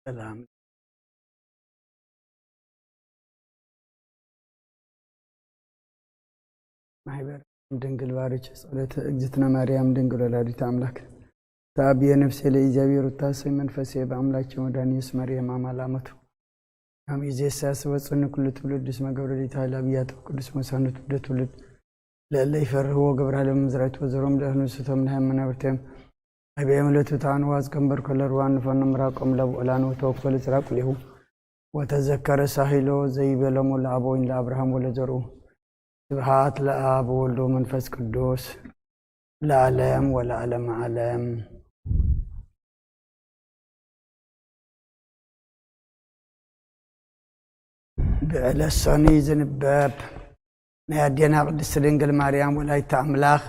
ሰላም። ማሕበር ድንግል ባርች ጸሎተ እግዝእትነ ማርያም ድንግል ወላዲተ ኣምላክ ተአብየ ነፍሴ ለእግዚአብሔር ውታሴ መንፈሴ በአምላኬ ወዳንዮስ መርየም አማላመቱ አሜዜ ሲያስበጽኒ ኩሉ ትውልድ እስመ ገብረ ዲታ ላብያተ ቅዱስ መሳኑ ትውልደ ትውልድ ለእለ ይፈርህዎ ገብረ ሃለመ ምዝራይት ወዘሮም ለእህኑ ስቶም ለሃም መናብርቴም አብየ ምለቱ ታንዋዝ ቀንበር ከለርዋን ንፈኑ ምራቆም ለብዑላን ወተወከሉ ዝራቁ ሊሁ ወተዘከረ ሳሂሎ ዘይበለሙ ለአቦይን ለአብርሃም ወለዘርኡ ስብሃት ለአብ ወልዶ መንፈስ ቅዱስ ለዓለም ወለዓለም ዓለም። ብዕለት ሰኑይ ዝንበብ ናይ ኣዴና ቅድስቲ ድንግል ማርያም ወላዲተ ኣምላኽ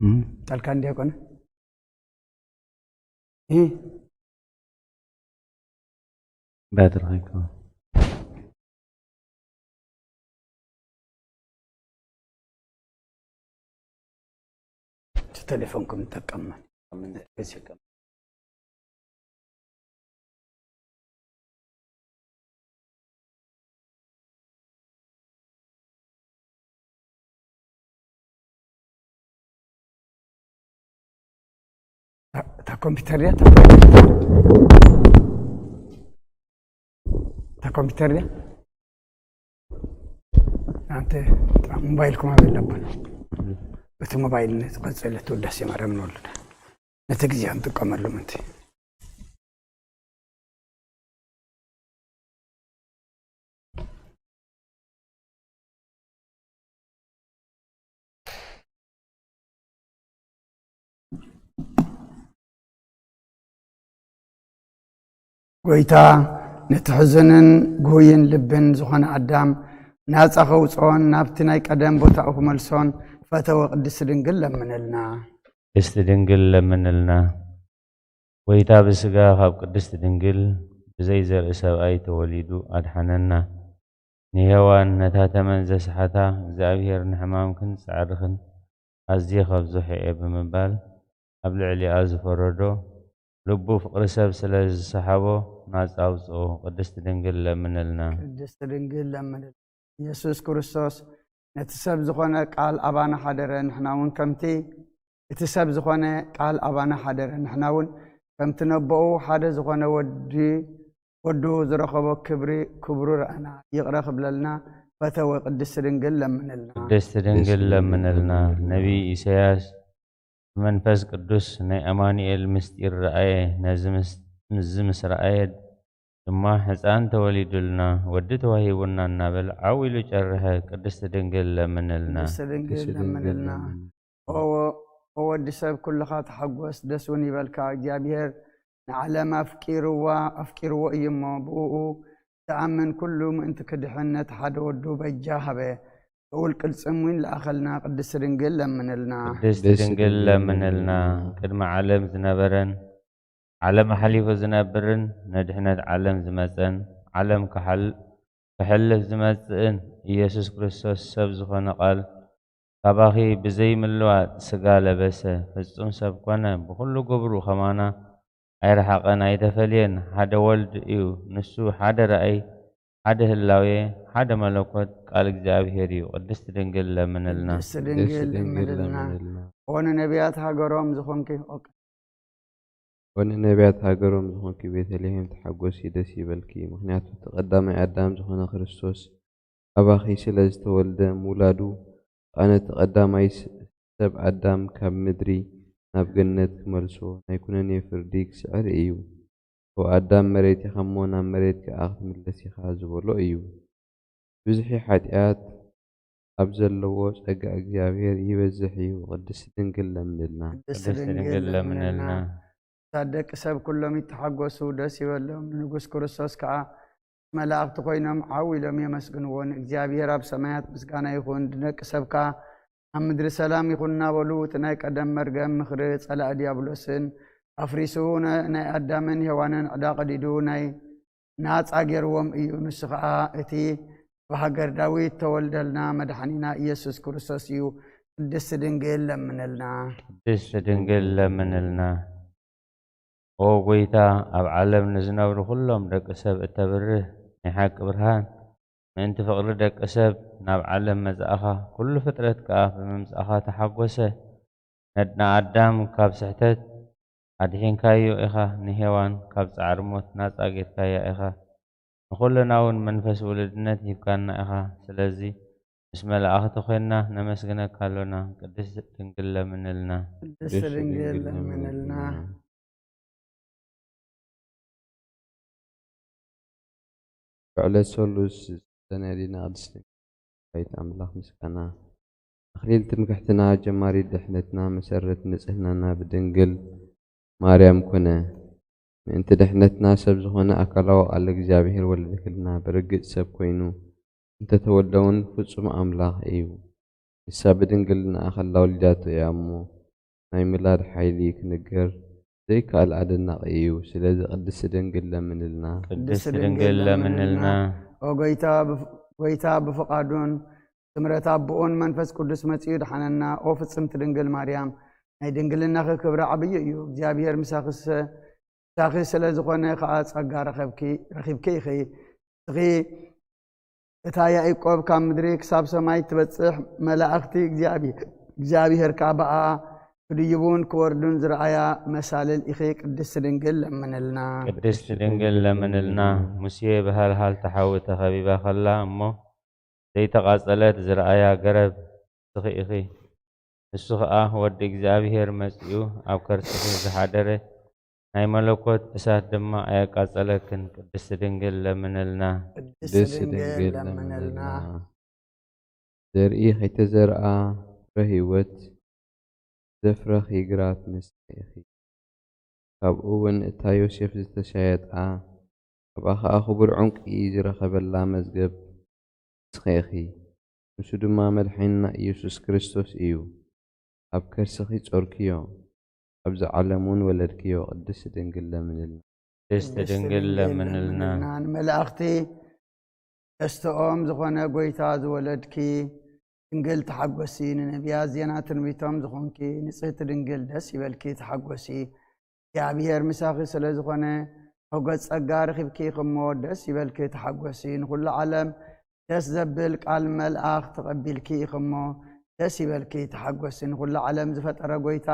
እም፣ ጠልካን ዲያቆን እ? ባትሪ ከይኮነ። እቲ ቴሌፎንኩም ንጠቀም። እታ ኮምፒውተር ድያ? እታ ኮምፒውተር ድያ? ኣንተ ጥራ ሞባይልኩም ኣበይ ኣለቦን? እቲ ሞባይል ነቲ ቀጽለ እቲ ውዳሴ ማርያም ንወልዳ ነቲ ግዜ ክንጥቀመሉ ምንቲ። ጎይታ ነቲ ሕዙንን ጉሁይን ልብን ዝኾነ ኣዳም ናጻ ከውጽኦን ናብቲ ናይ ቀደም ቦታኡ ክመልሶን ፈተወ። ቅድስቲ ድንግል ለምንልና። ቅድስቲ ድንግል ለምንልና። ጎይታ ብስጋ ካብ ቅድስቲ ድንግል ብዘይ ዘርኢ ሰብኣይ ተወሊዱ ኣድሓነና። ንሄዋን ነታ ተመን ዘስሓታ እግዚኣብሔር ንሕማምክን ጻዕርኽን ኣዝየ ከብዝሖ እየ ብምባል ኣብ ልዕሊኣ ዝፈረዶ ልቡ ፍቕሪ ሰብ ስለ ዝሰሓቦ ናጻ ኣውጽኦ። ቅድስቲ ድንግል ለምንልና። ቅድስቲ ድንግል ለምንልና። ኢየሱስ ክርስቶስ ነቲ ሰብ ዝኾነ ቃል ኣባና ሓደረ፣ ንሕና እውን ከምቲ እቲ ሰብ ዝኾነ ቃል ኣባና ሓደረ፣ ንሕና እውን ከምቲ ነቦኡ ሓደ ዝኾነ ወዲ ወዱ ዝረኸቦ ክብሪ ክብሩ ረኣና። ይቕረ ክብለልና ፈተወ። ቅድስቲ ድንግል ለምንልና። ቅድስቲ ድንግል ለምንልና። ነቢይ ኢሳያስ ብመንፈስ ቅዱስ ናይ ኣማኑኤል ምስጢር ረኣየ። ነዚ ምስ-፣ ምስዚ ምስ ረኣየ ድማ ሕፃን ተወሊዱልና፣ ወዲ ተዋሂቡና እናበል ዓው ኢሉ ጨርሐ። ቅድስቲ ድንግል ለምንልና። ቅድስቲ ድንግል ለምንልና። ኦ ወ-፣ ኦ ወዲ ሰብ ኩልኻ ተሓጎስ፣ ደስ እውን ይበልካ። እግዚኣብሔር ንዓለም ኣፍቂርዋ፣ ኣፍቂርዎ እዩ እሞ፣ ብእኡ ዝኣምን ኩሉ ምእንቲ ክድሕን ነቲ ሓደ ወዱ በጃ ሃበ። ልዑል ቅልጽም እውን ለኣኸልና። ቅድስቲ ድንግል ለምንልና። ቅድስቲ ድንግል ለምንልና። ቅድሚ ዓለም ዝነበረን ዓለም ኣሕሊፉ ዝነብርን ንድሕነት ዓለም ዝመጸን ዓለም ክሓል-፣ ክሕልፍ ዝመጽእን ኢየሱስ ክርስቶስ ሰብ ዝኾነ ቃል ካባኺ ብዘይ ምልዋጥ ስጋ ለበሰ፣ ፍጹም ሰብ ኮነ፣ ብኹሉ ግብሩ ከማና ኣይረሓቐን ኣይተፈልየን። ሓደ ወልድ እዩ፣ ንሱ ሓደ ራእይ፣ ሓደ ህላዌ፣ ሓደ መለኮት ቃል እግዚኣብሔር እዩ። ቅድስቲ ድንግል ለምንልና። ቅድስቲ ድንግል ቅድስቲ ድንግል ለምንልና። ለምንልና። ኦ ንነቢያት ሃገሮም ዝኾንኪ፣ ኦ ኦ ንነቢያት ሃገሮም ዝኾንኪ ቤተልሔም ተሓጎሲ፣ ደስ ይበልኪ፣ ምኽንያቱ እቲ ቀዳማይ ኣዳም ዝኾነ ክርስቶስ ኣባኺ ስለ ዝተወልደ፣ ምውላዱ ከኣ ነቲ ቀዳማይ ስ-፣ ሰብ ኣዳም ካብ ምድሪ ናብ ገነት ክመልሶ፣ ናይ ኩነኔ ፍርዲ ክስዕር እዩ። ኦ ኣዳም፣ መሬት ኢኻ እሞ ናብ መሬት ከኣ ክትምለስ ኢኻ ዝበሎ እዩ። ብዝሒ ሓጢኣት ኣብ ዘለዎ ጸጋ እግዚኣብሔር ይበዝሕ እዩ። ቅድስቲ ድንግል ለምንልና። ቅድስቲ ድንግል ለምንልና። እታ ደቂ ሰብ ኩሎም ይተሓጎሱ፣ ደስ ይበሎም። ንንጉስ ክርስቶስ ከኣ መላእኽቲ ኮይኖም ዓው ኢሎም የመስግንዎ። ንእግዚኣብሔር ኣብ ሰማያት ምስጋና ይኹን፣ ንደቂ ሰብ ከኣ ኣብ ምድሪ ሰላም ይኹን እናበሉ፣ እቲ ናይ ቀደም መርገም ምኽሪ ጸላኢ ዲያብሎስን ኣፍሪሱ፣ ነ-፣ ናይ ኣዳምን ሄዋንን ዕዳ ቀዲዱ፣ ናይ ናጻ ገይርዎም እዩ። ንሱ ኸኣ እቲ ኣብ ሃገር ዳዊት ተወልደልና መድሓኒና ኢየሱስ ክርስቶስ እዩ። ቅድስቲ ድንግል ለምንልና። ቅድስቲ ድንግል ለምንልና። ኦ ጎይታ፣ ኣብ ዓለም ንዝነብሩ ኩሎም ደቂ ሰብ እተብርህ ናይ ሓቂ ብርሃን፣ ምእንቲ ፍቕሪ ደቂ ሰብ ናብ ዓለም መጻእኻ፣ ኩሉ ፍጥረት ከኣ ብምምጻእኻ ተሓጎሰ። ነድና ኣዳም ካብ ስሕተት ኣድሒንካዮ ኢኻ፣ ንሄዋን ካብ ጻዕሪ ሞት ናጻ ጌርካያ ኢኻ። ንኹልና እውን መንፈስ ውልድነት ሂብካና ኢኻ። ስለዚ ምስ መላእኽቲ ኮይንና ነመስግነካ ኣሎና። ቅድስት ድንግል ለምንልና። ቅድስት ድንግል ለምንልና። ብዕለት ሰሉስ ዝተነዲና ቅድስት ድንግል ኣምላኽ ምስጋና። ኣኽሊል ትምክሕትና፣ ጀማሪት ድሕነትና፣ መሰረት ንጽህናና ብድንግል ማርያም ኮነ። ምእንቲ ድሕነትና ሰብ ዝኾነ ኣካላዊ ቃል እግዚኣብሔር ወለደክልና። ብርግጽ ሰብ ኮይኑ እንተተወልደ እውን ፍጹም ኣምላኽ እዩ። ንሳ ብድንግልና ከላ ወሊዳቶ እያ እሞ፣ ናይ ምላድ ሓይሊ ክንገር ዘይከኣል ኣደናቒ እዩ። ስለዚ ቅድስቲ ድንግል ለምንልና። ቅድስት ድንግል ለምንልና። ኦ ጎይታ፣ ብፍ-፣ ጎይታ ብፍቓዱን ስምረት ኣቦኡን መንፈስ ቅዱስ መጺኡ ድሓነና። ኦ ፍጽምቲ ድንግል ማርያም፣ ናይ ድንግልናኺ ክብሪ ዓብዪ እዩ። እግዚኣብሔር ምሳኺ ሰ-፣ ምሳኺ ስለ ዝኾነ ከኣ ጸጋ ረኸብኪ፣ ረኺብኪ ኢኺ። እስኺ እታ ያዕቆብ ካብ ምድሪ ክሳብ ሰማይ ትበጽሕ መላእኽቲ እግዚኣብሔር፣ እግዚኣብሔር ከኣ ብኣ ክድይቡን ክወርዱን ዝረኣያ መሳልል ኢኺ። ቅድስቲ ድንግል ለምንልና። ቅድስት ድንግል ለምንልና። ሙሴ ብሃልሃልታ ሓዊ ተኸቢባ ከላ እሞ ዘይተቓጸለት ዝረኣያ ገረብ ንስኺ ኢኺ። ንሱ ኸኣ ወዲ እግዚኣብሔር መጺኡ ኣብ ከርስኺ ዝሓደረ ናይ መለኮት እሳት ድማ ኣየቃጸለክን። ቅድስቲ ድንግል ለምንልና። ቅድስቲ ድንግል ለምንልና። ዘርኢ ከይተዘርኣ ፍረ ህይወት ዘፍረኺ ግራት ንስኺ ኢኺ። ካብኡ እውን እታ ዮሴፍ ዝተሻየጣ፣ ካብኣ ኸኣ ክቡር ዕንቂ ዝረኸበላ መዝገብ ንስኺ ኢኺ። ንሱ ድማ መድሓኒና ኢየሱስ ክርስቶስ እዩ። ኣብ ከርስኺ ጾርክዮ፣ ኣብዚ ዓለም እውን ወለድክዮ። ቅድስቲ ድንግል ለምንልና። ቅድስቲ ድንግል ለምንልና። ንመላእኽቲ ደስትኦም ዝኾነ ጎይታ ዝወለድኪ ድንግል ተሓጎሲ፣ ንነቢያት ዜና ትንቢቶም ዝኾንኪ ንጽህቲ ድንግል ደስ ይበልኪ ተሓጎሲ። እግዚኣብሔር ምሳኺ ስለ ዝኾነ ሞገስ ጸጋ ረኺብኪ ኢኺ እሞ ደስ ይበልኪ ተሓጎሲ። ንኹሉ ዓለም ደስ ዘብል ቃል መልኣኽ ተቐቢልኪ ኢኺ እሞ ደስ ይበልኪ ተሓጎሲ። ንኹሉ ዓለም ዝፈጠረ ጎይታ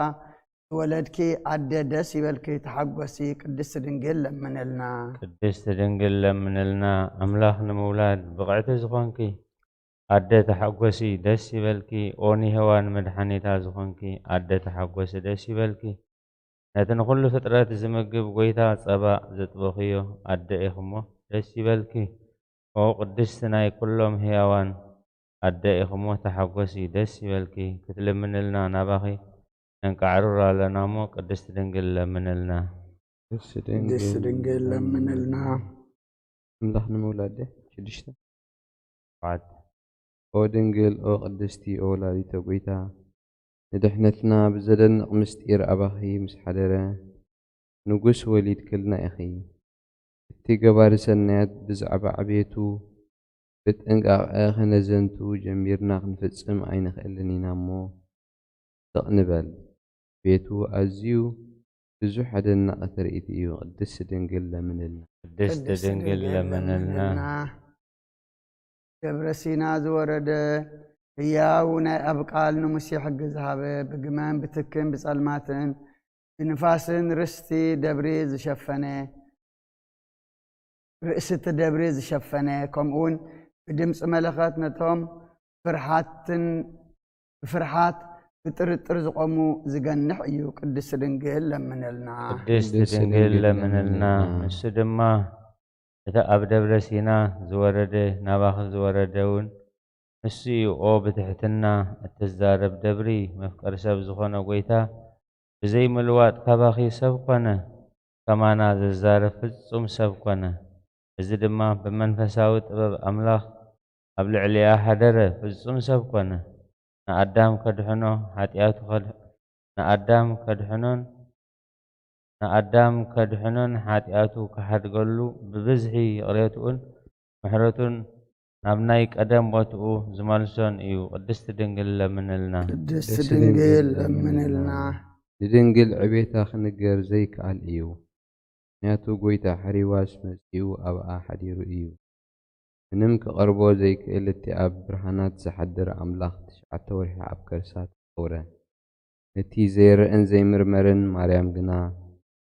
ዝወለድኪ ኣደ ደስ ይበልኪ ተሓጎሲ። ቅድስቲ ድንግል ለምንልና። ቅድስቲ ድንግል ለምንልና። ኣምላኽ ንምውላድ ብቕዕቲ ዝኾንኪ ኣደ ተሓጎሲ ደስ ይበልኪ። ኦ ንሄዋን መድሓኒታ ዝኾንኪ ኣደ ተሓጎሲ ደስ ይበልኪ። ነቲ ንኹሉ ፍጥረት ዝምግብ ጎይታ ጸባ ዘጥበኽዮ ኣደ ኢኺ እሞ ደስ ይበልኪ። ኦ ቅድስቲ ናይ ኩሎም ህያዋን ኣደ ኢኺ እሞ ተሓጎሲ ደስ ይበልኪ። ክትልምንልና ናባኺ ነንቃዕርር ኣለና እሞ ቅድስቲ ድንግል ለምንልና። ቅድስቲ ድንግል ለምንልና። ኣምላኽ ንምውላድ ሽዱሽተ። ሸውዓተ። ኦ ድንግል፣ ኦ ቅድስቲ፣ ኦ ወላዲተ ጎይታ፣ ንድሕነትና ብዘደንቕ ምስጢር ኣባኺ ምስ ሓደረ፣ ንጉስ ወሊድክልና ኢኺ። እቲ ገባሪ ሰናያት ብዛዕባ ዕቤቱ ብጥንቃቐ ክነዘንቱ ጀሚርና ክንፍጽም ኣይንኽእልን ኢና እሞ፣ ስቕ ንበል። ቤቱ ኣዝዩ ብዙሕ ኣደናቒ ትርኢት እዩ። ቅድስቲ ድንግል ለምንልና። ቅድስቲ ድንግል ለምንልና። ደብረ ሲና ዝወረደ ህያው ናይ ኣብ ቃል ንሙሴ ሕጊ ዝሃበ፣ ብግመን ብትክን ብጸልማትን ብንፋስን ርስቲ ደብሪ ዝሸፈነ፣ ርእሲ እቲ ደብሪ ዝሸፈነ፣ ከምኡውን ብድምፂ መለኸት ነቶም ፍርሓትን ብፍርሓት ብጥርጥር ዝቖሙ ዝገንሕ እዩ። ቅድስቲ ድንግል ለምንልና። ቅድስቲ ድንግል ለምንልና። ንሱ ድማ እቲ ኣብ ደብረ ሲና ዝወረደ ናባኺ ዝወረደ እውን ንሱ እዩ። ኦ ብትሕትና እትዛረብ ደብሪ፣ መፍቀሪ ሰብ ዝኾነ ጎይታ ብዘይ ምልዋጥ ካባኺ ሰብ ኮነ፣ ከማና ዝዛረብ ፍጹም ሰብ ኮነ። እዚ ድማ ብመንፈሳዊ ጥበብ ኣምላኽ ኣብ ልዕሊኣ ሓደረ፣ ፍጹም ሰብ ኮነ። ንኣዳም ከድሕኖ ሓጢኣቱ ከድ-፣ ንኣዳም ከድሕኖን ንኣዳም ከድሕኖን ሓጢኣቱ ክሓድገሉ ብብዝሒ ይቕሬትኡን ምሕረቱን ናብ ናይ ቀደም ቦትኡ ዝመልሶን እዩ። ቅድስቲ ድንግል ለምንልና። ቅድስቲ ድንግል ለምንልና። ንድንግል ዕቤታ ክንገር ዘይከኣል እዩ። ምኽንያቱ ጐይታ ሕሪዋስ መጺኡ ኣብኣ ሓዲሩ እዩ። ምንም ክቐርቦ ዘይክእል እቲ ኣብ ብርሃናት ዝሓድር ኣምላኽ ትሽዓተ ወርሒ ኣብ ከርሳ ተጸውረ። ነቲ ዘይረእን ዘይምርመርን ማርያም ግና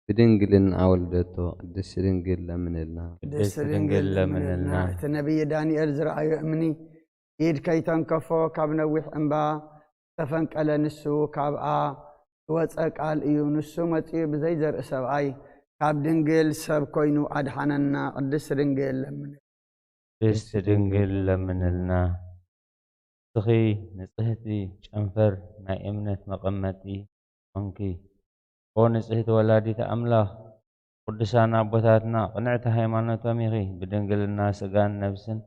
ብድንግልና ወለደቶ። ቅድስቲ ድንግል ለምንልና። ቅድስቲ ድንግል ለምንልና። እቲ ነቢይ ዳንኤል ዝረኣዮ እምኒ ኢድ ከይተንከፎ ካብ ነዊሕ እምባ ዝተፈንቀለ ንሱ ካብኣ ዝወፀ ቃል እዩ። ንሱ መፂኡ ብዘይ ዘርኢ ሰብኣይ ካብ ድንግል ሰብ ኮይኑ ኣድሓነና። ቅድስቲ ድንግል ለምንልና። ቅድስቲ ድንግል ለምንልና። ንስኺ ንጽህቲ ጨንፈር ናይ እምነት መቐመጢ ኮንኪ። ኦ ንጽህቲ ወላዲተ ኣምላኽ፣ ቅዱሳን ኣቦታትና ቅንዕቲ ሃይማኖቶም ኢኺ ብድንግልና ስጋን ነብስን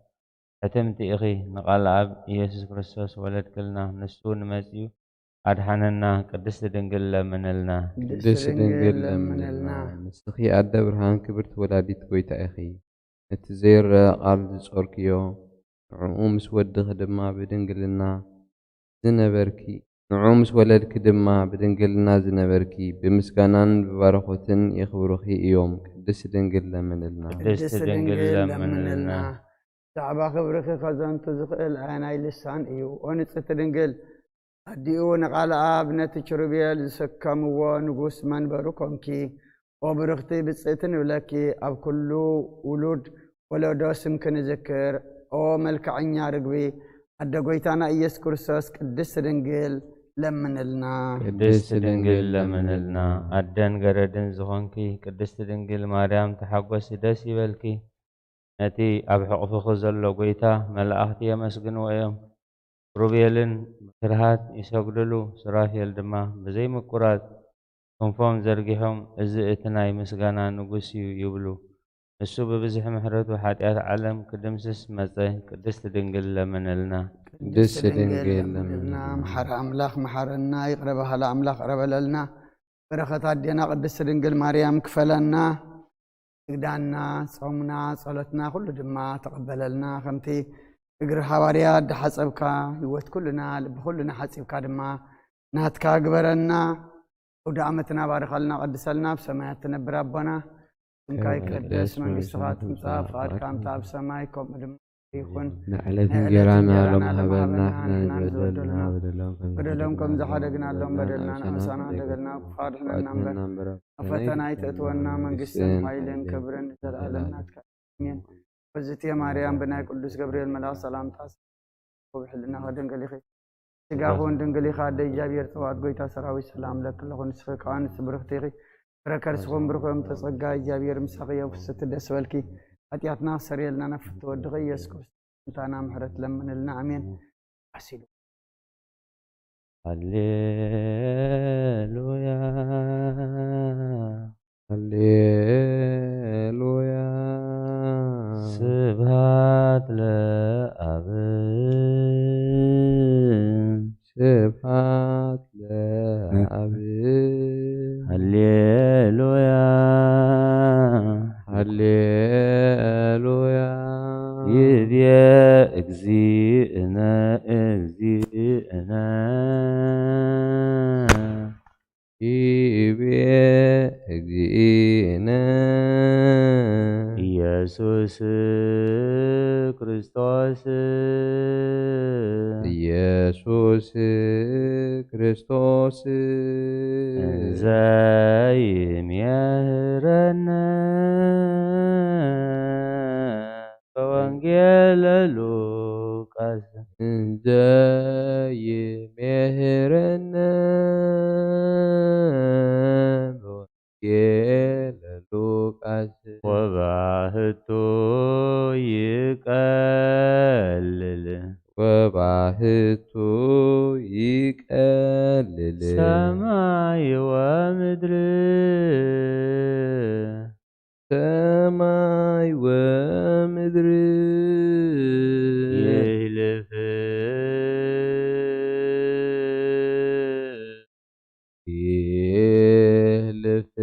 ሕትምቲ ኢኺ። ንቓል ኣብ ኢየሱስ ክርስቶስ ወለድክልና፣ ንሱ ንመጺኡ ኣድሓነና። ቅድስቲ ድንግል ለምንልና። ቅድስቲ ድንግል ለምንልና። ንስኺ ኣደ ብርሃን ክብርቲ ወላዲት ጎይታ ኢኺ። ነቲ ዘይረኣ ቃል ዝጾርክዮ፣ ንዕኡ ምስ ወድኺ ድማ ብድንግልና ዝነበርኪ፣ ንዕኡ ምስ ወለድኪ ድማ ብድንግልና ዝነበርኪ፣ ብምስጋናን ብባረኾትን የኽብሩኺ እዮም። ቅድስቲ ድንግል ለምንልና። ቅድስቲ ድንግል ለምንልና። ብዛዕባ ክብርኺ ከዘንቱ ዝኽእል ኣየናይ ልሳን እዩ? ኦ ንጽሕቲ ድንግል፣ ኣዲኡ ንቓል ኣብ ነቲ ኪሩቤል ዝሰከምዎ ንጉስ መንበሩ ኮንኪ። ኦ ብርኽቲ ብጽእቲ ንብለኪ፣ ኣብ ኩሉ ውሉድ ወለዶ ስምኪ ንዝክር። ኦ መልክዐኛ ርግቢ፣ ኣደ ጎይታና ኢየሱስ ክርስቶስ ቅድስቲ ድንግል ለምንልና። ቅድስቲ ድንግል ለምንልና። ኣደን ገረድን ዝኾንኪ ቅድስቲ ድንግል ማርያም ተሓጎሲ ደስ ይበልኪ። ነቲ ኣብ ሕቑፍኺ ዘሎ ጎይታ መላእኽቲ የመስግንዎ እዮም። ኪሩቤልን ብፍርሃት ይሰግድሉ፣ ሱራፌል ድማ ብዘይ ምቁራጽ ክንፎም ዘርጊሖም፣ እዚ እቲ ናይ ምስጋና ንጉስ እዩ ይብሉ። ንሱ ብብዝሒ ምሕረቱ ሓጢኣት ዓለም ክድምስስ መጸ። ቅድስቲ ድንግል ለምንልና። ቅድስቲ ድንግል ለምንልና። መሓሪ ኣምላኽ መሓረና፣ ይቕረ በሃሊ ኣምላኽ ይቕረ በለልና። በረኸት ኣዴና ቅድስቲ ድንግል ማርያም ክፈለና። ስግዳና፣ ጾምና፣ ጸሎትና ኩሉ ድማ ተቐበለልና። ከምቲ እግሪ ሃዋርያ እንዳሓጸብካ ህይወት ኩልና ልቢ ኩልና ሓጺብካ ድማ ናትካ ግበረና። ኣውደ ዓመትና ባርኸልና ቀድሰልና። ኣብ ሰማያት ትነብር ኣቦና፣ ስምካ ይቀደስ፣ መንግስትኻ ትምጻእ፣ ፍቓድካ ከምቲ ኣብ ሰማይ ከምኡ ድማ ይኹን። ንዕለት እንጀራና ሎም ሃበና፣ ንሕና ንበደልና ንበደሎም ከም በደሎም ከም ዝሓደግናሎም በደልና ንኣሳና፣ ደገልና ክፋ ድሕነና እምበር፣ ኣብ ፈተና ኣይተእትወና፣ መንግስትን ሓይልን ክብርን ንዘለኣለም ናትካ። ኣሜን። በዝቲ ማርያም ብናይ ቅዱስ ገብርኤል መልኣኽ ሰላምታ ብሕልና ድንግል ኢኺ። ስጋኹን ድንግል ኢኻ፣ ኣደ እግዚኣብሔር ጸባኦት ጎይታ ሰራዊት ሰላም ለኪ ኣለኹ። ንስኺ ከኣ ንስቲ ብርኽቲ ኢኺ፣ ፍረ ከርስኹም ብሩኽ እዮም። ተጸጋ እግዚኣብሔር ምሳኺ እዮም። ፍስቲ ደስ በልኪ፣ ሓጢኣትና ክሰርየልና ናብ ፍቲ ወድኺ ኢየሱስ ክርስቶስ ምታና ምሕረት ለምንልና። ኣሜን። ዓሲሉ። ሃሌሉያ። ሃሌሉያ። ስብሃት ለኣብ። ስብሃት ለኣብ። ሃሌሉያ። ሃሌሉያ። ይቤ እግዚእነ፣ እግዚእነ። ይቤ እግዚእነ። ኢየሱስ ክርስቶስ። ኢየሱስ ክርስቶስ። እንዘ ይሜህረነ በወንጌለ ሉቃስ። እንዘ ይሜህረነ በወንጌለ ሉቃስ። ወባህቱ ይቀልል። ወባህቱ ይቀልል። ሰማይ ወምድር። ሰማይ ወምድር። ይህልፍ። ይህልፍ።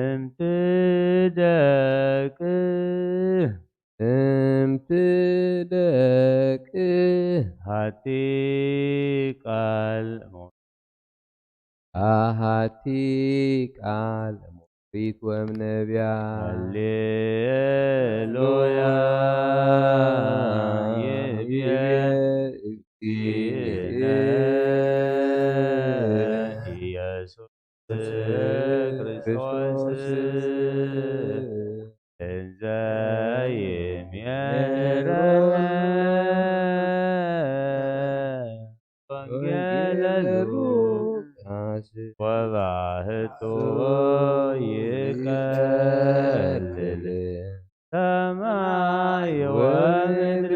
እንቲ ደቅ። ኣቲ ቃል ኣሃቲ ቃል ሞሪት ወም ነቢያ። ሃሌሉያ ይቤ እግዚእነ ኢየሱስ ክርስቶስ እንዘ ይሜረነ ወንጌለ ሉቃስ ወባህቶ ይቀልል ሰማይ ወምድር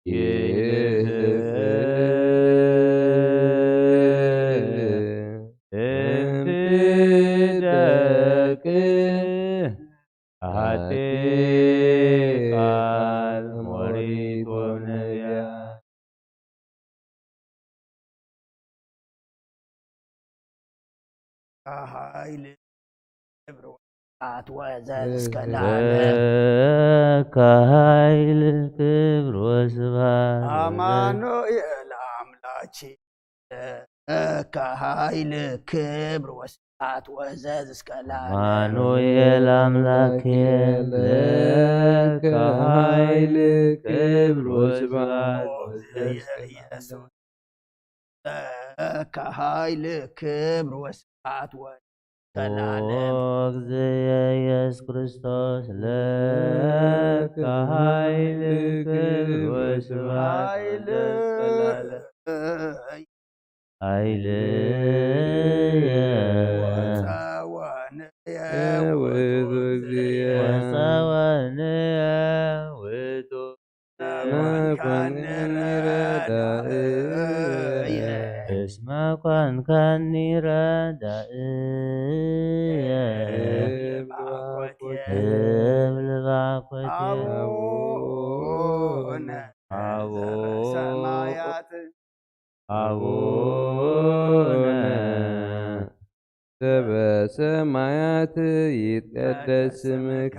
ይህብ እምቢ ደቅ ኣቲ ቃል ሞሪት ወነቢያ። ኃይል ክብር ወስብሐት ወዘዝ እስከ ለዓለም። ለከ ኃይል ክብር ወስብሐት ወዘዝ አማኑኤል አምላኬ ለከ ኃይል ክብር ወስብሐት ወዘዝ እስከ ለዓለም። አማኑኤል አምላኬ ለከ ኃይል ክብር ወስብሐት ወዘዝ እስከ ለዓለም። ኢየሱስ ለከ ኃይል ክብር ወስብሐት ወዘዝ እስከ ለዓለም። ኦ እግዚእ ኢየሱስ ክርስቶስ ለከ ኃይል ክብር ወስብሐት ኃይል ወዘዝ እስከ ለዓለም። ኃይልየ ወፀወንየ ውእቱ እግዚእየ። ወፀወንየ ውእቱ እስመ ኮንካኒ ረዳእየ። እስመ ኮንካኒ ረዳእየ። እብል ባኮቴ። እብል ባኮቴ። አቡነ አቡነ ዘበሰማያት አቡነ ዘበሰማያት ይትቀደስ ስምከ።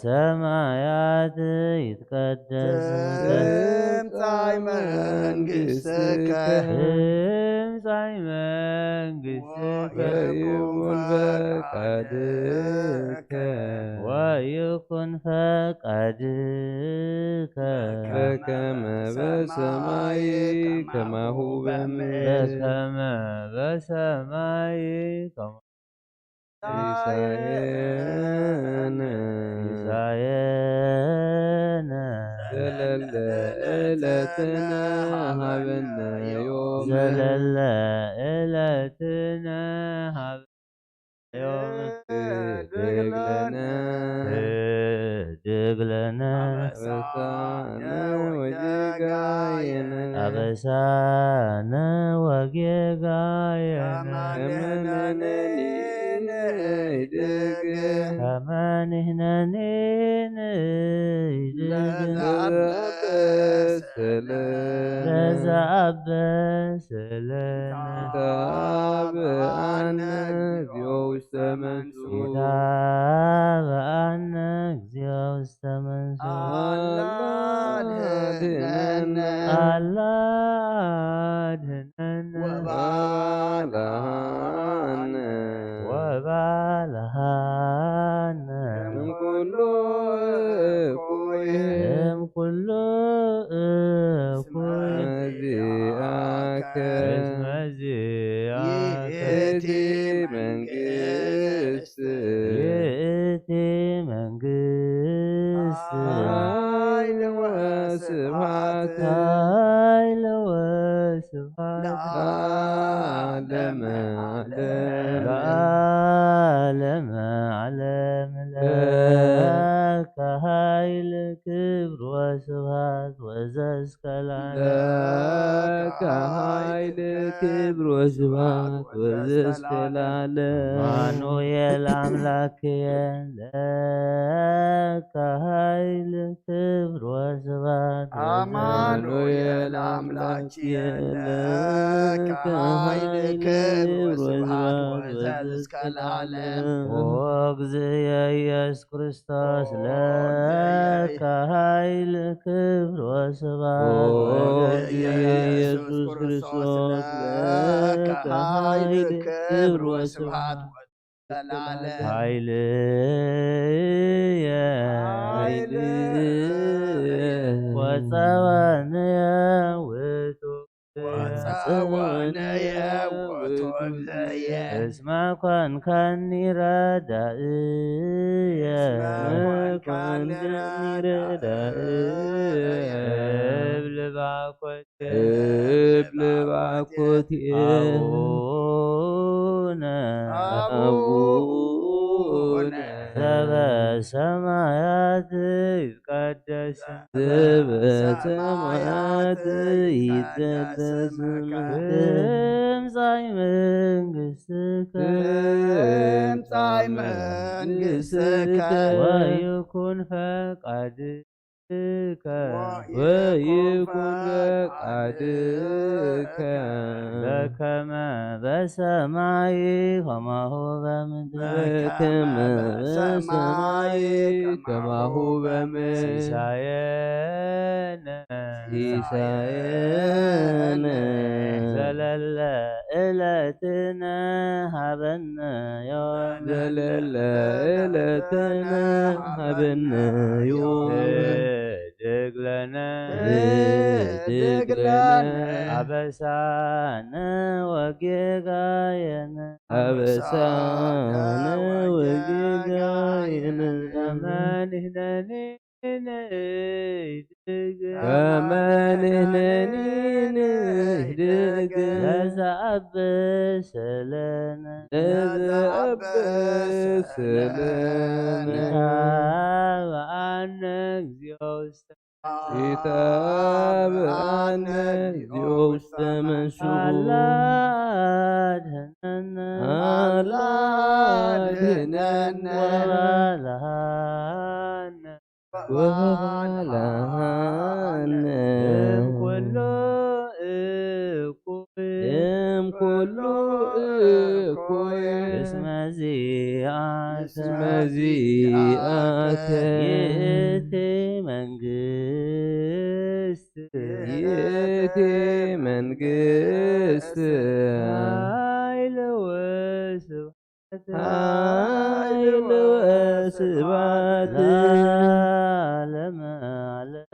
ዘበሰማያት ይትቀደስ ስምከ። ትምጻእ መንግሥትከ። ትምጻእ መንግሥትከ። ወይኩን ፈቃድከ። ወይኩን ፈቃድከ። በከመ በሰማይ ከማሁ በምድር። በከመ በሰማይ ከማሁ ሲሳየነ ሲሳየነ ዘለለ ዕለትነ ሀበነ ዮም። ዘለለ ዕለትነ ሀበነ ዮም። ህድግ ለነ። ህድግ ለነ። አበሳነ ወጌጋየነ። አበሳነ ወጌጋየነ። ከመ ንሕነኒ ንህድግ። ከመ ንሕነኒ ንህድግ። ለዘአበሰ ለነ። ለዘአበሰ ለነ። ተአብአነ እግዚኦ ውስተ መንሱ። ተአብአነ እግዚኦ ውስተ መንሱ። አላ አድህነነ። አላ አድህነነ። ወባልሃነ። ወባልሃነ። እምኩሉ እኩይ። እምኩሉ እኩይ። እስመ ዚአከ። እስመ ዚአከ። ይእቲ መንግስት። ይእቲ መንግስት። ኃይል ወስብሐት። ኃይል ወስብሐት። ለዓለመ ዓለም። ለዓለመ ዓለም። ለከ ኃይል ክብር ወስብሐት ወዘእስከ ለዓለም። ለከ ኃይል ክብር ወስብሐት ወዘእስከ ለዓለም። አማኑኤል ለአምላክየ ለከ ኃይል ክብር ወስብሐት። አማኑኤል አምላክየ ለከ ኃይል ክብር ወስብሐት ወዘልስከ ለዓለም። ኦ እግዝየ ኢየሱስ ክርስቶስ ለከ ኃይል ክብር ወስብሐት። ኦ እግዝየ ኢየሱስ ክርስቶስ ለከ ኃይል ክብር ወስብሐት ወዘልስከ ለዓለም። ኃይልየ ኃይልየ ወጸወንየ ውእቱ ወጸወንየ ውእቱ እግዝየ። እስመ ኮንከኒ ረዳእየ። እስመ ኮንከኒ ረዳእየ። እብል ባኮትየ። እብል ባኮትየ። አቡነ። አቡነ። ዘበሰማያት ይትቀደስ። ዘበሰማያት ይትቀደስ ስምከ። ትምጻእ መንግሥትከ። ትምጻእ መንግሥትከ። ወይኩን ፈቃድከ። ወይኩን ፈቃድከ። በከመ በሰማይ ከማሁ በምድር። በከመ በሰማይ ከማሁ በምድር። ሲሳየነ ሲሳየነ ዘለለ ዕለትነ ሀበነ ዮም። ዘለለ ዕለትነ ሀበነ ዮም። ህድግ ለነ ህድግ ለነ አበሳነ ወጌጋየነ። አበሳነ ወጌጋየነ። ከመ ንሕነኒ ንህድግ። ከመ ንሕነኒ ንህድግ። ለዘአብስ ለነ። ለዘአብስ ለነ። ኢታብአነ እግዚኦ ውስተ ኢታብአነ እግዚኦ ውስተ መንሱት። አላ አድህነነ። አላ አድህነነ። ወባልሃነ። ወባልሃነ። እምኩሉ እኩይ። እምኩሉ እኩይ። እስመ ዚአከ። እስመ ዚአከ። ይእቲ መንግስት። ይእቲ መንግስት። ኃይል ወስብሐት። ኃይል ወስብሐት። ለዓለመ ዓለም።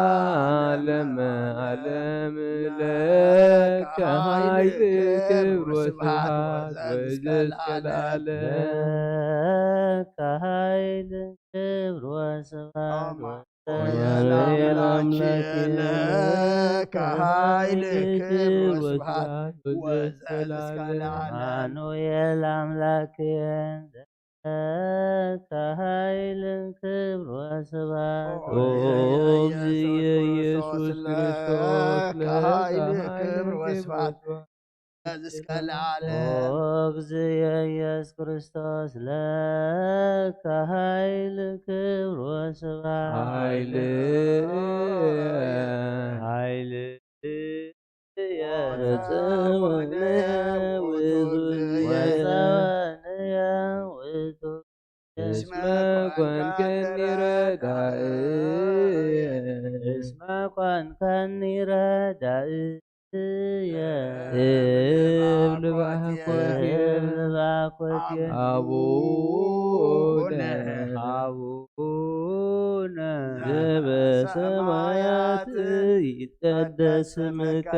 ለዓለመ ዓለም ለከ ኃይል ክብር ወስብሐት ወዘልስከ ለዓለም። ለከ ኃይል ክብር ወስብሐት። አማኑኤል አምላኬነ ለከ ኃይል ክብር ወስብሐት ወዘልስከ ለዓለም። አማኑኤል አምላኬነ ለከ ኃይል ክብር ወስብሐት። ኦ እግዚእ ኢየሱስ ክርስቶስ ለከ ኃይል ክብር ወስብሐት። እስከ ለዓለም። ኦ እግዚእ ኢየሱስ ክርስቶስ ለከ ኃይል ክብር ወስብሐት። ኃይል ኃይል ወጸወነ ውእቱ። ወጸወነ ውእቱ። እስመ ኮንከኒ ረዳእ። እስመ ኮንከኒ ረዳእ። እብል ባኮቴ። እብል ባኮቴ። አቡነ። አቡነ። ዘበሰማያት ይትቀደስ ስምከ።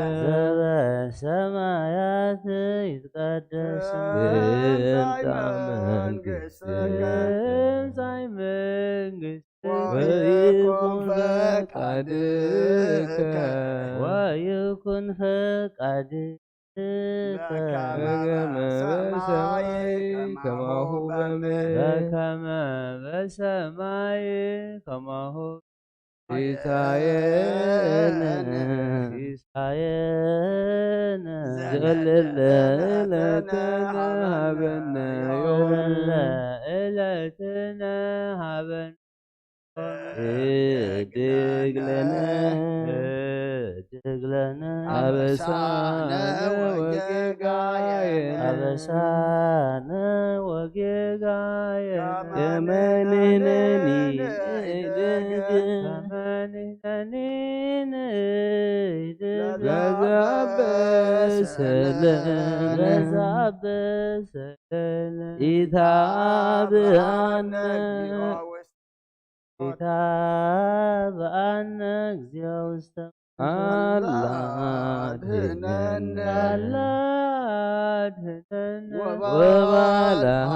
ዘበሰማያት ይትቀደስ ስምከ። ትምጻእ መንግሥትከ። ትምጻእ መንግሥትከ። ወይኩን ፈቃድከ። ወይኩን ፈቃድከ። በከመ በሰማይ ከማሁ በምድር። በከመ በሰማይ ከማሁ ሲሳየነ ሲሳየነ ዘለለ ዕለትነ ሃበነ ዮም። ዘለለ ዕለትነ ሃበነ። እድግ ለነ እድግ ለነ አበሳነ ወጌጋየነ። አበሳነ ወጌጋየነ። ከመ ንሕነኒ ንእድግ። ከመ ንሕነኒ ንእድግ። ለዘአበሰለነ። ለዘአበሰለነ። ኢታብአነ። ኢታብአነ እግዚኦ ውስተ። አላ አድህነነ። አላ አድህነነ። ወባልሃነ።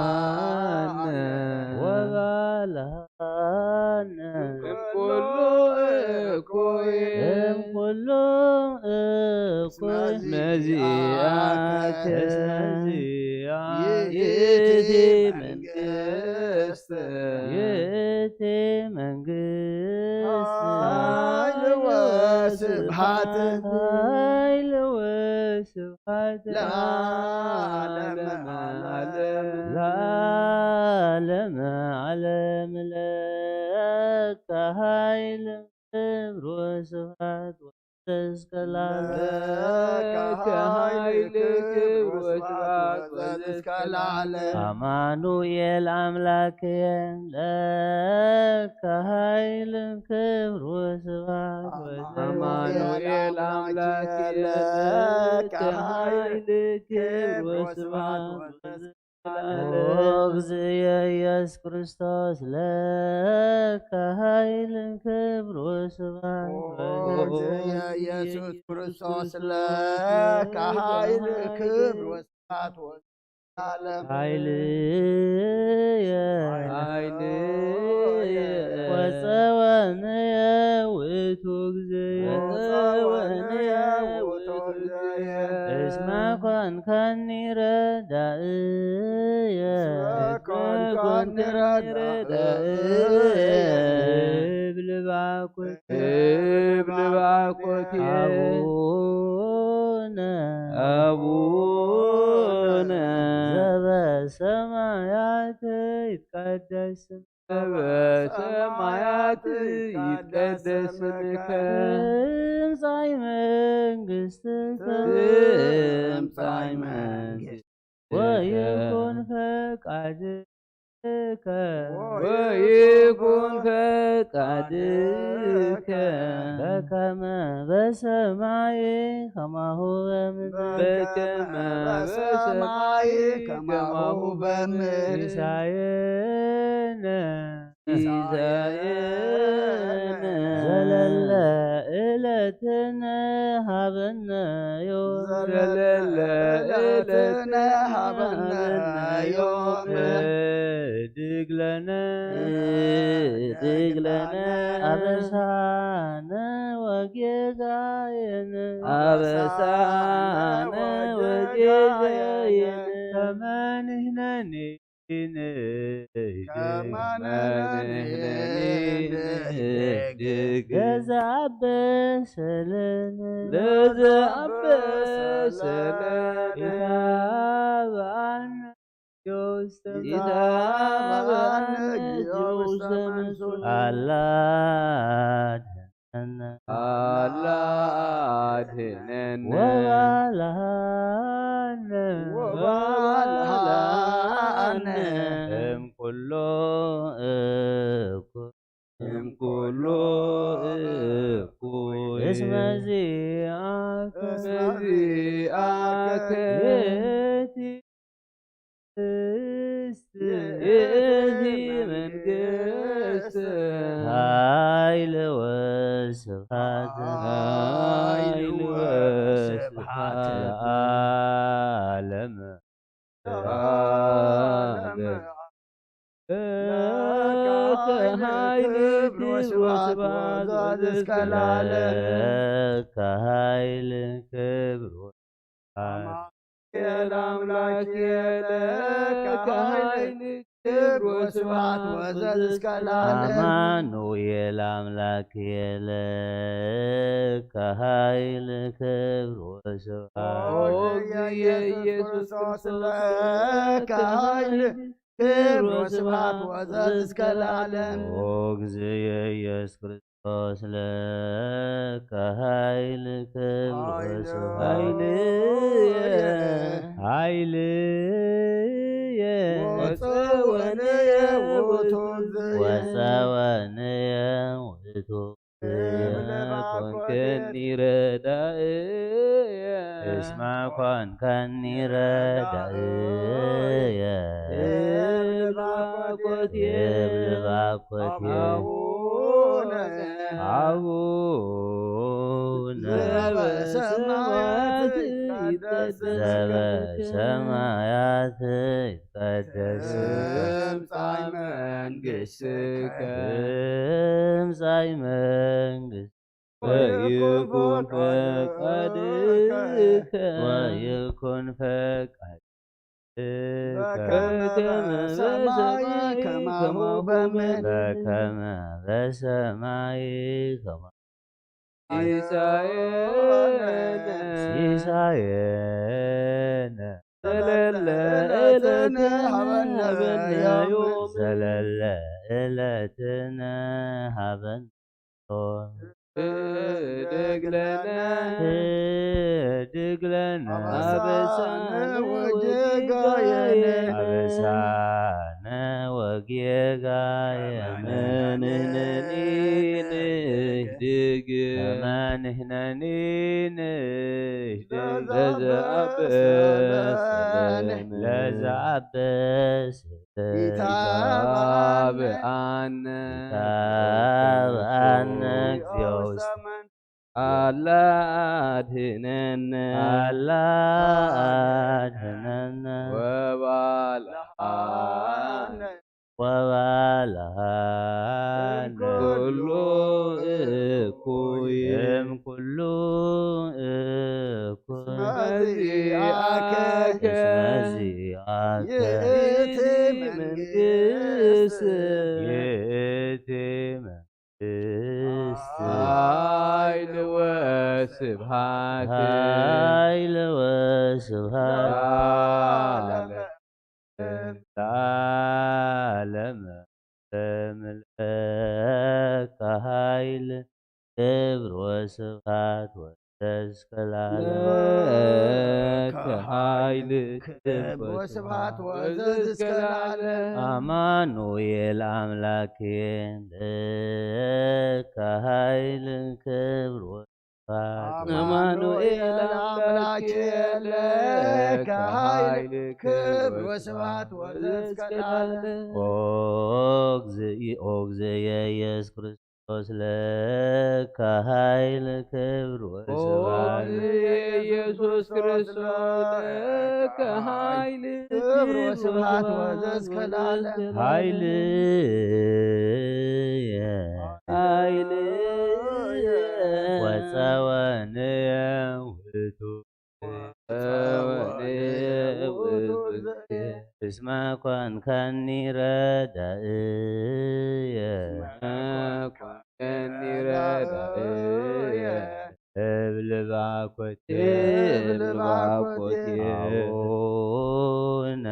ወባልሃነ። እምኩሉ እኩይ። እምኩሉ እኩይ። እስመ ዚአከ። እስመ ዚአከ። ይእቲ መንግስት። ይእቲ መንግስት። ኃይል ወስብሐት። ኃይል ወስብሐት። ለዓለመ ዓለም። ለዓለመ ዓለም ለከ ኃይል ክብር ወስብሐት። እስከ ለዓለም። ለከ ኃይል ክብር ወስብሐት ወዘእስከ ለዓለም። አማኑኤል አምላክየ ለከ ኃይል ክብር ወስብሐት ወዘእስከ አማኑኤል አምላክየ ለከ ኃይል ክብር ወስብሐት ወዘእስከ ለዓለም። ኦ እግዚእየ ኢየሱስ ክርስቶስ ለከ ኃይል ክብር ወስብሐት። ኦ እግዚእየ ኢየሱስ ክርስቶስ ለከ ኃይል ክብር ወስብሐት ወዘእስከ ለዓለም። ኃይልየ ኃይልየ ወጸወንየ ውእቱ እግዚእየ። ወጸወንየ ውእቱ እግዚእየ። እስመ ኮንከኒ ረዳእየ። እስመ ኮንከኒ ረዳእየ። እብል ባኮ እብል ባኮትየ። አቡነ አቡነ ዘበሰማያት ይትቀደስ ስምከ። ዘበሰማያት ይትቀደስ ስምከ። ትምጻእ መንግስትከ። ትምጻእ መንግስትከ። ወይኩን ፈቃድከ። ወይኩን ፈቃድከ። በከመ በሰማይ ከማሁ በምድር። በከመ በሰማይ ከማሁ በምድር። ሲሳየነ ሲሳየነ ዘለለ ዕለትነ ሀበነ ዮም። ዘለለ ዕለትነ ሀበነ ዮም። እድግ ለነ እድግ ለነ አበሳነ ወጌጋየነ። አበሳነ ወጌጋየነ። ከመ ንሕነኒ ንህድግ። ከመ ንሕነኒ ንህድግ። ለዘአበሰለነ። ለዘአበሰለነ። ኢታብአነ ውስተ ኢታብአነ ውስተ መንሱት። አላ አድህነነ። አላ አድህነነ። ወባልሃነ። ወባልሃነ። እምኩሎ እኩይ። እምኩሎ እኩይ። እስመ ዚአከ። እስመ ዚአከ። ይእቲ መንግስት። ይእቲ መንግስት። ኃይል ወስብሐት። ኃይል ወስብሐት። ለዓለመ ለዓለመ። ለከ ኃይል ክብር ወስብሐት ወዘእስከ ለዓለም። ለከ ኃይል ክብር ወስብሐት። አምላክ ለከ ኃይል ክብር ወስብሐት ወዘዝ እስከ ለዓለም። አማኑኤል አምላክ የለ ከኃይል ክብር ወስብሐት። ኦ እግዚእ ኢየሱስ ክርስቶስ ለከ ኃይል ክብር ወስብሐት ወዘዝ እስከ ለዓለም። ኦ እግዚእ ኢየሱስ ክርስቶስ ለከ ኃይል ክብር ኃይል ወስብሐት። ኃይልየ ኃይልየ ወፀወንየ ውእቱ ወፀወንየ ውእቱ። እስመ ኮንከኒ ረዳእየ። እስመ ኮንከኒ ረዳእየ። እብል ባኮቴ። እብል ባኮቴ። አቡነ። አቡነ። ዘበሰማያት ይትቀደስ ስምከ። ዘበሰማያት ይትቀደስ። ትምጻእ መንግሥትከ። ትምጻእ መንግሥትከ። ወይኩን ፈቃድከ። ወይኩን ፈቃድከ። በከመ በሰማይ ከማሁ በምድር። በከመ በሰማይ ከማሁ ሲሳየነ ሲሳየነ ዘለለ ዕለትነ ሀበነ ዮም። ዘለለ ዕለትነ ሀበነ ዮም። ህድግ ለነ ህድግ ለነ አበሳነ ወጌጋየነ። አበሳነ ወጌጋየነ። ከመ ንሕነኒ ንህድግ። ከመ ንሕነኒ ንህድግ። ለዘአበሰ ለዘአበሰ ኢታብአነ። ኢታብአነ። ኢታብአነ እግዚኦ ውስተ አላ አድህነነ። አላ አድህነነ። ወባልሃነ። ወባልሃነ። ኩሉ እኩይ። እም ኩሉ እኩይ። እስመ ዚአከ። እስመ ዚአከ። ይእቲ መንግስት። ይእቲ መንግስት። ኃይል ወስብሐት። ኃይል ወስብሐት። ለዓለመ ዓለም። ለዓለመ ዓለም። ለከ ኃይል ክብር ወስብሐት ወዘዝ እስከ ለዓለም። ለከ ኃይል ክብር ወስብሐት ወዘዝ እስከ ለዓለም። አማኑኤል አምላኬ ለከ ኃይል ክብር ወስብሐት። አማኑኤል አምላኬ ለከ ኃይል ክብር ወስብሐት ወዘዝ እስከ ለዓለም። ኦ እግዚእ-፣ ኦ እግዚእየ ኢየሱስ ክርስቶስ ለከ ኃይል ክብር ኦ ወስብሐት። ኢየሱስ ክርስቶስ ለከ ኃይል ክብር ወስብሐት ወዘዝ እስከ ለዓለም። ኃይልየ ኃይልየ ወፀወንየ ውእቱ። ወፀወንየ ውእቱ። እስመ ኮንከኒ ረዳእየ። እስመ ኮንከኒ ረዳእየ። እብል ባኮቴ። እብል ባኮቴ። አቡነ።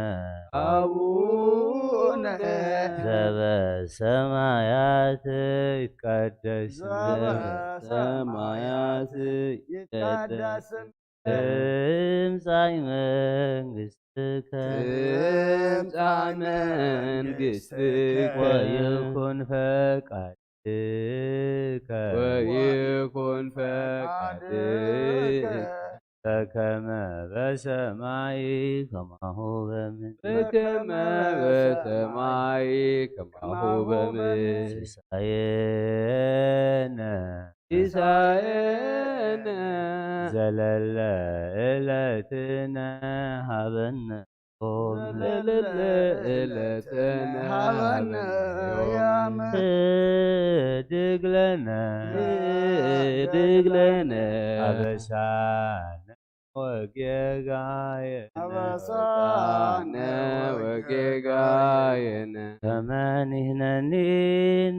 አቡነ። ዘበሰማያት ይትቀደስ ስምከ። ዘበሰማያት ይትቀደስ ስምከ። ትምጻእ መንግስትከ። ትምጻእ መንግስትከ። ወይኩን ፈቃድከ። ወይኩን ፈቃድከ። በከመ በሰማይ ከማሁ በምድር። በከመ በሰማይ ከማሁ በምድር። ሲሳየነ ሲሳየነ ዘለለ ዕለትነ ሀበነ ዮም። ዘለለ ዕለትነ ሀበነ ዮም። ህድግ ለነ ህድግ ለነ አበሳነ ወጌጋየነ አበሳነ ወጌጋየነ ከመ ንሕነኒ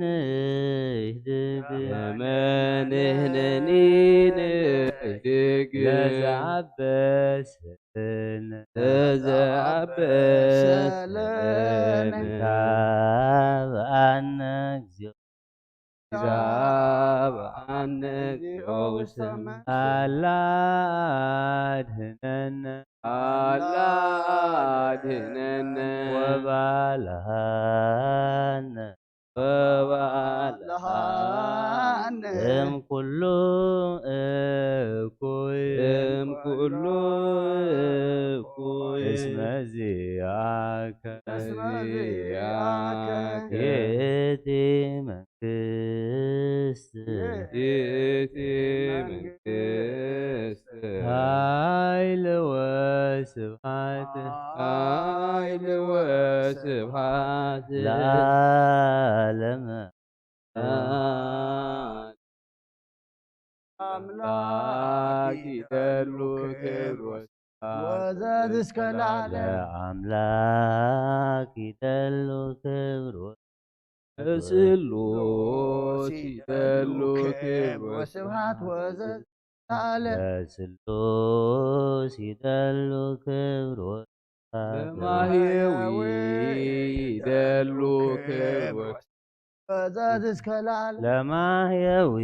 ንህድግ ከመ ንሕነኒ ንህድግ ለዘአበሰ ለዘአበሰ ለነ። ተሃበነ እግዚኦ ተሃበነ እግዚኦ ውስተ መንግስት። አላ አድህነነ አላ አድህነነ ወባልሃነ ወባልሃነ እም ኩሉ እኩይ እም ኩሉ እኩይ እስመ ዚአከ እስመ ዚአከ ይእቲ መንግስት ይእቲ መንግስት ኃይል ወስብሐት ኃይል ወስብሐት ለዓለመ አምላክ ይደሉ ክብር ወስብሐት ወዘዝ እስከ ለዓለም። ለአምላክ ይደሉ ክብር ወ- ለስሉስ ይደሉ ክብር ወስብሐት ወዘዝ ለዓለም። ለስሉስ ይደሉ ክብር ወስብሐት ለማህየዊ ይደሉ ክብር ወዘዝ እስከ ለዓለም። ለማህየዊ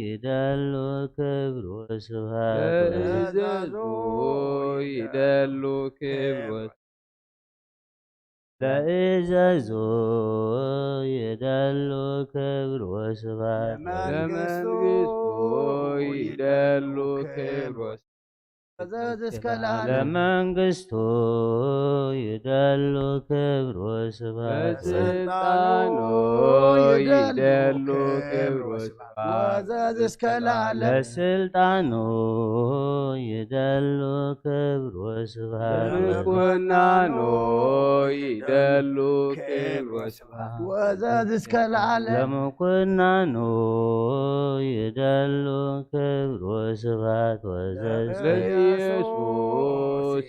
ይደሉ ክብር ወስብሐት ለእዘዞ ይደሉ ክብር ወስ- ለእዘዞ ይደሉ ክብር ወስብሐት ለመንግስቱ ይደሉ ክብር ወስ- ወዘዝ እስከ ለዓለም። ለመንግስቱ ይደሉ ክብር ወስብሐት ለስልጣኑ ይደሉ ክብር ወስብሐት ወዘዝ እስከ ለዓለም። ለስልጣኑ ይደሉ ክብር ወስብሐት ለምስጋናኑ ይደሉ ክብር ወስብሐት ወዘዝ እስከ ለዓለም። ለምኩናኑ ይደሉ ክብር ወስብሐት ወዘዝ ለኢየሱስ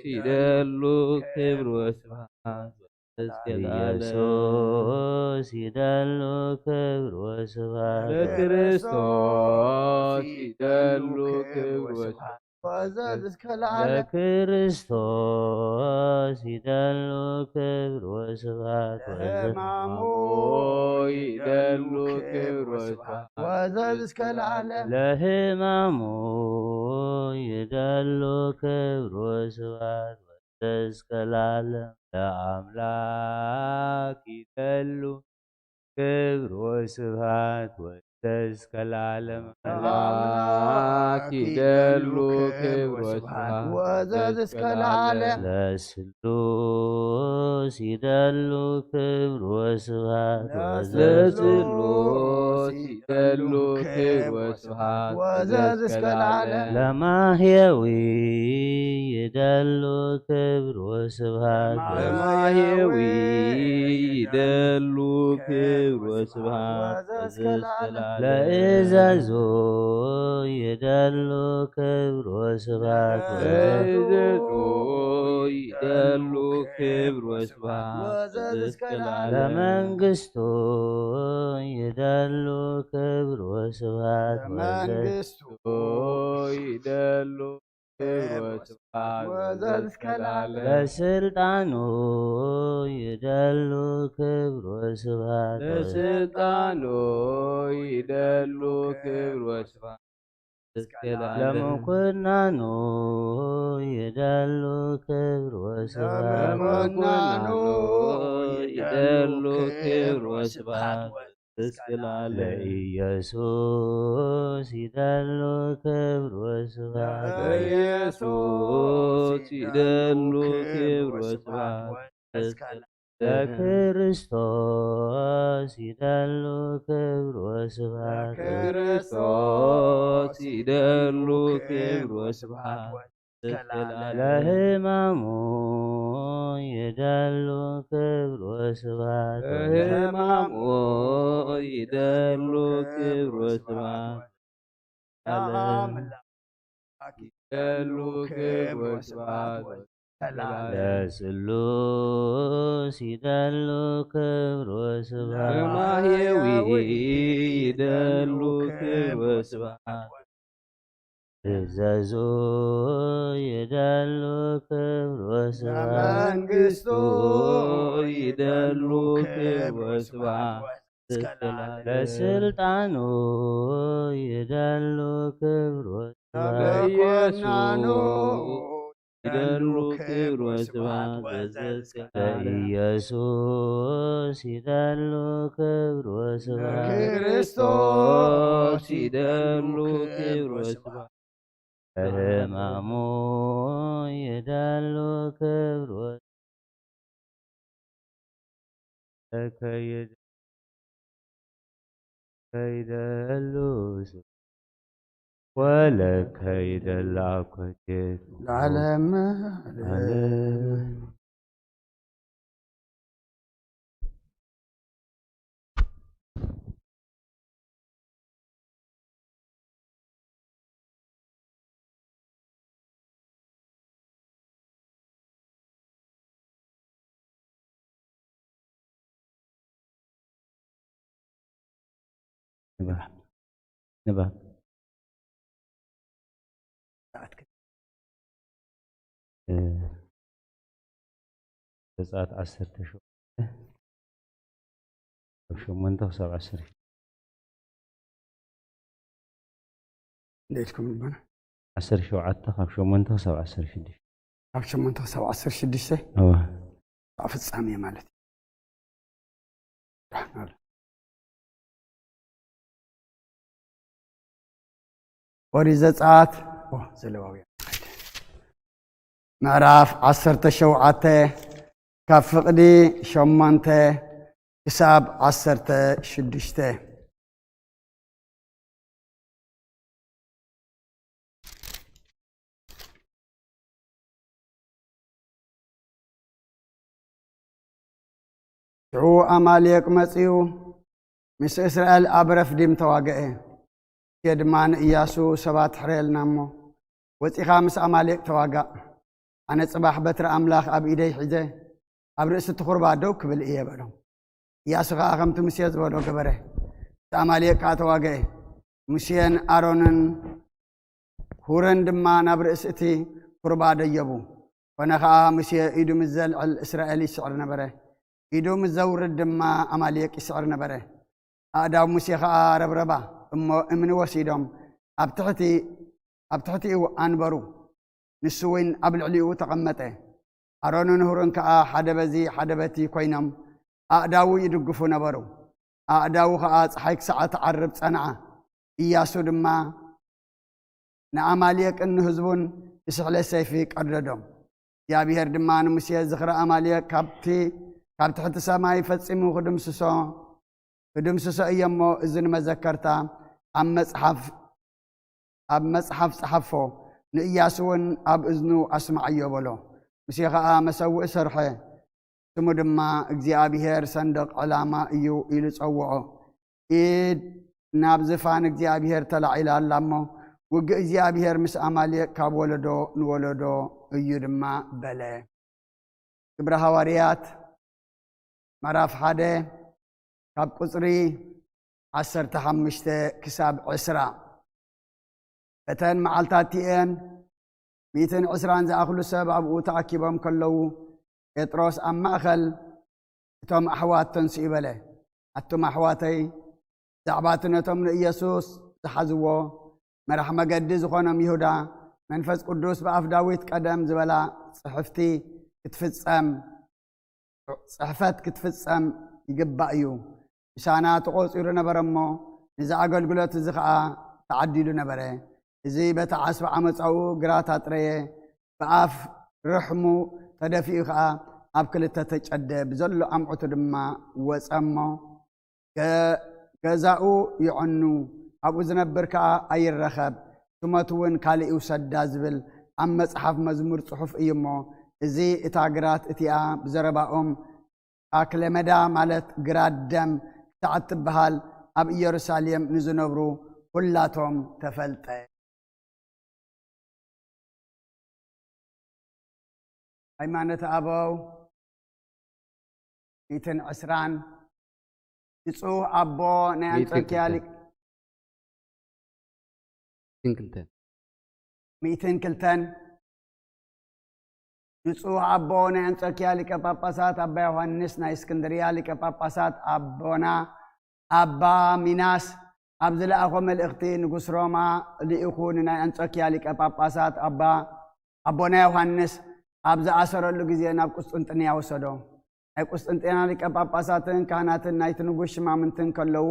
ይደሉ ክብር ወስብሐት ወዘዝ እስከ ለዓለም። ኢየሱስ ይደሉ ክብር ወስብሐት ለክርስቶስ ይደሉ ክብር ወስብሐት ወዘዝ እስከ ለዓለም። ለክርስቶስ ይደሉ ክብር ወስብሐት ወዘዝ ለሕማሙ ይደሉ ክብር ወስብሐት ወዘዝ እስከ ለዓለም። ለሕማሙ ይደሉ ክብር ወስብሐት ወዘዝ እስከ ለዓለም። ለአምላክ ይደሉ ክብር ወስብሐት ወዘዝ እስከ ለዓለም። ለአምላክ ይደሉ ክብር ወስብሐት ወዘዝ እስከ ለዓለም። ለስሉስ ይደሉ ክብር ወስብሐት ወዘዝ ለስሉስ ይደሉ ክብር ወስብሐት ወዘዝ እስከ ለዓለም። ለማህየዊ ይደሉ ክብር ወስብሐት ለማህየዊ ይደሉ ክብር ወስብሐት ወዘዝ እስከ ለዓለም። ለእዘዞ ይደሉ ክብር ወስብሐት ወዘዝ ለእዘዞ ይደሉ ክብር ወስብሐት ወዘዝ እስከ ለዓለም። ለመንግስቱ ይደሉ ክብር ወስብሐት ወዘዝ ለመንግስቱ ይደሉ ክብር ወስብሐት ወዘዝ እስከ ለዓለም። ለስልጣኑ ይደሉ ክብር ወስብሐት ወዘዝ ለስልጣኑ ይደሉ ክብር ወስብሐት እስከ ለዓለም። ለምኩናኑ ይደሉ ክብር ወስብሐት ለምኩናኑ ይደሉ ክብር ወስብሐት እስከ ለዓለም። ለኢየሱስ ይደሉ ክብር ወስብሐት ለኢየሱስ ይደሉ ክብር ወስብሐት እስከ ለዓለም። ለክርስቶስ ይደሉ ክብር ወስብሐት ለክርስቶስ ይደሉ ክብር ወስብሐት እስከ ለዓለም። ለሕማሙ ይደሉ ክብር ወስብሐት ለሕማሙ ይደሉ ክብር ወስብሐት ለዓለም። ይደሉ ክብር ወስብሐት ለስሉስ ይደሉ ክብር ወስብሐት። ለማህየዊ ይደሉ ክብር ወስብሐት። እዘዙ ይደሉ ክብር ወስብሐት። መንግስቱ ይደሉ ክብር ወስብሐት። ለስልጣኑ ይደሉ ክብር ወስብሐት። ለኢየሱስ ይደሉ ክብር ወስብሐት። ለኢየሱስ ይደሉ ክብር ወስብሐት። ክርስቶስ ይደሉ ክብር ወስብሐት። ለሕማሙ ይደሉ ክብር ወስብሐት። ለከይድ- ከይደሉ ስ- ወለከ ይደላ ኮቴት ለዓለም ዓለም። ንባብ ንባብ እ፣ ዘጸኣት ዓሰርተ ሸውዓተ ካብ ሸሞንተ ክሳብ ዓሰርተ እንዴት ከም ልቦና ዓሰርተ ሸውዓተ ካብ ሸሞንተ ክሳብ ዓሰርተ ሽዱሽተ ካብ ሸሞንተ ክሳብ ዓሰርተ ሽዱሽተ እዋ ኣብ ፍጻሜ ማለት እዩ። ኦሪት ዘጸኣት ኦ፣ ዘለዋውያን ምዕራፍ ዓሰርተ ሸውዓተ ካብ ፍቕዲ ሸሞንተ ክሳብ ዓሰርተ ሽዱሽተ። ሽዑ ኣማሌቅ መጺኡ ምስ እስራኤል ኣብ ረፍዲም ተዋግአ። ሙሴ ድማ ንእያሱ፣ ሰባት ሕረየልና እሞ ወጺኻ ምስ ኣማሌቅ ተዋጋእ። ኣነ ጽባሕ በትሪ ኣምላኽ ኣብ ኢደይ ሒዘ ኣብ ርእሲ እቲ ኹርባ ደው ክብል እየ በሎ። እያሱ ኸኣ ከምቲ ሙሴ ዝበሎ ገበረ። ምስ ኣማሌቅ ከኣ ተዋግአ። ሙሴን ኣሮንን ሁርን ድማ ናብ ርእሲ እቲ ኹርባ ደየቡ። ኮነ ኸኣ ሙሴ ኢዱ ምስ ዘልዕል እስራኤል ይስዕር ነበረ። ኢዱ ምስ ዘውርድ ድማ ኣማሌቅ ይስዕር ነበረ። ኣእዳው ሙሴ ኸኣ ረብረባ እሞ እምኒ ወሲዶም ኣብ ትሕቲ ኣብ ትሕቲኡ ኣንበሩ። ንሱ እውን ኣብ ልዕሊኡ ተቐመጠ። ኣሮንን ሁርን ከኣ ሓደ በዚ ሓደ በቲ ኮይኖም ኣእዳዉ ይድግፉ ነበሩ። ኣእዳዉ ኸኣ ጸሓይ ክሳዕ ትዓርብ ጸንዓ። እያሱ ድማ ንኣማሌቅን ንህዝቡን ብስሕለት ሰይፊ ቀደዶም። እግዚኣብሄር ድማ ንሙሴ፣ ዝኽሪ ኣማሌቅ ካብቲ ካብ ትሕቲ ሰማይ ፈጺሙ ክድምስሶ ክድምስሶ እየ እሞ፣ እዚ ንመዘከርታ ኣብ መጽሓፍ ኣብ መጽሓፍ ጸሓፎ፣ ንእያሱ እውን ኣብ እዝኑ ኣስምዓዮ በሎ። ሙሴ ኸኣ መሰውኢ ሰርሐ። ስሙ ድማ እግዚኣብሄር ሰንደቕ ዕላማ እዩ ኢሉ ጸውዖ። ኢድ ናብ ዝፋን እግዚኣብሄር ተላዒላ ኣላ እሞ፣ ውግእ እግዚኣብሄር ምስ ኣማሌቅ ካብ ወለዶ ንወለዶ እዩ ድማ በለ። ግብረ ሃዋርያት ምዕራፍ ሓደ ካብ ቁጽሪ ዓሰርተ ሓሙሽተ ክሳብ ዕስራ። በተን መዓልታት እቲኤን ሚእትን ዕስራን ዝኣኽሉ ሰብ ኣብኡ ተኣኪቦም ከለዉ፣ ጴጥሮስ ኣብ ማእከል እቶም ኣሕዋት ተንሲኡ በለ፣ ኣቱም ኣሕዋተይ፣ ብዛዕባ እቲ ነቶም ንኢየሱስ ዝሓዝዎ መራሕ መገዲ ዝኾኖም ይሁዳ፣ መንፈስ ቅዱስ ብኣፍ ዳዊት ቀደም ዝበላ ጽሕፍቲ ክትፍጸም ጽሕፈት ክትፍጸም ይግባእ እዩ። ምሳና ተቖጺሩ ነበረ እሞ፣ ነዚ ኣገልግሎት እዚ ኸኣ ተዓዲሉ ነበረ። እዚ በቲ ዓስቢ ዓመጻኡ ግራት ኣጥረየ፣ ብኣፍ ርሕሙ ተደፊኡ ኸኣ ኣብ ክልተ ተጨደ፣ ብዘሎ ኣምዑቱ ድማ ወጸ እሞ፣ ገ-፣ ገዛኡ ይዐኑ፣ ኣብኡ ዝነብር ከኣ ኣይረኸብ፣ ሹመቱ እውን ካልእ ይውሰዳ ዝብል ኣብ መጽሓፍ መዝሙር ጽሑፍ እዩ እሞ፣ እዚ እታ ግራት እቲኣ ብዘረባኦም ኣክለመዳ ማለት ግራት ደም ክሳዕ እትበሃል ኣብ ኢየሩሳሌም ንዝነብሩ ኹላቶም ተፈልጠ። ሃይማኖት ኣበው ሚእትን ዕስራን ብፁዕ ኣቦ ናይ ኣንጾኪያ ሊቀ ሚእትን ክልተን ብፁዕ ኣቦ ናይ ኣንጾኪያ ሊቀ ጳጳሳት ኣባ ዮሃንስ ናይ እስክንድርያ ሊቀ ጳጳሳት ኣቦና ኣባ ሚናስ ኣብ ዝለኣኾ መልእኽቲ ንጉስ ሮማ ልኢኹ ንናይ ኣንጾኪያ ሊቀ ጳጳሳት ኣባ ኣቦና ዮሃንስ ኣብ ዝኣሰረሉ ግዜ ናብ ቁስጥንጥንያ ወሰዶ። ናይ ቁስጥንጥንያ ሊቀ ጳጳሳትን ካህናትን ናይቲ ንጉስ ሽማምንትን ከለዉ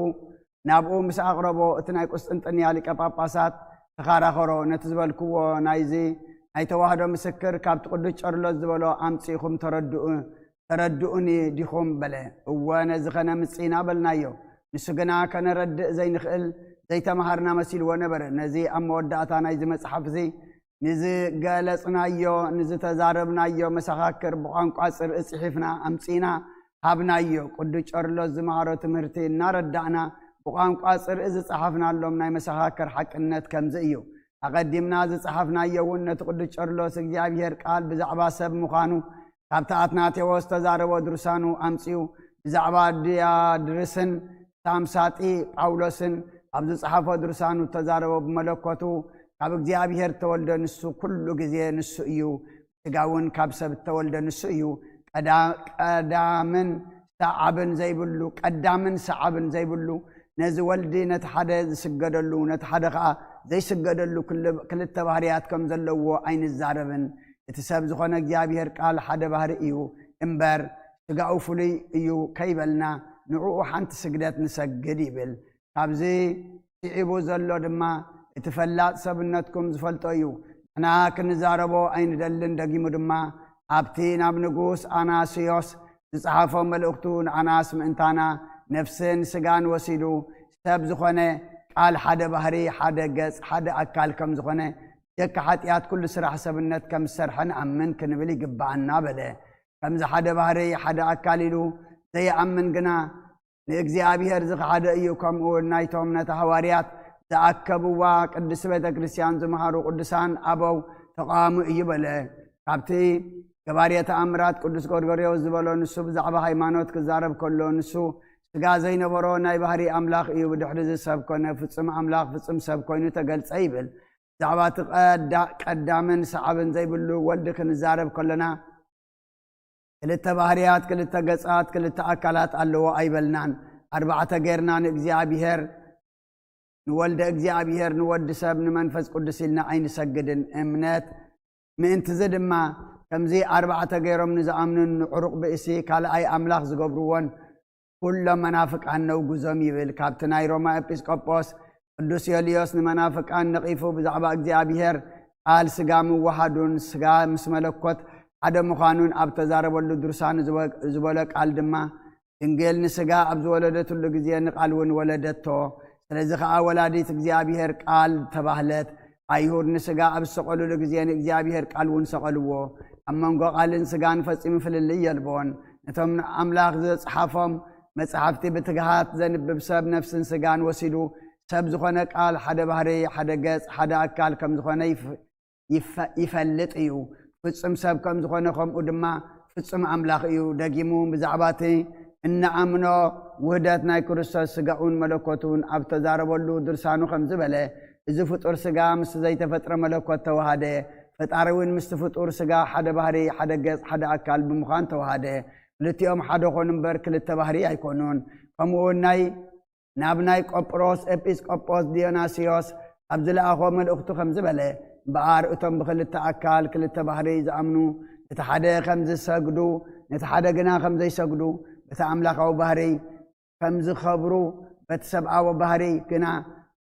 ናብኡ ምስ ኣቕረቦ እቲ ናይ ቁስጥንጥንያ ሊቀ ጳጳሳት ተኻራኸሮ። ነቲ ዝበልክዎ ናይዚ ናይ ተዋህዶ ምስክር ካብቲ ቅዱስ ጨርሎስ ዝበሎ ኣምጺእኹም ተረድኡ ተረድኡኒ ዲኹም በለ። እወ ነዚ ከነምጽእ ኢና በልናዮ። ንሱ ግና ከነረድእ ዘይንኽእል ዘይተምሃርና መሲልዎ ነበረ። ነዚ ኣብ መወዳእታ ናይዚ መጽሓፍ እዚ ንዝገለጽናዮ ንዝተዛረብናዮ መሰኻክር ብቋንቋ ጽርኢ ጽሒፍና ኣምጺእና ሃብናዮ። ቅዱስ ጨርሎስ ዝመሃሮ ትምህርቲ እናረዳእና ብቋንቋ ጽርኢ ዝጸሓፍናሎም ናይ መሰኻክር ሓቅነት ከምዚ እዩ። ኣቐዲምና ዝጸሓፍናዮ እውን ነቲ ቅዱስ ጨርሎስ እግዚኣብሔር ቃል ብዛዕባ ሰብ ምዃኑ ካብቲ ኣትናቴዎስ ዝተዛረቦ ድርሳኑ ኣምጺኡ ብዛዕባ ድያድርስን ሳምሳጢ ጳውሎስን ኣብ ዝጸሓፎ ድርሳኑ እተዛረቦ ብመለኮቱ ካብ እግዚኣብሔር እተወልደ ንሱ ኩሉ ግዜ ንሱ እዩ። ስጋ እውን ካብ ሰብ እተወልደ ንሱ እዩ። ቀዳ- ቀዳምን ሰዓብን ዘይብሉ ቀዳምን ሰዓብን ዘይብሉ ነዚ ወልዲ ነቲ ሓደ ዝስገደሉ ነቲ ሓደ ኸዓ ዘይስገደሉ ክል- ክልተ ባህርያት ከም ዘለዎ ኣይንዛረብን። እቲ ሰብ ዝኾነ እግዚኣብሔር ቃል ሓደ ባህሪ እዩ እምበር ስጋኡ ፍሉይ እዩ ከይበልና ንዕኡ ሓንቲ ስግደት ንሰግድ ይብል። ካብዚ ስዒቡ ዘሎ ድማ እቲ ፈላጥ ሰብነትኩም ዝፈልጦ እዩ። ንሕና ክንዛረቦ ኣይንደልን። ደጊሙ ድማ ኣብቲ ናብ ንጉስ ኣናስዮስ ዝጸሓፎ መልእኽቱ ንኣናስ ምእንታና ነፍስን ስጋን ወሲዱ ሰብ ዝኾነ ቃል ሓደ ባህሪ ሓደ ገጽ ሓደ ኣካል ከም ዝኾነ ደቂ ሓጢኣት ኩሉ ስራሕ ሰብነት ከም ዝሰርሐ ንኣምን ክንብል ይግብኣና በለ። ከምዚ ሓደ ባህሪ ሓደ ኣካል ኢሉ ዘይኣምን ግና ንእግዚኣብሔር ዝኸሓደ እዩ። ከምኡ እውን ናይቶም ነቲ ሃዋርያት ዝኣከብዋ ቅድስቲ ቤተ ክርስቲያን ዝመሃሩ ቅዱሳን ኣበው ተቓዋሚ እዩ በለ። ካብቲ ገባርየ ተኣምራት ቅዱስ ጎርጎርዮስ ዝበሎ ንሱ ብዛዕባ ሃይማኖት ክዛረብ ከሎ ንሱ ስጋ ዘይነበሮ ናይ ባህሪ ኣምላኽ እዩ። ብድሕሪ እዚ ሰብ ኮነ ፍጹም ኣምላኽ ፍጹም ሰብ ኮይኑ ተገልጸ ይብል። ብዛዕባ እቲ ቀዳ- ቀዳምን ሰዓብን ዘይብሉ ወልዲ ክንዛረብ ከሎና ክልተ ባህርያት ክልተ ገጻት ክልተ ኣካላት ኣለዎ ኣይበልናን። ኣርባዕተ ጌርና ንእግዚኣብሔር ንወልደ እግዚኣብሔር ንወዲ ሰብ ንመንፈስ ቅዱስ ኢልና ኣይንሰግድን። እምነት ምእንትዚ ድማ ከምዚ ኣርባዕተ ገይሮም ንዝኣምኑን ንዕሩቕ ብእሲ ካልኣይ ኣምላኽ ዝገብርዎን ኩሎም መናፍቃን ነውግዞም ይብል። ካብቲ ናይ ሮማ ኤጲስቆጶስ ቅዱስ ዮልዮስ ንመናፍቃን ነቒፉ ብዛዕባ እግዚኣብሔር ቃል ስጋ ምውሃዱን ስጋ ምስ መለኮት ሓደ ምዃኑን ኣብ ተዛረበሉ ድርሳኑ ዝበ- ዝበሎ ቃል ድማ ድንግል ንስጋ ኣብ ዝወለደትሉ ግዜ ንቃል እውን ወለደቶ። ስለዚ ኸዓ ወላዲት እግዚኣብሔር ቃል ተባህለት። ኣይሁድ ንስጋ ኣብ ዝሰቐሉሉ ግዜ ንእግዚኣብሔር ቃል እውን ሰቐልዎ። ኣብ መንጎ ቃልን ስጋን ፈጺሙ ፍልልይ የልቦን። ነቶም ኣምላኽ ዘጽሓፎም መጽሓፍቲ ብትግሃት ዘንብብ ሰብ ነፍስን ስጋን ወሲዱ ሰብ ዝኾነ ቃል ሓደ ባህሪ ሓደ ገጽ ሓደ ኣካል ከም ዝኾነ ይፍ- ይፈ- ይፈልጥ እዩ። ፍጹም ሰብ ከም ዝኾነ ከምኡ ድማ ፍጹም ኣምላኽ እዩ። ደጊሙ ብዛዕባ እቲ እንኣምኖ ውህደት ናይ ክርስቶስ ስጋኡን መለኮቱን ኣብ ተዛረበሉ ድርሳኑ ከምዚ በለ፣ እዚ ፍጡር ስጋ ምስ ዘይተፈጥረ መለኮት ተዋሃደ። ፈጣሪ እውን ምስቲ ፍጡር ስጋ ሓደ ባህሪ፣ ሓደ ገጽ፣ ሓደ ኣካል ብምዃን ተዋሃደ። ክልቲኦም ሓደ ኾኑ እምበር ክልተ ባህሪ ኣይኮኑን። ከምኡ እውን ናይ ናብ ናይ ቆጵሮስ ኤጲስቆጶስ ዲዮናስዮስ ኣብ ዝለኣኾ መልእኽቱ ከምዚ በለ፣ እምበኣር እቶም ብኽልተ ኣካል ክልተ ባህሪ ዝኣምኑ ነቲ ሓደ ከም ዝሰግዱ ነቲ ሓደ ግና ከም ዘይሰግዱ በቲ ኣምላኻዊ ባህሪ ከም ዝኸብሩ በቲ ሰብኣዊ ባህሪ ግና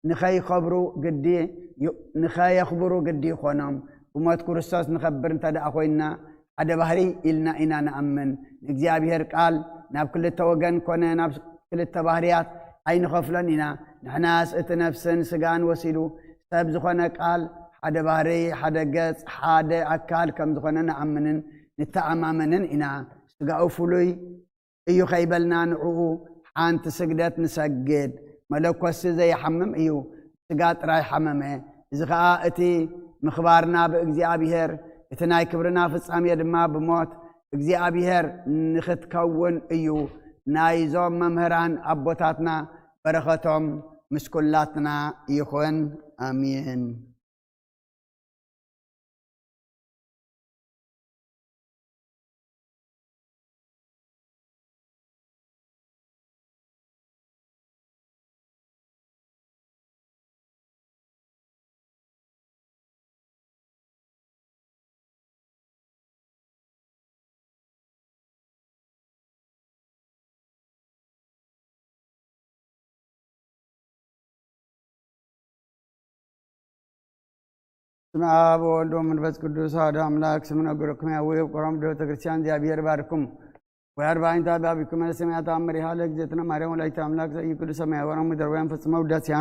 ንኸይኸብሩ ግዲ ንኸየኽብሩ ግዲ ይኾኖም። ብሞት ክርስቶስ ንኸብር እንተ ደኣ ኮይንና ሓደ ባህሪ ኢልና ኢና ንኣምን። ንእግዚኣብሔር ቃል ናብ ክልተ ወገን ኮነ ናብ ክልተ ባህርያት ኣይንኸፍሎን ኢና። ንሕናስ እቲ ነፍስን ስጋን ወሲዱ ሰብ ዝኾነ ቃል ሓደ ባህሪ፣ ሓደ ገጽ፣ ሓደ ኣካል ከም ዝኾነ ንኣምንን ንተኣማመንን ኢና። ስጋኡ ፍሉይ እዩ ከይበልና ንዕኡ ሓንቲ ስግደት ንሰግድ። መለኮሲ ዘይሓምም እዩ፣ ስጋ ጥራይ ሓመመ። እዚ ኸኣ እቲ ምኽባርና ብእግዚኣብሔር እቲ ናይ ክብርና ፍጻሜ ድማ ብሞት እግዚኣብሔር ንኽትከውን እዩ። ናይዞም መምህራን ኣቦታትና በረኸቶም ምስ ኩላትና ይኹን። ኣሜን። ስም ኣብ ወልድ ወመንፈስ ቅዱስ ኣሐዱ ኣምላክ። ስም ነገርኩም ያዊ ቆሮም ዶ ቤተክርስቲያን እግዚኣብሔር ባርኩም። ወያድ ባይንታ ባቢኩም ሰማያት ኣመሪሃ ለእግዝእትነ ማርያም ወላዲተ ኣምላክ ዘኢቅዱስ ሰማያዊ ወረም ምድር ወይም ፈጽመ ውዳሴያ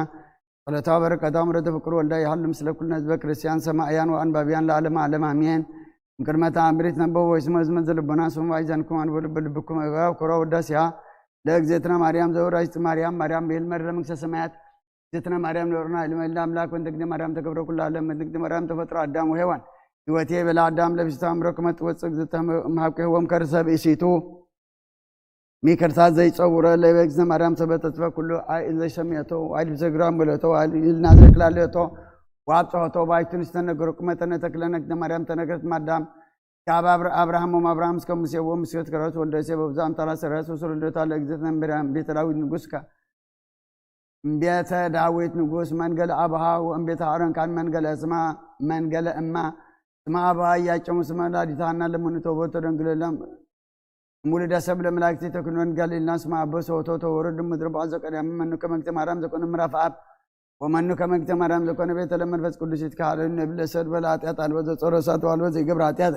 ጸሎታ በረከታ ምሕረተ ፍቅር ወልዳ ይሃሉ ምስለ ኩልነ ህዝበ ክርስቲያን ሰማእያን ወአንባቢያን ለዓለመ ዓለም አሜን። እምቅድመ ተአምሪት ነበቦ ወይስመ ህዝመ ዘልቦና ስሙ አይዘንኩም አንቦ ልብ ልብኩም እባብ ኮሮ ውዳሴያ ለእግዝእትነ ማርያም ዘውራጅ ማርያም ማርያም ቤል መረ መንግስተ ሰማያት እግዝእትነ ማርያም ንበሩና ኢልመ ኢልና ኣምላክ ወንተ ግዜ ማርያም ተገብረ ኩሉ ዓለም ወንተ ግዜ ማርያም ተፈጥሮ ኣዳም ወሔዋን ህይወቴ በላ ኣዳም ለብሽታ እምሮ ክመጥ ወፅእ እግዝእተ እምሃብ ክህቦም ከርሰብ ኢሲቱ ሚከርሳ ዘይጸውረ ለበግዝእትነ ማርያም ሰበተትፈ ኩሉ አይ ዘይሰሚየቶ አይ ልብዘግራም ብለቶ አይ ኢልና ዘክላለቶ ዋብፀሆቶ ባይቱን ዝተነገሩ ቁመተነ ተክለነ ግዝእትነ ማርያም ተነግረት ማዳም ካብ ኣብር- ኣብርሃም ወም ኣብርሃም እስከ ሙሴ ወሙሴ ወትከረስ ወልደ ዮሴፍ ወብዛ ኣምታላ ሰረስ ወስር ልደታ ለእግዝእትነ ማርያም ቤተ ዳዊት ንጉስካ እምቤተ ዳዊት ንጉስ መንገለ አብሃ ወእምቤተ አሮን ካን መንገለ ስማ መንገለ እማ ስማ አብሃ እያጨሙ ስመ ላዲታና ለመኑ ተወበቶ ደንግለለም ሙሉደ ሰብ ለመላእክት ተክኖን ጋሊልና ስማ አበ ሰወቶ ተወረዱ ምድር ባዕ ዘቀዳሚ መኑ ከመግተ ማርያም ዘኮነ ምዕራፍ አብ ወመኑ ከመግተ ማርያም ዘኮነ ቤተ ለመንፈስ ቅዱስ ይትካሃለሉ ነብለ ሰድ በለ ኃጢአት አልቦ ዘጾረ እሳት አልቦ ዘይገብር ኃጢአት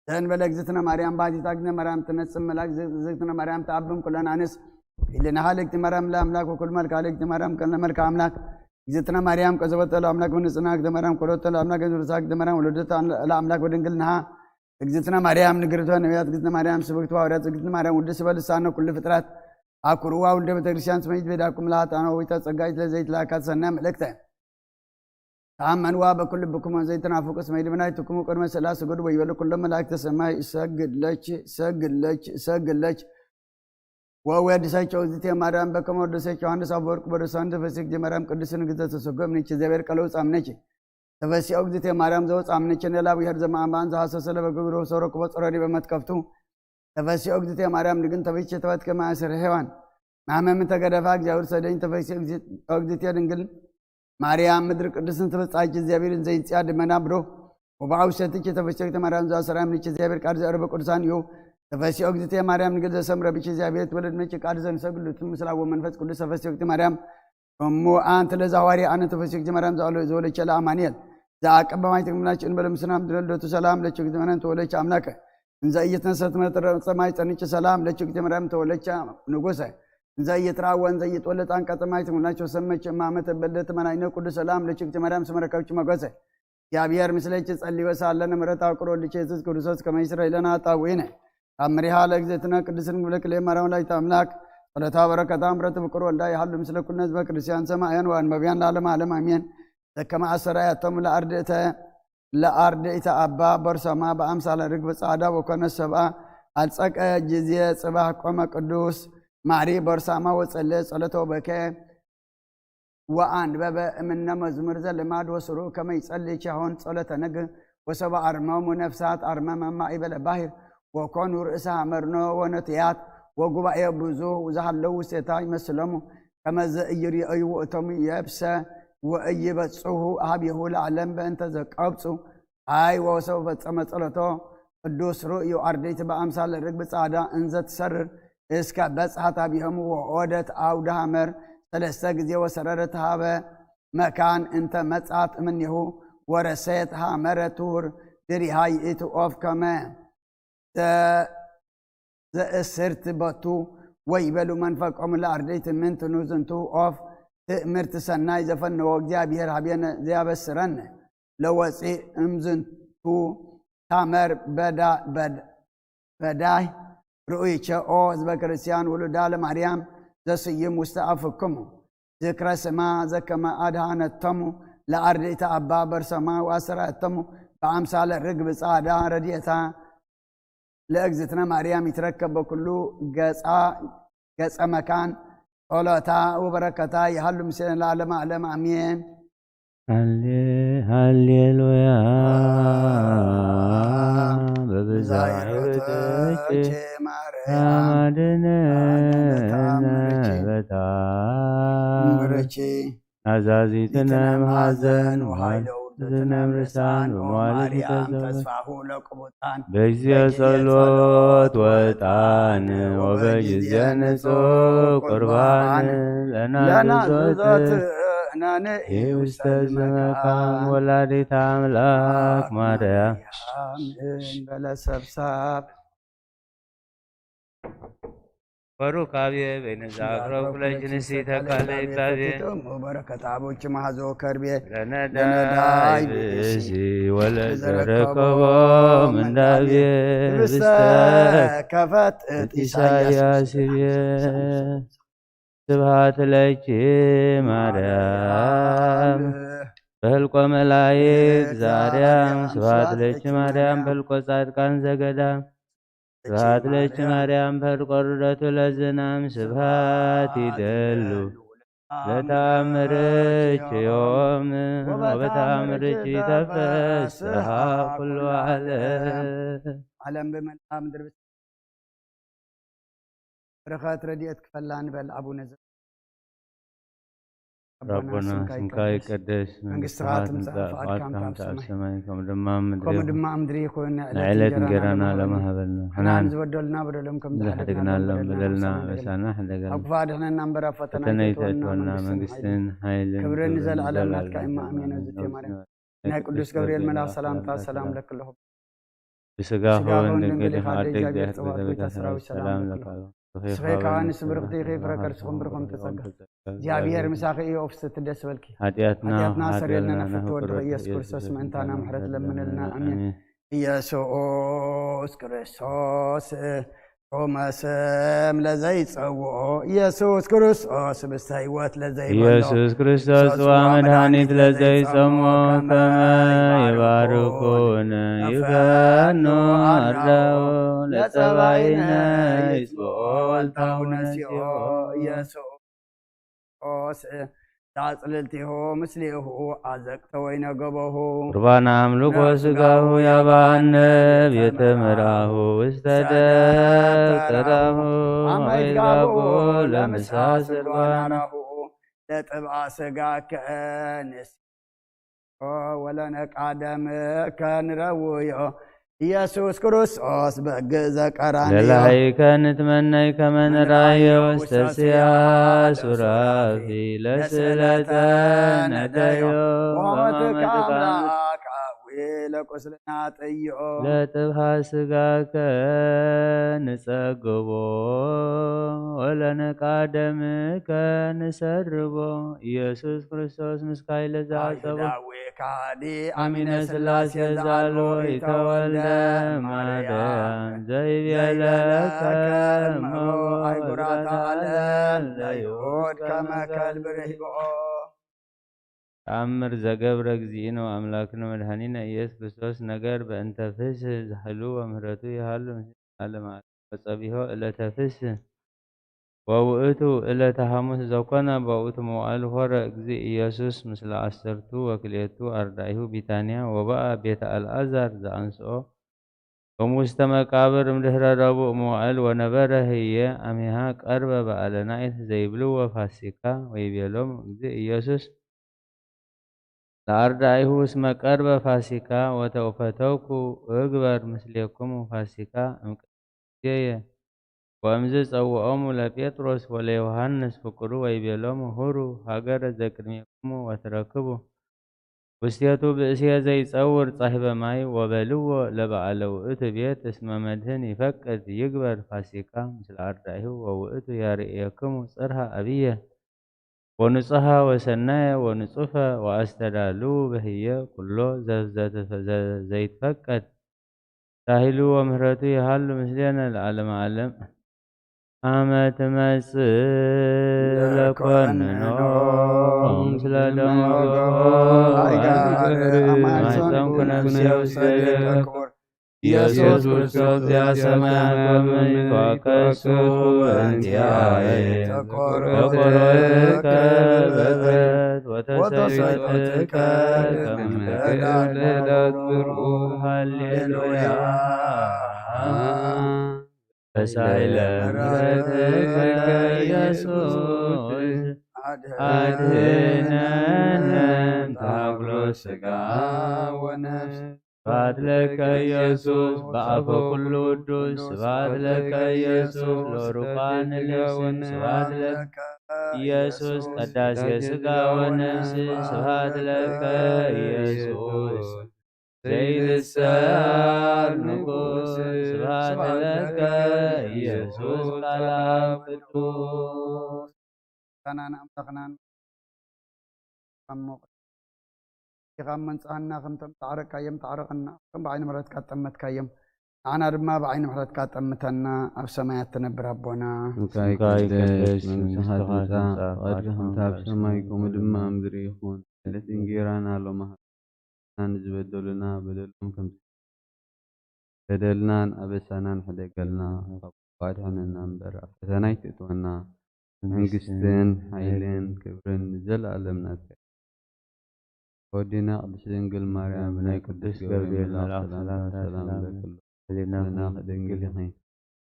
ዘእንበለ እግዝእትነ ማርያም ባቲታ እግዝእትነ ማርያም ትነጽም መላእክት እግዝእትነ ማርያም ተአብም ኩለን አንስ ኢልናሃ ለእግዝእትነ ማርያም ለአምላክ ወኩል መልካ ለእግዝእትነ ማርያም ከነ መልካ አምላክ እግዝእትነ ማርያም ቀዘበተ ለአምላክ መንጽና እግዝእትነ ማርያም ኮሎተ ለአምላክ ዘርሳ እግዝእትነ ማርያም ወለደተ ለአምላክ ወድንግልናሃ እግዝእትነ ማርያም ንግርቶ ነቢያት እግዝእትነ ማርያም ስብክት ሐዋርያት እግዝእትነ ማርያም ውድስ በልሳነ ኩሉ ፍጥረት አኩርዋ ውልደ ቤተክርስቲያን ስመይት ቤዳኩም ለሃጣና ወይታ ጸጋይት ለዘይት ለአካት ሰናይ መልእክተ ተአመንዋ በኩል ልብኩም ዘይተናፍቁ ስመይ ልብናይትኩም ቅድመ ስላ ስጉድ ወይበሉ ኩሎም መላእክተ ሰማይ ሰግለች ሰግለች ሰግለች ወወድሰቸው እግዝእትየ ማርያም በከመ ወደሰች ዮሐንስ አፈወርቅ በደሳን ተፈሲ እግዝእትየ ማርያም ቅድስት ንግዝእተ ተሰጎ እምኔኪ እግዚአብሔር ቃለ ውእቱ አምኔኪ ተፈሲኦ እግዝእትየ ማርያም ዘወፅእ አምኔኪ ነላ ብሔር ዘማአንባን ዘሐሰሰ ለበግብሮ ሰረክቦ ጸረሪ በመትከፍቱ ተፈሲኦ እግዝእትየ ማርያም ንግን ተፈይቼ ተፈትከ ማእሰር ሔዋን ማመም ተገደፋ እግዚአብሔር ሰደኝ ተፈሲኦ እግዝእትየ ድንግል ማርያም ምድር ቅድስትን ተፈጻች እግዚአብሔርን ዘይጽያ ድመና ብዶ ወበአውሸትኪ ተፈሲኦ እግዝእትየ ማርያም ዘአሰራም ንች እግዚአብሔር ቃል ዘዕረበ ቅዱሳን እዩ። ተፈሲኦ እግዝእትየ ማርያም ንግል ዘሰምረ ብች እግዚአብሔር ትወለድ መች ቃል ዘንሰግድ ልቱን ምስላ ወመንፈስ ቅዱስ ተፈሲኦ እግዝእትየ ማርያም እሞ አንቲ ለዛ ሐዋርያ አነ ተፈሲኦ እግዝእትየ ማርያም ዘአሎ ዘወለቸ ለአማኑኤል ዘአቀበ ማይ ተግምላች እንበለ ምስናም ድረልደቱ ሰላም ለች እግዝእትየ ማርያም ተወለች አምላከ እንዘ ኢይትነሰት መጥረ ጸማይ ጸንች ሰላም ለች እግዝእትየ ማርያም ተወለች ንጉሰ እንዘ ኢይትራወ እንዘ ኢይትወለድ አንቀጸ ማይ ተግምላች ወሰመች እማመተ በልደት መናይነ ቅዱስ ሰላም ለች እግዝእትየ ማርያም ስመረከብች መጎሰ እግዚአብሔር ምስለች ጸልዮ ሳለነ ምሕረት አውቅሮ ልጅ ኢየሱስ ክርስቶስ ከመ ይስረይ ለነ ኃጣውኢነ። ታምሪሃ ለእግዝእትነ ቅድስት ድንግል ክልኤ ማርያም ወላዲተ አምላክ ጸሎታ በረከታ ምሕረት ፍቅር ወልዳ ይሃሉ ምስለ ኩልነ ህዝበ ክርስቲያን ሰማያን ወአንበቢያን ለዓለመ ዓለም አሜን። ዘከመ አሰራያቶም ለአርድእተ ለአርድእተ አባ በርሳማ በአምሳለ ርግብ ጻዕዳ ወኮነ ሰብአ አልጸቀ ጊዜ ጽባህ ቆመ ቅዱስ ማሪ በርሳማ ወጸለ ጸሎቶ በከ ወአንበበ እምነ መዝሙር ዘልማድ ወስሩ ከመ ይጸሊ ቻሆን ጸሎተ ነግ ወሰባ አርመሙ ነፍሳት አርመመ ማእበለ ባሕር ወኮኑ ርእሰ ሐመርኖ ወነትያት ወጉባኤ ብዙ ዘሃለው ውስቴታ ይመስሎሙ ከመዘ እይርእዩ ውእቶም የብሰ ወእይበጽሑ ሀቤሁ ለዓለም በእንተ ዘቀብጹ አይ ወሰው ፈጸመ ጸሎቶ ቅዱስ ርእዩ አርድእት በአምሳለ ርግብ ጻዕዳ እንዘ ትሰርር እስከ በጽሐት አብሆሙ ወኦደት አውደ ሐመር ሰለስተ ጊዜ ወሰረረት ሀበ መካን እንተ መጻት እምኔሁ ወረሰየት ሐመረ ቱር ድሪሃ ይእቲ ኦፍ ከመ ዘእስርት በቱ ወይበሉ መንፈቆሙ ለአርድእት ምንትኑ ዝንቱ ኦፍ ትእምርት ሰናይ ዘፈነዎ እግዚኣብሔር ሀቤነ ዘያበስረነ ለወፂእ እምዝንቱ ታመር በዳ በድ- በዳይ ርእይቸ ኦ ህዝበ ክርስቲያን ውሉዳ ለማርያም ዘስይም ውስተ አፍክሙ ዝክረ ስማ ዘከመ አድሃነቶሙ ለአርድእተ አባ በርሰማ ወአሰራየቶሙ ብኣምሳለ ርግብ ጻዕዳ ረድኤታ ለእግዝእትነ ማርያም ይትረከብ በኩሉ ገጻ ገጸ መካን። ጸሎታ ወበረከታ ይሃሉ ምስለ ለዓለመ ዓለም ኣሜን። ሃሌ ሃሌሉያ። በብዛ ሕይወትኪ ማርያም አድነን በታ ምርኪ ናዛዚትነ መሐዘን ወኃይለ ውርደትነ ምርሳን በመዋዕለ ማርያም ተዘመር ተስፋሁ ለቅቡጣን በጊዜ ጸሎት ወጣን ወበጊዜ ንጹሕ ቁርባን ለናዘዞት ለናዘዞት ነንኢ ውስተ ዝመካን ወላዲተ ኣምላክ ማርያም በለ ሰብሳብ ወሩካቤ በይነ ዛግረው ኩለጅንሲ ተካለ ይካቤ በረከት አቦች ማዞ ከርቤ ለነዳይ ብእሲ ወለዘረከቦ ምንዳቤ ብስተ ከፈት ኢሳያስ ይቤ። ስብሐት ለኪ ማርያም በህልቆ መላእክት ዘአርያም። ስብሐት ለኪ ማርያም በህልቆ ጻድቃን ዘገዳም። ስብሐት ለኪ ማርያም በህልቆ ርደቱ ለዝናም። ስብሐት ይደሉ ለተአምርኪ ዮም ወበተአምርኪ ተፈስሐ ኩሉ ዓለም። ዓለም ብመልኣ ምድሪ በረኸት ረድኤት ክፈላ ንበል። ኣቡነ ዘ- ኣቦና ስምካ ይቀደስ፣ መንግስትኻ ትምጻእ፣ ፍቓድካ ትምጻእ ኣብ ሰማይ ከምኡ ድማ ኣብ ምድሪ ከምኡ ይኹን። ድማ ኣብ ምድሪ ይኹን። ንዕለት እንጀራና ለመሃበልና ሓናን ዝበደሉና በደሎም ከም ዝሓደግናሎም በደልና ኣበሳና ሕደገልና። ኣብ ክፉእ ኣድሕነና እምበር ኣብ ፈተና ፈተና ኣይተእትወና። ኣይተእትወና። መንግስትን ሓይልን ክብርን ክብርን ንዘለኣለም ንዘለኣለም ናትካ እማ ኣሜን። ኣሜን። እዚ ቴማ ናይ ቅዱስ ገብርኤል መልኣኽ ሰላምታ ሰላም ለኪ ኣለኹ። ብስጋኹ ስጋኹ እውን ድንግል ድንግል ኢኻ፣ ኢኻ፣ ኣደ ኣደ እግዚኣብሔር እግዚኣብሔር ጽባሕ ጽባሕ ጎይታ ጎይታ ሰራዊት ሰራዊት ሰላም ሰላም ለኪ ለኪ ኣለኹ። ኣለኹ። ስፍሬ ከዋኒ ስብርክቲ ኢኺ፣ ፍረ ከርስኹም ብርኹም ተጸጋ። እግዚኣብሔር ምሳኺ እዩ፣ ኦፍስቲ ደስ በልኪ። ሓጢኣትና ሓጢኣትና ሓጢኣትና ሰሪልና ናፍቅር ፍትወድ ርሑስ ኢየሱስ ክርስቶስ ኢየሱስ ምእንታና ክርስቶስ ምሕረት ምሕረት ለምንልና። ለምንልና። ኣሜን። ኣሜን። ኢየሱስ ክርስቶስ ጡመ ስም ለዘይጸውኦ፣ ኢየሱስ ክርስቶስ ብስተ ህይወት ለዘይበሎ፣ ኢየሱስ ክርስቶስ ጽዋ መድኃኒት ለዘይጸሞ ከመ ይባርኩን ይፈኑ አርዳኦ ለጸባይነ ይጽብኦ ወልታሁ ነሲኦ። ኢየሱስ ዛጽልልቲሁ ምስሌሁ አዘቅተ ወይነ ገበሁ። ቁርባነ አምልኮ ስጋሁ ያባነ ቤተ ምርአሁ ውስተ ደብተራሁ አመ ይትጋብኡ ለምሳ ስርጓናሁ። ለጥብአ ስጋከ ንስ ወለነቃደም ከንረውዮ ኢየሱስ ክርስቶስ በግ ዘቀራንዮ። ለላይከ ንትመነይ ከመ ንራዮ ውስተ ስያ ሱራፊ ለስእለተ ነደዮ። ሞትከ አምላክ አዊ ለቁስልና ጥዮ። ለጥብሃ ስጋከ ንጸግቦ ወለነቃደምከ ንሰርቦ። ኢየሱስ ክርስቶስ ምስካይ ለዘአጸቦ። ከሃዲ አሚነ ስላሴ ዘአልቦ ኢተወልደ ማርያም ዘይቤለከ እመቦ አይጉራተ ዓለም ለይሁድ ከመ ከልብ ርሂብኦ። ተአምር ዘገብረ እግዚእነ ወአምላክነ መድኃኒነ ኢየሱስ ክርስቶስ ነገር በእንተ ፍስህ ዛህሉ ወምህረቱ ይሃሉ ምስለ ዓለመ ዓለም። ወጸቢሖ ዕለተ ፍስህ ወውእቱ ዕለተ ሐሙስ ዘኮነ በውእቱ መዋዕል ሆረ እግዚእ ኢየሱስ ምስለ ዐሰርቱ ወክልኤቱ አርዳኢሁ ቢታንያ ወበአ ቤተ አልዓዛር ዘአንስኦ እምውስተ መቃብር እምድህረ ረቡዕ መዋዕል ወነበረ ህዬ አሚሃ ቀርበ በአለናይት ዘይብልዎ ፋሲካ ወይቤሎሙ እግዚእ ኢየሱስ ለአርዳኢሁ እስመ ቀርበ ፋሲካ ወተውፈተውኩ እግበር ምስሌክሙ ፋሲካ እምቅድስት ጊዜየ። ወእምዝ ጸውዖሙ ለጴጥሮስ ወለዮሃንስ ፍቁሩ ወይቤሎሙ ሁሩ ሃገረ ዘቅድሜክሙ ወትረክቡ ውስቴቱ ብእሴ ዘይጸውር ጻሂበ ማይ ወበልዎ ለበዓለ ውእቱ ቤት እስመ መድህን ይፈቅድ ይግበር ፋሲካ ምስለ አርዳኢሁ ወውእቱ ያርእየክሙ ጽርሃ አብየ ወንጹሃ ወሰናየ ወንጹፈ ወአስተዳልዉ በህየ ኩሎ ዘዘይትፈቀድ ሳሂሉ ወምህረቱ ይሃሉ ምስሌነ ለዓለመ ዓለም። አመ ትመጽእ ለኮንኖም ስለ ደንጎ ማይጸንኩ ነፍስየ ውስተ ኢየሱስ ክርስቶስ ዚአ ሰማያት ወምድር ይትወከሱ በእንቲአየ ተቆሮትከ በፍረት ወተሰይፈትከ ከመ ክእለ ዳግብሩ። ሃሌሉያ። ተሳይለ ምሕረትከ ኢየሱስ አድህነነ እምታግሎ ስጋ ወነፍስ። ስብሐት ለከ ኢየሱስ በአፈ ኩሉ ቅዱስ። ስብሐት ለከ ኢየሱስ ለሩፋን ልብስን። ስብሐት ለከ ኢየሱስ ቀዳሴ ስጋ ወነፍስ። ስብሐት ለከ ኢየሱስ ዘይትሰአል ንጉስ። ስብሐት ለከ ኢየሱስ ቃል አብ ቅዱስ። ኣምላኽናን ኣምላኽናን ኣሞ ኢኻ መንጽሃና፣ ከምቶም ተዓረቅካዮም ተዓረቀና፣ ከም ብዓይኒ ምሕረትካ ጠመትካዮም፣ ንዓና ድማ ብዓይኒ ምሕረትካ ጠምተና። ኣብ ሰማያት ትነብር ኣቦና፣ ስምካ ይቀደስ፣ መንግስትኻ ትምጻእ፣ ፍቓድካ ከምቲ ኣብ ሰማይ ከምኡ ድማ ኣብ ምድሪ ይኹን። ዕለት እንጌራና ሎሚ ሃበና፣ ንዝበደሉና በደሎም ከም በደልናን ኣበሳናን ሕደገልና፣ ካብ ክፉእ ኣድሕነና እምበር፣ ኣብ ፈተና ኣይትእትወና። መንግስትን ሓይልን ክብርን ንዘለኣለም ናትካ እዩ። ወዲና ቅድስት ድንግል ማርያም፣ ናይ ቅዱስ ገብርኤል መልኣክ ሰላምታ ሰላም ንብለኪ። ሰላም ንብለኪ። ህሊናኺ ህሊናኺ ድንግል ድንግል ኢኺ። ኢኺ።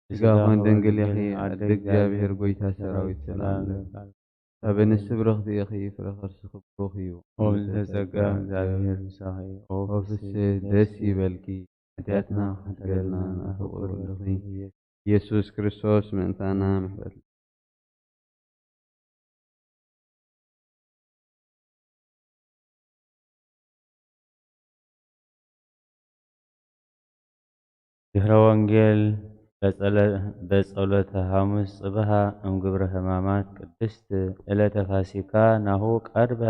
ስጋኺ እውን ድንግል ኢኺ። ኣደ ኣደ እግዚኣብሔር፣ እግዚኣብሔር፣ ጎይታ ሰራዊት ሰላም ሰላም ንብለኪ። ንብለኪ። ኣብ ኣንስቲ ብርኽቲ ኢኺ፣ ፍረ ከርስኺ ብሩኽ እዩ። ኦም ዝተጸጋ እግዚኣብሔር ምሳኺ። ኦ ኦ ፍስሕቲ ፍስሕቲ ደስ ደስ ይበልኪ። ኃጢአትና ኃጢአትና ክሕደገልና ክሕደገልና ናፍቁር ናፍቁር ወልድኺ ወልድኺ ኢየሱስ ክርስቶስ ምእንታና ምሕረት። ድህረ ወንጌል በጸለ-፣ በጸሎተ ሐሙስ ጽብሃ እምግብረ ሕማማት ቅድስት ዕለተ ፋሲካ ናሁ ቀርበ።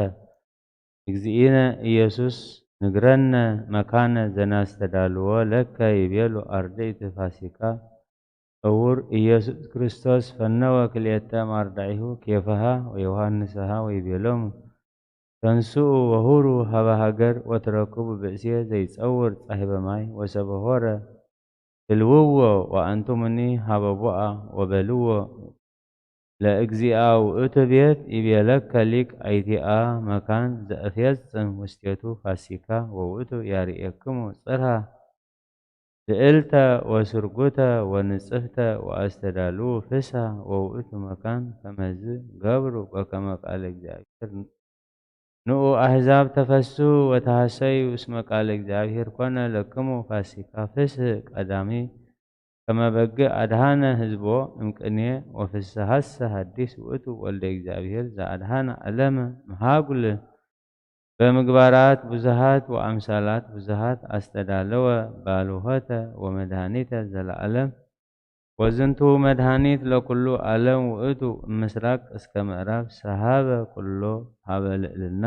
እግዚእነ ኢየሱስ ንግረነ መካነ ዘናስተዳልዎ ለከ ይቤሉ አርድእት ፋሲካ። ዕዉር ኢየሱስ ክርስቶስ ፈነወ ክልኤተ ማርዳዒሁ ኬፋሃ ወዮሃንስሃ ወይቤሎሙ፣ ተንስኡ ወሁሩ ሀበ ሃገር ወትረክቡ ብእሴ ዘይጸውር ጻሂበ ማይ ወሰበ ሆረ ትልውዎ ወአንቱምኒ ሀበ ቦአ ወበልዎ ለእግዚአ ውእቱ ቤት ይቤለከ ሊቅ አይቲአ መካን ዘእፌጽም ውስቴቱ ፋሲካ ወውእቱ ያርኤክሙ ጽርሃ ብዕልተ ወስርጉተ ወንጽህተ ወአስተዳልዉ ፍስሃ ወውእቱ መካን ከመዝ ገብሩ በከመ ቃለ እግዚኣብሔር ንኡ አሕዛብ ተፈስሑ ወተሐሰዩ እስመ ቃለ እግዚኣብሔር ኮነ ለክሙ ፋሲካ ፍስህ ቀዳሚ ከመ በግዕ አድኃነ ህዝቦ እምቅኔ ወፍስሐሰ ሐዲስ ውእቱ ወልደ እግዚኣብሔር ዘአድኃነ ዓለመ እምሃጉል በምግባራት ብዙኃት ወአምሳላት ብዙኃት አስተዳለወ ባልሆተ ወመድኃኒተ ዘለዓለም ወዝንቱ መድኃኒት ለኩሉ ዓለም ውእቱ እምስራቅ እስከ ምዕራብ ሰሃበ ኩሎ ሀበ ልዕልና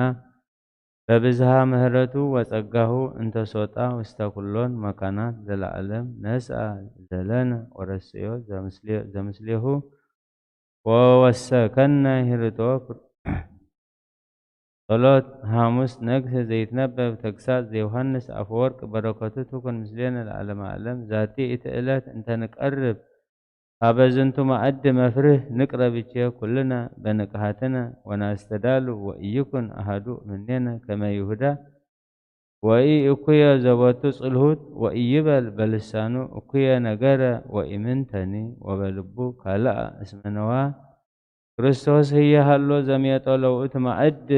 በብዝሃ ምህረቱ ወጸጋሁ እንተ ሶጣ ውስተ ኩሎን መካናት ዘለዓለም ነስአ ዘለነ ወረስዮ ዘምስሌ-፣ ዘምስሌሁ ወወሰከነ ሂርቶ ጸሎት ሐሙስ ነግህ ዘይትነበብ ተግሳጽ ዘዮሐንስ አፈወርቅ በረከቱ ትኩን ምስሌነ ለዓለመ ዓለም። ዛቲ እቲ ዕለት እንተ ንቀርብ ሀበ ዝንቱ መዐድ መፍርህ ንቅረብቼ ኩልነ በንቅሃትነ ወናስተዳሉ ወኢይኩን አሐዱ እምኔነ ከመ ይሁዳ ወኢ እኩየ ዘቦቱ ጽልሁት ወኢይበል በልሳኑ እኩየ ነገረ ወኢምንተኒ ወበልቡ ካልአ እስመ ነዋ ክርስቶስ ህየ ሀሎ ዘምየጦ ለውእቱ መዐድ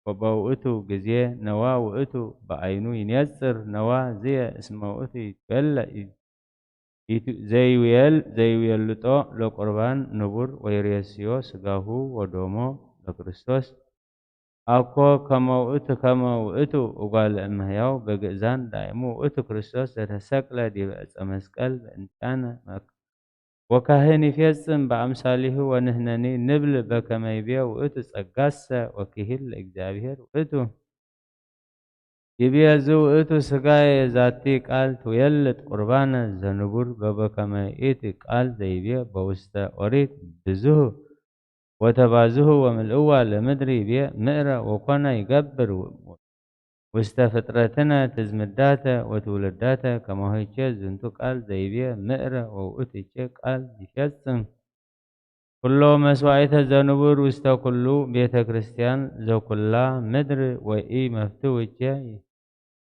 ወበውእቱ ግዜ ነዋ ውእቱ በአይኑ ይኔጽር ነዋ ዝየ እስመ ውእቱ ይትቤለ ዘይውየል ዘይውየልጦ ለቁርባን ንቡር ወይሬስዮ ስጋሁ ወዶሞ ለክርስቶስ አኮ ከመ ውእቱ ከመ ውእቱ እጓለ እመሕያው በግእዛን ዳይሙ ውእቱ ክርስቶስ ዘተሰቅለ ዲበ ዕፀ መስቀል በእንቲአነ መክ-፣ ወካህን ይፌጽም በአምሳሊሁ ወንህነኒ ንብል በከመ ይቤ ውእቱ ጸጋሰ ወክሂል ለእግዚአብሔር ውእቱ። ይቤ ዝውእቱ ስጋየ ዛቲ ቃል ትውየልጥ ቁርባነ ዘንቡር በበከመ ኢቲ ቃል ዘይቤ በውስተ ኦሪት ብዙህ ወተባዝሁ ወምልእዋ ለምድሪ ይቤ ምእረ ወኮነ ይገብር ውስተ ፍጥረትነ ትዝምዳተ ወትውልዳተ ከመሆይቼ ዝንቱ ቃል ዘይቤ ምእረ ወውእቱቼ ቃል ይፈጽም ኩሎ መስዋዕተ ዘንቡር ውስተ ኩሉ ቤተ ክርስቲያን ዘኩላ ምድር ወኢ መፍትውቼ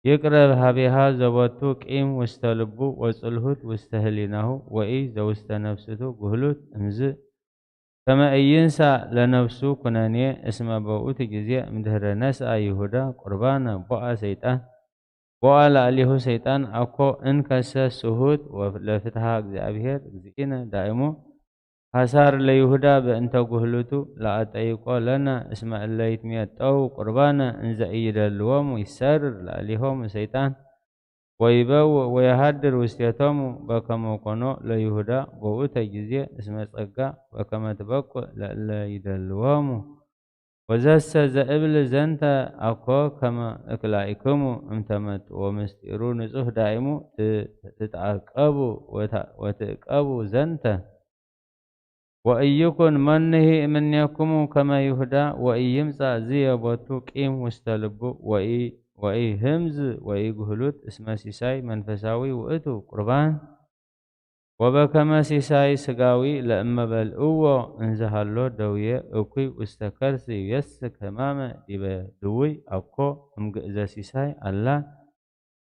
ይቅረብ ሀቤሃ ዘቦቱ ቂም ውስተ ልቡ ወጽልሁት ውስተ ህሊናሁ ወኢ ዘውስተ ነፍስቱ ጉህሉት እምዝ ከመ ኢይንሳእ ለነፍሱ ኩነኔ እስመ በውእቱ ጊዜ እምድህረ ነስአ ይሁዳ ቁርባነ ቦአ ሰይጣን ቦአ ላዕሌሁ ሰይጣን አኮ እንከሰ ስሁት ለፍትሃ እግዚአብሔር እግዚእነ ዳእሙ ሐሳር ለይሁዳ በእንተ ጉህሉቱ ለአጠይቆ ለነ እስመ እለ ይትሜጠው ቁርባነ እንዘ ኢይደልዎሙ ይሰርር ላዕሌሆሙ ሰይጣን ወይበውእ ወየሃድር ውስቴቶሙ በከመ ኮኖ ለይሁዳ በውእተ ጊዜ እስመ ጸጋ በከመ ትበቁዕ ለእለ ይደልዎሙ። ወዘሰ ዘእብል ዘንተ አኮ ከመ እክላኢክሙ እምተመጥዎ ምስጢሩ ንጹሕ ዳይሙ ትትዓቀቡ ወትዕቀቡ ዘንተ። ወኢይኩን መኑሂ እምኔክሙ ከመ ይሁዳ ወኢይምጻእ ዝየ ቦቱ ቂም ውስተ ልቡ ወኢህምዝ ወኢጉህሉት እስመ ሲሳይ መንፈሳዊ ውእቱ ቁርባን ወበከመ ሲሳይ ስጋዊ ለእመ በልዕዎ እንዘሃሎ ደውየ እኩይ ውስተ ከርስ ይቤስክ ህማመ ዲበ ድውይ አኮ እምግእዘ ሲሳይ አላ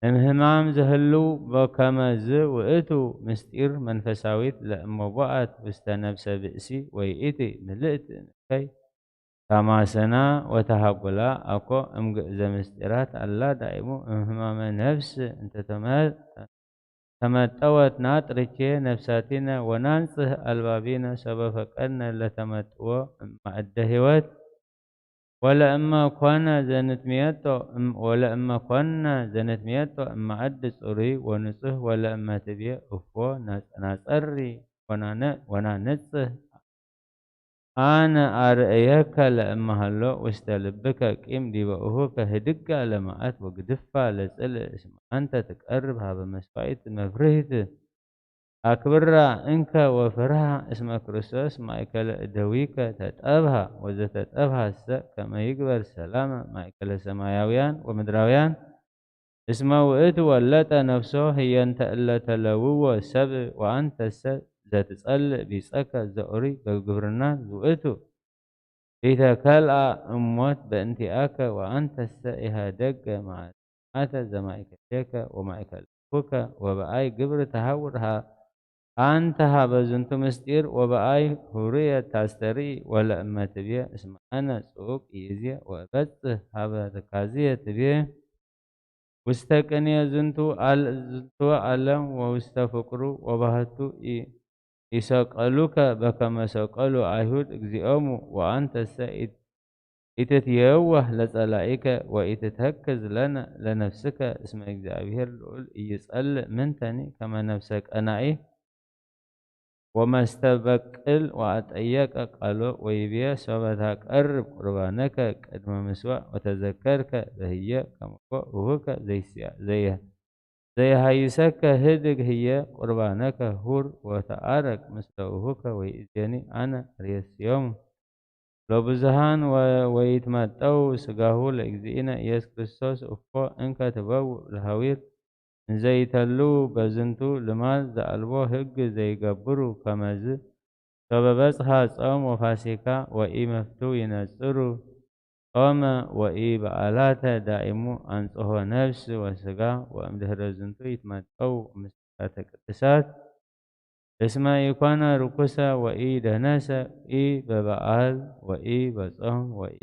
እምህማም ዘህልው በከመ ዝ ውእቱ ምስጢር መንፈሳዊት ለእመቦአት ውስተ ነፍሰ ብእሲ ወይኢቲ ምልእት እምከይ ታማሰና ወተሃጉላ አኮ እምግእዘ ምስጢራት አላ ዳይሙ እምህማመ ነፍስ እንተተመጠወት ናጥርቼ ነፍሳቲነ ወናንጽህ አልባቢነ ሰበ ፈቀድነ ለተመጥዎ እማዕደ ህይወት ወለእመ ኮነ ዘንትምየጦ እም- ወለእመ ኮነ ዘንትምየጦ እማዕድ ጽሩይ ወንጹህ ወለእመ ትቤ እፎ ናጸ- ናጸሪ ወናነ- ወናነጽህ አነ አርእየከ ለእመሃሎ ውስተ ልብከ ቂም ዲበ እሁከ ህድጋ ለመዓት ወግድፋ ለጽልእ እስመ አንተ ትቀርብ ሀበ መስዋዕት መፍርህት አክብራ እንከ ወፍርሃ እስመ ክርስቶስ ማእከለ እደዊከ ተጠብሃ ወዘተጠብሃሰ ከመ ይግበር ሰላመ ማእከለ ሰማያውያን ወምድራውያን እስመ ውእቱ ወለጠ ነፍሶ ህየንተ እለ ተለውዎ ሰብ ወአንተሰ ዘትጸልእ ቢጸከ ዘኡሪ በግብርና ውእቱ ኢተከልአ እሞት በእንቲአከ ወአንተሰ ኢሃደገ መዓተ ዘማእከሌከ ወማእከለ እኩከ ወበአይ ግብር ተሃውር ሃ- አንተ ሀበ ዝንቱ ምስጢር ወበአይ ሁርየ ታስተርኢ ወለእመ ትቤ እስመ አነ ጽኡቅ ይእዜ ወእበጽሕ ሀበ ትካዝየ ትቤ ውስተ ቅኔ ዝንቱ አል- ዝንቱ ዓለም ወውስተ ፍቅሩ ወባህቱ ኢ- ኢሰቀሉከ በከመ ሰቀሉ አይሁድ እግዚኦሙ ወአንተሰ ኢት- ኢትትየዋህ ለጸላኢከ ወኢትተክዝ ለነ ለነፍስከ እስመ እግዚአብሔር ልዑል ኢይጸልእ ምንተኒ ከመ ነፍሰ ቀናኢ ወመስተበቅል ወአጠየቀ ቃሎ ወይቤ ሶበ ታቀርብ ቁርባነከ ቅድመ ምስዋዕ ወተዘከርከ በህየ ከመቦ እሁከ ዘይስያ- ዘየ- ዘይሃይሰከ ህድግ ህየ ቁርባነከ ሁር ወተአረቅ ምስለ እሁከ ወይእዜኒ አነ ርእየስዮሙ ለብዙሃን ወ- ወይትመጠው ስጋሁ ለእግዚእነ ኢየሱስ ክርስቶስ እፎ እንከ ትበውእ ለሃዊር እንዘይተሉ በዝንቱ ልማድ ዘአልቦ ህግ ዘይገብሩ ከመዝ ሶበ በጽሐ ጾም ወፋሲካ ወኢመፍትው ይነጽሩ ጾመ ወኢበዓላተ ዳኢሙ አንጽሖ ነፍስ ወስጋ ወእምድህረ ዝንቱ ይትመጠው ምስጢራተ ቅድሳት እስመ ኢኮነ ርኩሰ ወኢደነሰ ኢበበዓል ወኢበጾም ወኢ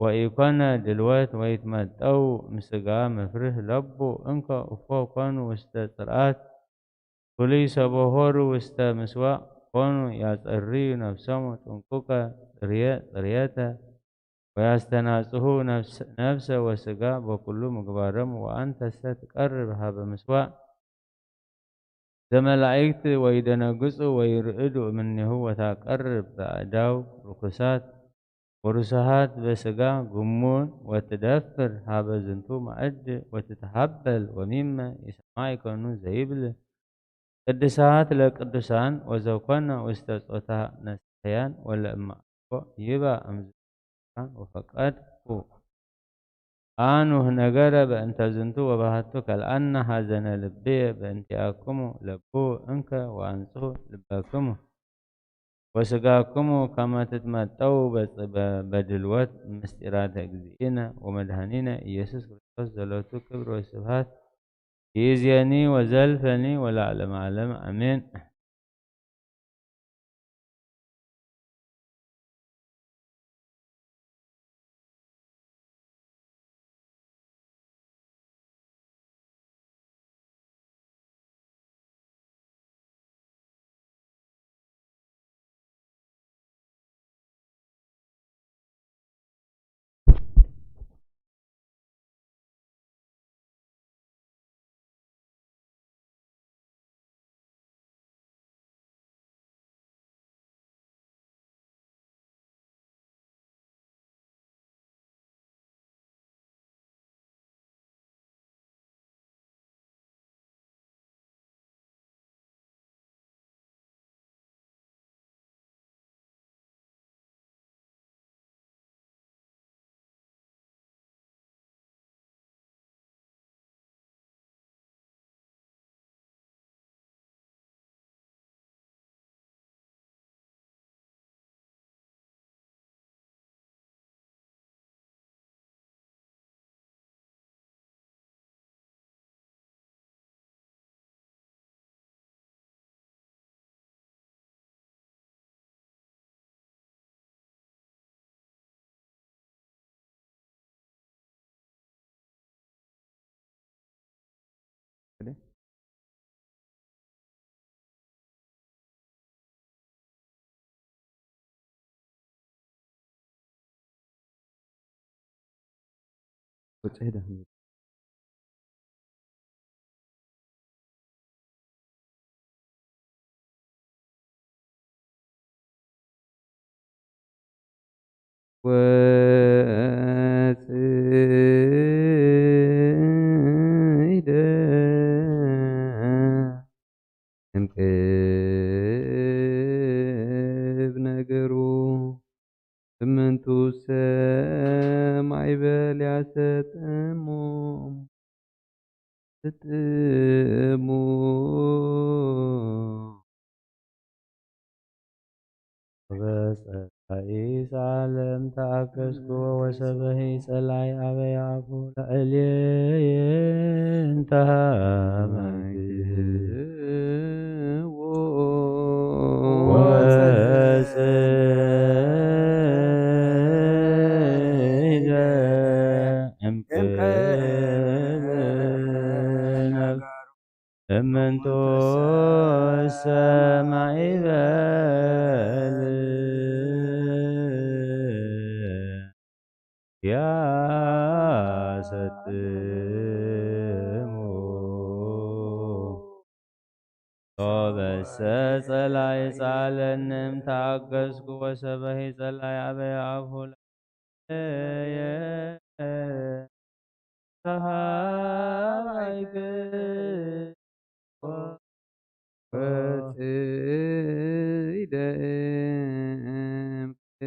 ወኢኮነ ድልወት ወይትመጠው ምስጋ መፍርህ ለቡ እንከ እፎ ኮኑ ውስተ ጽርዓት ፍሉይ ሰበሆሩ ውስተ ምስዋእ ኮኑ ያጸርዩ ነፍሶሙ ጥንቁቀ ጽርየ ጽርየተ ወያስተናጽሁ ነፍስ- ነፍሰ ወስጋ በኩሉ ምግባሮም ወአንተሰ ትቀርብ ሀበ ምስዋእ ዘመላእክት ወይደነግጹ ወይርዕዱ እምኔሁ ወታቀርብ በአእዳው ርኩሳት ወሩሳሃት በስጋ ግሙን ወትደፍር ሃበ ዝንቱ ማእድ ወትትሃበል ወሚመ ይሰማይ ከኑ ዘይብል ቅድሳት ለቅዱሳን ወዘኮነ ውስተ ጾታ ነስተያን ወለእማእኮ ይባ እምዝካ ወፈቀድኩ ኣኑ ነገረ በእንተ ዝንቱ ወባህቱ ከልኣና ሐዘነ ልብየ በእንቲአክሙ ለቡ እንከ ወአንጽሁ ልበክሙ ወስጋክሙ ከመ ትትመጠው በጽ-፣ በ-፣ በድልወት ምስጢራተ እግዚእነ ወመድኃኒነ ኢየሱስ ክርስቶስ ዘሎቱ ክብር ወስብሐት ይእዜኒ ወዘልፈኒ ወለዓለመ ዓለም አሜን። ወጽይደ እምቅብ ነገሩ እምንቱሰ ማይበል ያሰጥሙ ስጥሙ። በጸላኢ ዓለም ተአከስኩ ወሰበሂ ጸላይ አበ ያፉ ለእልየ እንተ ሃበ ወጽይደ እምቅብ እምንቱ ሰማይ በል ያሰጥሙ። ሶበሰ ጸላይ ጻለንም ታገስኩ ወሰበሂ ጸላይ አበ አፉ ለየ ተሃባይክ ወጽይደ እምቅብ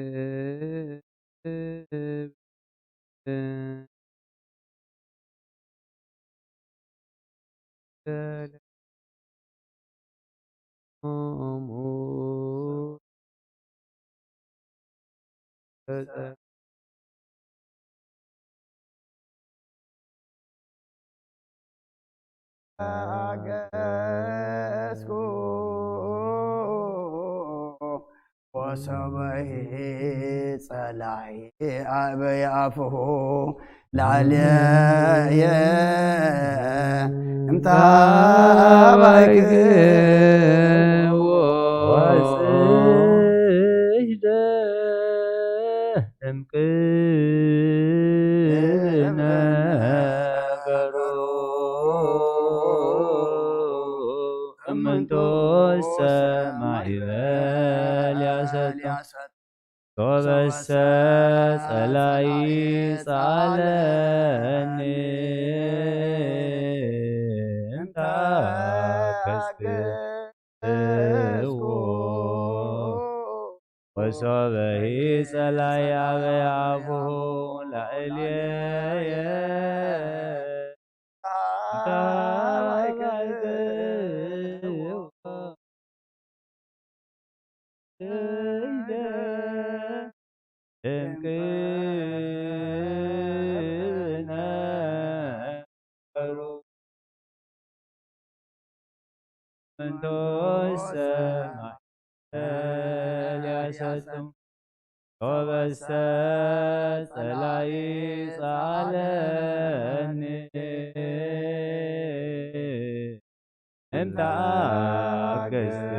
ታገስኩ ወሰበይ ጸላይ አበይ አፍሁ ላልየ እምታባይክ ወጽሕደ እምቅብ ነገሩ እምንቶ ሰማይ በል ያሰጥ ሶበሰ ጸላኢ ጸዓለኒ እንተ ከስክዎ፣ ወሶበሂ ጸላኢ ኣበ ኣፉሁ ላዕሌየ እንተ ሃባይክዎ። ሶበሰ ጸላኢ ጸዓለኒ እንተ ኣገስኩ፣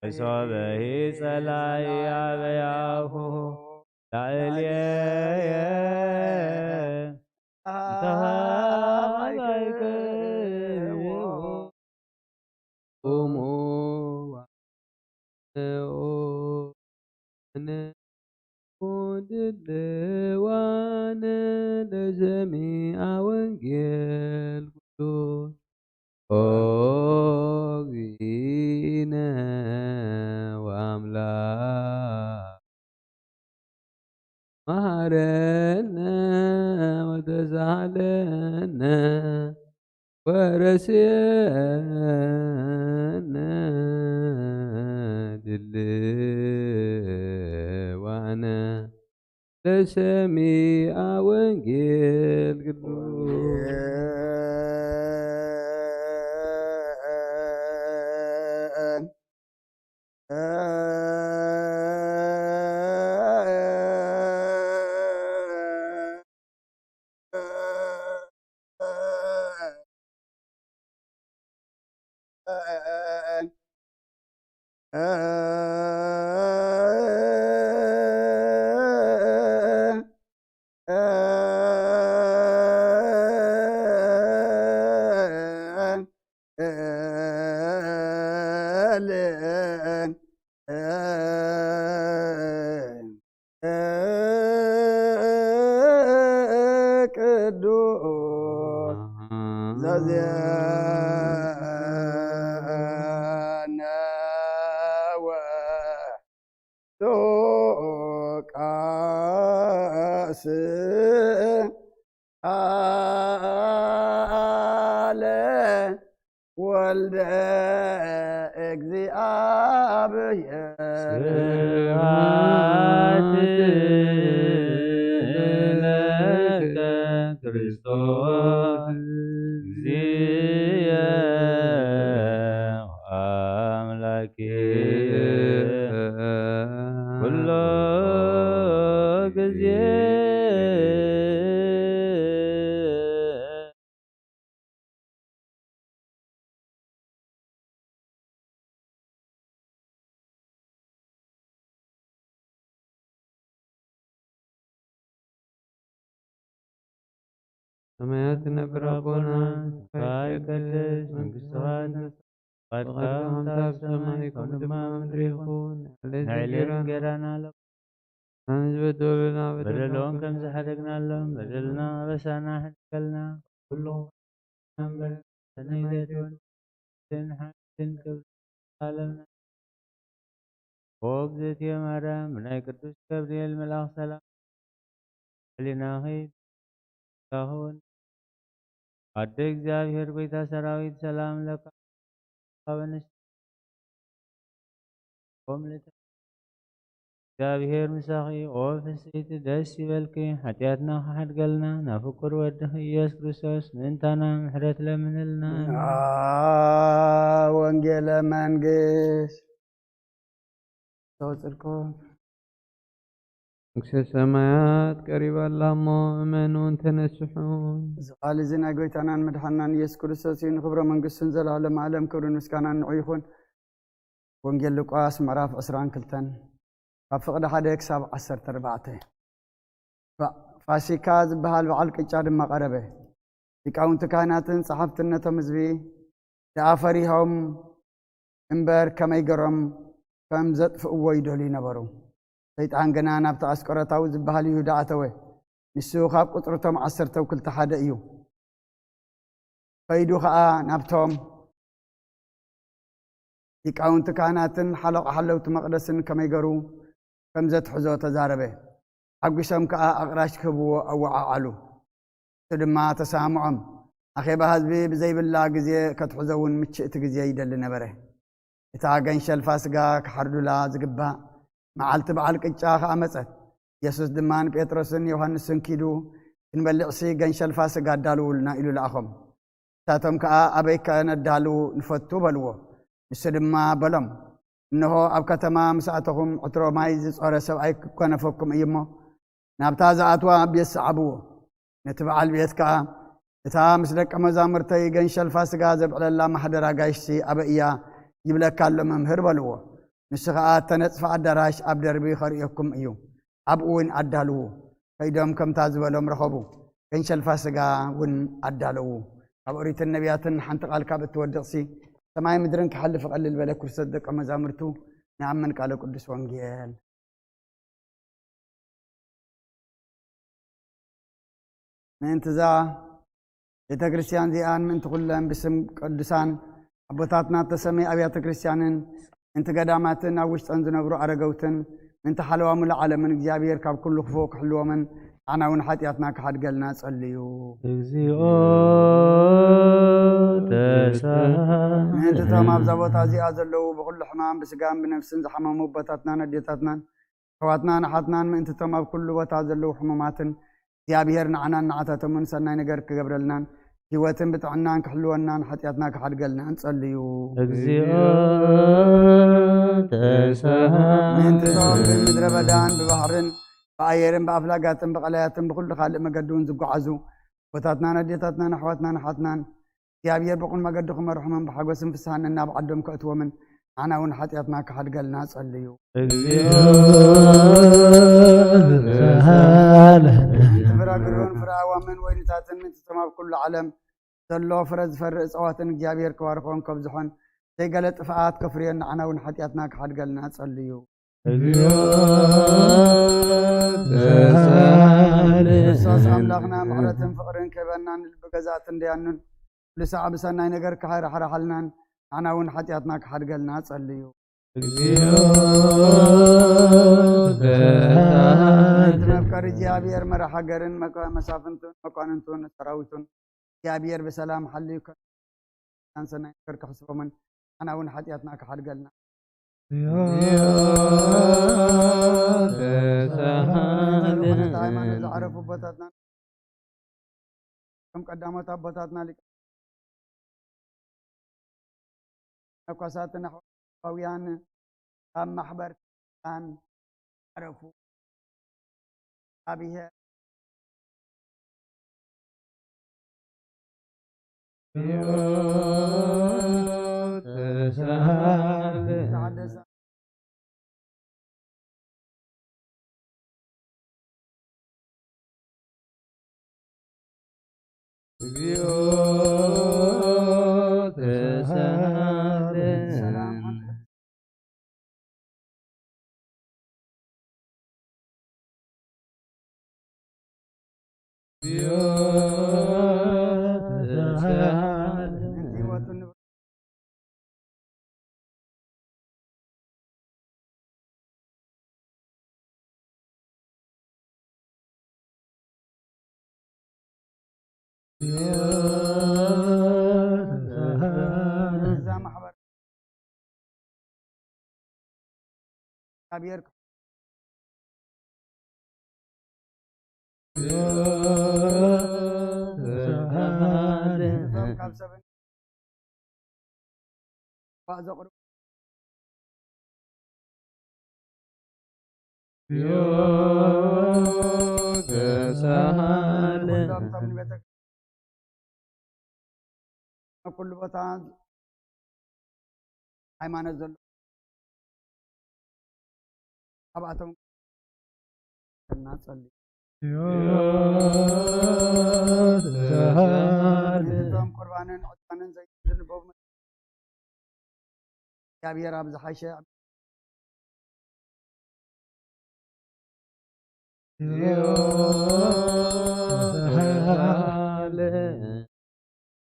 ሶበሂ ጸላኢ ኣበ ኣፉሁ ላዕሌየ እንተ ሃባይክዎ። ቁሙ ወንኡ ድልዋነ ለሰሚዐ ወንጌል ኩሉ። ኦ እግዚእነ ወአምላክ መሃረነ ወተሳሃለነ ወረስየነ ድልዋነ ለሰሚዐ ወንጌል ቅዱስ። ቅዱስ ዘዜነ ሉቃስ ቃለ ወልደ እግዚኣብሔር። ስብሐት ለከ ክርስቶስ እግዚእ አምላኬ ኩሎ ግዜ። ሰማያት ትነብር ኣቦና፣ ስምካ ይቀደስ፣ መንግስትኻ ትምጻእ፣ ፍቓድካ ከምታ ኣብ ሰማይ ከምኡ ድማ ኣብ ምድሪ ይኹን። ንዕሌት እንጌራና ሎሚ ንበደሉና በደሎም ከም ዝሓደግናሎም በደልና ኣበሳና ሕድገልና። ኩሉ እምበር ሰናይ ዘይትብል ሓይልን ክብርን ዓለምና። ኦ እግዝእትየ ማርያም፣ ብናይ ቅዱስ ገብርኤል መልኣኽ ሰላም ሕሊናኺ ይኹን። ኣደ እግዚኣብሔር፣ ጎይታ ሰራዊት፣ ሰላም ለካ። ካብ ኣንስቲ ኦም ልተ እግዚኣብሔር ምሳኺ፣ ኦ ፍስሕቲ፣ ደስ ይበልኪ። ሓጢኣትና ክሓድገልና፣ ናብ ፍቁር ወድኺ ኢየሱስ ክርስቶስ ምእንታና ምሕረት ለምንልና። ወንጌለ መንግስት ተወጽልኩም። መንግስተ ሰማያት ቀሪባ ኣላ እሞ እመኑን ተነስሑን። እዚ ቃል እዚ ናይ ጎይታናን መድሓንናን ኢየሱስ ክርስቶስ እዩ። ንክብረ መንግስቱን ዘላለም ዓለም ክብርን ምስጋናን ንዑ ይኹን። ወንጌል ሉቃስ ምዕራፍ ዕስራን ክልተን ካብ ፍቕዲ ሓደ ክሳብ ዓሰርተ ኣርባዕተ። ፋ-፣ ፋሲካ ዝበሃል በዓል ቅጫ ድማ ቀረበ። ሊቃውንቲ ካህናትን ጸሓፍትን ነቶም ህዝቢ ደኣ ፈሪሆም እምበር ከመይ ገሮም ከም ዘጥፍእዎ ይደልዩ ነበሩ። ሰይጣን ግና ናብቲ ኣስቆሮታዊ ዝበሃል ይሁዳ ኣተወ። ንሱ ካብ ቁጽርቶም ዓሰርተው ክልተ ሓደ እዩ። ከይዱ ኸኣ ናብቶም ሊቃውንቲ ካህናትን ሓለቓ ሓለውቲ መቕደስን ከመይ ገሩ ከም ዘትሕዞ ተዛረበ። ሓጒሶም ከኣ ኣቕራሽ ክህብዎ ኣወዓዓሉ። እሱ ድማ ተሰማምዖም። ኣኼባ ህዝቢ ብዘይብላ ግዜ ከትሕዞ እውን ምችእቲ ግዜ ይደሊ ነበረ። እታ ገንሸል ፋስጋ ክሓርዱላ ዝግባእ መዓልቲ በዓል ቅጫ ከኣ መጸት። የሱስ ድማ ንጴጥሮስን ዮሃንስን ኪዱ፣ "ክንበልዕሲ ገንሸል ፋስጋ ኣዳልዉልና" ኢሉ ለኣኾም። ንሳቶም ከኣ፣ "ኣበይ ከ ነዳሉ ንፈቱ?" በልዎ። ንሱ ድማ በሎም፣ "እንሆ ኣብ ከተማ ምስ ኣተኹም ዕትሮ ማይ ዝጾረ ሰብኣይ ክኮነፈኩም እዩ እሞ፣ ናብታ ዝኣትዋ ቤት ሰዓብዎ። ነቲ በዓል ቤት ከኣ፣ እታ ምስ ደቀ መዛሙርተይ ገንሸል ፋስጋ ዘብዕለላ ማሕደር ኣጋይሽሲ ኣበይ እያ ይብለካ ኣሎ መምህር?" በልዎ። ንሱ ኸኣ፣ "እተነጽፈ ኣዳራሽ ኣብ ደርቢ ኸርእየኩም እዩ፣ ኣብኡ እውን ኣዳልዉ።" ከይዶም ከምታ ዝበሎም ረኸቡ። ገንሸል ፋስጋ እውን ኣዳለዉ። ካብ ኦሪትን ነቢያትን ሓንቲ ቃል ካብ እትወድቕሲ፣ ሰማይ ምድርን ክሓልፍ ቀልል በለ። ክርስቶስ ደቀ መዛሙርቱ ንኣምን ቃለ ቅዱስ ወንጌል። ምእንቲ እዛ ቤተ ክርስቲያን እዚኣን ምእንቲ ኩለን ብስም ቅዱሳን ኣቦታትና እተሰመየ ኣብያተ ክርስቲያንን ምእንቲ ገዳማትን ኣብ ውሽጠን ዝነብሩ ኣረገውትን ምእንቲ ሓለዋ ሙሉእ ዓለምን እግዚኣብሔር ካብ ኩሉ ክፉእ ክሕልዎምን ንዓና እውን ሓጢኣትና ክሓድገልና ጸልዩ። እግዚኦ ተሳሃለ። ምእንቲ እቶም ኣብዛ ቦታ እዚኣ ዘለዉ ብኹሉ ሕማም ብስጋን ብነፍስን ዝሓመሙ ኣቦታትናን ኣዴታትናን ኣሕዋትናን ኣሓትናን ምእንቲ እቶም ኣብ ኩሉ ቦታ ዘለዉ ሕሙማትን እግዚኣብሔር ንዓናን ንዓታቶምን ሰናይ ነገር ክገብረልናን ህይወትን ብጥዕናን ክሕልወናን ሓጢኣትና ክሓድገልና ንጸልዩ። እግዚኦ ተሳሃለ። ምእንቲ እቶም ብምድረ በዳን ብባሕርን ብኣየርን ብኣፍላጋትን ብቐላያትን ብኹሉ ካልእ መገዲ እውን ዝጓዓዙ ኣቦታትናን ኣዴታትናን ኣሕዋትናን ኣሓትናን እግዚኣብሔር ብቕን መገዲ ክመርሖምን ብሓጎስን ፍስሃን ነናብ ዓዶም ከእትዎምን ንዓና እውን ሓጢኣትና ክሓድገልና ጸልዩ። እግዚኦ ተሳሃለ። ምእንቲ ፍረ ኣግርሁን ፍረ ኣእዋምን ወይንታትን ምእንቲ እቶም ኣብ ኩሉ ዓለም ዘሎ ፍረ ዝፈሪ እጽዋትን እግዚኣብሔር ክባርኾን ከብዝሖን ዘይገለ ጥፍኣት ከፍርዮን ንዓና እውን ሓጢኣትና ክሓድገልና ጸልዩ። እግዚኦ ተሳሃለ። ክርስቶስ ኣምላኽና ምሕረትን ፍቕርን ክህበና ንልቢ ገዛእትን ደያኑን ኩሉ ሳዕ ብሰናይ ነገር ክሓራሕራሓልናን ንዓና እውን ሓጢኣትና ክሓድገልና ጸልዩ። እግዚኦ ተሳሃለ። እቲ መፍቀሪ እግዚኣብሔር መራሕ ሃገርን መከ-፣ መሳፍንቱን መኳንንቱን ሰራዊቱን እግዚኣብሔር ብሰላም ሓልዩ ከ-፣ ሰናይ ነገር ክሕስቦምን ንዓና እውን ሓጢኣትና ክሓድገልና። ተሳሃለ። ሃይማኖት ዝዓረፉ ኣቦታትና ከም ቀዳሞት ኣቦታትና ሊቀ መነኮሳትን ኣሕዋውያን ካብ ማሕበር ቅዱሳን ዓረፉ። ኣብሄ ተሳሃለ። እግዚኦ ተሳሃለ። እዛ ማሕበር እግዚኣብሔር ካብ ሰብን ዘቕርቡ ተሳሃለ። ኩሎም እቶም ንቤተ ኣብ ኩሉ ቦታ ሃይማኖት ዘሎ ኣብኣቶም እናጸልዩ ተሳሃለ። እቶም ቁርባንን ዕጣንን ዘይትን ዝንበቡ እግዚኣብሔር ኣብ ዝሓሸ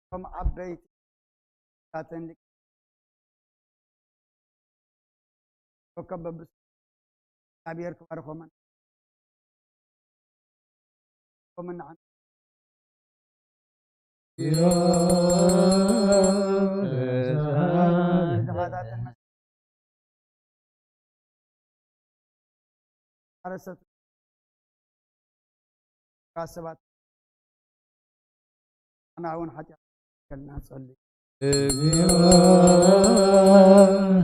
እቶም ዓበይቲ ካተን ሊቅ ኮከብ በብስ እግዚኣብሔር ክባርኾምን ኮምን ንዓን ድኻታትን ሓረሰት ሰባት ኣና እውን ሓጢኣት ከልና ጸልዩ። እግዚኦ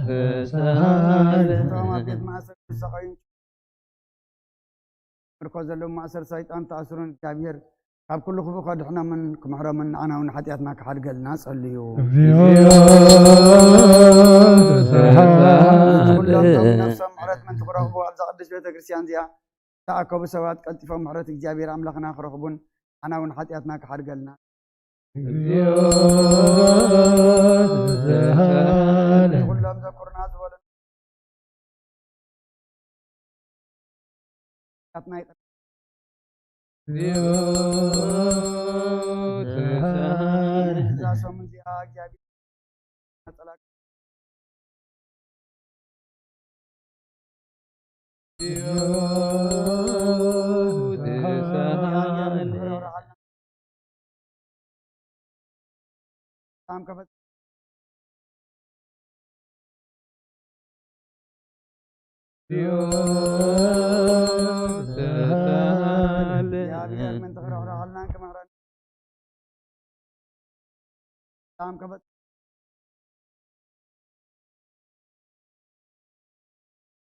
ተሳሃለ። እቶም ኣብ ቤት ማእሰርቲ ዝሰቐዩ ምርኮ ዘለዉ ማእሰር ሰይጣን ተኣስሩን እግዚኣብሔር ካብ ኩሉ ክፉእ ከድሕኖምን ክምሕሮምን ንዓና እውን ሓጢኣትና ክሓድገልና ጸልዩ። እግዚኦ ተሳሃለ። ኩሎም እቶም ነፍሶም ምሕረት ምእንቲ ክረኽቡ ኣብዛ ቅድስት ቤተ ክርስቲያን እዚኣ ዝተኣከቡ ሰባት ቀልጢፎም ምሕረት እግዚኣብሔር ኣምላኽና ክረኽቡን ንዓና እውን ሓጢኣትና ክሓድገልና እግዚኦ ተሳሃለ። ኩሎም ዘኩርና ዝበሉ ሓጢኣትና ይቕር እግዚኦ ተሳሃለ። እዛ ሰሙን እዚኣ እግዚኣብሔር ነጸላ እግዚኦ ተሳሃለ። ሰላም ከፈት እግዚኦ ተሳሃለ። እግዚኣብሔር ምእንቲ ክረኽረኸልናን ክመኽረን ሰላም ከፈት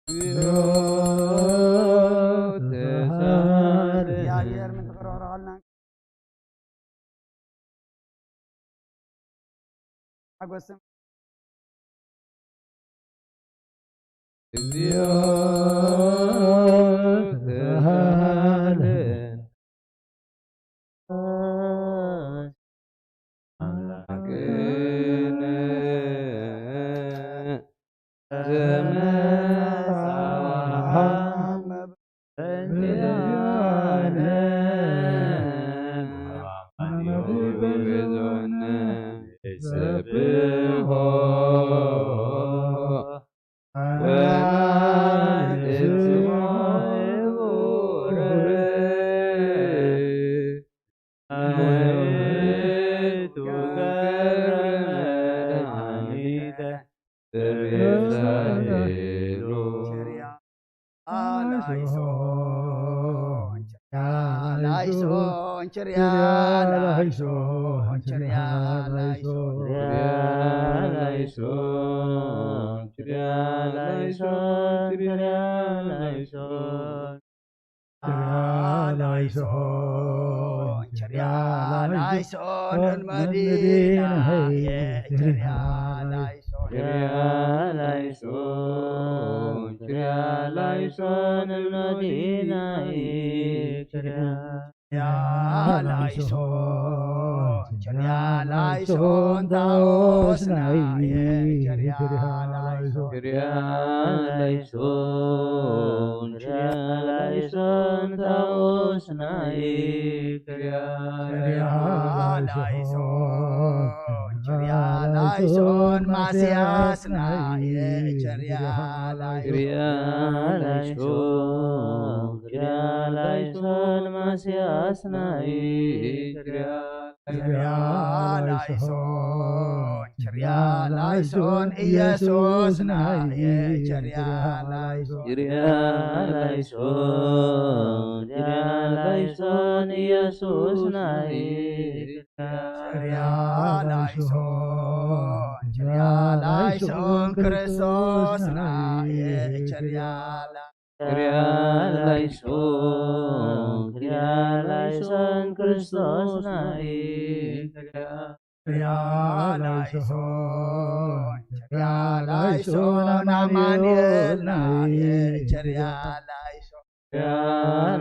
እግዚኦ ተሳሃለ። እግዚኣብሔር ምእንቲ ክረኽረኸልናን ሓጎስን እግዚኦ ተሳሃለ። ኣምላክነ ዘመጻዋ በዚኣነ ኣማኑኤል በዘወነ ይሰብሖ ወናንጽሞ ይቡርር። ውእቱ ገብረ መድኃኒተ በቤዛይሉ። ላይሶን ችርያ ላይሶን ችርያ ላይሶን ችርያ ላይሶን ላይሶን ችርያ ላይሶን ችርያ ላይሶን ላይሶን ችርያ ላይሶን መዲናየ ችርያ ላይሶን ችርያ ላይሶን ችርያ ላይሶን መዲናየ ችርያ ችርያ ላይሶን ችርያ ላይሶን ታኦስናየ ችርያ ላይሶን ችርያ ላይሶን ችርያ ላይሶን ታኦስናየ ችርያ ችርያ ላይሶን ችርያ ላይሶን ማስያስናየ ችርያ ላይሶን ችርያ ላይሶን ችርያ ላይሶን ማስያስናየ ችርያ ችርያ ላይሶን ችርያ ላይሶን ኢየሱስናየ ችርያ ላይሶን ችርያ ላይሶን ችርያ ላይሶን ኢየሱስናየ ችርያ ላይሶን ችርያ ላይሶን ክርስቶስናየ ችርያ ላ- ችርያ ላይሶን ችርያ ላይሶን ክርስቶስናየ ችርያ ችርያ ላይሶን ችርያ ላይሶን ኣማኑኤልናየ ችርያ ላይሶን ችርያ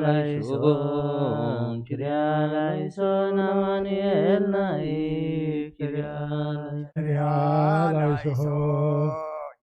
ላይሶን ችርያ ላይሶን ኣማኑኤልናየ ችርያ ችርያ ላይሶን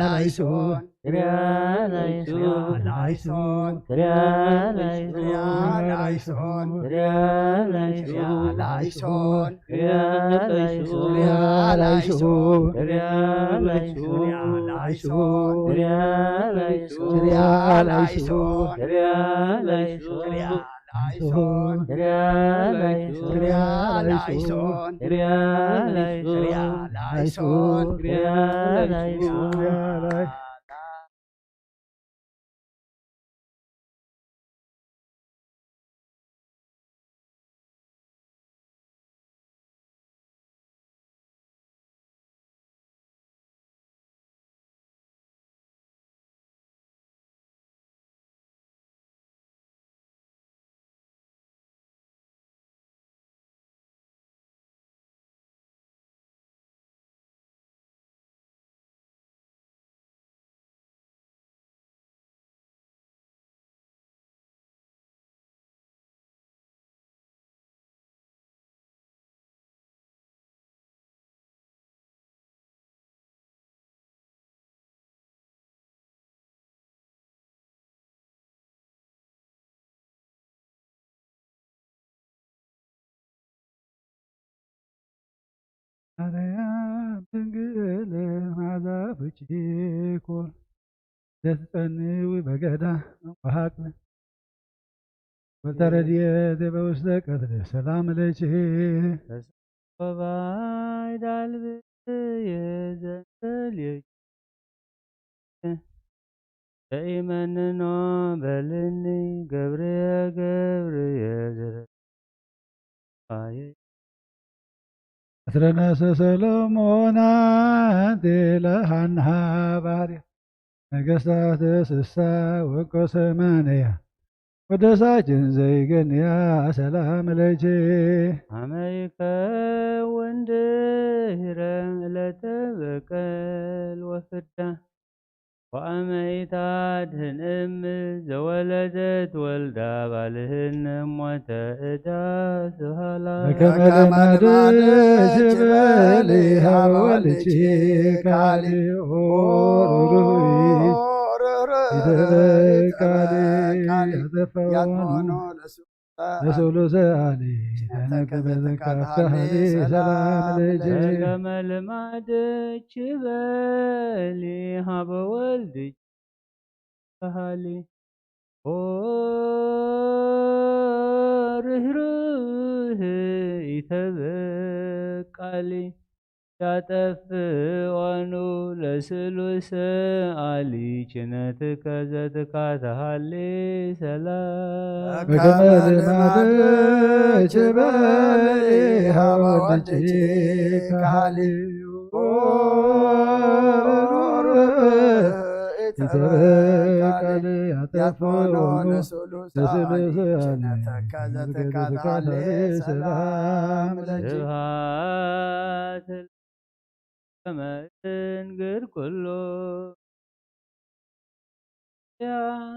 ላይሶን ክርያ ላይሶን፣ ክርያ ላይሶን፣ ክርያ ላይሶን፣ ክርያ ላይሶን፣ ክርያ ላይሶን፣ ክርያ ላይሶን፣ ክርያ ላይሶን፣ ክርያ ላይሶን፣ ክርያ ላይሶን፣ ክርያ ላይሶን፣ ክርያ ላይሶን፣ ክርያ ላይሶን፣ ክርያ ላይሶን፣ ክርያ ላይሶን፣ ክርያ ላይሶን፣ ክርያ ላይሶን። ማርያም ድንግል መዓዛ ብጭኮ ዘትጸንዊ በገዳ ወሃቅ ወልተ ረድኤት በውስተ ቀትር ሰላም ለኪ። ተሰባይ ዳልብ የዘንበል የኪ ተኢመንኖ በልኒ ገብርየ ገብርየ ዝረአየ። ኣስረነሰ ሰሎሞን ኣንቲ ለሃንሃ ባርያ ነገስታት ስሳ ወቆ ሰማንያ ወደሳችን ዘይገንያ ሰላም ለኪ። ኣመይከ ወንድ ሂረ ለተበቀል ወፍዳ ወኣመይታ ድህን እም ዘወለደት ወልዳ ባልህን እሞተ እዳ ስብሃላ። በከመ ልማድኪ በሊ ሃበ ወልድኪ ቃሊ ኦ ርሩይ ይትበቃሊ ያተፈወኑ ለስሉሰ ኣሊ ነተከበተካታሊ ሰላም ለኪ። በከመ ልማድኪ በሊ ሃበ ወልድኪ ሃሊ ኦ ርህሩህ ኢተበቃሊ ያጠፍኦኑ ለስሉስ ኣሊ ችነትከ ዘትካተሃሊ ሰላም። በከመ ልማድኪ በሊ ሃበ ወልድኪ ሃሊ ኦ ርሩህ ኢተበቃሊ ያጠፍኦኑ ለስሉስ ኣሊ ችነትከ ዘትካተሃሊ ሰላም ለኪ። ስብሐት ለመንግር ኩሉ ያ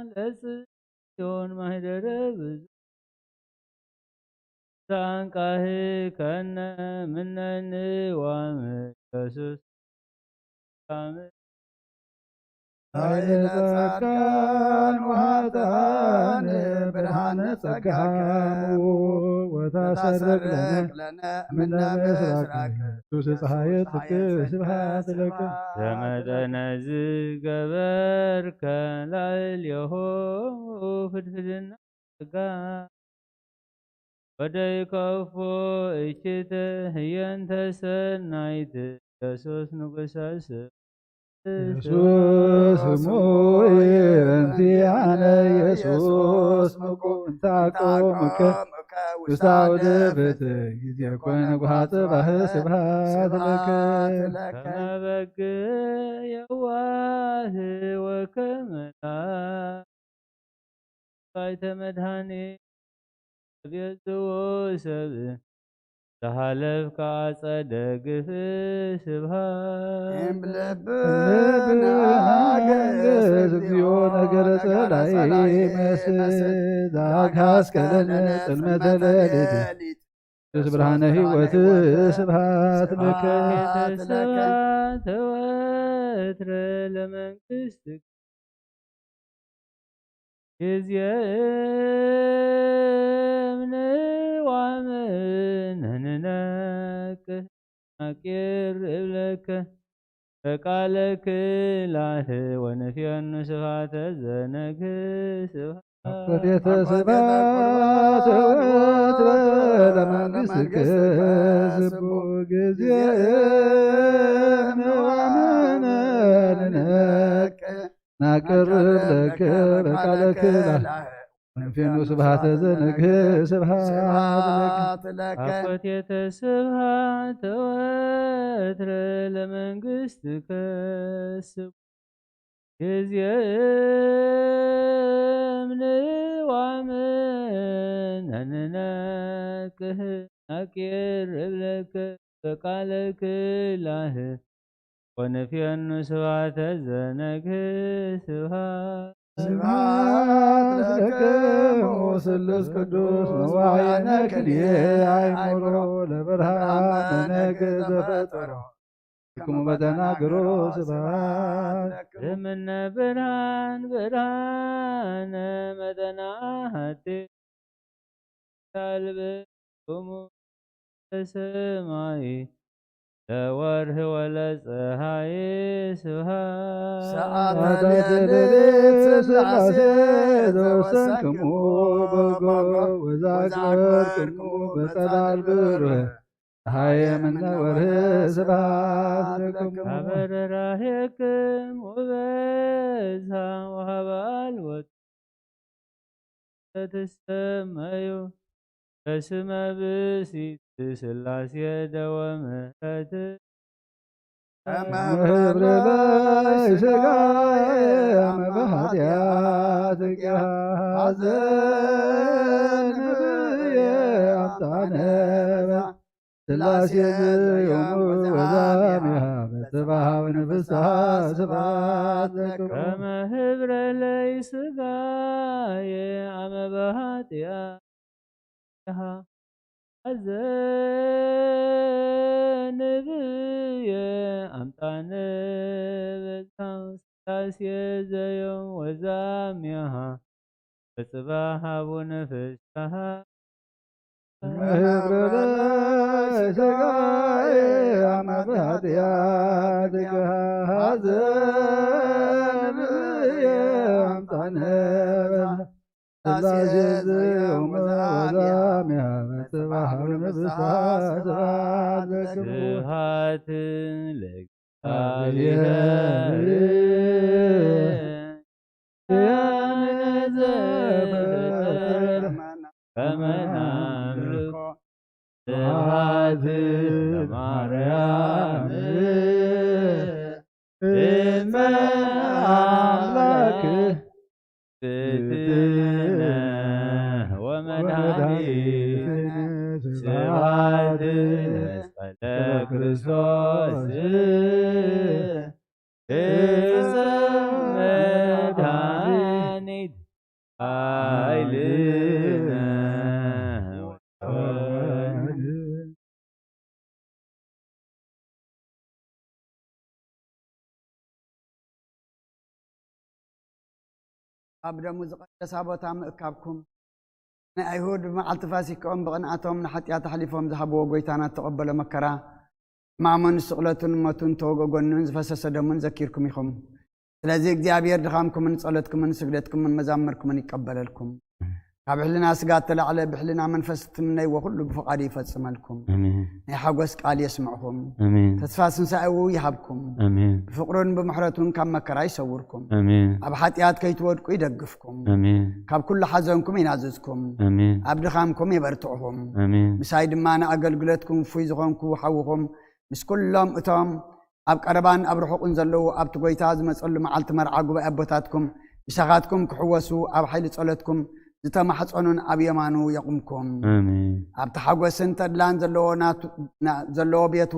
ለጽዮን ማህደረ ብዙ ዛንቃህ ከነ ምነን ዋም ኢየሱስ ላይለ ጻድቃን ወኃጥኣን ብርሃነ ጸጋከ ወታሰርቅ ለነ ምነ ምስራቅ ሱስ ፀሐየ ጽድቅ ስብሐት ለከ። ዘመጠነ ዝገበርከ ላዕሌሁ ፍድፍድና ጸጋ ወደይከፎ እችተ ህየንተ ሰናይት ኢየሱስ ንጉሰ ስብ ኢየሱስ እሙይ እንቲአነ ኢየሱስ ምቁ እንታቆምከ ውስተ አውደ ፍትህ ጊዜ ኮነ ጓሃ ጽባህ ስብሐት ለከ። ከመ በግ የዋህ ወከመ ላም ባይተ መድኃኒ ቤዝዎ ሰብ ተሃለፍካ አጸደ ግፍ ስብሃት። እምልብነ አገስ እግዚኦ ነገረ ጸላኢ መስል ዘአግሃስከለነ ጽልመተ ሌሊት። ቅዱስ ብርሃነ ሕይወት ስብሃት ለከ። ስብሐት ለከ። ስብሐት ወትረ ለመንግስት ጊዜም ንዋምን ንነቅህ ናቂር እብለከ በቃለ ክላህ ወንፍየኑ ስብሐተ ዘነግህ ስብሐት። አኮቴተ ስብሐት ወትረ ለመንግሥትከ ስቡ ጊዜም ንዋምን ንነቅህ ናቅርብ ለከ በቃለ ክላህ ወንፌኑ ስብሐተ ዘነግህ ስብሐት ለከ። አኮቴተ ስብሐት ወትረ ለመንግሥትከ ስቡ ጊዜም ንዋምን ንነቅህ ናቅርብ ለከ በቃለ ክላህ ወንፍየኑ ስብሐተ ዘነግህ ስብሐት። ስብሐት ለክሙ ስሉስ ቅዱስ መዋዕነ ክልኤ አይምሮ ለብርሃን መነግህ ዘፈጠሮ ክሙ በተናግሮ ስብሐት ለክሙ። እምነ ብርሃን ብርሃነ መጠነ አሐቲ ታልብክሙ ለሰማይ ለወርህ ወለፀሐይ ስብሐት። ሰዓተ ሌሊት ሥላሴ ዘወሰንክሙ በጎ ወዛግበርክሙ በጸዳል ብሩህ ፀሐይ እምነ ወርህ ስብሐት ለክሙ። አበረራሄክም ወበዝሃ ወሃባል ወት ተትሰመዩ በስመ ብእሲት ሥላሴ ደወ ምሕረት። እመ ህብረ ለይ ሥጋዬ አመ በኃጢአት ጊሃ ሐዘን ብየ አምጣነ ሥላሴ ዘዮም ወዛሚሃ በጽባሕ ወንፍስሓ ስብሐት ለክሙ። ከመ ህብረ ለይ ሥጋዬ አመ በኃጢአት ሐዘን ብየ አምጣነ በጽባሕ ሥላሴ ዘዮም ወዛሚሃ በጽባሕ አቡነ ፍስሐ። ህብረ ሥጋዬ አመ በኃጢአት ሐዘን ብየ አምጣነ ሥላሴ ዘዮም ወዛሚሃ በጽባሕ አቡነ ፍስሐ ስብሐት ለክሙ። ስብሐት ለእግዚአብሔር። ከመ ናምልኮ ስብሐት ለማርያም እመ አምላክ እግዝእትነ ወመድኃኒትነ ስብሐት ለመስቀለ ክርስቶስ እፀ መድኃኒት ኃይልነ ወወልድ። ኣብ ደሙ ዝቐደሳ ቦታ ምእካብኩም፣ ናይ ኣይሁድ ብመዓልቲ ፋሲካኦም ብቕንኣቶም ንሓጢኣት ኣሕሊፎም ዝሃብዎ ጐይታና እተቐበሎ መከራ፣ ሕማሙን ስቕለቱን ሞቱን ተወግኦ ጎኑን ዝፈሰሰ ደሙን ዘኪርኩም ኢኹም። ስለዚ እግዚኣብሔር ድኻምኩምን ጸሎትኩምን ስግደትኩምን መዛምርኩምን ይቀበለልኩም። ካብ ሕልና ስጋ እተላዕለ ብሕልና መንፈስ እትምነይዎ ኩሉ ብፍቓዱ ይፈጽመልኩም። ኣሜን። ናይ ሓጎስ ቃል የስምዕኹም። ኣሜን። ተስፋ ስንሳኤኡ ይሃብኩም። ኣሜን። ብፍቕሩን ብምሕረቱን ካብ መከራ ይሰውርኩም። ኣሜን። ኣብ ሓጢኣት ከይትወድቁ ይደግፍኩም። ኣሜን። ካብ ኩሉ ሓዘንኩም ይናዝዝኩም። ኣሜን። ኣብ ድኻምኩም የበርትዕኹም። ኣሜን። ምሳይ ድማ ንኣገልግሎትኩም ውፉይ ዝኾንኩ ሓውኹም ምስ ኩሎም እቶም ኣብ ቀረባን ኣብ ርሑቕን ዘለዉ ኣብቲ ጐይታ ዝመጸሉ መዓልቲ መርዓ ጉባኤ ኣቦታትኩም ምሳኻትኩም ክሕወሱ ኣብ ሓይሊ ጸሎትኩም ዝተማሕጸኑን ኣብ የማኑ የቑምኩም። ኣሜን። ኣብቲ ሓጎስን ተድላን ዘለዎ ናቱ-፣ ና-፣ ዘለዎ ቤቱ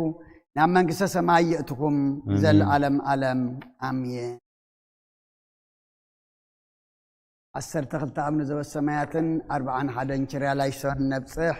ናብ መንግስተ ሰማይ የእትኹም ኣሜን። ንዘለዓለም ዓለም ኣሜን። ዓሰርተ ክልተ ኣብነ ዘበሰማያትን ኣርብዓን ሓደን ኪርያላይሶን ነብጽሕ።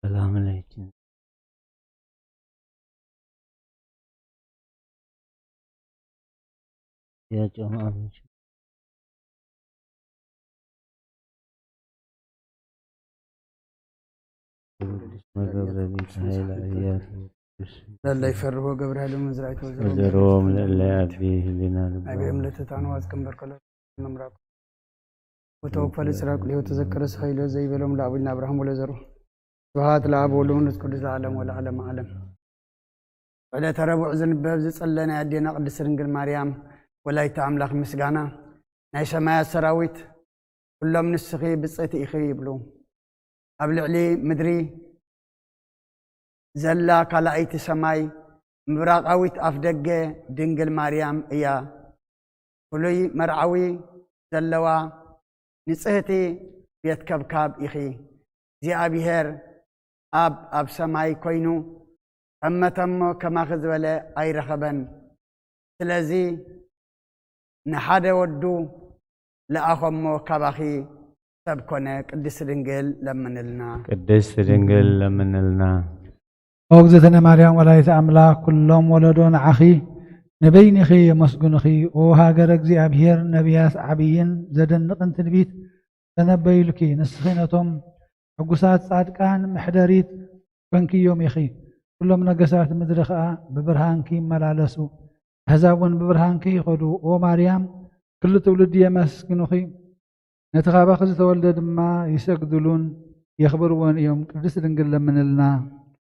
ሰላም ለኪ። ያ ጨማ አብሽ። መገብረኒ ተሃይላ እያቱ። ለላ ይፈርሆ ገብረ ኃይለ መዝራእቲ ወዘሮ ወዘሮ ምልእለ ኣቢ ህሊና ልቦ። ኣቢኦም ለተታንዋ ዝቅንበር ከሎ መምራኩ ወተወፈለ ስራቅ ሊሆ ተዘከረ ስኸይሎ ዘይበሎም ለአቡነ አብርሃም ወለዘሩ። ስብሐት ለአብ ወወልድ ወመንፈስ ቅዱስ ለዓለም ወለዓለመ ዓለም። ዕለተ ረቡዕ ዝንበብ ዝጸለ ናይ ኣዴና ቅድስት ድንግል ማርያም ወላዲተ ኣምላኽ ምስጋና። ናይ ሰማያት ሰራዊት ኩሎም ንስኺ ብጽእቲ ኢኺ ይብሉ። ኣብ ልዕሊ ምድሪ ዘላ ካልኣይቲ ሰማይ ምብራቓዊት ኣፍ ደገ ድንግል ማርያም እያ። ፍሉይ መርዓዊ ዘለዋ ንጽህቲ ቤት ከብካብ ኢኺ። እግዚኣብሔር ኣብ ኣብ ሰማይ ኮይኑ ጠመተሞ ከማኺ ዝበለ ኣይረኸበን። ስለዚ ንሓደ ወዱ ለኣኸሞ ካባኺ ሰብ ኮነ። ቅድስት ድንግል ለምንልና። ቅድስት ድንግል ለምንልና። ኦ እግዝእትነ ማርያም ወላዲተ ኣምላኽ፣ ኩሎም ወለዶ ንዓኺ ንበይንኺ የመስግኑኺ። ኦ ሃገረ እግዚኣብሔር፣ ነቢያት ዓብይን ዘደንቕን ትንቢት ተነበዩልኪ። ንስኺ ነቶም ሕጉሳት ጻድቃን መሕደሪት ኮንክዮም ኢኺ። ኩሎም ነገሳት ምድሪ ኸኣ ብብርሃንኪ ይመላለሱ፣ ኣህዛብ እውን ብብርሃንኪ ይኸዱ። ኦ ማርያም፣ ክሉ ትውልዲ የመስግኑኺ። ነቲ ካባኺ ዝተወልደ ድማ ይሰግድሉን የኽብርዎን እዮም። ቅድስት ድንግል ለምንልና።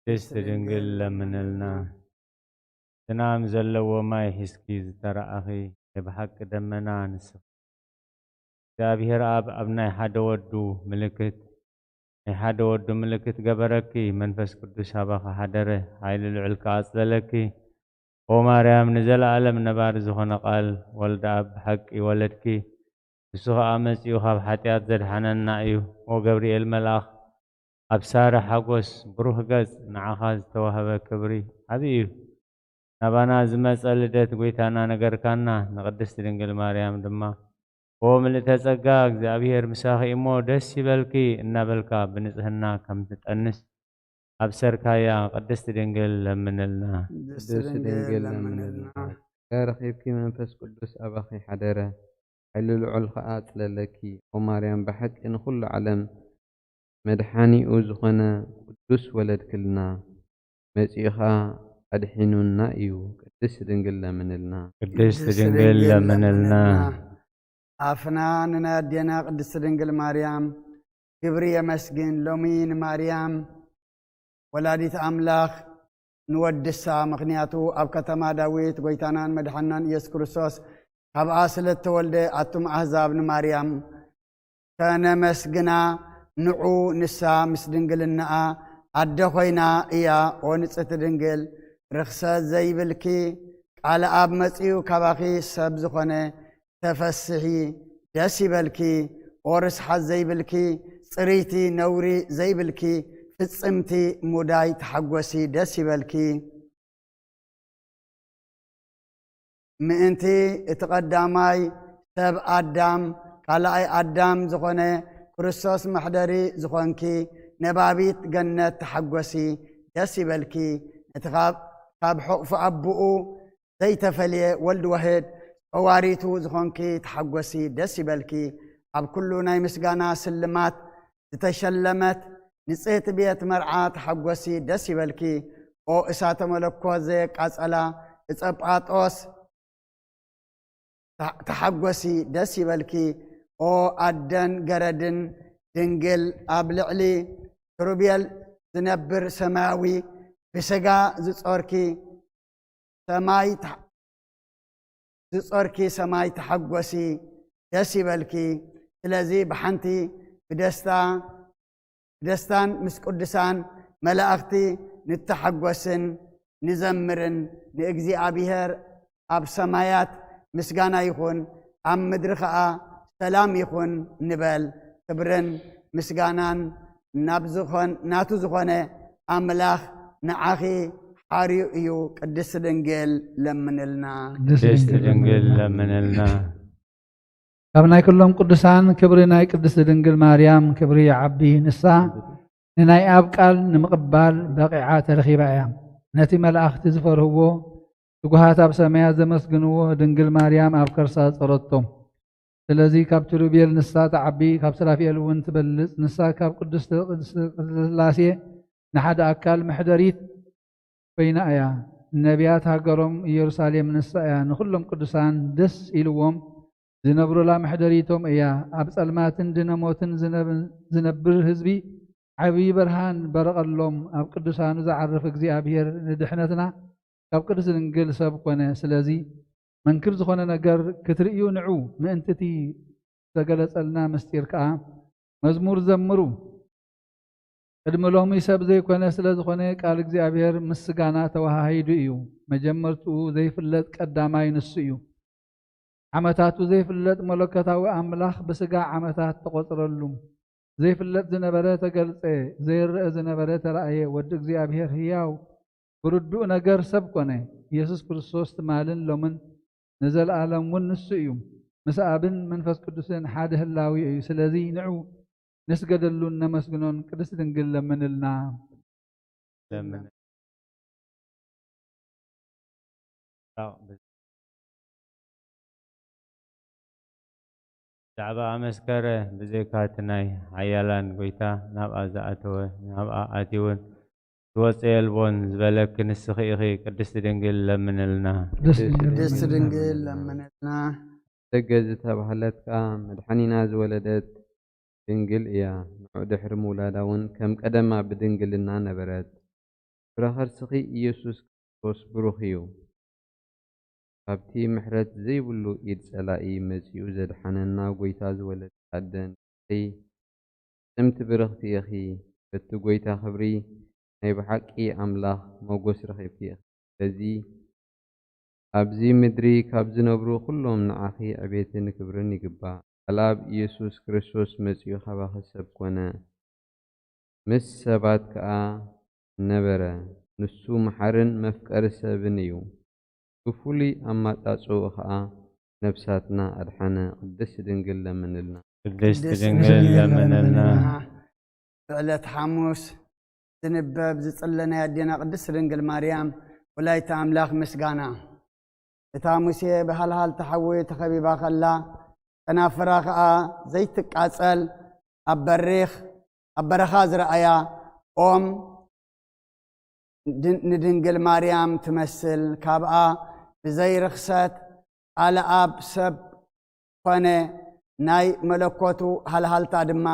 ቅድስት ድንግል ለምንልና። ዝናም ዘለዎ ማይ ሒዝኪ ዝተራእኺ ናይ ብሓቂ ደመና ንስኺ። እግዚኣብሔር ኣብ ኣብ ናይ ሓደ ወዱ ምልክት ናይ ሓደ ወዱ ምልክት ገበረኪ። መንፈስ ቅዱስ ኣባኺ ሓደረ። ሓይሊ ልዑል ከኣ ኣጽለለኪ። ኦ ማርያም፣ ንዘለኣለም ነባሪ ዝኾነ ቃል ወልደ ኣብ ብሓቂ ወለድኪ። ንሱ ኸኣ መጺኡ ኻብ ሓጢኣት ዘድሓነና እዩ። ኦ ገብርኤል መልኣኽ፣ ኣብ ሳረ ሓጎስ ብሩህ ገጽ ንዓኻ ዝተዋህበ ክብሪ ዓቢ እዩ። ናባና ዝመጸ ልደት ጐይታና ነገርካና። ንቅድስት ድንግል ማርያም ድማ፣ ኦ ምልእተ ጸጋ፣ እግዚኣብሔር ምሳኺ እሞ ደስ ይበልኪ እናበልካ ብንጽህና ከም ትጠንስ ኣብሰርካያ። ቅድስት ድንግል ለምንልና። ቅድስት ድንግል ለምንልና። ጸጋ ረኺብኪ መንፈስ ቅዱስ ኣባኺ ሓደረ፣ ሓይሊ ልዑል ኸኣ ኣጽለለኪ። ኦ ማርያም፣ ብሓቂ ንኹሉ ዓለም መድሓኒኡ ዝኾነ ቅዱስ ወለድክልና፣ መጺኡ ኸኣ ኣድሒኑና እዩ። ቅድስት ድንግል ለምንልና። ቅድስት ድንግል ለምንልና። ኣፍና ንናይ ኣዴና ቅድስት ድንግል ማርያም ግብሪ የመስግን። ሎሚ ንማርያም ወላዲት ኣምላኽ ንወድሳ፣ ምኽንያቱ ኣብ ከተማ ዳዊት ጐይታናን መድሓናን ኢየሱስ ክርስቶስ ካብኣ ስለ እተወልደ፣ ኣቱም ኣህዛብ ንማርያም ከነመስግና ንዑ፣ ንሳ ምስ ድንግልናኣ ኣደ ኾይና እያ። ኦ ንጽሕቲ ድንግል፣ ርኽሰት ዘይብልኪ፣ ቃል ኣብ መጺኡ ካባኺ ሰብ ዝኾነ፣ ተፈስሒ፣ ደስ ይበልኪ። ኦ ርስሓት ዘይብልኪ፣ ጽርይቲ፣ ነውሪ ዘይብልኪ፣ ፍጽምቲ፣ ሙዳይ፣ ተሓጎሲ፣ ደስ ይበልኪ። ምእንቲ እቲ ቀዳማይ ሰብ ኣዳም፣ ካልኣይ ኣዳም ዝኾነ ክርስቶስ መሕደሪ ዝኾንኪ፣ ነባቢት ገነት፣ ተሓጎሲ፣ ደስ ይበልኪ። ነቲ ካብ፣ ካብ ሕቑፊ ኣቦኡ ዘይተፈልየ ወልድ ዋህድ፣ ጸዋሪቱ ዝኾንኪ፣ ተሓጎሲ፣ ደስ ይበልኪ። ኣብ ኩሉ ናይ ምስጋና ስልማት ዝተሸለመት ንጽህቲ ቤት መርዓ፣ ተሓጎሲ፣ ደስ ይበልኪ። ኦ እሳተ መለኮት ዘየቃጸላ ዕጸ ጳጦስ፣ ተ-፣ ተሓጎሲ፣ ደስ ይበልኪ። ኦ ኣደን ገረድን ድንግል፣ ኣብ ልዕሊ ኪሩቤል ዝነብር ሰማያዊ፣ ብስጋ ዝጾርኪ ሰማይ ተ-፣ ዝጾርኪ ሰማይ፣ ተሓጎሲ፣ ደስ ይበልኪ። ስለዚ ብሓንቲ ብደስታ፣ ብደስታን ምስ ቅዱሳን መላእኽቲ ንተሓጎስን ንዘምርን። ንእግዚኣብሔር ኣብ ሰማያት ምስጋና ይኹን፣ ኣብ ምድሪ ኸኣ ሰላም ይኹን ንበል። ክብርን ምስጋናን ናብ ዝኾን-፣ ናቱ ዝኾነ ኣምላኽ ንዓኺ ሓርዩ እዩ። ቅድስት ድንግል ለምንልና። ቅድስት ድንግል ለምንልና። ካብ ናይ ኩሎም ቅዱሳን ክብሪ ናይ ቅድስት ድንግል ማርያም ክብሪ ይዓቢ። ንሳ ንናይ ኣብ ቃል ንምቕባል በቒዓ ተረኺባ እያ። ነቲ መላእኽቲ ዝፈርህዎ፣ ትጉሃት ኣብ ሰማያት ዘመስግንዎ፣ ድንግል ማርያም ኣብ ከርሳ ጸረቶም። ስለዚ ካብ ኪሩቤል ንሳ ትዓቢ፣ ካብ ሱራፌል እውን ትበልጽ። ንሳ ካብ ቅድስተ ቅድስተ ስላሴ ንሓደ ኣካል መሕደሪት ኮይና እያ። ነቢያት ሃገሮም ኢየሩሳሌም ንሳ እያ። ንኹሎም ቅዱሳን ደስ ኢልዎም ዝነብሩላ መሕደሪቶም እያ። ኣብ ጸልማትን ድነ ሞትን ዝነብ-፣ ዝነብር ህዝቢ ዓብዪ ብርሃን በረቐሎም። ኣብ ቅዱሳኑ ዝዓርፍ እግዚኣብሔር ንድሕነትና ካብ ቅድስት ድንግል ሰብ ኮነ። ስለዚ መንክር ዝኾነ ነገር ክትርእዩ ንዑ፣ ምእንቲ እቲ ዝተገለጸልና ምስጢር ከኣ መዝሙር ዘምሩ። ቅድሚ ሎሚ ሰብ ዘይኮነ ስለ ዝኾነ ቃል እግዚኣብሔር ምስ ስጋና ተወሃሂዱ እዩ። መጀመርትኡ ዘይፍለጥ ቀዳማይ ንሱ እዩ። ዓመታቱ ዘይፍለጥ መለኮታዊ ኣምላኽ ብስጋ ዓመታት ተቖጽረሉ። ዘይፍለጥ ዝነበረ ተገልጸ፣ ዘይረአ ዝነበረ ተራእየ። ወዲ እግዚኣብሔር ህያው ብርዱእ ነገር ሰብ ኮነ። ኢየሱስ ክርስቶስ ትማልን ሎምን ንዘለኣለም እውን ንሱ እዩ። ምስ ኣብን መንፈስ ቅዱስን ሓደ ህላዊ እዩ። ስለዚ ንዑ ንስገደሉን ነመስግኖን። ቅድስት ድንግል ለምንልና። ለምን። ብዛዕባ ኣመስከረ ብዘይካ እቲ ናይ ሓያላን ጎይታ ናብኣ ዝኣተወ፣ ናብኣ ኣትዩን ዝወፀ የልቦን ዝበለኪ ንስኺ ኢኺ። ቅድስት ድንግል ለምንልና። ቅድስት ድንግል ለምንልና። ደገ ዝተባህለት ከኣ መድሓኒና ዝወለደት ድንግል እያ። ንዑ ድሕሪ ምውላዳ እውን ከም ቀደማ ብድንግልና ነበረት። ፍረ ከርስኺ ኢየሱስ ክርስቶስ ብሩኽ እዩ። ካብቲ ምሕረት ዘይብሉ ኢድ ጸላኢ መጺኡ ዘድሓነና ጐይታ ዝወለድኪ ኣደ ንስኺ ፍጽምቲ ብርኽቲ ኢኺ። በቲ ጐይታ ክብሪ ናይ ብሓቂ ኣምላኽ ሞገስ ረኺብኪ ኢኺ። ስለዚ ኣብዚ ምድሪ ካብ ዝነብሩ ኩሎም ንዓኺ ዕቤትን ክብርን ይግባእ። ቃል ኣብ ኢየሱስ ክርስቶስ መጺኡ ካባኺ ሰብ ኮነ፣ ምስ ሰባት ከኣ ነበረ። ንሱ መሓርን መፍቀሪ ሰብን እዩ። ብፍሉይ ኣማጻጽኡ ከኣ ነብሳትና ኣድሓነ። ቅድስት ድንግል ለምንልና። ቅድስት ድንግል ለምንልና። ብዕለት ሓሙስ ዝንበብ ዝጽለ ናይ ኣዴና ቅድስት ድንግል ማርያም ወላዲተ ኣምላኽ ምስጋና። እታ ሙሴ ብሃልሃልቲ ሓዊ ተኸቢባ ከላ፣ ከናፍራ ኸኣ ዘይትቃጸል ኣብ በሪኽ፣ ኣብ በረኻ ዝረኣያ ኦም ድ-፣ ንድንግል ማርያም ትመስል። ካብኣ ብዘይ ርኽሰት ቃል ኣብ ሰብ ኮነ፣ ናይ መለኮቱ ሃልሃልታ ድማ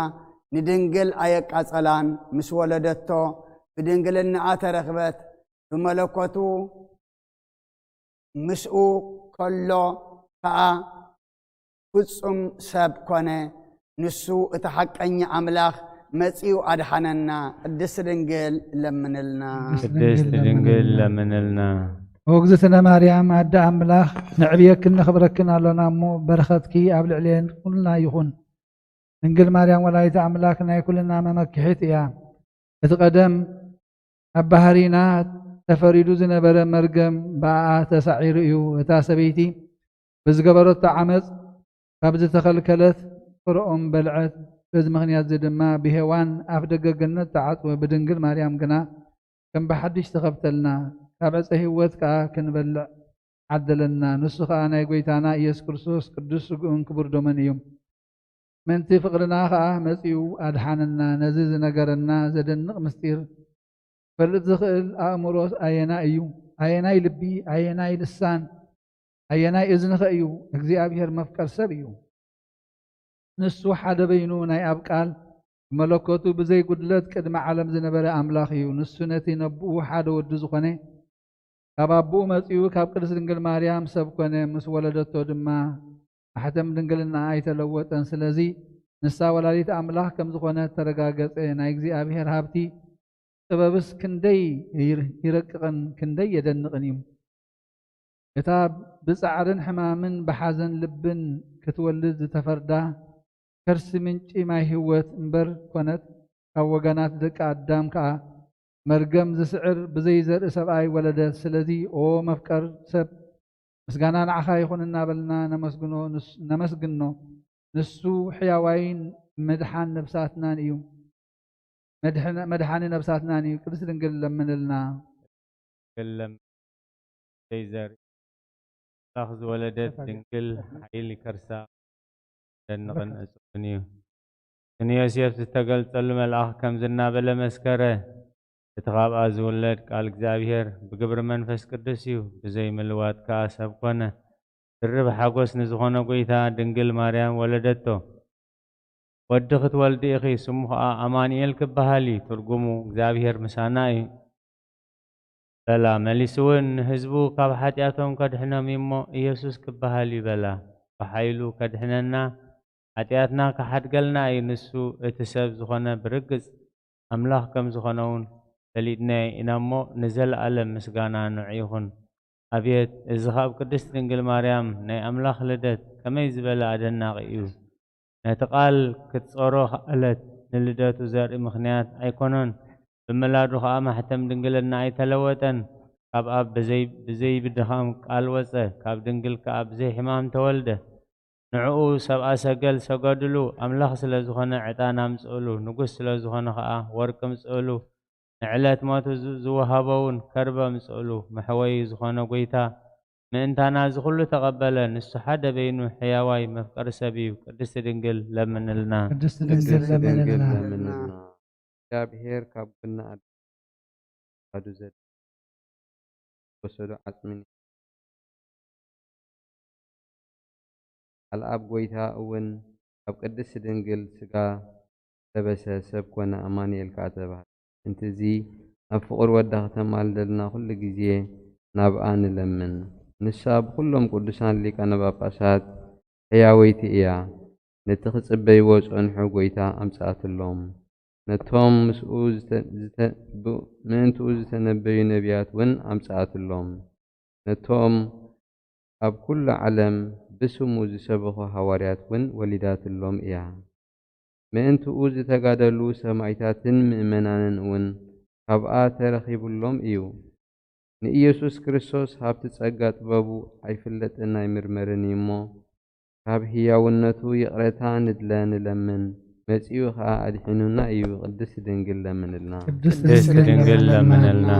ንድንግል ኣየቃጸላን። ምስ ወለደቶ ብድንግልናኣ ተረኽበት። ብመለኮቱ ምስኡ ከሎ ከኣ ፍጹም ሰብ ኮነ። ንሱ እቲ ሓቀኛ ኣምላኽ መጺኡ ኣድሓነና። ቅድስት ድንግል ለምንልና። ቅድስት ድንግል ለምንልና። እግዝእትነ ማርያም ኣደ ኣምላኽ፣ ነዕብየክን ነኽብረክን ኣሎና እሞ፣ በረኸትኪ ኣብ ልዕሌን ኩልና ይኹን። ድንግል ማርያም ወላዲተ ኣምላኽ ናይ ኩልና መመክሒት እያ። እቲ ቀደም ኣብ ባህሪና ተፈሪዱ ዝነበረ መርገም ብኣኣ ተሳዒሩ እዩ። እታ ሰበይቲ ብዝገበረቶ ዓመጽ ካብ ዝተኸልከለት ፍረ ኦም በልዐት። በዚ ምኽንያት እዚ ድማ ብሄዋን ኣፍ ደገ ገነት ተዓጽወ። ብድንግል ማርያም ግና ከም ብሓድሽ ተኸፍተልና። ካብ ዕፀ ህይወት ከኣ ክንበልዕ ዓደለና። ንሱ ኸኣ ናይ ጐይታና ኢየሱስ ክርስቶስ ቅዱስ ስግኡን ክቡር ደሙን እዩ። ምእንቲ ፍቕርና ኸኣ መጺኡ ኣድሓነና። ነዚ ዝነገረና ዘደንቕ ምስጢር ክፈልጥ ዝኽእል ኣእምሮስ ኣየናይ እዩ? ኣየናይ ልቢ፣ ኣየናይ ልሳን፣ ኣየናይ እዝኒ ኸ እዩ? እግዚኣብሔር መፍቀር ሰብ እዩ። ንሱ ሓደ በይኑ ናይ ኣብ ቃል ብመለኮቱ ብዘይ ጉድለት ቅድሚ ዓለም ዝነበረ ኣምላኽ እዩ። ንሱ ነቲ ነብኡ ሓደ ወዱ ዝኾነ ካብ ኣቦኡ መጺኡ ካብ ቅድስት ድንግል ማርያም ሰብ ኮነ፣ ምስ ወለደቶ ድማ ማሕተም ድንግልና ኣይተለወጠን። ስለዚ ንሳ ወላዲት ኣምላኽ ከም ዝኾነት ተረጋገጸ። ናይ እግዚኣብሔር ሃብቲ ጥበብስ ክንደይ ይር-፣ ይረቅቕን ክንደይ የደንቕን እዩ። እታ ብጻዕርን ሕማምን ብሓዘን ልብን ክትወልድ ዝተፈርዳ ከርሲ ምንጪ ማይ ህይወት እምበር ኮነት፣ ካብ ወገናት ደቂ ኣዳም ከኣ መርገም ዝስዕር ብዘይ ዘርኢ ሰብኣይ ወለደት። ስለዚ ኦ መፍቀር ሰብ፣ ምስጋና ንዓኻ ይኹን እናበልና ነመስግኖ፣ ንስ-፣ ነመስግኖ። ንሱ ሕያዋይን ምድሓን ነፍሳትናን እዩ። መድሕነ-፣ መድሓኒ ነብሳትናን እዩ። ቅድስት ድንግል ለምንልና። ገለም ዘይዘር ኣምላኽ ዝወለደት ድንግል ሓይሊ ከርሳ ደንቕን እጹብን እዩ። ንዮሴፍ ዝተገልጸሉ መልኣኽ ከምዚ እናበለ መስከረ፣ እቲ ካብኣ ዝውለድ ቃል እግዚኣብሔር ብግብሪ መንፈስ ቅዱስ እዩ፣ ብዘይ ምልዋጥ ከኣ ሰብ ኮነ። ድርብ ሓጎስ ንዝኾነ ጐይታ ድንግል ማርያም ወለደቶ። ወዲ ክትወልዲ ኢኺ፣ ስሙ ኸኣ ኣማኑኤል ክበሃል እዩ፣ ትርጉሙ እግዚኣብሔር ምሳና እዩ በላ። መሊሱ እውን ንህዝቡ ካብ ሓጢኣቶም ከድሕኖም እዩ እሞ ኢየሱስ ክበሃል እዩ በላ። ብሓይሉ ከድሕነና ሓጢኣትና ክሓድገልና እዩ። ንሱ እቲ ሰብ ዝኾነ ብርግጽ ኣምላኽ ከም ዝኾነ እውን ፈሊጥናዮ ኢና እሞ ንዘለኣለም ምስጋና ንዑ ይኹን። ኣቤት እዚ ካብ ቅድስት ድንግል ማርያም ናይ ኣምላኽ ልደት ከመይ ዝበለ ኣደናቒ እዩ! ነቲ ቃል ክትጾሮ ከኣለት፣ ንልደቱ ዘርኢ ምኽንያት ኣይኮኖን፣ ብምላዱ ከኣ ማሕተም ድንግልና ኣይተለወጠን። ካብ ኣብ ብዘይ ብዘይ ብድኻም ቃል ወጸ፣ ካብ ድንግል ከኣ ብዘይ ሕማም ተወልደ። ንዕኡ ሰብኣ ሰገል ሰገዱሉ፣ ኣምላኽ ስለ ዝኾነ ዕጣን ኣምጽኡሉ፣ ንጉስ ስለ ዝኾነ ኸኣ ወርቂ ምጽኡሉ፣ ንዕለት ሞቱ ዝ-፣ ዝወሃቦ እውን ከርበ ምጽኡሉ፣ መሕወዩ ዝኾነ ጐይታ ምእንታና እዚ ኹሉ ተቐበለ። ንሱ ሓደ በይኑ ሕያዋይ መፍቀሪ ሰብ እዩ። ቅድስቲ ድንግል ለምንልና። ቅድስት ድንግል ለምንልና። እግዚኣብሔር ካብ ጎና ኣዳም ወሰዶ ዓጽሚ ኣልኣብ ጐይታ እውን ካብ ቅድስቲ ድንግል ሥጋ ለበሰ፣ ሰብ ኮነ፣ ኣማኑኤል ከኣ ተባህለ። ምእንቲ እዚ ኣብ ፍቑር ወዳ ከተማልደልና ኩሉ ግዜ ናብኣ ንለምን። ንሳ ብኹሎም ቅዱሳን ሊቃነ ጳጳሳት ሕያወይቲ እያ። ነቲ ክጽበይዎ ዝጸንሑ ጐይታ ኣምጽኣትሎም። ነቶም ምስኡ ዝተ-፣ ዝተ-፣ ብ-፣ ምእንትኡ ዝተነበዩ ነቢያት እውን ኣምጽኣትሎም። ነቶም ኣብ ኩሉ ዓለም ብስሙ ዝሰበኹ ሃዋርያት እውን ወሊዳትሎም እያ። ምእንትኡ ዝተጋደሉ ሰማይታትን ምእመናንን እውን ካብኣ ተረኺቡሎም እዩ። ንኢየሱስ ክርስቶስ ሃብቲ ጸጋ ጥበቡ ኣይፍለጥን ኣይምርመርን እዩ እሞ፣ ካብ ህያውነቱ ይቕረታ ንድለ ንለምን፣ መጺኡ ኸኣ ኣድሒኑና እዩ። ቅድስት ድንግል ለምንልና። ቅድስት ቅድስት ድንግል ለምንልና።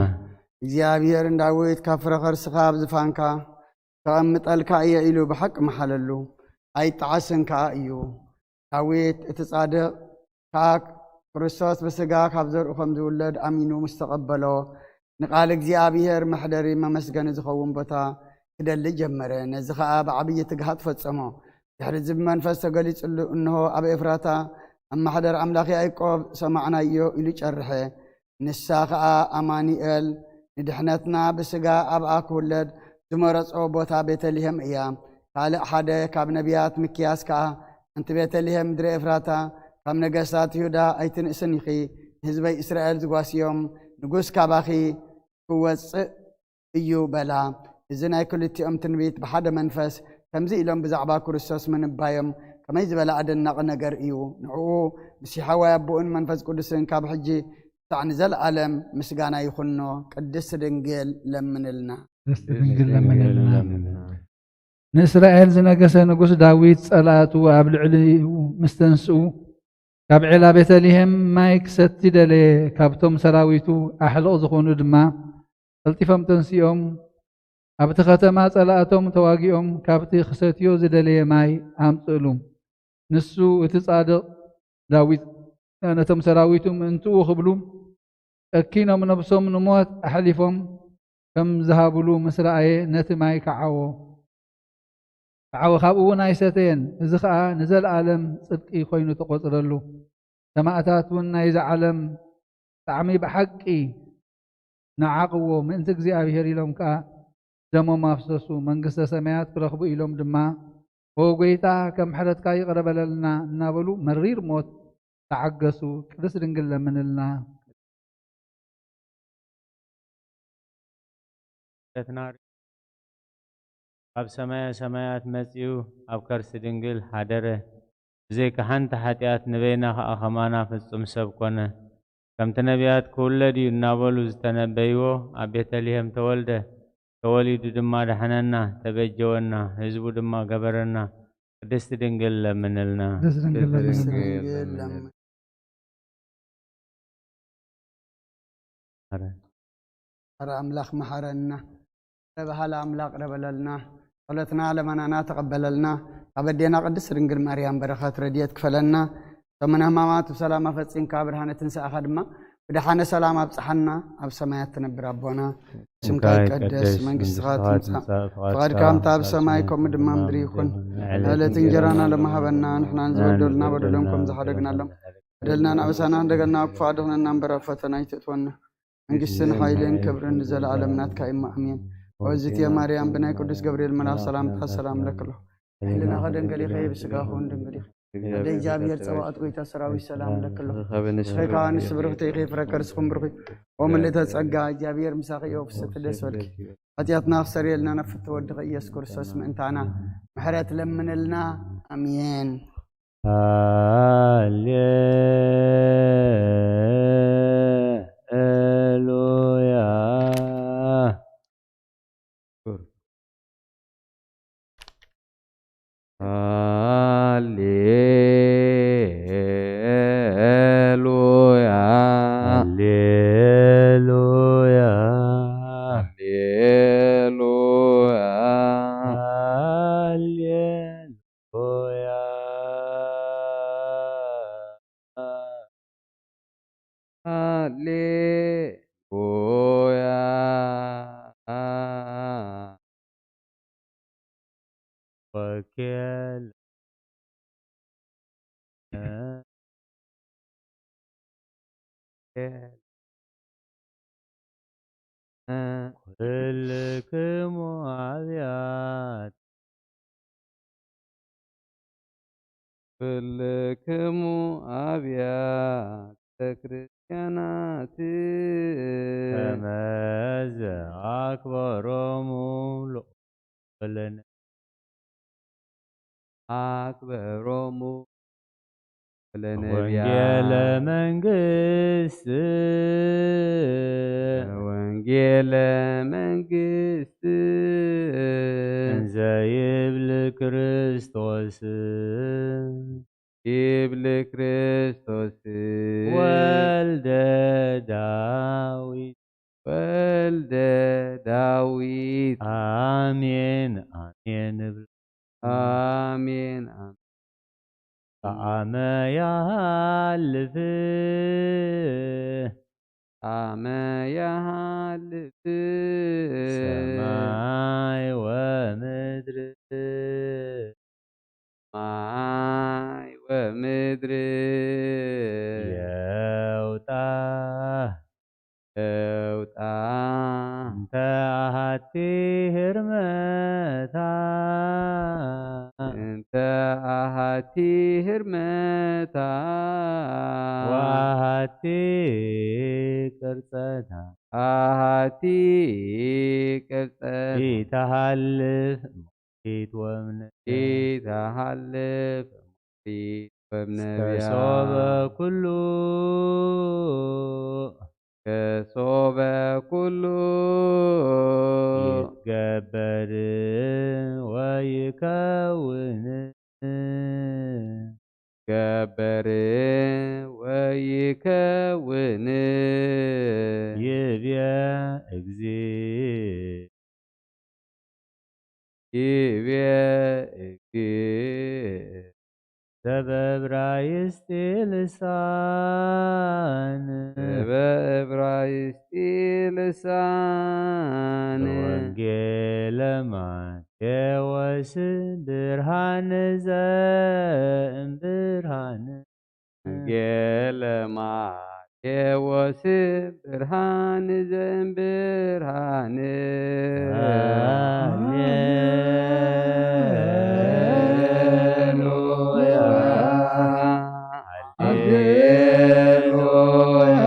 እግዚኣብሔር ንዳዊት ካብ ፍረ ኸርስኻ ኣብ ዝፋንካ ከቐምጠልካ እየ ኢሉ ብሓቂ መሓለሉ፣ ኣይጠዓስን ከኣ እዩ። ዳዊት እቲ ጻድቕ ከኣ ክርስቶስ ብስጋ ካብ ዘርኡ ከም ዝውለድ ኣሚኑ ምስ ተቐበሎ፣ ንቓል እግዚኣብሔር መሕደሪ መመስገኒ ዝኸውን ቦታ ክደሊ ጀመረ። ነዚ ኸኣ ብዓብዪ ትግሃት ፈጸሞ። ድሕሪ እዚ ብመንፈስ ተገሊጹሉ፣ እንሆ ኣብ ኤፍራታ ኣብ ማሕደር ኣምላኽ ያዕቆብ ሰማዕናዮ ኢሉ ጨርሐ። ንሳ ኸኣ ኣማኑኤል ንድሕነትና ብስጋ ኣብኣ ክውለድ ዝመረጾ ቦታ ቤተልሔም እያ። ካልእ ሓደ ካብ ነቢያት ሚክያስ ከኣ፣ ኣንቲ ቤተልሔም ምድሪ ኤፍራታ፣ ካብ ነገስታት ይሁዳ ኣይትንእስን ኢኺ፣ ንህዝበይ እስራኤል ዝጓስዮም ንጉስ ካባኺ ክወጽእ እዩ በላ። እዚ ናይ ክልቲኦም ትንቢት ብሓደ መንፈስ ከምዚ ኢሎም ብዛዕባ ክርስቶስ ምንባዮም ከመይ ዝበለ ኣደናቒ ነገር እዩ! ንዕኡ ምስ የሆዋ ኣቦኡን መንፈስ ቅዱስን ካብ ሕጂ ክሳዕ ንዘለኣለም ምስጋና ይኹኖ። ቅድስት ድንግል ለምንልና። ቅድስት ድንግል ለምንልና። ንእስራኤል ዝነገሰ ንጉስ ዳዊት ጸላእቱ ኣብ ልዕሊኡ ምስ ተንስኡ፣ ካብ ዔላ ቤተልሔም ማይ ክሰቲ ደለየ። ካብቶም ሰራዊቱ ኣሕልቕ ዝኾኑ ድማ ቀልጢፎም ተንሲኦም፣ ኣብቲ ከተማ ጸላእቶም ተዋጊኦም ካብቲ ክሰትዮ ዝደለየ ማይ ኣምጽእሉ። ንሱ እቲ ጻድቕ ዳዊት ነቶም ሰራዊቱ ምእንትኡ ክብሉ ጨኪኖም ነብሶም ንሞት ኣሕሊፎም ከም ዝሃብሉ ምስ ረኣየ ነቲ ማይ ከዓዎ። ከዓወ፣ ካብኡ እውን ኣይሰተየን። እዚ ኸኣ ንዘለኣለም ጽድቂ ኮይኑ ተቖጽረሉ። ሰማእታት እውን ናይዚ ዓለም ጣዕሚ ብሓቂ ነዓቕዎ፣ ምእንቲ እግዚኣብሔር ኢሎም ከኣ ደሞም ኣፍሰሱ። መንግስተ ሰማያት ክረኽቡ ኢሎም ድማ፣ ኦ ጐይታ፣ ከም ምሕረትካ ይቕረ በለልና እናበሉ መሪር ሞት ተዓገሱ። ቅድስት ድንግል ለምንልና። ተትናሪ ካብ ሰማየ ሰማያት መጺኡ ኣብ ከርሲ ድንግል ሓደረ። ብዘይካ ሓንቲ ሓጢኣት ንበይና ኸኣ ኸማና ፍጹም ሰብ ኮነ። ከምቲ ነቢያት ክውለድ እዩ እናበሉ ዝተነበይዎ ኣብ ቤተልሔም ተወልደ። ተወሊዱ ድማ ደሓነና፣ ተበጀወና፣ ህዝቡ ድማ ገበረና። ቅድስቲ ድንግል ለምንልና። ቅድስት ድንግል ለምንልና። ድንግል ለምን። ኧረ ኣምላኽ መሓረና። ረ በሃላ ኣምላኽ ቅረበለልና። ጸሎትና ለመናና ተቐበለልና። ካብ ኣዴና ቅድስት ድንግል ማርያም በረኸት ረድኤት ክፈለና። ሰሙነ ሕማማት ብሰላም ኣፈጺምካ ብርሃነ ትንሳኤኻ ድማ ብደሓነ ሰላም ኣብጽሓና። ኣብ ሰማያት ትነብር ኣቦና፣ ስምካ ይቀደስ፣ መንግስትኻ ትምጻእ፣ ፍቓድካ ከምታ ኣብ ሰማይ ከምኡ ድማ ምድሪ ይኹን። ዕለት እንጀራና ለመሃበና፣ ንሕናን ዝበደሉና በደሎም ከም ዝሓደግናሎም፣ በደልናን ኣበሳናን እንደገና ክፉእ ኣድሕነና እምበር ኣብ ፈተና ኣይተእትወና። መንግስትን ሓይልን ክብርን ንዘለኣለም ናትካ እዩ፣ ኣሜን። ወእግዝእትየ ማርያም ብናይ ቅዱስ ገብርኤል መልኣክ ሰላምታ ሰላም እለኪ ኣለኹ። ሕልናኺ ድንግል ኢኺ፣ ብስጋኺ እውን ድንግል ኢኺ። ኣደ እግዚኣብሔር ጸባኦት ጎይታ ሰራዊት ሰላም እለኪ ኣለኹ። ንስኺ ከኣ ንስቲ ብርኽቲ ኢኺ፣ ፍረ ከርስኽን ብሩኽ እዩ። ወምልእተ ጸጋ እግዚኣብሔር ምሳኺ እዩ፣ ፍስሕቲ ደስ በልኪ። ሓጢኣትና ክሰርየልና ናብ ፍትሒ ወድኺ ኢየሱስ ክርስቶስ ምእንታና ምሕረት ለምንልና። ኣሜን። ሃሌሉያ። ሃሌሉያ። ሃሌሉያ። ሃሌሉያ። ሃሌ ሉያ። ሃሌሉያ። ወንጌል ኩልክሙ ኣብያት ኩልክሙ ኣብያተ ክርስቲያናት ከመዘ ኣክበሮሙ ለነ ኣክበሮሙ ለነቢያ ወንጌለ መንግስት ወንጌለ መንግስት እንዘ ይብል ክርስቶስ ይብል ክርስቶስ ወልደ ዳዊት ወልደ ዳዊት። ኣሜን ኣሜን እብል። ኣሜን ኣሜን። ኣመ ያሃልፍ ኣመ ያሃልፍ ሰማይ ወምድር ማይ ወምድር የውጣ የውጣ እንተ ኣሃቲ ህርመታ እንተ ኣሃቲ ህርመታ ወኣሃቲ ቅርጸታ ኣሃቲ ቅርጸታ ኢተሃልፍ ሞት ወምነ ኢተሃልፍ ሞት ወምነቢያ ከሶበ ኩሉ ከሶበ ኩሉ ይትገበር ወይከውን ይትገበር ወይከውን ይብየ እግዚእ ይብየ እግዚእ ዘበእብራይስጢ ልሳን ዘበእብራይስጢ ልሳን ወንጌለ ማቴዎስ ብርሃን ዘእምብርሃን ወንጌለ ማቴዎስ ብርሃን ዘእምብርሃን ሃሌሉያ ሃሌሉያ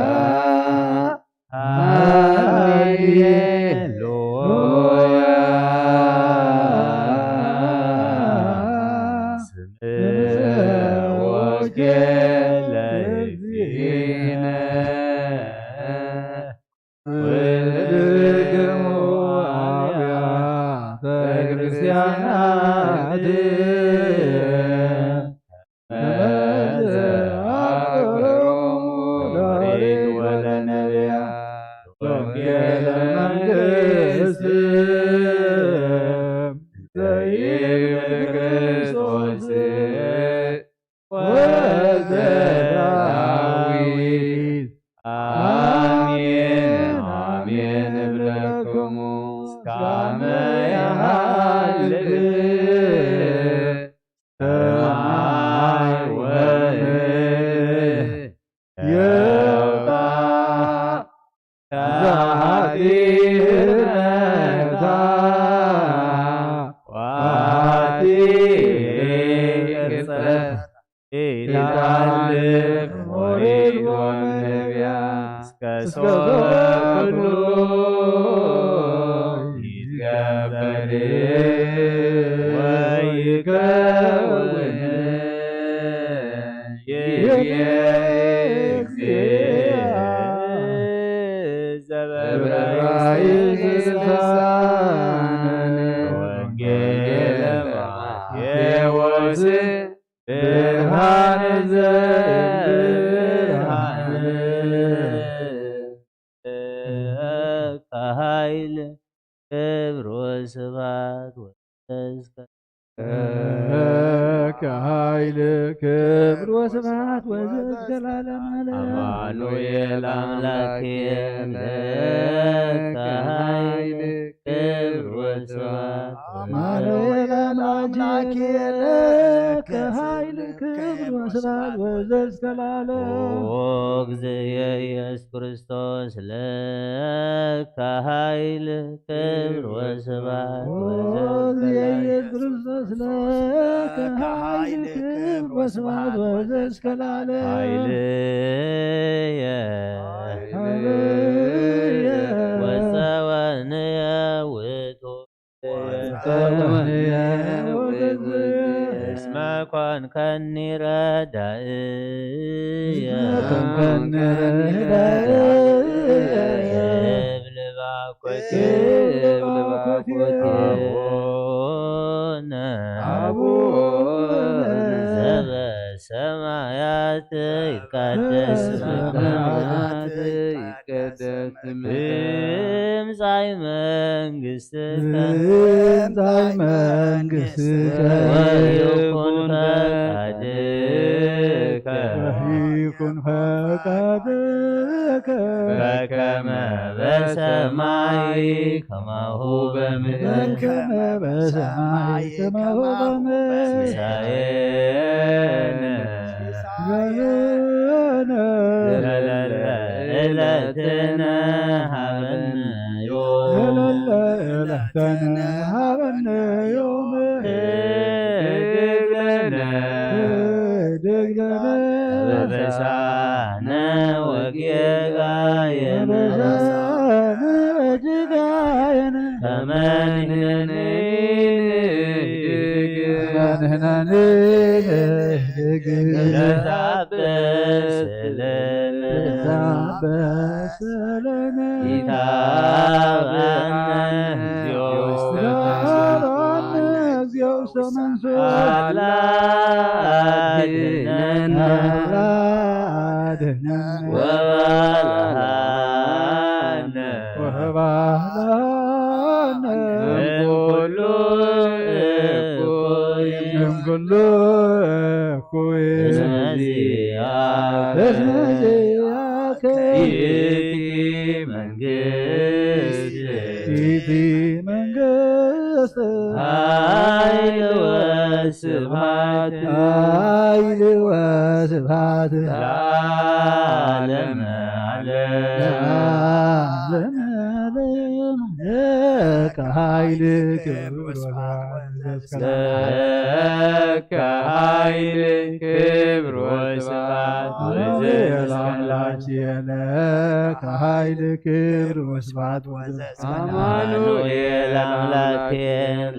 ሃሌሉያ ስምዕ ወንጌለ እግዚእነ ወድግሙ አብያተ ክርስቲያናት መዘ አክብሮሙ ለኦሪት ወለነቢያት ወዘዳዊት። ኣሜን ኣሜን እብለክሙ እስካመ ያሃልክ ሰማይ ወምድር የውጣ ዛቲ ህርመታ ዋቲ ቅርጸት ኢታልፍ ሞሪት ወነቢያ እስከ ሶበ ኩሉ ይትገበር ወይከውን ይቤ እግዚእ ዘበራይ ልሳን ወንጌል ማቴዎስ ብርሃን ዘብርሃን ኃይል ክብር ወስብሐት ወስከ ለከ ኃይል ክብር ወስብሐት ወዘዝገላለም ዓለም። አማኑኤል አምላኬ ለከ ኃይል ክብር ወስብሐት አማኑኤል አምላኬ ለከ ኃይል ክብር ወስብሐት ወዘዝገላለም። ኦ እግዚእ ኢየሱስ ክርስቶስ ለከ ኃይል ክብር ወስብሐት ኦ ወዘዝገላለም። ኢየሱስ ክርስቶስ ለከ ኃይል ክብር ወስብሐት ወዘዝገላለም። ኃይልየ ኃይልየ ወጸወንየ ውእቱ ወጸወንየ ውእቱ እስመ ኮንከኒ ረዳእየ እስመ ኮንከኒ ረዳእየ እብል ባኮቴ እብል ባኮቴ አቡነ አቡነ ዘበሰማያት ይትቀደስ ስምከ ሰማያት ይትቀደስ ስምከ ትምጻእ መንግስትከ ትምጻእ መንግስትከ ወይኩን ፈቃድከ ወይኩን ፈቃድከ በከመ በሰማይ ከማሁ በምድር በከመ በሰማይ ከማሁ በምድር ሲሳየነ ሲሳየነ ዘለለ ዕለትነ ሀበነ ዮም ዘለለ ዕለትነ ሀበነ ዮም ህድግ ለነ ህድግ ለነ አበሳነ ወጌጋየነ አበሳነ ወጌጋየነ ከመ ንሕነኒ ንህድግ ከመ ንሕነኒ ንህድግ ለታበስ ለነ ለታበስ ለነ ኢታብአነ እግዚኦ ውስተ ኢታብአነ እግዚኦ ውስተ መንሱት አላ አድነነ አላ አድነነ ወባልሃነ ወባልሃነ እምኩሉ እኩይ እምኩሉ እኩይ እስመ ዚአከ እስመ ዚአከ ይእቲ መንግስት ይእቲ መንግስት ኃይል ወስብሐት ኃይል ወስብሐት ለዓለመ ዓለም ለዓለመ ዓለም ለከ ኃይል ክብር ወስብሐት ለከ ኃይል ክብር ወስብሐት ወዘእስከ ለዓለም ለከ ኃይል ክብር ወስብሐት ወዘእስከ ለዓለም አማኑኤል አምላኬ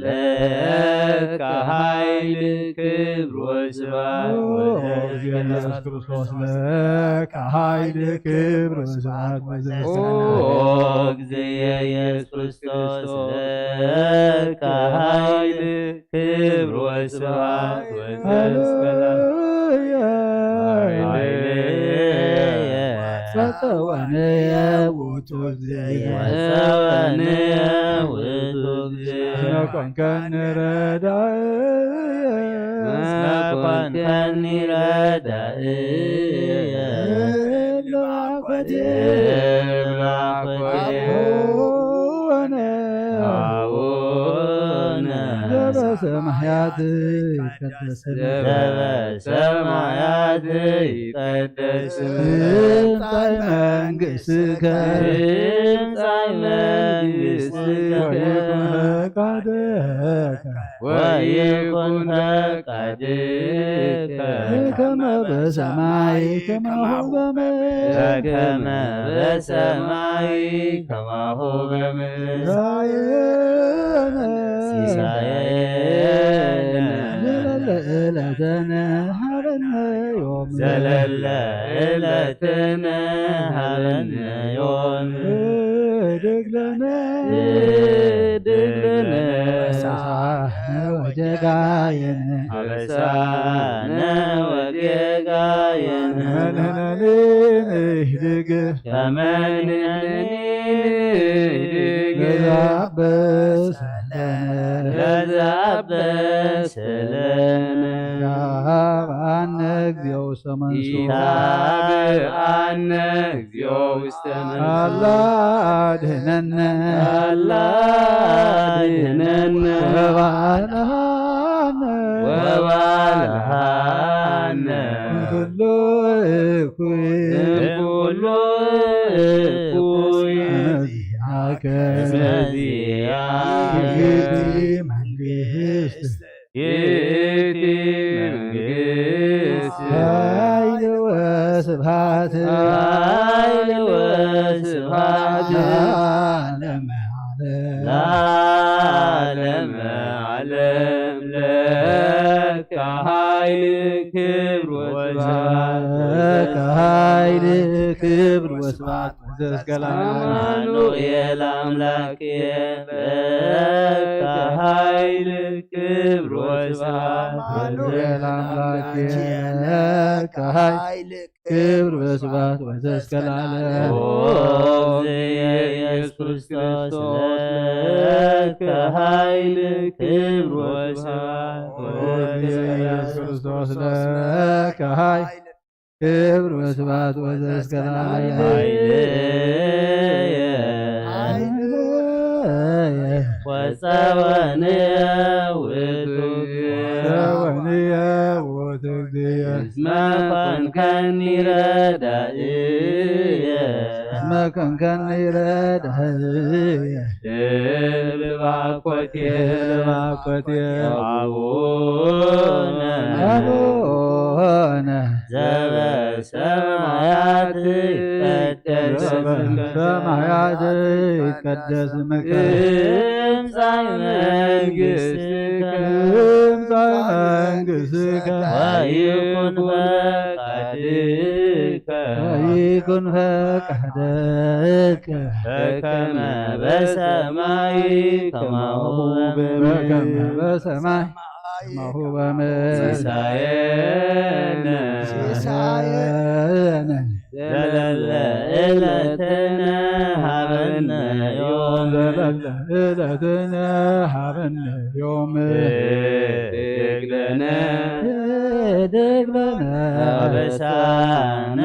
ለከ ኃይል ክብር ወስብሐት ወዘእስከ ኢየሱስ ክርስቶስ ለከ ኃይል ክብር ወስብሐት ወዘእስከ ኦ ለዓለም እግዚእ ኢየሱስ ክርስቶስ ለከ ኃይል ክብር ወስብሐት ወዘእስከ ሃሌሉያ። ሃሌሉያ። ወጸወንየ ውእቱ እግዚእ። ወጸወንየ ውእቱ እግዚእ። እስመ ኮንከኒ ረዳእየ። ኮንከኒ ረዳእየ። ልባኮቴ ልባኮቴ ኣቡነ ኣቡነ ዘበሰማያት ይትቀደስ ስምከ። ዘበሰማያት ይትቀደስ ስምከ። ትምጻእ መንግስትከ። ትምጻእ መንግስትከ። ወይኩን ፈቃድከ። ወይኩን ፈቃድከ። ከመ በሰማይ ከማሁ በምድር። ከመ በሰማይ ከማሁ በምድር። ሲሳየነ። ሲሳየነ። ዘለለ ዕለትነ ሀበነ ዮም። ዘለለ ዕለትነ ሀበነ ዮም። ህድግ ለነ። ህድግ ለነ። አበሳነ ወጌጋየነ። አበሳነ ወጌጋየነ። ከመ ንሕነኒ ንህድግ። ከመ ንሕነኒ ንህድግ። ለዘአበሰ ለነ። ለዘአበሰ ለነ። ኢታብአነ እግዚኦ ውስተ መንሱት። ኢታብአነ እግዚኦ ውስተ መንሱት። አላ አድህነነ። አላ አድህነነ። ወባልሃነ። ወባልሃነ። እምኩሉ እኩይ። እምኩሉ እኩይ። እስመ ዚአከ። እስመ ዚአከ። ይእቲ መንግስት። ይእቲ መንግስት። ኃይል ወስብሐት። ኃይል ወስብሐት። ለዓለመ ዓለም። ለዓለመ ዓለም። ለከ ኃይል ክብር ወስብሐት። ለከ ኃይል ክብር ወስብሐት። ዘእስከ ለዓለም። አማኑኤል አምላኬ ለከ ኃይል ክብር ወስብሐት። አማኑኤል አምላኬ ለከ ኃይል ክብር ወስብሐት ወዘእስከ ለዓለም። ኦ እግዚእ ኢየሱስ ክርስቶስ ለከ ኃይል ክብር ወስብሐት። ኦ እግዚእ ኢየሱስ ክርስቶስ ለከ ኃይል ክብር ወስብሐት ወዘእስከ ለዓለም። ኃይልየ ኃይልየ ወጸወንየ ውእቱ እግዚእ። ጸወንየ ውእቱ እግዚእ። እስመ ኮንከኒ ረዳእየ። እስመ ኮንከኒ ረዳእየ። ልባኮቴ ልባኮቴ አቡነ አቡነ ዘበሰማያት ይትቀደስ ስምከ። ዘበሰማያት ይትቀደስ ስምከ። ትምጻእ መንግስትከ። ትምጻእ መንግስትከ። ወይኩን ፈቃድከ። ወይኩን ፈቃድከ። በከመ በሰማይ ከማሁ በምድር። በከመ በሰማይ ከማሁ በምድር። ሲሳየነ። ሲሳየነ። ዘለለ ዕለትነ ሀበነ ዮም። ዘለለ ዕለትነ ሀበነ ዮም። ህድግ ለነ። ህድግ ለነ። አበሳነ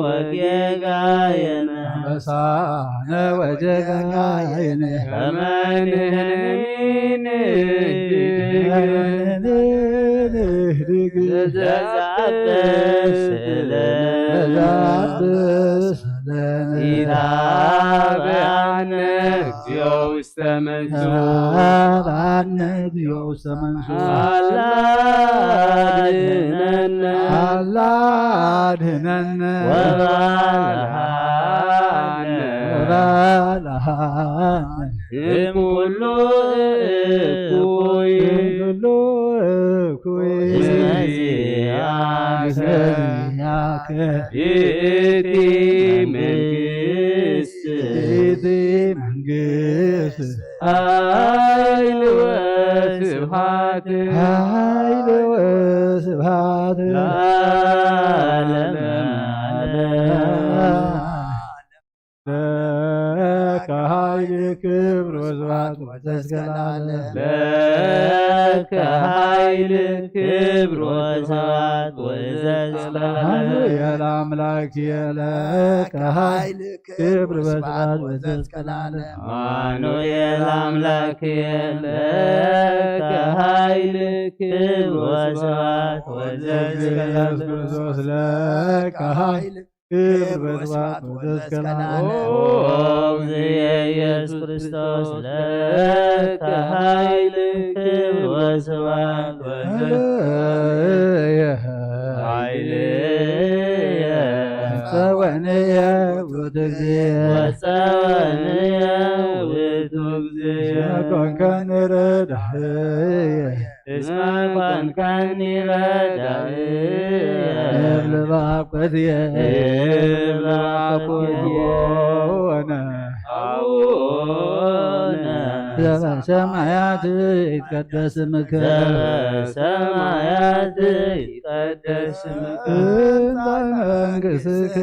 ወጌጋየነ። አበሳነ ወጌጋየነ። ከመ ንሕነኒ ንህድግ። ንህድግ። ዘዘአበሰ ለነ። ዘዘአበሰ ለነ። ኢታብአነ እግዚኦ ውስተ መንሱት። ኢታብአነ እግዚኦ ውስተ መንሱት። አላ አድህነነ። አላ አድህነነ። ወባልሃነ። ወባልሃነ። እምኩሉ እኩይ። እምኩሉ እኩይ። እስመ ዚአከ። እስመ ዚአከ። ይእቲ መንግስት። ይእቲ መንግስት። ኃይል ወስብሐት። ኃይል ወስብሐት። ለዓለመ ዓለም። ለከ ኃይል ክብር ወስብሐት ወዘእስከ ለዓለም። ለከ ኃይል ክብር ክብር ወስብሐት ወዘዝለዓለም። አማኑኤል አምላክ የለከ ኃይል ክብር ወስብሐት ወዘዝለዓለም። አማኑኤል አምላክ የለከ ኃይል ክብር ወስብሐት ወዘዝለዓለም። ኢየሱስ ለከ ኃይል ክብር ወስብሐት ወዘዝለዓለም። ኦ እግዚእ ኢየሱስ ክርስቶስ ለከ ኃይል ክብር ወስብሐት ወዘዝለዓለም። ኃይልየ ጸወንየ ውእቱ እግዚእ። ወጸወንየ ውእቱ እግዚእ። እስመ ኮንከኒ ረዳእየ። እስመ ኮንከኒ ረዳእየ። እብል ባኮትየ። እብል ባኮትየ። አቡነ አቡነ ዘበሰማያት ይትቀደስ ስምከ። ዘበሰማያት ይትቀደስ ስምከ። ትምጻእ መንግሥትከ።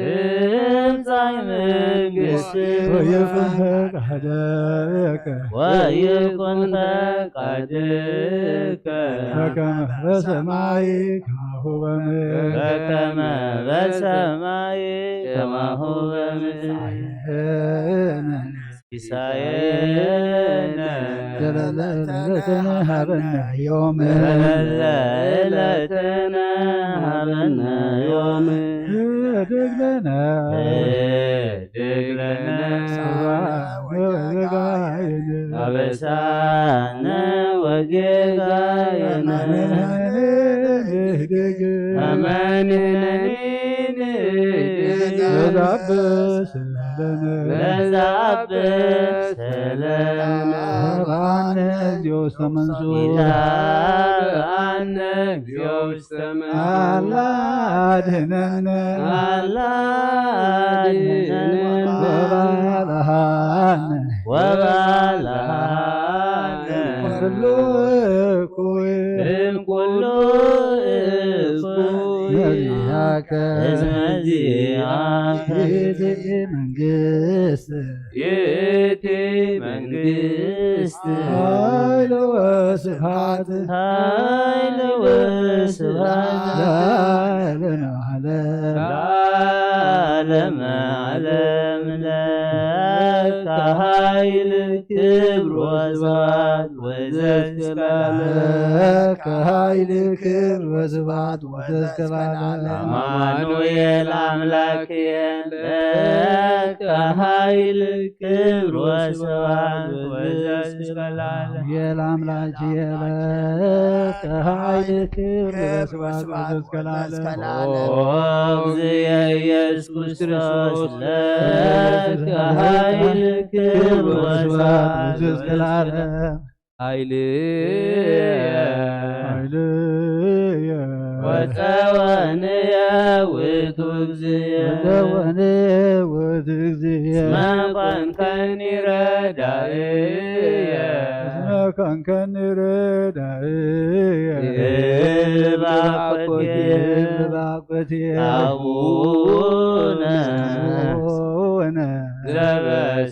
ትምጻእ መንግሥትከ። ወይኩን ፈቃድከ። ወይኩን ፈቃድከ። በከመ በሰማይ ከማሁ በምድር። በከመ በሰማይ ከማሁ በምድር። ሲሳየነ ዘለለ ዕለትነ ሀበነ ዮም። ዘለለ ዕለትነ ሀበነ ዮም። ህድግ ለነ። ህድግ ለነ። ወጌጋየነ። አበሳነ ወጌጋየነ። ህድግ። አማንነኒ ንህድግ። ለዛብስ ለነ። ለዛብስ ለነ። ይትባአነ እግዚኦ ውስተ መንሱት። ይትባአነ እግዚኦ ውስተ መንሱት። አላ አድህነነ። አላ አድህነነ። ወባልሃነ። ወባልሃነ። ኩሉ እኩይ። እምኩሉ እኩይ። መዚአከ። እስመ ዚአከ። ይእቲ መንግስት። ይእቲ መንግስት። ኃይል ወስብሐት። ኃይል ወስብሐት። ለዓለመ ዓለም። ለዓለመ ዓለም ለከ ኃይል ክብር ወስብሐት ወዘስከላለ። ለከ ኃይል ክብር ወስብሐት ወዘስከላለ። አማኑኤል አምላክ የለ ለከ ኃይል ክብር ወስብሐት ወዘስከላለ። አማኑኤል አምላክ የለ ለከ ኃይል ክብር ወስብሐት ወዘስከላለ። ኦ እግዚእ ኢየሱስ ክርስቶስ ለከ ኃይል ክብር ወስብሐት ወዘስከላለ። ኃይልየ ኃይልየ ወጸወንየ ውእቱ እግዚእየ። ወጸወንየ ውእቱ እግዚእየ። እስመ ኮንከኒ ረዳእየ። እስመ ኮንከኒ ረዳእየ። እባኮቴ እባኮቴ አቡነ አቡነ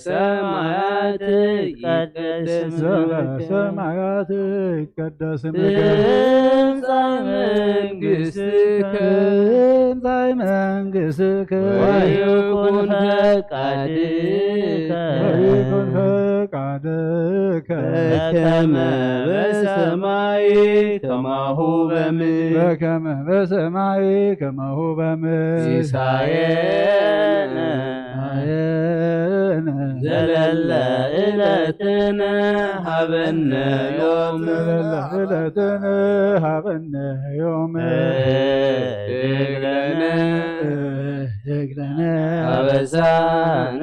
ዘበሰማያት ይትቀደስ ስምከ። ዘበሰማያት ይትቀደስ ስምከ። ትምጻእ መንግሥትከ። ትምጻእ መንግሥትከ። ወይኩን ፈቃድከ። ወይኩን ፈቃድከ። በከመ በሰማይ ከማሁ በምድር። በከመ በሰማይ ከማሁ በምድር። ሲሳየነ ዘለለ ዕለትነ ሀበነ ዮም። ዘለለ ዕለትነ ሀበነ ዮም። ህድግ ለነ። ህድግ ለነ። አበሳነ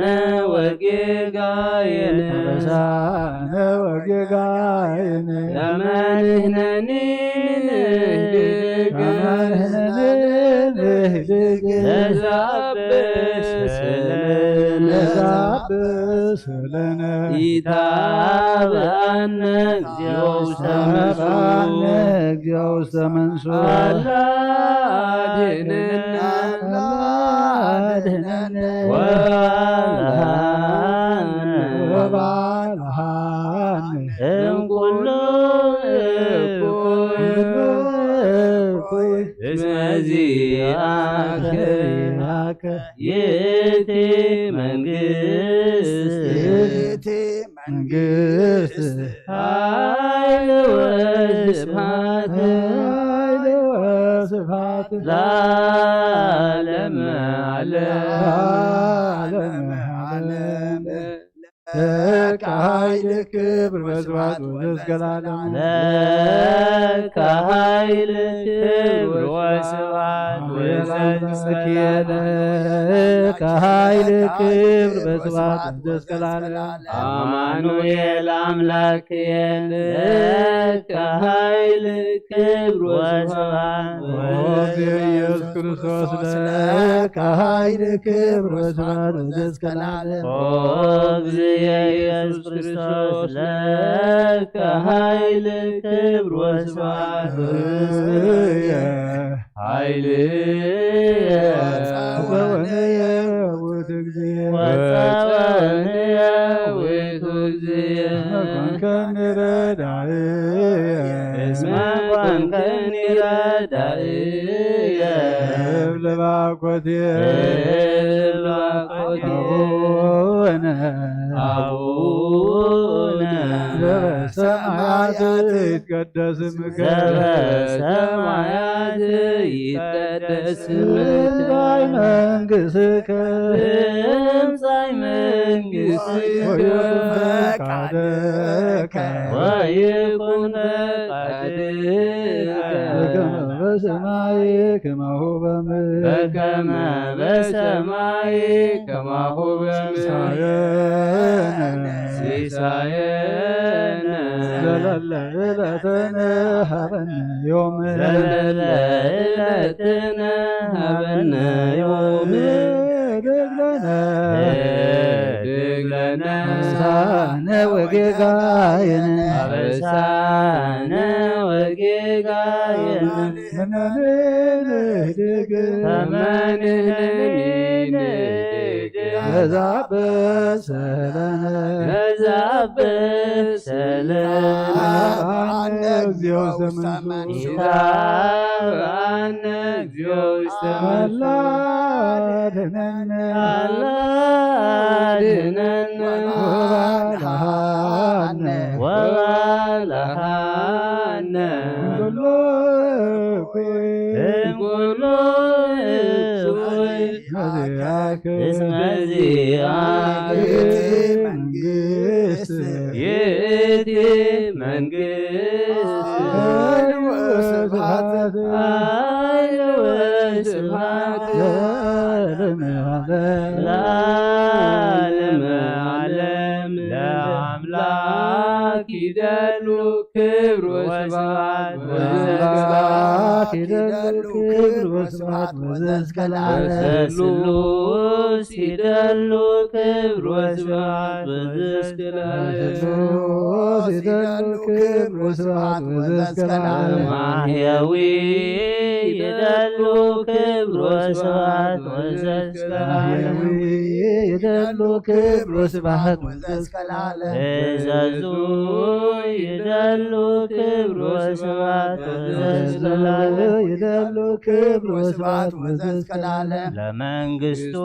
ወጌጋየነ። አበሳነ ወጌጋየነ። ለመንህነኒ ንህድግ። ለመንህነኒ ንህድግ። ለዛብስ ለነ። ለዛብስ ለነ። ኢታብአነ እግዚኦ ውስተ መንሱት። ኢታብአነ እግዚኦ ውስተ መንሱት። አላ አድህነነ። አላ አድህነነ። ወባልሃነ። ወባልሃነ። እምኩሉ እኩይ። እስመ ዚአከ ይእቲ መንግስት፣ ይእቲ መንግስት፣ ኃይል ወስብሐት፣ ኃይል ወስብሐት፣ ለዓለመ ዓለም፣ ለዓለመ ዓለም። ለከ ኃይል ክብር ወስብሐት ወዘእስከ ለዓለም። ለከ ኃይል ክብር ወስብሐት ወዘእስከ ለዓለም። ለከ ኃይል ክብር ወስብሐት ወዘእስከ ለዓለም። አማኑኤል አምላክየ ለከ ኃይል ክብር ወስብሐት ወዘእስከ ኢየሱስ ክርስቶስ ለከ ኃይል ክብር ወስብሐት ወዘእስከ ለዓለም። ኦ እግዚእ ኢየሱስ ክርስቶስ ለከ ኃይል ክብር ወስብሐት ኃይል ወጸወንየ ውእቱ እግዚእ፣ ወጸወንየ ውእቱ እግዚእ። እስመ ኮንከኒ ረዳእየ፣ እስመ ኮንከኒ ረዳእየ። እብል ባኮቴ፣ እብል ባኮቴ። አቡነ፣ አቡነ ዘበሰማያት ይትቀደስ ስምከ፣ ዘበሰማያት ይትቀደስ ስምከ። ትምጻእ መንግሥትከ፣ ትምጻእ መንግሥትከ። ወይኩን ፈቃድከ፣ ወይኩን ፈቃድከ። በከመ በሰማይ ከማሁ በምድር፣ በከመ በሰማይ ከማሁ በምድር። ሲሳየነ፣ ሲሳየነ ዘለለ ዕለትነ ሀበነ ዮም፣ ዘለለ ዕለትነ ሀበነ ዮም። ህድግ ለነ፣ ህድግ ለነ አበሳነ ወጌጋየነ፣ አበሳነ ወጌጋየነ። ከመ ንሕነኒ ንህድግ፣ ከመ ንሕነኒ ንህድግ። ለዘአበሰ ለነ፣ ለዘአበሰ ለነ። ኢታብአነ እግዚኦ ውስተ መንሱት፣ ኢታብአነ እግዚኦ ውስተ መንሱት። አላ አድነነ፣ አላ አድነነ። ወባልሐነ፣ ወባልሐነ። እምኩሉ እኩይ፣ እምኩሉ እኩይ። እስመ ዚአከ ይእቲ መንግስት፣ ይእቲ መንግስት። ኃይል ወስብሐት፣ ኃይል ወስብሐት ለዓለመ ዓለም፣ ለዓለመ ዓለም። ለአምላክ ይደሉ ክብር ወስብሐት ወዘእስከ ለዓለም። ለአምላክ ይደሉ ክብር ወስብሐት ወዘእስከ ለዓለም። ለስሉስ ይደሉ ክብር ወስብሐት ወዘእስከ ለዓለም። ለስሉስ ይደሉ ክብር ወስብሐት ወዘእስከ ለዓለም። ማሕየዊ ይደሉ ክብር ወስብሐት ወዘእስከ ለዓለም። ማሕየዊ ይደሉ ክብር ወስብሐት ወዘእስከ ለዓለም። እዘዙ ይደሉ ክብር ወስብሐት ወዘእስከ ለዓለም። ይደሉ ክብር ወስብሐት ወዘእስከ ለዓለም። ለመንግስቱ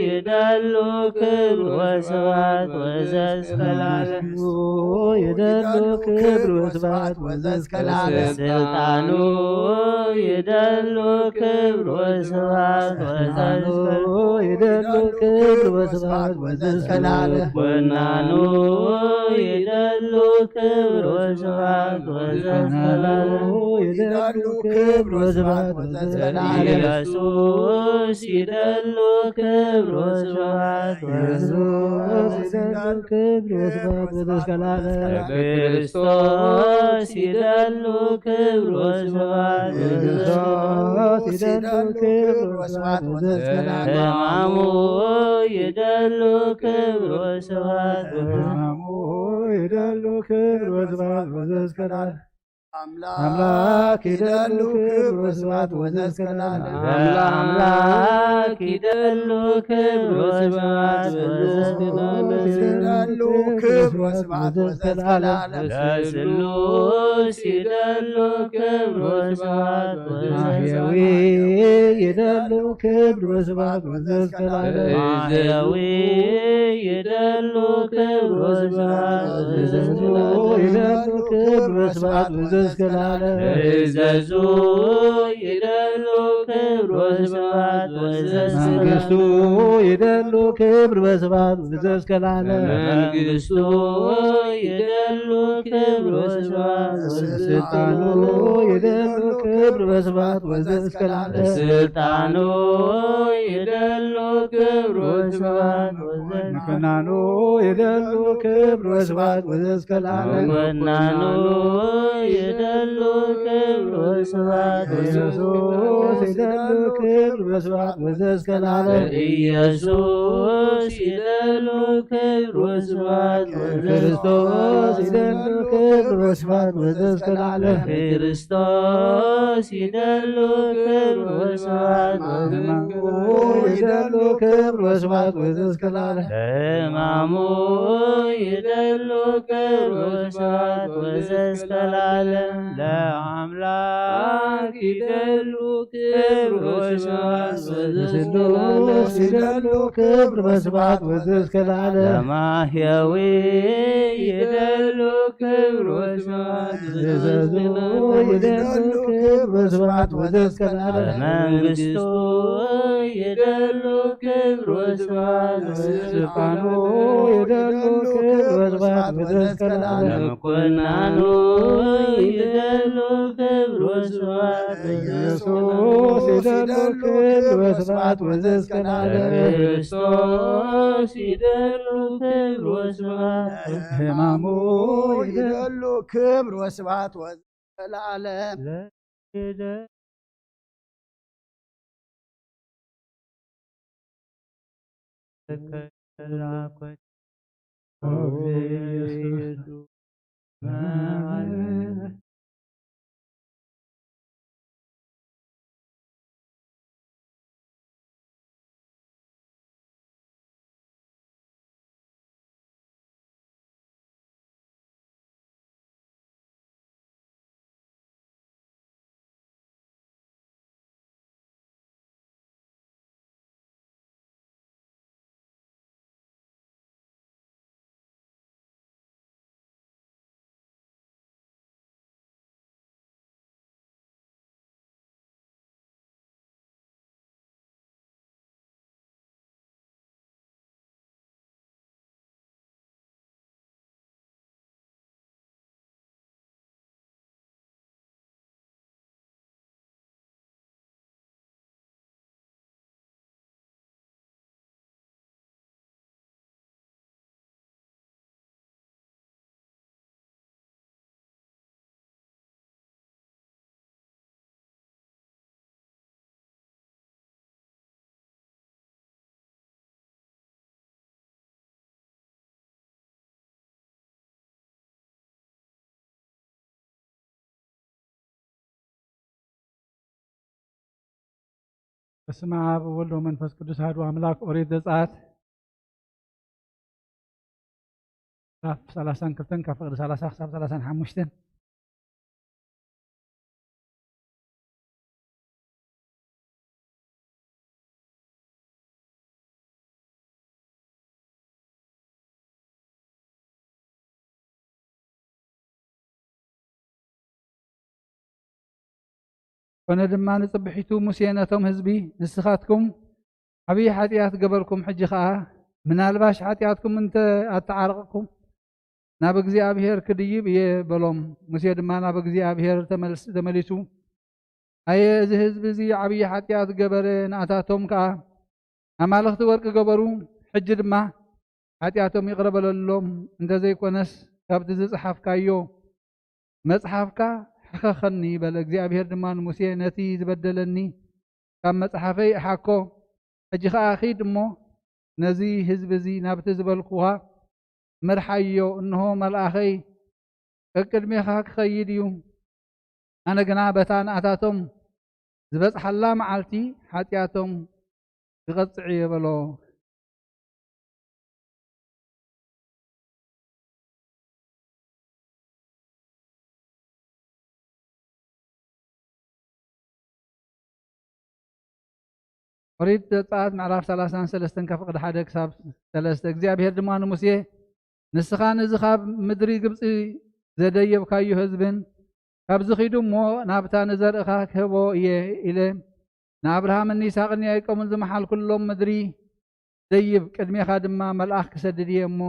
ይደሉ ክብር ወስብሐት ወዘእስከ ለዓለም። ይደሉ ክብር ወስብሐት ወዘእስከ ለዓለም። ስልጣኑ ይደሉ ክብር ወስብሐት ወዘእስከ ለዓለም። ይደሉ ክብር ወስብሐት ወዘእስከ ለዓለም። ወናኑ ይደሉ ክብር ወስብሐት ወዘእስከ ለዓለም። ይደሉ ክብር ወስብሐት ወዘእስከ ለዓለም። ኢየሱስ ይደሉ ክብር ወስብሐት ወዘእስከ ለዓለም። ኢየሱስ ይደሉ ክብር ወስብሐት ወዘእስከ ለዓለም። ክርስቶስ ይደሉ ክብር ወስብሐት ወዘእስከ ለዓለም። ክርስቶስ ይደሉ ክብር ወስብሐት ወዘእስከ ለዓለም። ሕማሙ ይደሉ ክብር ወስብሐት ወዘእስከ ለዓለም። ሕማሙ ይደሉ ክብር ወስብሐት ወዘእስከ ለዓለም። ኣምላክ ይደሉ ክብር ወስብሐት ወዘእስከ ለዓለም። ኣምላክ ይደሉ ክብር ወስብሐት ወዘእስከ ለዓለም። ይደሉ ክብር ወስብሐት ወዘእስከ ለዓለም። ለስሉስ ይደሉ ክብር ወስብሐት ወዘእስከ ለዓለም። ይደሉ ክብር ወስብሐት ወዘእስከ ለዓለም። ማሕየዊ ይደሉ ክብር ወስብሐት ወዘእስከ ለዓለም። ይደሉ ክብር ወስብሐት ወዘእስከ ለዓለም። እዘዙ ይደሉ ክብር ወስብሐት ወዘእስከ ለዓለም። መንግስቱ ይደሉ ክብር ወስብሐት ወዘእስከ ለዓለም። መንግስቱ ይደሉ ክብር ወስብሐት ወዘእስከ ለዓለም። ስልጣኑ ይደሉ ክብር ወስብሐት ወዘእስከ ለዓለም። ስልጣኑ ይደሉ ክብር ወስብሐት ወዘእስከ ለዓለም። ምኩናኑ ይደሉ ክብር ወስብሐት ወዘእስከ ለዓለም። ምኩናኑ ይደሉ ክብር ወስብሐት ወዘእስከ ለዓለም። ኢየሱስ ይደሉ ክብር ወስብሐት ወዘእስከ ለዓለም። ኢየሱስ ይደሉ ክብር ወስብሐት ወዘእስከ ለዓለም። ክርስቶስ ይደሉ ክብር ወስብሐት ወዘእስከ ለዓለም። ክርስቶስ ይደሉ ክብር ወስብሐት ወዘእስከ ለዓለም። ይደሉ ክብር ወስብሐት ወዘእስከ ለዓለም። ለሕማሙ ይደሉ ክብር ወስብሐት ወዘእስከ ለዓለም። ለአምላክ ይደሉ ክብር ወስብሐት ወዘእስከ ለዓለም። ለስሉስ ይደሉ ክብር ወስብሐት ወዘእስከ ለዓለም። ለማሕየዊ ይደሉ ክብር ወስብሐት ወዘእስከ ለዓለም። ይደሉ ክብር ወስብሐት ወዘእስከ ለዓለም። መንግስቱ ይደሉ ክብር ወስብሐት ወዘእስከ ለዓለም። ስልጣኑ ይደሉ ክብር ወስብሐት ወዘእስከ ለዓለም። ምኩናኑ ይደሉ ክብር ወስብሐት ወዘእስከ ለዓለም። ኢየሱስ ይደሉ ክብር ወስብሐት ወዘእስከ ለዓለም። ክርስቶስ ይደሉ ክብር ወስብሐት። ሕማሙ ይደሉ ክብር ወስብሐት ወዘእስከ ለዓለም። ለይደ ተከላኮት በስመ አብ ወወልድ ወመንፈስ ቅዱስ አሐዱ አምላክ። ኦሪት ዘጸአት ምዕራፍ ሠላሳን ክልተን ካብ ፍቕዲ ሠላሳ ክሳብ ሠላሳን ሓሙሽተን። ኮነ ድማ ንጽብሒቱ ሙሴ ነቶም ህዝቢ፣ ንስኻትኩም ዓብዪ ሓጢኣት ገበርኩም፣ ሕጂ ኸኣ ምናልባሽ ሓጢኣትኩም እንተ ኣተዓረቕኩም ናብ እግዚኣብሔር ክድይብ እየ በሎም። ሙሴ ድማ ናብ እግዚኣብሔር ተመልስ-፣ ተመሊሱ፣ ኣየ እዚ ህዝቢ እዚ ዓብዪ ሓጢኣት ገበረ፣ ንኣታቶም ከኣ ኣማልኽቲ ወርቂ ገበሩ። ሕጂ ድማ ሓጢኣቶም ይቕረ በለሎም፣ እንተ ዘይኮነስ ካብቲ ዝጸሓፍካዮ መጽሓፍካ ሕኸኸኒ በለ። እግዚኣብሔር ድማ ንሙሴ፣ ነቲ ዝበደለኒ ካብ መጽሓፈይ እሓኮ። ሕጂ ኸኣ ኺድ እሞ ነዚ ህዝቢ እዚ ናብቲ ዝበልኩኻ ምርሓዮ። እንሆ፣ መልኣኸይ ቀቅድሜኻ ክኸይድ እዩ። ኣነ ግና በታ ንኣታቶም ዝበጽሓላ መዓልቲ ሓጢኣቶም ክቐጽዕ እየ በሎ። ኦሪት ዘጸኣት ምዕራፍ ሰላሳን ሰለስተን ካብ ፍቕዲ ሓደ ክሳብ ሰለስተ። እግዚኣብሔር ድማ ንሙሴ፣ "ንስኻን እዚ ካብ ምድሪ ግብጺ ዘደየብካዮ ህዝብን ካብዚ ኺዱ እሞ ናብታ ንዘርእኻ ክህቦ እየ ኢለ ንኣብርሃምን ንይስሓቅን ንያዕቆብን ዝመሓልኩሎም ምድሪ ደይብ፣ ቅድሜኻ ድማ መልኣኽ ክሰድድ እየ እሞ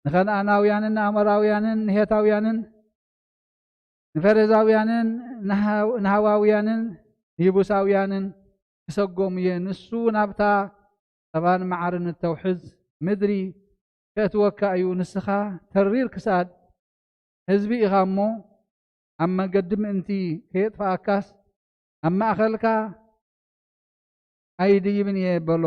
ንኸነኣናውያንን ንኣሞራውያንን ንሄታውያንን ንፈረዛውያንን ንሃ-፣ ንሃዋውያንን ንይቡሳውያንን ክሰጎም እየ። ንሱ ናብታ ጸባን መዓርን እተውሕዝ ምድሪ ከእትወካ እዩ። ንስኻ ተሪር ክሳድ ህዝቢ ኢኻ እሞ፣ ኣብ መገዲ ምእንቲ ከየጥፍኣካስ፣ ኣብ ማእከልካ ኣይድይብን እየ" በሎ።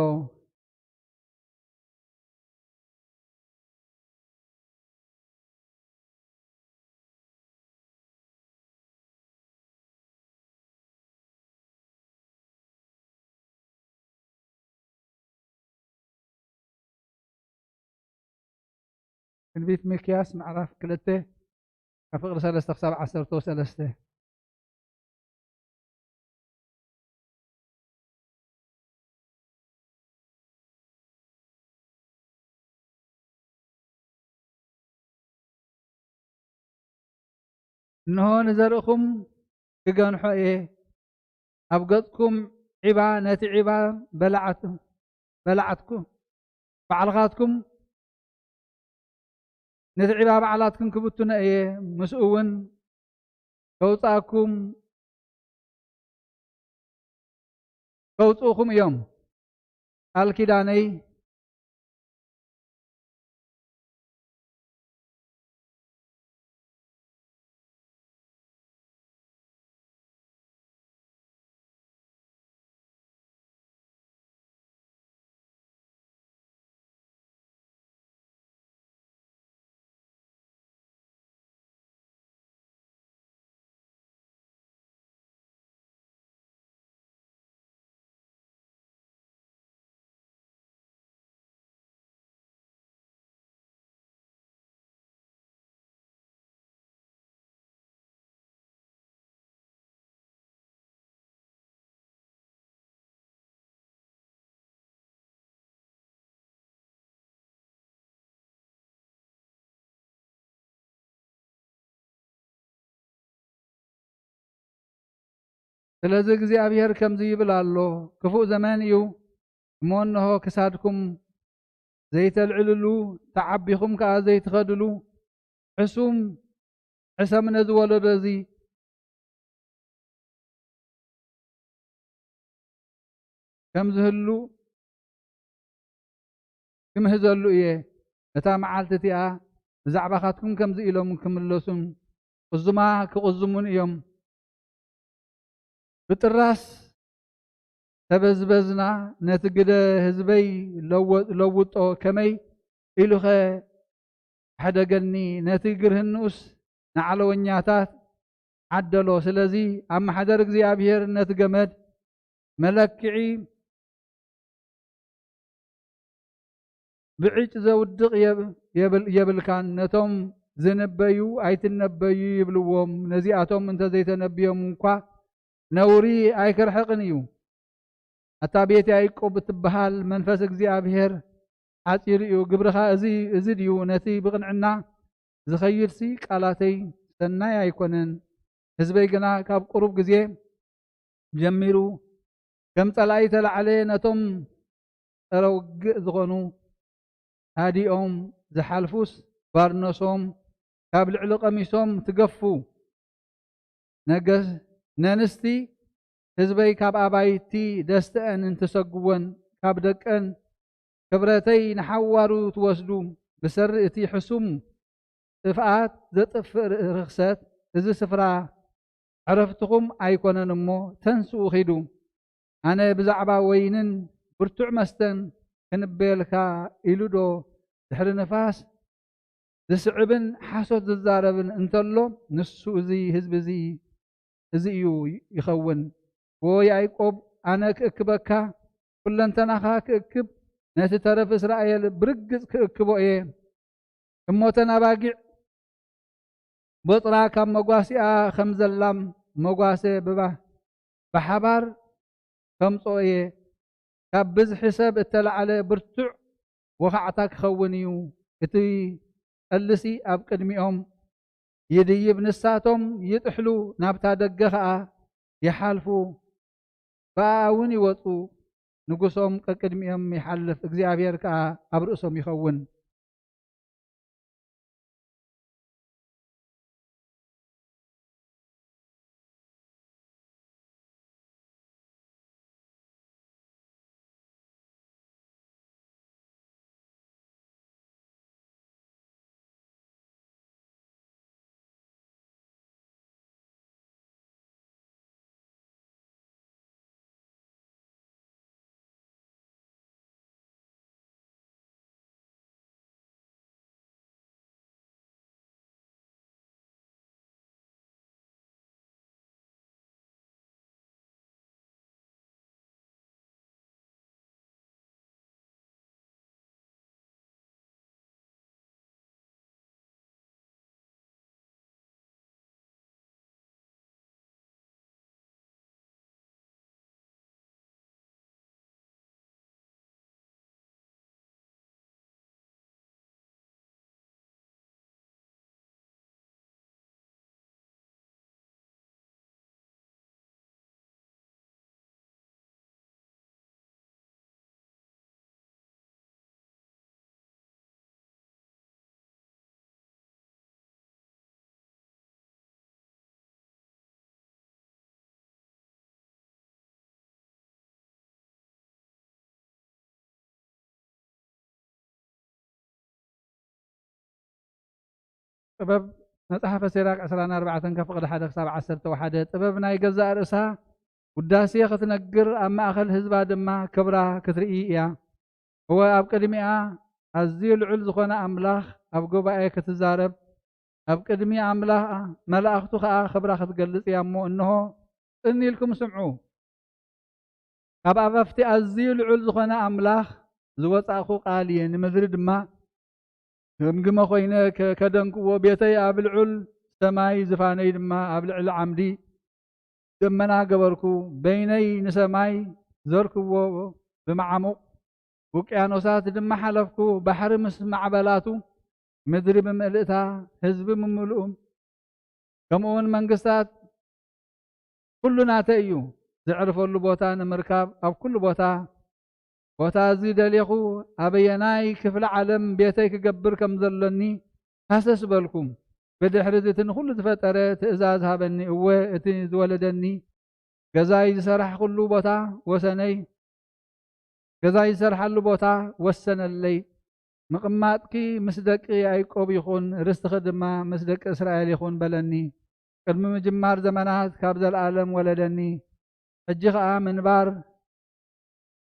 ትንቢት ሚክያስ ምዕራፍ ክልተ ካብ ፍቕዲ ሰለስተ ክሳብ ዓሰርተ ሰለስተ። እንሆ ንዘርእኹም ክገንሖ እየ፣ ኣብ ገጽኩም ዒባ ነቲ ዒባ በላዓት-፣ በላዓትኩም፣ ባዕልኻትኩም ነቲ ዒባ ባዕላትኩም ክብትኖ እየ፣ ምስኡ እውን ከውጻእኩም፣ ከውጽኡኹም እዮም። ቃል ኪዳነይ ስለዚ እግዚኣብሔር ከምዚ ይብል ኣሎ፣ ክፉእ ዘመን እዩ እሞ፣ እንሆ ክሳድኩም ዘይተልዕልሉ፣ ተዓቢኹም ከኣ ዘይትኸድሉ፣ ሕሱም ሕሰም ነዚ ወለዶ እዚ ከም ዝህሉ ክምህዘሉ እየ። ነታ መዓልቲ እቲኣ ብዛዕባኻትኩም ከምዚ ኢሎም ክምለሱን ቅዙማ ክቕዝሙን እዮም። ብጥራስ ተበዝበዝና፣ ነቲ ግደ ህዝበይ ለወ-፣ ለውጦ ከመይ ኢሉኸ ኣሕደገኒ፣ ነቲ ግርህንኡስ ንዓለወኛታት ዓደሎ። ስለዚ ኣብ ማሕደር እግዚኣብሔር ነቲ ገመድ መለክዒ ብዕጭ ዘውድቕ የብ-፣ የብል-፣ የብልካን። ነቶም ዝንበዩ ኣይትነበዩ ይብልዎም። ነዚኣቶም እንተ ዘይተነብዮም እንኳ ነውሪ ኣይክርሕቕን እዩ። ኣታ ቤት ያዕቆብ እትበሃል፣ መንፈስ እግዚኣብሔር ሓጺር እዩ። ግብርኻ እዚ፣ እዚ ድዩ? ነቲ ብቕንዕና ዝኸይድሲ ቃላተይ ሰናይ ኣይኮነን። ህዝበይ ግና ካብ ቁሩብ ግዜ ጀሚሩ ከም ጸላኢ ተላዕለ። ነቶም ጸረ ውግእ ዝኾኑ ሃዲኦም ዝሓልፉስ፣ ባርኖሶም ካብ ልዕሊ ቀሚሶም ትገፉ። ነገስ-፣ ነንስቲ ህዝበይ ካብ ኣባይቲ ደስተአን እንትሰግወን፣ ካብ ደቀን ክብረተይ ንሓዋሩ ትወስዱ። ብሰሪ እቲ ሕሱም ጥፍኣት ዘጥፍእ ር-፣ ርኽሰት፣ እዚ ስፍራ ዕረፍትኹም ኣይኮነን እሞ፣ ተንስኡ ኺዱ። ኣነ ብዛዕባ ወይንን ብርቱዕ መስተን ክንበየልካ ኢሉዶ ድሕሪ ንፋስ ዝስዕብን ሓሶት ዝዛረብን እንተሎ፣ ንሱ እዚ ህዝቢ እዚ እዚ እዩ ይኸውን። ወ ያዕቆብ፣ ኣነ ክእክበካ፣ ኩለንተናኻ ክእክብ፣ ነቲ ተረፍ እስራኤል ብርግጽ ክእክቦ እየ። እሞ እተን ኣባጊዕ ቦጽራ ካብ መጓሲኣ ከም ዘላም መጓሰ ብባ-፣ ብሓባር ከምጽኦ እየ። ካብ ብዝሒ ሰብ እተላዕለ ብርቱዕ ወኻዕታ ክኸውን እዩ። እቲ ጠልሲ ኣብ ቅድሚኦም ይድይብ፣ ንሳቶም ይጥሕሉ፣ ናብታ ደገ ኸኣ ይሓልፉ፣ ብኣኣ እውን ይወጹ። ንጉሶም ቀቅድሚኦም ይሓልፍ፣ እግዚኣብሔር ከኣ ኣብ ርእሶም ይኸውን። ጥበብ መጽሓፈ ሲራክ ዕስራን ኣርባዕተን ካብ ፍቕዲ ሓደ ክሳብ ዓሰርተ ሓደ። ጥበብ ናይ ገዛእ ርእሳ ውዳሴ ክትነግር፣ ኣብ ማእከል ህዝባ ድማ ክብራ ክትርኢ እያ። እወ፣ ኣብ ቅድሚኣ ኣዝዩ ልዑል ዝኾነ ኣምላኽ ኣብ ጉባኤ ክትዛረብ፣ ኣብ ቅድሚ ኣምላኽ መላእኽቱ ኸኣ ክብራ ክትገልጽ እያ እሞ፣ እንሆ፣ ጽን ኢልኩም ስምዑ። ካብ ኣፍ ኣፍቲ ኣዝዩ ልዑል ዝኾነ ኣምላኽ ዝወጻእኩ ቃል እየ፣ ንምድሪ ድማ ገምግመ ኾይነ ከ-፣ ከደንክዎ። ቤተይ ኣብ ልዑል ሰማይ፣ ዝፋነይ ድማ ኣብ ልዕሊ ዓምዲ ደመና ገበርኩ። በይነይ ንሰማይ ዘርክዎ ብመዓሙቕ ውቅያኖሳት ድማ ሓለፍኩ። ባሕሪ ምስ ማዕበላቱ፣ ምድሪ ብምልእታ፣ ህዝቢ ብምሉኡ፣ ከምኡውን መንግስታት ኩሉ ናተይ እዩ። ዘዕርፈሉ ቦታ ንምርካብ ኣብ ኩሉ ቦታ፣ ቦታ እዚ ደሌኹ፣ ኣበየናይ ክፍለ ዓለም ቤተይ ክገብር ከም ዘሎኒ ሃሰስ በልኩ። ብድሕሪ እዚ እቲ ንኹሉ ዝፈጠረ ትእዛዝ ሃበኒ። እወ፣ እቲ ዝወለደኒ፣ ገዛይ ዝሰራሕኩሉ ቦታ ወሰነይ፣ ገዛይ ዝሰርሓሉ ቦታ ወሰነለይ። ምቕማጥኪ ምስ ደቂ ያዕቆብ ይኹን፣ ርስትኺ ድማ ምስ ደቂ እስራኤል ይኹን በለኒ። ቅድሚ ምጅማር ዘመናት ካብ ዘለኣለም ወለደኒ። ሕጂ ኸኣ ምንባር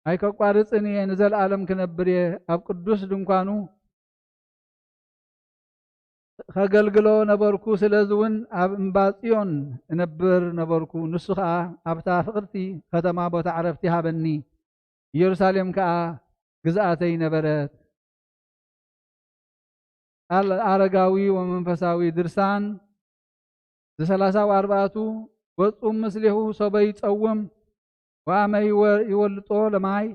ኣይከቋርጽን እየ፣ ንዘለኣለም ክነብር እየ። ኣብ ቅዱስ ድንኳኑ ኸገልግሎ ነበርኩ። ስለዚ እውን ኣብ እምባ ጽዮን እነብር ነበርኩ። ንሱ ኸኣ ኣብታ ፍቕርቲ ኸተማ ቦታ ዕረፍቲ ሃበኒ። ኢየሩሳሌም ከኣ ግዝኣተይ ነበረት። ቃል ኣረጋዊ ወመንፈሳዊ ድርሳን ዘሰላሳ ወኣርባዕቱ። ወጹም ምስሌሁ ሶበ ይጸውም ወኣመ ይወ-፣ ይወልጦ ለማይ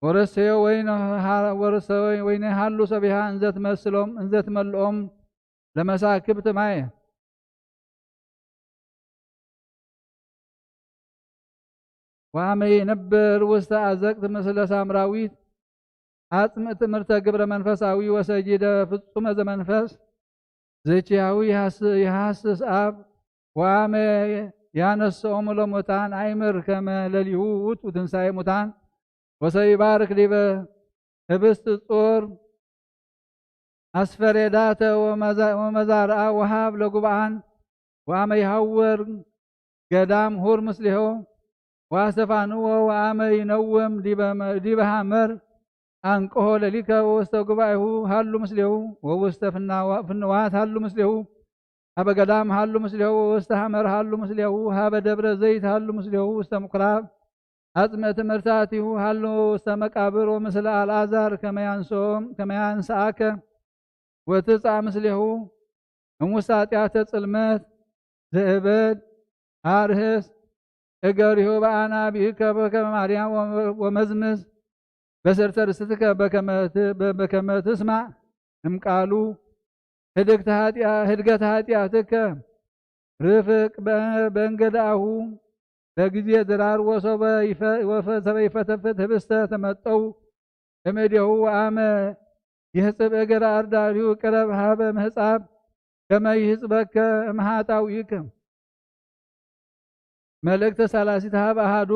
ወረሰዮ ወይነ ሃ-፣ ወረሰዮ ወይነ ሃሉ ሰቢሃ እንዘ ትመስሎም፣ እንዘ ትመልኦም ለመሳክብት ማየ። ወአመ ይነብር ውስተ አዘቅት ምስለ ሳምራዊት አጽምዕ ትምህርተ ግብረ መንፈሳዊ ወሰጂደ ፍጹመ ዘመንፈስ ዘኪያዊ ይሃስ-፣ ይሃስስ አብ ወአመ ያነስኦሙ ለሙታን አይምር ከመ ለሊሁ ውእቱ ትንሳኤ ሙታን ወሰይባርክ ዲበ ህብስት ጹር አስፈሬዳተ ወመዛ-፣ ወመዛርኣ ወሃብ ለጉብኣን ወአመ ይሃውር ገዳም ሁር ምስሌሆ ወአስተፋንዎ ወአመ ይነውም ዲበ መ-፣ ዲበ ሃመር አንቅሆ ለሊከ ወውስተ ጉባኤሁ ሃሉ ምስሌሁ ወውስተ ፍናዋ-፣ ፍንዋት ሃሉ ምስሌሁ፣ ሀበ ገዳም ሃሉ ምስሌሁ ወውስተ ሐመር ሃሉ ምስሌሁ፣ ሀበ ደብረ ዘይት ሃሉ ምስሌሁ ውስተ ምኩራብ፣ አጽመ ትምህርታቲሁ ሃሉ ውስተ መቃብር ወምስለ አልዓዛር ከመ ያንስኦም፣ ከመ ያንስአከ ወትጻእ ምስሌሁ እሙስተ ኃጢአተ ጽልመት ዘእበድ አርህስ እገሪሁ በአናብኢከ በከመ ማርያም ወመዝምዝ በሰርተ ርእስከ በከመ ት-፣ በ-፣ በከመ ትስማዕ እምቃሉ ህድግተ ኃጢአ-፣ ህድገተ ኃጢአትከ ርፍቅ በ-፣ በእንገዳሁ በጊዜ ድራር ወሶበ ይፈ-፣ ወፈ-፣ ሰበ ይፈተፍት ህብስተ ተመጠው እምእዴሁ ወአመ ይህጽብ እግር አርዳሪሁ ቅረብ ሀበ ምህጻብ ከመ ይህጽበከ እምሃጣውኢከ። መልእክተ ሠላሲት ሀብ አሃዱ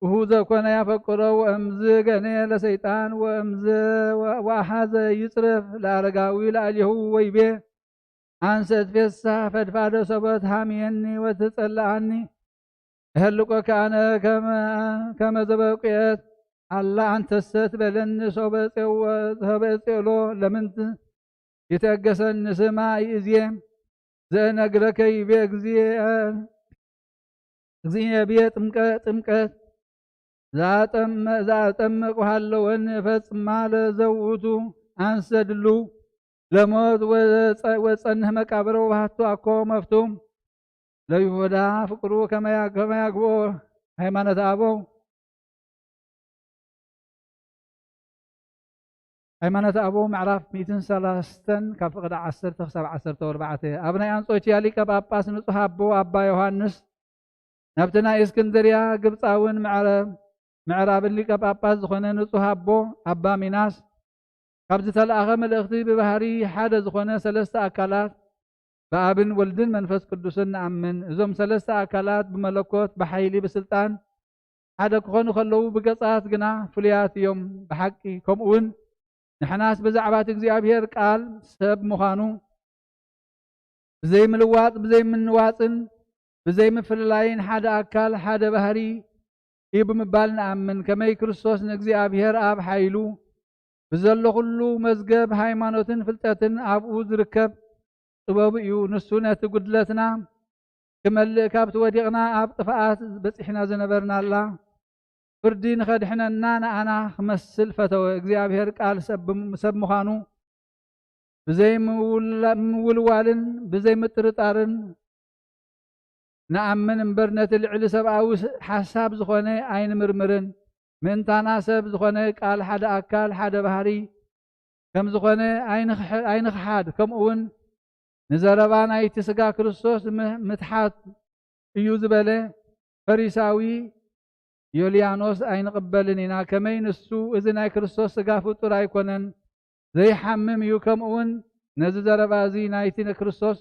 እሁ ዘኮነ ያፈቅሮ ወእምዝ ገኔ ለሰይጣን ወእምዝ ወአሃዘ ይጽርፍ ለአረጋዊ ለአሊሁ ወይቤ አንሰ እትፌሳህ ፈድፋደ ሶበት ሃምየኒ ወትጸልአኒ እህልቆ ከአነ ከመ፣ ከመ ዘበቁየት አላ አንተሰ ትበለኒ ሶበ ጼወ-፣ ሶበ ጼሎ ለምንት ይትዕገሰኒ ስማ ይእዜ ዘእነግረከ ይቤ እግዚእ፣ እግዚእ ብየ ጥምቀ-፣ ጥምቀት ዘአጠመ-፣ ዘአጠምቅ ሃለወኒ ፈጽማ ለዘውቱ አንሰ ድሉ ለሞት ወጸ-፣ ወጸንህ መቃብረ ወባህቱ አኮ መፍቱ ለይሁዳ ፍቅሩ ከመያ-፣ ከመያግቦ ሃይማኖት አበው። ሃይማኖት አበው ምዕራፍ ሚእትን ሰላስተን ካብ ፍቕዲ ዓሰርተ ክሳብ ዓሰርተ ወርባዕተ። ኣብ ናይ ኣንጾኪያ ሊቀ ጳጳስ ንጹሕ ኣቦ ኣባ ዮሃንስ ናብቲ ናይ እስክንድርያ ግብጻውን ምዕረ-፣ ምዕራብን ሊቀ ጳጳስ ዝኾነ ንጹሕ ኣቦ ኣባ ሚናስ ካብ ዝተላእኸ መልእኽቲ ብባህሪ ሓደ ዝኾነ ሰለስተ ኣካላት ብኣብን ወልድን መንፈስ ቅዱስን ንኣምን። እዞም ሰለስተ ኣካላት ብመለኮት፣ ብሓይሊ፣ ብስልጣን ሓደ ክኾኑ ከለዉ ብገጻት ግና ፍሉያት እዮም። ብሓቂ ከምኡ እውን ንሕናስ ብዛዕባ እቲ እግዚኣብሔር ቃል ሰብ ምዃኑ ብዘይምልዋጥ፣ ብዘይምንዋጽን ብዘይምፍልላይን ሓደ ኣካል ሓደ ባህሪ እዩ ብምባል ንኣምን። ከመይ ክርስቶስ ንእግዚኣብሔር ኣብ ሓይሉ ብዘሎ ኩሉ መዝገብ ሃይማኖትን ፍልጠትን ኣብኡ ዝርከብ ጥበቡ እዩ። ንሱ ነቲ ጉድለትና ክመልእ ካብቲ ወዲቕና ኣብ ጥፍኣት በጺሕና ዝነበርናላ ፍርዲ ንኸድሕነና ንኣና ክመስል ፈተወ። እግዚኣብሔር ቃል ሰብ፣ ሰብ ምዃኑ ብዘይ ምውላ-፣ ምውልዋልን ብዘይ ምጥርጣርን ንኣምን እምበር፣ ነቲ ልዕሊ ሰብኣዊ ስ-፣ ሓሳብ ዝኾነ ኣይንምርምርን። ምእንታና ሰብ ዝኾነ ቃል ሓደ ኣካል ሓደ ባህሪ ከም ዝኾነ ኣይንኽሕ-፣ ኣይንኽሓድ። ከምኡ እውን ንዘረባ ናይቲ ሥጋ ክርስቶስ ም-፣ ምትሓት እዩ ዝበለ ፈሪሳዊ ዮልያኖስ ኣይንቕበልን ኢና። ከመይ ንሱ እዚ ናይ ክርስቶስ ሥጋ ፍጡር ኣይኮነን፣ ዘይሓምም እዩ። ከምኡ እውን ነዚ ዘረባ እዚ ናይቲ ንክርስቶስ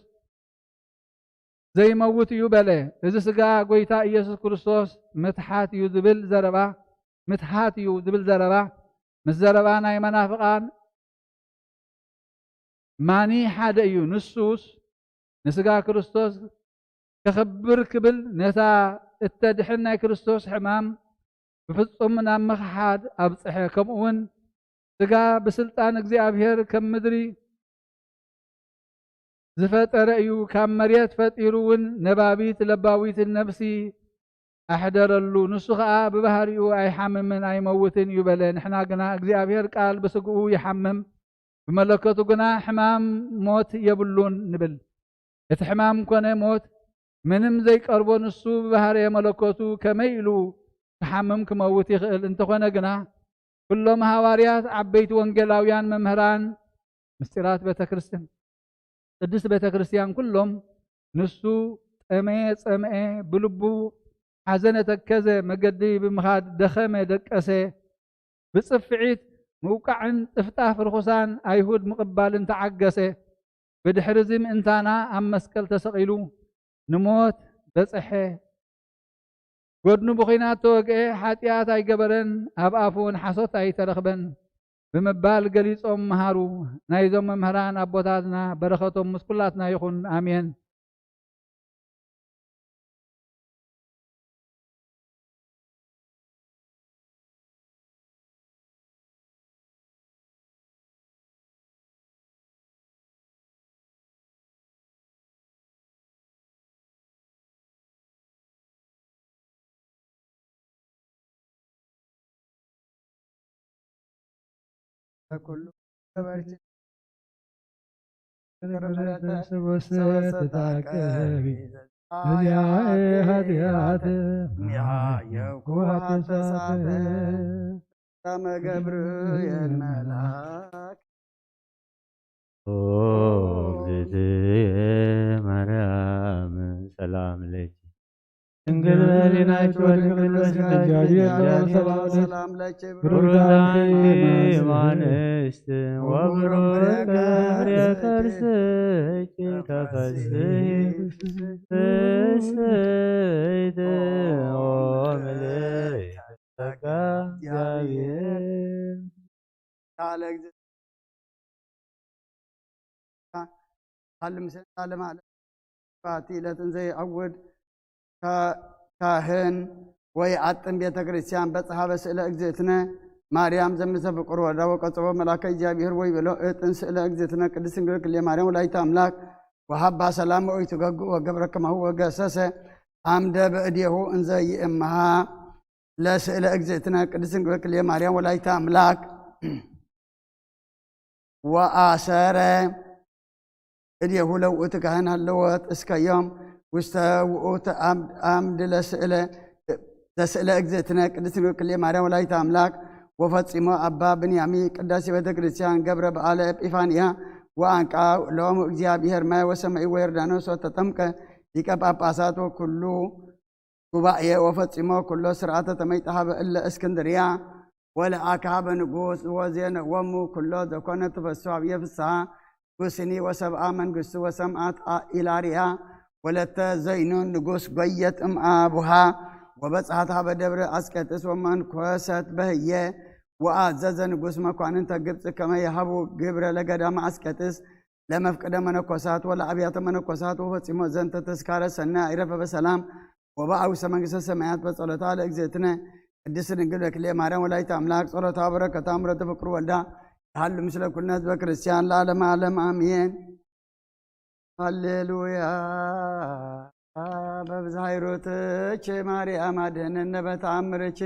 ዘይመውት እዩ በለ። እዚ ሥጋ ጐይታ ኢየሱስ ክርስቶስ ምትሓት እዩ ዝብል ዘረባ፣ ምትሓት እዩ ዝብል ዘረባ ምስ ዘረባ ናይ መናፍቓን ማኒ ሓደ እዩ። ንሱስ ንሥጋ ክርስቶስ ከኽብር ክብል ነታ እተድሕን ናይ ክርስቶስ ሕማም ብፍጹም ናብ ምኽሓድ ኣብጽሐ። ከምኡ እውን ሥጋ ብስልጣን እግዚኣብሔር ከም ምድሪ ዝፈጠረ እዩ። ካብ መሬት ፈጢሩ እውን ነባቢት ለባዊትን ነፍሲ ኣሕደረሉ። ንሱ ኸኣ ብባህሪኡ ኣይሓምምን ኣይመውትን እዩ በለ። ንሕና ግና እግዚኣብሔር ቃል ብሥግኡ ይሓምም፣ ብመለኮቱ ግና ሕማም ሞት የብሉን ንብል። እቲ ሕማም ኮነ ሞት ምንም ዘይቀርቦ ንሱ ብባህርየ መለኮቱ ከመይ ኢሉ ክሓምም ክመውት ይኽእል? እንተኾነ ግና ኩሎም ሃዋርያት፣ ዓበይቲ ወንጌላውያን፣ መምህራን ምስጢራት ቤተ ክርስቲያን፣ ቅድስት ቤተ ክርስቲያን ኩሎም ንሱ ጠመየ ጸምአ፣ ብልቡ ሓዘነ ተከዘ፣ መገዲ ብምኻድ ደኸመ ደቀሰ፣ ብጽፍዒት ምውቃዕን ጥፍጣፍ ርኹሳን ኣይሁድ ምቕባልን ተዓገሰ። ብድሕርዚ ምእንታና ኣብ መስቀል ተሰቒሉ ንሞት በጽሐ። ጎድኑ ብኹናት ተወግአ፣ ሓጢኣት ኣይገበረን፣ ኣብ ኣፉ እውን ሓሶት ኣይተረኽበን ብምባል ገሊጾም መሃሩ። ናይዞም መምህራን ኣቦታትና በረኸቶም ምስ ኩላትና ይኹን። ኣሜን። ኩሉ ገበርቲ ምሕረት ተሰበሰ ተታቀቢ። እዚኣ ኃጢአት እኒኣ የኩ ተሳተ። ተመገብር የመላክ ኦ እግዝእትየ ማርያም ሰላም ለኪ ድንግል በሊናኪ ወድንግል በስጋኪ እግዚአብሔር ሰላም ለኪ ብሩክ አንቲ እማንስት ወብሩክ ፍሬ ከርስኪ ተፈስሒ ፍስሕት ኦ ምልዕተ ጸጋ እግዚአብሔር። ቃለ እግዚእነ ሃሉ ምስለ ለዓለመ ዓለም። ባቲ ዕለት እንዘ ይዐውድ ካ-፣ ካህን ወይ ዓጥን ቤተ ክርስቲያን በጽሐ በስእለ እግዝእትነ ማርያም ዘምሰ ፍቁር ወልዳ ወቀጸቦ መልአከ እግዚአብሔር ወይ ብሎ እጥን ስእለ እግዝእትነ ቅድስት ድንግል ክልኤ ማርያም ወላዲተ አምላክ ወሃባ ሰላም ወኢትገግእ ወገብረ ከማሁ ወገሰሰ አምደ በእዴሁ እንዘ ይእምሃ ለስእለ እግዝእትነ ቅድስት ድንግል ክልኤ ማርያም ወላዲተ አምላክ ወአሰረ እዴሁ ለውእቱ ካህን ሃለወት እስከ ዮም ውስተ ውእቱ አምድ፣ አምድ ለስእለ፣ ለስእለ እግዝእትነ ቅድስት ድንግል ክልኤ ማርያም ወላዲተ አምላክ ወፈጺሞ አባ ብንያሚ ቅዳሴ ቤተ ክርስቲያን ገብረ በዓለ ኤጲፋንያ ወአንቃ ሎሙ እግዚአብሔር ማይ ወሰማይ ወዮርዳኖስ ወተጠምቀ ሊቀ ጳጳሳት ወኩሉ ጉባኤ ወፈጺሞ ኩሎ ስርዓተ ተመይጠሃበ እለ እስክንድርያ ወለአካበ ንጉስ ወዜነዎሙ ኩሎ ዘኮነ ተፈስሖ አብየ ፍስሐ ጉስኒ ወሰብአ መንግስቱ ወሰምአት አ-፣ ኢላርያ ወለተ ዘይኑን ንጉስ ጎየት እምአቡሃ ወበጽሐት ሀበ ደብረ አስቄጥስ ወመንኮሰት በህየ ወአዘዘ ንጉስ መኳንንተ ግብጽ ከመ የሀቡ ግብረ ለገዳመ አስቄጥስ ለመፍቅደ መነኮሳት ወለአብያተ መነኮሳት ወፈጺሞ ዘንተ ተስካረ ሰናይ አይረፈ በሰላም ወበአውሰ መንግስተ ሰማያት በጸሎታ ለእግዝእትነ ቅድስት ድንግል በክልኤ ማርያም ወላዲተ አምላክ ጸሎታ በረከታ ምረተ ፍቅሩ ወልዳ ይሃሉ ምስለ ኩልነ ህዝበ ክርስቲያን ለዓለመ ዓለም አሜን። ሃሌሉያ። በብዝሃ ሂሩትኪ ማርያም አድህነነ በተአምርኪ።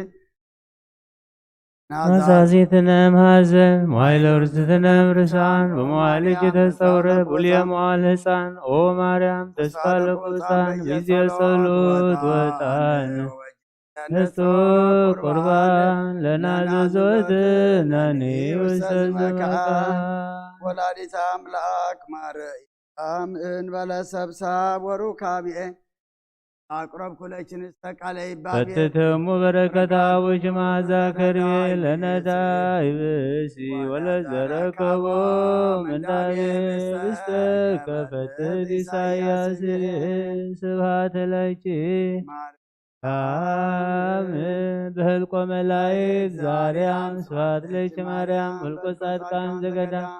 ናዛዚትነ ማዘን ማይለ ርዝትነ ርሳን በመዋልኪ ተስተውረ ቡልየ መዋል ህፃን ኦ ማርያም ተስፋ ለቁፃን ጊዜ ጸሎት ወጣን ነስቶ ቁርባን ለናዘዞት ነኒ ውሰት ዘመካ ወላዲተ አምላክ ማርያም እንበለ ሰብሳብ ወሩካቤ አቅረብኩ ለኪ ንስተ ቃለ ይባቤ ፈትተሙ በረከታ ውሽ ማዛ ከርቤ ለነዳ ይብሲ ወለዘረከቦ ምንዳቤ ብስተ ከፈትት ኢሳያስ ስብሃት ለኪ አብ በህልቆ መላእክት ዛርያም ስብሐት ለኪ ማርያም በህልቆ ጻድቃን ዘገዳም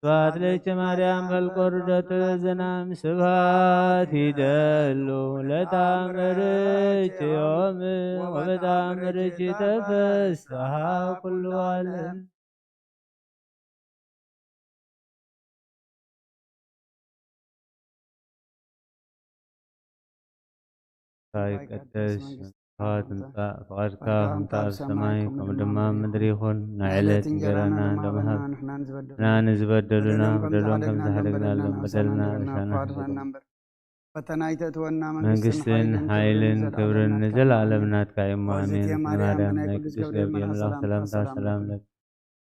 ስብሐት ለኪ ማርያም በህልቆ ርደቱ ዘናም ስብሐት ይደሉ ለታምርኪ ዮም ወበታምርኪ ተፈስሐ ኩሉ ዓለም። ይትቀደስ መንግስትካ ትምጻእ ፍቃድካ ከምቲ ኣብ ሰማይ ከምኡ ድማ ኣብ ምድሪ ይኹን። ናይ ዕለት እንጀራና እንድም ሃበና ንሕና ንዝበደሉና በደልና በደሎም ከም ዝሓደግና ሎም በደልና ንሕና ንሓድግ ፈተና ኣይተእትወና መንግስትን ሓይልን ክብርን ንዘለዓለም ናትካ እዩ። አሜን። ማርያም ናይ ቅዱስ ገብርኤል መልኣክ ሰላምታ ሰላም ለኪ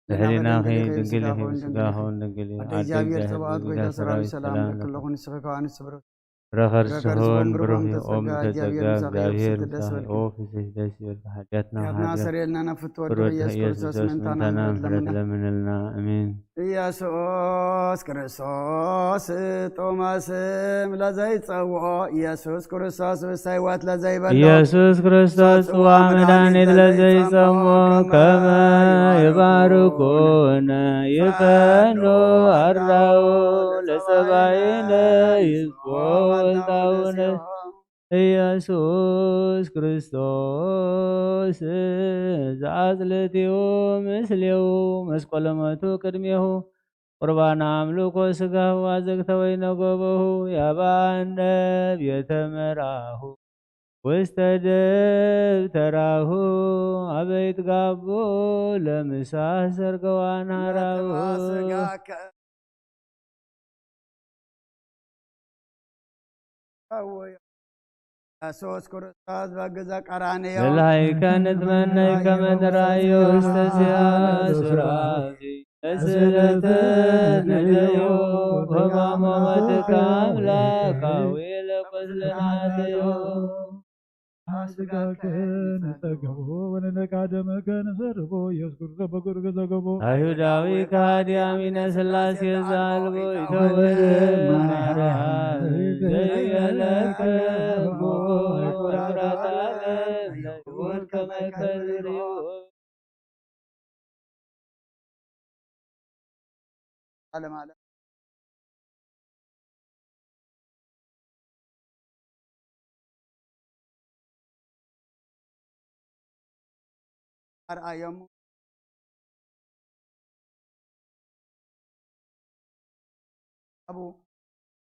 ብሕሊናኺ ድንግል ኢኺ ብስጋኺ እውን ድንግል እዩ። ኣደ እግዚኣብሔር ጸባኦት ጎይታ ሰራዊት ሰላም ለኪ ኣለኹ። ንስኺ ከኣ ንስብርት ፍረ ከርስኺ እውን ብሩኽ እዩ። ኦ ምልዕተ ጸጋ እግዚኣብሔር ምሳኺ ኦ ፍስሕቲ ደስ ይበልኪ። ሓጢኣትና ሓጢኣትና ሓጢኣት ሰረየልና ናብ ፍትወ ፍትወ ኢየሱስ ክርስቶስ ምእንታና ምሕረት ለምንልና። ኣሜን። ኢየሱስ ክርስቶስ ጥዑመ ስም ለዘይጸውዖ ኢየሱስ ክርስቶስ ብስተ ህይወት ለዘይበሎ ኢየሱስ ክርስቶስ ጽዋ መድኃኒት ለዘይጸምዎ ከመ ይባርኩነ ይፈኑ አራው ለጸባይነ ይዝቦ ወልታውነ ኢየሱስ ክርስቶስ ዘአጽልቲሁ ምስሌሁ መስቀለ ሞቱ ቅድሜሁ ቁርባነ አምልኮ ስጋሁ አዘግተ ወይነ ገበሁ ያባነ ቤተ መራሁ። ውስተ ደብተራሁ፣ አበይት ጋቦ ለምሳ ሰርገዋን ሀራሁ። ኢየሱስ ክርስቶስ በግዘ ቀራንዮ ለላይከ ንትመነይ ከመ ንራዮ ውስተ ዚአ ሱራዚ። ለስእለተ ንደዮ በማማትከ አምላካዊ ለቁስልናተዮ። ስጋከ ንጸገቦ ወነነቃ ደመከ ንሰርቦ ኢየሱስ ክርስቶስ በቁርገ ዘገቦ። አይሁዳዊ ከሃዲ አሚነ ሥላሴ ዘአልቦ ይተወልድ ማርያም ዘይለከ እሞ ወይቆራጣለ ዘይወድ ከመከዝሪዎ። ዓለም ዓለም ኣርኣዮሙ። አቡ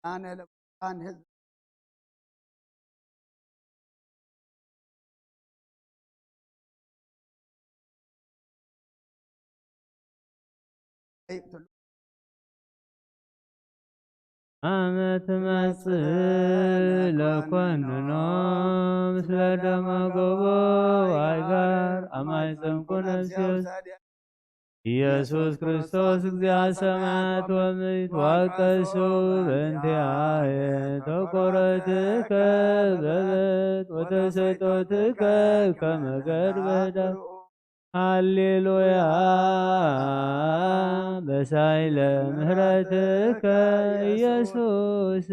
አነ ለቁርባን ህዝብ ይቅትሉ። አመ ትመጽእ ለኮንኖ ምስለ ደመ ገቦ አይጋር አማይፀንኩ ነፍሴ ውሳዲያ። ኢየሱስ ክርስቶስ እግዚአ ሰማያት ወምድር ተዋቀሱ በእንቲአየ ተቆረትከ በበት ወተሰጦትከ ከመ ገር በዳ። ሃሌሉያ በሳይለ ምህረትከ ኢየሱስ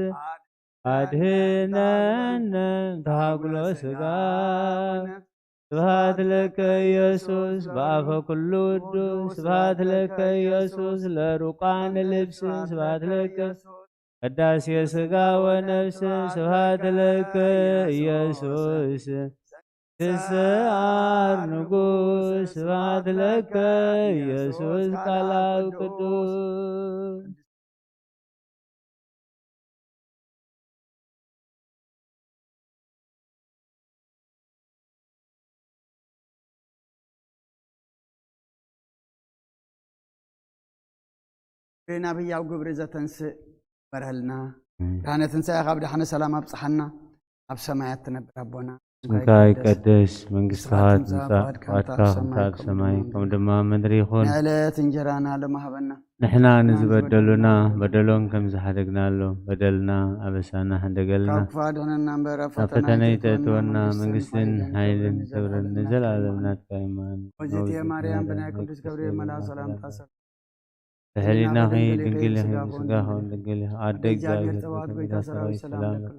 አድህነነ ተሃጉሎ ስጋ። ስብሐት ለከ ኢየሱስ በአፈ ኩሉ ውዱስ። ስብሐት ለከ ኢየሱስ ለሩቃን ልብስ። ስብሐት ለከ ቅዳሴ ስጋ ወነፍስ። ስብሐት ለከ ኢየሱስ ትስዓር ንጉስ። ስብሐት ለከ ኢየሱስ ቃላዊ ቅዱስ። ናብ ህያው ግብሪ ዘተንስእ በርሀልና። ብርሃነ ትንሳኤ ካብ ዳሕነ ሰላም ኣብጽሓና። ኣብ ሰማያት ትነብር ኣቦና። ስምካ ይቀደስ፣ መንግስትኻ ትምጻእ፣ ፍቓድካ ከምቲ ኣብ ሰማይ ከም ድማ ምድሪ ይኹን። ንዕለት እንጀራና ሎሚ ሃበና። ንሕና ንዝበደሉና በደሎም ከም ዝሓደግናሎም በደልና ኣበሳና ሕደገልና። ካብ ክፉእ ኣድሕነና እምበር ኣብ ፈተና ኣይተእትወና፣ መንግስትን ሓይልን ክብርን ንዘለኣለም ናትካ እዩ። ኣሜን። ወዜትየ ማርያም ብናይ ቅዱስ ገብርኤል መልኣክ ሰላምታ ሰላም። ብሕሊናኺ ድንግል ኢኺ፣ ብስጋኺ እውን ድንግል ኢኺ። ኣደ እግዚኣብሔር ጸባኦት፣ ጎይታ ሰራዊት ሰላም ለኪ።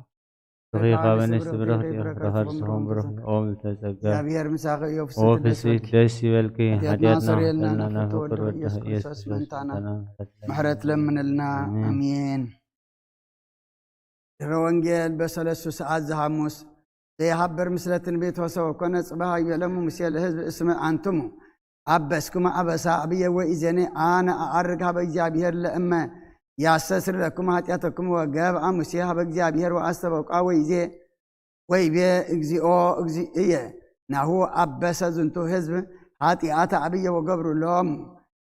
ብሩኽ ኢኺ ካብ ኣንስቲ ብሩኽቲ ኢኺ፣ ፍረ ከርስኺ እውን ብሩኽ እዩ። ኦ ምልዕተ ጸጋ፣ እግዚኣብሔር ምሳኺ እዩ። ኦ ፍስሕቲ ደስ ይበልኪ። ሓጢኣትና ስርየልና፣ ናብ ፍቁር ወድኺ ኢየሱስ ክርስቶስ ምሕረትና ምሕረት ለምንልና። ኣሜን። ድሕሪ ወንጌል በሰለስቱ ሰዓት ዘሐሙስ ዘይሃብር ምስለ ትንቢት ወሰው ኮነ ጽባሕ ይቤለሙ ሙሴ ለህዝብ እስመ አንትሙ አበስክሙ አበሳ አብየ ወኢዜኔ አነ አዐርግ ሀበ እግዚኣብሔር ለእመ ያስተስሪ ለክሙ ኃጢአተክሙ ወገብአ ሙሴ ሀበ እግዚኣብሔር ወአስተበቋ ወይዜ ወይቤ እግዚኦ እግዚእየ ናሁ አበሰ ዝንቱ ህዝብ ኃጢአተ አብየ ወገብሩ ሎሙ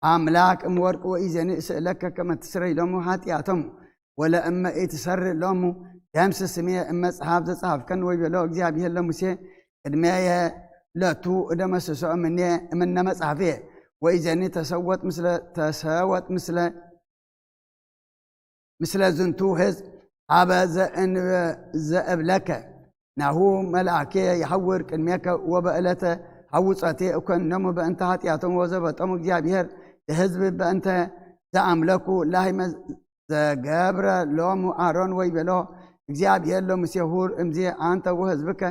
አምላክ እምወርቅ ወኢዜኒ እስእለከ ከመ ትስረይ ሎሙ ኃጢአቶሙ ወለእመ ኢትሰርእ ሎሙ ደምስስ ስምየ እመጽሐፍ ዘጸሐፍከኒ ወይቤሎ እግዚኣብሔር ለሙሴ ቅድሜየ ለቱ እደመስሶ እምኔ እምነ መጽሐፍየ ወኢዜኒ ተሰወጥ ምስለ ተሰወጥ ምስለ ምስለ ዝንቱ ህዝብ ሀበ ዘእንበ ዘእብለከ ናሁ መልአኬ የሐውር ቅድሜከ ወበእለተ ሐውጸቴ እኮንኖሙ በእንተ ኃጢአቶም ወዘበጦሙ እግዚኣብሔር ለህዝብ በእንተ ዘአምለኩ ላህመ ዘገብረ ሎሙ አሮን ወይቤሎ እግዚአብሔር ለሙሴ ሁር እምዜ አንተ ወህዝብከ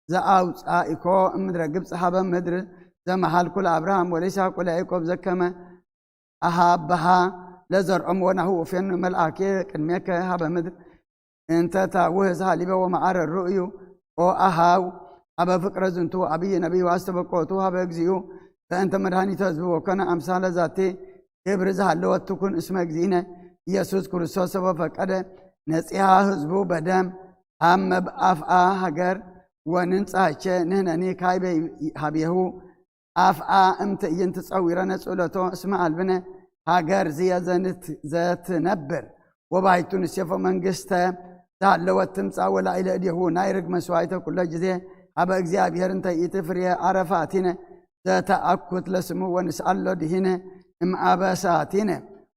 ዘአውጻኢኮ እምድረ ግብጽ ሀበ ምድር ዘመሃልኩ ለአብርሃም ወለይስሐቅ ወለያዕቆብ ዘከመ አሃብሃ ለዘርዖም ወናሁ ውፌኑ መልአኬ ቅድሜከ ሀበ ምድር እንተ ታውህዝ ሃሊበ ወመዓረ ርእዩ ኦ አሃው ሀበ ፍቅረ ዝንቱ አብይ ነቢይ ወአስተበቆቱ ሀበ እግዚኡ በእንተ መድኃኒተ ህዝቡ ወኮነ አምሳለ ዛቲ ክብር ዝሃለወት ትኩን እስመ እግዚእነ ኢየሱስ ክርስቶስ ሰበ ፈቀደ ነጺሃ ህዝቡ በደም አመ ብአፍአ ሀገር ወንንጻቸ ንህነኒ ካይበ ሀቤሁ አፍአ እምትእይንት ጸዊረነ ጽእለቶ እስመ አልብነ ሀገር ዝየ ዘንት-፣ ዘትነብር ወባይቱ ንሴፎ መንግስተ ዛለወት ትምጻእ ወላኢለ እዴሁ ናይ ርግ መስዋዕተ ኩሎ ጊዜ ሀበ እግዚኣብሔር እንተ ኢትፍርየ አረፋቲነ ዘተአኩት ለስሙ ወንስአሎ ድሂነ እምአበሳቲነ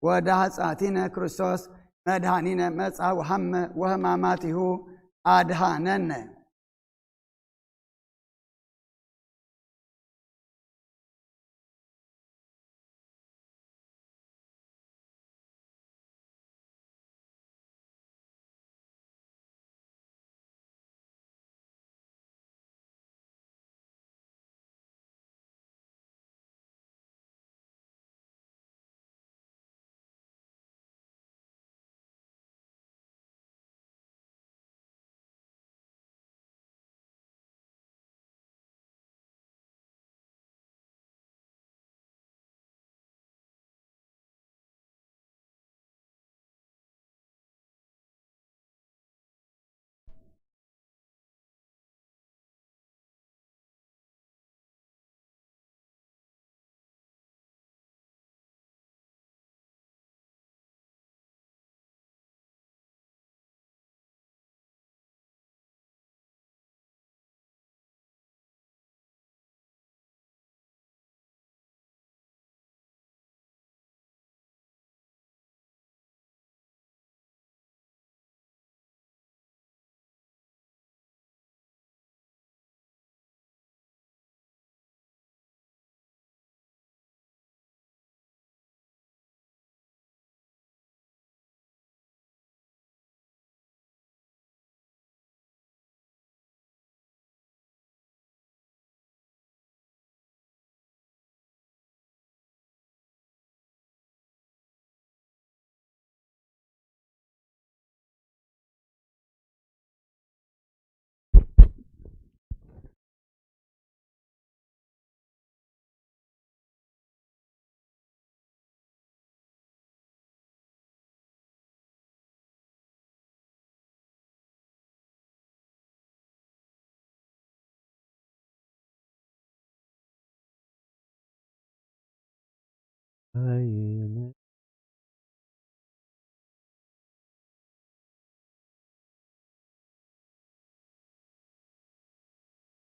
ወዳህጻቲነ ክርስቶስ መድኃኒነ መጻ ወሐመ ወሕማማቲሁ አድኃነነ።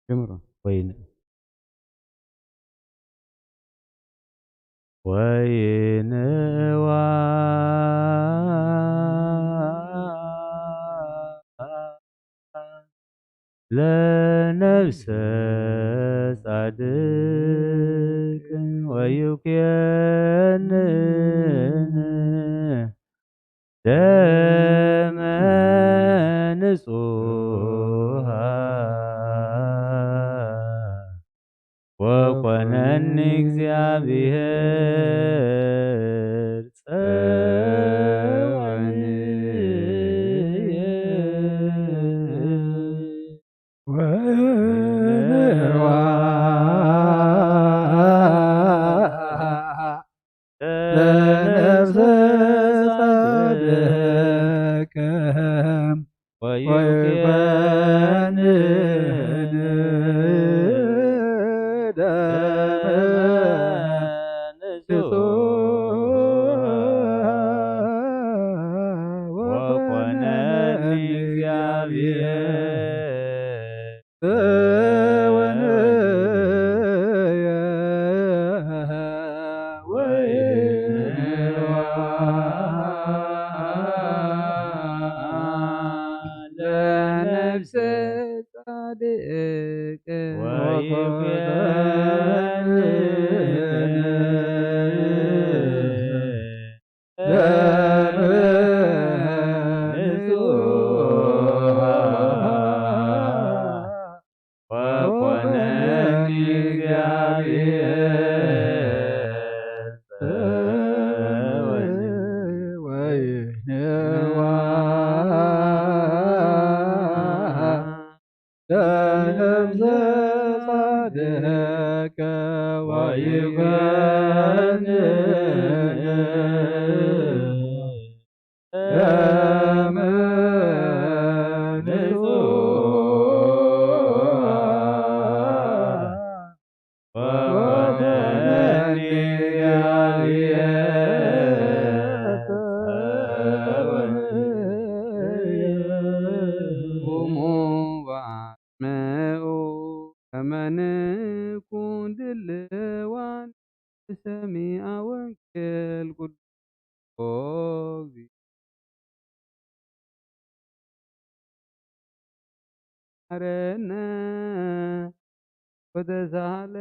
ጀምሮ። ወይን ወይንዋ ለነፍሰ ጻድቅ ወይኩየንን ደመ ንጹሃ ወኮነኒ እግዚአብሔር ጸወንየ። ወንዋ ለነፍሰ ጻድቅ ወይኩየንን ደመ ንጹሃ ወኮነኒ እግዚአብሔር ጸወንየ ወይንዋ ለነፍሰ ጻድቅ ወይኩየንን ደመ ንጹሃ ወኮነኒ እግዚአብሔር ጸወንየ ወይንዋ ለነፍሰ ጻድቅ ወይኩየንን ደመ ንጹሃ ሰሚዐ ወንጌል ቅዱስ ኦ እግዚእ መሐረነ ወተሳሃለ።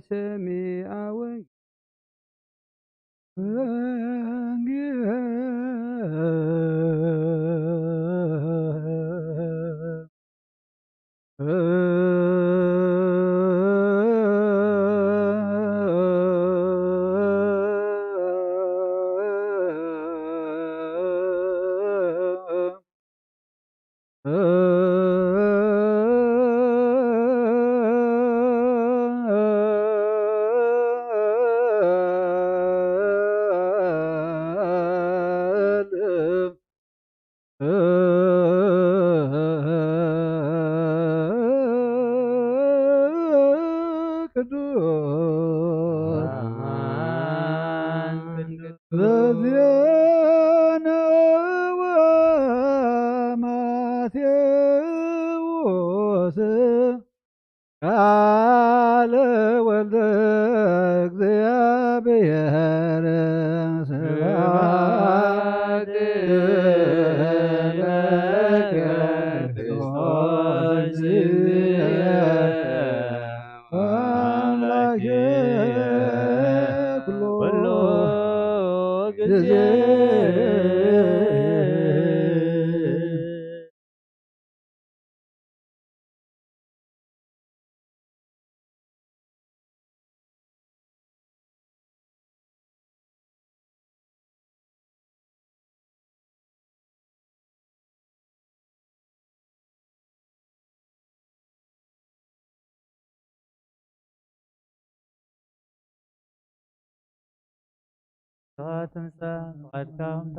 ሰሚዐ ወንጌል ቅዱስ በዜነ ወማቴዎስ ቃለ ወልደ እግዚአብሔር ስብሐት ለከ ክርስቶስ አምላኬ ኩሎ ጊዜ። ትምጻእ ፍቓድካ ከምታ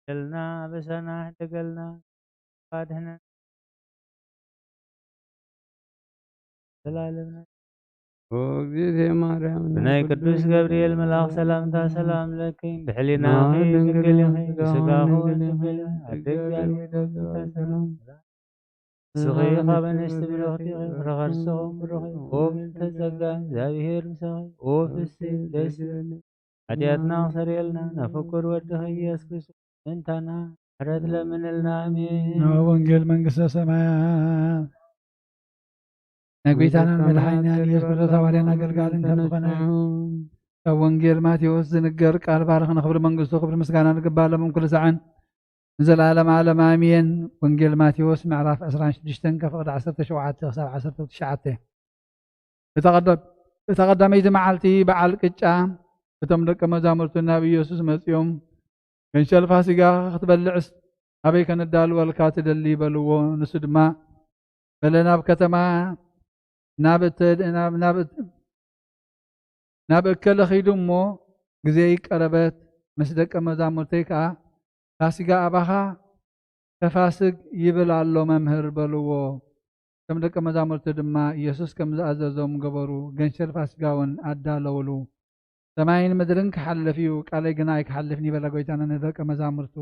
ልና በሰና ሕደገልና ኣድሕነና ዘላለምና። ኦ እግዝእትየ ማርያም ብናይ ቅዱስ ገብርኤል መልኣኽ ሰላምታ ሰላም ለኪ፣ ብሕሊናኺ ድንግል ኢኺ፣ ብስጋኺ ድንግል ኢኺ፣ ኣደ እግዚኣብሔር ሰላም። ንስኺ ካብ ኣንስቲ ብሩኽቲ ኢኺ፣ ፍረ ከርስኺ እውን ብሩኽ እዩ። ኦ ምልዕተ ጸጋ፣ እግዚኣብሔር ምሳኺ፣ ኦ ፍስሕቲ ደስ ይበልኪ። ሓጢኣትና ክሰርየልና፣ ናብ ፍቁር ወድኺ ኢየሱስ ክርስቶስ ምእንታና ምሕረት ለምንልና። ኣሜን። ናብ ወንጌል መንግስተ ሰማያት ናይ ጐይታናን መድሓኒናን ኢየሱስ ክርስቶስ ሃዋርያን ኣገልጋልን ከም ዝኾነ ካብ ወንጌል ማቴዎስ ዝንገር ቃል ባርኽ ንኽብሪ መንግስቱ ክብሪ ምስጋና ንግባእ ሎምን ኩሉ ሳዕን ንዘለዓለም ዓለም ኣሜን። ወንጌል ማቴዎስ ምዕራፍ ዕስራን ሽዱሽተን ከፍቕዲ ዓሰርተ ሸውዓተ ክሳብ ዓሰርተ ትሽዓተ። እታ ቀዳ-፣ እታ ቀዳመይቲ መዓልቲ በዓል ቅጫ እቶም ደቀ መዛሙርቱ ናብ ኢየሱስ መጺኦም፣ "ገንሸል ፋሲጋ ክትበልዕስ ኣበይ ከነዳልወልካ ትደሊ?" በልዎ። ንሱ ድማ፣ "በለ ናብ ከተማ ናብ እተ-፣ ናብ፣ ናብ እት-፣ ናብ እከለ ኺዱ እሞ ግዜይ ቀረበት፣ ምስ ደቀ መዛሙርተይ ከኣ ፋሲጋ ኣባኻ ተፋስግ ይብል ኣሎ መምህር" በልዎ። እቶም ደቀ መዛሙርቱ ድማ ኢየሱስ ከም ዝኣዘዞም ገበሩ። ገንሸል ፋሲጋ እውን ኣዳለውሉ። "ሰማይን ምድርን ክሓልፍ እዩ፣ ቃለይ ግና ኣይክሓልፍን" እዩ በለ ጐይታና ንደቀ መዛሙርቱ።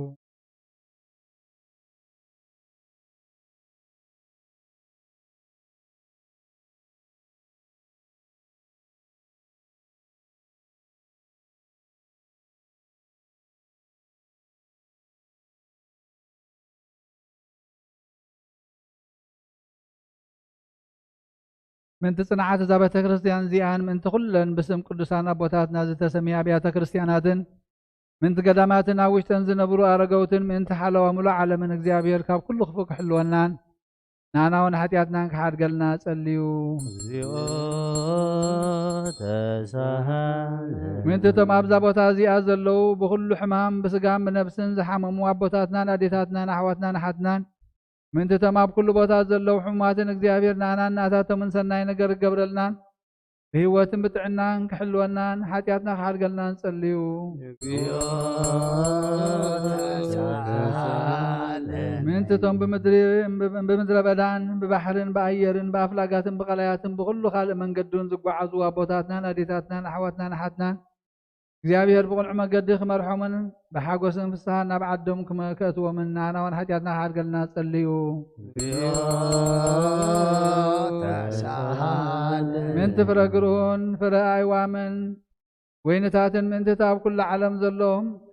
ምእንቲ ጽንዓት እዛ ቤተ ክርስቲያን እዚኣን፣ ምእንቲ ኩለን ብስም ቅዱሳን ኣቦታትና ዝተሰምያ ኣብያተ ክርስቲያናትን፣ ምእንቲ ገዳማትን ኣብ ውሽጠን ዝነብሩ ኣረገውትን፣ ምእንቲ ሓለዋ ምሉእ ዓለምን እግዚኣብሔር ካብ ኩሉ ክፉእ ክሕልወናን፣ ንኣና እውን ሓጢኣትናን ክሓድገልና ጸልዩ። እግዚኦ ተሳሃለ። ምእንቲ እቶም ኣብዛ ቦታ እዚኣ ዘለዉ ብኹሉ ሕማም ብስጋን ብነብስን ዝሓመሙ ኣቦታትናን ኣዴታትናን ኣሕዋትናን ኣሓትናን፣ ምእንቲ እቶም ኣብ ኩሉ ቦታ ዘለዉ ሕሙማትን እግዚኣብሔር ንኣናን ንኣታቶምን ሰናይ ነገር ክገብረልናን ብህይወትን ብጥዕናን ክሕልወናን ሓጢኣትና ክሓድገልና ንጸልዩ። ምእንቲ እቶም ብምድሪ፣ ብምድረ በዳን ብባሕርን ብኣየርን ብኣፍላጋትን ብቐላያትን ብኹሉ ካልእ መንገዱን ዝጓዓዙ ኣቦታትናን ኣዴታትናን ኣሕዋትናን ኣሓትናን እግዚኣብሔር ብቕኑዕ መገዲ ክመርሖምን ብሓጎስን ፍስሓን ናብ ዓዶም ክመ-፣ ከእትዎምን ንኣና እውን ሓጢኣትና ክሓድገልና ጸልዩ። ምእንቲ ፍረ ግርሁን ፍረ ኣይዋምን ወይንታትን ምእንቲ እታ ኣብ ኩሉ ዓለም ዘሎ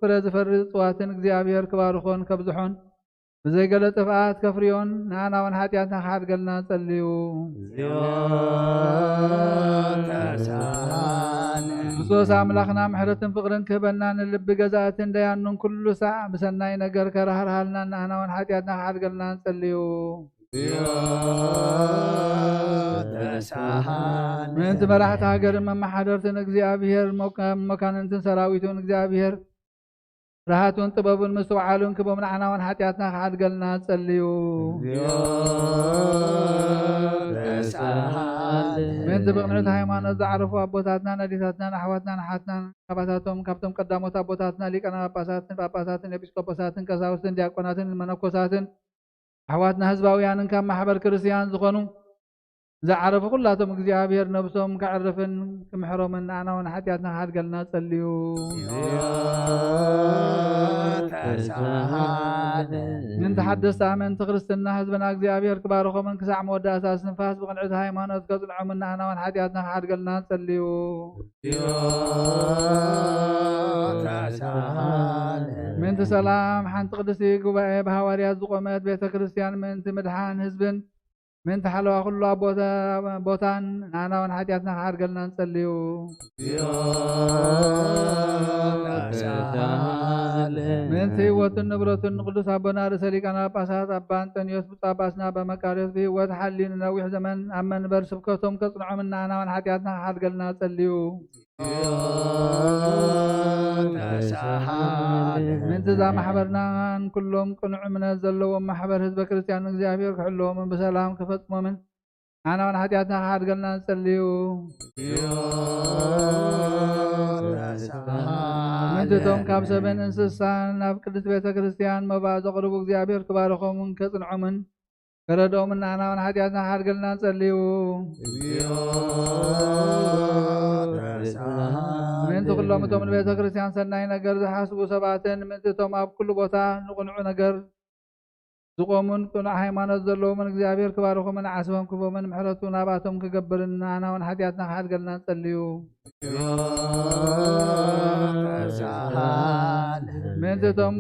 ፍረ ዝፈሪ እጽዋትን እግዚኣብሔር ክባርኾን ከብዝሖን ብዘይገለ ጥፍኣት ከፍርዮን ንኣና እውን ሓጢኣትና ክሓድገልና ጸልዩ። ክርስቶስ ኣምላኽና ምሕረትን ፍቕርን ክህበና ንልቢ ገዛእትን ደያኑን ኩሉ ሳዕ ብሰናይ ነገር ከራህርሃልናን ንኣና እውን ሓጢኣትና ክሓድገልና ጸልዩ። ምእንቲ መራሕቲ ሃገርን መመሓደርትን እግዚኣብሔር መካ-፣ መካንንትን ሰራዊቱን እግዚኣብሔር ርሃቱን ጥበቡን ምስትውዓሉን ክቦም ንዓና እውን ሓጢኣትና ክሓድገልና ጸልዩ። ምእንቲ ብቕንዕቲ ሃይማኖት ዝዓረፉ ኣቦታትናን ኣዴታትናን ኣሕዋትናን ኣሓትናን ካባታቶም ካብቶም ቀዳሞት ኣቦታትና ሊቃነ ጳጳሳትን ጳጳሳትን ኤጲስቆጶሳትን ቀሳውስትን ዲያቆናትን መነኮሳትን ኣሕዋትና ህዝባውያንን ካብ ማሕበር ክርስትያን ዝኾኑ ዝዓረፉ ኩላቶም እግዚኣብሔር ነብሶም ከዕርፍን ክምሕሮምን ንኣና እውን ሓጢኣትና ክሓድገልና ጸልዩ። ምእንቲ ሓደስቲ ኣመንቲ ክርስትና ህዝብና እግዚኣብሔር ክባርኾምን ክሳዕ መወዳእታ ስንፋስ ብቕንዕቲ ሃይማኖት ከጽንዖምን ንኣና እውን ሓጢኣትና ክሓድገልና ጸልዩ። ምእንቲ ሰላም ሓንቲ ቅድስቲ ጉባኤ ብሃዋርያት ዝቖመት ቤተ ክርስትያን ምእንቲ ምድሓን ህዝብን ምእንቲ ሓለዋ ኩሉ ኣብ ቦታ-፣ ቦታን ንኣና እውን ሓጢኣትና ክሓድገልና ንጸልዩ። ምእንቲ ህይወትን ንብረቱን ንቅዱስ ኣቦና ርእሰ ሊቃነ ጳጳሳት ኣባ እንጠንዮስ ብፁዕ ኣባስና ኣባ መቃርዮስ ብህይወት ሓልዩ ንነዊሕ ዘመን ኣብ መንበር ስብከቶም ከጽንዖምን ንኣና እውን ሓጢኣትና ክሓድገልና ጸልዩ። ምእንቲ እዛ ማሕበርናን ኩሎም ቅኑዕ እምነት ዘለዎም ማሕበር ህዝበ ክርስትያን እግዚኣብሔር ክሕልዎምን ብሰላም ክፈጽሞምን ኣና እውን ሓጢኣትና ክሓድገልና ንጸልዩ። ምእንቲ እቶም ካብ ሰብን እንስሳን ናብ ቅድስት ቤተ ክርስትያን መባእ ዘቕርቡ እግዚኣብሔር ክባርኾምን ከጽንዖምን ከረድኦምን ንኣና እውን ሓጢኣትና ክሓድገልና ንጸልዩ። ምእንቲ ኩሎም እቶም ንቤተ ክርስትያን ሰናይ ነገር ዝሓስቡ ሰባትን ምእንቲ እቶም ኣብ ኩሉ ቦታ ንቕኑዕ ነገር ዝቖሙን ቅኑዕ ሃይማኖት ዘለዎምን እግዚኣብሔር ክባርኾምን ዓስቦም ክህቦምን ምሕረቱ ናባቶም ክገብርን ንኣና እውን ሓጢኣትና ክሓድገልና ንጸልዩ። ምእንቲ እቶም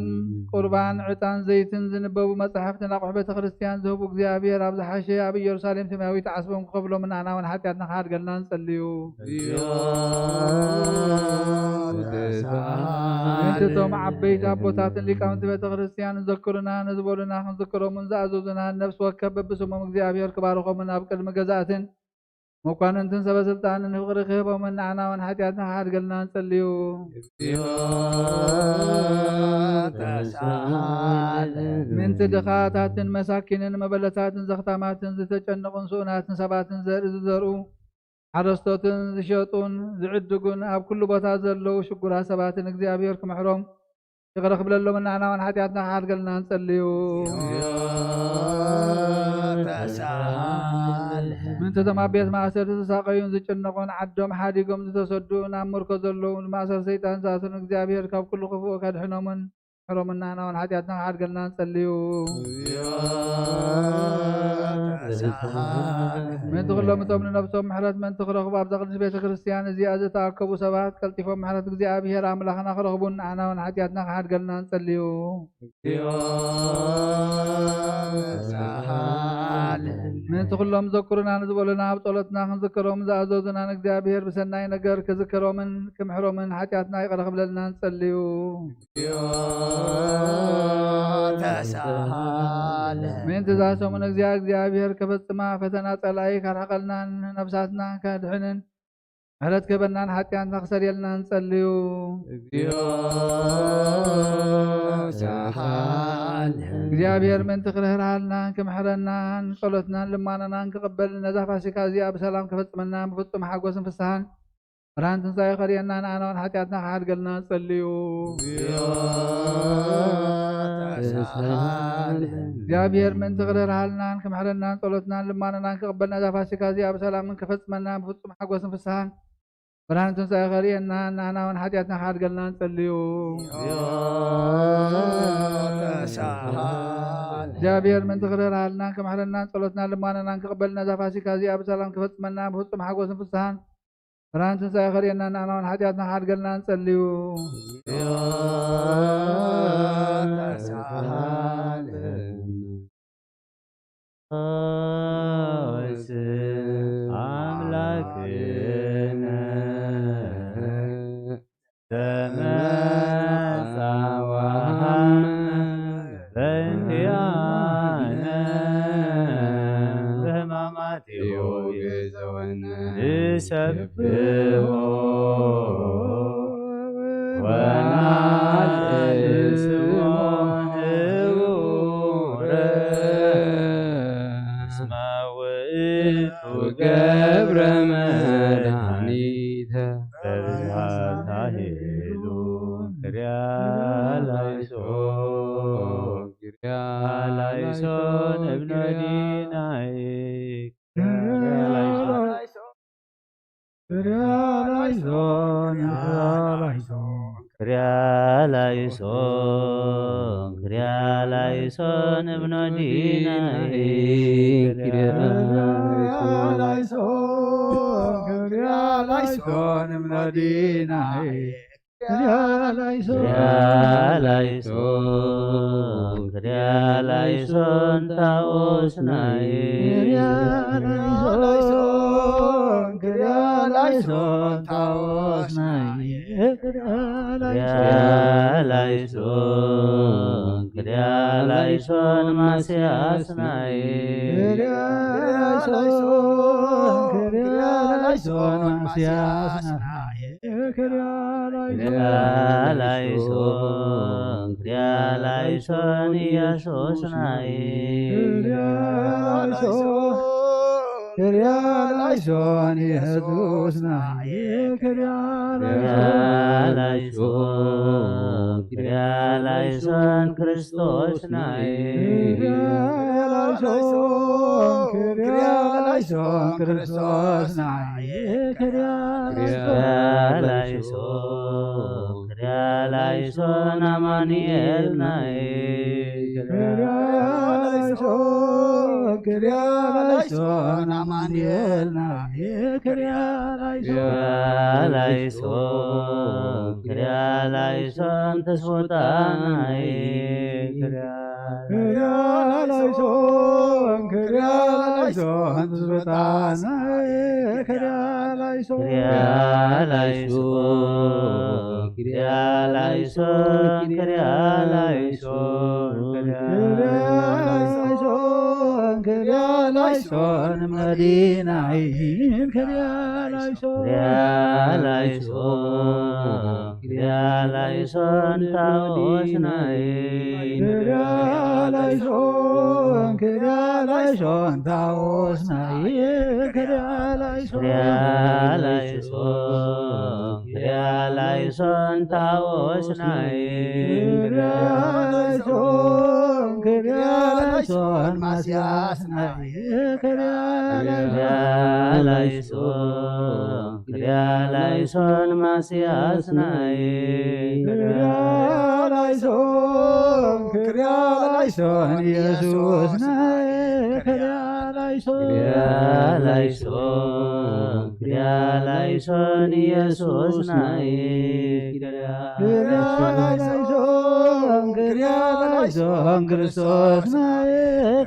ቁርባን ዕጣን ዘይትን ዝንበቡ መጻሕፍትን ኣቑሑ ቤተ ክርስትያን ዝህቡ እግዚኣብሔር ኣብ ዝሓሸ ኣብ ኢየሩሳሌም ሰማያዊት ዓስቦም ክኸፍሎም ንኣና እውን ሓጢኣትና ክሓድገልና ንጸልዩ። ምእንቲ እቶም ዓበይቲ ኣቦታትን ሊቃውንቲ ቤተ ክርስትያን ንዘክሩና ንዝበሉና ክንዝክሮምን ዝኣዘዙና ነፍሲ ወከፍ በብስሞም እግዚኣብሔር ክባርኾምን ኣብ ቅድሚ ገዛእትን መኳንንትን ሰበ ስልጣንን ፍቕሪ ክህቦምን ንዓና እውን ሓጢኣትና ክሓድገልና ንጸልዩ። ምእንቲ ድኻታትን መሳኪንን መበለታትን ዘኽታማትን ዝተጨነቑን ስኡናትን ሰባትን ዘርኢ ዝዘርኡ ሓረስቶትን ዝሸጡን ዝዕድጉን ኣብ ኩሉ ቦታ ዘለዉ ሽጉራት ሰባትን እግዚኣብሔር ክምሕሮም ይቕረ ክብለሎምን ንዓና እውን ሓጢኣትና ክሓድገልና ንጸልዩ። ምእንቲ እቶም ኣብ ቤት ማእሰርቲ ዝሳቐዩን ዝጭነቑን ዓዶም ሓዲጎም ዝተሰዱን ኣብ ምርኮ ዘለዉ ማእሰር ሰይጣን ዝኣሰሩን እግዚኣብሔር ካብ ኩሉ ክፉእ ከድሕኖምን ምሕሮምን ንዓና እውን ሓጢኣትና ክሓድገልና ንጸልዩ። ምእንቲ ኩሎም እቶም ንነብሶም ምሕረት ምእንቲ ክረኽቡ ኣብዛ ቅድስት ቤተ ክርስትያን እዚኣ ዝተኣከቡ ሰባት ቀልጢፎም ምሕረት እግዚኣብሔር ኣምላኽና ክረኽቡን ንዓና እውን ሓጢኣትና ክሓድገልና ንጸልዩ። ምእንቲ ኩሎም ዘኩሩና ንዝበሉና ኣብ ጸሎትና ክንዝከሮም ዝኣዘዙናን እግዚኣብሔር ብሰናይ ነገር ክዝከሮምን ክምሕሮምን ሓጢኣትና ይቕረ ክብለልና ንጸልዩ። ምእንቲ እዛ ሰሙን እዚኣ እግዚኣብሔር ከፈጽማ ፈተና ጸላኢ ከርሕቐልናን ነብሳትና ከድሕንን ምሕረት ክህበናን ሓጢኣትና ክሰርየልና ንጸልዩ። እግዚኣብሔር ምእንቲ ክርህርሃልናን ክምሕረናን ጸሎትናን ልማናናን ክቕበል ነዛ ፋሲካ እዚኣ ብሰላም ክፈጽመና ብፍጹም ሓጎስን ፍስሓን ብርሃን ትንሳኤ ከርእየና ንኣና እውን ሓጢኣትና ክሓድገልና ንጸልዩ። እግዚኣብሔር ምእንቲ ክርህርሃልናን ክምሕረናን ጸሎትናን ልማናናን ክቕበል ነዛ ፋሲካ እዚኣ ብሰላምን ክፈጽመና ብፍጹም ሓጎስን ፍስሓን ብርሃን ትንሳኤ ከርእየና፣ ንዓና እውን ሓጢኣትና ክሓድገልና ንጸልዩ። ተሳሃል እግዚኣብሔር ምእንቲ ክርህራሃልናን ክምሕረናን ጸሎትናን ልማናናን ክቕበልና፣ እዛ ፋሲካ እዚኣ ብሰላም ክፈጽመልና፣ ብፍጹም ሓጎስን ፍስሓን ብርሃን ትንሳኤ ከርእየና፣ ንዓና እውን ሓጢኣትና ክሓድገልና ንጸልዩ። ተሳሃል ኦስ ኣምላክነ ተመጻዋሃ በእንቲኣነ ብሕማማቲሁ ገዘወነ ንሰብሖ ወናልእስዎ ንቡረ እስመ ውእቱ ገብረ መድኃኒተ በብዛታ ሄሉ ክርያ ላይሶ ክርያ ላይሶ ንብኖዲናይ ክርያ ላይሶ ክርያ ላይሶ ክርያ ላይሶ ክርያ ላይሶ ንብኖዲናይ ክርያ ላይሶ ክርያ ላይሶ ንብኖዲናይ ክርያ ላይሶ ክርያ ላይሶ ክርያ ላይሶ እንታወስናይ ክርያ ላይሶ ክርያ ላይሶ እንታወስናይ ክርያ ላይሶ ክርያ ላይሶ ክርያ ላይሶን ማስያስናይ ክርያ ላይሶ ክርያ ላይሶን ማስያስናይ ክርያ ላይሶ ክርያ ላይሶን ኢየሱስናይ ክርያ ላይሶ ክርያ ላይሶን ኢየሱስናይ ክርያ ክርያ ላይሶ ክርያ ላይሶን ክርስቶስናይ ክርያ ላይሶ ክርያ ላይሶን ክርስቶስናይ ክርያ ላይሶ ክርያ ላይሶን ኣማኑኤልናይ ክርያ ላይሶ ክርያ ላይሶን ኣማኑኤልናይ ክርያ ላይሶ ክርያ ላይሶ ክርያ ላይሶን ተስቦጣናይ ክርያ ክርያ ላይሶን ክርያ ላይሶን ተስቦጣናይ ክርያ ላይሶ ክርያ ላይሶ ክርያ ላይሶ ክርያ ላይሶ ክርያ ላይሶ ክርያ ላይሶን መዲናይ ክርያ ላይሶ ክርያ ላይሶ ክርያ ላይሶን ታቦስናይ ክርያ ላይሶን ክርያ ላይሶን ታቦስናይ ክርያ ላይሶን ክርያ ላይሶ ክርያ ላይሶን ታቦስናይ ክርያ ላይሶን ክርያ ላይሶን ማስያስናይ ክርያ ክርያ ላይሶን ክርያ ላይሶን ማስያስናይ ክርያ ላይሶን ክርያ ላይሶን ኢየሱስናይ ክርያ ላይሶን ክርያ ላይሶን ክርያ ላይሶን ኢየሱስናይ ክርያ ክርያ ላይሶን ክርያ ላይሶን ክርስቶስናይ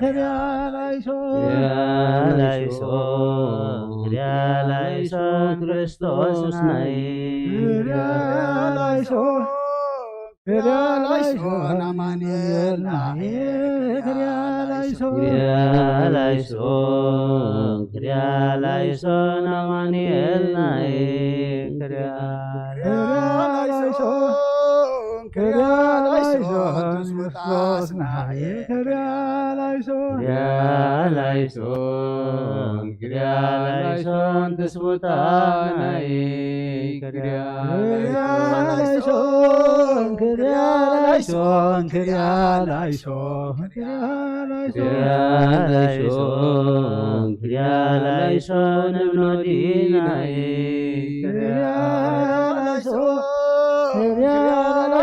ክርያ ላይሶን ክርያ ላይሶን ክርያ ላይሶን ክርስቶስናይ ክርያ ላይሶን ክርያ ላይሶን ኣማኑኤልናይ ክርያ ላይሶን ክርያ ላይሶን ክርያ ላይሶን ኣማኑኤልናይ ክርያ ክርያ ላይሶን ክርያ ላይሶን ትስብእታስናይ ክርያ ላይሶን ክርያ ላይሶን ክርያ ላይሶን ትስብእታናይ ክርያ ክርያ ላይሶን ክርያ ላይሶን ክርያ ላይሶን ክርያ ላይሶን ክርያ ላይሶን ክርያ ላይሶን እብኖዲናይ ክርያ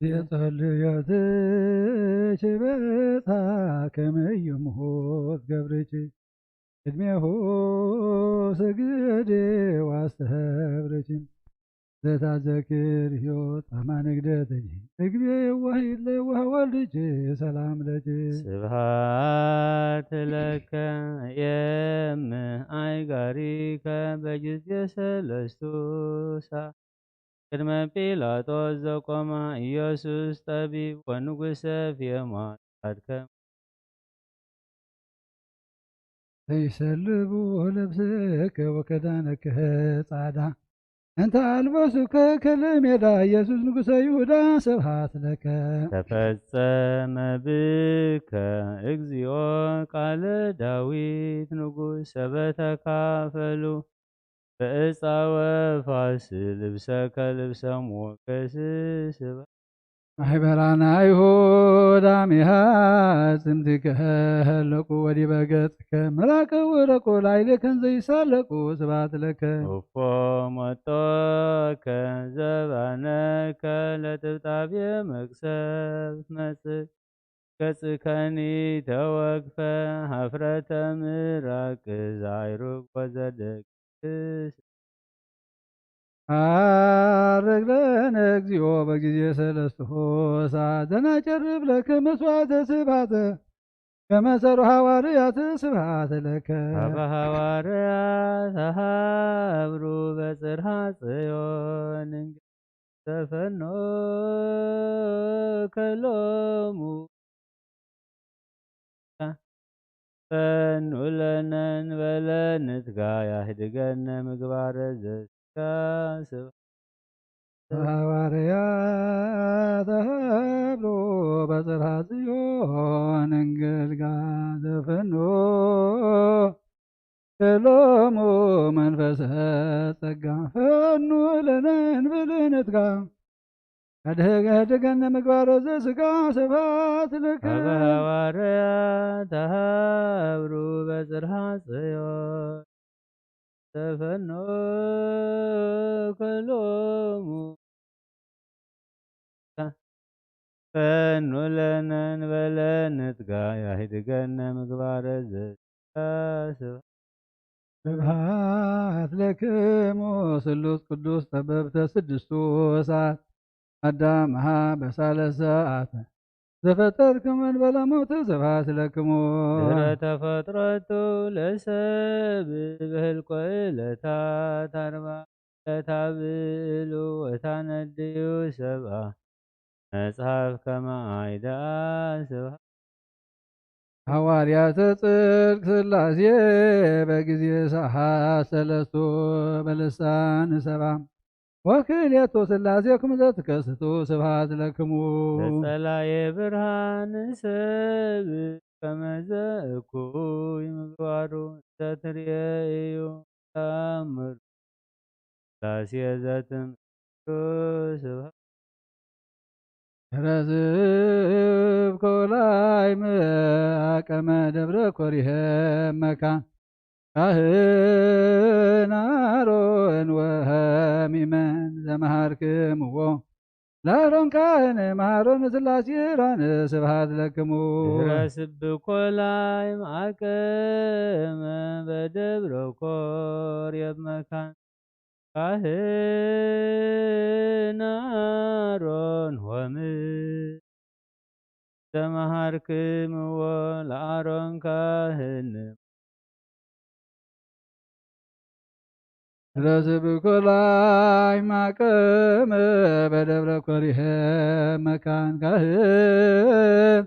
የጸልዮ ዝሽበታ ከመዩ ምሁት ገብርኪ ቅድሜሁ ስግድ ዋስተብርኪ ዘታዘክር ህይወት አማን ግደተኝ እግቤ የዋህ ይለ የዋህ ወልድኪ ሰላም ለኪ። ስብሐት ለከ የም አይጋሪከ በጊዜ ሰለስቱ ሰዓት ቅድመ ጲላጦስ ዘቆማ ኢየሱስ ጠቢብ ወንጉሰ ፍየማ ጻድከ ዘይሰልቡ ለብሰከ ወከዳነከ ጻዕዳ እንተ አልበሱከ ከለ ሜዳ ኢየሱስ ንጉሰ ይሁዳ ስብሐት ለከ። ተፈጸመ ብከ እግዚኦ ቃለ ዳዊት ንጉስ ሰበተካፈሉ በእጻወ ፋስ ልብሰከ ልብሰ ሞገስ ስብሐት ማሕበራና ይሁዳ ሚሃ ጽምቲከ ሀለቁ ወዲበ ገጽከ መላከ ወረቁ ላይሌከን ዘይሳለቁ ስብሐት ለከ። እፎ ሞቶከ ዘባነከ ለጥብጣቤ መቅሰፍት መጽእ ገጽከኒ ተወግፈ ሀፍረተ ምራቅ ዛይሩግ ወዘደግስ አረግለነ እግዚኦ በጊዜ ሰለስቱ ሰዓት ዘናጨርብ ለከ መስዋዕተ ስብሐተ ከመሰሩ ሐዋርያት ስብሐት ለከ። አበ ሐዋርያት ተሃብሩ በጽርሐ ጽዮን እንግዲህ ዘፈኖ ከሎሙ ፈኑ ለነ እንበለ ንትጋ ያህድገነ ምግባረ ዘስጋ ስብሐት ሐዋርያት ተሃብሩ በጽርሐ ጽዮን እንግልጋ ዘፈኖ ከሎሙ መንፈሰ ጸጋ ፈኑ ለነ እንብል ንትጋ አድህገ ህድገነ ምግባረ ዘስጋ ስብሐት ለከ። አበ ሐዋርያት ተሃብሩ በጽርሐ ጽዮን ዘፈኖ ከሎሙ ፈኑ ለነ እንበለ ንትጋ ያህድገነ ምግባረ ዘስጋ ስብሐት ስብሐት ለክሙ ስሉስ ቅዱስ ጠበብተ ስድስቱ ሰዓት አዳምሃ በሳለስ ሰዓት ዘፈጠርክሙ እንበለ ሞት ስብሐት ለክሙ። ድህረ ተፈጥረቱ ለሰብ በህልቆ ዕለታት አርባ ዕለት አብዕሉ ወታነድዩ ሰብአ መጽሐፍ ከመ አይዳ ስብሐት ሐዋርያተ ጽድቅ ሥላሴ በጊዜ ሰዓት ሰለስቱ በልሳን ሰባ ወክልኤቱ ሥላሴ ክሙ ዘትከስቱ ስብሐት ለክሙ። ለጸላኤ ብርሃን ሰብ ከመዘ እኩይ ምግባሩ እንተ ትርእዩ ተአምር ሥላሴ ዘትምህሩ ስብሐት ረዝብ ኮላይ መአቀመ ደብረ ኮሪሄ መካን ካህን አሮን ወሚመን ዘመሃርክምዎ ለአሮን ካህን መሃሮን ሥላሴ ራን ስብሐት ለክሙ። ድህረ ስብኮ ላይ ማዕቀመ በደብረ ኮሬብ መካን ካህን አሮን ሆም ዘመሃርክምዎ ለአሮን ካህን ረዝብ ኮላይ ማቀመ በደብረ ኮሪሄ መካን ካህን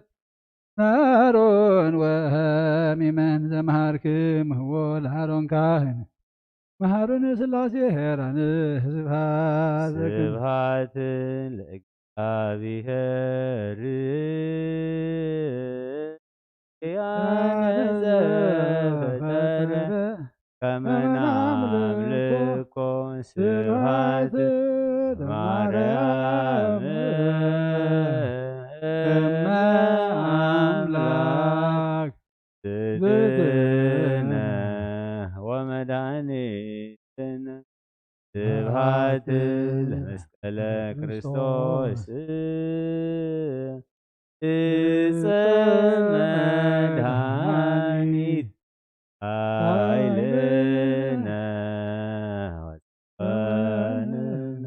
አሮን ወሚመን ዘመሃርክምዎ ለአሮን ካህን መሃሩን ሥላሴ ሄራን ስብሐት ለክሙ። ስብሐት ለእግዚአብሔር ያነ ዘፈጠረ ከመ ናምልኮ ስብሐት ማርያም እመ አምላክ ዝክነ ወመድኃኒትነ ስብሐት ስብሐት ለመስቀለ ክርስቶስ እፀ መድኃኒት ኃይልነ ወፀወንነ።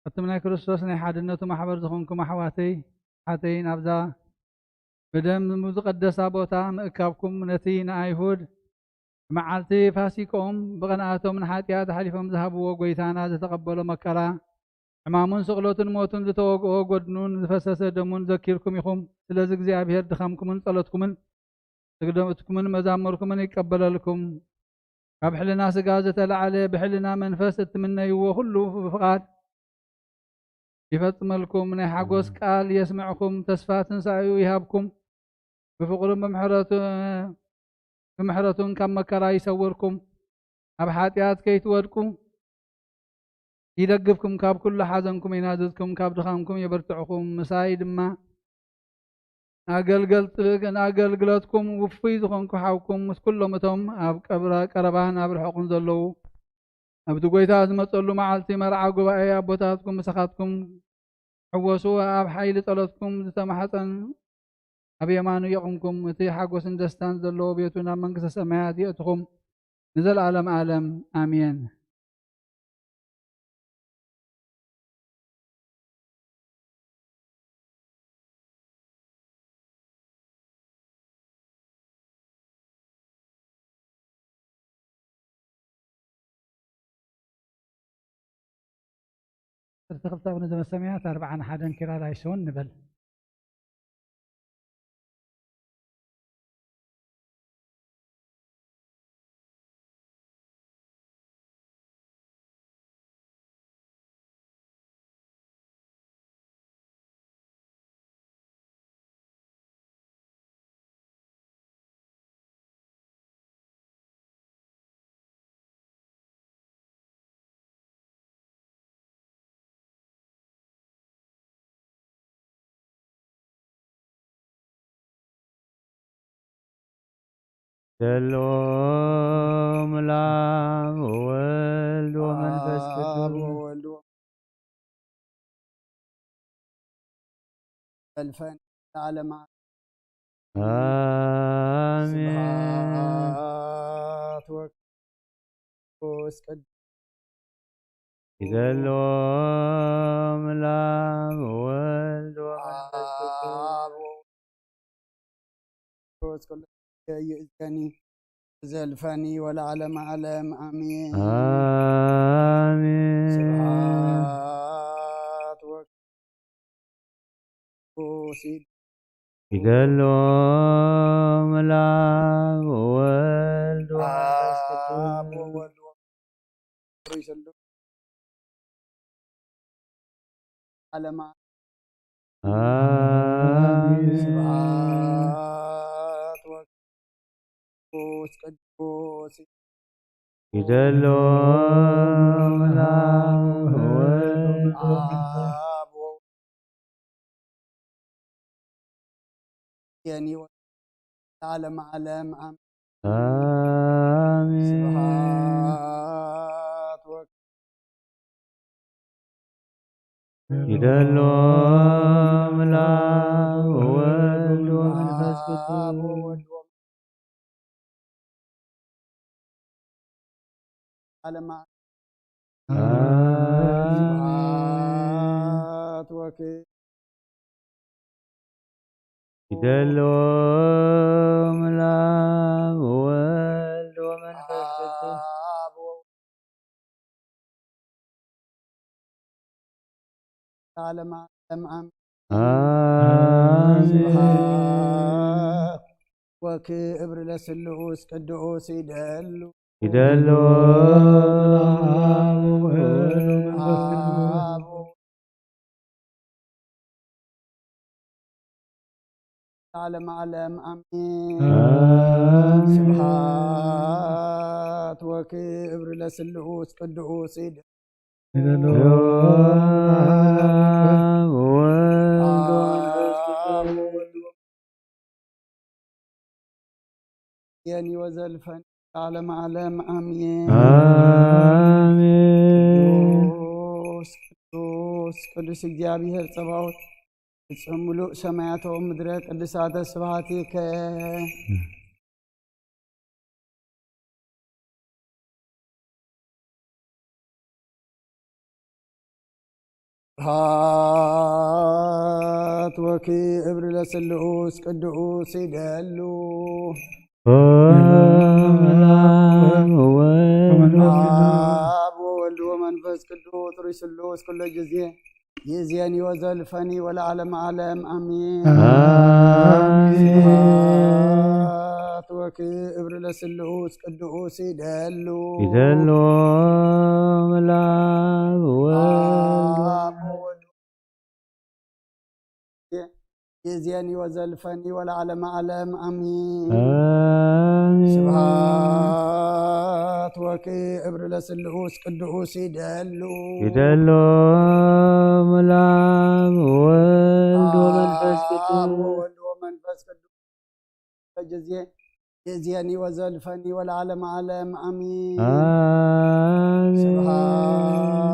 ኣቱም ናይ ክርስቶስ ናይ ሓድነቱ ማሕበር ዝኾንኩም ኣሕዋተይ ኣሓተይ፣ ናብዛ ብደም ዝቐደሳ ቦታ ምእካብኩም፣ ነቲ ንኣይሁድ ብመዓልቲ ፋሲክኦም ብቐንኣቶም ንሓጢኣት ኣሕሊፎም ዝሃብዎ ጐይታና ዝተቐበሎ መከራ፣ ሕማሙን ስቕለቱን ሞቱን ዝተወግኦ ጐድኑን ዝፈሰሰ ደሙን ዘኪርኩም ኢኹም። ስለዚ እግዚኣብሔር ድኻምኩምን ጸሎትኩምን ስግደትኩምን መዛሙርኩምን ይቀበለልኩም። ካብ ሕልና ሥጋ ዝተላዕለ ብሕልና መንፈስ እትምነይዎ ኩሉ ፍቓድ ይፈጽመልኩም። ናይ ሓጎስ ቃል የስምዕኩም። ተስፋ ትንሳኤኡ ይሃብኩም። ብፍቕሩን ብምሕረቱ-፣ ብምሕረቱን ካብ መከራ ይሰውርኩም። ኣብ ሓጢኣት ከይትወድቁ ይደግፍኩም። ካብ ኩሉ ሓዘንኩም ይናዝዝኩም። ካብ ድኻምኩም የበርትዕኹም። ምሳይ ድማ ንኣገልገልት-፣ ንኣገልግሎትኩም ውፉይ ዝኾንኩ ሓውኩም ምስ ኩሎም እቶም ኣብ ቀብረ-፣ ቀረባን ኣብ ርሑቕን ዘለዉ፣ ኣብቲ ጐይታ ዝመጸሉ መዓልቲ መርዓ ጉባኤ ኣቦታትኩም ምሳኻትኩም ሕወሱ። ኣብ ሓይሊ ጸሎትኩም ዝተማሕጸን ኣብ የማኑ የቑምኩም። እቲ ሓጎስን ደስታን ዘለዎ ቤቱ ናብ መንግስተ ሰማያት የእትኹም። ንዘለዓለም ዓለም ኣሜን። ርክብታዊ ንዘመሰመያት ኣርብዓን ሓደን ኪራ ላይሶን ንበል። ዘለዎም ለአብ ወወልድ ወመንፈስ አብ ቅዱስ። ወወልድ ወ-፣ ዘልፈን ለዓለማ። አሜን። ስብሐት ወ-፣ ቅዱስ ቅዱስ ይደልዎም ለአብ ወወልድ ወመንፈስ ቅዱስ። አብ ወወልድ ወመንፈስ ቅዱስ ይእዘኒ ዘልፈኒ ወለዓለመ ዓለም አሜን። አሜን። ስብሐት ወ-፣ ቅዱስ ይደልዎም ለአብ ወወልድ ወመንፈስ ቅዱስ። አብ ወወልድ ወመንፈስ ቅዱስ። ዓለማ። አሜን። ስብሐት ወ-፣ ቅዱስ ቅዱስ ይደልዎም ለአብ ወወልድ ወመንፈስ ቅዱስ። አብ ወ-፣ የኒ ወ-፣ ለዓለመ ዓለም አሜን። አሜን። ስብሐት ወ-፣ ይደልዎም ለአብ ወወልድ ወመንፈስ ቅዱስ። አብ ወወልድ ወ-፣ ዓለማ። አሜን። ስብሐት ወክ-፣ ይደልዎም ለአብ ወወልድ ወመንፈስ ቅዱስ። አብ ወ-፣ ለዓለመ ዓለም አሜን። አሜን። ስብሐት ወክብር ለስሉስ ቅዱስ ይደሉ። ይደልዎም ለአብ ወወልድ ወመንፈስ ቅዱስ። አብ ለዓለመ ዓለም ኣሜን። ኣሜን። ስብሐት ወክብር ለስሉስ ቅዱስ ይደሉ። ወወልድ ወመንፈስ ቅዱስ። የኒ ወዘልፈኒ ለዓለመ ዓለም ኣሜን። ኣሜን። ቅዱስ ቅዱስ ቅዱስ እግዚኣብሔር ጸባኦት ፍጹም ምሉእ ሰማያተ ወምድረ ቅድሳተ ስብሐቲከ። ስብሐት ወክብር ለስሉስ ቅዱስ ይደሉ። ወወልድ ወመንፈስ ቅዱስ። አብ ወወልድ ወመንፈስ ቅዱስ ሩይ ስሉስ ኩሎ ጊዜ ይእዜኒ ወዘልፈኒ ወለዓለመ ዓለም አሜን። አሜን። ስብሐት ወክብር ለስሉስ ቅዱስ ይደሉ። ይደሉ። ለአብ ወወልድ አብ ወወልድ ይእዜኒ ወዘልፈኒ ወለዓለመ ዓለም አሜን። አሜን። ስብሐት ወክብር ለስሉስ ቅዱስ ይደሉ። ይደሉ። ለአብ ወወልድ ወመንፈስ አብ ቅዱስ። ወወልድ ወመንፈስ ቅዱስ ጊዜ ይእዜኒ ወዘልፈኒ ወለዓለመ ዓለም አሜን። አሜን። ስብሐት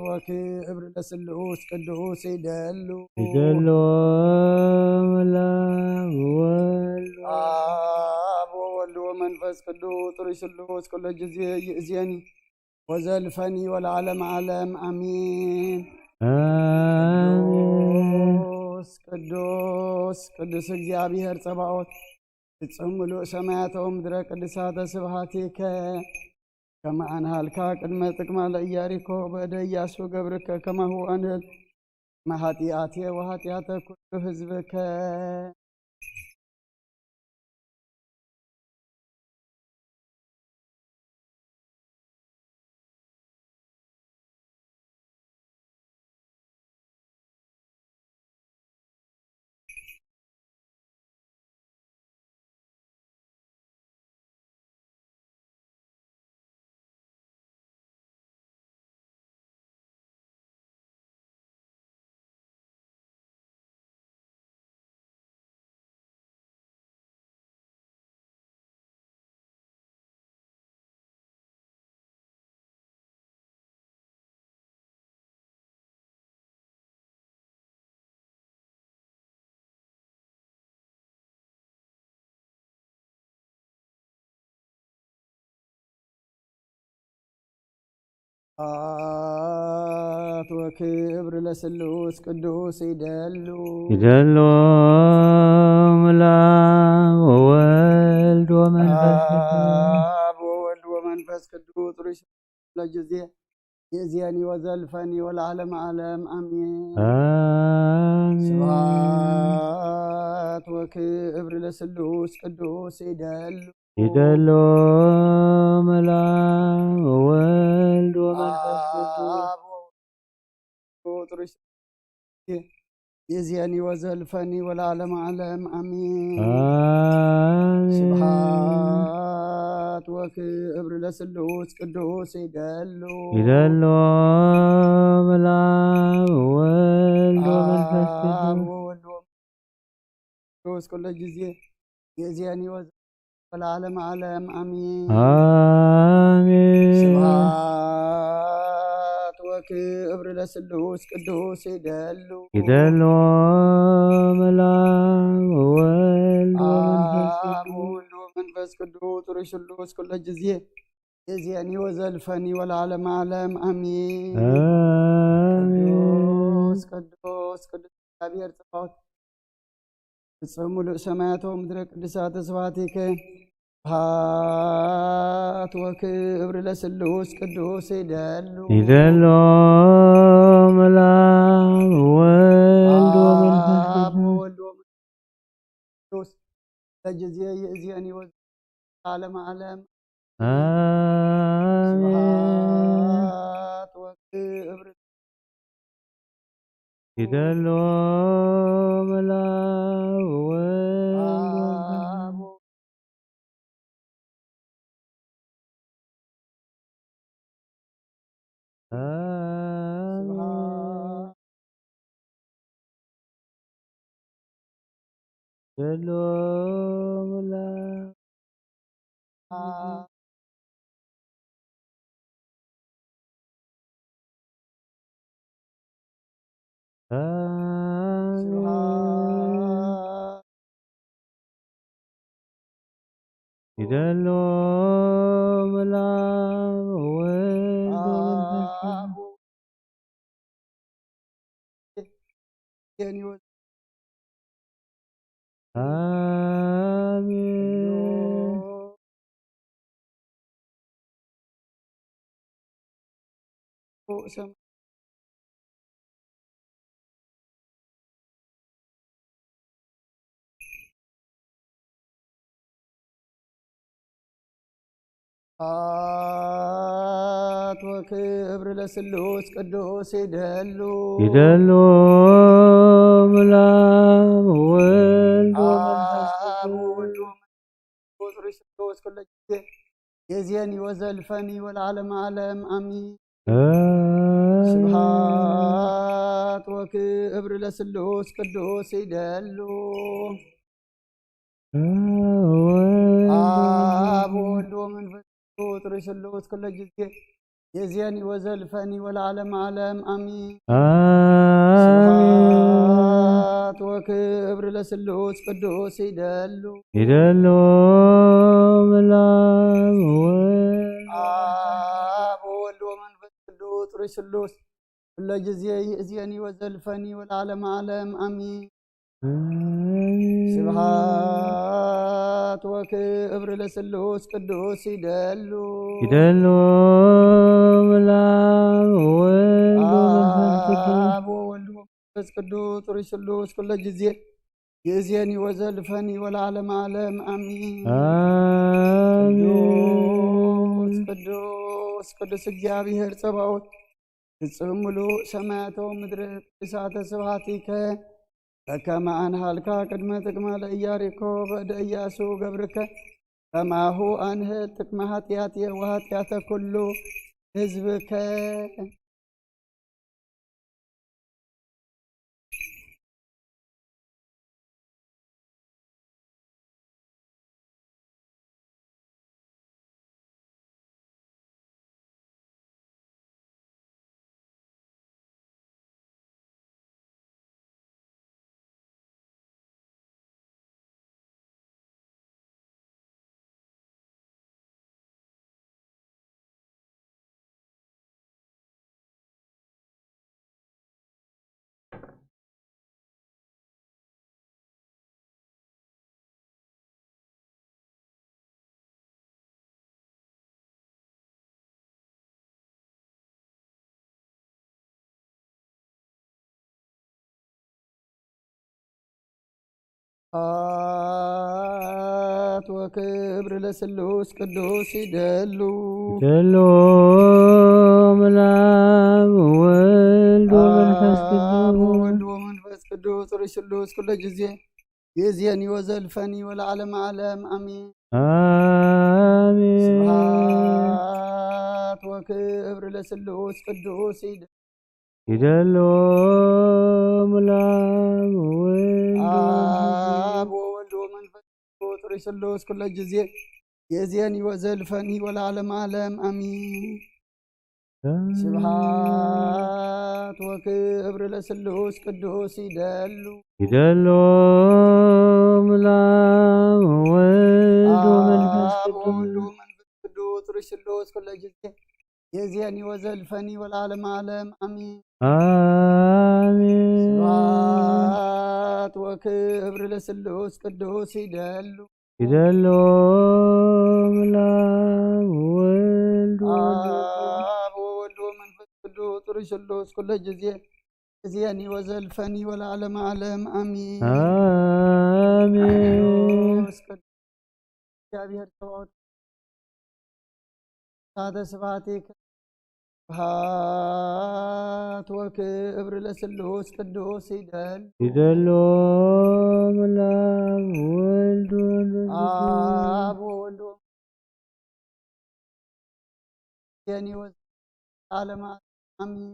ወክብር ለስሉስ ቅዱስ ይደሉ። ይደሉ። ለአብ ወወልድ አብ ወወልድ ወመንፈስ ቅዱስ ሩይ ስሉስ ኩሎ ጊዜ ይእዜኒ ወዘልፈኒ ወለዓለመ ዓለም አሜን። አሜን። ቅዱስ ቅዱስ ቅዱስ እግዚኣብሔር ጸባኦት ፍጹም ምሉእ ሰማያተ ወምድረ ቅድሳተ ስብሐቲከ። ከመ አንሃልካ ቅድመ ጥቅማ ለኢያሪኮ በእደ ኢያሱ ገብርከ ከማሁ አንህል እምኃጢአቴ ወኃጢአተ ኩሉ ሕዝብከ። ስብሐት ወክብር ለስሉስ ቅዱስ ይደሉ። ይደሉ። ለአብ ወወልድ ወመንፈስ ቅዱስ። አብ ወወልድ ወመንፈስ ቅዱስ ሩይ ለጊዜ ይእዜኒ ወዘልፈኒ ወለዓለመ ዓለም አሜን። አሜን። ስብሐት ወክብር ለስሉስ ቅዱስ ይደሉ። ይደሉ። ለአብ ወወልድ ወመንፈስ ቅዱስ። አብ ወወልድ ይእዜኒ ወዘልፈኒ ወለዓለመ ዓለም አሜን። አሜን። ስብሐት ወክብር ለስሉስ ቅዱስ ይደሉ። ይደሉ። ለአብ ወወልድ ወመንፈስ አብ ቅዱስ። ወወልድ ወመንፈስ ቅዱስ ኩሎ ጊዜ ይእዜኒ ወዘልፈኒ ወለዓለመ ዓለም አሜን። አሜን። ስብሐት ወክብር ለስሉስ ቅዱስ ይደሉ። ይደሉ። ለአብ ወወልድ ወመንፈስ አብ ቅዱስ። ወወልድ ወመንፈስ ቅዱስ ሩይ ስሉስ ኩሎ ጊዜ ይእዜኒ ወዘልፈኒ ወለዓለመ ዓለም አሜን። አሜን። ቅዱስ ቅዱስ ቅዱስ እግዚኣብሔር ጸባኦት ፍጹም ምሉእ ሰማያት ወምድረ ቅድሳተ ስብሐቲከ። ስብሐት ወክብር ለስሉስ ቅዱስ ይደሉ። ይደሉ። ለአብ ወወልድ ወመንፈስ አብ ቅዱስ። ወወልድ ወመንፈስ ቅዱስ ለጊዜ ይእዜኒ ወዘልፈኒ ወለዓለመ ዓለም አሜን። ስብሐት ወክብር ይደሉ። ለአብ ዘሎ ምላክ ይደሎ ምላክ ወወልድ ወመንፈስ ቅዱስ። ኣሜን። ስብሐት ወክብር ለስሉስ ቅዱስ ይደሉ። ይደሉ ምላክ ወወልድ ወመንፈስ ቅዱስ። ቁጽሪ ስሉስ ኩለ ግዜ የዜኒ ወዘልፈኒ ወለዓለመ ዓለም ኣሚን። ስብሐት ወክብር ለስሉስ ቅዱስ ይደሉ። ኣብ ወወልድ ወመንፈስ ቅዱስ ቁጽሪ ስሉስ ኩለ ግዜ የዜኒ ወዘልፈኒ ወለዓለመ ዓለም ኣሚን። ኣሜን። ስብሐት ወክብር ለስሉስ ቅዱስ ይደሉ። ይደሉ ምላክ ወወልድ። ኣብ ወወልድ ወመንፈስ ቅዱስ ቁጽሪ ስሉስ ኩለ ግዜ የዜኒ ወዘልፈኒ ወለዓለመ ዓለም ኣሚን። ስብሐት ወክብር ለስሉስ ቅዱስ ይደሉ። ይደሉ ምላክ ወወልድ ወመንፈስ ቅዱስ። ኣብ ወወልድ ወመንፈስ ቅዱስ ቁጽሪ ስሉስ ኩለ ግዜ የዜኒ ወዘልፈኒ ወለዓለመ ዓለም ኣሚን። ኣሜን። ቅዱስ ቅዱስ ቅዱስ እግዚኣብሔር ጸባኦት ፍጹም ምሉእ ሰማያቶ ምድሪ ቅዱሳተ ስብሐቲከ በከመ ኣንሃልካ ቅድመ ጥቅመ ለኢያሪኮ በእደ ኢያሱ ገብርከ ከማሁ ኣንህል ጥቅመ ኃጢአትየ ወኃጢአተ ኩሉ ህዝብከ። ስብሐት ወክብር ለስሉስ ቅዱስ ይደሉ። ይደሉ ምላክ ወወልድ ወመንፈስ ኣብ ቅዱስ። ወወልድ ወመንፈስ ቅዱስ ርሱሉስ ኩለ ግዜ ይእዜኒ ወዘልፈኒ ወለዓለመ ዓለም ኣሜን። ኣሜን። ስብሐት ወክብር ለስሉስ ቅዱስ ይደ- ይደሎ ምላም ወወልድ ወመንፈስ ኣብ ወወልድ ወመንፈስ ቅዱስ ርሱሉስ ኩለ ግዜ ይእዜኒ ወዘልፈኒ ወለዓለመ ዓለም ኣሜን። ስብሐት ወክብር ለስሉስ ቅዱስ ይደሉ። ይደሎ ምላም ወወልድ ወመንፈስ ኣብ ወወልድ ቅዱስ። ወመንፈስ ቅዱስ ርሱሉስ ኩለ ግዜ ይእዜኒ ወዘልፈኒ ወለዓለመ ዓለም ኣሜን። ኣሜን። ስብሐት ወክብር ለስሉስ ቅዱስ ይደሉ። ይደሎ ምላም ወወልድ ወመንፈስ ኣብ ወወልድ ወመንፈስ ቅዱስ ርሱሉስ ኩለ ግዜ ይእዜኒ ወዘልፈኒ ወለዓለመ ዓለም ኣሜን። ኣሜን። ቅዱስ ቅዱስ እግዚኣብሔር ጸባኦት ሳተ ስብሐቲከ ስብሐት ወክብር ለስሉስ ቅዱስ ይደል ይደሎ ምላም ወወልድ ወመንፈስ ቅዱስ። ኣብ ወወልድ የኒ ወዘ- ዓለም ኣሜን። ኣሜን።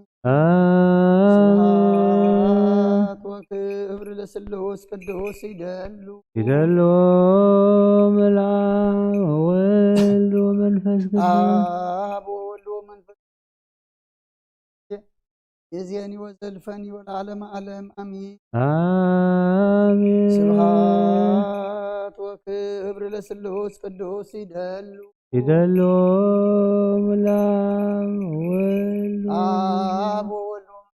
ስብሐት ወክብር ለስ- ስሉስ ቅዱስ ይደሉ ይደሉ መልኣብ ወወልድ ወመንፈስ ቅዱስ ኣብ ወወልድ ወመንፈስ የዜኒ ወዘልፈኒ ወለዓለመ ዓለም ኣሜን። ኣሜን። ስብሐት ወክብር ለስሉስ ቅዱስ ይደሉ ይደሉ መልኣብ ወወልድ ኣብ ወወልድ ወመንፈስ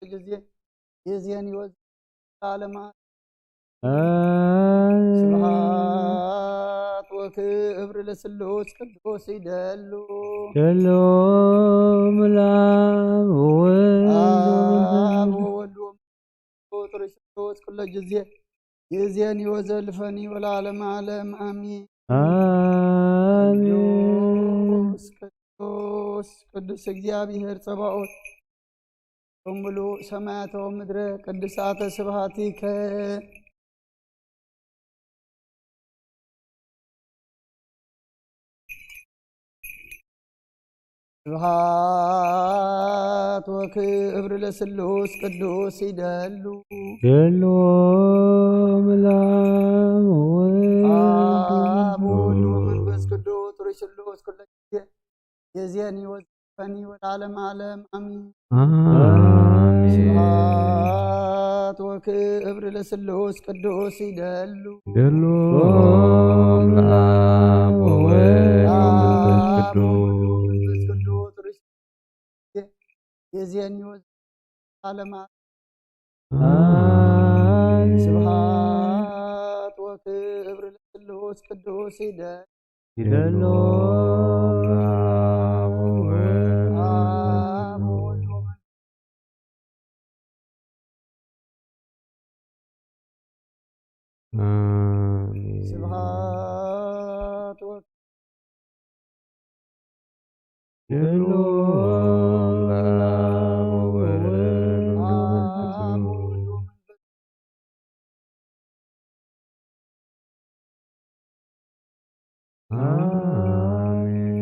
ቅዱስ ጊዜ የዜኒ ወዘልፈኒ ወለዓለመ ዓለም ኣሜን። ስብሐት ወክብር ለስሉስ ቅዱስ ይደሉ ይደሉ መልኣብ ወወልድ ወመንፈስ ኣብ ቅዱስ ወወልድ ወመንፈስ ቅዱስ ኩሎ ጊዜ የዜኒ ወዘልፈኒ ወለዓለመ ዓለም ኣሜን። ኣሜን። ቅዱስ ቅዱስ ቅዱስ እግዚኣብሔር ጸባኦት፣ እቶም ምሉእ ሰማያት ወምድረ ቅዱሳተ ስብሐቲከ። ስብሐት ወክብር ለስሉስ ቅዱስ ይደሉ ይደሉ መልኣብ ወወልድ ኣብ ወወልድ ወመንፈስ ቅዱስ ሩይ ስሉስ ኩሎ ጊዜ የዜኒ ወዘልፈኒ ወለዓለመ ዓለም ኣሜን። ኣሜን። ስብሐት ወክብር ለስሉስ ቅዱስ ይደሉ ይደሉ መልኣብ ወወልድ ወመንፈስ ቅዱስ መንፈስ ቅዱስ ሩይ የዜኒ ወዘልፈኒ ወለዓለመ ዓለም ኣሜን። ስብሐት ወክብር ለስሉስ ቅዱስ ይደሉ ይደሉ መልኣብ ወወልድ ወመንፈስ ቅዱስ ኣሜን። ስብሐት ወ- ይደሉ መልኣብ ወወልድ ወመንፈስ ቅዱስ ኣሜን።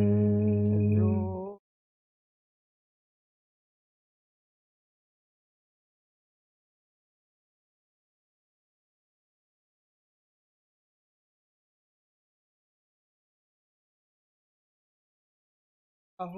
አሁ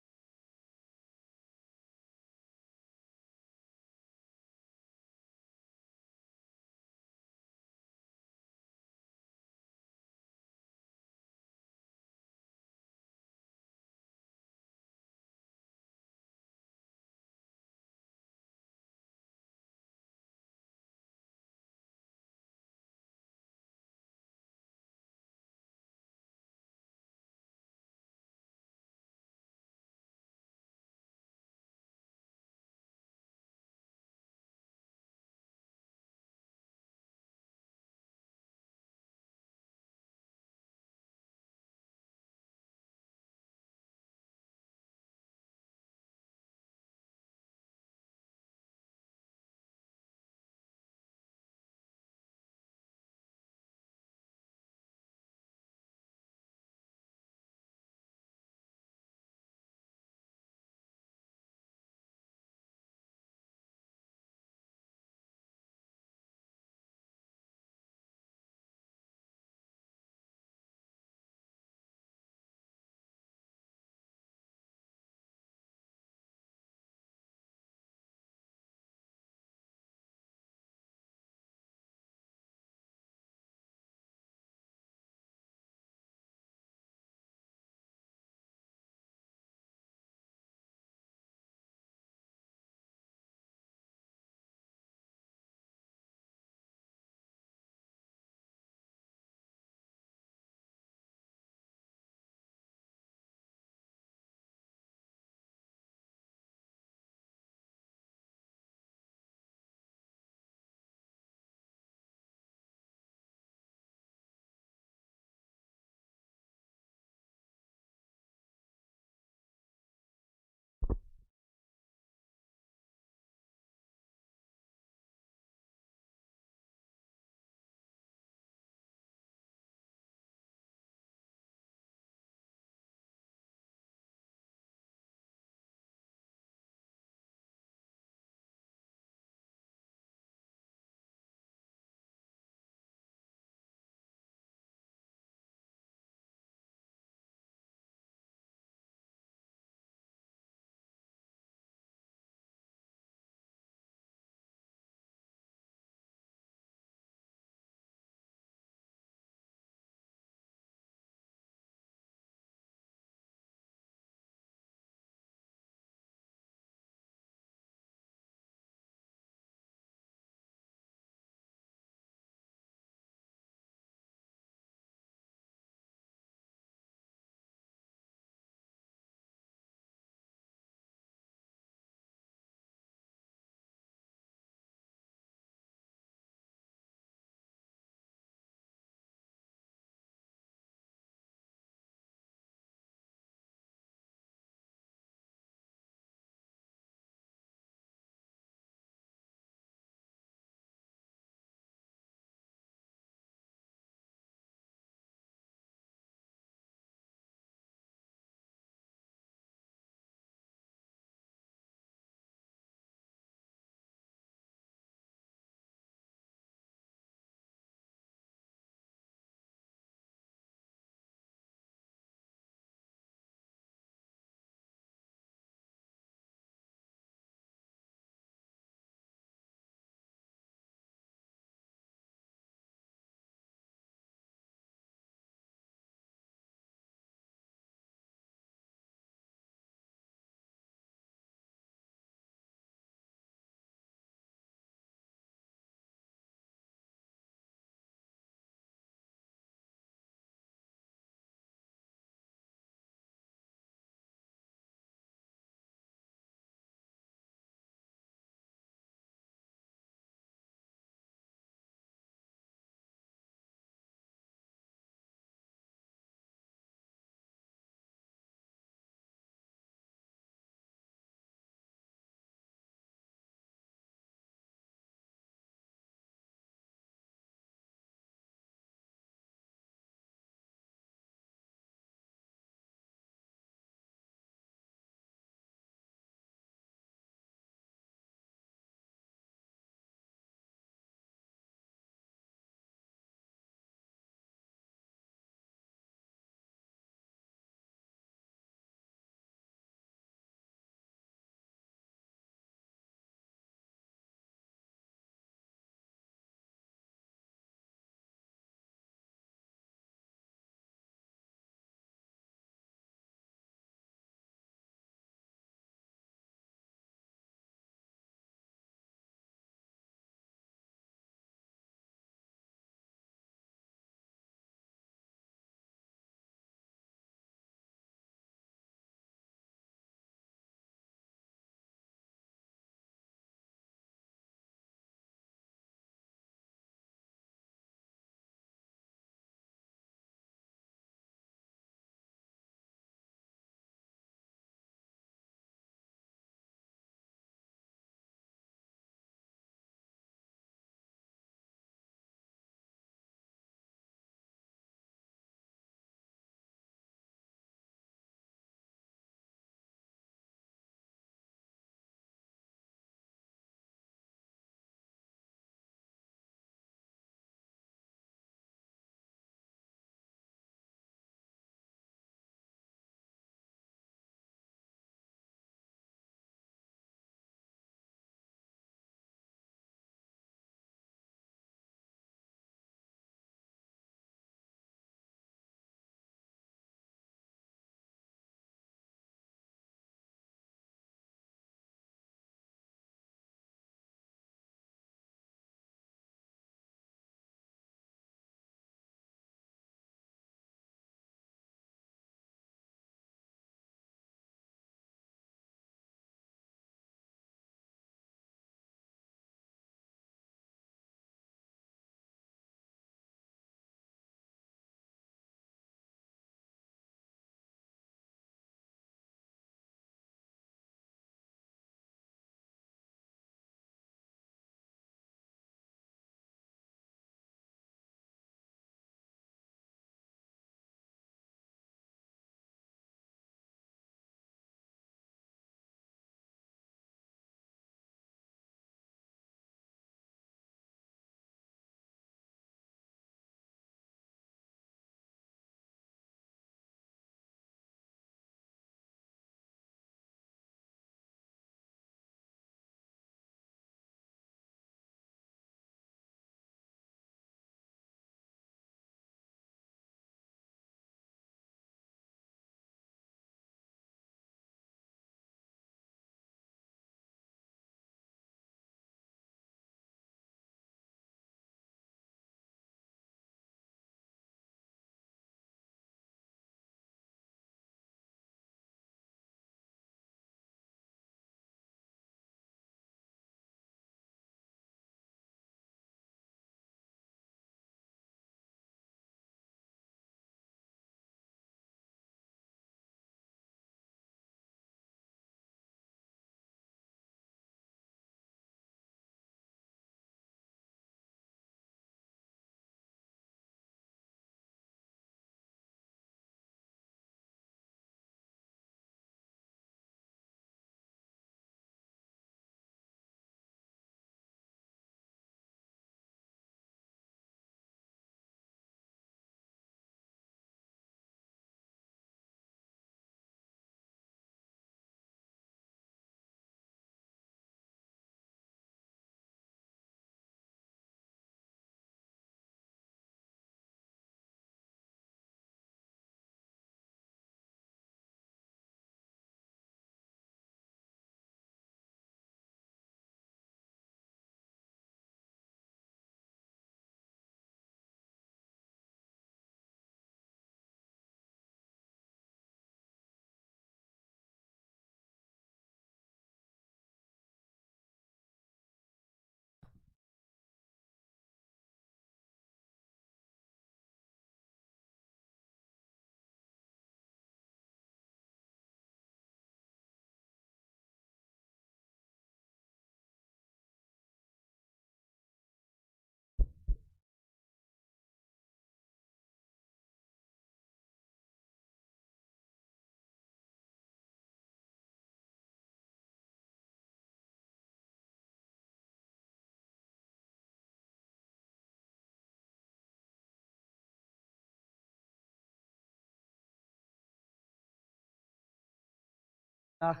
ኣምላኽ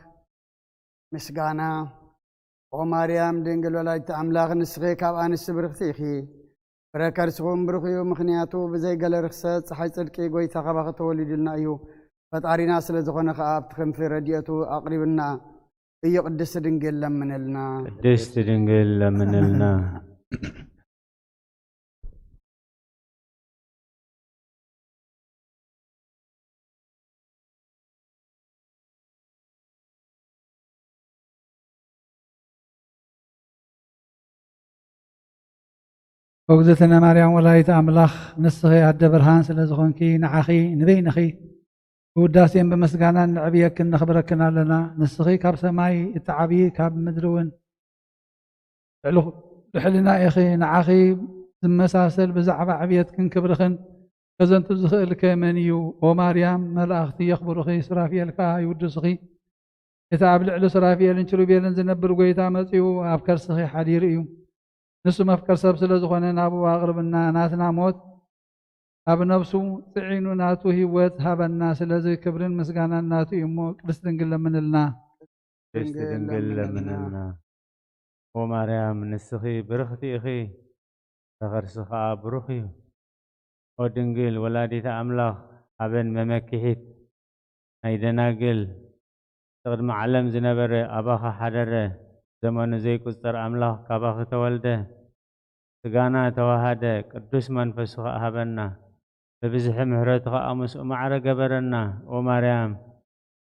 ምስጋና። ኦ ማርያም ድንግል ወላዲተ ኣምላኽ፣ ንስኺ ካብ ኣንስቲ ብርኽቲ ኢኺ፣ ፍረ ከርስኹም ብሩኽ እዩ። ምኽንያቱ ብዘይ ገለ ርኽሰት ጸሓይ ጽድቂ ጐይታ ካባኺ ተወሊዱልና እዩ። ፈጣሪና ስለ ዝኾነ ኸኣ ኣብቲ ክንፊ ረድኤቱ ኣቕሪብና እዩ። ቅድስቲ ድንግል ለምንልና። ቅድስቲ ድንግል ለምንልና። እግዝእትነ ማርያም ወላዲተ ኣምላኽ፣ ንስኺ ኣደ ብርሃን ስለ ዝኾንኪ፣ ንዓኺ ንበይንኺ ብውዳሴን ብምስጋናን ነዕብየክን ነኽብረክን ኣለና። ንስኺ ካብ ሰማይ እትዓብዪ፣ ካብ ምድሪ እውን ልዕሊ ልዕልና ኢኺ። ንዓኺ ዝመሳሰል ብዛዕባ ዕብየትክን ክብርኽን ከዘንቱ ዝኽእል ከ መን እዩ? ኦ ማርያም፣ መላእኽቲ የኽብሩኺ፣ ሱራፊኤል ከኣ ይውድሱኺ። እቲ ኣብ ልዕሊ ሱራፊኤልን ኪሩቤልን ዝነብር ጐይታ መጺኡ ኣብ ከርስኺ ሓዲሩ እዩ። ንሱ መፍቀር ሰብ ስለ ዝኾነ ናብኡ ኣቕርብና፣ ናትና ሞት ኣብ ነፍሱ ጽዒኑ ናቱ ህይወት ሃበና። ስለዚ ክብርን ምስጋናን ናቱ እዩ እሞ፣ ቅድስት ድንግል ለምንልና። ቅድስት ድንግል ለምንልና። ኦ ማርያም፣ ንስኺ ብርኽቲ ኢኺ፣ ከርስኺ ኸኣ ብሩኽ እዩ። ኦ ድንግል ወላዲተ ኣምላኽ፣ ሓበን መመክሒት ናይ ደናግል፣ ቅድሚ ዓለም ዝነበረ ኣባኺ ሓደረ፣ ዘመኑ ዘይቁጸር ኣምላኽ ካባኺ ተወልደ፣ ስጋና ተዋሃደ፣ ቅዱስ መንፈሱ ኸኣ ሃበና፣ ብብዝሒ ምሕረቱ ኸኣ ምስኡ ማዕረ ገበረና። ኦ ማርያም፣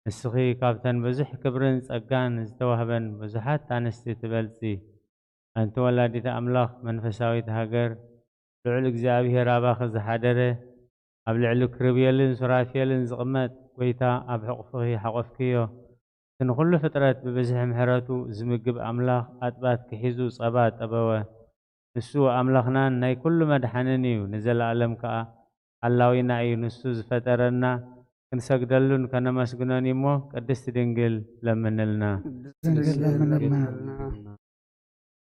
ንስኺ ካብተን ብዙሕ ክብርን ጸጋን ዝተዋህበን ብዙሓት ኣንስቲ ትበልጺ። ኣንቲ ወላዲተ ኣምላኽ መንፈሳዊት ሃገር፣ ልዑል እግዚኣብሔር ኣባኺ ዝሓደረ፣ ኣብ ልዕሊ ክሩቤልን ሱራፌልን ዝቕመጥ ጐይታ ኣብ ሕቑፍኺ ሓቖፍክዮ። እቲ ንኹሉ ፍጥረት ብብዝሒ ምሕረቱ ዝምግብ ኣምላኽ ኣጥባትኪ ሒዙ ጸባ ጠበወ። ንሱ ኣምላኽናን ናይ ኩሉ መድሓንን እዩ፣ ንዘለኣለም ከኣ ሓላዊና እዩ። ንሱ ዝፈጠረና ክንሰግደሉን ከነመስግኖን እዩ እሞ፣ ቅድስቲ ድንግል ለምንልና። ቅድስቲ ድንግል ለምንልና።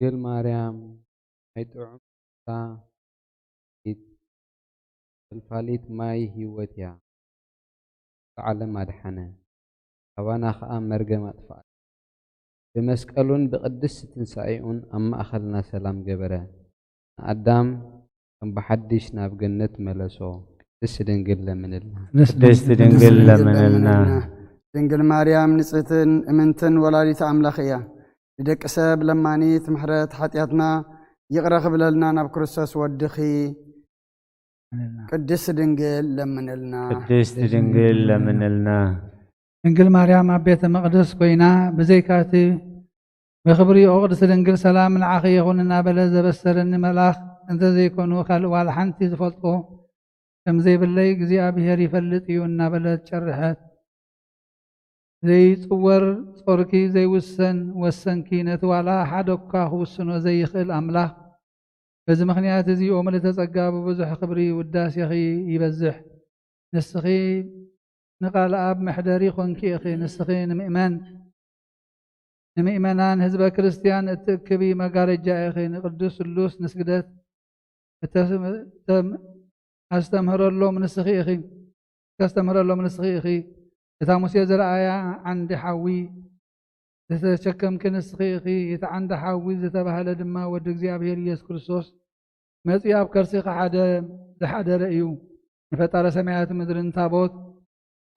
ድንግል ማርያም ናይ ጥዑም መስተ ፈልፋሊት ማይ ህይወት እያ። ዓለም ኣድሓነ፣ ካባና ኸኣ መርገም ኣጥፍኣልና። ብመስቀሉን ብቕድስቲ ትንሳኤኡን ኣብ ማእኸልና ሰላም ገበረ። ንኣዳም ከም ብሓድሽ ናብ ገነት መለሶ። ቅድስቲ ድንግል ለምንልና። ቅድስቲ ድንግል ለምንልና። ድንግል ማርያም ንጽህትን እምንትን ወላዲት ኣምላኽ እያ። ንደቂ ሰብ ለማኒት ምሕረት ሓጢኣትና ይቕረ ክብለልና ናብ ክርስቶስ ወድኺ። ቅድስቲ ድንግል ለምንልና። ቅድስቲ ድንግል ለምንልና። ድንግል ማርያም ኣብ ቤተ መቕደስ ኮይና፣ ብዘይካቲ ብኽብሪ ኦ ቅድስቲ ድንግል ሰላም ንዓኺ ይኹን እናበለ ዘበሰረኒ መልኣኽ እንተዘይኮኑ ካልእ ዋላ ሓንቲ ዝፈልጦ ከም ዘይብለይ እግዚኣብሔር ይፈልጥ እዩ እናበለት ጨርሐት። ዘይጽወር ጾርኪ ዘይውሰን ወሰንኪ፣ ነቲ ዋላ ሓደ እኳ ክውስኖ ዘይኽእል ኣምላኽ። በዚ ምኽንያት እዚ ኦ ምልዕተ ጸጋ ብብዙሕ ክብሪ ውዳሴኺ ይበዝሕ። ንስኺ ንቃል ኣብ መሕደሪ ኾንኪ ኢኺ። ንስኺ ንምእመን ንምእመናን ህዝበ ክርስትያን እትእክቢ መጋረጃ ኢኺ። ንቅዱስ ስሉስ ንስግደት እተስ-፣ እተም-፣ ኣስተምህረሎም ንስኺ ኢኺ። እተስተምህረሎም ንስኺ ኢኺ። እታ ሙሴ ዝረኣያ ዓንዲ ሓዊ ዝተሸከምኪ ንስኺ ኢኺ። እቲ ዓንዲ ሓዊ ዝተባህለ ድማ ወዲ እግዚኣብሔር ኢየሱስ ክርስቶስ መጺኡ ኣብ ከርሲኺ ሓደ ዝሓደረ እዩ። ንፈጣሪ ሰማያት ምድርን ታቦት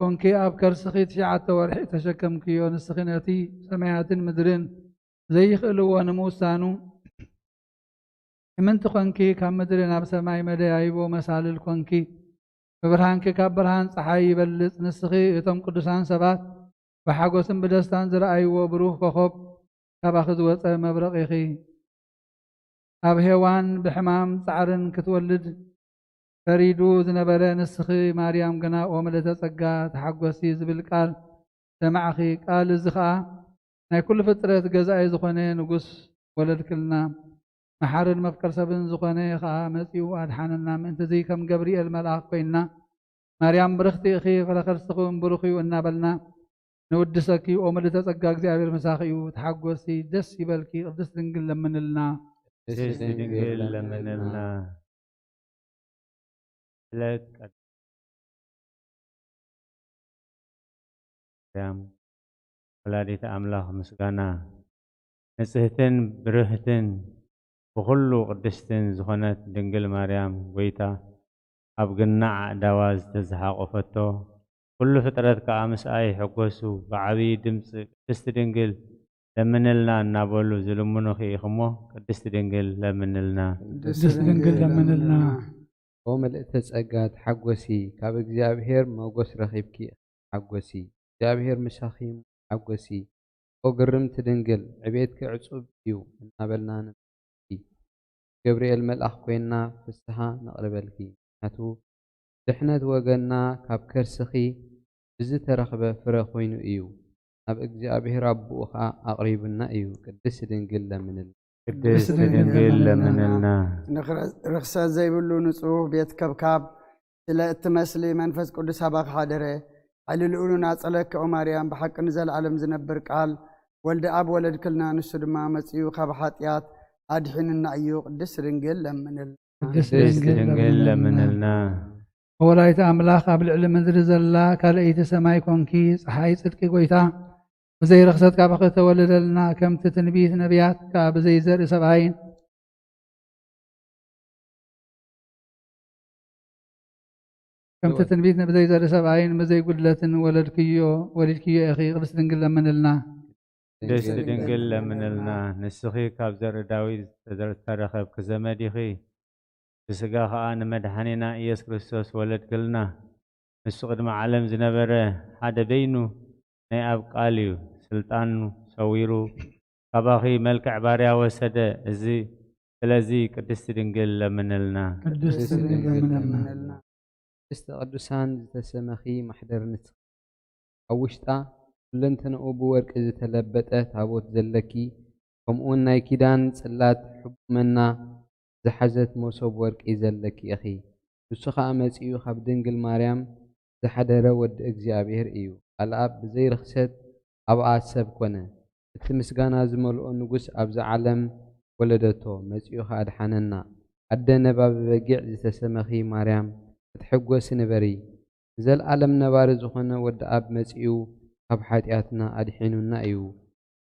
ኮንኪ ኣብ ከርስኺ ትሽዓተ ወርሒ ተሸከምክዮ። ንስኺ ነቲ ሰማያትን ምድርን ዘይኽእልዎ ንምውሳኑ እምንቲ ኮንኪ፣ ካብ ምድሪ ናብ ሰማይ መደያይቦ መሳልል ኮንኪ። ብብርሃንኪ ካብ ብርሃን ጸሓይ ይበልጽ። ንስኺ እቶም ቅዱሳን ሰባት ብሓጎስን ብደስታን ዝረኣይዎ ብሩህ ኮኾብ፣ ካባኺ ዝወጸ መብረቕ ኢኺ። ኣብ ሄዋን ብሕማም ጻዕርን ክትወልድ ፈሪዱ ዝነበረ ንስኺ ማርያም ግና ኦ ምልዕተ ጸጋ ተሓጎሲ ዝብል ቃል ሰማዕኺ። ቃል እዚ ኸኣ ናይ ኩሉ ፍጥረት ገዛኢ ዝኾነ ንጉስ ወለድክልና። መሓርን መፍቀር ሰብን ዝኾነ ኸኣ መጺኡ ኣድሓነና። ምእንትዚ ከም ገብርኤል መልኣኽ ኮይንና ማርያም ብርኽቲ ኢኺ፣ ፍረ ከርስኺ እውን ብሩኽ እዩ እናበልና ንውድሰኪ። ኦ ምልዕተ ጸጋ እግዚኣብሔር ምሳኺ እዩ፣ ተሓጎሲ፣ ደስ ይበልኪ፣ ቅድስት ድንግል ለምንልና። ቅድስት ድንግል ለምንልና። ዕለት ቀዳም ማርያም ወላዲተ ኣምላኽ ምስጋና፣ ንጽህትን ብርህትን ብኹሉ ቅድስትን ዝኾነት ድንግል ማርያም ጎይታ ኣብ ግናዕ ኣእዳዋ ዝተዝሓቆፈቶ፣ ኩሉ ፍጥረት ከኣ ምስኣ ይሕጎሱ፣ ብዓብዪ ድምጺ ቅድስቲ ድንግል ለምንልና እናበሉ ዝልምኑኺ ኢኺ እሞ፣ ቅድስቲ ድንግል ለምንልና። ቅድስቲ ድንግል ለምንልና። ኦ ምልእተ ጸጋ ተሓጎሲ፣ ካብ እግዚኣብሔር ሞገስ ረኺብኪ ተሓጎሲ፣ እግዚኣብሔር ምሳኺ ተሓጎሲ። ኦ ግርምቲ ድንግል፣ ዕቤትኪ ዕጹብ እዩ እናበልና ነመስግንኪ። ገብርኤል መልኣኽ ኮይንና ፍስሃ ነቕርበልኪ፣ ምኽንያቱ ድሕነት ወገንና ካብ ከርስኺ ብዝተረኽበ ፍረ ኮይኑ እዩ፣ ናብ እግዚኣብሔር ኣቦኡ ኸኣ ኣቕሪቡና እዩ። ቅድስቲ ድንግል ለምንልና። ቅድስቲ ድንግል ለምንልና። ንኽረ-፣ ርኽሰት ዘይብሉ ንጹህ ቤት ከብካብ ስለ እትመስሊ መንፈስ ቅዱስ ኣባኺ ሓደረ። ሓይሊ ልኡልን ኣጸለኪ ኦ ማርያም፣ ብሓቂ ንዘለዓለም ዝነብር ቃል ወልደ ኣብ ወለድክልና፣ ንሱ ድማ መጺኡ ካብ ሓጢኣት ኣድሒንና እዩ። ቅድስቲ ድንግል ለምንልና። ቅድስቲ ድንግል ለምንልና። ወላዲተ ኣምላኽ ኣብ ልዕሊ ምድሪ ዘላ ካልኣይቲ ሰማይ ኮንኪ፣ ጸሓይ ጽድቂ ጎይታ ብዘይ ርኽሰት ካባኺ ተወለደልና፣ ከምቲ ትንቢት ነቢያት ከኣ ብዘይ ዘርኢ ሰብኣይን ከምቲ ትንቢት ብዘይ ዘርኢ ሰብኣይን ብዘይ ጉድለትን ወለድክዮ፣ ወሊድክዮ ኢኺ። ቅድስቲ ድንግል ለምንልና። ቅድስቲ ድንግል ለምንልና። ንስኺ ካብ ዘርኢ ዳዊት ዝተረኸብኪ ዘመድ ኢኺ። ብስጋ ኸኣ ንመድሓኒና ኢየሱስ ክርስቶስ ወለድክልና። ንሱ ቅድሚ ዓለም ዝነበረ ሓደ በይኑ ናይ ኣብ ቃል እዩ። ስልጣኑ ሰዊሩ ካባኺ መልክዕ ባርያ ወሰደ። እዚ፣ ስለዚ ቅድስቲ ድንግል ለምንልና። ቅድስቲ ድንግል ለምንልና። ቅድስተ ቅዱሳን ዝተሰመኺ ማሕደር ንስኺ። ኣብ ውሽጣ ኩለንተንኡ ብወርቂ ዝተለበጠ ታቦት ዘለኪ፣ ከምኡውን ናይ ኪዳን ጽላት ሕቡእ መና ዝሓዘት መሶብ ወርቂ ዘለኪ ኢኺ። ንሱ ኸኣ መጺኡ ካብ ድንግል ማርያም ዝሓደረ ወዲ እግዚኣብሔር እዩ። ቃል ኣብ ብዘይ ርኽሰት ኣብኣ ሰብ ኮነ። እቲ ምስጋና ዝመልኦ ንጉስ ኣብዚ ዓለም ወለደቶ፣ መጺኡ ኸኣ ኣድሓነና። ኣደ ነባቢ በጊዕ ዝተሰመኺ ማርያም፣ ክትሕጎሲ ንበሪ። ንዘለኣለም ነባሪ ዝኾነ ወዲ ኣብ መጺኡ ካብ ሓጢኣትና ኣድሒኑና እዩ።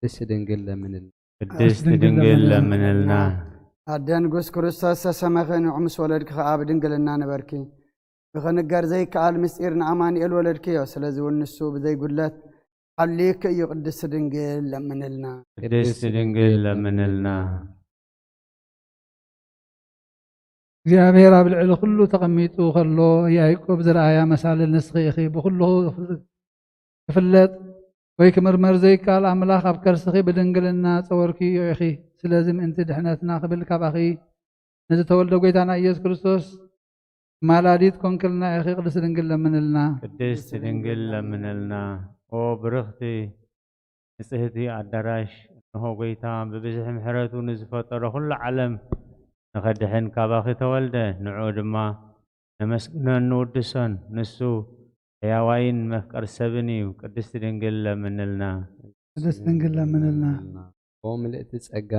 ቅድስቲ ድንግል ለምንልና። ቅድስቲ ድንግል ለምንልና። ኣደ ንጉስ ክርስቶስ ዝተሰመኺ፣ ንዑ ምስ ወለድኪ ኸኣ ብድንግልና ንበርኪ። ብኽንገር ዘይከኣል ምስጢር ንኣማኑኤል ወለድክዮ። ስለዚ እውን ንሱ ብዘይ ጉድለት ሓልዩኪ እዩ። ቅድስቲ ድንግል ለምንልና። ቅድስቲ ድንግል ለምንልና። እግዚኣብሔር ኣብ ልዕሊ ኩሉ ተቐሚጡ ኸሎ፣ ያዕቆብ ዝረኣያ መሳልል ንስኺ ኢኺ። ብኹሉ ክፍለጥ ወይ ክምርመር ዘይከኣል ኣምላኽ ኣብ ከርስኺ ብድንግልና ጸወርክዮ ኢኺ። ስለዚ ምእንቲ ድሕነትና ክብል ካባኺ ንዝተወልደ ጐይታና ኢየሱስ ክርስቶስ ማላዲት ኮንክልና ኢኺ። ቅድስቲ ድንግል ለምንልና። ቅድስቲ ድንግል ለምንልና። ኦ ብርኽቲ ንጽህቲ ኣዳራሽ፣ እንሆ ጐይታ ብብዝሒ ምሕረቱ ንዝፈጠሮ ኹሉ ዓለም ንኸድሕን ካባኺ ተወልደ። ንዕኡ ድማ ነመስግኖን ንውድሶን። ንሱ ሕያዋይን መፍቀር ሰብን እዩ። ቅድስቲ ድንግል ለምንልና። ቅድስቲ ድንግል ለምንልና። ኦ ምልእቲ ጸጋ፣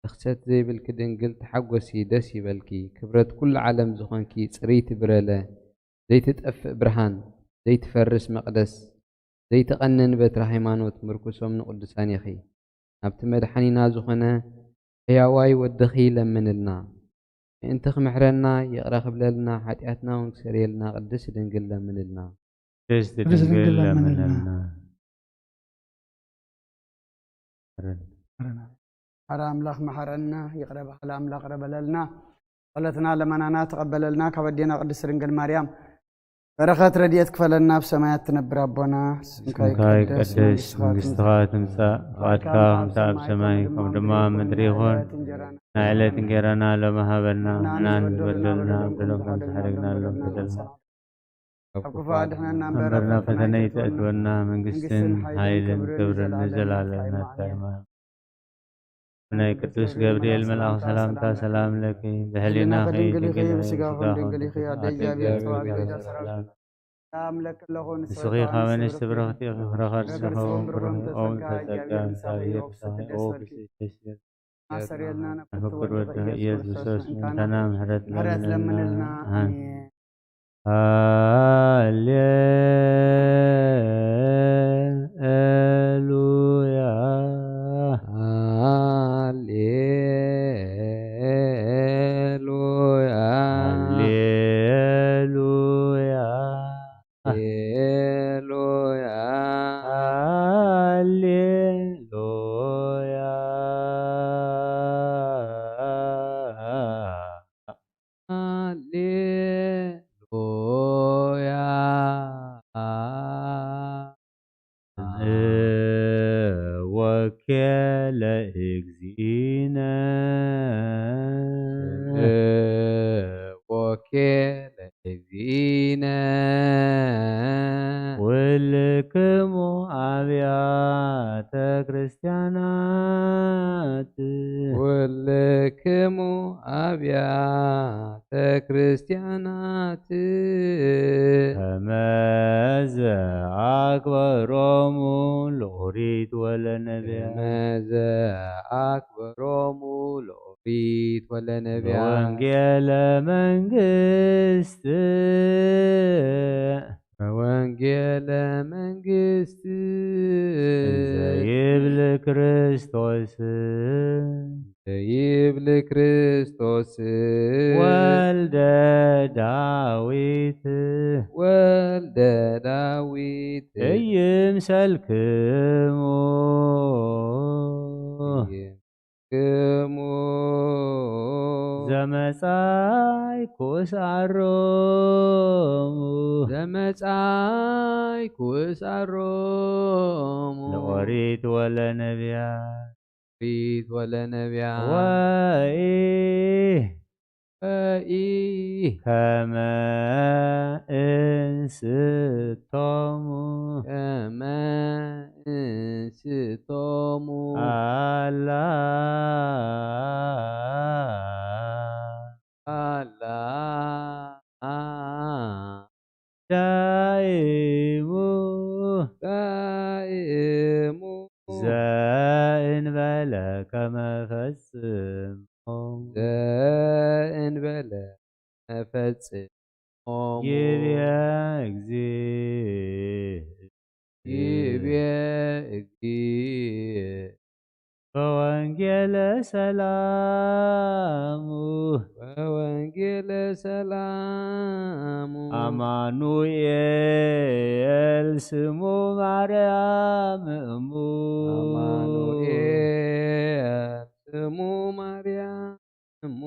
ርኽሰት ዘይብልኪ ድንግል ተሓጎሲ፣ ደስ ይበልኪ። ክብረት ኩሉ ዓለም ዝኾንኪ ጽርይቲ ብረለ፣ ዘይትጠፍእ ብርሃን፣ ዘይትፈርስ መቕደስ፣ ዘይትቐንን በትሪ ሃይማኖት ምርኩሶም ንቅዱሳን ኢኺ። ናብቲ መድሓኒና ዝኾነ ሕያዋይ ወድኺ ለምንልና። ምእንቲ ክምሕረና ይቕረ ክብለልና፣ ሓጢኣትና እውን ክሰርየልና ቅድስቲ ድንግል ለምንልና። ቅድስቲ ድንግል ለምንልና። መሓረ ኣምላኽ መሓረና፣ ይቕረ በሃሊ ኣምላኽ ይቕረ በለልና። ጸሎትና ለመናና ተቐበለልና። ካብ ኣዴና ቅድስቲ ድንግል ማርያም በረኸት ረድኤት ክፈለና። ኣብ ሰማያት ትነብር ኣቦና፣ ስምካ ስምካ ይቀደስ፣ ይቀደስ፣ መንግስትኻ መንግስትኻ ትምጻእ፣ ትምጻእ፣ ፍቓድካ ፍቓድካ ከምቲ ኣብ ሰማይ ከምኡ ድማ ኣብ ምድሪ ይኹን። ናይ ዕለት እንጌራና ሎሚ ሃበና፣ ንሕና ንበደልና ንበደሎም ከም ዝሓደግናሎም በደልና። ካብ ክፉ ኣድሕነና እምበር፣ እምበር ናብ ፈተነ ፈተነ ኣይተእትወና፣ ኣይተእትወና፣ መንግስትን መንግስትን ሓይልን ሓይልን ክብርን ክብርን ንዘለኣለም ንዘለኣለም ናትካ እዩ። ናትካ እዩ። ናይ ቅዱስ ገብርኤል መልኣኽ ሰላምታ ሰላም ለኪ፣ ብህሊናኺ ድንግል ኢኺ፣ ብስጋኺ ድንግል ኢኺ፣ ኣደ እግዚኣብሔር ተባረኪ፣ ጸጋ ሰላም ለኪ ኣለኹ፣ ንስኺ ካብ ኣንስቲ ብርኽቲ ኢኺ፣ ፍረ ከርስኺ እውን ብሩኽ እዩ። ኦ ምልዕተ ጸጋ፣ እግዚኣብሔር ምሳኺ እዩ፣ ቅድስቲ እየ። ማሰር የልና ነፍቅር ወድኺ ኢየሱስ ክርስቶስ ምእንታና ምሕረት ለምንልና። ኣሜን። ሃሌ ለእግዚእነ። ስምዑኬ ለእግዚእነ። ኩልክሙ ኣብያተ ክርስቲያናት። ኩልክሙ ኣብያተ ክርስቲያናት። ከመዘ ኣክበሮሙ ለኦሪት ወለነብያት። ከመዘ ኣክበሮሙ ለኦሪት ወለነብያት። ወንጌለ መንግስት። ወንጌለ መንግስት። ዘይብል ክርስቶስ። ዘይብል ክርስቶስ። ወልደ ዳዊት። ወልደ ዳዊት። እይምሰልክሙ። እይምሰልክሙ። ዘመጻይኩ እስዓሮሙ። ዘመጻይኩ እስዓሮሙ። ለኦሪት ወለነብያት። ኦሪት ወለነብያት። ወኢ ወኢ ከመ እንስቶሙ። ከመ እንስቶሙ። ኣላ። ኣላ። ዳይሙ። ዳይሙ። ዘእንበለ ከመ ፈጽሞ። ዘእንበለ መፈጽሞሙ። ይብየ እግዚእ። ይብየ እግዚእ። በወንጌለ ሰላሙ። በወንጌለ ሰላሙ። አማኑኤል ስሙ ማርያም እሙ። አማኑኤል ስሙ ማርያም እሙ።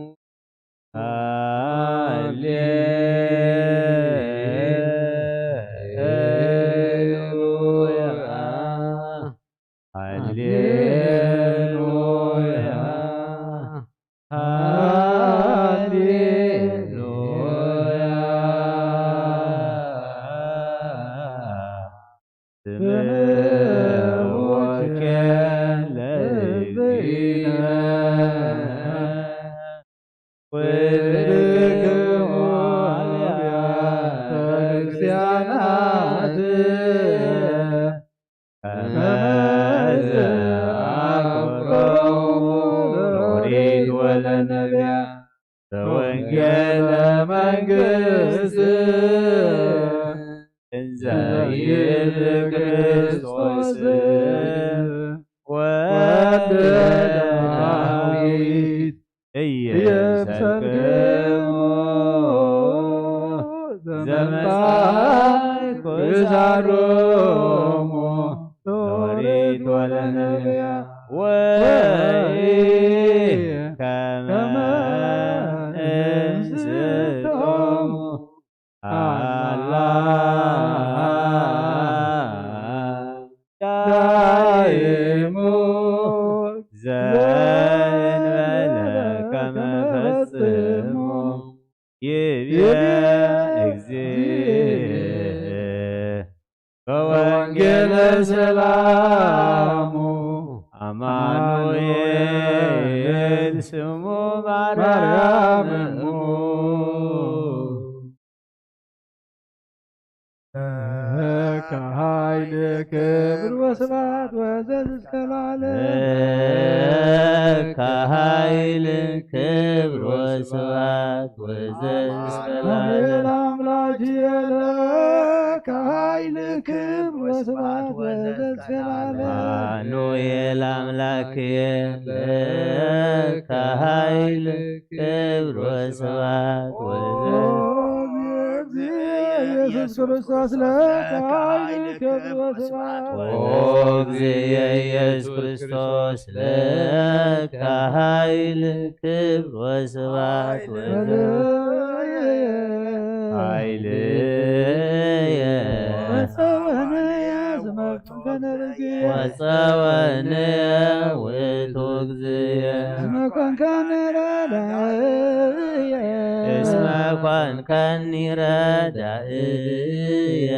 ሃሌሉያ። ሃሌሉያ። ሃሌሉያ። ስምዑ ወንጌለ እግዚእነ። ኩልክሙ አብያተ ክርስቲያናት። ከመዘ አክብሮሙ ለኦሪት ወለነብያት። በወንጌለ መንግስት። እንዘ ይብል ክርስቶስ ወልደ ዳዊት። ኢየብሰልክሙ ዘመጻእኩ እዛሮሙ ለኦሪት ወለነብያት። ወኢ ከመ እንስቶሙ። አላ። ዳይሙ ዘእንበለ ከመ ፈጽሙ። ይብየ እግዚእ። በወንጌለ ሰላሙ። አማኑኤል ስሙ ማርያም እሙ። ለከ ኃይል ክብር ወስብሐት ወዘዝ እስከ ለዓለም። ለከ ኃይል ክብር ወስብሐት ወዘዝ እስከ ለዓለም። አማኑኤል አምላክ ለከ ኃይል ክብር ወስብሐት ወዘዝ እስከ ለዓለም። አማኑኤል አምላክ ለከ ኃይል ክብር ወስብሐት ወዘዝ። ኦ እግዚእ ኢየሱስ ክርስቶስ ለከ ኃይል ክብር ወስብሐት። ኦ እግዚእ ኢየሱስ ክርስቶስ ለከ ኃይል ክብር ወስብሐት ወዘዝ። ሃሌሉያ። ወጸወነ ስመ ከንፈረ። ወጸወነ ረዳእየ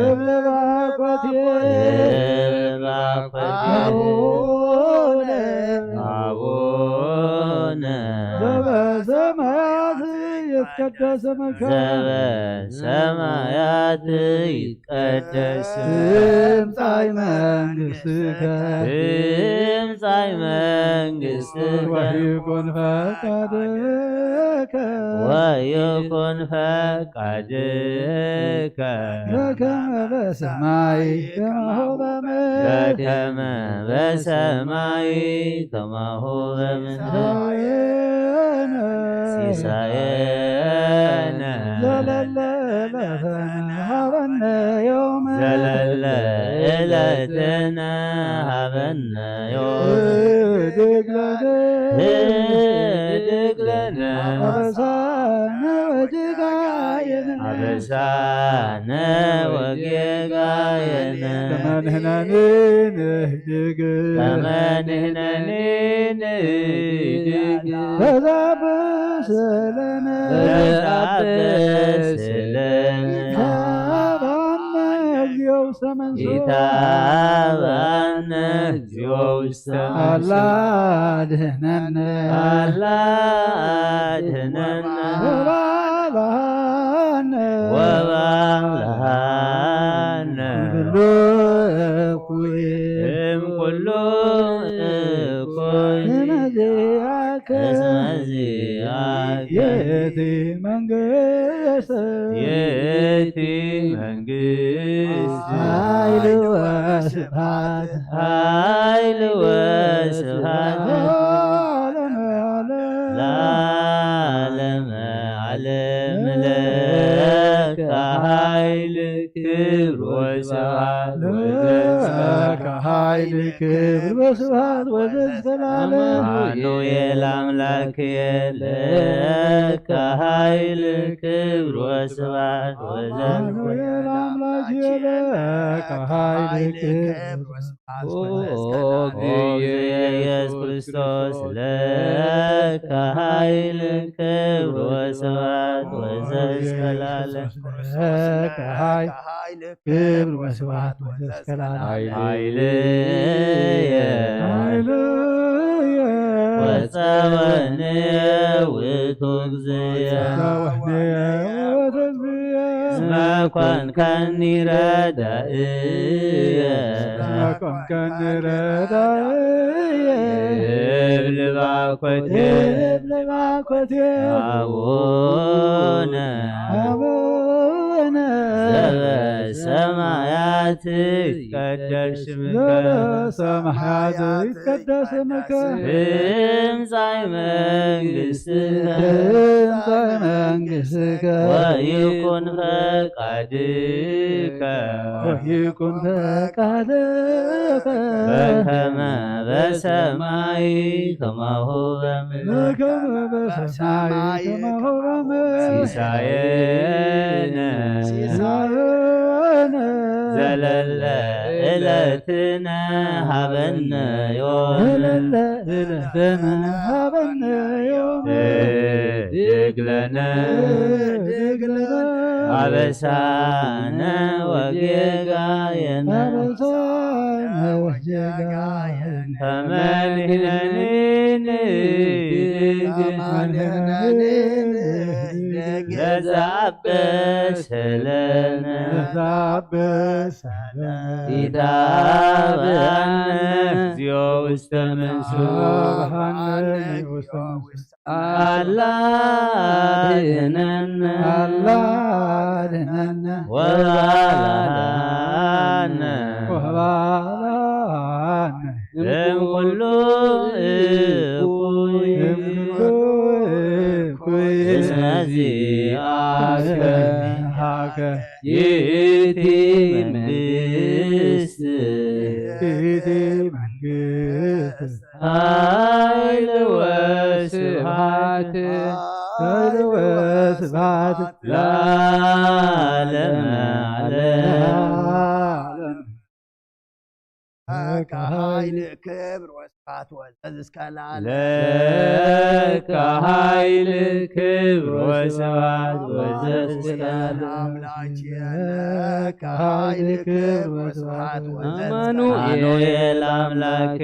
እብል ባኮቴ እብል ባኮቴ አቡነ አቡነ ዘበሰማያት ይትቀደስ ስምከ ዘበሰማያት ይትቀደስ ትምጻእ መንግስትከ ትምጻእ መንግስትከ ወይኩን ፈቃድከ ወይኩን ፈቃድከ በከመ በሰማይ ከማሁ በምድር በከመ በሰማይ ከማሁ በምድር ሲሳየነ ሲሳየነ ዘለለ ዕለትነ ሀበነ ዮም ዘለለ ዕለትነ ሀበነ ዮም ህድግ ለነ ህድግ ለነ አበሳነ ወጌጋየነ አበሳነ ወጌጋየነ ከመ ንሕነኒ ንህድግ ከመ ንሕነኒ ንህድግ ተዛብስ ለነ ተዛብስ ለነ ኢታብአነ እግዚኦ ውስተ መንሱት ኢታብአነ እግዚኦ ውስተ መንሱት አላ ድህነነ አላ ድህነነ ወባልሃነ ወባልሃነ እምኩሉ እኩይ እምኩሉ እኩይ እመዚአከ እስመ ዚአከ ይእቲ መንግስት ይእቲ መንግስት ኃይል ወስብሐት ኃይል ወስብሐት ለዓለመ ዓለም ለዓለመ ዓለም ለከ ኃይል ክብር ወስብሐት ለከ ኃይል ክብር ወስብሐት ወዘዝተላለም አማኑኤል አምላክ ለከ ኃይል ክብር ወስብሐት ወዘዝተላለም አማኑኤል አምላክ ለከ ኃይል ክብር ኦ እግዚእ ኢየሱስ ክርስቶስ ለከ ኃይል ክብር ወስብሐት ወዘዝተላለም ለከ ኃይል ክብር ወስብሐት ወዘዝተላለም ኃይልየ ኃይልየ ወፀወንየ ውእቱ እግዚእየ ወፀወንየ ውእቱ እግዚእየ እስመ ኮንከኒ ረዳእየ እስመ ኮንከኒ ረዳእየ እብል ባኮቴ እብል ባኮቴ አቡነ አቡነ ዘበሰማያት ይትቀደስ ስምከ ዘበሰማያት ይትቀደስ ስምከ ትምጻእ መንግስትከ ትምጻእ መንግስትከ ወይኩን ፈቃድከ ወይኩን ፈቃድከ በከመ በሰማይ ከማሁ በምድር በከመ በሰማይ ከማሁ በምድር ሲሳየነ ሲሳየነ ዘለለ ዕለትነ ሀበነ ዮም ዘለለ ዕለትነ ሀበነ ዮም ህድግ ለነ ህድግ ለነ አበሳነ ወጌጋየነ አበሳነ ወጌጋየነ ከመ ንሕነኒ ንህድግ ከመ ንሕነኒ ንህድግ ለዘአበሰ ለነ ለዘአበሰ ለነ ኢታብአነ እግዚኦ ውስተ መንሱት ኢታብአነ ውስተ መንሱት አላ ድህነነ አላ ድህነነ ወባልሃነ ወባልሃነ እምኩሉ እኩይ እምኩሉ እኩይ እስመ ዚአከ ዚአከ ይእቲ መንግስት ይእቲ መንግስት ኃይል ወስብሐት ኃይል ወስብሐት ለዓለመ ዓለም። ለከ ኃይል ክብር ወስ- ስብሐት ወዘዝከላለ ለከ ኃይል ክብር ወስብሐት ወዘዝከላለ አምላክ ለከ ኃይል ክብር ወስብሐት ወዘዝከላለ አማኑኤል አምላክ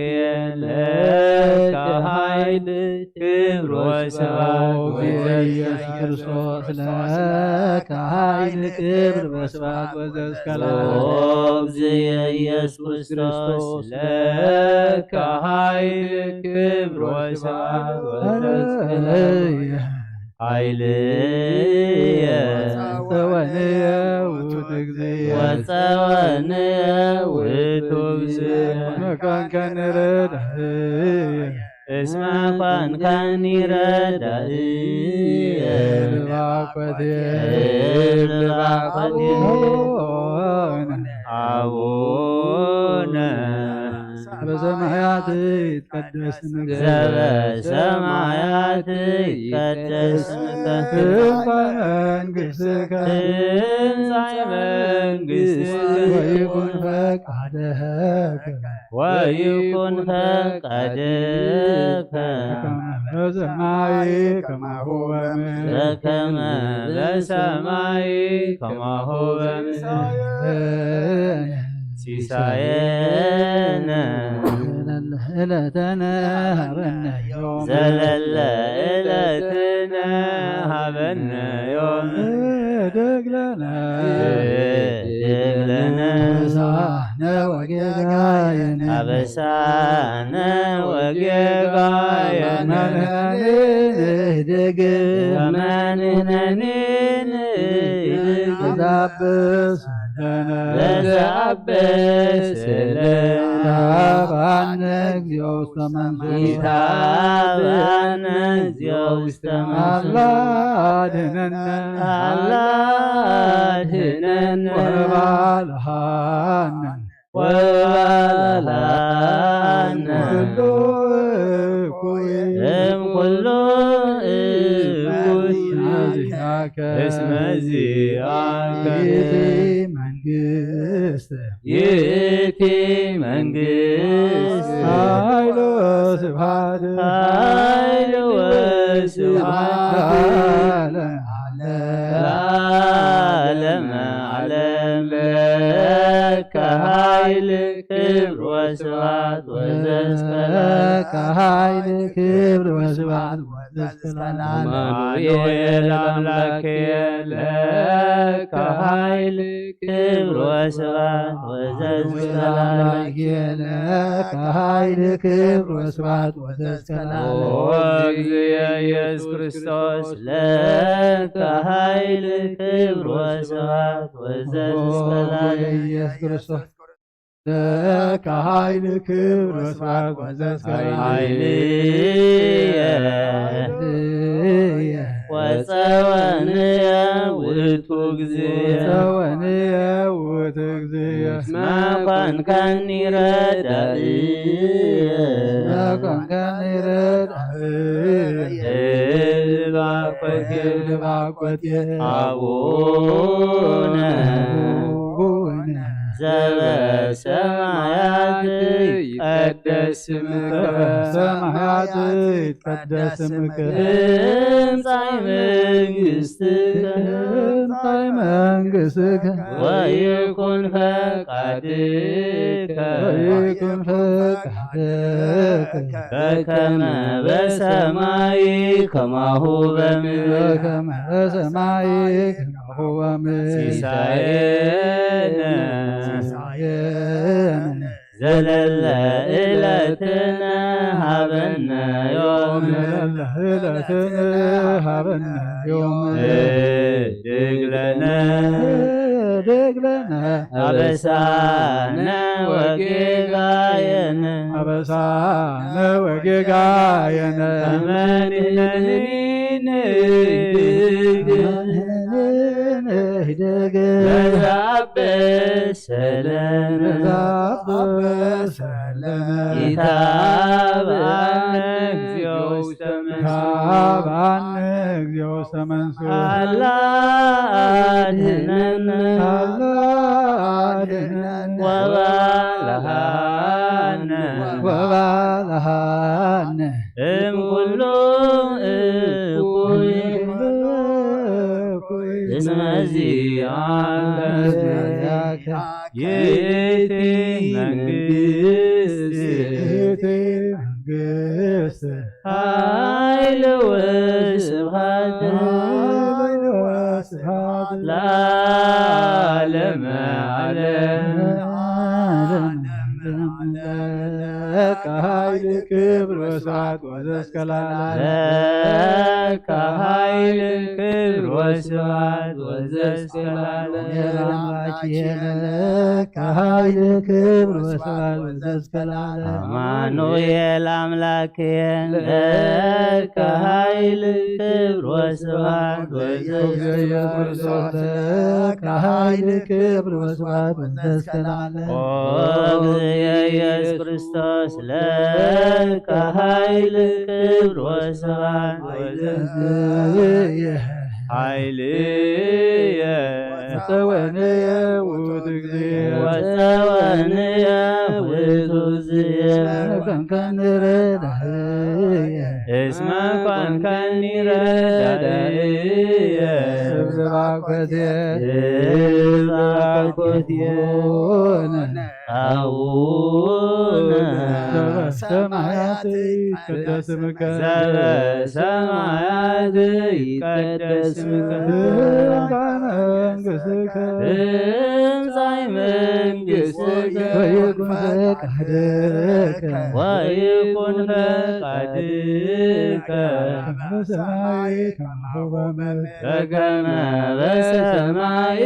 ለከ ኃይል ክብር ወስብሐት ወዘዝከላለ ኢየሱስ ክርስቶስ ለከ ኃይል ክብር ወስብሐት ወዘዝከላለ ኦ እግዚእ ኢየሱስ ክርስቶስ ለከ ኃይል ክብር ወስብሐት ወዘዝከላለ ኃይልየ ወጸወንየ ውእቱ እግዚእ ወጸወንየ ውእቱ እግዚእ መካንከ ንረዳእየ እስመ ኮንከኒ ረዳእየ ልባኮቴ ልባኮቴ አቡነ በሰማያት ይትቀደስ ስምከ ዘበሰማያት ይትቀደስ ስምከ ትምጻእ መንግሥትከ ትምጻእ መንግሥትከ ወይኩን ፈቃድከ ወይኩን ፈቃድከ በሰማይ ከማሁ በምድር በከመ በሰማይ ከማሁ በምድር ሲሳየነ ዘለለ ዕለትነ ሀበነ ዮም ዘለለ ዕለትነ ሀበነ ዮም እደግለነ እደግለነ አበሳነ ወጌጋየነ አበሳነ ወጌጋየነ እደግ ወመንነኒን እደግ ዛብስ ለዘአበስለ ይትሃበነ እግዚኦ ውስተ መንሱት ይትሃበነ እግዚኦ ውስተ መንሱት አላ አድነነ አላ አድነነ ወባልሃነ ወባልሃነ ኩሉ እኩይ እም ኩሉ እኩይ እስመ ዚአከ እስመ ዚአከ ይእቲ መንግስት ይእቲ መንግስት ኃይል ወስብሐት ኃይል ወስብሐት ለዓለመ ዓለም ለከ ኃይል ክብር ወስብሐት ወዘዝከ ለከ ኃይል ክብር ወስብሐት ወዘዝከ ለዓለም አማኑኤል አምላኬ ለከ ኃይል ክብር ወስብሐት ወዘዝከ ለዓለም አምላኬ ለከ ኃይል ክብር ወስብሐት ወዘዝከ ለዓለም ኦ እግዚእ ኢየሱስ ክርስቶስ ለከ ኃይል ክብር ወስብሐት ወዘዝከ ለዓለም ኢየሱስ ክርስቶስ ለከ ኃይል ክብር ወስብሐት ወዘዝከ ለዓለም ኃይልየ ወጸወንየ ውእቱ እግዚእ ወጸወንየ ውእቱ እግዚእ እስመ ኮንከኒ ረዳእየ እስመ ኮንከኒ ረዳእየ እልል ባኮቴ እልል ባኮቴ አቡነ አቡነ ዘበሰማያት ይትቀደስ ስምከ በሰማያት ይትቀደስ ስምከ ትምጻእ መንግስትከ ትምጻእ መንግስትከ ወይኩን ፈቃድከ ወይኩን ፈቃድከ በከመ በሰማይ ከማሁ በምድር በከመ በሰማይ ከማሁ በምድር ሲሳየነ ሲሳየነ ዘለለ ዕለትነ ሀበነ ዮም ዘለለ ዕለትነ ሀበነ ዮም እድግ ለነ እድግ ለነ አበሳነ ወጌጋየነ አበሳነ ወጌጋየነ ከመ ንሕነኒ ንህድግ ንህድግ ለዘአበሰለነ ለዘአበሰለነ ኢታብአነ እግዚኦ ውስተ መንሱት ኢታብአነ እግዚኦ ውስተ መንሱት አላ አድህነነ አላ አድህነነ ወባልሃነ ወባልሃነ ሃነ እም ኩሉ እኩይ እስመ ዚአከ ይእቲ መንግስት። ይእቲ መንግስት። ኃይል ወስብሐት ኃይል ወስብሐት ለዓለመ ዓለም። ለዓለመ ዓለም። ለከ ኃይል ክብር ወስብሐት ወዘእስከ ለዓለም። ለከ ኃይል ክብር ወስብሐት ወዘእስከ ለዓለም። ለከ ኃይል ክብር ወስብሐት ወዘእስከ ለዓለም። አማኑኤል አምላክየ ለከ ኃይል ክብር ወስብሐት ወዘእስከ ለዓለም። ለከ ኃይል ክብር ወስብሐት ወዘእስከ ለዓለም። ኦ እግዚእ ኢየሱስ ክርስቶስ ለከ ኃይል ክብር ወስብሐት ወዘእስከ ለዓለም። ኃይልየ ወጸወንየ ውእቱ እግዚእ። ወጸወንየ ውእቱ እግዚእ። እስመ ኮንከኒ ረዳእየ። እስመ ኮንከኒ ረዳእየ። ስብሐት ኮቴ። ስብሐት ኮቴ። አቡነ ዘበሰማያት ይትቀደስ ስምከ። ዘበሰማያት ይትቀደስ ስምከ። ትምጻእ መንግሥትከ። ትምጻእ መንግሥትከ። ወይኩን ፈቃድከ። ወይኩን ፈቃድከ። በሰማይ ከማሁ በምድር። በከመ በሰማይ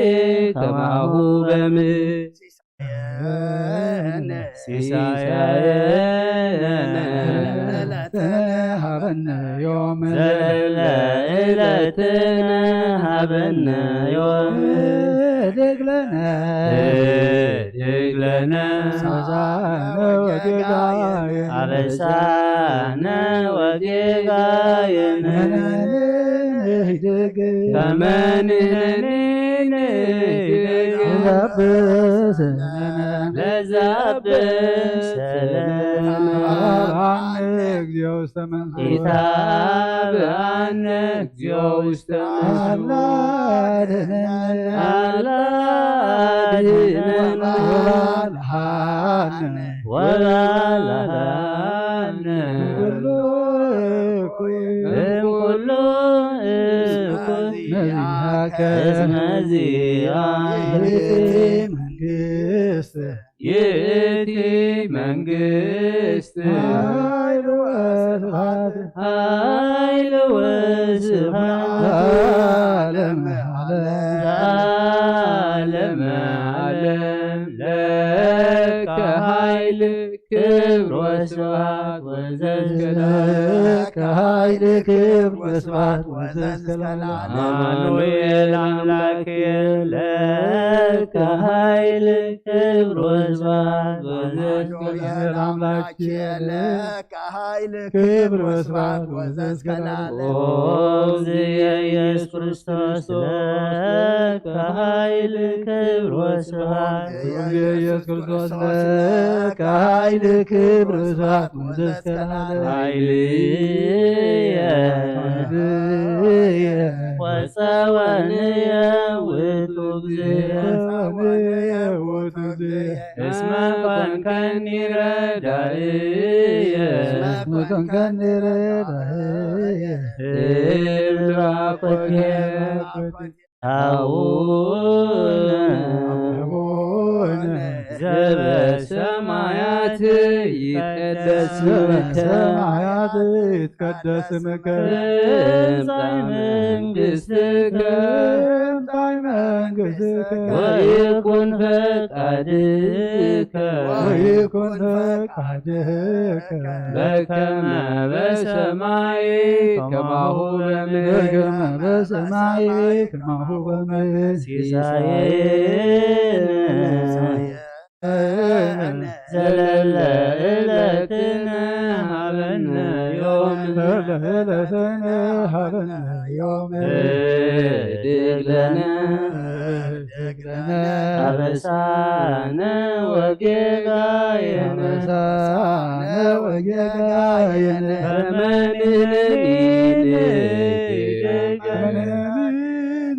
ከማሁ በምድር። ሲሳየነ ዘለለ ዕለትነ ሀበነ ዮም። ዘለለ ዕለትነ ሀበነ ዮም። ህድግ ለነ። ህድግ ለነ። አበሳነ ወጌጋየነ። አበሳነ ወጌጋየነ። ህድግ ከመ ንሕነኒ ንሕደግ ለዛብእ ሰላም። ለዛብእ ሰላም። ኢታብአነ እግዚኦ ውስተ መንሱት። ኢታብአነ እግዚኦ ውስተ መንሱት። አላ አድነን። አላ አድነን። ወባልሃነ። ወባልሃነ። ኩሉ እኩይ። እም ኩሉ እኩይ። ነዚሃከ። እስመ ዚአከ። ይእቲ መንግስት። ይእቲ መንግስት። ኃይል ወስብሐት። ኃይል ወስብሐት። ለዓለመ ዓለም። ለዓለመ ዓለም። ለከ ኃይል ክብር ወስብሐት ወዘእስከ ለዓለም። ለከ ኃይል ክብር ወስብሐት ወዘእስከ ለዓለም። አማኑኤል አምላክየ ለከ ኃይል ክብር ወስብሐት ወዘእስከ ለዓለም። አማኑኤል አምላክየ ለከ ኃይል ክብር ወስብሐት ወዘእስከ ለዓለም። ኦ እግዚእ ኢየሱስ ክርስቶስ ለከ ኃይል ክብር ወስብሐት። ኢየሱስ ክርስቶስ ለከ ኃይል ክብር ወስብሐት ወዘእስከ ለዓለም። ኃይልየ ወጸወንየ ውእቱ እግዚእ። ወጸወንየ ውእቱ እግዚእ። እስመ ኮንከኒ ረዳእየ። እስመ ኮንከኒ ረዳእየ። እብል ባኮቴ። አቡነ አቡነ ዘበሰማያት ይትቀደስ ስምከ። ዘበሰማያት ይትቀደስ ስምከ። ትምጻእ መንግሥትከ። ትምጻእ መንግሥትከ። ወይኩን ፈቃድከ። ወይኩን ፈቃድከ። በከመ በሰማይ ከማሁ በምድር። በከመ በሰማይ ከማሁ በምድር። ሲሳየነ ዘለለ ዕለትነ ሀበነ ዮም። ዘለለ ዕለትነ ሀበነ ዮም። ህድግ ለነ። ህድግ አበሳነ ወጌጋየነ አበሳነ ወጌጋየነ ከመ ንሕነኒ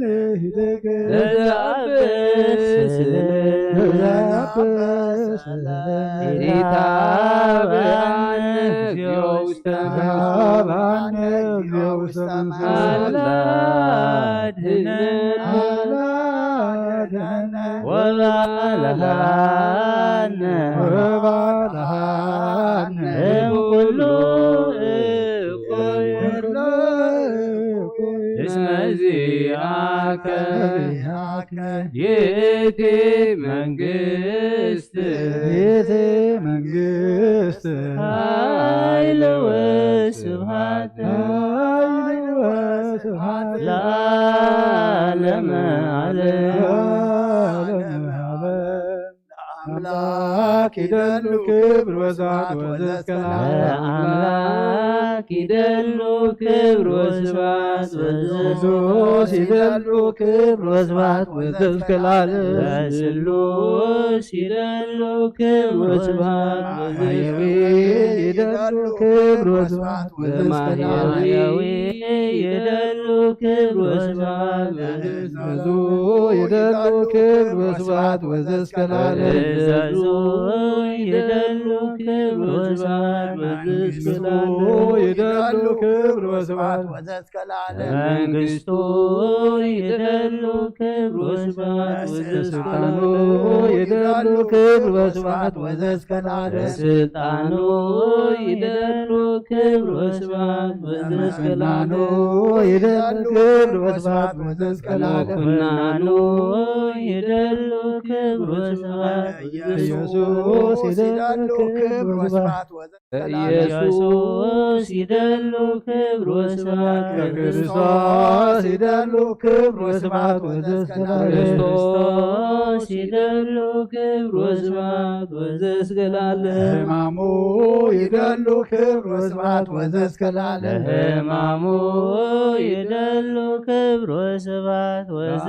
ንህደግ ለዘአብስ ለዘአብስ ኢታብአነ እግዚኦ ውስተ ኢታብአነ እግዚኦ ውስተ አላ አድህነነ አላ አድህነነ ወባልሃነ ወባልሃነ እምኩሉ እኩይ እስመ ዚአከ ይእቲ መንግስት ይእቲ መንግስት ኃይል ወስብሐት ኃይል ወስብሐት ለዓለመ ዓለም። ለዓለመ ዓለም። አምላክ ይደሉ ክብር ወስብሐት ወዘእስከ ለዓለም። ለአምላክ ይደሉ ክብር ወስብሐት ወዘእስከ ለዓለም። ለስሉስ ይደሉ ክብር ወስብሐት ወዘእስከ ለዓለም። ለስሉስ ይደሉ ክብር ወስብሐት ወዘእስከ ለዓለም። ለማህየዊ ይደሉ ክብር ወስብሐት ወዘእስከ ለዓለም። ለማህየዊ ይደሉ ክብር ወስብሐት ወዘእስከ ለዓለም። ለእዘዙ ይደሉ ክብር ወስብሐት ወዘእስከ ለዓለም። ለእዘዙ ይደሉ ክብር ወስብሐት ወዘእስከ ለዓለም። ይደሉ ክብር ወስብሐት ወዘእስከ ለዓለም። መንግስቱ ይደሉ ክብር ወስብሐት ወዘእስከ ለዓለም። ይደሉ ክብር ወስብሐት ወዘእስከ ለዓለም። ስልጣኑ ይደሉ ክብር ወስብሐት ወዘእስከ ለዓለም። ይደሉ ክብር ወስብሐት ወዘእስከ ለዓለም። ምኩናኑ ይደሉ ክብር ወስብሐት ወዘእስከ ለዓለም። ኢየሱስ ይደሉ ክብር ወስብሐት ወዘእስከ ለዓለም። ኢየሱስ ይደሉ ክብር ወስብሐት ወዘእስከ ለዓለም። ክርስቶስ ይደሉ ክብር ወስብሐት ወዘእስከ ለዓለም። ክርስቶስ ይደሉ ክብር ወስብሐት ወዘእስከ ለዓለም። ሕማሙ ይደሉ ክብር ወስብሐት ወዘእስከ ለዓለም። ሕማሙ ይደሉ ክብር ወስብሐት ወዘእስከ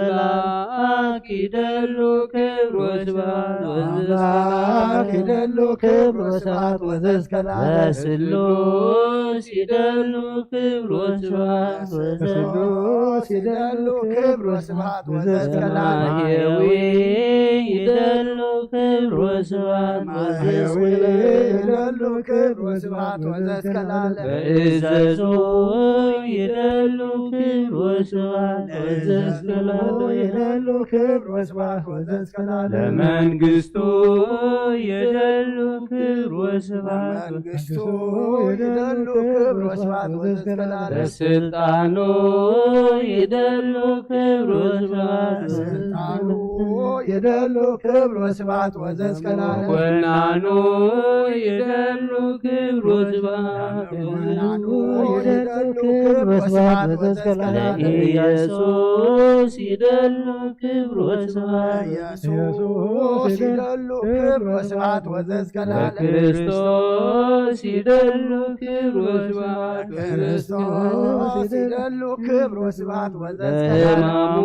ለዓለም። አምላክ ይደሉ ክብር ወስብሐት ወዘእስከ ለዓለም። አምላክ ይደሉ ክብር ወስብሐት ወዘእስከ ለዓለም። ለስሉስ ይደሉ ክብር ወስብሐት ወዘእስከ ለዓለም። ለስሉስ ይደሉ ክብር ወስብሐት ወዘእስከ ለዓለም። ማህየዊ ይደሉ ክብር ወስብሐት ወዘእስከ ለዓለም። ይደሉ ክብር ወስብሐት ወዘእስከ ለዓለም። በእዘዙ ይደሉ ክብር ወስብሐት ወዘእስከ ለዓለም። ይደሉ ክብር ወስብሐት ወዘእስከ ለዓለም። ለመንግስቱ ይደሉ ክብር ወስብሐት መንግስቱ ይደሉ ክብር ወስብሐት ወዘእስከ ለዓለም። ለስልጣኑ ይደሉ ክብር ወስብሐት ስልጣኑ ይደሉ ክብር ወስብሐት ወዘእስከ ለዓለም። ምኩናኑ ይደሉ ክብር ወስብሐት ምኩናኑ ይደሉ ክብር ወስብሐት ወዘእስከ ለዓለም። ለኢየሱስ ይደሉ ክብር ወስብሐት ኢየሱስ ይደሉ ክብር ወስብሐት ወዘእስከ ለዓለም። ለክርስቶስ ይደሉ ክብር ወስብሐት ክርስቶስ ይደሉ ክብር ወስብሐት ወዘእስከ ለዓለም። በሕማሙ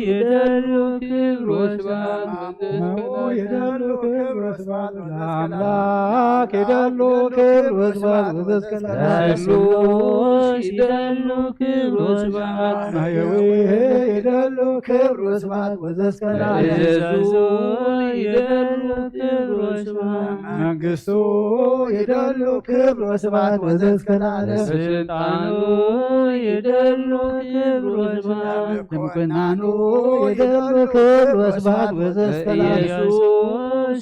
ይደሉ ክብር ወስብሐት ወዘእስከ ለዓለም። ይደሉ ክብር ወስብሐት ወዘእስከ ለዓለም። ለአምላክ ይደሉ ክብር ወስብሐት ወዘእስከ ለዓለም። ለስሉስ ይደሉ ክብር ወስብሐት ማየዊ ይደሉ ክብር ወስብሐት ወዘእስከ ለዓለም። ለእዘዙ ይደሉ ክብር ወስብሐት መንግስቱ ይደሉ ክብር ወስብሐት ወዘእስከ ለዓለም። ስልጣኑ ይደሉ ክብር ወስብሐት ምኩናኑ ይደሉ ክብር ወስብሐት ወዘእስከ ለዓለም። ኢየሱስ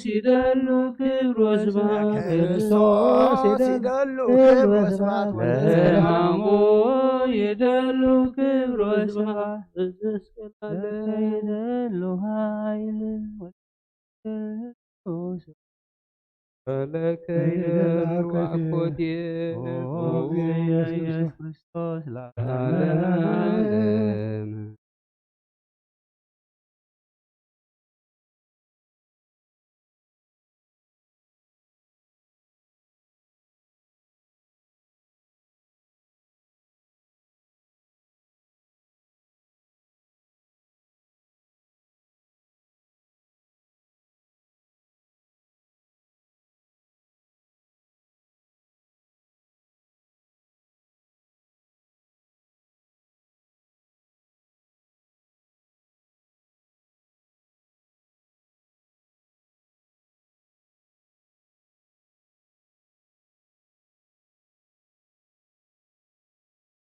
ይደሉ ክብር ወስብሐት ክርስቶስ ይደሉ ክብር ወስብሐት ወዘእስከ ለዓለም። በሕማሙ ይደሉ ክብር ወስብሐት ወዘእስከ ለዓለም። ይደሉ ኃይል ወክርስቶስ ወለከ ይደሉ አኮቴ ኦ ኢየሱስ ክርስቶስ ለዓለመ ዓለም።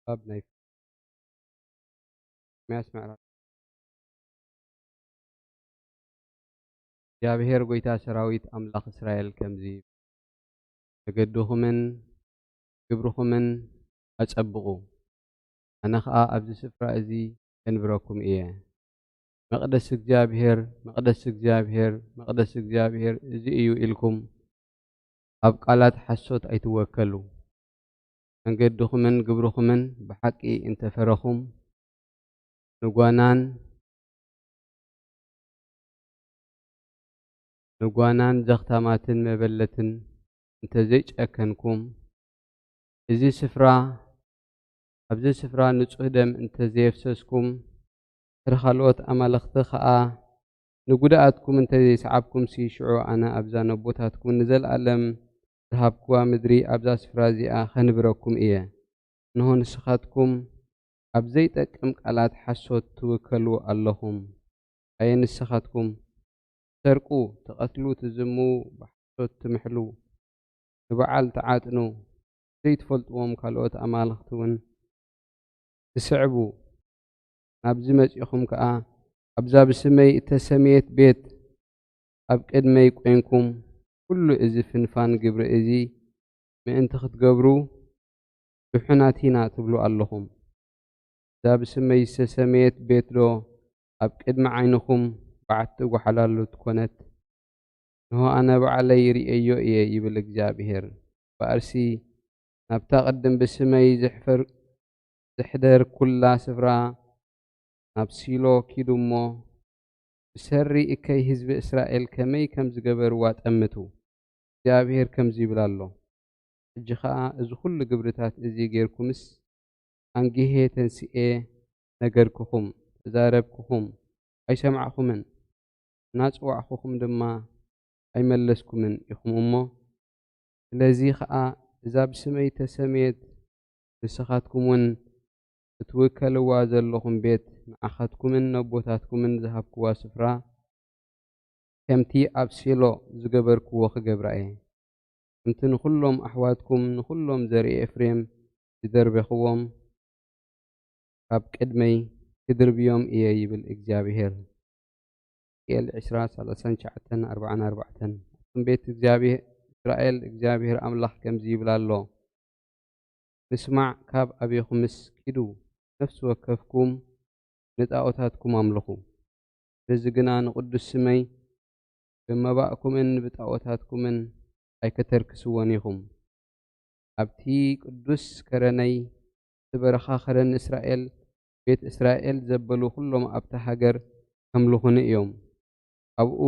ምንባብ ናይ ኤርምያስ ምዕራፍ። እግዚኣብሔር ጐይታ ሰራዊት ኣምላኽ እስራኤል ከምዚ ይብል፣ መገድኹምን ግብርኹምን ኣጸብቑ፣ ኣነ ኸኣ ኣብዚ ስፍራ እዚ ከንብረኩም እየ። መቕደስ እግዚኣብሔር፣ መቕደስ እግዚኣብሔር፣ መቕደስ እግዚኣብሔር እዚ እዩ ኢልኩም ኣብ ቃላት ሓሶት ኣይትወከሉ። መንገድኹምን ግብርኹምን ብሓቂ እንተፈረኹም፣ ንጓናን ንጓናን ዘኽታማትን መበለትን እንተዘይጨከንኩም፣ እዚ ስፍራ፣ ኣብዚ ስፍራ ንጹህ ደም እንተዘየፍሰስኩም፣ ድሕሪ ካልኦት ኣማልኽቲ ኸኣ ንጉድኣትኩም እንተዘይሰዓብኩምሲ፣ ሽዑ ኣነ ኣብዛ ነቦታትኩም ንዘለኣለም ዝሃብክዋ ምድሪ፣ ኣብዛ ስፍራ እዚኣ ኸንብረኩም እየ። እንሆ፣ ንስኻትኩም ኣብ ዘይጠቅም ቃላት ሓሶት ትውከሉ ኣለኹም። ኣየ ንስኻትኩም፣ ትሰርቁ፣ ትቐትሉ፣ ትዝምዉ፣ ብሓሶት ትምሕሉ፣ ንበዓል ትዓጥኑ፣ ዘይትፈልጥዎም ካልኦት ኣማልኽቲ እውን ትስዕቡ፣ ናብዚ መጺኹም ከኣ፣ ኣብዛ ብስመይ እተሰምየት ቤት ኣብ ቅድመይ ቈይንኩም፣ ኩሉ እዚ ፍንፋን ግብሪ እዚ ምእንቲ ክትገብሩ፣ ድሑናት ኢና ትብሉ ኣለኹም። እዛ ብስመይ ዝተሰምየት ቤትዶ ኣብ ቅድሚ ዓይንኹም በዓቲ ጓሓላሉት ኰነት? እንሆ፣ ኣነ ባዕለይ ርእየዮ እየ፣ ይብል እግዚኣብሄር። እምበኣርሲ ናብታ ቅድም ብስመይ ዝሕፈር-፣ ዘሕደርኩላ ስፍራ፣ ናብ ሲሎ ኪዱ እሞ፣ ብሰሪ እከይ ህዝቢ እስራኤል ከመይ ከም ዝገበርዋ ጠምቱ። እግዚኣብሄር ከምዚ ይብል ኣሎ፣ ሕጂ ኸኣ እዚ ኹሉ ግብርታት እዚ ጌርኩምስ፣ ኣንጊሄ ተንሲኤ ነገርኩኹም፣ ተዛረብኩኹም፣ ኣይሰማዕኹምን፣ እናጸዋዕኹኹም ድማ ኣይመለስኩምን ኢኹም እሞ፣ ስለዚ ኸኣ እዛ ብስመይ ተሰምየት ንስኻትኩም እውን እትውከልዋ ዘለኹም ቤት፣ ንዓኻትኩምን ነቦታትኩምን ዝሃብክዋ ስፍራ፣ ከምቲ ኣብ ሴሎ ዝገበርክዎ ክገብራ እየ። ከምቲ ንኹሎም ኣሕዋትኩም፣ ንኹሎም ዘርኢ ኤፍሬም ዝደርበኽዎም፣ ካብ ቅድመይ ክድርብዮም እየ፣ ይብል እግዚኣብሄር። ሕዝቅኤል ዕስራ፣ ሰላሳን ትሽዓተን፣ ኣርባዓን ኣርባዕተን። ኣቱም ቤት እግዚኣብሄር፣ እስራኤል፣ እግዚኣብሄር ኣምላኽ ከምዚ ይብል ኣሎ፣ ምስማዕ ካብ ኣቤኹምስ ኪዱ፣ ነፍሲ ወከፍኩም ንጣኦታትኩም ኣምልኹ። በዚ ግና ንቕዱስ ስመይ ብመባእኩምን ብጣኦታትኩምን ኣይከተርክስዎን ኢኹም። ኣብቲ ቅዱስ ከረነይ፣ እቲ በረኻ ከረን እስራኤል፣ ቤት እስራኤል ዘበሉ ኩሎም ኣብታ ሃገር ከምልኹኒ እዮም። ኣብኡ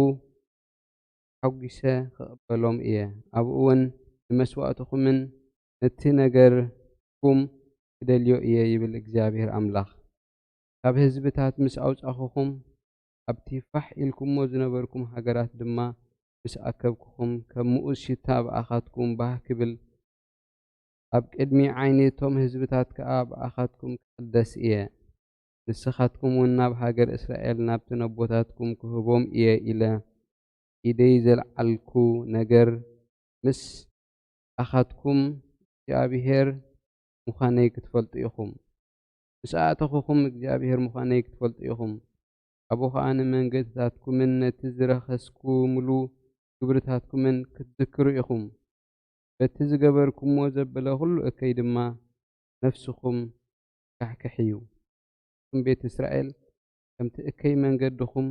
ሓጒሰ ክቕበሎም እየ። ኣብኡ እውን ንመስዋእትኹምን ነቲ ነገርኩም ክደልዮ እየ፣ ይብል እግዚኣብሄር ኣምላኽ። ካብ ህዝብታት ምስ ኣውጻኹኹም፣ ኣብቲ ፋሕ ኢልኩሞ ዝነበርኩም ሃገራት ድማ ምስ ኣከብኩኹም፣ ከም ምኡዝ ሽታ ብኣኻትኩም ባህ ክብል፣ ኣብ ቅድሚ ዓይኒ እቶም ህዝብታት ከኣ ብኣኻትኩም ክቕደስ እየ። ንስኻትኩም እውን ናብ ሃገር እስራኤል፣ ናብቲ ነቦታትኩም ክህቦም እየ ኢለ ኢደይ ዘልዓልኩ ነገር፣ ምስ ኣኻትኩም እግዚኣብሄር ምዃነይ ክትፈልጡ ኢኹም። ምስ ኣእተኹኹም እግዚኣብሄር ምዃነይ ክትፈልጡ ኢኹም። ካብኡ ኸኣ ንመንገድታትኩምን ነቲ ዝረኸስኩምሉ ግብርታትኩምን ክትዝክሩ ኢኹም። በቲ ዝገበርኩምዎ ዘበለ ኹሉ እከይ ድማ ነፍስኹም ካሕክሕዩ። ንስኹም ቤት እስራኤል፣ ከምቲ እከይ መንገድኹም፣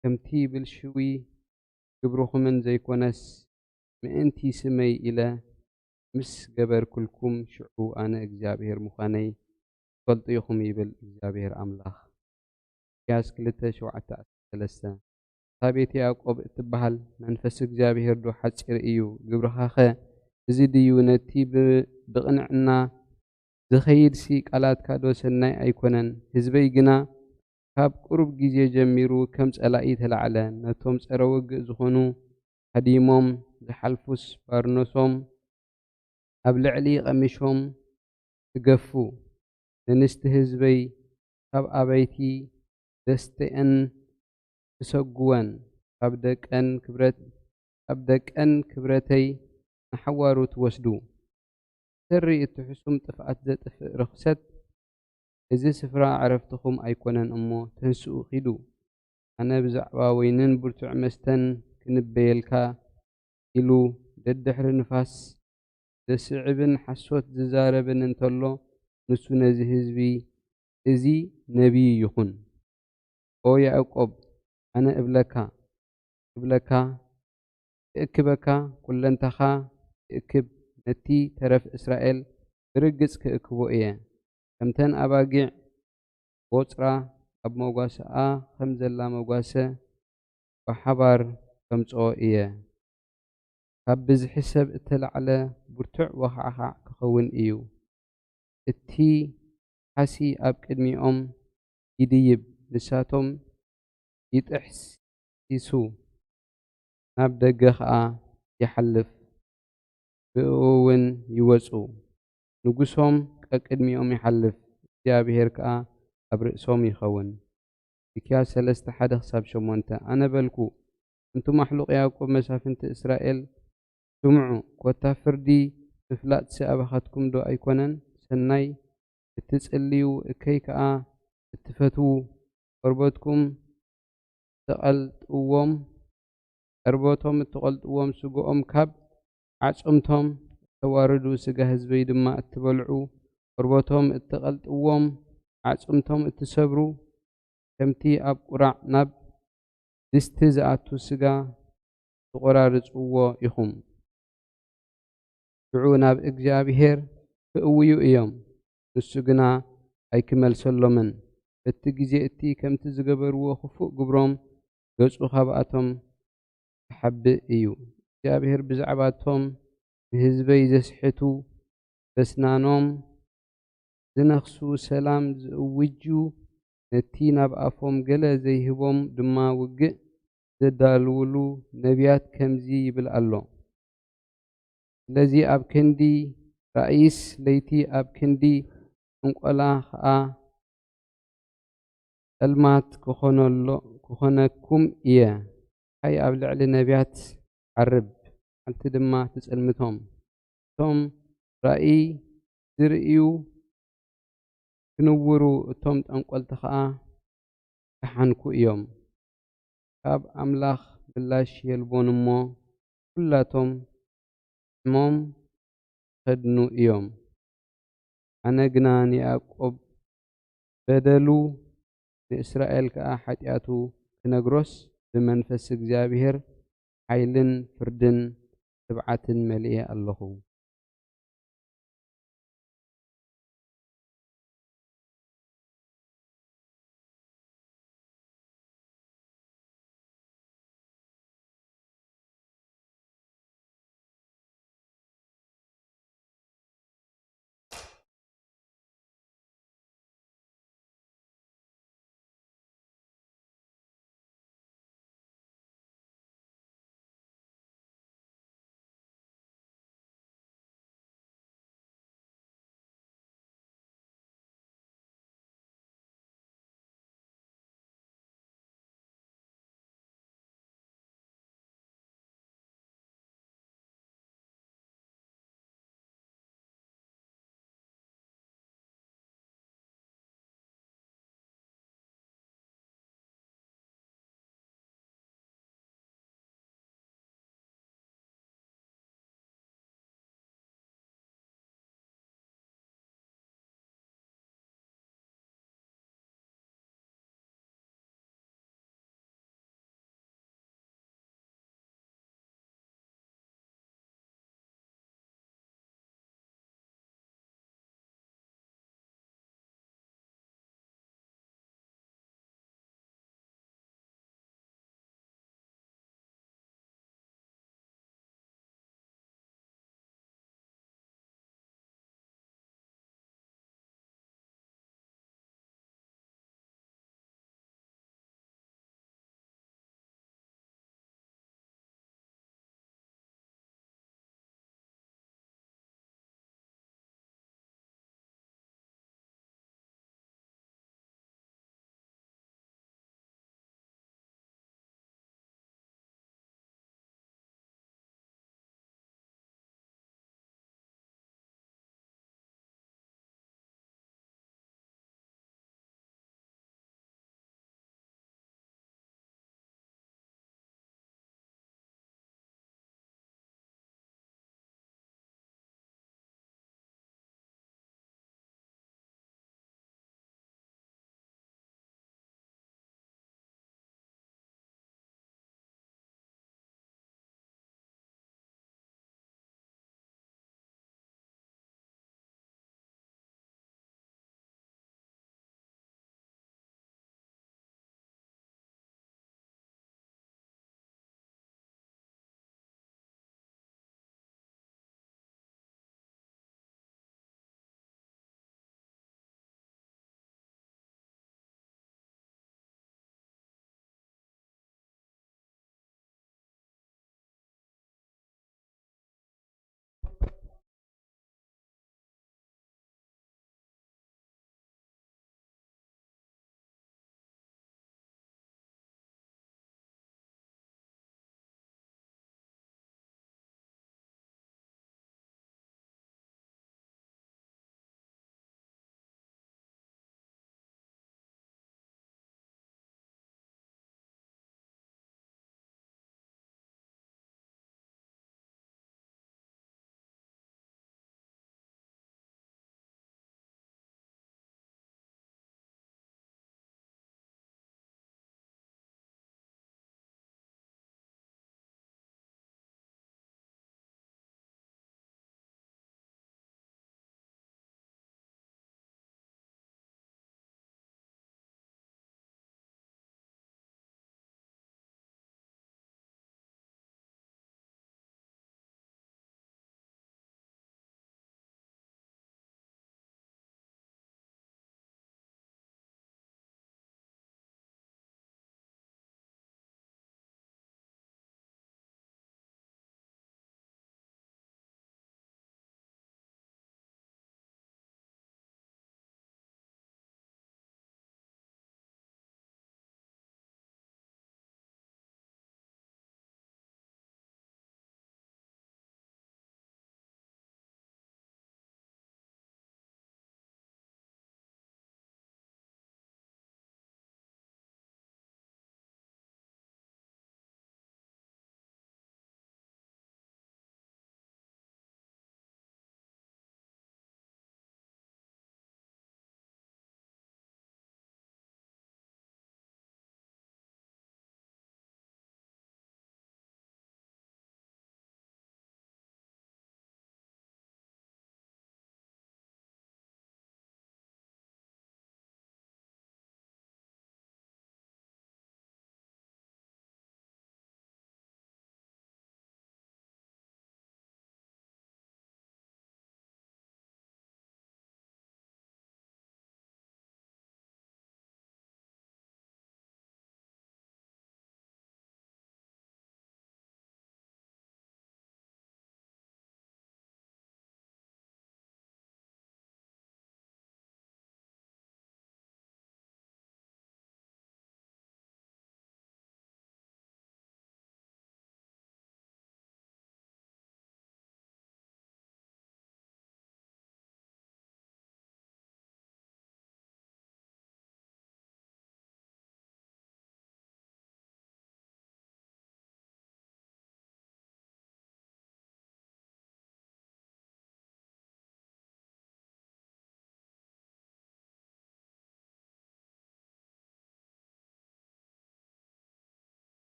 ከምቲ ብልሽዊ ግብርኹምን ዘይኮነስ፣ ምእንቲ ስመይ ኢለ ምስ ገበርኩልኩም፣ ሽዑ ኣነ እግዚኣብሄር ምዃነይ ትፈልጡ ኢኹም፣ ይብል እግዚኣብሄር ኣምላኽ። ሚክያስ ክልተ፣ ሸውዓተ፣ ዓሰርተ ሰለስተ። እታ ቤት ያዕቆብ እትበሃል፣ መንፈስ እግዚኣብሄር ዶ ሓጺር እዩ? ግብርኻኸ እዚ ድዩ? ነቲ ብ-፣ ብቕንዕና ዝኸይድሲ ቃላትካ ዶ ሰናይ ኣይኮነን? ህዝበይ ግና ካብ ቁሩብ ግዜ ጀሚሩ ከም ጸላኢ ተላዕለ። ነቶም ጸረ ውግእ ዝኾኑ ሃዲሞም ዝሓልፉስ፣ ባርኖሶም ኣብ ልዕሊ ቀሚሾም ትገፉ። ንንስቲ ህዝበይ ካብ ኣባይቲ ደስተአን ትሰጉወን፣ ካብ ደቀን ክብረት-፣ ካብ ደቀን ክብረተይ ንሓዋሩ ትወስዱ። ብሰሪ እቲ ሕሱም ጥፍኣት ዘጥፍእ ርኽሰት፣ እዚ ስፍራ ዕረፍትኹም ኣይኮነን እሞ ተንስኡ ኺዱ። ኣነ ብዛዕባ ወይንን ብርቱዕ መስተን ክንበየልካ ኢሉ ደድሕሪ ንፋስ ዘስዕብን ሓሶት ዝዛረብን እንተሎ፣ ንሱ ነዚ ህዝቢ፣ "እዚ ነቢይ ይኹን። ኦ ያዕቆብ፣ ኣነ እብለካ፣ እብለካ፣ ክእክበካ፣ ኩለንታኻ ክእክብ፣ ነቲ ተረፍ እስራኤል ብርግጽ ክእክቦ እየ። ከምተን ኣባጊዕ ቦጽራ ኣብ መጓሰኣ ከም ዘላ መጓሰ ብሓባር ከምጽኦ እየ። ካብ ብዝሒ ሰብ እተላዕለ ብርቱዕ ወኻዕኻዕ ክኸውን እዩ። እቲ ሓሲ ኣብ ቅድሚኦም ይድይብ፣ ንሳቶም ይጥሕሲሱ፣ ናብ ደገ ኸኣ ይሓልፍ፣ ብእኡ እውን ይወጹ። ንጉሶም ቀቅድሚኦም ይሓልፍ፣ እግዚኣብሄር ከኣ ኣብ ርእሶም ይኸውን። ሚክያስ ሰለስተ፣ ሓደ ክሳብ ሸሞንተ። ኣነ በልኩ፣ ኣንቱም ኣሕሉቕ ያዕቆብ፣ መሳፍንቲ እስራኤል፣ ስምዑ፣ ኮታ ፍርዲ ምፍላጥሲ ኣባኻትኩም ዶ ኣይኮነን? ሰናይ እትጽልዩ፣ እከይ ከኣ እትፈትዉ፣ ቆርበትኩም እትቐልጥዎም፣ ቆርበቶም እትቐልጥዎም፣ ስግኦም ካብ ኣዕጽምቶም እተዋርዱ፣ ስጋ ህዝበይ ድማ እትበልዑ፣ ቆርበቶም እትቐልጥዎም፣ ኣዕጽምቶም እትሰብሩ፣ ከምቲ ኣብ ቁራዕ ናብ ድስቲ ዝኣቱ ስጋ ትቖራርጽዎ ኢኹም። ሽዑ ናብ እግዚኣብሄር ክእውዩ እዮም፣ ንሱ ግና ኣይክመልሰሎምን። በቲ ግዜ እቲ ከምቲ ዝገበርዎ ክፉእ ግብሮም ገጹ ካብኣቶም ክሓብእ እዩ። እግዚኣብሄር ብዛዕባቶም ንህዝበይ ዘስሕቱ፣ በስናኖም ዝነኽሱ፣ ሰላም ዝእውጁ፣ ነቲ ናብ ኣፎም ገለ ዘይህቦም ድማ ውግእ ዘዳልውሉ ነቢያት ከምዚ ይብል ኣሎ። ስለዚ ኣብ ክንዲ ራእይስ ለይቲ፣ ኣብ ክንዲ ጥንቆላ ኸኣ ጸልማት ክኾነሎ-፣ ክኾነኩም እየ። ጸሓይ ኣብ ልዕሊ ነቢያት ትዓርብ፣ መዓልቲ ድማ ትጽልምቶም። እቶም ራእይ ዝርእዩ ክንውሩ፣ እቶም ጠንቆልቲ ኸኣ ክሓንኩ እዮም። ካብ ኣምላኽ ምላሽ የልቦን እሞ፣ ኲላቶም ሕሞም ይኸድኑ እዮም። ኣነ ግና ንያዕቆብ በደሉ፣ ንእስራኤል ከኣ ሓጢኣቱ ክነግሮስ፣ ብመንፈስ እግዚኣብሄር ሓይልን ፍርድን ትብዓትን መሊኤ ኣለኹ።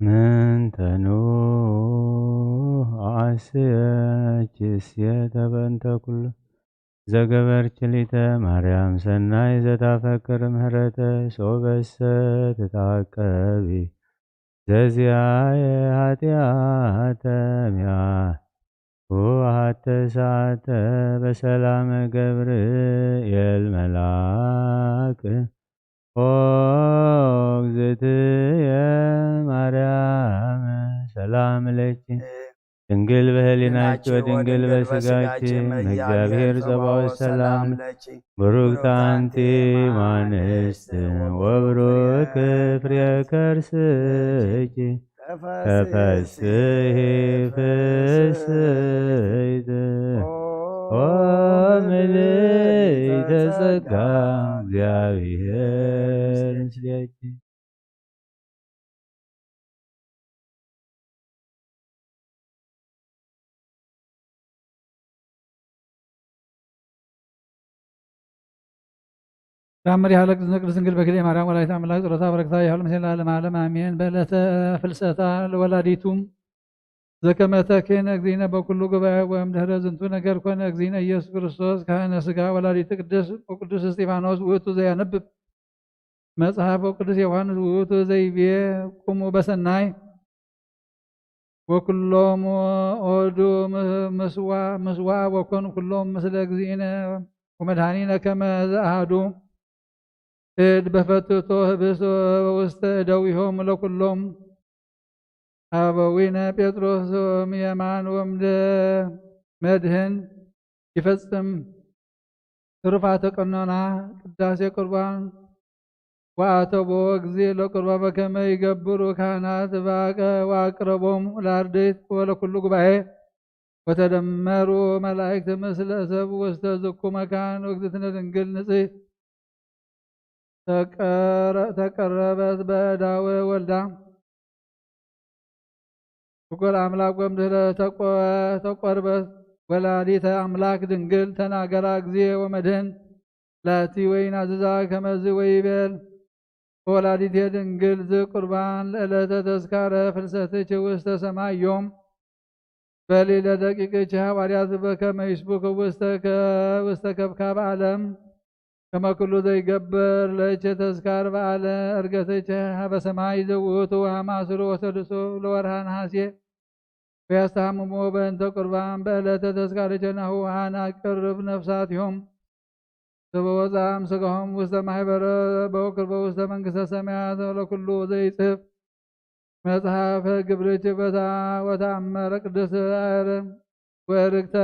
ምንተኑ ኣዓስየኪ እሴተ በእንተ ኩሉ ዘገበርኪ ሊተ ማርያም ሰናይ ዘታፈቅር ምህረተ ሶበሰ ትታቀቢ ዘዚኣየ ኃጢአተ ሚያ ወሃተ ሰዓተ በሰላም ገብርኤል መልአክ ኦ እግዝእትየ ማርያም ሰላም ለኪ ድንግል በህሊናኪ ወድንግል በስጋኪ እም እግዚአብሔር ጸባኦት ሰላም ለኪ ብሩክት አንቲ እም አንስት ወብሩክ ፍሬ ከርስኪ ተፈስሒ ፍስሕት ኦ ምልዕተ ጸጋ እግዚአብሔር ምስሌኪ። ተአምር ያህለቅ ዝነ ቅድስት ድንግል በክልኤ ማርያም ወላዲተ አምላክ ጸሎታ በረከታ ይሁን ምስሌነ ለዓለመ ዓለም አሜን። በዕለተ ፍልሰታ ለወላዲቱ ዘከመ ተኬነ እግዚእነ በኩሉ ጉባኤ ወእምድህረ ዝንቱ ነገር ኮነ እግዚእነ ኢየሱስ ክርስቶስ ካህነ ስጋ ወላዲተ ቅዱስ ወቅዱስ እስጢፋኖስ ውእቱ ዘያነብብ መጽሐፍ ወቅዱስ ዮሐንስ ውእቱ ዘይቤ ቁሙ በሰናይ ወኩሎም ኦዱ ምስዋ ወኮን ኩሎም ምስለ እግዚእነ ወመድኃኒነ ከመ ዘአሐዱ እድ በፈትቶ ህብስት ውስተ እደዊሆም ለኩሎም አበዊነ ጴጥሮስ የማን ወምደ መድህን ይፈጽም ትሩፋተ ቀኖና ቅዳሴ ቁርባን ወአተቦ እግዚእ ለቁርባን በከመ ይገብሩ ካህናት ወአቅረቦም ለአርድእት ወለኩሉ ጉባኤ ወተደመሩ መላእክት ምስለ ሰብ ውስተ ዝኩ መካን ወእግዝእትነ ድንግል ንጽሕት ተቀረበት በእዳወ ወልዳ ፍቁር አምላክ ወምድህረ ተቆርበት ወላዲተ አምላክ ድንግል ተናገራ እግዚእ ወመድህን ላቲ ወይን አዝዛ ከመዚ ወይቤል ወላዲቴ ድንግል ዝቁርባን ለዕለተ ተስካረ ፍልሰትች ውስተ ሰማይ ዮም በሊ ለደቂቅች ሐዋርያት በከመ ይስቡክ ውስተ ከብካብ ዓለም ከመ ኩሉ ዘይገብር ለእቸ ተስካር በዓለ እርገተቸ ሀበ ሰማይ ዘውእቱ አማስሩ ወሰድሱ ለወርሃ ነሐሴ ወያስተሃምሞ በእንተ ቁርባን በዕለተ ተስካርቸ ናሁ አነ አቅርብ ነፍሳቲሆም ስበ ወፃም ስጋሆም ውስተ ማሕበረ በውክር በውስተ መንግስተ ሰማያት ለኩሉ ዘይጽፍ መጽሐፈ ግብርች በታ ወተአመረ ቅዱስ አር ወእርግተ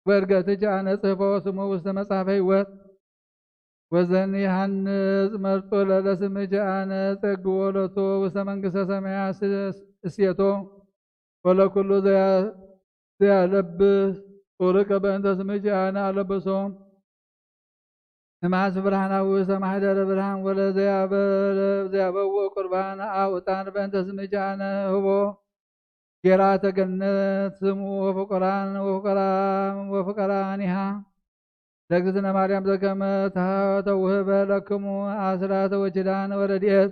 ወእርገትች አነ ጽሕፎ ስሙ ውስተ መጽሐፈ ሕይወት ወዘን ይሃንጽ መርጦ ለለስምች አነ ጸግዎ ለቶ ውስተ መንግስተ ሰማያት እሴቶ ወለኩሉ ዘያለብስ ጡርቀ በእንተ ስምች አነ አለበሶ እምአስፍ ብርሃናዊ ውስተ ማሕደረ ብርሃን ወለ ዘያበው ቁርባን አውጣን በእንተ ስምች አነ ህቦ ጌራ ተገነት ስሙ ወፍቁራን ወፍቁራኒሃ ለእግዝእትነ ማርያም ዘከመ ተውህበ ለክሙ አስራት ወኪዳን ወረድኤት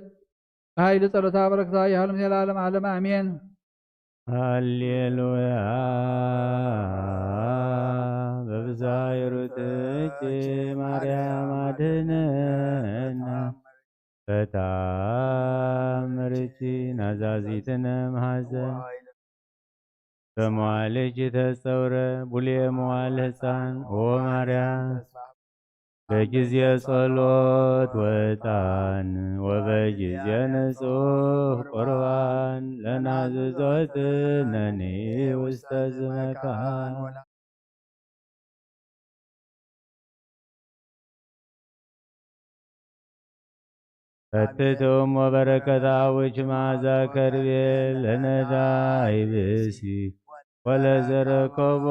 በኃይል ጸሎታ በረከታ ይሃሉ ምስለ ዓለም ዓለም አሜን። ሃሌሉያ በብዝኃ ይሩትኪ ማርያም አድነና በተአምርኪ ናዛዚትነ መሐዘን በመዋልኪ ተጸውረ ቡሌ መዋል ሕፃን ኦ ማርያም በጊዜ ጸሎት ወጣን ወበጊዜ ንጹሕ ቁርባን ለናዝዞትነኒ ውስተ ዝመካን ፈትትም ወበረከት አቡኪ መዓዛ ከርቤ ለነዳይ ብእሲ ወለዘረከቦ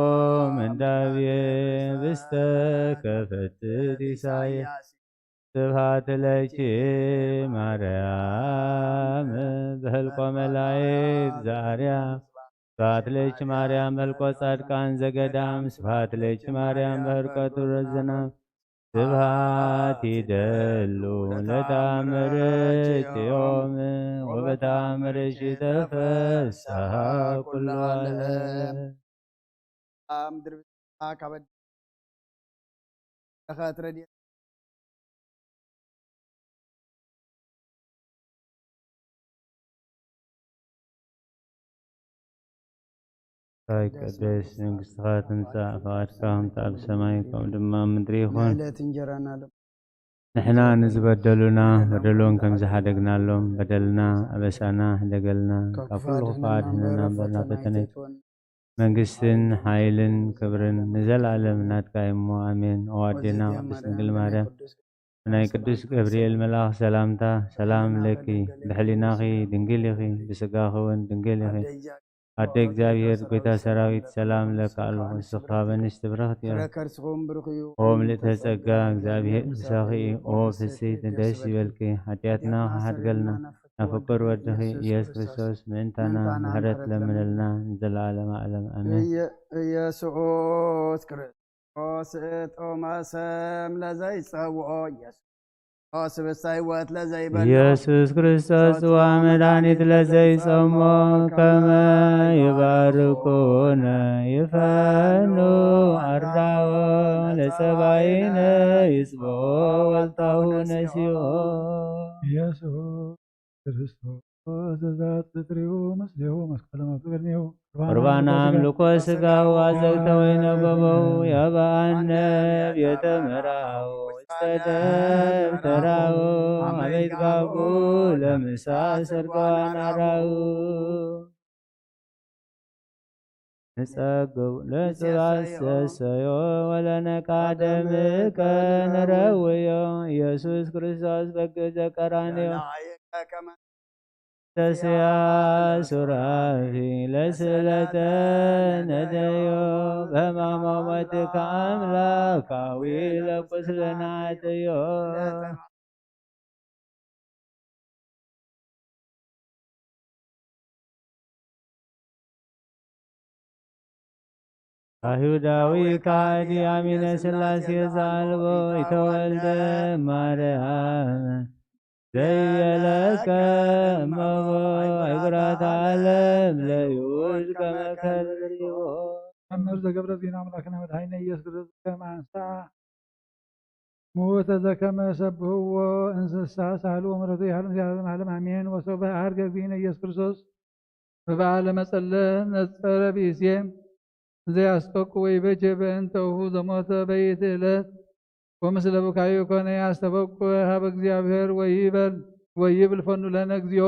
ምንዳቤ ብስተ ከፈትት ኢሳያስ። ስብሐት ለኪ ማርያም በህልቆ መላእክት ዘአርያም። ስብሐት ለኪ ማርያም በህልቆ ጻድቃን ዘገዳም። ስብሐት ለኪ ማርያም በህልቆ ዱር ዝናም። ስብሐት ይደሉ ለታምርቲኦም ወበታምርሽ ተፈስሐ ኩሉ ዓለም። ምድሪ ካብ ለኸት ረድኤት ይትቀደስ መንግስትኻ ትምጻእ፣ ፍቓድካ ከምቲ ኣብ ሰማይ ከምኡ ድማ ኣብ ምድሪ ይኹን። ንዕለት እንጀራና ሎም ንሕና ንዝበደሉና በደሎም ከም ዝሓደግናሎም በደልና ኣበሳና ሕደገልና፣ ካብ ኩሉ ክፉእ ኣድሕነና እምበር ናብ ፈተነ ኣይትወን። መንግስትን ሓይልን ክብርን ንዘለኣለም ናትካ እዩ እሞ ኣሜን። ኦ ኣዴና ቅድስት ድንግል ማርያም፣ ናይ ቅዱስ ገብርኤል መልኣኽ ሰላምታ ሰላም ለኪ፣ ብሕሊናኺ ድንግል ኢኺ፣ ብስጋኺ እውን ድንግል ኢኺ። ኣደ እግዚኣብሔር ጎይታ ሰራዊት ሰላም ለካ ኣለኹ፣ ንስኻ በንሽ ትብረኽት ኢኻ። ፍረ ከርስኹም ብሩኽ እዩ። ኦ ምልእተ ጸጋ እግዚኣብሔር ምሳኺ እዩ። ኦ ፍስሕቲ ደስ ይበልኪ፣ ሓጢኣትና ክሓድገልና ናብ ፍቁር ወድኺ ኢየሱስ ክርስቶስ ምእንታና ምሕረት ለምነልና ንዘለዓለመ ዓለም ኣሜን። ኢየ-፣ ኢየሱስ ክርስቶስ ቶማስም ለዘይጸውዖ ኢየሱስ ክርስቶስ ብሳ ህይወት ለዘይበሎ ኢየሱስ ክርስቶስ ጽዋ መድኃኒት ለዘይጸሞ ከመ ይባርኩነ ይፈኑ ኣርዳኦ ለጸባኢነ ይጽብኦ ወልታሁ ነሲኦ። ኢየሱስ ክርስቶስ ዘዛት ዝጥሪኡ ምስሌሁ መስቀሎም ኣብ ቅድሜሁ። ቁርባን ኣምልኮ ስጋው ኣዘግተ ወይነ ጎበው የበአነ ቤተ መራው ውስተ ደብተራው አበይት ጋቡ ለምሳ ሰርጓን አራው። ንጸግብ ለጽባስ ሰሰዮ ወለነቃደምከ ንረውዮ ኢየሱስ ክርስቶስ በግ ዘቀራንዮ። ተስያ ሱራፊ ለስለተ ነደዮ በማማመትከ አምላካዊ ለቁስልና አጥዮ። አይሁዳዊ ከሃዲ አሚነ ሥላሴ ዘአልቦ ይተወልደ ማርያም ዘይቤለከ እመቦ አይጉራት ዓለም ለይሁድ ከመ ከልብ ርኢዎ። መምህር ዘገብረ ዜና አምላክነ መድኃኒነ ኢየሱስ ክርስቶስ ከመ አንሥአ ሙት ዘከመ ሰብህዎ እንስሳ ሳህሉ ወምሕረቱ ይሃሉ ምስለ ዓለም ዓለም አሜን። ወሰብሐ አርገ እግዚእነ ኢየሱስ ክርስቶስ በበዓለ መጸለ ነጸረ ብእሴ ዘይአስጠቁ ወይ በጀ በእንተሁ ዘሞተ በይት ዕለት ወምስለ ብካዩ ኮነ ያስተበቁ ሀበ እግዚአብሔር ወይበል ወይብል ፈኑ ለነ እግዚኦ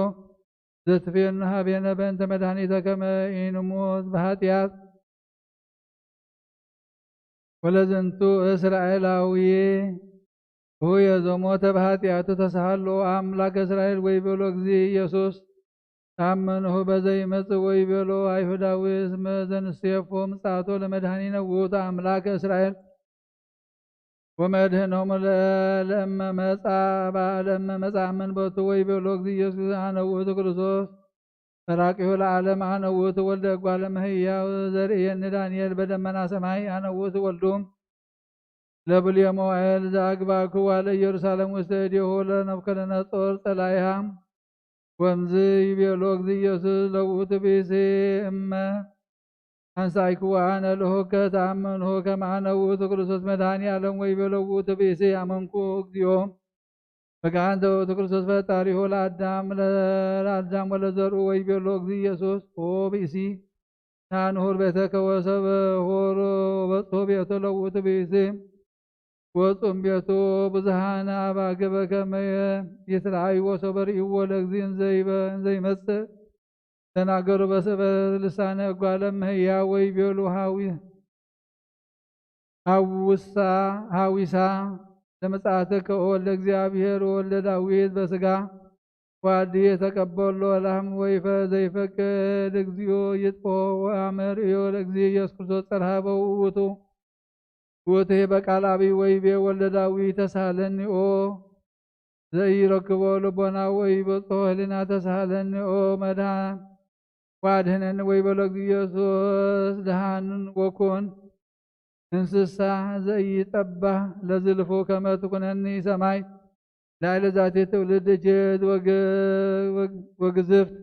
ዘትፌኑ ሀቤነ በእንተ መድኃኒተ ከመ ኢንሙት በኃጢአት። ወለዝንቱ እስራኤላዊ ሁየ ዘሞተ በኃጢአቱ ተሳሃሎ አምላክ እስራኤል ወይ በሎ እግዚ ኢየሱስ ታመንሁ በዘይመጽእ ወይ በሎ አይሁዳዊ እስመ ዘንሴፎ ምጽአቶ ለመድኃኒነ ውእቱ አምላክ እስራኤል ወመድህኖሙ ለእመ መጻ ለእመ መጻ አምን በቱ ወይ በሎ እግዚ ኢየሱስ አነ ውእቱ ክርስቶስ ተራቂሁ ለዓለም አነ ውእቱ ወልደ እጓለ እመሕያው ዘርእየኒ ዳንኤል በደመና ሰማይ አነ ውእቱ ወልዱ ለብልየ መዋዕል ዘአግባእክዋ ለኢየሩሳሌም ውስተ እዴሁ ለነቡከደነጾር ጸላኢሃ ወምዝ ይቤሎ እግዚ ኢየሱስ ለውእቱ ብእሲ እመ አንሳይክዋ አነ ለሆከ ተአመንሁ ከመ አነ ውእቱ ክርስቶስ መድኃኒ ዓለም ወይ በሎ ውእቱ ብእሲ አመንኩ እግዚኦ በከ አንተ ውእቱ ክርስቶስ ፈጣሪሁ ለአዳም ለአዳም ወለዘርኡ ወይ ቤሎ እግዚ ኢየሱስ ኦ ብእሲ ናንሁር ቤተከ ወሰበ ሆሮ በጽሑ ቤቶ ለውእቱ ብእሲ ወጹም ቤቱ ብዙሃነ አባግበ ከመ ይትረአይ ወሶበ ርእይዎ ለእግዚ እንዘይበ እንዘይመጽእ ተናገሩ በሰበ ልሳነ እጓለ እመሕያው ወይ ቤሉ ሃዊ ሃውሳ ሃዊሳ ለምጽአትከ ኦ ወልደ እግዚአብሔር ወልደ ዳዊት በስጋ ወአዲ የተቀበሎ ላህም ወይፈ ዘይፈቅድ እግዚኦ ይጥፎ ወአመርእዮ ለእግዚእ ኢየሱስ ክርስቶስ ጸርሃበ ውእቱ ውእቱ በቃል አብይ ወይቤ ወልደ ዳዊት ተሳለኒ ኦ ዘይረክቦ ልቦና ወይ በጽሖ ህሊና ተሳለኒ ኦ መድኃን ወአድህነኒ ወይ በሎ እግዚእ ኢየሱስ ደሃንን ወኩን እንስሳ ዘይጠባህ ለዝልፉ ከመ ትኩነኒ ሰማይ ላዕለ ዛቲ ትውልድ እጅት ወግ-፣ ወግ-፣ ወግዝፍት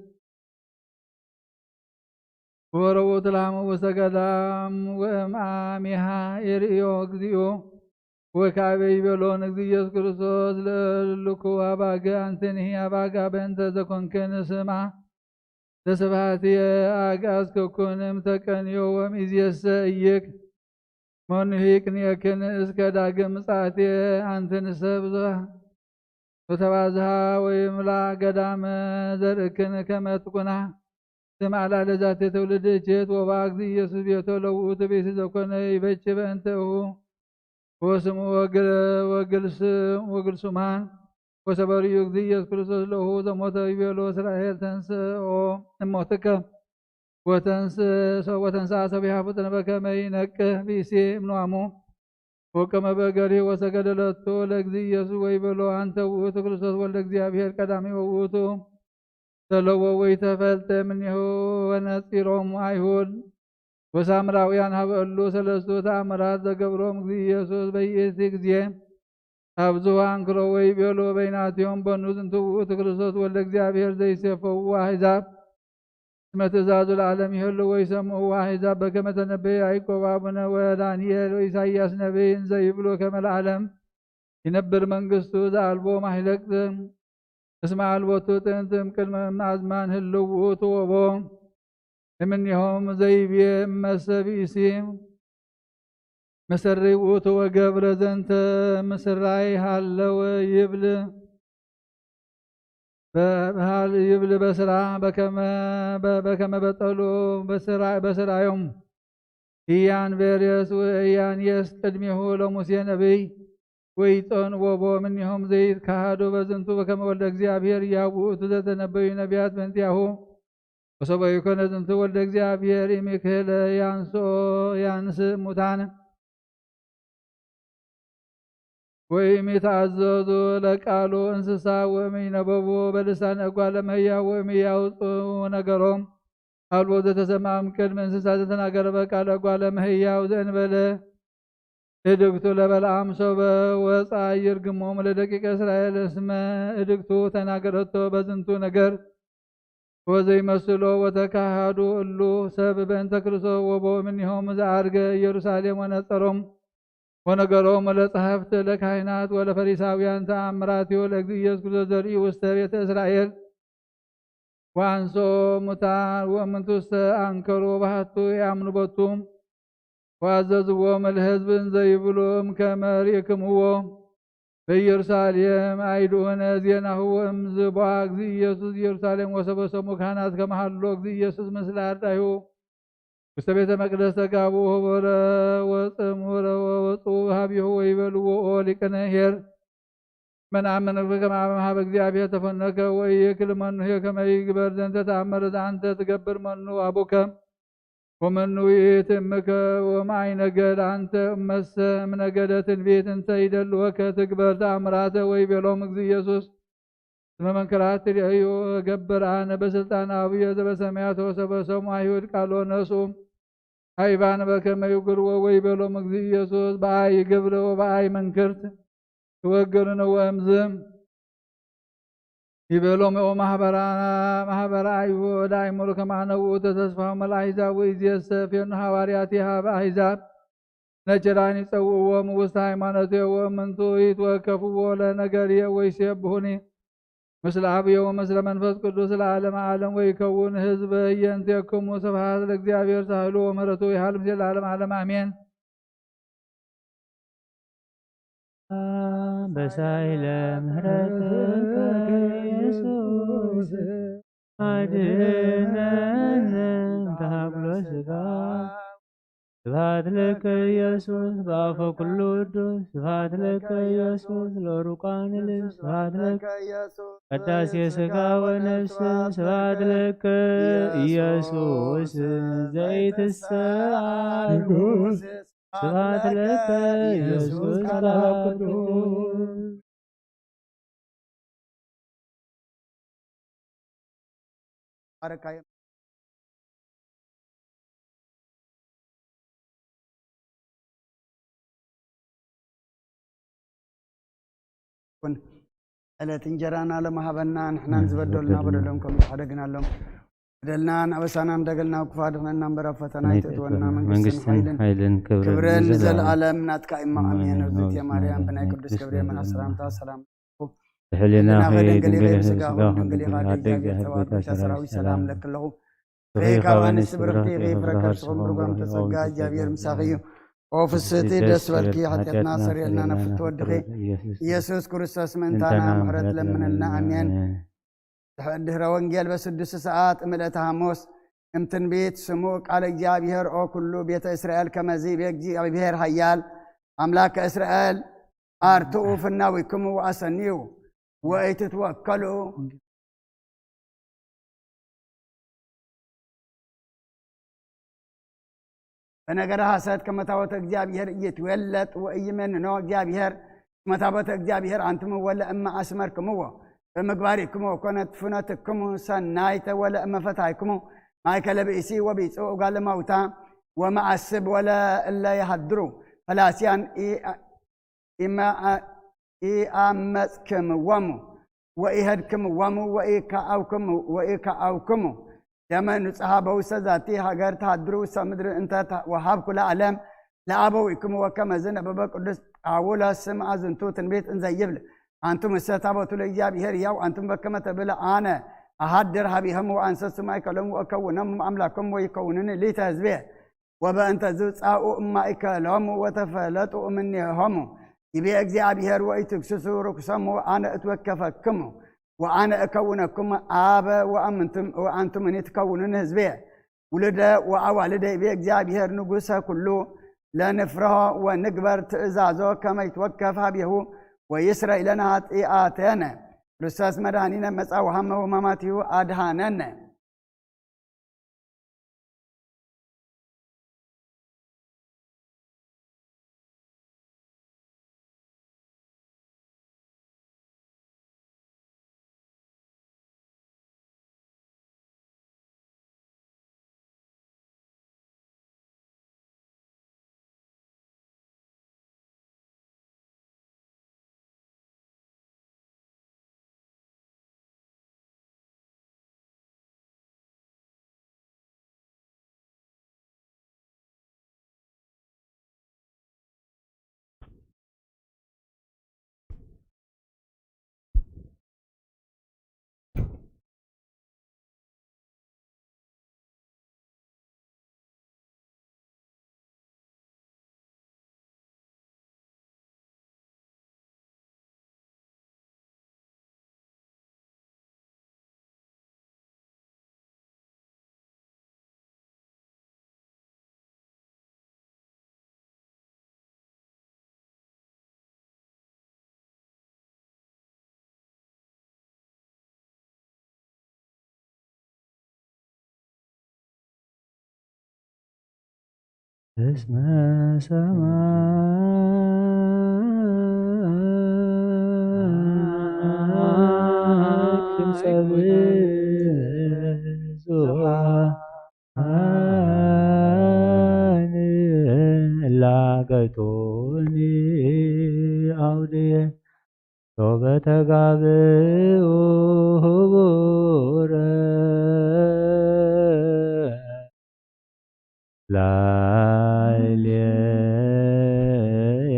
ወረውት ላሙ ውስተ ገዳም ወእምአሚሃ ይርእዮ እግዚኡ። ወካዕበ ይቤሎን እግዚእ ኢየሱስ ክርስቶስ ለእልኩ አባግ አንትንሂ አባጋ በእንተ ዘኮንክን ስማ ለስብሐትየ አግአዝክኩን እምተቀንዮ ወእምይእዜሰ እይክ መኑ ይቅንየክን እስከ ዳግም ምጽአትየ አንትንሰ ብዙሃ ወተባዝሃ ወይምላ ገዳመ ዘርእክን ከመ ትኩና። ስም አላለ ዛቲ ትውልድ እቼት ወባ እግዚእ ኢየሱስ ቤቶ ለውእቱ ብእሲ ዘኮነ ይበች በእንተሁ ወስሙ ወግል-፣ ወግልስ-፣ ወግልሱማን ወሰበርዩ እግዚእ ኢየሱስ ክርስቶስ ለሁ ዘሞተ ይቤሎ እስራኤል ተንስኦ እሞትከ ወተንስ-፣ ወተንስአ ሰቢሃ ፍጥነ በከመ ይነቅህ ብእሴ እምንዋሙ ወቀመ በገሪህ ወሰገደ ለቶ ለእግዚእ ኢየሱስ ወይቤሎ አንተ ውእቱ ክርስቶስ ወልደ እግዚአብሔር ቀዳሚ ወውእቱ ተለዎ ወይተፈልጠ እምኔሁ ወነጺሮሙ አይሁድ ወሳምራውያን ሀበ እሉ ሰለስቱ ተአምራት ዘገብሮም እግዚእ ኢየሱስ በይእቲ ግዜ አብዝሁ አንክሮ ወይቤሎ በይናቲሆም በኑ ዝንቱ ውእቱ ክርስቶስ ወልደ እግዚአብሔር ዘይሴፈው አሕዛብ እስመ ትእዛዙ ለዓለም ይህሉ ወይሰምዑ አሕዛብ በከመ ተነበየ ያዕቆብ አቡነ ወዳንኤል ወኢሳይያስ ነቢይ እንዘ ይብሉ ከመ ለዓለም ይነብር መንግስቱ ዘአልቦ ማሕለቅት እስመ አልቦቱ ጥንት እምቅድመ እምአዝማን ህልው ውእቱ ወቦ እምኔሆም ዘይቤ እመሰ ብእሲ መሰሪ ውእቱ ወገብረ ዘንተ ምስራይ ሃለወ ይብል በ-፣ በሃል ይብል በስራ በከመ በ-፣ በከመ በጠሉ በስራ-፣ በስራዮም ኢያን ቤሬስ ወኢያን የስ ቅድሜሁ ለሙሴ ነቢይ ወይጠን ወቦ እምኔሆም ዘይትካሃዱ በዝንቱ በከመ ወልደ እግዚአብሔር ያው ውእቱ ዘተነበዩ ነቢያት በእንቲአሁ ወሶበ ይኮነ ዝንቱ ወልደ እግዚአብሔር ኢሚክህለ ያንስኦ ያንስ ሙታን ወኢሚተአዘዙ ለቃሉ እንስሳ ወኢሚነበቡ በልሳን እጓለ እመሕያው ወኢሚያውጽኡ ነገሮም አልቦ ዘተሰምዐ እምቅድመ እንስሳ ዘተናገረ በቃለ እጓለ እመሕያው ዘእንበለ እድግቱ ለበለዓም ሶበ ወፃ ይርግሞም ለደቂቀ እስራኤል እስመ እድግቱ ተናገረቶ በዝንቱ ነገር ወዘይመስሎ ወተካሃዱ እሉ ሰብ በእንተ ክርስቶስ ወቦ እምኔሆም ዘአርገ ኢየሩሳሌም ወነጸሮም ወነገሮም ለጸሐፍት ለካህናት ወለፈሪሳውያን ተአምራቲሁ ለእግዚእ ኢየሱስ ክርስቶስ ዘርኢ ውስተ ቤተ እስራኤል ወአንሶ ሙታን ወእምንቱሰ አንከሩ በሃቱ ያምኑ ቦቱ ወአዘዝዎም ለሕዝብ እንዘ ይብሉ እምከመ ርኢክምዎ በኢየሩሳሌም አይድኡነ ዜናሁ እምዝ ቦአ እግዚእ ኢየሱስ ኢየሩሳሌም ወሰበሰሙ ካህናት ከመሃሎ እግዚእ ኢየሱስ ምስለ አርዳይሁ ውስተ ቤተ መቅደስ ተጋቡ ወበረ ወጽሙረ ወወፁ ሀቢሁ ወይበልዎ ኦ ሊቅነ ኄር መን አመነ ከመ አብ እምሃበ እግዚአብሔር ተፈነከ ወኢይክል መኑሄ ከመ ይግበር ዘንተ ተአምረ ዘአንተ ትገብር መኑ አቡከ ወመኑ ይእቲ እምከ ወማይ ነገድ አንተ እመሰ እምነገደ ትንቢት እንተ ይደልወከ ትግበር ተአምራተ ወይቤሎም እግዚእ ኢየሱስ እስመ መንክራት ትርእዩ እገብር አነ በስልጣን አቡየ ዘበሰማያት ወሰበሰሙ አይሁድ ቃሎ ነሱ አይባን በከመ ይጉርዎ ወይቤሎም እግዚእ ኢየሱስ በአይ ግብር ወበአይ መንክርት ትወግሩነ ወእምዝ ይቤሎም ኦ ማህበራ ማህበራ አይሁድ አይሙር ከማነ ውእቱ ተስፋሁ መልአሕዛብ ወኢዜሰ ፌኑ ሐዋርያት ይሃብ አሕዛብ ነችራን ይጸውዕዎም ውስተ ሃይማኖትየ ወእምንቱ ይትወከፍዎ ለነገርየ ወይሴብሁኒ ምስለ አብየ ወምስለ መንፈስ ቅዱስ ለዓለመ ዓለም ወይከውን ህዝበ ህየንቴክሙ። ስብሐት ለእግዚአብሔር ሳህሉ ወምህረቱ ይሃሉ ምስለ ለዓለመ ዓለም አሜን። በሳይለ ምህረትከ ኢየሱስ አድነነ እምተሃጉለ ሥጋ። ስብሐት ለከ ኢየሱስ በአፈ ኩሉ ቅዱስ። ስብሐት ለከ ኢየሱስ ለሩቃን ልብ። ስብሐት ለከ ኢየሱስ ቀዳሴ ሥጋ ወነፍስ። ስብሐት ለከ ኢየሱስ ዘይትሰአል። ስብሐት ለከ ኢየሱስ ቃል ቅዱስ። ይኹን። ዕለት እንጀራና ሎሚ ሃበና፣ ንሕናን ዝበደሉና በደሎም ከም ዝሓደግናሎም፣ በደልናን ኣበሳናን ደገልና ክፋ ድሕነና እምበር፣ ኣብ ፈተና ኣይትእትወና፣ መንግስትን ሓይልን ክብርን ንዘለኣለም ናትካ እዩ። ኣሜን። እግዝእትየ ማርያም፣ ብናይ ቅዱስ ገብርኤል መልኣክ ሰላምታ ሰላም። ብሕሊናኺ ድንግል ኢኺ፣ ብስጋኺ ድንግል ኢኻ፣ ኣደ እግዚኣብሔር ተባረኪ፣ ሰራዊት ሰላም እብለኪ ኣለኹ። ፍሬ ካብ ኣንስቲ ብርኽቲ ኢኺ፣ ፍረ ከርስኹም ብሩኽ ኣንተ ጸጋ፣ እግዚኣብሔር ምሳኺ እዩ። ኦ ፍስህቲ ደስ በልኪ፣ ሓጢኣትና ሰሪልና ነፍቲ ወድኺ ኢየሱስ ክርስቶስ ምእንታና ምሕረት ለምንልና። ኣሜን። ድሕረ ወንጌል በስድስቲ ሰዓት ምልእተ ሓሙስ እም ትንቢት ስሙ ቃለ እግዚኣብሔር ኦ ኩሉ ቤተ እስራኤል ከመዚ ቤ እግዚኣብሔር ሃያል ኣምላከ እስራኤል ኣርትኡ ፍናዊክሙ ወኣሰንዩ ወኢትትወከሉ በነገረ ሐሰት ከመ ታቦተ እግዚኣብሔር ኢይትዌለጥ ወኢይሜንኖ እግዚኣብሔር። ከመ ታቦተ እግዚኣብሔር አንትሙ ወለ እመ አስመርክምዎ በምግባሪክሙ ወኮነት ፍኖትክሙ ሰናይተ ወለ እመ ፈታይክሙ ማእከለ ብእሲ ወቢጹ እጓለ ማውታ ወመዓስብ ወለ እለ ይሃድሩ ፈላስያን ኢመ- ኢኣመጽክምዎሙ ወኢሀድክምዎሙ ወኢከኣውክሙ ወኢከኣውክሙ ደመ ንጹሃ በውስተ ዛቲ ሃገር ተሃድሩ ውስተ ምድሪ እንተ ወሃብኩ ለዓለም ለአበዊክሙ። ወከመ ዝነበበ ቅዱስ ጳውሎስ ስምዐ ዝንቱ ትንቢት እንዘ ይብል አንቱም እሰ ታቦቱ ለእግዚኣብሔር ሕያው አንቱም በከመ ተብል አነ አሃድር ሀቢሆም ወአንሰሱ ማእከሎም ወእከውኖም አምላኮም ወይከውኑኒ ሊተ ህዝቤ። ወበእንተ ዝውጻኡ እማእከሎሙ ወተፈለጡ እምኔሆሙ ይቤ እግዚኣብሔር ወኢትግስሱ ርኩሶሙ አነ እትወከፈክሙ ወአነ እከውነኩም አበ ወአምንቱም ወአንቱምኒ ትከውኑኒ ህዝቤ ውሉደ ወአዋልደ ይቤ እግዚኣብሔር ንጉሰ ኩሉ ለንፍርሆ ወንግበር ትእዛዞ ከመ ይትወከፍ ሀቤሁ ወይስረይ ለነ ኃጢአተነ። ክርስቶስ መድኃኒነ መጻ ወሃመ ወማማቲሁ አድሃነነ። እስመ ሰማይ ትጸብእ ዙፋን ላገቶኒ አውድየ ሶበ ተጋብኡ ህቡረ ላዕሌየ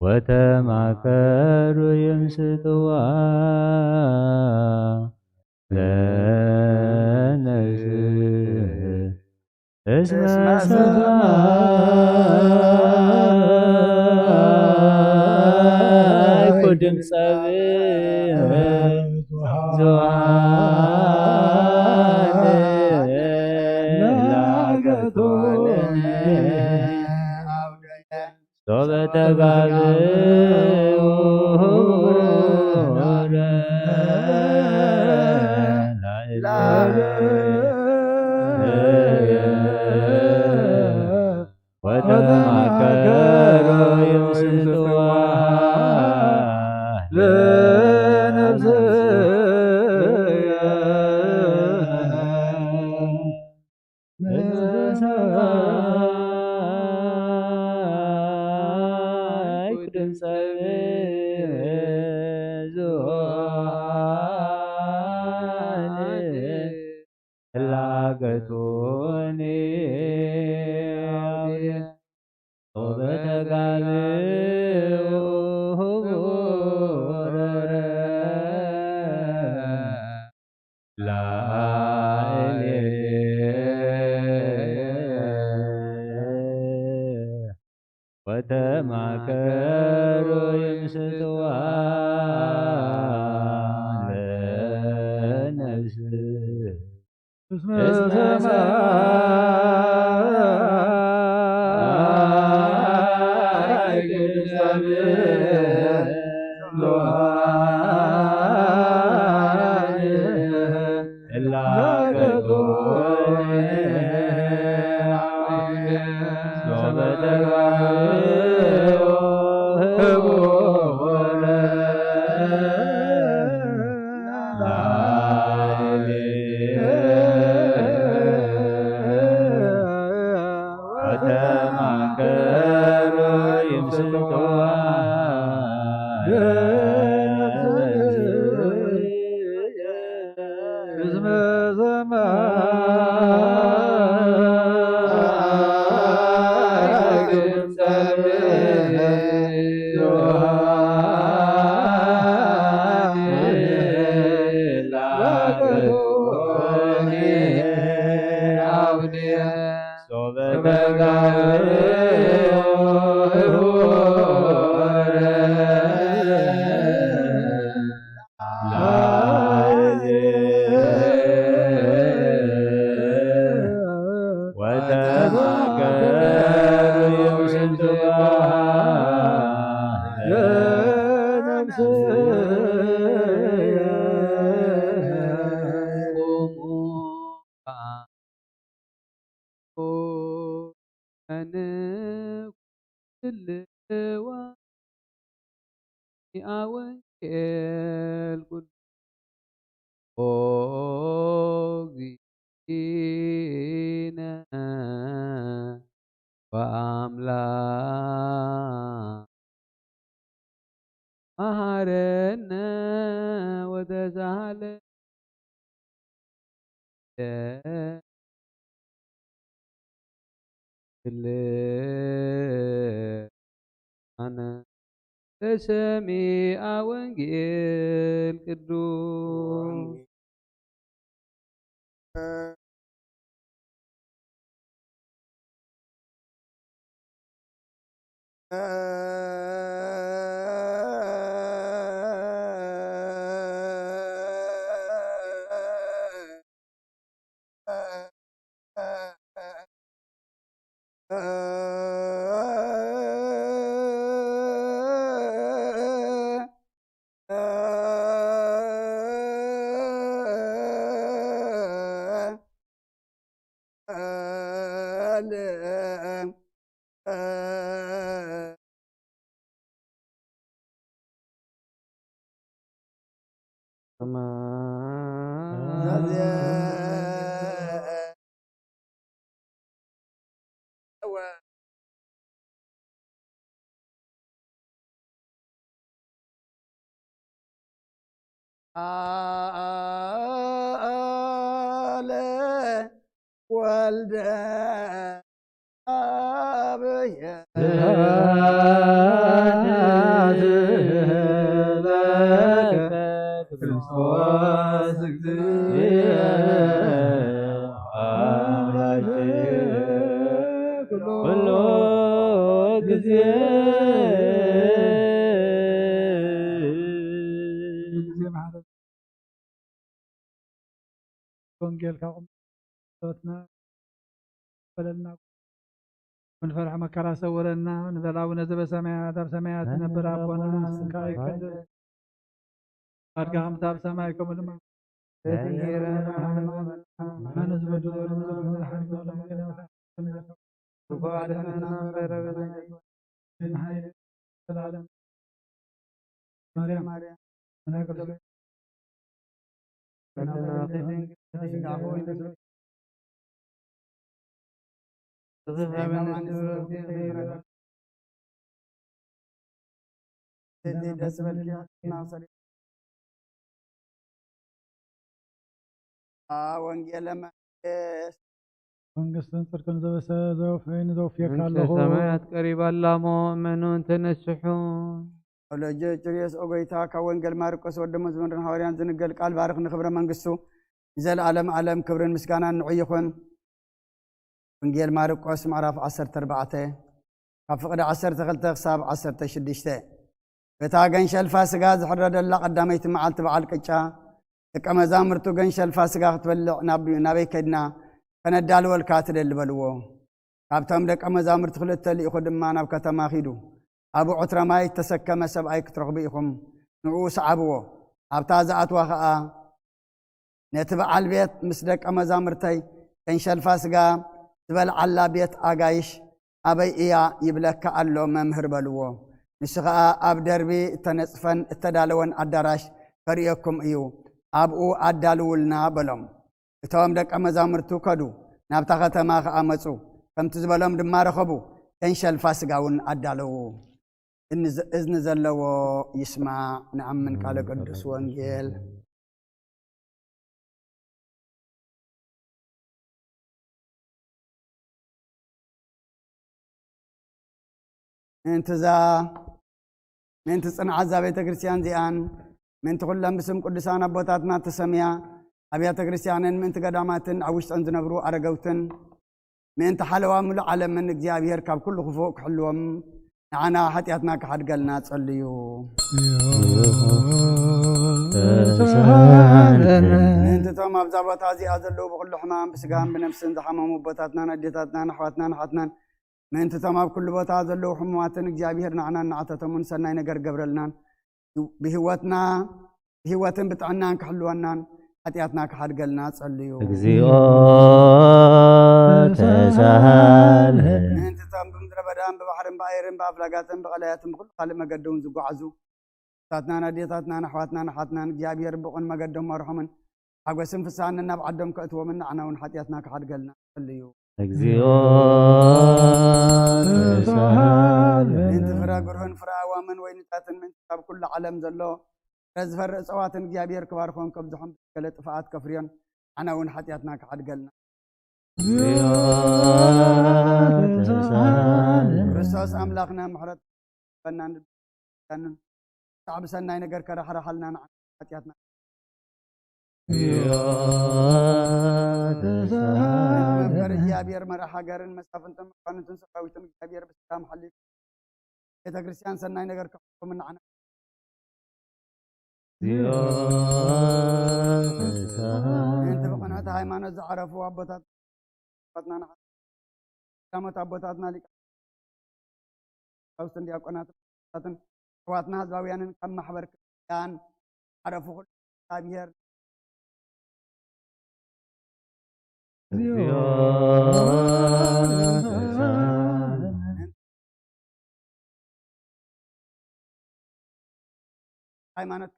ወተማከሩ ይምስጥዋ ለነፍስ እስመ ሰማይኩ ድምፀ ብዙኃን ላገቶነ ሶበ ተጋብኡ ወተማከሩ ይምስጥዋ ለነፍስየ ድምፀ ብዙኃን ላገቶኒ በተጋብኦ ህቡረ ላዕሌ ወተማከሩ ይምስጥዋ ለነፍስ እስመ ሰማይ ቅድስት ወንጌልካ ቁም ጸሎትና በለልና። ምን ፈርሒ መከራ ሰውረና። ንበላዊ ነዘበ ሰማያት ኣብ ሰማያት ትነብር ኣቦና ስምካ ይቀደስ። ፈቃድካ ከምቲ ኣብ ሰማይ ከምኡ ድማ ኣነ ዝበደሉ ሓድገና ማርያም እቲ ደስ በልኪ ክና ሰሪ-፣ አ፣ ወንጌለ ማቴዎስ። መንግስትን ጽድቅን ዘበሰ-፣ ዘወፈይን ዘውፍየካ መንግስተ ኣለኹ። ሰማያት ቀሪባ ኣላ እሞ እመኑን ተነስሑ። ወለጀ ጭርዮስ ኦጎይታ ካብ ወንጌል ማርቆስ ወደ መዝሙርን ሃዋርያን ዝንገል ቃል ባርኽ ንክብረ መንግስቱ ንዘለዓለም ዓለም ክብርን ምስጋናን ንዑ ይኹን። ወንጌል ማርቆስ ምዕራፍ ዓሰርተ ኣርባዕተ ካብ ፍቕዲ ዓሰርተ ክልተ ክሳብ ዓሰርተ ሽዱሽተ። በታ ገንሸል ፋስጋ ዝሕረደላ ቀዳመይቲ መዓልቲ በዓል ቅጫ፣ ደቀ መዛሙርቱ፣ "ገንሸል ፋስጋ ክትበልዕ ናብ-፣ ናበይ ከድና ከነዳልወልካ ትደሊ?" በልዎ። ካብቶም ደቀ መዛሙርቲ ክልተ ልኢኹ ድማ ናብ ከተማ ኺዱ፣ ኣብኡ ዕትረ ማይ እተሰከመ ሰብኣይ ክትረኽቡ ኢኹም፣ ንዕኡ ሰዓብዎ። ኣብታ ዝኣትዋ ኸኣ፣ ነቲ በዓል ቤት ምስ ደቀ መዛሙርተይ፣ "ገንሸል ፋስጋ ዝበልዓላ ቤት ኣጋይሽ ኣበይ እያ ይብለካ ኣሎ መምህር?" በልዎ። ንሱ ኸኣ፣ "ኣብ ደርቢ እተነጽፈን እተዳለወን ኣዳራሽ ከርእየኩም እዩ፣ ኣብኡ ኣዳልውልና" በሎም። እቶም ደቀ መዛሙርቱ ከዱ፣ ናብታ ከተማ ኸኣ መጹ። ከምቲ ዝበሎም ድማ ረኸቡ፣ ገንሸል ፋስጋ እውን ኣዳለዉ። እኒ-፣ እዝኒ ዘለዎ ይስማዕ። ንኣምን ቃለ ቅዱስ ወንጌል። ምእንቲ እዛ፣ ምእንቲ ጽንዓት እዛ ቤተ ክርስቲያን እዚኣን፣ ምእንቲ ኩለን ብስም ቅዱሳን ኣቦታትና ተሰምያ ኣብያተ ክርስቲያንን ምእንቲ ገዳማትን ኣብ ውሽጠን ዝነብሩ ኣረገውትን፣ ምእንቲ ሓለዋ ምሉእ ዓለምን እግዚኣብሔር ካብ ኩሉ ክፉእ ክሕልዎም፣ ንዓና ሓጢኣትና ክሓድገልና ጸልዩ። ተሳለነ። ምእንቲ እቶም ኣብዛ ቦታ እዚኣ ዘለዉ ብኹሉ ሕማም ብስጋን ብነፍስን ዝሓመሙ ኣቦታትናን ኣዴታትናን ኣሕዋትናን ኣሓትናን፣ ምእንቲ እቶም ኣብ ኩሉ ቦታ ዘለዉ ሕሙማትን እግዚኣብሔር ንዓናን ንዓታቶምን ሰናይ ነገር ገብረልናን፣ ብህይወትና፣ ብህይወትን ብጥዕናን ክሕልወናን ሓጢኣትና ክሓድገልና ጸልዩ። እግዚኦ ተሳሃለነ። ምእንቲ እቶም ብምድረ በዳን ብባሕርን ብኣየርን ብኣፍላጋትን ብቐላያትን ብኹሉ ካልእ መገዲ እውን ዝጓዓዙ ኣቦታትናን ኣዴታትናን ኣሕዋትናን ኣሓትናን እግዚኣብሔር ብቕን መገዶም መርሖምን ሓጎስን ፍስሃን ናብ ዓዶም ከእትዎምን ንዓና እውን ሓጢኣትና ክሓድገልና ጸልዩ። እግዚኦ ተሳሃለነ። ምእንቲ ፍረ ግርህን ፍረ ኣዋምን ወይንታትን ምእንቲ ካብ ኩሉ ዓለም ዘሎ ፍረ ዝፈሪ እጽዋትን እግዚኣብሔር ክባርኾን ከብዝሖም፣ ገለ ጥፍኣት ከፍርዮን ንዓና እውን ሓጢኣትና ክሓድገልና። እግዚኦ ተሳሃለነ። ክርስቶስ ኣምላኽና ምሕረት በናን ዳንን፣ ክሳዕ ብሰናይ ነገር ከራሕርሓልና ንዓና ሓጢኣትና። መፍቀሪ እግዚኣብሔር መራሕ ሃገርን መሳፍንትን መኳንንትን ሰራዊትን እግዚኣብሔር ብሰላም ሓልዩ ቤተ ክርስቲያን ሰናይ ነገር ክሕልፎምን ንዓና ምእንቲ ብቕንዕቲ ሃይማኖት ዝዓረፉ ኣቦታት ኣቦታትና ንሓ-፣ ቀዳሞት ኣቦታትና ሊቃውንትን ዲያቆናትን ኣሕዋትና ህዝባውያንን ካብ ማሕበር ክርስቲያን ዓረፉ። ኩሉ እግዚኣብሔር ሃይማኖት።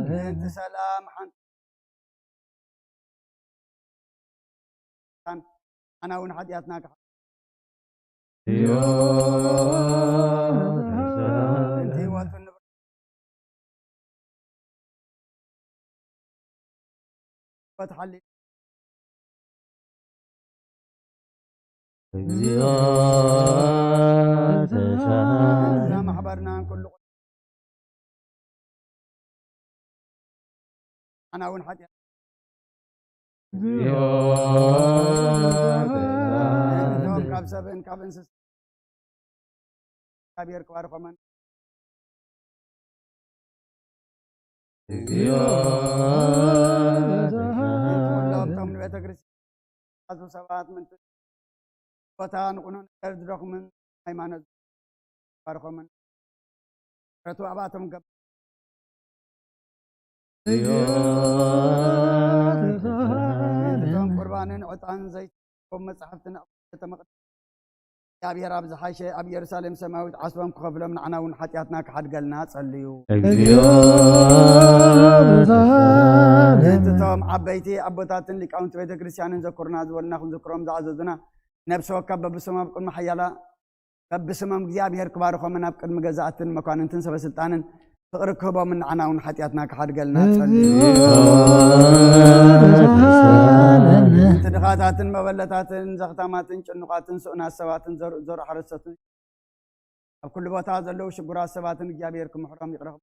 ምእንቲ ሰላም ሓንቲ ኣና እውን ሓጢኣትና ክሓ-፣ ምእንቲ ህይወቱ ንብረ-፣ ህይወት ሓሊ-፣ እግዚኦ ተሳሃለነ። ማሕበርናን ኩሉ ኣና እውን ሓጢኣት። እቶም ካብ ሰብን ካብ እንስሳ እግዚኣብሔር ክባርኾምን ኩሎም እቶም ንቤተ ክርስቲያን ዝሓዙ ሰባት ምእንቲ ቦታ ንቕኑዕ ነገር ዝደኽሙን ሃይማኖት ባርኾምን ምሕረቱ ኣብኣቶም ገብ-፣ እቶም ቁርባንን ዕጣን ዘይት መጽሓፍትን ኣቑሑት ቤተ መቕደስ እግዚኣብሔር ኣብ ዝሓሸ ኣብ ኢየሩሳሌም ሰማያዊት ዓስቦም ክኸፍሎም ንዓና እውን ሓጢኣትና ክሓድገልና ጸልዩ። እግዚኦ ተሳሃለነ። እቶም ዓበይቲ ኣቦታትን ሊቃውንቲ ቤተ ክርስቲያንን ዘኩርና ዝበሉና ክንዝክሮም ዝኣዘዙና ነብሲ ወከፍ በብስሞም ኣብ ቅድሚ ሓያላ በብስሞም እግዚኣብሔር ክባርኾምን ኣብ ቅድሚ ገዛእትን መኳንንትን ሰበ ስልጣንን ፍቕሪ ክህቦምን ንዓና እውን ሓጢኣትና ክሓድገልና ጸልዩ። እቲ ድኻታትን መበለታትን ዘኽታማትን ጭኑቓትን ስኡናት ሰባትን ዘርኡ ዘርኡ ሓረስቶትን ኣብ ኩሉ ቦታ ዘለዉ ሽጉራት ሰባትን እግዚኣብሔር ክምሕሮም ይቕረ ክብሎ።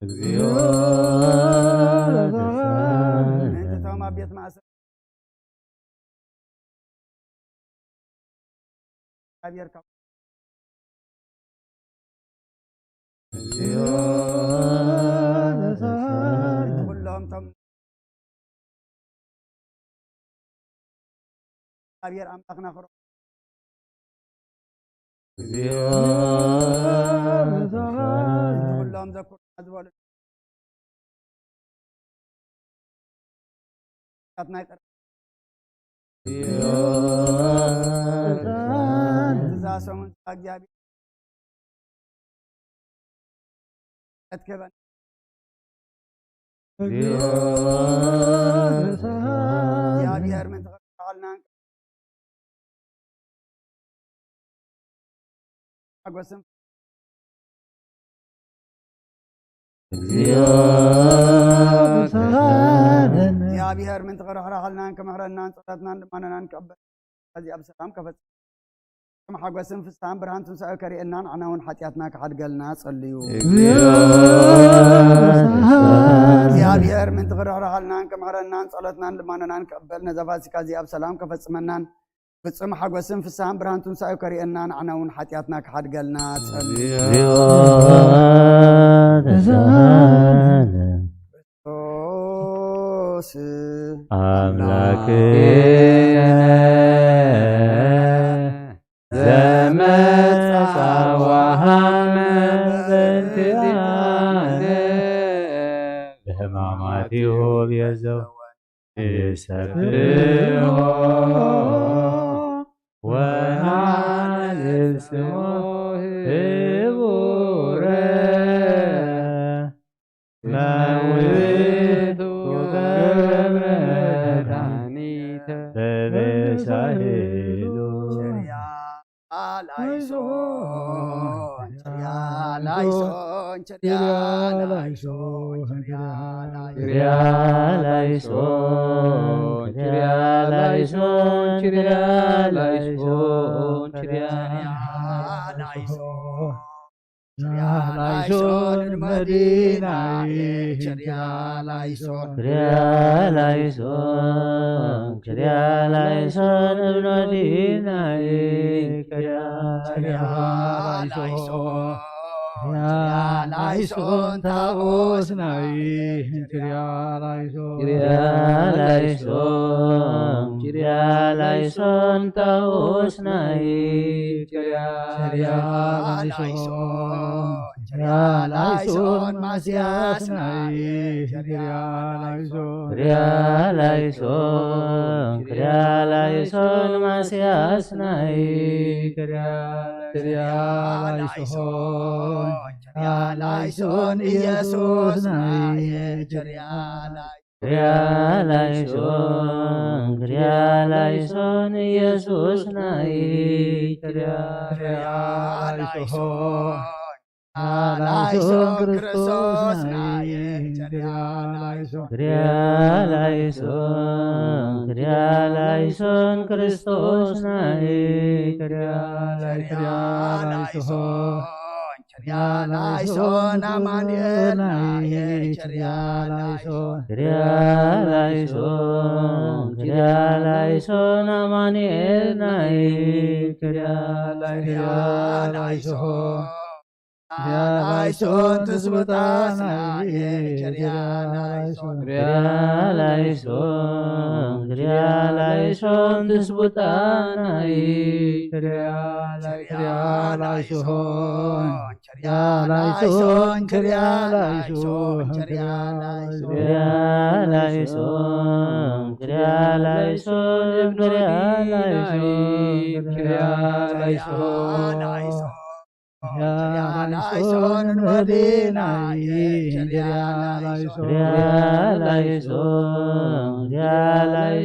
እግዚኦ ምእንቲ እቶም ኣብ ቤት ማእሰርቲ እግዚኣብሔር ካብ እግዚኦ ኩሎም እቶም እግዚኣብሔር ኣምላኽና ክሮ እግዚኦ ኩሎም ዘኩርና ዝበሉ ናይ ቀረ እግዚኦ እዛ ሰሙን እግዚኣብሔር ኣትከበን እግዚኦ እግዚኣብሔር ምን ተቐበልና ሓጎስን እግዚኦ እግዚኣብሔር ምን ተኸረሕረኸልናን ክምሕረናን ጸሎትናን ልማነናን ክቐበል ከዚ ኣብ ሰላም ከፈጽም ሓጎስን ፍስሓን ብርሃን ትንሳኤ ከርእየና ንዓና እውን ሓጢኣትና ክሓድገልና ጸልዩ። እግዚኦ እግዚኣብሔር ምእንቲ ክርሕረሃልናን ክምሕረናን ጸሎትናን ልማኖናን ክቕበል ነዛ ፋሲካ እዚ ኣብ ሰላም ከፈጽመናን ፍጹም ሓጎስን ፍስሓን ብርሃን ትንሳኤ ከርእየና ንዓና እውን ሓጢኣትና ክሓድገልና ጸልዩ። እግዚኦ ተሳሃለ ክርስቶስ ኣምላክነ ዘመጻ ወሃመ በእንቲአነ ብሕማማቲሁ ቤዘወነ ንሰብሖ ወንዓልል ስሞ ህቡረ መዊቱ ገብረ መድኃኒተ በመሳሄሉ ላይሶን ችርያ ላይሶን ችርያ ላይሶን ችርያ ላይሶን ችርያ ላይሶን ችርያ ላይሶን ችርያ ላይሶን ችርያ ላይሶን መዲናዬ ችርያ ላይሶን ችርያ ላይሶን ችርያ ላይሶን እብኖ ዲናይ ችርያ ችርያ ላይሶን ላይሶን ችርያ ላይሶን ታቦስናይ ችርያ ላይሶን ችርያ ላይሶን ችርያ ላይሶን ታቦስናይ ችርያ ላይሶን ችርያ ላይሶን ማስያስናይ ችርያ ላይሶን ችርያ ላይሶን ችርያ ላይሶን ማስያስናይ ችርያ ችርያ ላይሶን ችርያ ላይሶን ኢየሱስናይ ችርያ ላይ ችርያ ላይሶን ችርያ ላይሶን ኢየሱስናይ ችርያ ችርያ ላይሶን ላይሶን ክርስቶስናይ ችርያ ላይሶን ችርያ ላይሶን ችርያ ላይሶን ክርስቶስናይ ችርያ ችርያ ላይሶን ችርያ ላይሶን ኣማኑኤልናይ ችርያ ላይሶን ችርያ ላይሶን ችርያ ላይሶን ኣማኑኤልናይ ችርያ ችርያ ላይሶን ላይሶን ትስብእታናይ ችርያ ላይሶን ችርያ ላይሶን ችርያ ላይሶን ትስብእታናይ ችርያ ችርያ ላይሶን ችርያ ላይሶን ችርያ ላይሶን ችርያ ላይሶን ችርያ ላይሶን ችርያ ላይሶን ችርያ ላይሶን ችርያ ላይሶን ችርያ ላይሶን መዲናይ ችርያ ላይሶን ችርያ ላይሶን ችርያ ላይሶን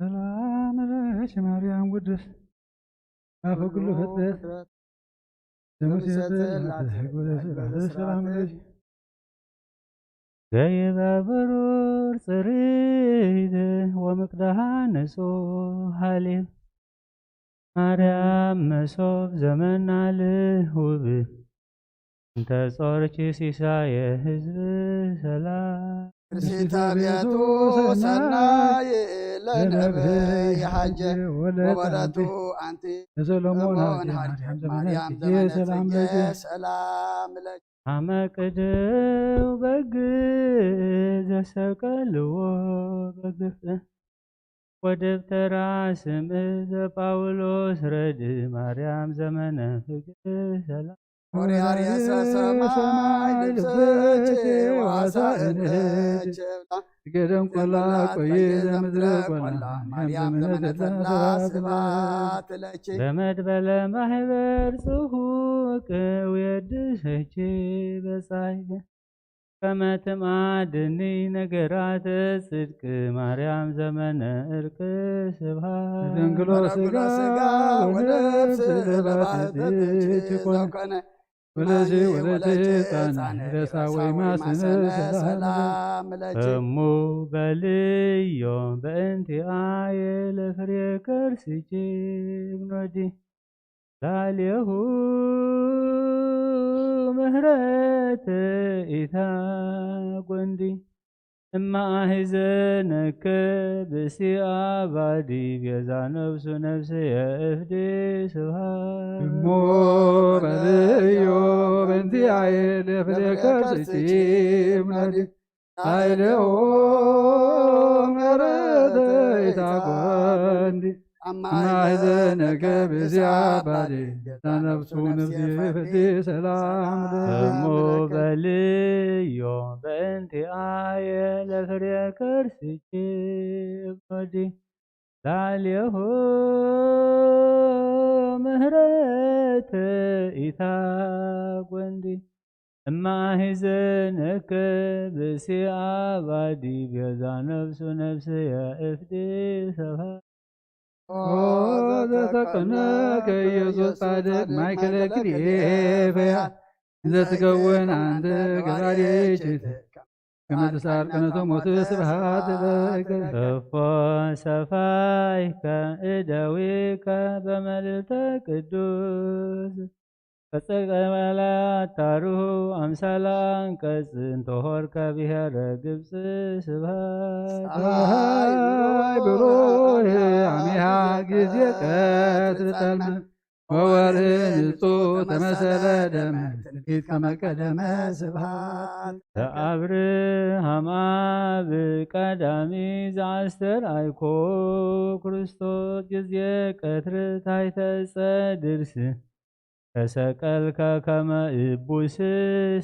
ሰላም ለኪ ማርያም ቅድስት አፈ ኩሉ ፍጥረት ዘምሴተ ላተ ሕግ ወዘ ስብሐት ሰላም ለኪ። ዘይበ ብሩር ጽሪት ወምቅዳህ ንጹሕ ሐሊብ ማርያም መሶብ ዘመና ልውብ እንተ ጾርኪ ሲሳየ ህዝብ ሰላም። ርእሲታ ቤቱ ሰናይ ለነብይ ሓጀ ወበረቱ ኣንቲ ለሰሎሞን ሰሎሞን ሃጀ ሃጀ ማርያም ማርያም ዘመነ ዘመነ ጽጌ ጽጌ ሰላም ለኪ። ሰላም ለኪ። አመ ቅድው በግ ዘሰቀልዎ በግፍ ወደብተራ ስም ዘጳውሎስ ረድ ማርያም ዘመነ ፍቅር ሰላም። ኦሪያ ርእሰ ሰማይ ልብሰች ዋሳ እንች ብላ ገደም ቆላ ቆይ ዘምድረ ቆላ ማርያም ዘመነ ተላ ስብሐት ለኪ። በመድበለ ማህበር ጽሁቅ ወየድሰች በጻይ ከመ ትማድኒ ነገራተ ጽድቅ ማርያም ዘመነ እርቅ ስብሐት። ደንግሎ ስጋ ወነፍስ ለባህትች ኮነ። ወለጂ ወለጂ ሕፃን ረሳ ወይ ማሰነ ሰላም ለኪ። እሙ በልዮ በእንቲአየ ለፍሬ ከርስኪ እብኖዲ ላዕሌሁ ምህረት ኢታጎንዲ እማአሂዘነከ ብእሲ አባዲ ቤዛ ነፍሱ ነፍስየ እፍዲ ስብሐት። እሞ በልዮ በእንቲአየ ለፍሬ ከርስኪ እብኖዲ ላዕሌሁ ምህረት ኢታጎንዲ አማሂዘነከ ብእሲ አባዲ ቤዛ ነፍሱ ነፍስየ እፍዲ ሰላም እሞ ለኪ። በልዮ በእንቲአየ ለፍሬ ከርስኪ እብኖዲ ላዕሌሁ ምህረት ኢታጎንዲ እማሂዘነከ ብእሲ አባዲ ቤዛ ነፍሱ ነፍስየ እፍዲ ሰብሐት። ኦ ዘተቀነከ ኢየሱስ ጻድቅ ማእከለ ክልኤ ፈያት ዘትከውን አንተ ገባሬ ችእተ ከመ ትሳር ቅነተ ሞት ስብሐት ለከ። እፎ ሰፋይከ እደዊከ በመልዕልተ ቅዱስ ፈጸቀ ቃላት ታርሁ አምሳለ አንቀጽ እንተሆርከ ብሔረ ግብጽ ስብሐት። ፀሐይ ብሩህ አሚሃ ጊዜ ቀትር ጠልመ ወወርህ ንጹህ ተመሰለ ደመ ትንቢት ከመ ቀደመ ስብሐት። ዘአብርሃም አብ ቀዳሚ ዘአስተርአይኮ ክርስቶስ ጊዜ ቀትር ታሕተ ዕፀ ድርስ ተሰቀልከ ከመ እቡስ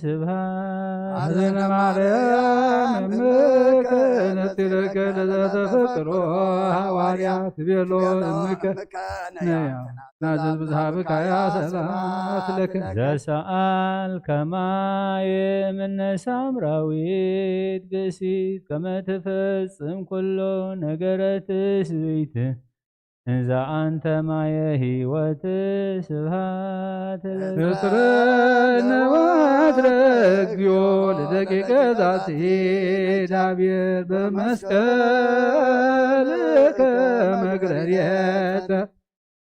ስብሐት። አዘነ ማርያም እምከ ነጽረከ ለዘተፈቅሮ ሐዋርያ ትቤሎ እምከ ነያ ናዘዝ ብዝሃብካያ ሰላም ለከ። ዘሰአል ከማየ ምነ ሳምራዊት ብእሲት ከመ ትፈጽም ኩሎ ነገረ ትስብእት እንዘ አንተ ማየ ሕይወት ስብሐት ለከ። እጽረነ ወትረ እግዚኦ ለደቂቀ ዛቲ ዳብሔር በመስቀልከ መግረርየተ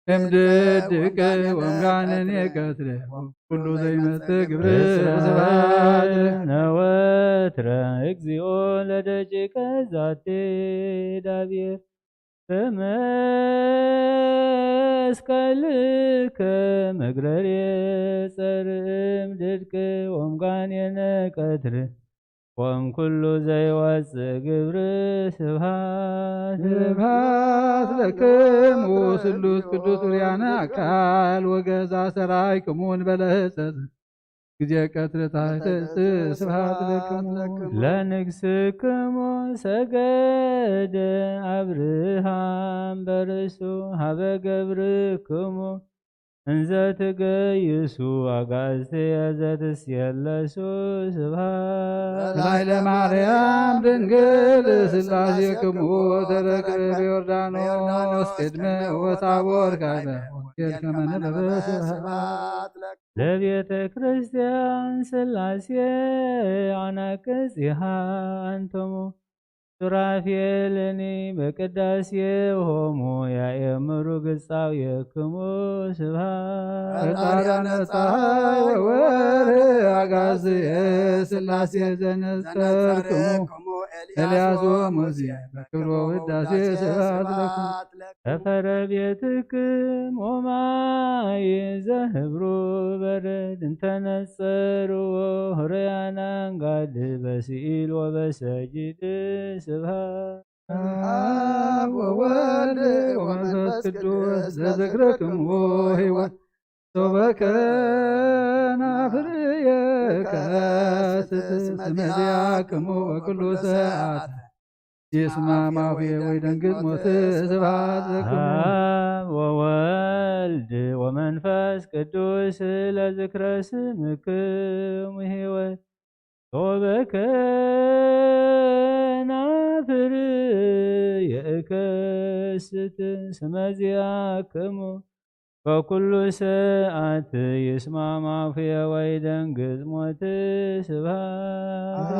እምድድቅ ወምጋነን የቀትለ ኩሉ ዘይመጽእ ግብር ስብሐት። እጽረነ ወትረ እግዚኦ ለደቂቀ ዛቲ ዳብሔር በመስቀልከ መግረርየ ጸርዕም ድድቅ ወምጋኔነ ቀትር ወም ኩሉ ዘይወጽእ ግብር ስብሐት። ስብሐት ለክሙ ስሉስ ቅዱስ ውርያነ አካል ወገዛ ሰራይ ክሙን በለጸት ጊዜ ቀትር ታሕተ ስብሐት ለክሙ። ለንግስክሙ ሰገደ አብርሃም በርእሱ ሀበ ገብርክሙ እንዘ ትገይሱ ኣጋእዝትየ ዘትስየለሱ ስብሃት ላይለ ማርያም ድንግል ስላሴክሙ ተረክበ በዮርዳኖስ ቅድመ ወታቦር ካይበ ወንጌል ከመ ነበበ ስብሃት ለቤተ ክርስቲያን ስላሴ ኣናቅጽ ይሃ ኣንቶሙ ሱራፌልኒ በቅዳሴ ሆሙ ያኤምሩ ግጻው የክሙ ስብሃት ፈጣሪያነ ፀሐይ ወወር አጋዝየ ስላሴ ዘነጸርክሙ ኤልያስ ወሙሴ በክብሮ ውዳሴ ስብሐት ለክሙ። ከፈረ ቤትክም ኦማይ ዘህብሩ በረድ እንተነጸርዎ ህሩያናን ጋል በስኢል ወበሰጅድ ስብሐት አብ ወወልድ ወመንፈስ ቅዱስ ለዝክርክሙ ህይወት ሶበከ ናፍርየ ከስት ስመዚያክሙ በኩሉ ሰዓት። ይስማ ማፉየ ወይ ደንግጽ ሞት ስብሐት ለክሙ። አብ ወወልድ ወመንፈስ ቅዱስ ለዝክረ ስምክሙ ህይወት ሶበከ ናፍር የእከስት ስመዚያክሙ በኩሉ ሰዓት ይስማ ማፉየ ወይ ደንግጽ ሞት ስብሐት።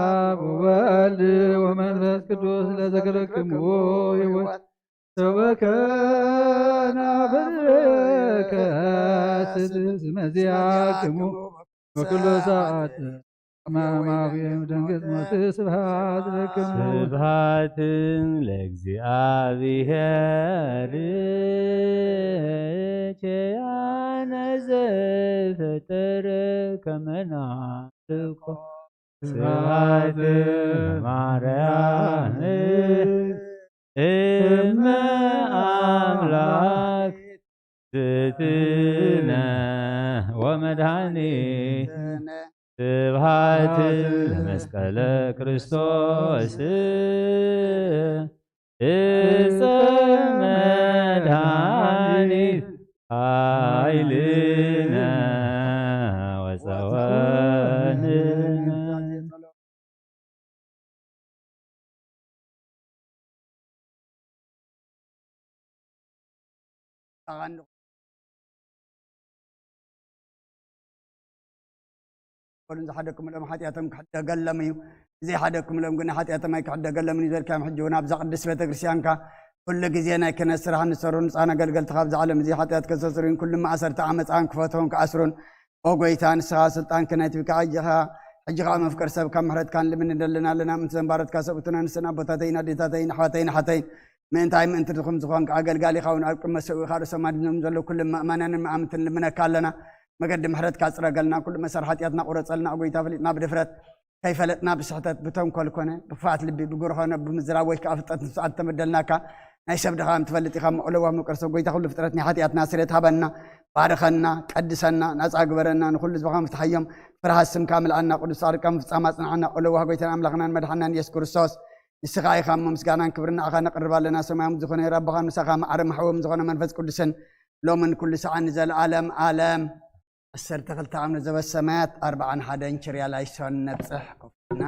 አብ ወወልድ ወመንፈስ ቅዱስ ለዘክርክሙ ህይወት ሰበከ ናፍር ከስት ስመዚያክሙ በኩሉ ሰዓት። ማማዊም ደንግጽ ሞት ስብሐት ለክሙ። ስብሐት ለእግዚአብሔር ኪያነ ዘፈጠረ ከመ ናፍቆ ስብሐት ለማርያም እመ አምላክ ዝትነ ወመድኃኒትነ። ስብሐት ለመስቀለ ክርስቶስ እፀ መድኃኒት ኃይልነ ወፀወንነ። ኣቐንዲ በሉን ዝሓደግኩምሎም ሓጢኣቶም ክሕደገሎም እዩ፣ ዘይሓደግኩምሎም ግን ሓጢኣቶም ኣይክሕደገሎምን እዩ ዝበልካዮም። ሕጂ እውን ኣብዛ ቅድስት ቤተክርስትያንካ ኩሉ ግዜ ናይ ክህነት ስራሕ ንሰሩ ንፃን ኣገልገልትኻ ኣብዚ ዓለም እዚ ሓጢኣት ከሰስሩን ኩሉ ማእሰርቲ ዓመፃን ክፈትሑን ክኣስሩን ኦ ጎይታ፣ ንስኻ ስልጣን ክህነት ሂብካ፣ ሕጂ ኸ-፣ ሕጂ ኸኣ መፍቀር ሰብ ካብ ምሕረትካ ንልምን ንደልን ኣለና። ምእንቲ ዘንባረትካ ሰብኡትና ንስን ኣቦታተይን ኣዴታተይን ኣሕዋተይን ኣሓተይን፣ ምእንታይ ምእንቲ ድኹም ዝኾንካ ኣገልጋሊኻ እውን ኣብ ቅድመ ሰብኡኻ ርእሶም ኣድኖም ዘለዉ ኩሎም መእመናንን መኣምንትን ንልምነካ ኣለና። መገዲ ምሕረትካ ጽረገልና፣ ኩሉ መሰር ሓጢኣትና ቁረጸልና፣ ኦ ጎይታ፣ ፈሊጥና ብድፍረት፣ ከይፈለጥና ብስሕተት፣ ብተንኮል ኮነ፣ ብክፍኣት ልቢ፣ ብጉርሆ ኮነ፣ ብምዝራብ ወይ ከኣ ፍልጠት ንስዓት ተመደልናካ። ናይ ሰብ ድኻም ትፈልጥ ኢኻ እሞ፣ ኦ ለዋህ ምቅር ሰብ፣ ጎይታ፣ ኩሉ ፍጥረት ናይ ሓጢኣትና ስርየት ሃበና፣ ባርኸና፣ ቀድሰና፣ ናጻ ግበረና፣ ንኹሉ ህዝብኻ ምፍትሓዮም፣ ፍርሃት ስምካ ምልኣና፣ ቅዱስ ጻድቃን ፍጻም ኣጽንዓና፣ ኦ ለዋህ ጎይታን ኣምላኽናን መድሓናን ኢየሱስ ክርስቶስ፣ ንስኻ ኢኻ እሞ፣ ምስጋናን ክብርን ንዓኻ ነቕርብ ኣለና። ሰማያዊ ዝኾነ ራብኻ ምሳኻ፣ ማዕረ ማሕቦም ዝኾነ መንፈስ ቅዱስን፣ ሎምን ኩሉ ሰዓን ንዘለኣለም ኣለም። ዓሰርተ ክልተ ዓምደ ዘበት ሰማያት፣ ኣርብዓን ሓደን ችርያ ላይሶን ነብጽሕ። ኮፍ ኢልና።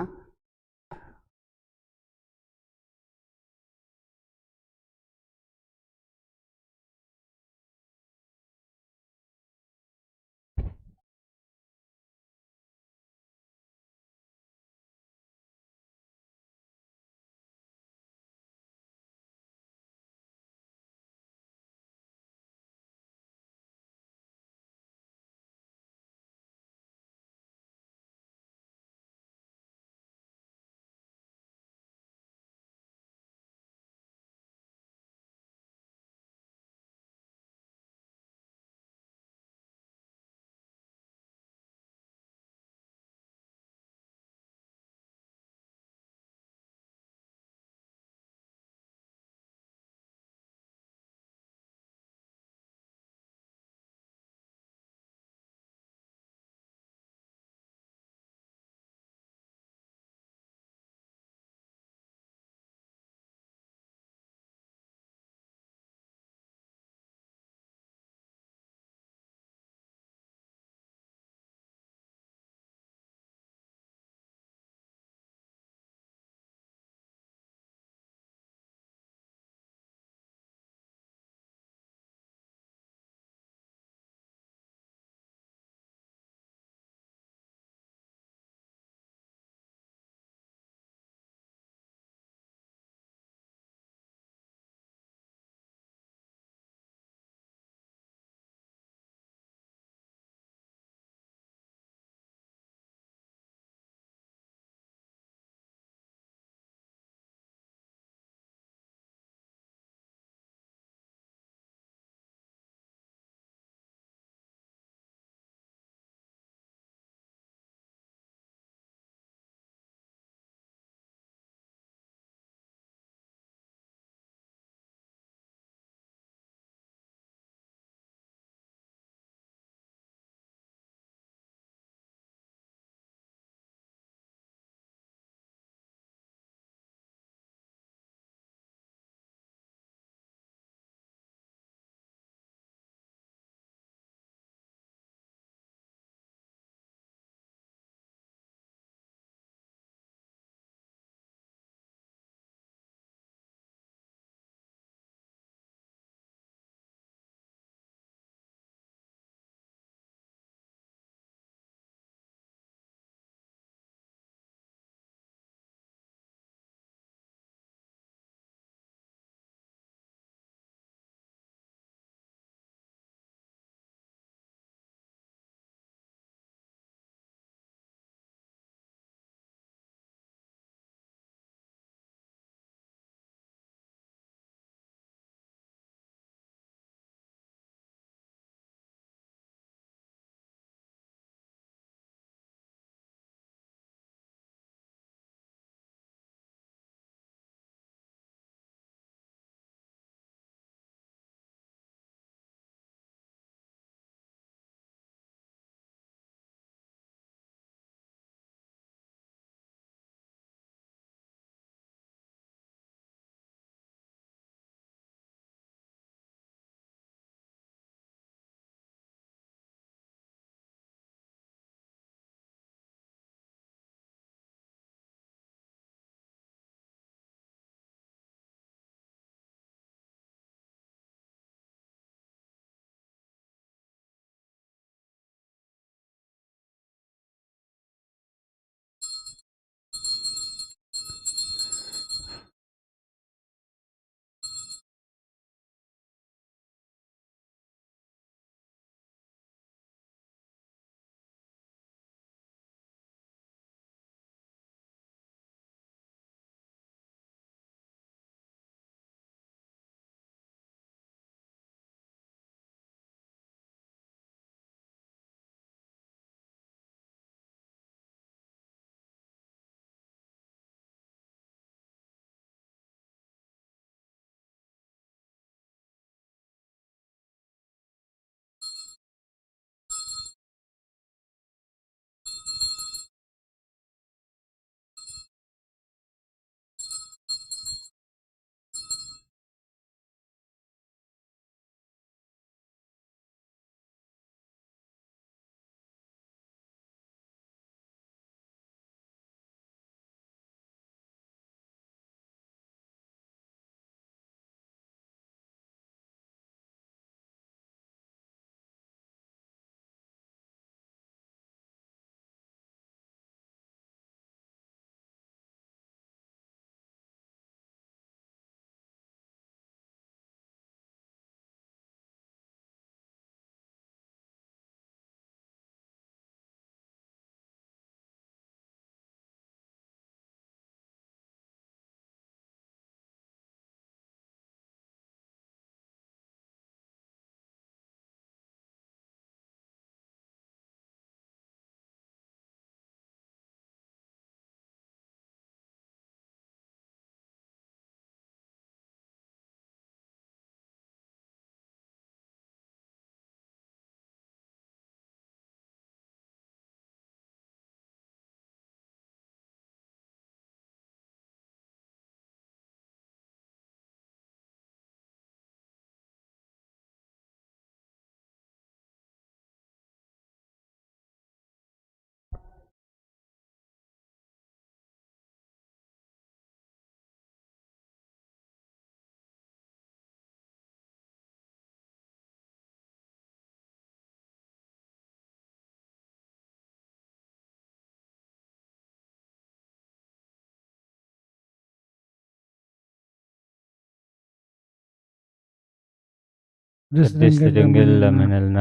ቅድስት ድንግል ለምንልና።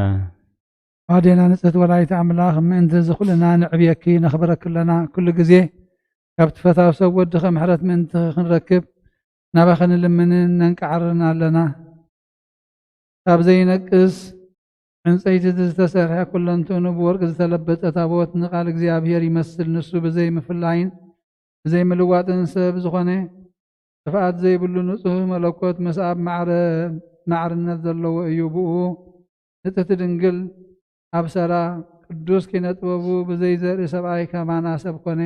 ኣዴና ንጽሕቲ ወላዲተ ኣምላኽ፣ ምእንቲ እዚ ኩልና ንዕብየኪ ነኽብረኪ ኣለና። ኩሉ ግዜ ካብቲ ፈታዊ ሰብ ወድኺ ምሕረት ምእንቲ ክንረክብ ናባኺ ንልምንን ነንቃዕርን ኣለና። ካብ ዘይነቅስ ዕንጸይቲ ዝተሰርሐ ኩለንትኑ ብወርቂ ዝተለበጠ ታቦት ንቃል እግዚኣብሔር ይመስል። ንሱ ብዘይ ምፍላይን ብዘይ ምልዋጥን ሰብ ዝኾነ ጥፍኣት ዘይብሉ ንጹህ መለኮት ምስ ኣብ ማዕረ ማዕርነት ዘለዎ እዩ። ብኡ ንጽሕቲ ድንግል ኣብ ሰራ ቅዱስ ኪነ ጥበቡ ብዘይ ዘርኢ ሰብኣይ ከማና ሰብ ኮነ።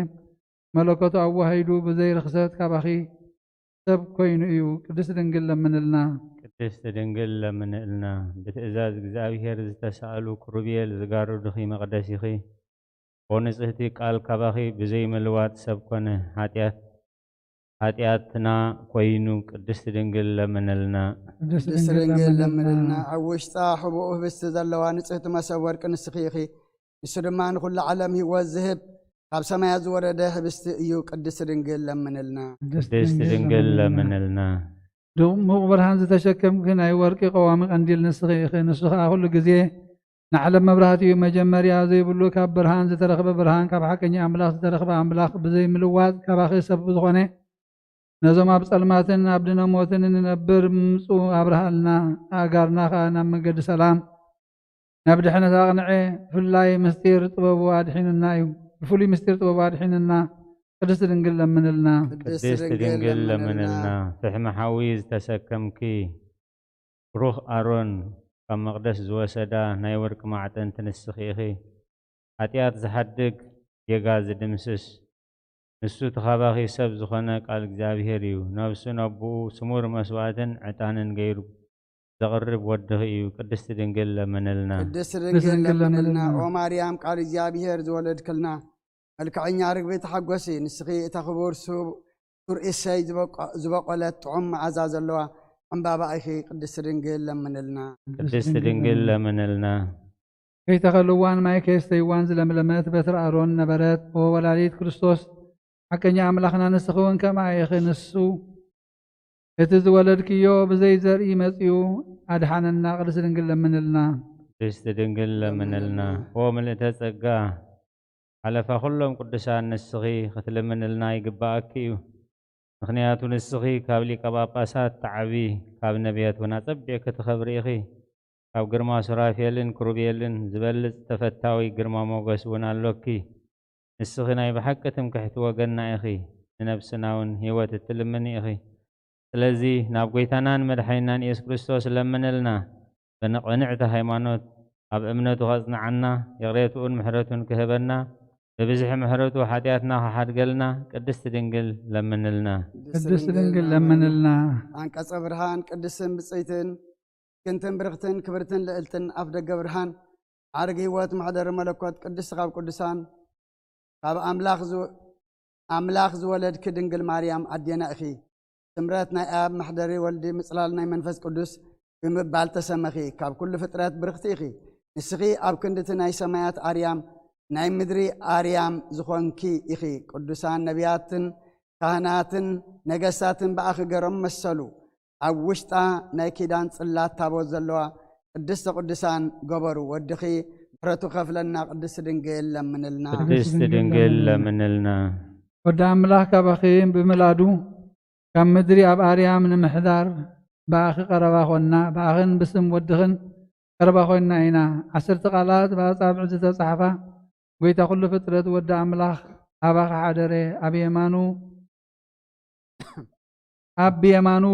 መለኮቱ ኣዋሂዱ ብዘይ ርኽሰት ካባኺ ሰብ ኮይኑ እዩ። ቅድስት ድንግል ለምንልና። ቅድስት ድንግል ለምንልና። ብትእዛዝ እግዚኣብሔር ዝተሳእሉ ክሩቤል ዝጋርዱኺ መቕደስ ኢኺ። ኦ ንጽህቲ ቃል ካባኺ ብዘይ ምልዋጥ ሰብ ኮነ። ሓጢኣት ሓጢኣትና ኮይኑ ቅድስት ድንግል ለምንልና። ቅድስት ድንግል ለምንልና። ኣብ ውሽጣ ሕቡኡ ህብስቲ ዘለዋ ንጽህቲ መሰብ ወርቂ ንስኺ ኢኺ። ንሱ ድማ ንኹሉ ዓለም ህይወት ዝህብ ካብ ሰማያት ዝወረደ ህብስቲ እዩ። ቅድስት ድንግል ለምንልና። ቅድስት ድንግል ለምንልና። ድሙቕ ብርሃን ዝተሸከምኪ ናይ ወርቂ ቀዋሚ ቀንዲል ንስኺ ኢኺ። ንሱ ኸኣ ኩሉ ግዜ ንዓለም መብራህቲ እዩ። መጀመርያ ዘይብሉ ካብ ብርሃን ዝተረኽበ ብርሃን፣ ካብ ሓቀኛ ኣምላኽ ዝተረኽበ ኣምላኽ፣ ብዘይ ምልዋጥ ካባኺ ሰብ ዝኾነ፣ ነዞም ኣብ ጸልማትን ኣብ ድነ ሞትን እንነብር ምምጽኡ ኣብርሃልና፣ ኣእጋርና ኸኣ ናብ መንገዲ ሰላም፣ ናብ ድሕነት ኣቕንዐ። ብፍላይ ምስጢር ጥበቡ ኣድሒኑና እዩ። ብፍሉይ ምስጢር ጥበቡ ኣድሒኑና። ቅድስት ድንግል ለምንልና። ቅድስት ድንግል ለምንልና። ፍሕሚ ሓዊ ዝተሰከምኪ ብሩኽ ኣሮን ካብ መቕደስ ዝወሰዳ ናይ ወርቂ ማዕጠንቲ ንስኺ ኢኺ። ሓጢኣት ዝሓድግ ጌጋ ዝድምስስ ንሱ እቲ ካባኺ ሰብ ዝኾነ ቃል እግዚኣብሔር እዩ። ነፍሱ ነቦኡ ስሙር መስዋእትን ዕጣንን ገይሩ ዘቕርብ ወድኺ እዩ። ቅድስቲ ድንግል ለምንልና። ቅድስቲ ድንግል ለምንልና። ኦ ማርያም ቃል እግዚኣብሔር ዝወለድክልና መልክዐኛ ርግቢ ተሓጎሲ፣ ንስኺ እታ ክቡር ሱ-፣ ሱር እሴይ ዝበቆ-፣ ዝበቆለት ጥዑም መዓዛ ዘለዋ ዕምባባ ኢኺ። ቅድስቲ ድንግል ለምንልና። ቅድስቲ ድንግል ለምንልና። ከይተኸልዋን ማይ ከየስተይዋን ዝለምለመት በትሪ ኣሮን ነበረት። ኦ ወላዲት ክርስቶስ፣ ሓቀኛ ኣምላኽና ንስኺ እውን ከምኣ ኢኺ። ንሱ እቲ ዝወለድክዮ ብዘይ ዘርኢ መጺኡ ኣድሓነና። ቅድስቲ ድንግል ለምንልና። ቅድስቲ ድንግል ለምንልና። ኦ ምልእተ ጸጋ፣ ሓለፋ ኩሎም ቅዱሳን ንስኺ ክትልምንልና ይግብኣኪ እዩ። ምኽንያቱ ንስኺ ካብ ሊቀ ጳጳሳት ትዓቢ፣ ካብ ነቢያት እውን ኣጸቢቕኪ ትኸብሪ ኢኺ። ካብ ግርማ ሱራፌልን ክሩቤልን ዝበልጽ ተፈታዊ ግርማ ሞገስ እውን ኣሎኪ። ንስኺ ናይ ብሓቂ ትምክሕቲ ወገንና ኢኺ፣ ንነብስና እውን ህይወት እትልምኒ ኢኺ። ስለዚ ናብ ጐይታናን መድሓኒናን ኢየሱስ ክርስቶስ ለምንልና። ብንቕንዕቲ ሃይማኖት ኣብ እምነቱ ከጽንዓና፣ ይቕሬትኡን ምሕረቱን ክህበና፣ ብብዝሒ ምሕረቱ ሓጢኣትና ክሓድገልና ቅድስቲ ድንግል ለምንልና። ቅድስቲ ድንግል ለምንልና። ኣንቀጸ ብርሃን ቅድስትን ብጽይትን ክንትን ብርኽትን ክብርትን ልዕልትን ኣፍ ደገ ብርሃን ዓርግ ህይወት ማሕደር መለኮት ቅድስቲ ካብ ቅዱሳን ካብ ኣምላኽ ዝ-፣ ኣምላኽ ዝወለድኪ ድንግል ማርያም ኣዴና ኢኺ። ስምረት ናይ ኣብ ማሕደሪ ወልዲ ምጽላል ናይ መንፈስ ቅዱስ ብምባል ተሰመኺ። ካብ ኩሉ ፍጥረት ብርኽቲ ኢኺ። ንስኺ ኣብ ክንድቲ ናይ ሰማያት ኣርያም ናይ ምድሪ ኣርያም ዝኾንኪ ኢኺ። ቅዱሳን ነቢያትን ካህናትን ነገስታትን ብኣኺ ገሮም መሰሉ። ኣብ ውሽጣ ናይ ኪዳን ጽላት ታቦት ዘለዋ ቅድስተ ቅዱሳን ገበሩ። ወድኺ ምሕረቱ ከፍለና ቅድስቲ ድንግል ለምንልና። ቅድስቲ ድንግል ለምንልና። ወዲ ኣምላኽ ካባኺ ብምላዱ ካብ ምድሪ ኣብ ኣርያም ንምሕዳር ብኣኺ ቀረባ ኾንና። ብኣኽን ብስም ወድኽን ቀረባ ኮይንና ኢና። ዓሰርተ ቃላት ብኣጻብዕ ዝተጻሕፋ፣ ጐይታ ኩሉ ፍጥረት ወዲ ኣምላኽ ኣባኺ ሓደረ፣ ኣብ የማኑ ኣብ ብየማኑ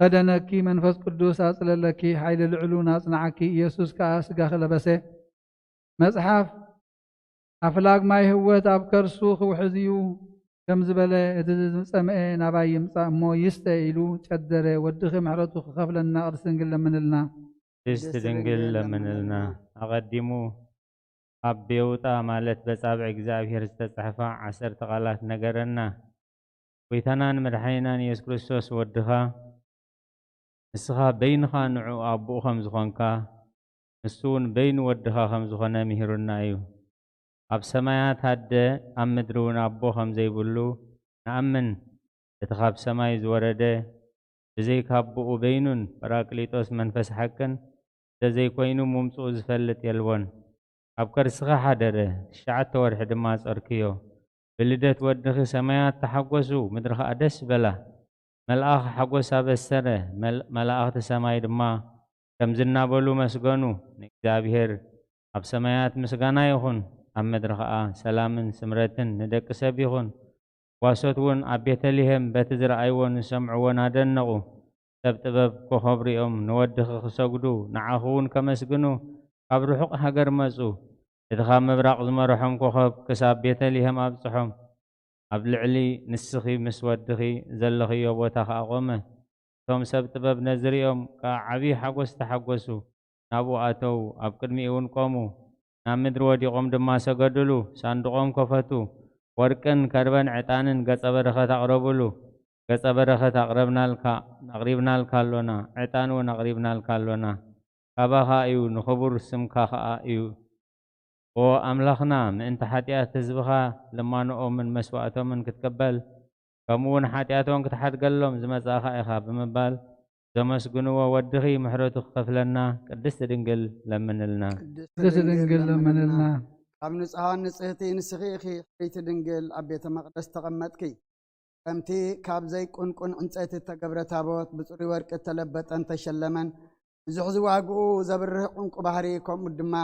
ከደነኪ፣ መንፈስ ቅዱስ ኣጽለለኪ፣ ሓይሊ ልዕሉ ናጽንዓኪ፣ ኢየሱስ ከኣ ስጋኺ ለበሰ። መጽሓፍ፣ ኣፍላግ ማይ ህይወት ኣብ ከርሱ ክውሕዝ እዩ ከም ዝበለ፣ እቲ ዝጸምአ ናባይ ይምጻእ እሞ ይስተ ኢሉ ጨደረ። ወድኺ ምሕረቱ ክኸፍለና ቅድስቲ ድንግል ለምንልና። ቅድስቲ ድንግል ለምንልና። ኣቐዲሙ ኣብ ቤውጣ ማለት በጻብዕ እግዚኣብሔር ዝተጻሕፋ ዓሰርተ ቃላት ነገረና። ጐይታናን መድሓኒናን ኢየሱስ ክርስቶስ ወድኻ፣ ንስኻ በይንኻ ንዑ ኣቦኡ ከም ዝኾንካ፣ ንሱ እውን በይኑ ወድኻ ከም ዝኾነ ምሂሩና እዩ። ኣብ ሰማያት ኣደ፣ ኣብ ምድሪ እውን ኣቦ ከም ዘይብሉ ንኣምን። እቲ ካብ ሰማይ ዝወረደ ብዘይካ ኣቦኡ በይኑን ጳራቅሊጦስ መንፈስ ሓቅን እንተዘይኮይኑ ምምጽኡ ዝፈልጥ የልቦን። ኣብ ከርስኻ ሓደረ፣ ትሽዓተ ወርሒ ድማ ጸርክዮ። ብልደት ወድኺ ሰማያት ተሓጎሱ፣ ምድሪ ኸኣ ደስ በላ። መልኣኽ ሓጎስ ኣበሰረ፣ መል-፣ መላእኽቲ ሰማይ ድማ ከምዚ እናበሉ መስገኑ፣ ንእግዚኣብሔር ኣብ ሰማያት ምስጋና ይኹን፣ ኣብ ምድሪ ኸኣ ሰላምን ስምረትን ንደቂ ሰብ ይኹን። ጓሶት እውን ኣብ ቤተልሔም በቲ ዝረኣይዎን ዝሰምዕዎን ኣደነቑ። ሰብ ጥበብ ኮኸብ ሪኦም ንወድኺ ክሰግዱ፣ ንዓኺ እውን ከመስግኑ ካብ ርሑቕ ሃገር መጹ። እቲ ካብ ምብራቕ ዝመርሖም ኮኸብ ክሳብ ቤተልሔም ኣብጽሖም። ኣብ ልዕሊ ንስኺ ምስ ወድኺ ዘለኽዮ ቦታ ኸኣ ቖመ። እቶም ሰብ ጥበብ ነዚ ሪኦም ከኣ ዓብዪ ሓጎስ ተሓጎሱ። ናብኡ ኣተዉ፣ ኣብ ቅድሚኡ እውን ቆሙ። ናብ ምድሪ ወዲቖም ድማ ሰገዱሉ። ሳንዱቖም ከፈቱ። ወርቅን ከርበን ዕጣንን ገጸ በረኸት ኣቕረቡሉ። ገጸ በረኸት ኣቕረብናልካ፣ ኣቕሪብናልካ ኣሎና፣ ዕጣን እውን ኣቕሪብናልካ ኣሎና። ካባኻ እዩ፣ ንኽቡር ስምካ ኸኣ እዩ። ኦ ኣምላኽና፣ ምእንቲ ሓጢኣት ህዝብኻ ልማኖኦምን መስዋእቶምን ክትቅበል፣ ከምኡ እውን ሓጢኣቶም ክትሓድገሎም ዝመጻእኻ ኢኻ ብምባል ዘመስግንዎ ወድኺ ምሕረቱ ክኸፍለና ቅድስቲ ድንግል ለምንልና። ቅድስቲ ድንግል ለምንልና። ካብ ንጹሃን ንጽህቲ ንስኺ ኢኺ፣ ሕፍርቲ ድንግል፣ ኣብ ቤተ መቕደስ ተቐመጥኪ። ከምቲ ካብ ዘይቁንቁን ዕንጸይቲ እተገብረ ታቦት ብጽሩይ ወርቂ እተለበጠን እተሸለመን ብዙሕ ዝዋግኡ ዘብርህ ዕንቁ ባህሪ፣ ከምኡ ድማ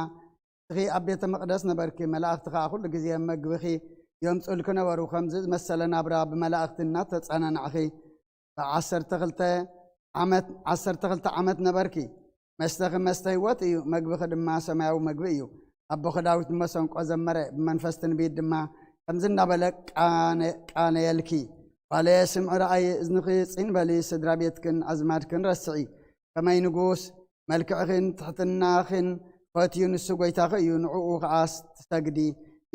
ንስኺ ኣብ ቤተ መቕደስ ነበርኪ። መላእኽቲ ኸኣ ኩሉ ግዜ መግብኺ የምጽኡልኪ ነበሩ። ከምዚ ዝመሰለ ናብራ ብመላእኽቲ እናተጸናናዕኺ ብዓሰርተ ክልተ ዓመት፣ ዓሰርተ ክልተ ዓመት ነበርኪ። መስተኺ መስተ ህይወት እዩ፣ መግብኺ ድማ ሰማያዊ መግቢ እዩ። ኣቦኺ ዳዊት ብመሰንቆ ዘመረ፣ ብመንፈስ ትንቢት ድማ ከምዚ እናበለ ቃነ-፣ ቃነየልኪ። ጓለየ ስምዒ ረኣዪ፣ እዝንኺ ጽን በሊ፣ ስድራ ቤትክን ኣዝማድክን ረስዒ። ከመይ ንጉስ መልክዕኽን ትሕትናኽን ፈትዩ፣ ንሱ ጐይታኺ እዩ፣ ንዕኡ ኸኣ ትሰግዲ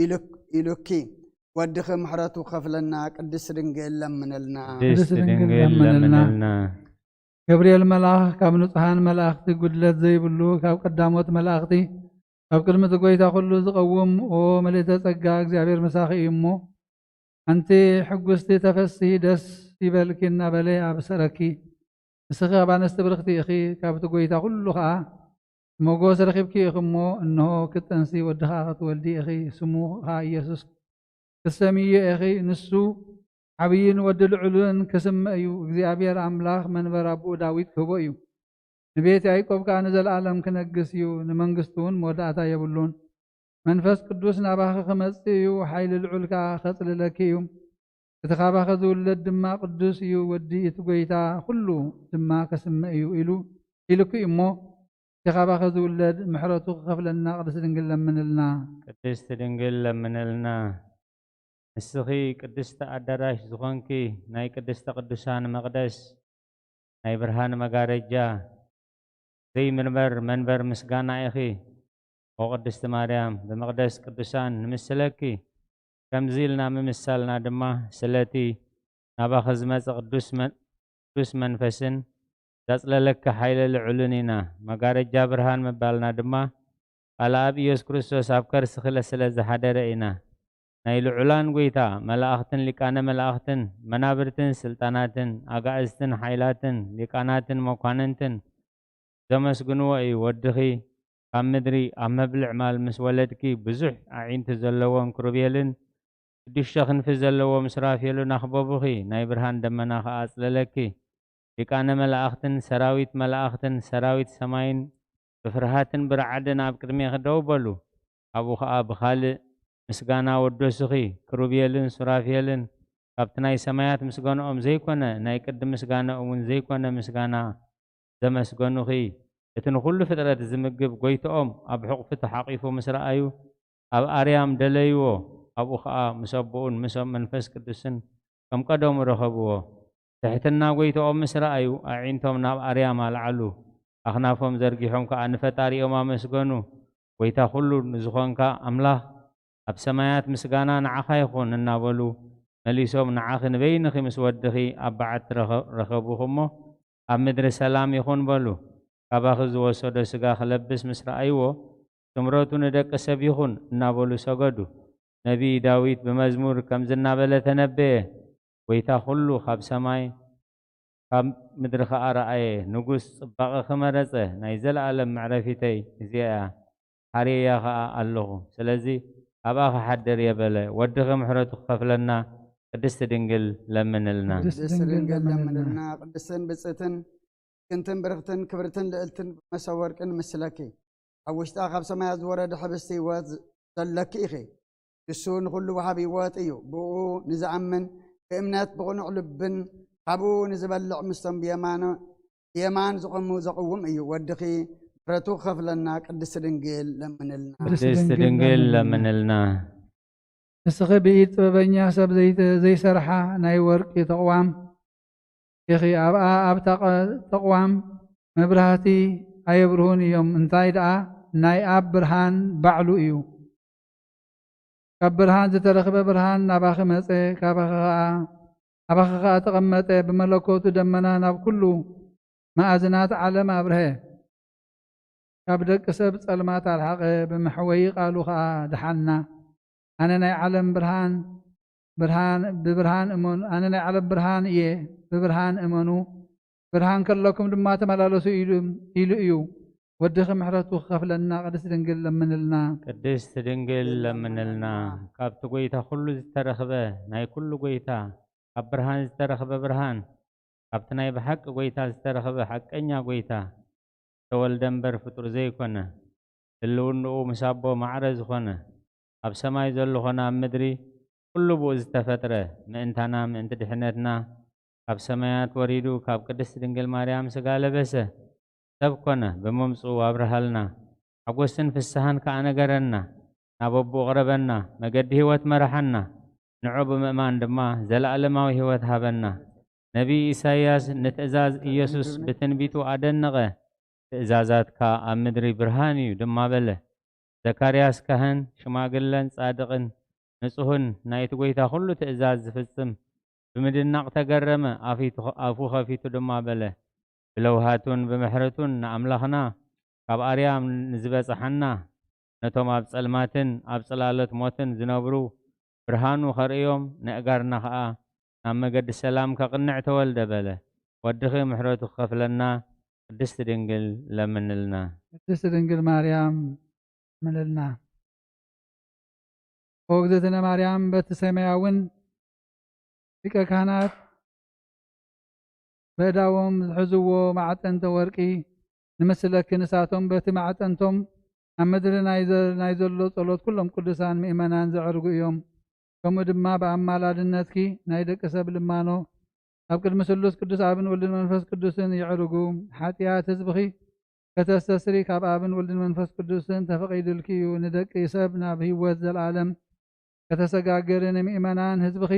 ኢሉ-፣ ኢሉኪ። ወድኺ ምሕረቱ ክኸፍለና ቅድስቲ ድንግል ለምንልና። ቅድስቲ ድንግል ለምንልና። ገብርኤል መልኣኽ ካብ ንጹሃን መላእኽቲ፣ ጉድለት ዘይብሉ ካብ ቀዳሞት መላእኽቲ፣ ኣብ ቅድሚ እቲ ጐይታ ኩሉ ዝቐውም፣ ኦ ምልእተ ጸጋ፣ እግዚኣብሔር ምሳኺ እዩ እሞ፣ ኣንቲ ሕጉስቲ ተፈስሂ፣ ደስ ይበልኪ እናበለ ኣበሰረኪ። ንስኺ ካብ ኣንስቲ ብርኽቲ ኢኺ፣ ካብ እቲ ጐይታ ኩሉ ኸኣ ሞጎስ ረኺብኪ ኢኺ እሞ፣ እንሆ ክትጠንሲ ወዲ ኸኣ ክትወልዲ ኢኺ፣ ስሙ ኸኣ ኢየሱስ ክትሰምይዮ ኢኺ። ንሱ ዓብይን ወዲ ልዑልን ክስመ እዩ። እግዚኣብሔር ኣምላኽ መንበር ኣቦኡ ዳዊት ክህቦ እዩ። ንቤት ያዕቆብ ከኣ ንዘለኣለም ክነግስ እዩ፣ ንመንግስቱ እውን መወዳእታ የብሉን። መንፈስ ቅዱስ ናባኺ ክመጽእ እዩ፣ ሓይሊ ልዑል ከኣ ከጽልለኪ እዩ። እቲ ካባኺ ዝውለድ ድማ ቅዱስ እዩ፣ ወዲ እቲ ጐይታ ኩሉ ድማ ክስመ እዩ ኢሉ ኢሉኪ እዩ እሞ፣ እቲ ካባኺ ዝውለድ ምሕረቱ ክኸፍለና ቅድስቲ ድንግል ለምንልና። ቅድስቲ ድንግል ለምንልና። ንስኺ ቅድስቲ ኣዳራሽ ዝኾንኪ፣ ናይ ቅድስተ ቅዱሳን መቕደስ፣ ናይ ብርሃን መጋረጃ፣ ዘይምንበር መንበር ምስጋና ኢኺ። ኦ ቅድስቲ ማርያም፣ ብመቕደስ ቅዱሳን ንምስለኪ። ከምዚ ኢልና ምምሳልና ድማ ስለቲ ናባኺ ዝመጽእ ቅዱስ መን-፣ ቅዱስ መንፈስን ዘጽለለኪ ሓይለ ልዑልን ኢና። መጋረጃ ብርሃን ምባልና ድማ ቃል ኣብ ኢየሱስ ክርስቶስ ኣብ ከርስኺ ስለ ዝሓደረ ኢና። ናይ ልዑላን ጐይታ፣ መላእኽትን ሊቃነ መላእኽትን፣ መናብርትን ስልጣናትን፣ ኣጋእዝትን ሓይላትን፣ ሊቃናትን መኳንንትን ዘመስግንዎ እዩ። ወድኺ ካብ ምድሪ ኣብ መብልዕ ማል ምስ ወለድኪ፣ ብዙሕ ኣዒንቲ ዘለዎም ክሩቤልን ሽዱሽተ ክንፊ ዘለዎም ሱራፌልን ኣኽበቡኺ፣ ናይ ብርሃን ደመና ኸኣ ኣጽለለኪ። ሊቃነ መላእኽትን ሰራዊት መላእኽትን ሰራዊት ሰማይን ብፍርሃትን ብረዓድን ኣብ ቅድሜኺ ደው በሉ። ኣብኡ ኸኣ ብኻልእ ምስጋና ወደሱኺ። ክሩቤልን ሱራፌልን ካብቲ ናይ ሰማያት ምስጋናኦም ዘይኮነ፣ ናይ ቅዲ ምስጋናኦም እውን ዘይኮነ ምስጋና ዘመስገኑኺ፣ እቲ ንኹሉ ፍጥረት ዝምግብ ጐይትኦም ኣብ ሕቑፊ ተሓቒፉ ምስ ረኣዩ፣ ኣብ ኣርያም ደለይዎ፣ ኣብኡ ኸኣ ምስ ኣቦኡን ምስ መንፈስ ቅዱስን ከም ቀደሙ ረኸብዎ። ትሕትና ጐይትኦም ምስ ረኣዩ፣ ኣዒንቶም ናብ ኣርያም ኣልዓሉ፣ ኣኽናፎም ዘርጊሖም ከኣ ንፈጣሪኦም ኣመስገኑ። ጐይታ ኹሉ ንዝኾንካ ኣምላኽ፣ ኣብ ሰማያት ምስጋና ንዓኻ ይኹን እናበሉ መሊሶም፣ ንዓኺ ንበይንኺ ምስ ወድኺ ኣብ በዓቲ ረኸ-፣ ረኸቡኺ እሞ፣ ኣብ ምድሪ ሰላም ይኹን በሉ። ካባኺ ዝወሰዶ ሥጋ ክለብስ ምስ ረኣይዎ፣ ስምረቱ ንደቂ ሰብ ይኹን እናበሉ ሰገዱ። ነቢይ ዳዊት ብመዝሙር ከምዚ እናበለ ተነበየ፣ ጐይታ ኹሉ ካብ ሰማይ ካብ ምድሪ ኸኣ ረኣየ። ንጉስ ጽባቐኺ መረጸ። ናይ ዘለኣለም መዕረፊተይ እዚኣ እያ፣ ሓርየያ ኸኣ ኣለኹ። ስለዚ ኣብኣ ክሓድር እየ በለ። ወድኺ ምሕረቱ ክኸፍለና ቅድስቲ ድንግል ለምንልና። ቅድስቲ ድንግል ለምንልና። ቅድስትን ብጽእትን ክንትን ብርኽትን ክብርትን ልዕልትን መሰብ ወርቅን ምስለኪ ኣብ ውሽጣ ካብ ሰማያት ዝወረደ ሕብስቲ ህይወት ዘለኪ ኢኺ። ንሱ ንኹሉ ወሃቢ ህይወት እዩ። ብኡ ንዝኣምን ብእምነት ብቕኑዕ ልብን ካብኡ ንዝበልዕ ምስቶም ብየማን ብየማን ዝቖሙ ዘቕውም እዩ። ወድኺ ምሕረቱ ክኸፍለና ቅድስቲ ድንግል ለምንልና። ቅድስቲ ድንግል ለምንልና። ንስኺ ብኢድ ጥበበኛ ሰብ ዘይተ- ዘይሰርሓ ናይ ወርቂ ተቕዋም ኢኺ። ኣብኣ ኣብታ ቐ- ተቕዋም መብራህቲ ኣየብርሁን እዮም፣ እንታይ ደኣ ናይ ኣብ ብርሃን ባዕሉ እዩ። ካብ ብርሃን ዝተረኽበ ብርሃን ናባኺ መጸ፣ ካባኺ ኸኣ ኣባኺ ኸኣ ተቐመጠ። ብመለኮቱ ደመና ናብ ኩሉ መኣዝናት ዓለም ኣብርሀ። ካብ ደቂ ሰብ ጸልማት ኣርሓቐ፣ ብመሕወዪ ቃሉ ኸኣ ደሓና። ኣነ ናይ ዓለም ብርሃን፣ ብርሃን፣ ብብርሃን እመኑ፣ ኣነ ናይ ዓለም ብርሃን እየ፣ ብብርሃን እመኑ፣ ብርሃን ከለኩም ድማ ተመላለሱ ኢሉ፣ ኢሉ እዩ። ወድኺ ምሕረቱ ክኸፍለና ቅድስቲ ድንግል ለምንልና። ቅድስቲ ድንግል ለምንልና። ካብቲ ጐይታ ኩሉ ዝተረኽበ ናይ ኩሉ ጐይታ፣ ካብ ብርሃን ዝተረኽበ ብርሃን፣ ካብቲ ናይ ብሓቂ ጐይታ ዝተረኽበ ሓቀኛ ጐይታ፣ ዝተወልደ እምበር ፍጡር ዘይኮነ፣ ህልውንኡ ምስ ኣቦ ማዕረ ዝኾነ፣ ኣብ ሰማይ ዘሎ ኾነ ኣብ ምድሪ ኩሉ ብኡ ዝተፈጥረ፣ ምእንታና ምእንቲ ድሕነትና ካብ ሰማያት ወሪዱ ካብ ቅድስቲ ድንግል ማርያም ስጋ ለበሰ፣ ሰብ ኮነ፣ ብምምጽኡ ኣብርሃልና፣ ሓጎስን ፍስሃን ከኣ ነገረና፣ ናብ ኣቦኡ ኣቕረበና፣ መገዲ ህይወት መርሓና፣ ንዑ ብምእማን ድማ ዘለኣለማዊ ህይወት ሃበና። ነቢይ ኢሳይያስ ንትእዛዝ ኢየሱስ ብትንቢቱ ኣደነቐ፣ ትእዛዛትካ ኣብ ምድሪ ብርሃን እዩ ድማ በለ። ዘካርያስ ካህን፣ ሽማግለን ጻድቕን ንጹህን ናይቲ ጐይታ ኩሉ ትእዛዝ ዝፍጽም ብምድናቕ ተገረመ፣ ኣፊቱ- ኣፉ ኸፊቱ ድማ በለ፣ ብለውሃቱን ብምሕረቱን ንኣምላኽና ካብ ኣርያም ንዝበጽሓና ነቶም ኣብ ጸልማትን ኣብ ጽላሎት ሞትን ዝነብሩ ብርሃኑ ኸርእዮም፣ ነእጋርና ኸኣ ናብ መገዲ ሰላም ከቕንዕ ተወልደ በለ። ወድኺ ምሕረቱ ክኸፍለና ቅድስቲ ድንግል ለምንልና። ቅድስቲ ድንግል ማርያም ምልልና። ኦ እግዝእትነ ማርያም፣ በቲ ሰማያውን ሊቀ ካህናት በእዳዎም ዝሕዝዎ ማዕጠንተ ወርቂ ንምስለኪ፣ ንሳቶም በቲ ማዕጠንቶም ኣብ ምድሪ ናይ ዘ- ናይ ዘሎ ጸሎት ኩሎም ቅዱሳን ምእመናን ዘዕርጉ እዮም። ከምኡ ድማ ብኣማላድነትኪ ናይ ደቂ ሰብ ልማኖ ኣብ ቅድሚ ስሉስ ቅዱስ ኣብን ወልድን መንፈስ ቅዱስን የዕርጉ። ሓጢኣት ህዝብኺ ከተስተስሪ ካብ ኣብን ወልድን መንፈስ ቅዱስን ተፈቒዱልኪ እዩ። ንደቂ ሰብ ናብ ህይወት ዘለኣለም ከተሰጋግሪ ንምእመናን ህዝብኺ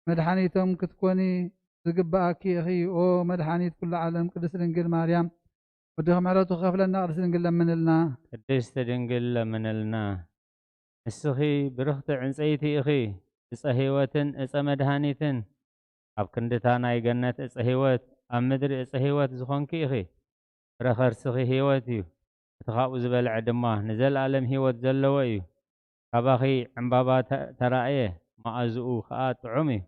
መድሓኒቶም ክትኮኒ ዝግብኣኪ ኢኺ። ኦ መድሓኒት ኩሉ ዓለም ቅድስት ድንግል ማርያም ወድኺ ምሕረቱ ክኸፍለና ቅድስት ድንግል ለምንልና። ቅድስት ድንግል ለምንልና። ንስኺ ብርኽቲ ዕንጸይቲ ኢኺ፣ ዕጸ ህይወትን ዕጸ መድሃኒትን። ኣብ ክንድታ ናይ ገነት ዕጸ ህይወት፣ ኣብ ምድሪ ዕጸ ህይወት ዝኾንኪ ኢኺ። ፍረ ከርስኺ ህይወት እዩ፣ እቲ ኻብኡ ዝበልዐ ድማ ንዘለኣለም ህይወት ዘለዎ እዩ። ካባኺ ዕምባባ ተ- ተራእየ፣ መኣዝኡ ኸኣ ጥዑም እዩ።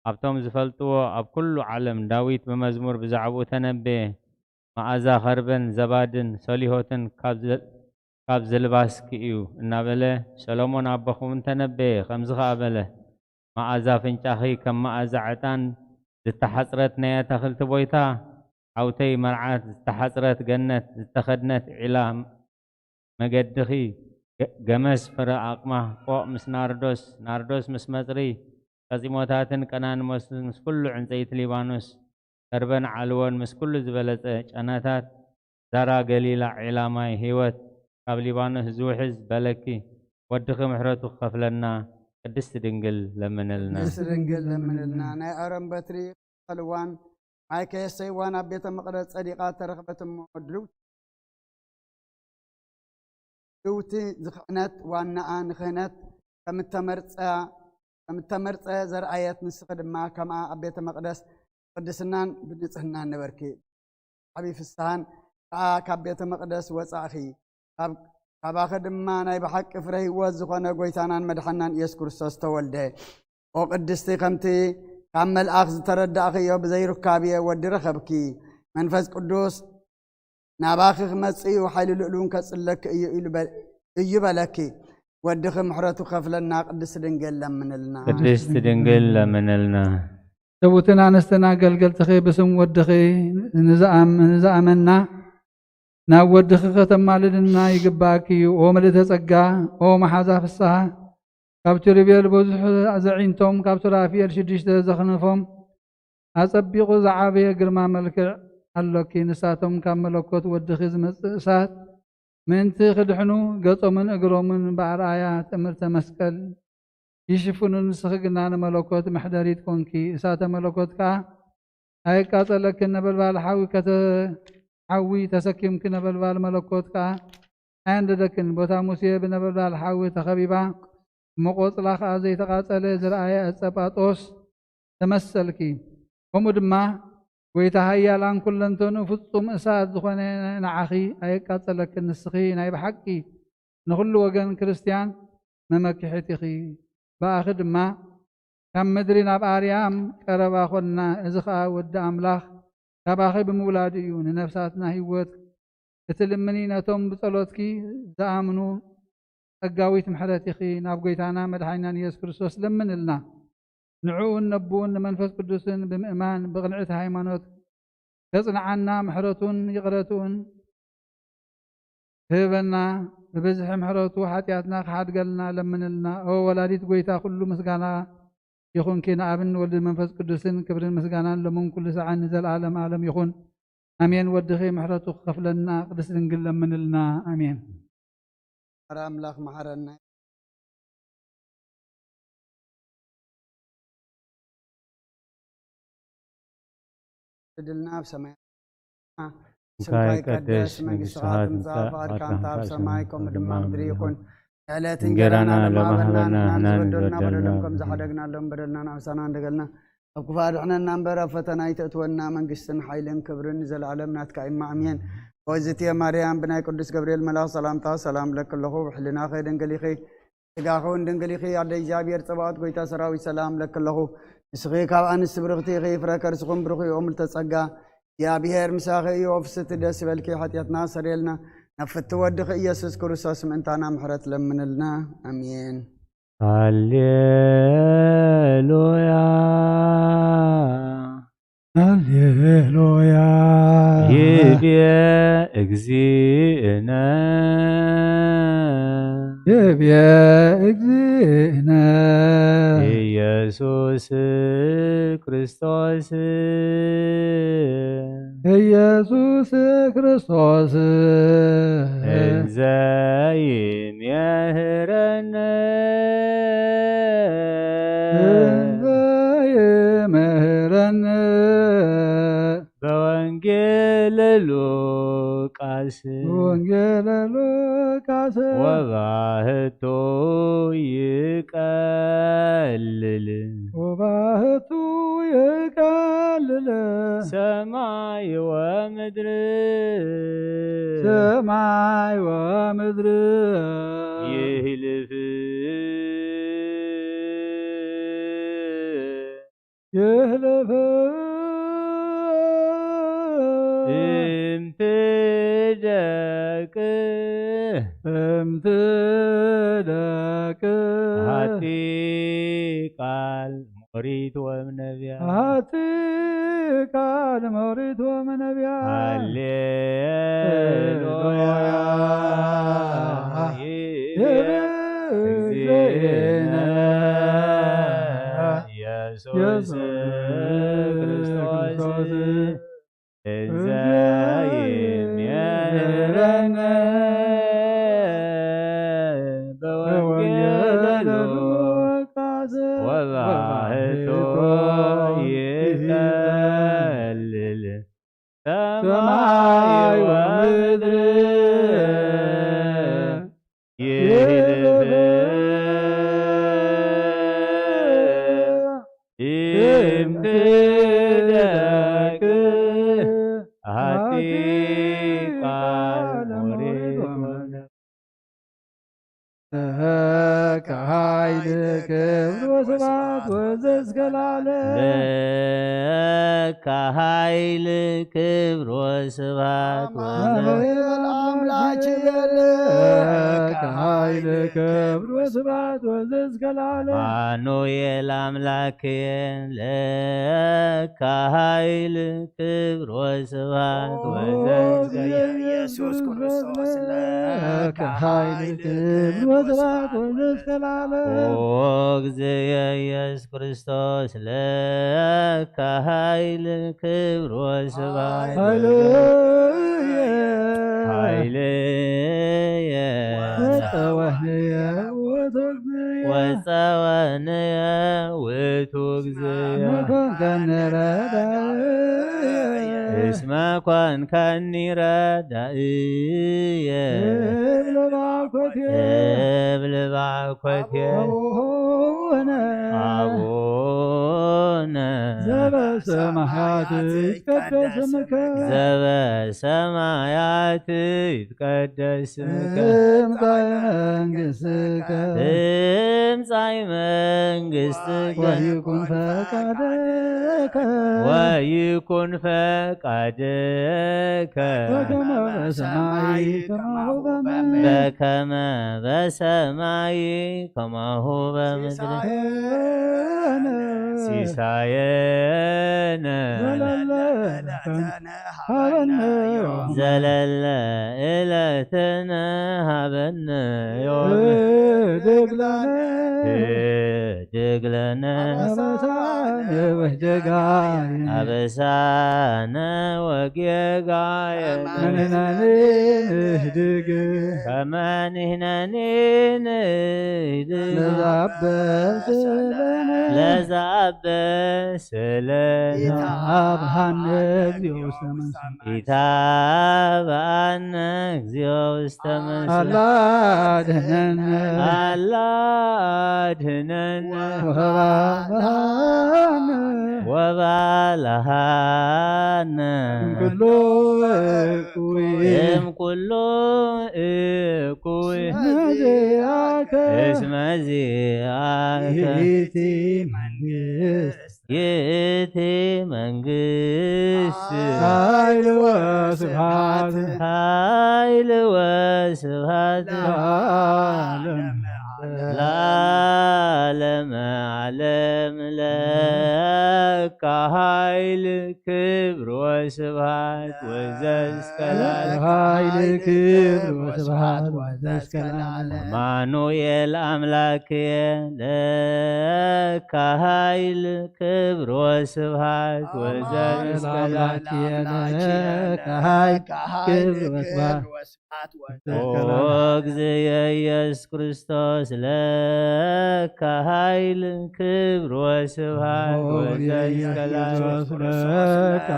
ኣብቶም ዝፈልጥዎ ኣብ ኩሉ ዓለም ዳዊት ብመዝሙር ብዛዕባኡ ተነበየ። መኣዛ ኸርበን ዘባድን ሰሊሆትን ካብ ዘ- ካብ ዝልባስኪ እዩ እናበለ ሰሎሞን ኣቦኹም ተነበየ። ከምዚ ኸኣ በለ፣ መኣዛ ኣፍንጫኺ ከም መኣዛ ዕጣን ዝተሓጽረት ናይ ኣታኽልቲ ቦይታ፣ ሓውተይ መርዓት ዝተሓጽረት ገነት ዝተኸድነት ዒላ መገድኺ ገ- ገመስ ፍረ ኣቕማ ቆቕ ምስ ናርዶስ፣ ናርዶስ ምስ መጽሪ ቀጺሞታትን ቀናንሞስን ምስ ኩሉ ዕንጸይቲ ሊባኖስ ከርበን ዓልዎን ምስ ኩሉ ዝበለጸ ጨናታት ዛራ ገሊላ ዒላ ማይ ህይወት ካብ ሊባኖስ ዝውሕዝ በለኪ ወድኺ ምሕረቱ ክኸፍለና ቅድስቲ ድንግል ለምንልና። ቅድስቲ ድንግል ለምንልና። ናይ ኣሮን በትሪ ኸልዋን ማይ ከየሰይዋን ኣብ ቤተ መቕደስ ጸዲቓ ተረኽበት እሞ ድልውቲ ድልውቲ ዝኽዕነት ዋናኣ ንክህነት ከም እተመርጸ ከም እተመርጸ ዘርኣየት ንስኺ ድማ ከምኣ ኣብ ቤተ መቕደስ ቅድስናን ብንጽህናን ነበርኪ። ዓቢ ፍስሃን ከኣ ካብ ቤተ መቕደስ ወጻእኺ። ካብ- ካባኺ ድማ ናይ ብሓቂ ፍረ ህይወት ዝኾነ ጎይታናን መድሓናን ኢየሱስ ክርስቶስ ተወልደ። ኦ ቅድስቲ ከምቲ ካብ መልኣኽ ዝተረዳእኽዮ ብዘይርካብየ ወዲ ረኸብኪ። መንፈስ ቅዱስ ናባኺ ክመጽእ እዩ፣ ሓይሊ ልኡል እውን ከጽለኪ እዩ ኢሉ በ-፣ እዩ በለኪ። ወድኺ ምሕረቱ ከፍለና፣ ቅድስቲ ድንግል ለምንልና። ቅድስቲ ድንግል ለምንልና። ሰብኡትን ኣንስትን ኣገልገልትኺ ብስም ወድኺ ንዝኣም-፣ ንዝኣመና ናብ ወድኺ ከተማልድና ይግባእኪ እዩ። ኦ ምልእተ ጸጋ፣ ኦ መሓዛ ፍስሓ፣ ካብ ኪሩቤል ብዙሕ ዘዒንቶም፣ ካብ ሱራፊኤል ሽዱሽተ ዘኽንፎም ኣጸቢቑ ዝዓበየ ግርማ መልክዕ ኣሎኪ። ንሳቶም ካብ መለኮት ወድኺ ዝመጽእ እሳት ምእንቲ ክድሕኑ፣ ገጾምን እግሮምን ብኣርኣያ ትእምርተ መስቀል ይሽፍኑ። ንስኺ ግና ንመለኮት መሕደሪት ኮንኪ። እሳተ መለኮት ከኣ ኣየቃጸለክን፣ ነበልባል ሓዊ ከተ-፣ ሓዊ ተሰኪምኪ፣ ነበልባል መለኮት ከኣ ኣየንደደክን። ቦታ ሙሴ ብነበልባል ሓዊ ተኸቢባ፣ እሞ ቆጽላ ከኣ ዘይተቓጸለ ዝረኣየ ዕጸ ጳጦስ ተመሰልኪ። ከምኡ ድማ ጐይታ፣ ሃያላን ኩለንተንኡ ፍጹም እሳት ዝኾነ ንዓኺ ኣየቃጸለክን። ንስኺ ናይ ብሓቂ ንኹሉ ወገን ክርስትያን መመክሒት ኢኺ። ብኣኺ ድማ ካብ ምድሪ ናብ ኣርያም ቀረባ ኾንና። እዚ ኸኣ ወዲ ኣምላኽ ካባኺ ብምውላዱ እዩ። ንነፍሳትና ህይወት ክትልምኒ፣ ነቶም ብጸሎትኪ ዝኣምኑ ጸጋዊት ምሕረትኺ ናብ ጐይታና መድሓኒናን ኢየሱስ ክርስቶስ ለምንልና። ንዕኡን ነቦኡን ንመንፈስ ቅዱስን ብምእማን ብቕንዕቲ ሃይማኖት ከጽንዓና፣ ምሕረቱን ይቕረትኡን ክህበና፣ ብብዝሒ ምሕረቱ ሓጢኣትና ክሓድገልና ለምንልና። ኦ ወላዲት ጐይታ፣ ኩሉ ምስጋና ይኹንኪ፣ ንኣብን ወልድን መንፈስ ቅዱስን ክብርን ምስጋናን ሎምን ኩሉ ሰዓን ንዘለዓለም ዓለም ይኹን። ኣሜን። ወድኺ ምሕረቱ ክኸፍለና፣ ቅድስት ድንግል ለምንልና። ኣሜን። ኧረ ኣምላኽ መሓረና። ድልና ኣብ ሰማይ። ስምካ ይቀደስ፣ መንግስትኻ ትምጻእ፣ ፍቓድካ ከምታ ኣብ ሰማይ ከምኡ ድማ ኣብ ምድሪ ይኹን። ዕለት እንጀራና ሎሚ ሃበና፣ ንሕና ዝበደሉና በደሎም ከም ዝሓደግናሎም በደልና ንኣምሳና እንደገልና፣ ኣብ ክፉእ ኣድሕነና እምበር ኣብ ፈተና ኣይተእትወና፣ መንግስትን ሓይልን ክብርን ንዘለኣለም ናትካ እዩ፣ ኣሜን። ወዝትየ ማርያም፣ ብናይ ቅዱስ ገብርኤል መልኣኽ ሰላምታ ሰላም እብለኪ ኣለኹ፣ ብሕልናኺ ድንግል ኢኺ፣ ስጋኺ እውን ድንግል ኢኺ፣ ኣደ እግዚኣብሔር ጸባኦት ጐይታ ሰራዊት ሰላም እብለኪ ኣለኹ። ንስኺ ካብ ኣንስቲ ብርኽቲ ኢኺ፣ ፍረ ከርስኹም ብሩኽ እዩ፣ ኦ ምልዕተ ጸጋ፣ እግዚኣብሔር ምሳኺ እዩ፣ ኦ ፍስሕቲ ደስ ይበልኪ፣ ሓጢኣትና ሰረየልና፣ ናብ ፍትው ወድኺ ኢየሱስ ክርስቶስ ምእንታና ምሕረት ለምንልና። ኣሜን። ሃሌሉያ። ሃሌሉያ። ይቤ እግዚእነ። ይቤ እግዚእነ። ኢየሱስ ክርስቶስ። ኢየሱስ ክርስቶስ። እንዘ ይምህረነ። እንዘ ይምህረነ። በወንጌለ ሉቃስ። በወንጌለ ሉቃስ። ወባህቱ ይቀልል። ወባህቱ ይቀልል። ሰማይ ወምድር። ሰማይ ወምድር። ይህልፍ። ይህልፍ። እምትደቅ። እምትደቅ። ሃቲ ቃል ኦሪት ወነቢያ። ሃቲ ቃል ኦሪት ወነቢያ። ሃሌሉያ። ይቤ እግዚእነ ኢየሱስ ክርስቶስ። እንዘ ይምህረነ በወንጌለ ሉቃስ። ወባህቱ ይቀልል ሰማይ ወምድር። ይህልፍ። እምትደቅ። ሃቲ ቃል ኦሪት ወነቢያ። ለከ ኃይል ክብር ወስብሐት ወዘእስከ ለዓለም። ለከ ኃይል ክብር ወስብሐት ወዘ- አማኑኤል አምላክ ለከ ኃይል ክብር ወስብሐት ወዘእስከ ለዓለም። አማኑኤል አምላክ ለከ ኃይል ክብር ወስብሐት ወዘእስከ ኢየሱስ ክርስቶስ ለከ ኃይል ክብር ወስብሐት ወዘእስከ ለዓለም። ኦ እግዚእ ኢየሱስ ክርስቶስ ለከ ኃይል ክብር ወስብሐት ኃይልየ ኃይልየ ወፀወህንየ ውእቱ እግዚእየ ወፀወንየ ውእቱ እግዚእየ መኮንከኒ ረዳእየ እስመ ኮንከኒ ረዳእየ እብል ባኮቴ እብል ባኮቴ አቡነ አቡነ ዘበሰማያት ይትቀደስ ስምከ ዘበሰማያት ይትቀደስ ስምከ ትምጻእ መንግስትከ ትምጻእ መንግስትከ ወይኩን ፈቃድከ ወይኩን ፈቃድከ በከመ በሰማይ ከማሁ በምድር በከመ በሰማይ ከማሁ በምድር ሲሳየነ ሲሳየነ ዘለለ ሀበነ ዘለለ ዕለትነ ሀበነ ዮም ህድግ ለነ ህድግ ለነ አበሳነ ወጌጋየነ አበሳነ ወጌጋየነ ንሕነኒ ንህድግ ከመ ንሕነኒ ንህድግ ለዘአበሰ ለነ ለዘአበሰ ለነ አብሃነ እግዚኦ ውስተ መንሱት ኢታብአነ እግዚኦ ውስተ መንሱት አላ አድህነነ አላ አድህነነ ወባልሃነ ወባልሃነ እምኩሉ እኩይ እምኩሉ እኩይ መዚአከ እስመ ዚአከ ይእቲ መንግስት ይእቲ መንግስት ኃይል ወስብሐት ኃይል ወስብሐት ለዓለመ ለዓለመ ዓለም ለከ ኃይል ክብር ወስብሐት ወዘእስከ ለዓለም ኃይል ክብር ወስብሐት ወዘእስከ ለዓለም አማኑኤል አምላክየ ለከ ኃይል ክብር ወስብሐት ወዘእስከ ለዓለም አምላክየ ለከ ኃይል ክብር ወስብሐት ኦ እግዚእየ ኢየሱስ ክርስቶስ ለከ ኃይል ክብር ወስብሐት ወዘእስከ ለዓለም ለከ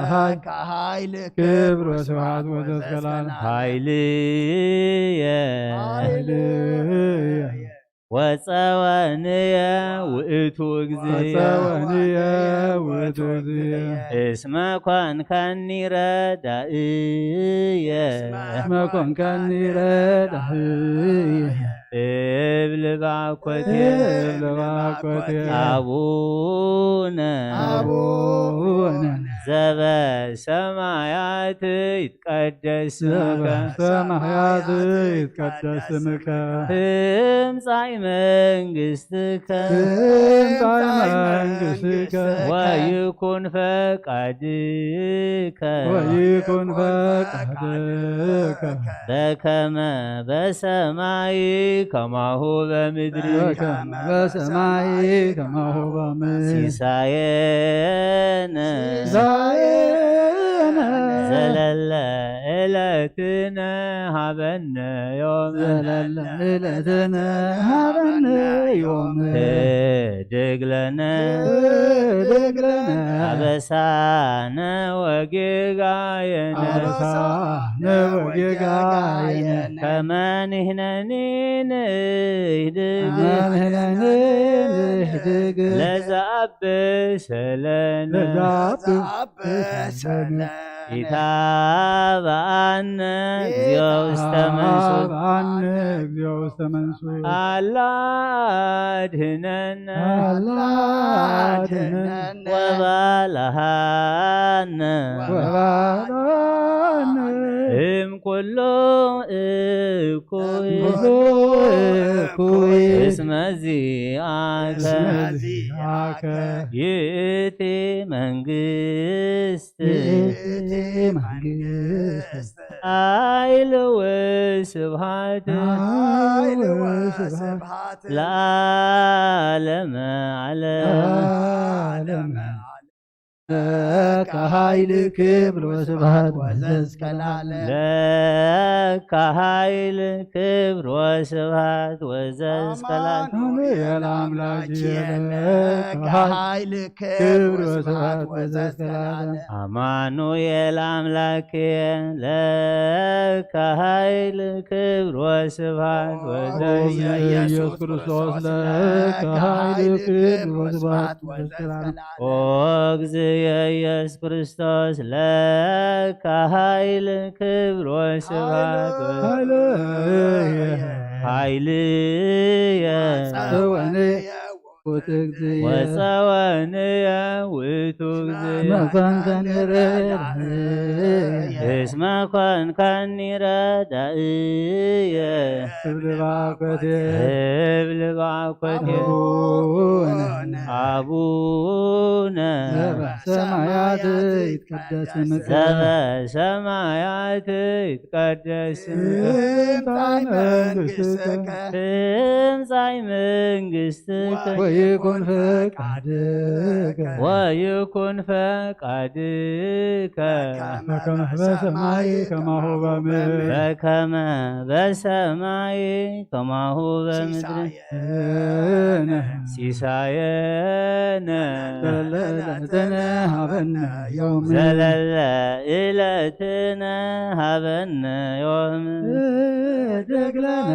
ኃይል ክብር ወስብሐት ወዘእስከ ለዓለም ኃይልየ ኃይልየ ወፀወንየ ውእቱ እግዚእየ ወፀወንየ ውእቱ እግዚእየ እስመ ኮንከኒ ረዳእየ እስመ ኮንከኒ ረዳእየ እብል ባኮቴየ እብል ባኮቴየ አቡነ አቡነ ዘበሰማያት ይትቀደስ ስምከ ሰማያት ይትቀደስ ስምከ ትምጻእ መንግስትከ ትምጻእ መንግስትከ ወይኩን ፈቃድከ ወይኩን ፈቃድከ በከመ በሰማይ ከማሁ በምድሪ በከመ በሰማይ ከማሁ በምድር ሲሳየነ ሲሳየነ ዘለለ ዕለትነ ሀበነ ዮም ዘለለ ዕለትነ ሀበነ ዮም ህድግ ለነ ህድግ ለነ አበሳነ ወጌጋየነ አበሳነ ወጌጋየነ ከመ ንሕነኒ ንህድግ ከመ ንሕነኒ ንህድግ ለዘአብሰለነ ለዘአብሰለነ ኢታብአነ እግዚኦ ውስተ መንሱት። ኢታብአነ እግዚኦ ውስተ መንሱት። አላ አድህነነ። አላ አድህነነ። ወባልሃነ። ወባልሃነ። እም ኩሉ እኩይ። እኩይ። እስመ ዚአከ። እስመ ዚአከ። ይእቲ መንግስት። ይእቲ መንግስት። ኃይል ወስብሐት። ኃይል ወስብሐት። ለዓለመ ዓለም። ለዓለመ ዓለም። ለከ ኃይል ክብር ወስብሐት ወዘእስከ ለዓለም። ለከ ኃይል ክብር ወስብሐት ወዘእስከ ለዓለም። አማኑኤል አምላኬ ለከ ኃይል ክብር ወስብሐት ወዘእስከ ለዓለም። አማኑኤል አምላኬ ለከ ኃይል ክብር ወስብሐት ወዘእስከ ለዓለም። ኢየሱስ ክርስቶስ ለከ ኃይል ክብር ወስብሐት ወዘእስከ ለዓለም። ኦ እግዚእ ኢየሱስ ክርስቶስ ለከ ኃይል ክብር ወስብሐት ወ- ኃይልየ። ኃይልየ። ጸወንየ ውእቱ እግዚእ። ወጸወንየ ውእቱ እግዚእ። መኮንከኒ ረዳእየ። እስመ ኮንከኒ ረዳእየ። እብል ባኮቴ። እብል ባኮቴ። አቡነ። አቡነ። ዘበሰማያት ይትቀደስ ስምከ። ዘበሰማያት ይትቀደስ ስምከ። ትምጻእ መንግሥትከ። ትምጻእ መንግሥትከ። ወይኩን ፈቃድከ። ወይኩን ፈቃድከ። በከመ በሰማይ ከማሁ በምድር። በከመ በሰማይ ከማሁ በምድር። ሲሳየነ። ሲሳየነ። ዘለለ ዕለትነ ሀበነ ዮም። ዘለለ ዕለትነ ሀበነ ዮም። ህድግ ለነ።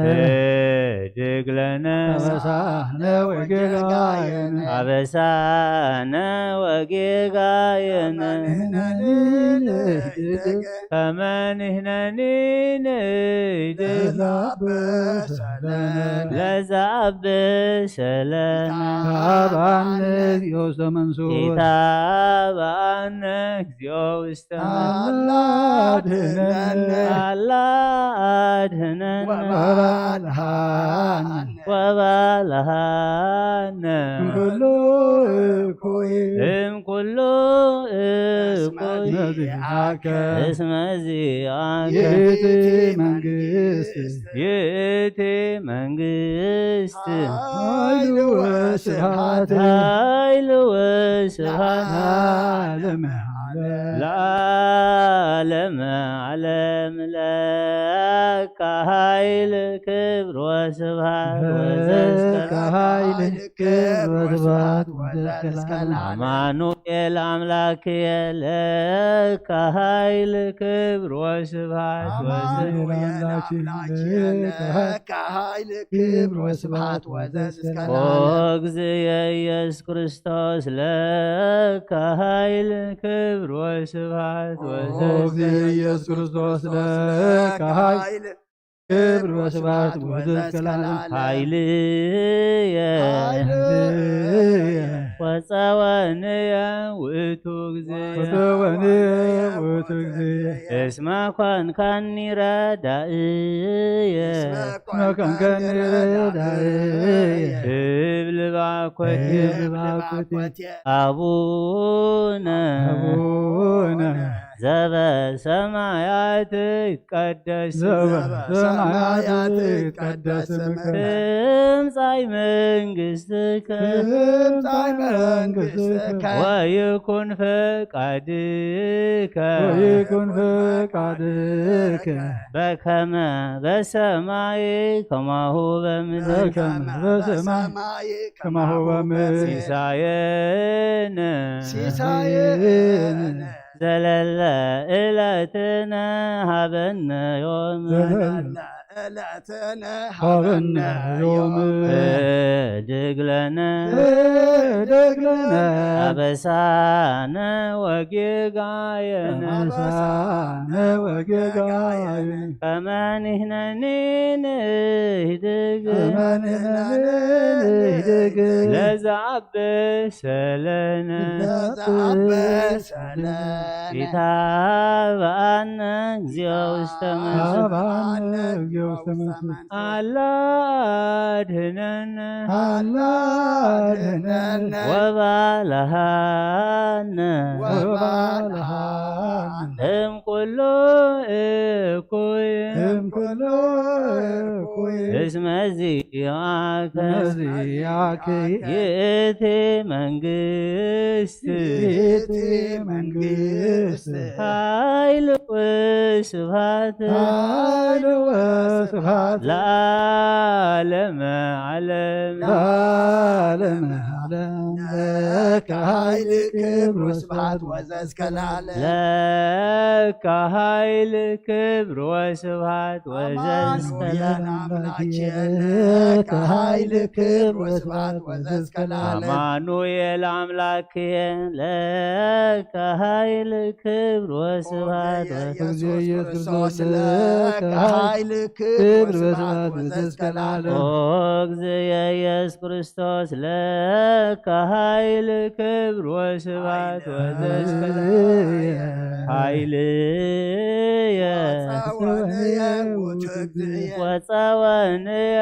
ህድግ ለነ። አበሳነ ወጌጋየነ። አበሳነ ወጌጋየነ። ከመ ንሕነኒ ንህድግ። ለዘአበሰለነ። ለዘአበሰለነ። ኢታብአነ እግዚኦ ውስተ መንሱት። ኢታብአነ እግዚኦ ውስተ መንሱት። አላ አድህነነ። አላ አድህነነ። ወባልሃነ። ወባልሃነ። እምኩሉ እኩይ። እምኩሉ እኩይ። እስመ ዚአከ። እስመ ዚአከ። ይእቲ መንግስት። ይእቲ መንግስት። ኃይል ወስብሐት። ኃይል ወስብሐት። ለዓለመ ዓለም። ለዓለመ ዓለም ለከ ኃይል ክብር ወስብሐት ወዘእስከ ለከ ኃይል ክብር ወስብሐት ወዘእስከ ለዓለም። አማኑኤል አምላክየ ለከ ኃይል ክብር ወስብሐት ወዘእስከ አምላክየ ለከ ኃይል ክብር ወስብሐት ወዘእስከ ኦ ለዓለም። እግዚእየ ኢየሱስ ክርስቶስ ለከ ኃይል ክብር ወስብሐት ኦ ወዘእስከ እግዚእየ ኢየሱስ ክርስቶስ ለከ ኃይል ክብር ወስብሐት ወዘእስከ ለዓለም። ኃይልየ ኃይልየ ወጸወንየ ውእቱ እግዚእ። ወጸወንየ ውእቱ እግዚእ። እስመ ኮንከኒ ረዳእየ። እስመ ኮንከኒ ረዳእየ። እብል ባኮቴ። እብል ባኮቴ። አቡነ አቡነ ዘበሰማያት ይትቀደስ። ዘበሰማያት ይትቀደስ ስምከ። ትምጻእ መንግስትከ። ትምጻእ መንግስትከ። ወይኩን ፈቃድከ። ወይኩን ፈቃድከ። በከመ በሰማይ ከማሁ በምድር። በከመ በሰማይ ከማሁ በምድር። ሲሳየነ። ሲሳየነ። ዘለለ ዕለትነ ሀበነ ዮም። ዘለለ ለተነ ሃበነ ዮም። ህድግ ለነ ህድግ ለነ አበሳነ ወጌጋየነ። አበሳነ ወጌጋየነ። ከመ ንሕነኒ ንህድግ ከመ ንሕነኒ ንህድግ ለዘአበሰ ለነ ለዘአበሰ ለነ ኢታብአነ እግዚኦ ውስተ መንሱት። ኢታብአነ እግዚኦ ውስተ መንሱት። አላ አድህነነ አላ አድህነነ ወባልሃነ ወባልሃነ እም ኩሉ እኩይ እም ኩሉ እኩይ እስመ ዚአከ እስመ ዚአከ ይእቲ መንግስት ይእቲ መንግስት ኃይል ወስብሐት ኃይል ወስብሐት ለዓለመ ዓለም ለዓለመ ዓለም ለከ ኃይል ክብር ወስብሐት ወዘእስከ ለዓለም። ለከ ኃይል ክብር ወስብሐት ወዘእስከ አማኑኤል ለዓለም። አምላኬ ለከ ኃይል ክብር ወስብሐት ወዘእስከ ለዓለም። አማኑኤል አምላኬ ለከ ኃይል ክብር ወስብሐት ኦ ወ- ኢየሱስ ኢየሱስ ክርስቶስ ክርስቶስ ለከ ለከ ኃይል ክብር ክብር ወስብሐት ወስብሐት ወዘእስከ ለዓለም። ኦ እግዚእ ኢየሱስ ክርስቶስ ለከ ኃይል ክብር ወስብሐት ወዘእስከ ለዓለም። ኃይልየ ወፀወንየ ውእቱ እግዚእየ። ወፀወንየ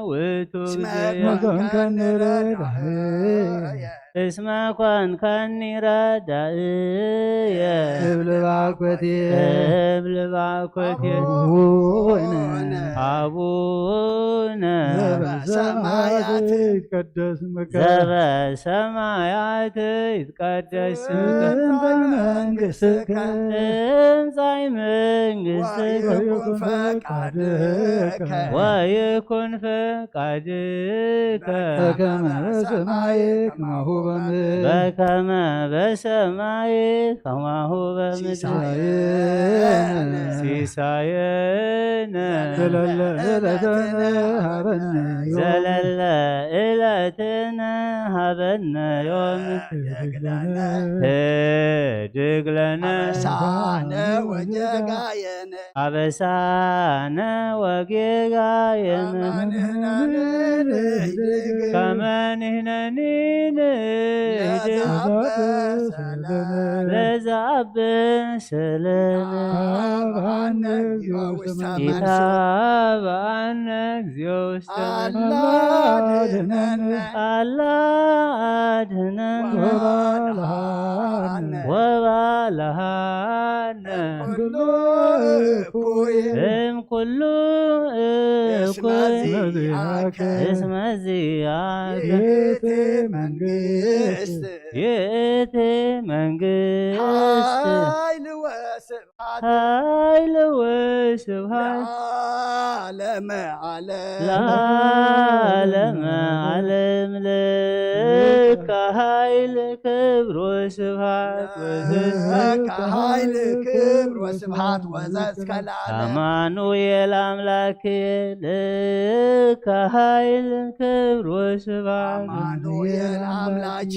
ውእቱ እስመ እግዚእየ። ኮንከኒ ረዳእየ። እስመ ኮንከኒ ረዳእየ። እብል ባኮቴ። እብል ባኮቴ። አቡነ። አቡነ። ዘበሰማያት ይትቀደስ ስምከ። ዘበሰማያት ይትቀደስ ስምከ። ትምጻእ መንግሥትከ። ትምጻእ መንግሥትከ። ወይኩን ፈቃድከ። ወይኩን ፈቃድከ። በከመ በሰማይ ከማሁ በምድር። በከመ በሰማይ ከማሁ በምድር። ሲሳየነ። ሲሳየነ። ዘለለ ዕለትነ ሀበነ ዮም። ዘለለ ዕለትነ ሀበነ ዮም። ህድግ ለነ። ህድግ ለነ። አበሳነ ወጌጋየነ። አበሳነ ወጌጋየነ። ከመ ንሕነኒ ንህድግ። ከመ ንሕነኒ ንህድግ። ለዘአበሰ ለነ። ለዘአበሰ ለነ። ኢታብአነ እግዚኦ ውስተ መንሱት። ኢታብአነ እግዚኦ ውስተ መንሱት። አላ አድህነነ። አላ አድህነነ። ወባልሃነ። ወባልሃነ። ኩሉ እኩይ። እም ኩሉ እስመ እኩይ። ዚአከ። እስመ ዚአከ። ይእቲ መንግስት። ይእቲ መንግስት። ኃይል ወስብሐት። ኃይል ወስብሐት። ለዓለመ ዓለም። ለዓለመ ዓለም ለከ ኃይል ክብር ወስብሐት ወዘስብሐት። ለከ ኃይል ክብር ወስብሐት ወዘእስከ ለዓለም። አማኑኤል አምላክ ለከ ኃይል ክብር ወስብሐት። አማኑኤል አምላክ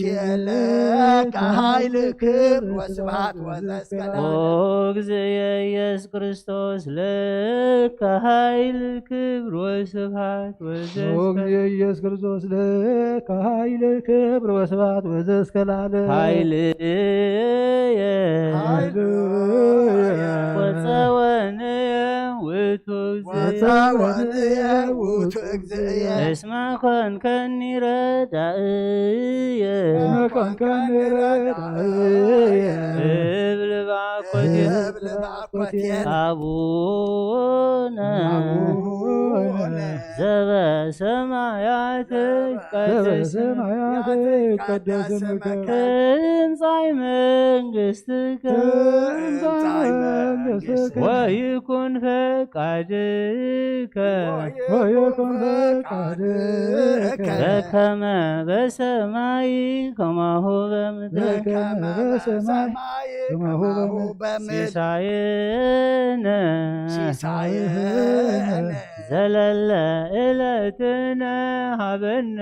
ለከ ኃይል ክብር ወስብሐት ወዘእስከ ኦ ለዓለም። እግዚእ ኢየሱስ ክርስቶስ ለከ ኃይል ክብር ወስብሐት ወዘእስከ ኦ እግዚእ ኢየሱስ ክርስቶስ ለከ ኃይል ክብር ወስብሐት ወዘእስከ ለዓለም። ኃይልየ ኃይልየ ወጸወንየ ውእቱ እግዚእ። ወጸወንየ ውእቱ እግዚእየ። እስመ ኮንከኒ ረዳእየ። እስመ ኮንከኒ ረዳእየ። እብል ባኮቴ። እብል ባኮቴ። አቡነ። አቡነ። ዘበሰማያት ይትቀደስ ስምከ። ዘበሰማያት ይትቀደስ ስምከ። ትምጻእ መንግስትከ። ትምጻእ መንግስትከ። ወይኩን ፈቃድከ። ወይኩን ፈቃድከ። በከመ በሰማይ ከማሁ በምድር። በከመ በሰማይ ከማሁ በምድር። ሲሳየነ። ሲሳየነ። ዘለለ ዕለትነ ሃበነ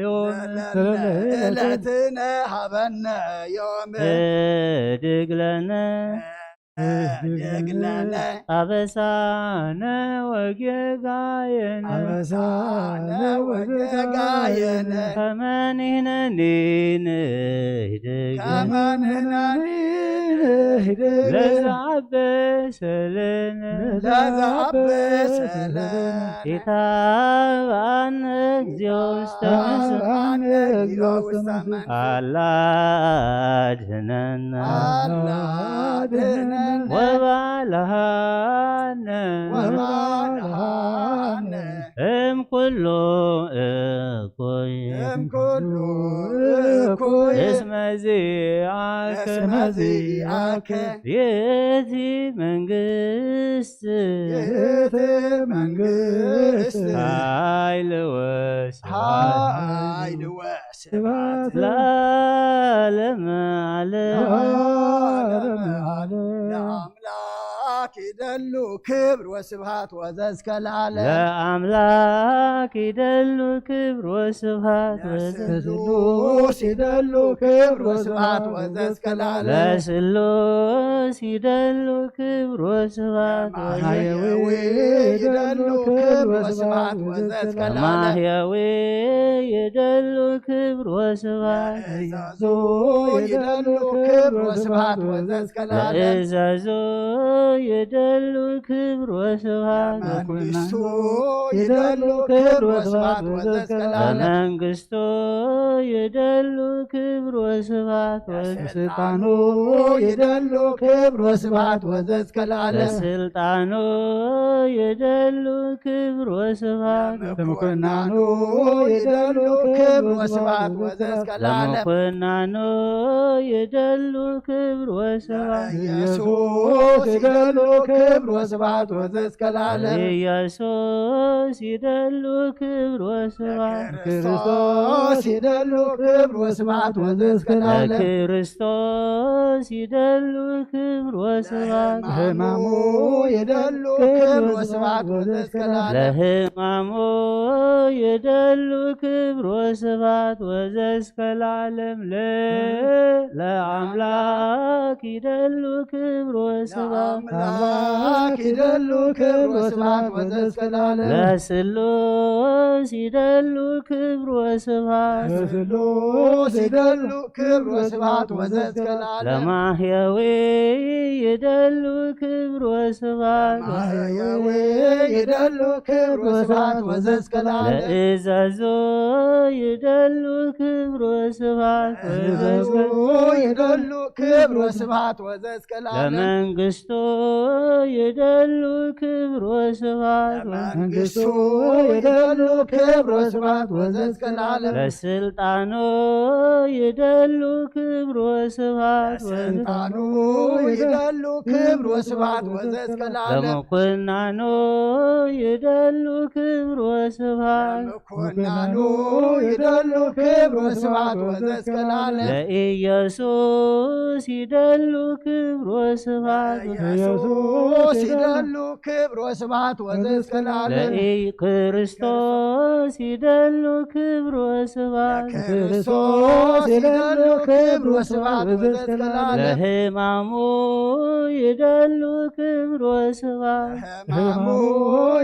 ዮም። ዘለለ ዕለትነ ሃበነ ዮም። ህድግ ለነ ህድግ ለነ አበሳነ ወጌጋየነ። አበሳነ ወጌጋየነ። ከመ ንሕነኒ ንህድግ ከመ ንሕነኒ ንህድግ ለዘአበሰ ለነ። ለዘአበሰ ለነ። ኢታብአነ እግዚኦ ውስተ መንሱት። ኢታብአነ እግዚኦ ውስተ መንሱት። አላ አድህነነ። አላ አድህነነ። ወባልሃነ። ወባልሃነ። እም ኩሉ እኩይ። እም ኩሉ እኩይ። እስመ ዚአከ። እስመ ዚአከ። ይእቲ መንግስት። ይእቲ መንግስት። ኃይል ወስብሐት። ኃይል ወስብሐት። ለዓለመ ዓለም። ለዓለመ ዓለም። ለአምላክ ይደሉ ክብር ወስብሐት ወዘእስከ ለዓለም። ለአምላክ ይደሉ ክብር ወስብሐት ወዘእስከ ለስሉስ ይደሉ ክብር ወስብሐት ወዘእስከ ለዓለም። ለስሉስ ይደሉ ክብር ወስብሐት ወዘእስከ ለማህየዊ ይደሉ ክብር ወስብሐት ወዘእስከ ለዓለም። ለማህየዊ ይደሉ ክብር ወስብሐት። ለእዛዞ ይደሉ ክብር ወስብሐት ወዘእስከ ለዓለም። ለእዛዞ ይደሉ ክብር ወስብሐት። ለመንግስቱ ይደሉ ክብር ወስብሐት ወዘእስከ ለዓለም። ለመንግስቱ ይደሉ ክብር ወስብሐት ወዘእስከ ለስልጣኑ ይደሉ ክብር ወስብሐት ወዘእስከ ለዓለም። ለስልጣኑ ይደሉ ክብር ወስብሐት። ለምኩናኑ ይደሉ ክብር ወስብሐት ወዘእስከ ለዓለም። ለምኩናኑ ይደሉ ክብር ወስብሐት። ኢየሱስ ይደሉ ክብር ወስብሐት ወዘእስከ ለዓለም። ኢየሱስ ይደሉ ክብር ወስብሐት። ክርስቶስ ይደሉ ክብር ወስብሐት ወዘእስከ ለዓለም። ለክርስቶስ ይደሉ ክብር ወስብሐት። ለሕማሙ ይደሉ ክብር ወስብሐት ወዘእስከ ለዓለም። ለሕማሙ ይደሉ ክብር ወስብሐት ወዘእስከ ለዓለም። ለ-፣ ለአምላክ ይደሉ ክብር ወስብሐት። ለአምላክ ይደሉ ክብር ወስብሐት ወዘእስከ ለዓለም። ለስሉስ ይደሉ ክብር ወስብሐት። ለስሉስ ይደሉ ክብር ወስብሐት ወዘእስከ ለዓለም። ለማህየዊ ይደሉ ክብር ወስብሐት። ለማህየዊ ይደሉ ክብር ወስብሐት ወዘእስከ ለዓለም። ለእዛዞ ይደሉ ክብር ወስብሐት ለእዛዞ ወዘእስከ ይደሉ ክብር ወስብሐት ወዘእስከ ለዓለም። ለመንግስቱ ይደሉ ክብር ወስብሐት ለመንግስቱ ይደሉ ክብር ወስብሐት ወዘእስከ ለዓለም። ለስልጣኑ ይደሉ ክብር ወስብሐት ለስልጣኑ ይደሉ ክብር ወስብሐት ወዘእስከ ለዓለም። ለምኩናኑ ይደሉ ክብር ወስብሐት ለምኩናኑ ይደሉ ክብር ወስብሐት ወዘእስከ ለዓለም። ለኢየሱስ ይደሉ ክብር ወስብሐት ኢየሱስ ይደሉ ክብር ወስብሐት ወዘእስከ ለዓለም። ለኢክርስቶስ ይደሉ ክብር ወስብሐት ክርስቶስ ይደሉ ክብር ወስብሐት ወዘእስከ ለዓለም። ለሕማሙ ይደሉ ክብር ወስብሐት ሕማሙ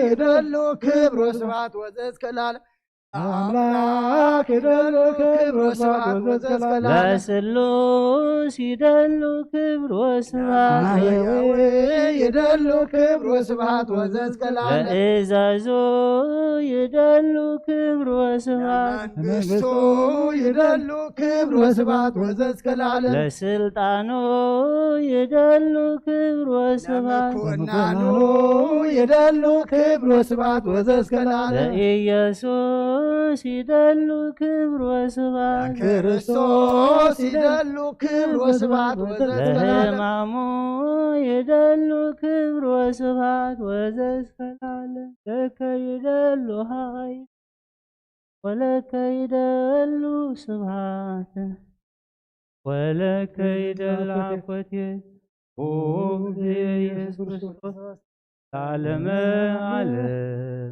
ይደሉ ክብር ወስብሐት ወዘእስከ ለዓለም። አምላክ ይደሉ ክብር ወስብሐት ወዘእስከ ለዓለም። ለስሉስ ይደሉ ክብር ወስብሐት ማህየዊ ይደሉ ክብር ወስብሐት ወዘእስከ ለዓለም። ለእዛዞ ይደሉ ክብር ወስብሐት መንግስቱ ይደሉ ክብር ወስብሐት ወዘእስከ ለዓለም። ለስልጣኑ ይደሉ ክብር ወስብሐት ለምኩናኑ ይደሉ ክብር ወስብሐት ወዘእስከ ለዓለም። ለኢየሱስ ይደሉ ክብር ወስብሐት ክርስቶስ ይደሉ ክብር ወስብሐት ወዘእስከ ለዓለም። ለሕማሙ ይደሉ ክብር ወስብሐት ወዘእስከ ለዓለም። ለከ ይደሉ ኃይል ወለከ ይደሉ ስብሐት ወለከ ይደሉ አኮቴት ኦ ኢየሱስ ክርስቶስ ለዓለመ ዓለም።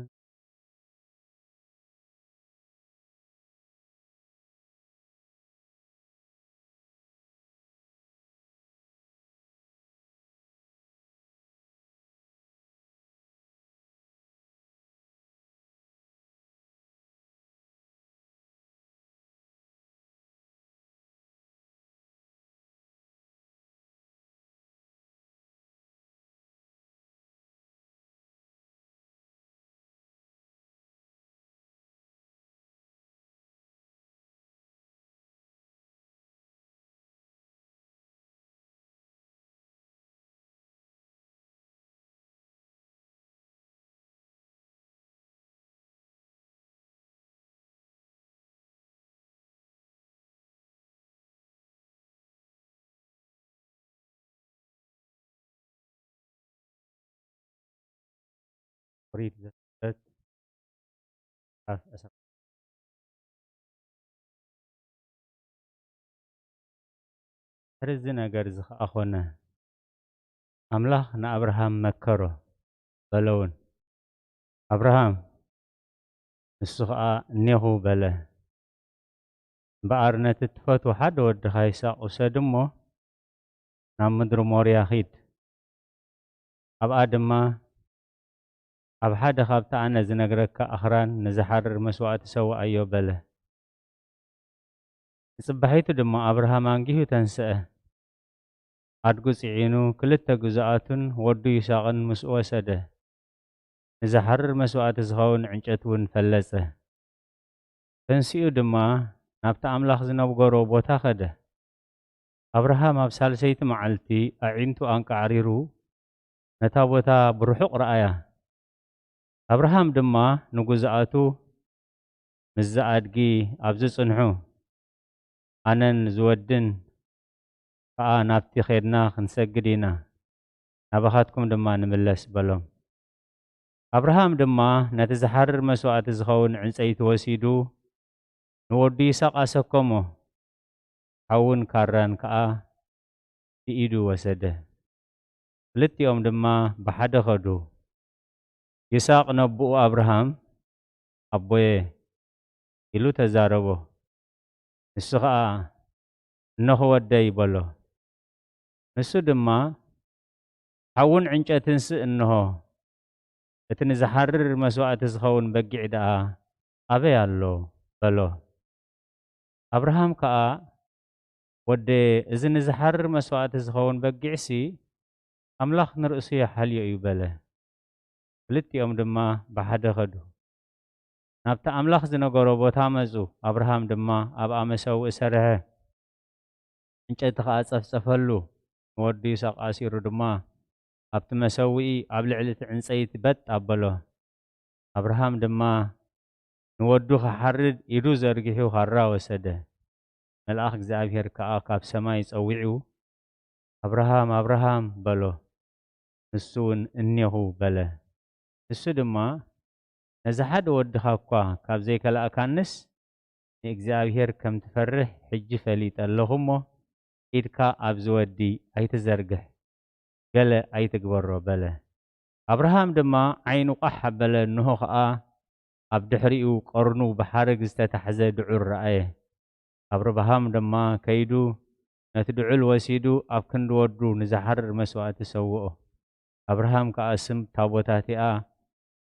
ኦሪት ዘፍጥረት ምዕራፍ ዕስራ። ድሕሪ እዚ ነገር እዚ ኸኣ ኾነ፣ ኣምላኽ ንኣብርሃም መከሮ፣ በሎ እውን፣ ኣብርሃም! ንሱ ኸኣ፣ እኔኹ፣ በለ። እምበኣር ነቲ እትፈትዎ ሓደ ወድኻ ይስሐቅ ውሰድ እሞ፣ ናብ ምድሪ ሞርያ ኺድ። ኣብኣ ድማ ኣብ ሓደ ኻብቲ ኣነ ዝነግረካ ኣኽራን ንዝሓርር መስዋእቲ ሰውኣዮ፣ በለ። ንጽባሒቱ ድማ ኣብርሃም ኣንጊሁ ተንስአ። ኣድጉ ጽዒኑ፣ ክልተ ግዙኣቱን ወዱ ይስሐቅን ምስኡ ወሰደ። ንዝሓርር መስዋእቲ ዝኸውን ዕንጨት እውን ፈለጸ። ተንሲኡ ድማ ናብቲ ኣምላኽ ዝነገሮ ቦታ ኸደ። ኣብርሃም ኣብ ሳልሰይቲ መዓልቲ ኣዒንቱ ኣንቃዕሪሩ ነታ ቦታ ብርሑቕ ረኣያ። ኣብርሃም ድማ ንግዙኣቱ፣ ምስዚ ኣድጊ ኣብዚ ጽንሑ፣ ኣነን ዝወድን ከኣ ናብቲ ኼድና ክንሰግድ ኢና፣ ናባኻትኩም ድማ ንምለስ፣ በሎም። ኣብርሃም ድማ ነቲ ዝሓርር መስዋእቲ ዝኸውን ዕንጸይቲ ወሲዱ ንወዱ ይስሐቅ ኣሰከሞ። ሓውን ካራን ከኣ ብኢዱ ወሰደ። ክልቲኦም ድማ ብሓደ ኸዱ። ይስሐቅ ነቦኡ ኣብርሃም፣ ኣቦየ፣ ኢሉ ተዛረቦ። ንሱ ኸኣ፣ እነሆ ወደይ፣ በሎ። ንሱ ድማ፣ ሓውን ዕንጨትንስ እንሆ፣ እቲ ንዝሓርር መስዋእቲ ዝኸውን በጊዕ ደኣ ኣበይ ኣሎ? በሎ። ኣብርሃም ከኣ፣ ወደየ፣ እዚ ንዝሓርር መስዋእቲ ዝኸውን በጊዕሲ ኣምላኽ ንርእሱ ይሓልዮ እዩ፣ በለ። ክልቲኦም ድማ ብሓደ ኸዱ። ናብቲ ኣምላኽ ዝነገሮ ቦታ መጹ። ኣብርሃም ድማ ኣብኣ መሰውኢ ሰርሐ። ዕንጨይቲ ኸኣ ጸፍጸፈሉ። ንወዱ ይስሐቅ ኣሲሩ ድማ ኣብቲ መሰውኢ ኣብ ልዕሊ እቲ ዕንጸይቲ በጥ ኣበሎ። ኣብርሃም ድማ ንወዱ ኽሓርድ ኢዱ ዘርጊሑ ኻራ ወሰደ። መልኣኽ እግዚኣብሄር ከኣ ካብ ሰማይ ጸዊዑ፣ ኣብርሃም፣ ኣብርሃም፣ በሎ። ንሱ እውን፣ እኔኹ፣ በለ። ንሱ ድማ፣ ነዚ ሓደ ወድኻ እኳ ካብ ዘይከላእካንስ፣ ንእግዚኣብሄር ከም ትፈርህ ሕጂ ፈሊጠ ኣለኹ እሞ፣ ኢድካ ኣብዚ ወዲ ኣይትዘርግሕ፣ ገለ ኣይትግበሮ፣ በለ። ኣብርሃም ድማ ዓይኑ ቋሕ ኣበለ፣ እንሆ ኸኣ ኣብ ድሕሪኡ ቀርኑ ብሓረግ ዝተታሕዘ ድዑል ረኣየ። ኣብርሃም ድማ ከይዱ ነቲ ድዑል ወሲዱ ኣብ ክንዲ ወዱ ንዝሓርር መስዋእቲ ሰውኦ። ኣብርሃም ከኣ ስም እታ ቦታ እቲኣ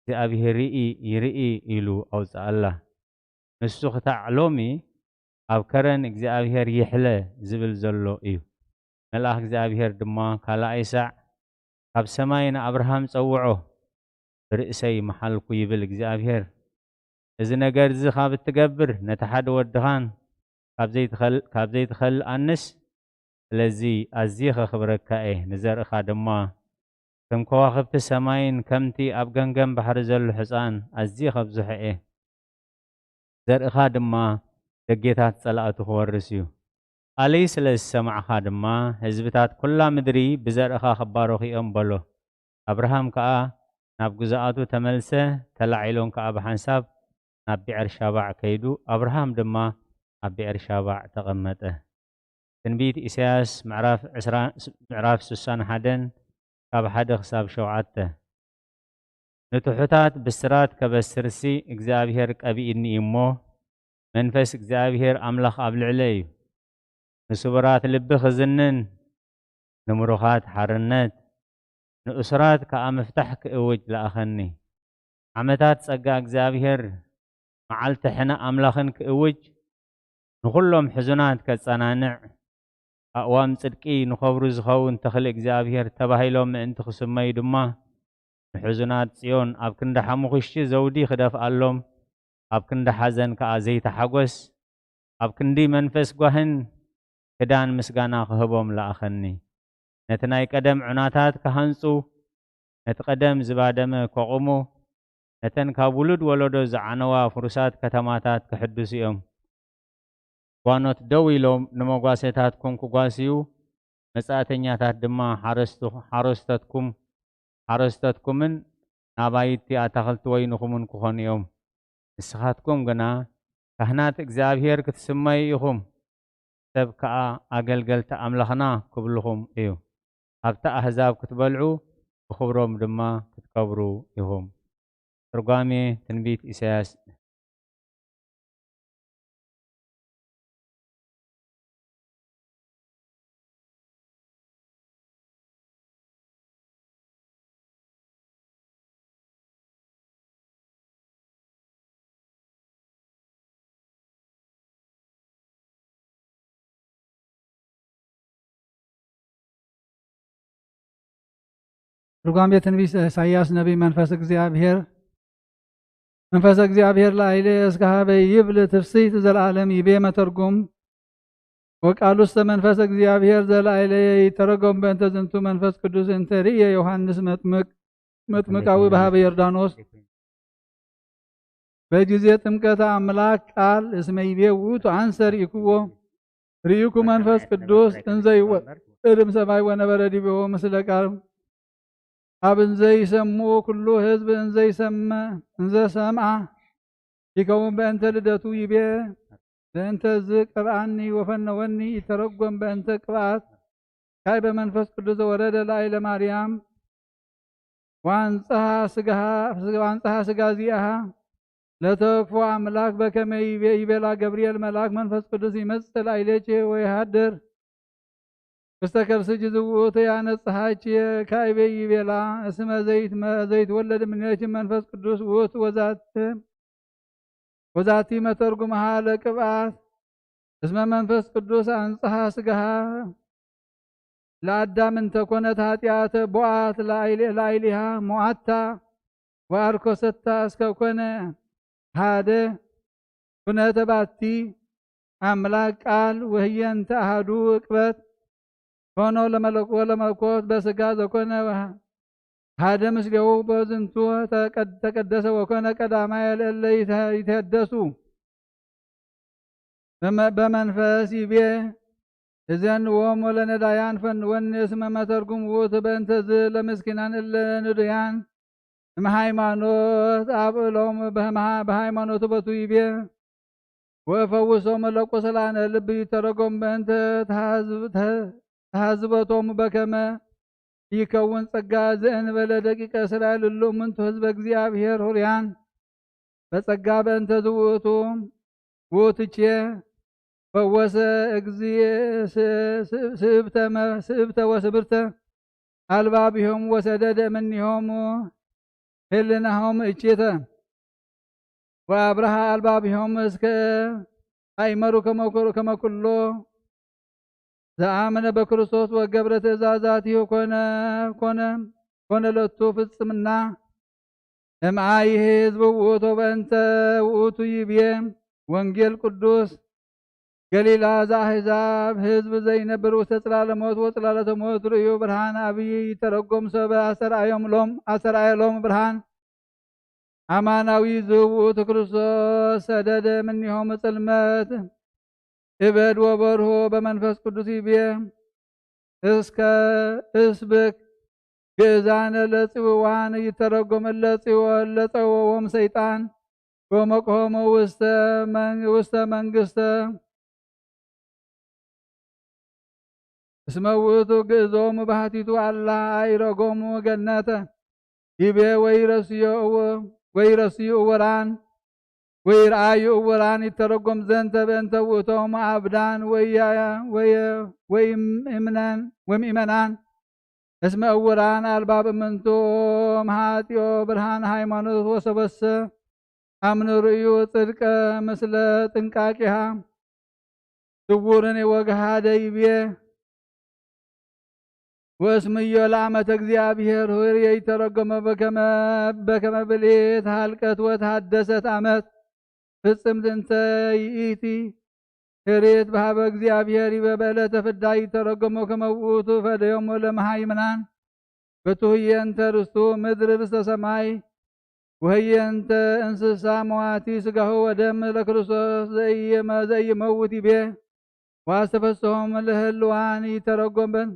እግዚኣብሄር ይርኢ፣ ይርኢ ኢሉ ኣውጽኣላ። ንሱ ክታዕ ሎሚ ኣብ ከረን እግዚኣብሄር ይሕለ ዝብል ዘሎ እዩ። መልኣኽ እግዚኣብሄር ድማ ካልኣይ ሳዕ ካብ ሰማይ ንኣብርሃም ጸውዖ። ብርእሰይ መሓልኩ ይብል እግዚኣብሄር። እዚ ነገር እዚ ካብ እትገብር ነቲ ሓደ ወድኻን ካብ ዘይትኸል-፣ ካብ ዘይትኸልኣንስ፣ ስለዚ ኣዝየ ኸኽብረካ እየ። ንዘርእኻ ድማ ከም ከዋኽብቲ ሰማይን ከምቲ ኣብ ገምገም ባሕሪ ዘሎ ሕጻን ኣዝየ ኸብዝሖ እየ። ዘርእኻ ድማ ደጌታት ጸላእቱ ክወርስ እዩ። ቃለይ ስለ ዝሰማዕኻ ድማ ህዝብታት ኩላ ምድሪ ብዘርእኻ ክባረኹ እዮም በሎ። ኣብርሃም ከኣ ናብ ግዝኣቱ ተመልሰ፣ ተላዒሎም ከኣ ብሓንሳብ ናብ ብኤርሻባዕ ከይዱ። ኣብርሃም ድማ ኣብ ብኤርሻባዕ ተቐመጠ። ትንቢት ኢሳያስ ምዕራፍ ዕስራ፣ ምዕራፍ ስሳን ሓደን ካብ ሓደ ክሳብ ሸውዓተ። ንትሑታት ብስራት ከበስርሲ እግዚኣብሄር ቀቢእኒ እዩ እሞ፣ መንፈስ እግዚኣብሄር ኣምላኽ ኣብ ልዕለይ እዩ። ንስቡራት ልቢ ክዝንን፣ ንምሩኻት ሓርነት፣ ንእሱራት ከኣ ምፍታሕ ክእውጅ ለኣኸኒ። ዓመታት ጸጋ እግዚኣብሄር፣ መዓልቲ ሕነ ኣምላኽን ክእውጅ፣ ንኹሎም ሕዙናት ከጸናንዕ፣ ኣእዋም ጽድቂ ንኸብሩ ዝኸውን ተኽሊ እግዚኣብሄር ተባሂሎም ምእንቲ ክስመዩ ድማ፣ ንሕዙናት ጽዮን ኣብ ክንዲ ሓሙኽሽቲ ዘውዲ ክደፍኣሎም፣ ኣብ ክንዲ ሓዘን ከኣ ዘይተሓጎስ፣ ኣብ ክንዲ መንፈስ ጓህን ክዳን ምስጋና ክህቦም ለኣኸኒ። ነቲ ናይ ቀደም ዑናታት ክሃንጹ፣ ነቲ ቀደም ዝባደመ ከቑሙ፣ ነተን ካብ ውሉድ ወለዶ ዝዓነዋ ፍሩሳት ከተማታት ክሕድሱ እዮም። ጓኖት ደው ኢሎም ንመጓሰታትኩም ክጓስዩ፣ መጻእተኛታት ድማ ሓረስቱ-፣ ሓረስቶትኩም፣ ሓረስቶትኩምን ናባይቲ ኣታኽልቲ ወይንኹምን ክኾኑ እዮም። ንስኻትኩም ግና ካህናት እግዚኣብሔር ክትስመዩ ኢኹም፣ ሰብ ከኣ ኣገልገልቲ ኣምላኽና ክብልኹም እዩ። ኣብቲ ኣህዛብ ክትበልዑ፣ ብኽብሮም ድማ ክትከብሩ ኢኹም። ትርጓሜ ትንቢት ኢሳያስ። ትርጓሜ ትንቢት ኢሳይያስ ነቢይ። መንፈስ እግዚኣብሔር፣ መንፈስ እግዚኣብሔር ላዕሌ እስከ ሀበይ ይብል ትፍስሕት ዘለዓለም ይቤ መተርጉም። ወቃሉሰ መንፈስ እግዚኣብሔር ዘላዕሌ ይተረጎም። በእንተ ዝንቱ መንፈስ ቅዱስ እንተ ርእየ ዮሐንስ መጥምቅ መጥምቃዊ በሃበ ዮርዳኖስ በጊዜ ጥምቀት ኣምላክ ቃል እስመ ይቤ ውእቱ አንሰ ርኢክዎ ርኢኩ መንፈስ ቅዱስ እንዘ ይወርድ እም ሰማይ ወነበረ ዲቤሁ ምስለ ቃል ኣብ እንዘ ይሰምዑ ኩሉ ህዝብ እንዘ ይሰምዕ እንዘ ሰምዓ ይከውን በእንተ ልደቱ ይቤ በእንተ ዝ ቀብኣኒ ወፈነወኒ ይተረጎም በእንተ ቅብኣት ካይ በመንፈስ ቅዱስ ዘወረደ ላዕለ ማርያም ዋንጽሃ ስጋሃ ዋንጽሃ ስጋ ዚኣሃ ለተወክፎ ኣምላክ በከመ ይቤ ይቤላ ገብርኤል መልኣክ መንፈስ ቅዱስ ይመጽእ ላዕሌኪ ወይሃድር ውስተ ከርስኪ ዝውእቱ ያነጽሃኪ ካይቤ ይቤላ እስመ ዘይትመ ዘይትወለድ እምኔኪ መንፈስ ቅዱስ ውእቱ ወዛት ወዛቲ መተርጉምሃ ለቅብኣት እስመ መንፈስ ቅዱስ ኣንጽሃ ስጋሃ ለአዳም እንተ ኮነት ኃጢአተ ቦአት ላዕሌሃ ሞአታ ወአርኮሰታ እስከ ኮነ ሓደ ኩነተ ባቲ አምላክ ቃል ወህየንተ አሃዱ እቅበት ኮኖ ለመለኮት በስጋ ዘኮነ ሓደ ምስሌሁ በዝንቱ ተቀደሰ ወኮነ ቀዳማይ ለእለ ይተደሱ በመንፈስ ይቤ እዘንዎም ወለነዳያን ፈንወኒ እስመ መተርጉም ውእቱ በእንተ ዝ ለምስኪናን እለ ንዱያን እምሃይማኖት አብዕሎም በሃይማኖቱ በቱ ይቤ ወፈውሶም ለቁስላነ ልብ ይተረጎም በእንተ ተሃዝበቶም በከመ ይከውን ጸጋ ዘእንበለ ደቂቀ እስራኤል እሉ እምንቱ ህዝበ እግዚኣብሔር ሁርያን በጸጋ በእንተ ዝውእቱ ውእትቼ ፈወሰ እግዚእ ስእብተ ወስብርተ አልባቢሆም ወሰደደ እምኒሆም ህልናሆም እቼተ ወአብርሃ አልባቢሆም እስከ አይመሩ ከመኩሎ ዘአመነ በክርስቶስ ወገብረ ትእዛዛቲሁ ኮነ ኮነ ኮነ ለቱ ፍጽምና እምአይህ ህዝብ ውእቱ በእንተ ውእቱ ይብዬ ወንጌል ቅዱስ ገሊላ ዘአሕዛብ ህዝብ ዘይነብር ውስተ ጽላለ ሞት ወጽላለተ ሞት ርእዩ ብርሃን አብይ ይተረጎም ሰበ አስተርአዮም ሎም አስተርአየ ሎም ብርሃን አማናዊ ዝውእቱ ክርስቶስ ሰደደ እምኔሆሙ ጽልመት እበድ ወበርሆ በመንፈስ ቅዱስ ይቤ እስከ እስብክ ግእዛነ ለጽውዋን ይተረጎም እለ ጽወ ለጸወዎም ሰይጣን ወመቅሆሙ ውስተ መን- ውስተ መንግስተ እስመ ውእቱ ግእዞሙ ባህቲቱ አላ አይረጎሙ ገነተ ይቤ ወይረስዮ እው- ወይረስዩ እውራን ወይርአዩ እውራን ይተረጎም ዘንተ በእንተ ውእቶም አብዳን ወያ- ወየ- ወይምእምነን ወምእመናን እስመ እውራን አልባብ እምንቶም ሀጢኦ ብርሃን ሃይማኖት ወሰበሰ አምንርእዩ ጽድቀ ምስለ ጥንቃቄሃ ስውርን ወገሃደ ይብዬ ወእስምዮ ለአመተ እግዚአብሔር ሆር የይተረጎመ በከመ በከመ ብሌት ሃልቀት ወተሃደሰት አመት ፍጽምት እንተ ይእቲ ህሬት በሃበ እግዚአብሔር ይበ በዕለተ ፍዳ ይተረጎሞ ከመ ውእቱ ፈደዮሞ ለመሃይምናን በቱ ህየንተ ርስቱ ምድር ርስተ ሰማይ ወህየንተ እንስሳ መዋቲ ስጋሁ ወደም ለክርስቶስ ዘኢመውት ይቤ ዋስተፈስሆም ለህልዋን ይተረጎም በን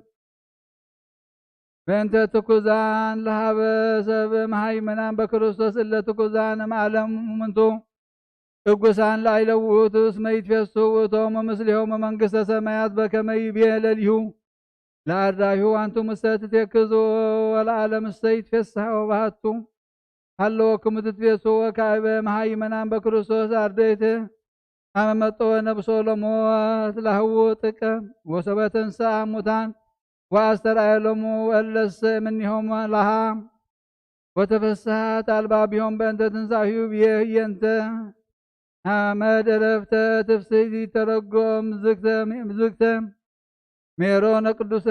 በእንተ ትኩዛን ለሃበ ሰብ መሃይምናን በክርስቶስ እለ ትኩዛን እምዓለም እሙንቱ ቅዱሳን ላዕለ ውእቱ እስመ ይትፌሱ ውእቶም ምስሌሆሙ መንግስተ ሰማያት በከመ ይቤ ለሊሁ ለአርዳኢሁ አንትሙሰ ትቴክዙ ወለዓለምሰ ይትፌሳህ ወባህቱ ሃለወክሙ ትትፌሱ ወካዕበ መሃይመናን በክርስቶስ አርደይት አመ መጠወ ነብሶ ለሞት ላህዉ ጥቀ ወሰበ ተንሳ ሙታን ወአስተርአየ ሎሙ ወእለሰ እምኔሆም ለሃ ወተፈስሐት አልባቢሆም በእንተ ትንሳኤሁ ብዬ ህየንተ አመድ ዕረፍተ ትፍስሕቲ ተረጎም ዝግተ ዝግተ ሜሮነ ቅዱሰ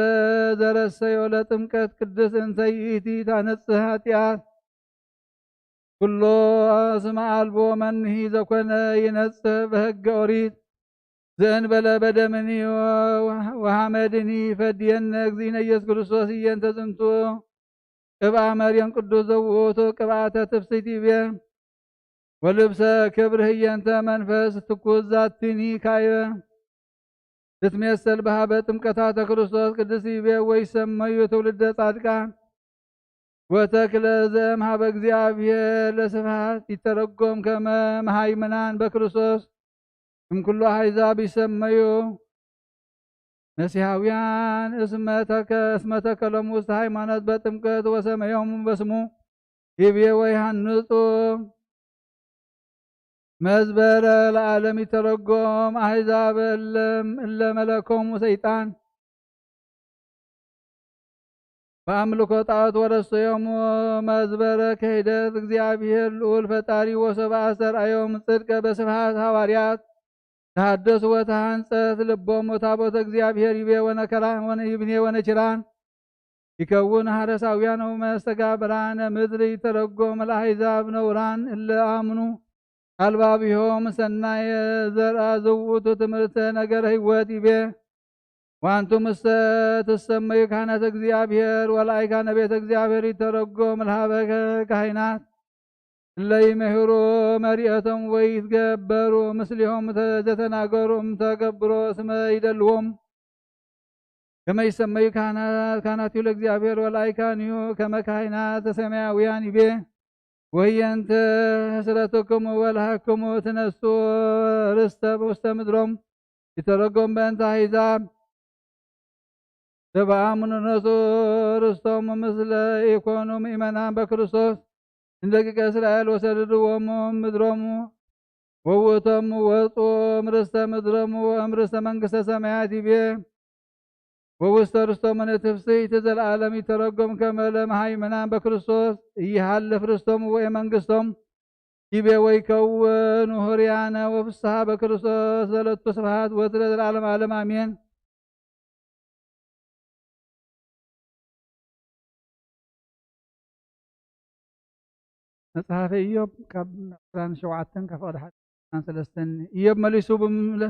ዘረሰዮ ለጥምቀት ቅድስ እንተ ይእቲ ታነጽህ ኃጢአት ኩሎ እስመ አልቦ መንሂ ዘኮነ ይነጽህ በሕገ ኦሪት ዘእንበለ በደምኒ ወሐመድኒ ፈድየነ እግዚእነ ኢየሱስ ክርስቶስ እየንተ ዝንቱ ቅብአ መርየም ቅዱስ ዘውእቱ ቅብአተ ትፍስሕት ይቤ ወልብሰ ክብር ህየንተ መንፈስ ትኩስ ዛቲኒ ካይበ ትትሜሰል በሃበ ጥምቀታተ ክርስቶስ ቅድስ ይቤ ወይሰመዩ ትውልደ ጻድቃን ወተክለ ዘእምሃበ እግዚአብሔር ለስብሐት ይተረጎም ከመ መሃይምናን በክርስቶስ እምኩሉ አሕዛብ ይሰመዩ መሲሐውያን እስመ ተከ- እስመ ተከሎሙ ውስተ ሃይማኖት በጥምቀት ወሰመዮሙ በስሙ ይቤ ወይሃንጹ መዝበረ ለዓለም ይተረጎም አሕዛብ እለ- እለ መለኮሙ ሰይጣን በአምልኮ ጣዖት ወረሰዮሙ መዝበረ ክህደት እግዚአብሔር ልዑል ፈጣሪ ወሰብአ አስተርአዮም ጽድቀ በስብሐት ሐዋርያት ተሐደሱ ወተሐንጸት ልቦም ወታቦተ እግዚአብሔር ይቤ ወነከራን ወነ- ይብኔ ወነችራን ይከውን ሐረሳውያን ወመስተጋብራነ ምድር ይተረጎም ለአሕዛብ ነውራን እለ አምኑ አልባቢሆም ሰናየ ዘርአ ዘውእቱ ትምህርተ ነገረ ህይወት ይቤ ዋንቱ ምሰ ትሰመዩ ካህናት እግዚአብሔር ወላይካ ነቤተ እግዚአብሔር ይተረጎም ለሃበ ካህናት እለ ይምህሩ መሪኦቶም ወይትገበሩ ምስሊሆም ተ- ዘተናገሩ እምተገብሮ ስመ ይደልዎም ከመ ይሰመዩ ካህናት ካህናት ይብሉ እግዚአብሔር ወላይካን እዩ ከመ ካህናት ሰማያውያን ይቤ ወህየንተ ሕስረትክሙ ወልሃክሙ ትነሱ ርስተ ውስተ ምድሮም ይተረጎም በእንተ አሕዛብ ተበአምኑ ነሱ ርስቶም ምስለ ኢኮኑ ምእመናን በክርስቶስ እምደቂቀ እስራኤል ወሰድድዎሙ ምድሮሙ ወውእቶም ወፁ እምርስተ ምድሮሙ ወእምርስተ መንግስተ ሰማያት ይቤ ወውስተ ርስቶም ንትፍስሕቲ ዘለዓለም ይተረጎም ከመ ለመሃይምናን በክርስቶስ እይሃልፍ ርስቶም ወመንግስቶም ይቤ ወይከውን ሁርያነ ወፍስሐ በክርስቶስ ዘለቱ ስብሐት ወትረ ዘለዓለም ዓለም አሜን። መጽሓፈ ኢዮብ ካብ ዕስራን ሸውዓተን ካብ ፍቕዲ ሓደ ዕስራን ሰለስተን ኢዮብ መሊሱ ብምለ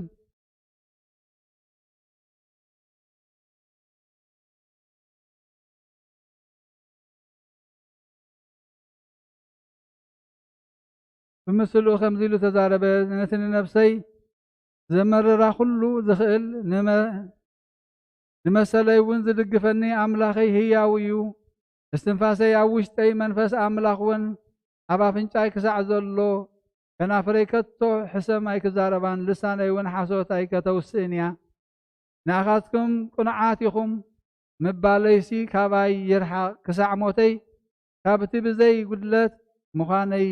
ብምስሉ ከምዚ ኢሉ ተዛረበ፣ ነቲ ንነፍሰይ ዘመርራ ኩሉ ዝኽእል ንመ- ንመሰለይ እውን ዝድግፈኒ ኣምላኸይ ህያው እዩ። እስትንፋሰይ ኣብ ውሽጠይ መንፈስ ኣምላኽ እውን ኣብ ኣፍንጫይ ክሳዕ ዘሎ ከናፍረይ ከቶ ሕሰም ኣይክዛረባን ልሳነይ እውን ሓሶት ኣይከተውስእን እያ። ንኣኻትኩም ቅኑዓት ኢኹም ምባለይሲ ካባይ ይርሓቕ። ክሳዕ ሞተይ ካብቲ ብዘይ ጉድለት ምዃነይ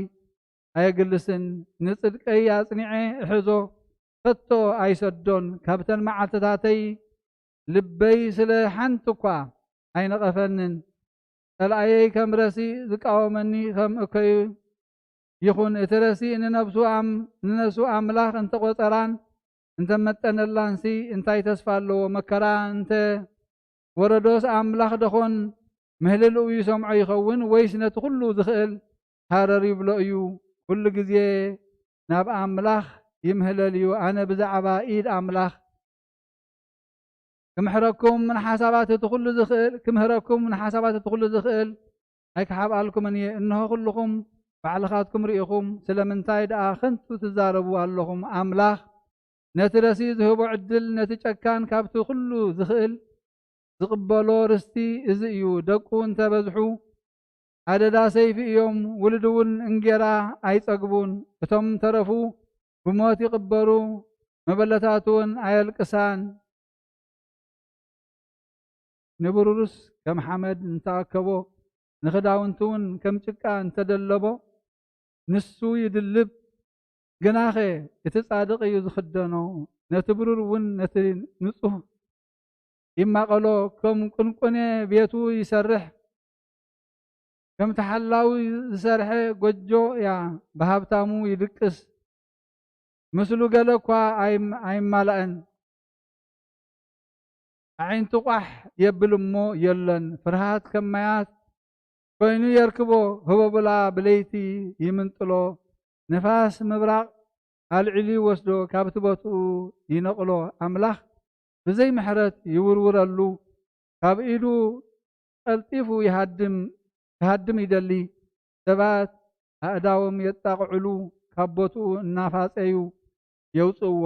ኣየግልስን። ንጽድቀይ ኣጽኒዐ እሕዞ፣ ከቶ ኣይሰዶን። ካብተን መዓልትታተይ ልበይ ስለ ሓንቲ እኳ ኣይነቐፈንን። ጸላእየይ ከም ረሲእ ዝቃወመኒ ከም እከዩ ይኹን። እቲ ረሲእ ንነብሱ ኣም- ንነፍሱ ኣምላኽ እንተቖጸራን እንተመጠነላንሲ እንታይ ተስፋ ኣለዎ? መከራ እንተ ወረዶስ ኣምላኽ ደኾን ምህልልኡ ይሰምዖ ይኸውን? ወይስ ነቲ ኩሉ ዝኽእል ሃረር ይብሎ እዩ? ኩሉ ግዜ ናብ ኣምላኽ ይምህለል እዩ። ኣነ ብዛዕባ ኢድ ኣምላኽ ክምሕረኩም ንሓሳባት እቲ ኩሉ ዝኽእል ክምህረኩም ንሓሳባት እቲ ኩሉ ዝኽእል ኣይክሓብኣልኩምን እየ። እንሆ ኩልኹም ባዕልኻትኩም ርኢኹም፣ ስለምንታይ ደኣ ከንቱ ትዛረቡ ኣለኹም? ኣምላኽ ነቲ ረሲእ ዝህቦ ዕድል ነቲ ጨካን ካብቲ ኩሉ ዝኽእል ዝቕበሎ ርስቲ እዚ እዩ። ደቁ እንተበዝሑ ኣደዳ ሰይፊ እዮም፣ ውሉድ እውን እንጌራ ኣይጸግቡን። እቶም ተረፉ ብሞት ይቕበሩ፣ መበለታት እውን ኣየልቅሳን። ንብሩርስ ከም ሓመድ እንተኣከቦ፣ ንኽዳውንቲ እውን ከም ጭቃ እንተደለቦ፣ ንሱ ይድልብ። ግናኸ እቲ ጻድቕ እዩ ዝኽደኖ፣ ነቲ ብሩር እውን ነቲ ንጹህ ይማቐሎ። ከም ቁንቁኔ ቤቱ ይሰርሕ፣ ከም ተሓላዊ ዝሰርሐ ጎጆ እያ፣ ብሃብታሙ ይድቅስ። ምስሉ ገለ እኳ ኣይም-፣ ኣይማላእን። ኣዒንቱ ቋሕ የብል እሞ የለን። ፍርሃት ከም ማያት ኮይኑ የርክቦ፣ ህቦብላ ብለይቲ ይምንጥሎ። ንፋስ ምብራቕ ኣልዒሉ ይወስዶ፣ ካብቲ ቦትኡ ይነቕሎ። ኣምላኽ ብዘይ ምሕረት ይውርውረሉ፣ ካብ ኢዱ ቀልጢፉ ይሃድም፣ ክሃድም ይደሊ። ሰባት ኣእዳዎም የጣቕዕሉ፣ ካብ ቦትኡ እናፋጸዩ የውጽእዎ።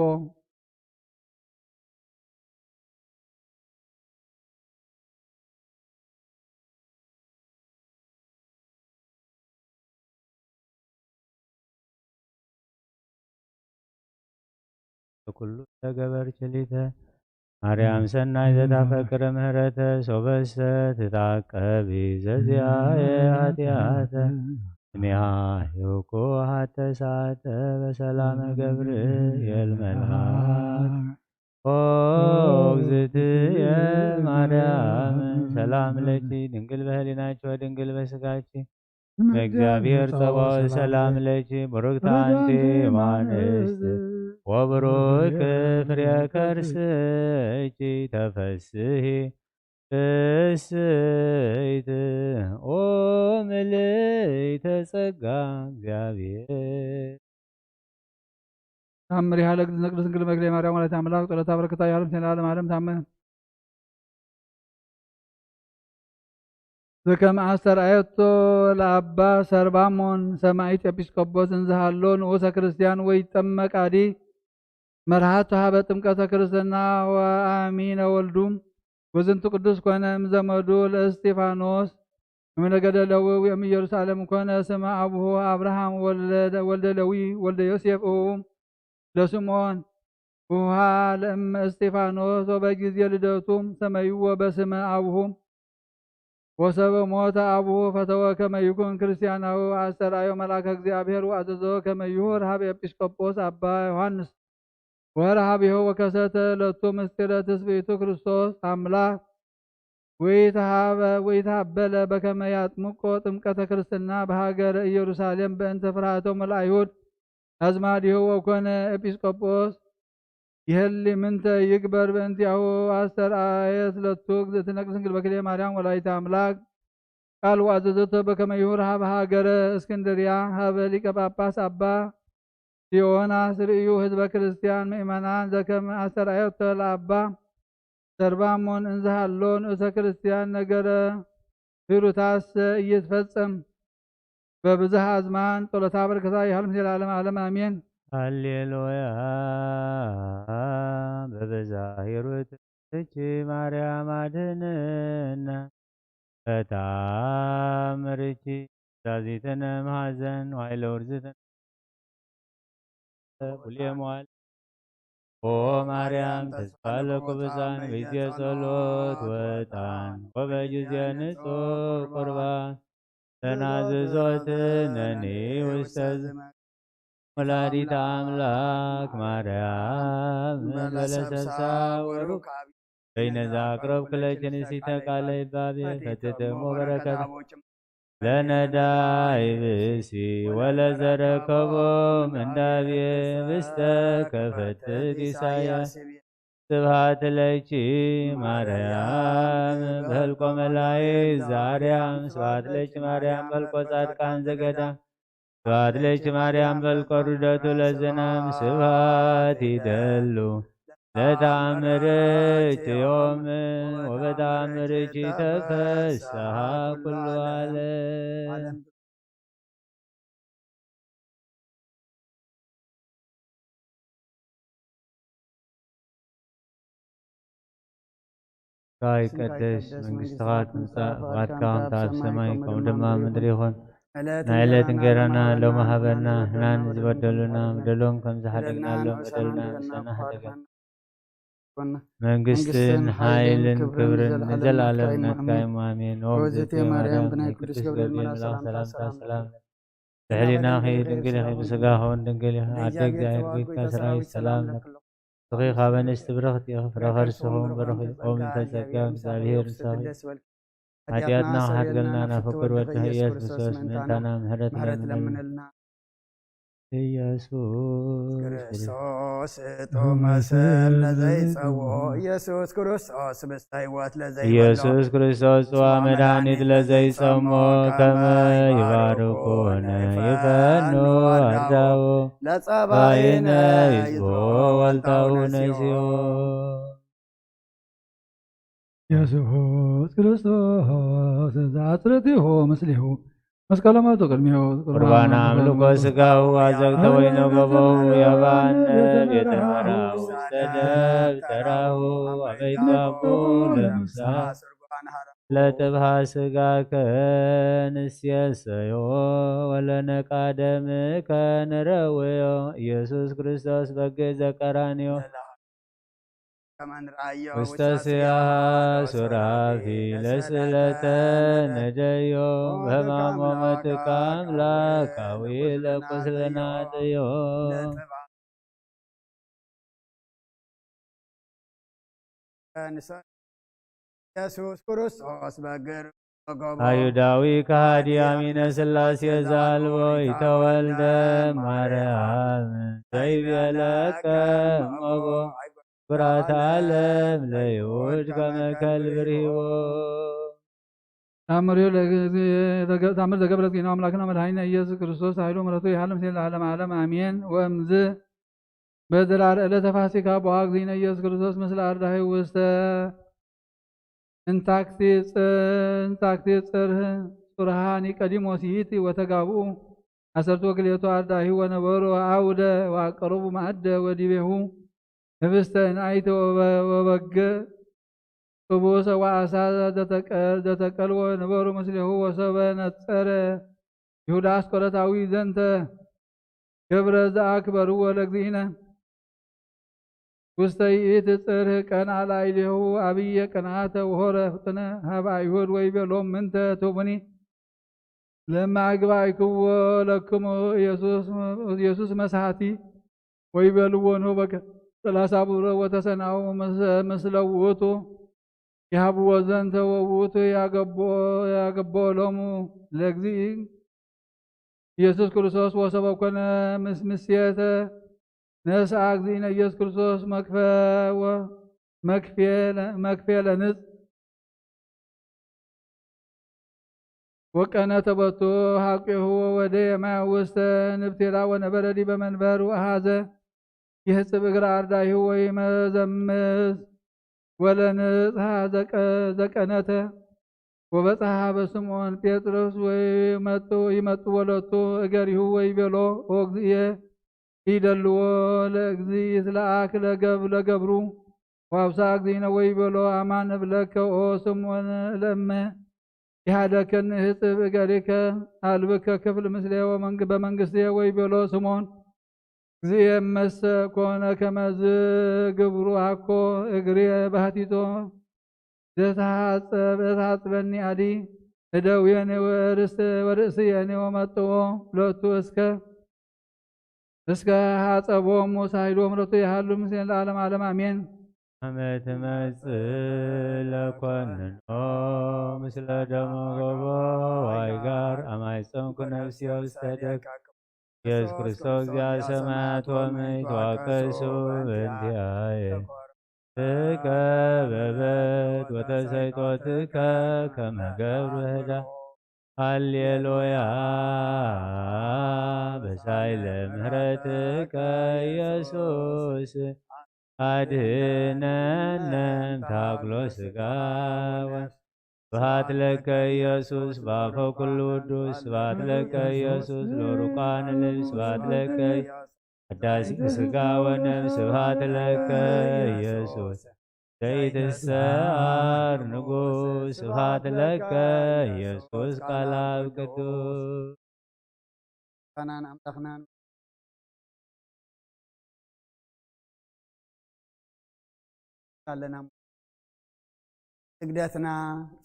ኩሉ ተገበር ችሊተ ማርያም ሰናይ ዘታፈቅር ምህረተ ሶበሰ ትታቀቢ ዘዚኣየ ኃጢአተ እሚሃ ይውኩ ሀተ ሰዓተ በሰላመ ገብርኤል መልአክ ኦ እግዝእትየ ማርያም ሰላም ለኪ ድንግል በህሊናኪ ወድንግል በስጋኪ እም እግዚአብሔር ጸባኦት ሰላም ለኪ ብሩክት አንቲ እም አንስት ወብሩክ ፍሬ ከርስኪ ተፈስሂ ፍስሕት ኦ ምልዕተ ጸጋ እግዚአብሔር። ተአምር ይሃለ እግዝእትነ ቅድስት ድንግል መክሌ ማርያም ወላዲተ አምላክ ጸሎታ በረከታ ይሃሉ ምስሌነ ለዓለመ ዓለም ታመን። በከመ አስተርአየቶ ለአባ ሰርባሞን ሰማዕት ኤጲስቆጶስ እንዘሃሎ ንኡሰ ክርስቲያን ወይጠመቅ አዲ መርሃቱ ሀበ ጥምቀተ ክርስትና ወአሚነ ወልዱ ወዝንቱ ቅዱስ ኮነ እምዘመዱ ለእስጢፋኖስ እምነገደ ለዊ ወእም ኢየሩሳሌም ኮነ ስመ አቡሁ አብርሃም ወልደ ለዊ ወልደ ዮሴፍ እሁ ለስምዖን ውሃ ለእመ እስጢፋኖስ ወበጊዜ ልደቱ ሰመይዎ በስመ አቡሁ ወሰበ ሞተ አቡሁ ፈተወ ከመ ይኩን ክርስቲያናዊ አስተርአዮ መልአከ እግዚአብሔር ወአዘዞ ከመ ይሁር ሀብ ኤጲስቆጶስ አባ ዮሐንስ ወርሃቢሆ ወከሰተ ለቱ ምስጢረ ትስብእቱ ክርስቶስ አምላክ ወይተሃበ ወይተሃበለ በከመ ያጥምቆ ጥምቀተ ክርስትና በሃገረ ኢየሩሳሌም በእንተ ፍርሃቶም ለአይሁድ አዝማዲሁ ወኮነ ኤጲስቆጶስ ይህሊ ምንተ ይግበር በእንቲአሁ አስተርአየት ለቱ እግዝእትነ ቅድስት ድንግል በክልኤ ማርያም ወላዲተ አምላክ ቃል ወአዘዘቶ በከመ ይሁር ሀበ ሃገረ እስክንድርያ ሀበ ሊቀ ጳጳስ አባ ዮናስ ርእዩ ህዝበ ክርስቲያን ምእመናን ዘከመ አስተርአየቶ ለአባ ሰርባሞን እንዘሃሎ ንእሰ ክርስቲያን ነገረ ሂሩታሰ እይትፈጸም በብዝሃ አዝማን ጸሎታ በረከታ ይሃሉ ምስለ ዓለም ዓለም አሜን። ሃሌሉያ በብዝሃ ሂሩትኪ ማርያም አድንነ በተአምርኪ ዛዚትነ እምሐዘን ዋይለ ውርዝትነ ኩልየ መዋል ኦ ማርያም ተስፋ ለኩብፃን በጊዜ ጸሎት ወጣን ወበጊዜ ንጹሕ ቁርባን ተናዝዞትነኒ ውስተ ዝመ ወላዲተ አምላክ ማርያም እንበለ ሰብሳ ወሩካቢ በይነ ዘአቅረብኩ ለኪ ንስቲተ ቃለ ይባቤ ፈትትሙ በረከት ለነዳይ ብእሲ ወለዘረከቦም እንዳቤ ብስተ ከፈትት ኢሳያስ ስብሐት ለኪ ማርያም በልቆ መላእክት ዘአርያም ስብሐት ለኪ ማርያም በልቆ ጻድቃን ዘገዳም ስብሐት ለኪ ማርያም በልቆ ርደቱ ለዝናም ስብሐት ይደሉ ለተአምርኪ ዮም ወበተአምርኪ ተፈስሐ ኩሉ ዓለም። ስምካ ይቀደስ፣ መንግስትኻ ትምጻእ፣ ፍቓድካ ከምታ ኣብ ሰማይ ከምኡ ድማ ኣብ ምድሪ ይኹን። ናይ ዕለት እንጌራና ሎሚ ሃበና፣ ንሕናን ዝበደሉና በደሎም ከም ዝሓደግናሎም በደልና ንሰና ሓደገና። መንግስትን ሓይልን ክብርን ንዘለኣለም ናትካ እዮም። ኣሜን። ኦ እግዝእትየ ማርያም፣ ብናይ ቅዱስ ገብርኤል መልኣክ ሰላምታ ሰላም። ብሕሊናኺ ድንግል ኢኺ፣ ብስጋኺ እውን ድንግል ኢኺ። ኣደ እግዚኣብሔር፣ ጌታ ሰራዊት፣ ሰላም ለኪ። ንስኺ ካብ ኣንስቲ ብርኽቲ ኢኺ፣ ፍረ ከርስኺ እውን ብሩኽ እዩ። ኦ ምልዕተ ጸጋ፣ እግዚኣብሔር ምሳኺ። ሓጢኣትና ክሓድገልና ናብ ፍቁር ወድኺ ኢየሱስ ክርስቶስ ምእንታና ምሕረት ለምነልና። ኢየሱስ ክርስቶስ እቶ መሰል ለዘይጸውዖ፣ ኢየሱስ ክርስቶስ ምስተ ህይወት ለዘይበሎ፣ ኢየሱስ ክርስቶስ ጽዋ መድኃኒት ለዘይጸሞ፣ ከመ ይባርኩነ ይፈኑ አርዳኡ፣ ለጸባኢነ ይዝቦ ወልታው ነሲኦ። ኢየሱስ ክርስቶስ ዘአጽርቲሁ ምስሊሁ መስቀለ ሞቱ ቅድሚሁ ቁርባነ አምልኮ ስጋሁ አዘግተ ወይነ ገቦሁ የባነ ቤተ መራሁ ውስተ ደብተራሁ አበይት ጋቦ ለምሳ ለጥብሃ ስጋከ ንሴሰዮ ወለነቃ ደምከ ንረውዮ። ኢየሱስ ክርስቶስ በግ ዘቀራንዮ ውስተ ስያ ሱራፊ ለስለተ ነደዮ በህማሞ መትካ አምላካዊ ለቁስልና ጥዮ። ኢየሱስ ክርስቶስ በግር ወገቦ። አይሁዳዊ ከሃዲ አሚነ ሥላሴ ዘአልቦ ኢተወልደ ማርያም ዘይቤለከ እሞቦ። ኩራት ዓለም ለይሁድ ከመ ከልብ ርሂቦ። ታምር ዘገብረ ዜና አምላክና መድኃኒነ ኢየሱስ ክርስቶስ ኃይሉ ምሕረቱ ይሃሉ ምስሌነ ለዓለመ ዓለም አሜን። ወእምዝ በድራር ዕለተ ፋሲካ ቦአ እግዚእነ ኢየሱስ ክርስቶስ ምስለ አርዳሂ ውስተ እንታክቲ ጽ-፣ እንታክቲ ጽርህ ጽርሃ ኒቆዲሞስ ይእቲ ወተጋብኡ ዓሰርቱ ወክልኤቱ አርዳሂ ወነበሩ አውደ ወአቀረቡ ማዕደ ወዲቤሁ ህብስተ እንአይተ ወበ-፣ ወበገ ጥቡሰ ወአሳ ዘተቀ-፣ ዘተቀልወ ነበሩ ምስሌሁ ወሰበ ነጸረ ይሁዳ አስቆሮታዊ ዘንተ ገብረ ዘአክበርዎ ለእግዚእነ ውስተ ይእቲ ጽርህ ቀንአ ላዕሌሁ አብየ ቅንአተ ወሆረ ፍጥነ ሀበ አይሁድ ወይቤሎም ምንተ ትሁቡኒ ለማግባይክዎ ለክሙ ኢየሱስ፣ ኢየሱስ መስሐቲ ወይቤልዎ ንህቦ ሰላሳ ብሮ ወተሰናኡ ምስ-፣ ምስለ ውእቱ ይሃብዎ ዘንተ ወውእቱ ያገብኦ፣ ያገብኦ ሎሙ ለእግዚእ ኢየሱስ ክርስቶስ ወሰበ ኮነ ምስ-፣ ምስየተ ነስአ እግዚእነ ኢየሱስ ክርስቶስ መክፈ ወ-፣ መክፌ ለ-፣ መክፌ ለንጽ ወቀነተ ቦቱ ሐቂሁ ወወደየ ማይ ውስተ ንብቴላ ወነበረ ዲበ መንበሩ አሐዘ ይህጽብ እግረ አርዳኢሁ ወይመዘምዝ ወለንጽሐ ዘቀ-፣ ዘቀነተ ወበጽሐ ሀበ ስምዖን ጴጥሮስ ወይመጡ-፣ ይመጡ ወለቱ እገሪሁ ወይቤሎ ኦ እግዚእየ ኢደልዎ ለእግዚእ ይትለአክ ለገብ-፣ ለገብሩ ወአብሳ እግዚእነ ወይቤሎ አማን እብለከ ኦ ስምዖን ለእመ ኢሃደከኒ ህጽብ እገሪከ አልብከ ክፍል ምስሌ ወመንግ-፣ በመንግስቴ ወይቤሎ ስምዖን እግዚእየ እመሰ ኮነ ከመዝ ግብሩ አኮ እግርየ ባህቲቶ ዘተሐጸብ እትሐጽበኒ አዲ እደውየኒ ወርእስ-፣ ወርእስየኒ ወመጥዎ ሎቱ እስከ እስከ ሐጸቦሙ ሳይዶም ሎቱ ይሃሉ ምስሌን ለዓለም ዓለም አሜን። አመ ትመጽእ ለኮንኖ ምስለ ደሞ ገቦ ዋይጋር አማይጸንኩ ነፍስየ ውስተ ደግ ኢየሱስ ክርስቶስ እግዚአ ሰማያት ወምድር ተዋቀሱ በእንቲአየ ተቀበበት ወተሰይጦትከ ከመ ገብሩ ህዳ ሃሌሉያ በሳይለ ምህረትከ ኢየሱስ አድህነነ እምታክሎ ስጋ ወ-፣ ስብሐት ለከ ኢየሱስ በአፈ ኩሉ ውዱስ፣ ስብሐት ለከ ኢየሱስ ለሩቃን ልብ፣ ስብሐት ለከ አዳሲ ስጋ ወነፍስ፣ ስብሐት ለከ ኢየሱስ ዘይትሰኣር ንጉስ፣ ስብሐት ለከ ኢየሱስ ቃል ኣብ ቅዱስ። ኣምላኽናን ኣለና። ስግደትና፣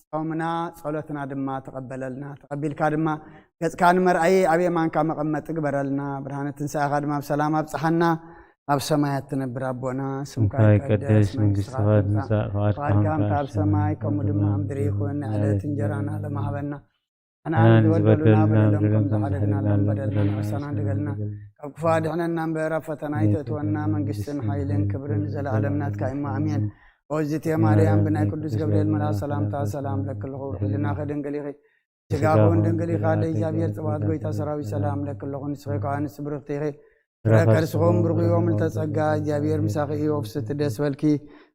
ጾምና፣ ጸሎትና ድማ ተቐበለልና። ተቐቢልካ ድማ ገጽካ ንመርኣዪ ኣብ የማንካ መቐመጢ ግበረልና። ብርሃነ ትንሳኤኻ ድማ ብሰላም ኣብጽሓና። ኣብ ሰማያት ትነብር ኣቦና፣ ስምካ ስምካ ይቀደስ፣ ይቀደስ፣ መንግስትኻ መንግስትኻ ትምጻእ፣ ትምጻእ፣ ፍቓድካ ፍቓድካ ከምቲ ኣብ ኣብ ሰማይ ሰማይ ከምኡ ከምኡ ድማ ድማ ኣብ ምድሪ ይኹን። ዕለት ዕለት እንጀራና እንጀራና ሎም ሃበና። ንሕና ንሕና ዝበደሉና ዝበደሉና በደሎም ከም በደልና ዝሓደግና ንሕና በደልና ንሕና ንሓድግ፣ ኣሳና ንሓድግ፣ ኣሳና ድገልና። ንሓድግ። ካብ ክፉ ኣድሕነና እምበር፣ ኣብ ፈተና ኣይተእትወና። መንግስትን ሓይልን ክብርን ንዘለኣለም ናትካ እዩ። ኣሜን። ኦዝቴ ማርያም፣ ብናይ ቅዱስ ገብርኤል መልኣክ ሰላምታ ሰላም ለኪ ኣለኹ። ሕልናኺ ድንግል ኢኺ፣ ስጋኹን ድንግል ኢኻ። ኣደ እግዚኣብሔር ጽባኦት፣ ጎይታ ሰራዊት፣ ሰላም ለኪ ኣለኹ። ንስኺ ከኣ ኣንስቲ ብርኽቲ ኢኺ፣ ፍረ ከርስኹም ብሩኽ እዩ። ምልዕተ ጸጋ፣ እግዚኣብሔር ምሳኺ እዩ። ወፍስቲ ደስ በልኪ፣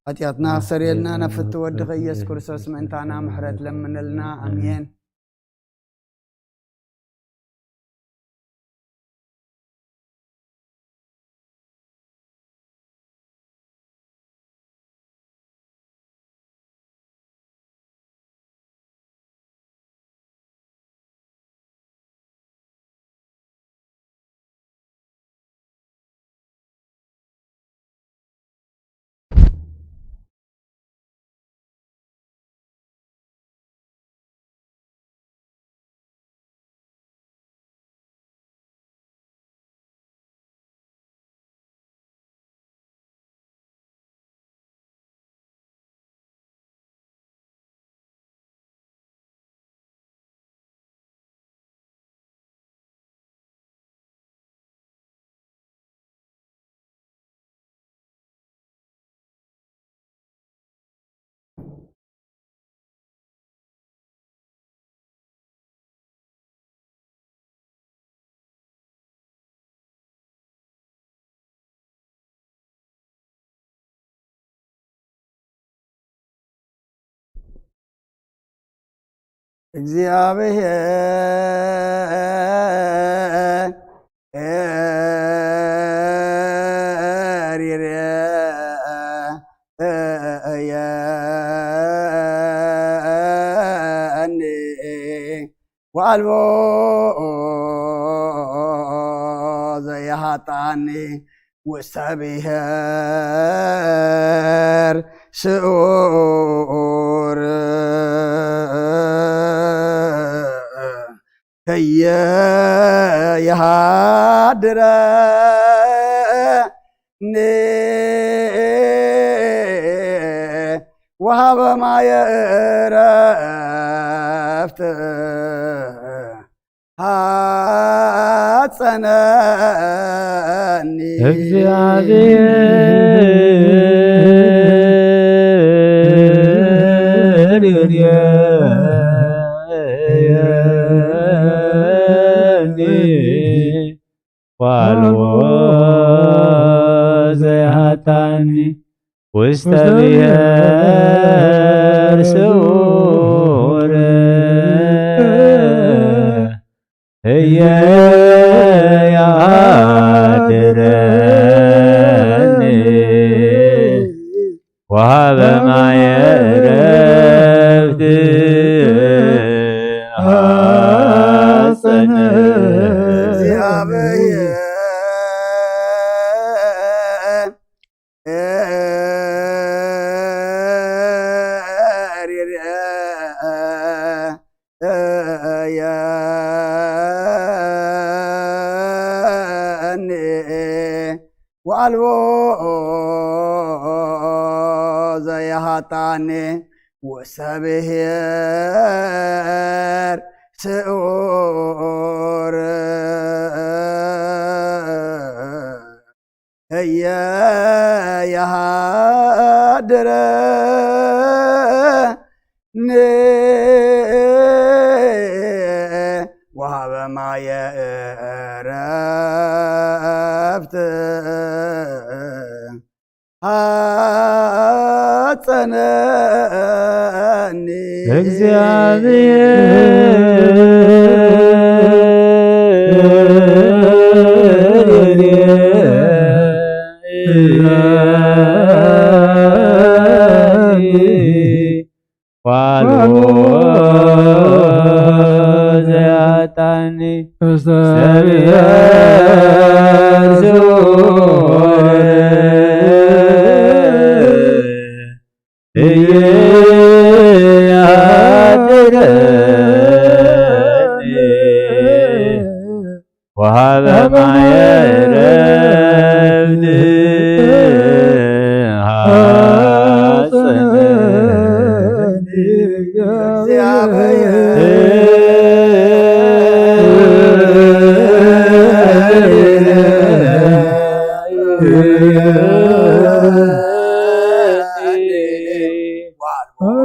ሓጢኣትና ክሰርየልና፣ ናብ ፍትው ወድኺ ኢየሱስ ክርስቶስ ምእንታና ምሕረት ለምንልና። ኣሜን። እግዚኣብሔር ይርኤየኒ ወአልቦ ዘይሃጣኒ ውስተ ብሔር ስዑር ህየ ይሃድረኒ ወሃበ ማየ እረፍት ሐጸነኒ። እግዚኣብሔር ይርየኒ ዋልቦ ዘይሃጣኒ ውስተ ብሔር ስውር ህየ ያድረኒ ወሃበ ማየ ዕረፍት ሐጸነ። ወአልቦ ዘይሃጣኒ ውስተ ብሔር ስዑር ህየ የሃድረኒ ወሃበ ማየ ዕረፍት ሐጸነኒ። እግዚአብሔር ስውር እየአደረኒ ወሀበ ማየ ዕረፍት ሐጽን።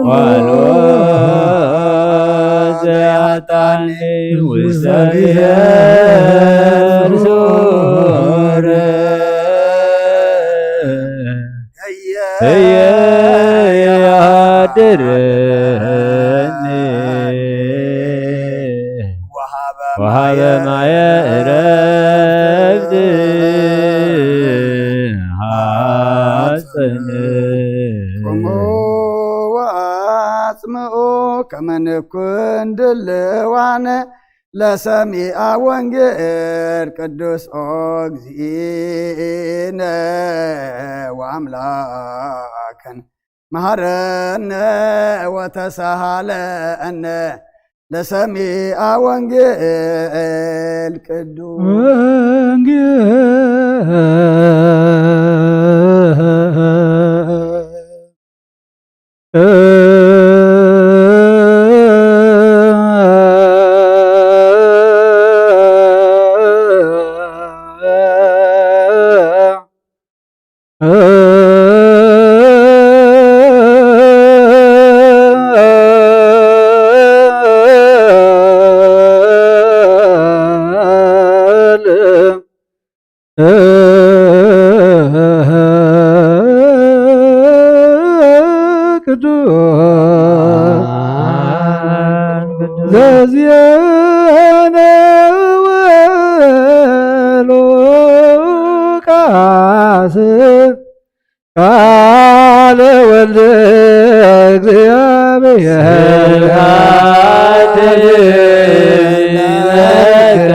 ዋልቦ ዘያጣኒ ውስተ ብሔር ዞረ። እየ ያድረኒ ወሀበ ማየ ዕረፍት ሐጽን። ቁሙ ወአጽምዑ ከመ ንኩን ድልዋነ ለሰሚዐ ወንጌል ቅዱስ ኦ እግዚእነ ወአምላክን መሐረነ ወተሳሃለነ ለሰሚዐ ወንጌል ቅዱስ ወንጌል ቅዱስ ዘዜነወ ሉቃስ ቃለ ወልድ እግዚአብሔር። ስብሐት ለከ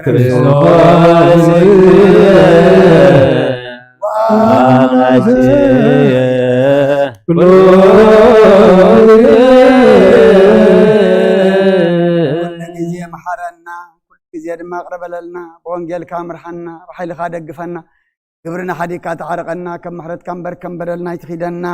ክርስቶስ አምላክየ ኩሉ ግዜ መሓረና፣ ኩሉ ግዜ ድማ ቅረበለልና፣ ብወንጌልካ ምርሓና፣ ብሓይልኻ ደግፈና። ግብርና ሓዲግካ ተዓረቐና፣ ከም ምሕረትካ እምበር ከም በደልና ኣይትኺደና።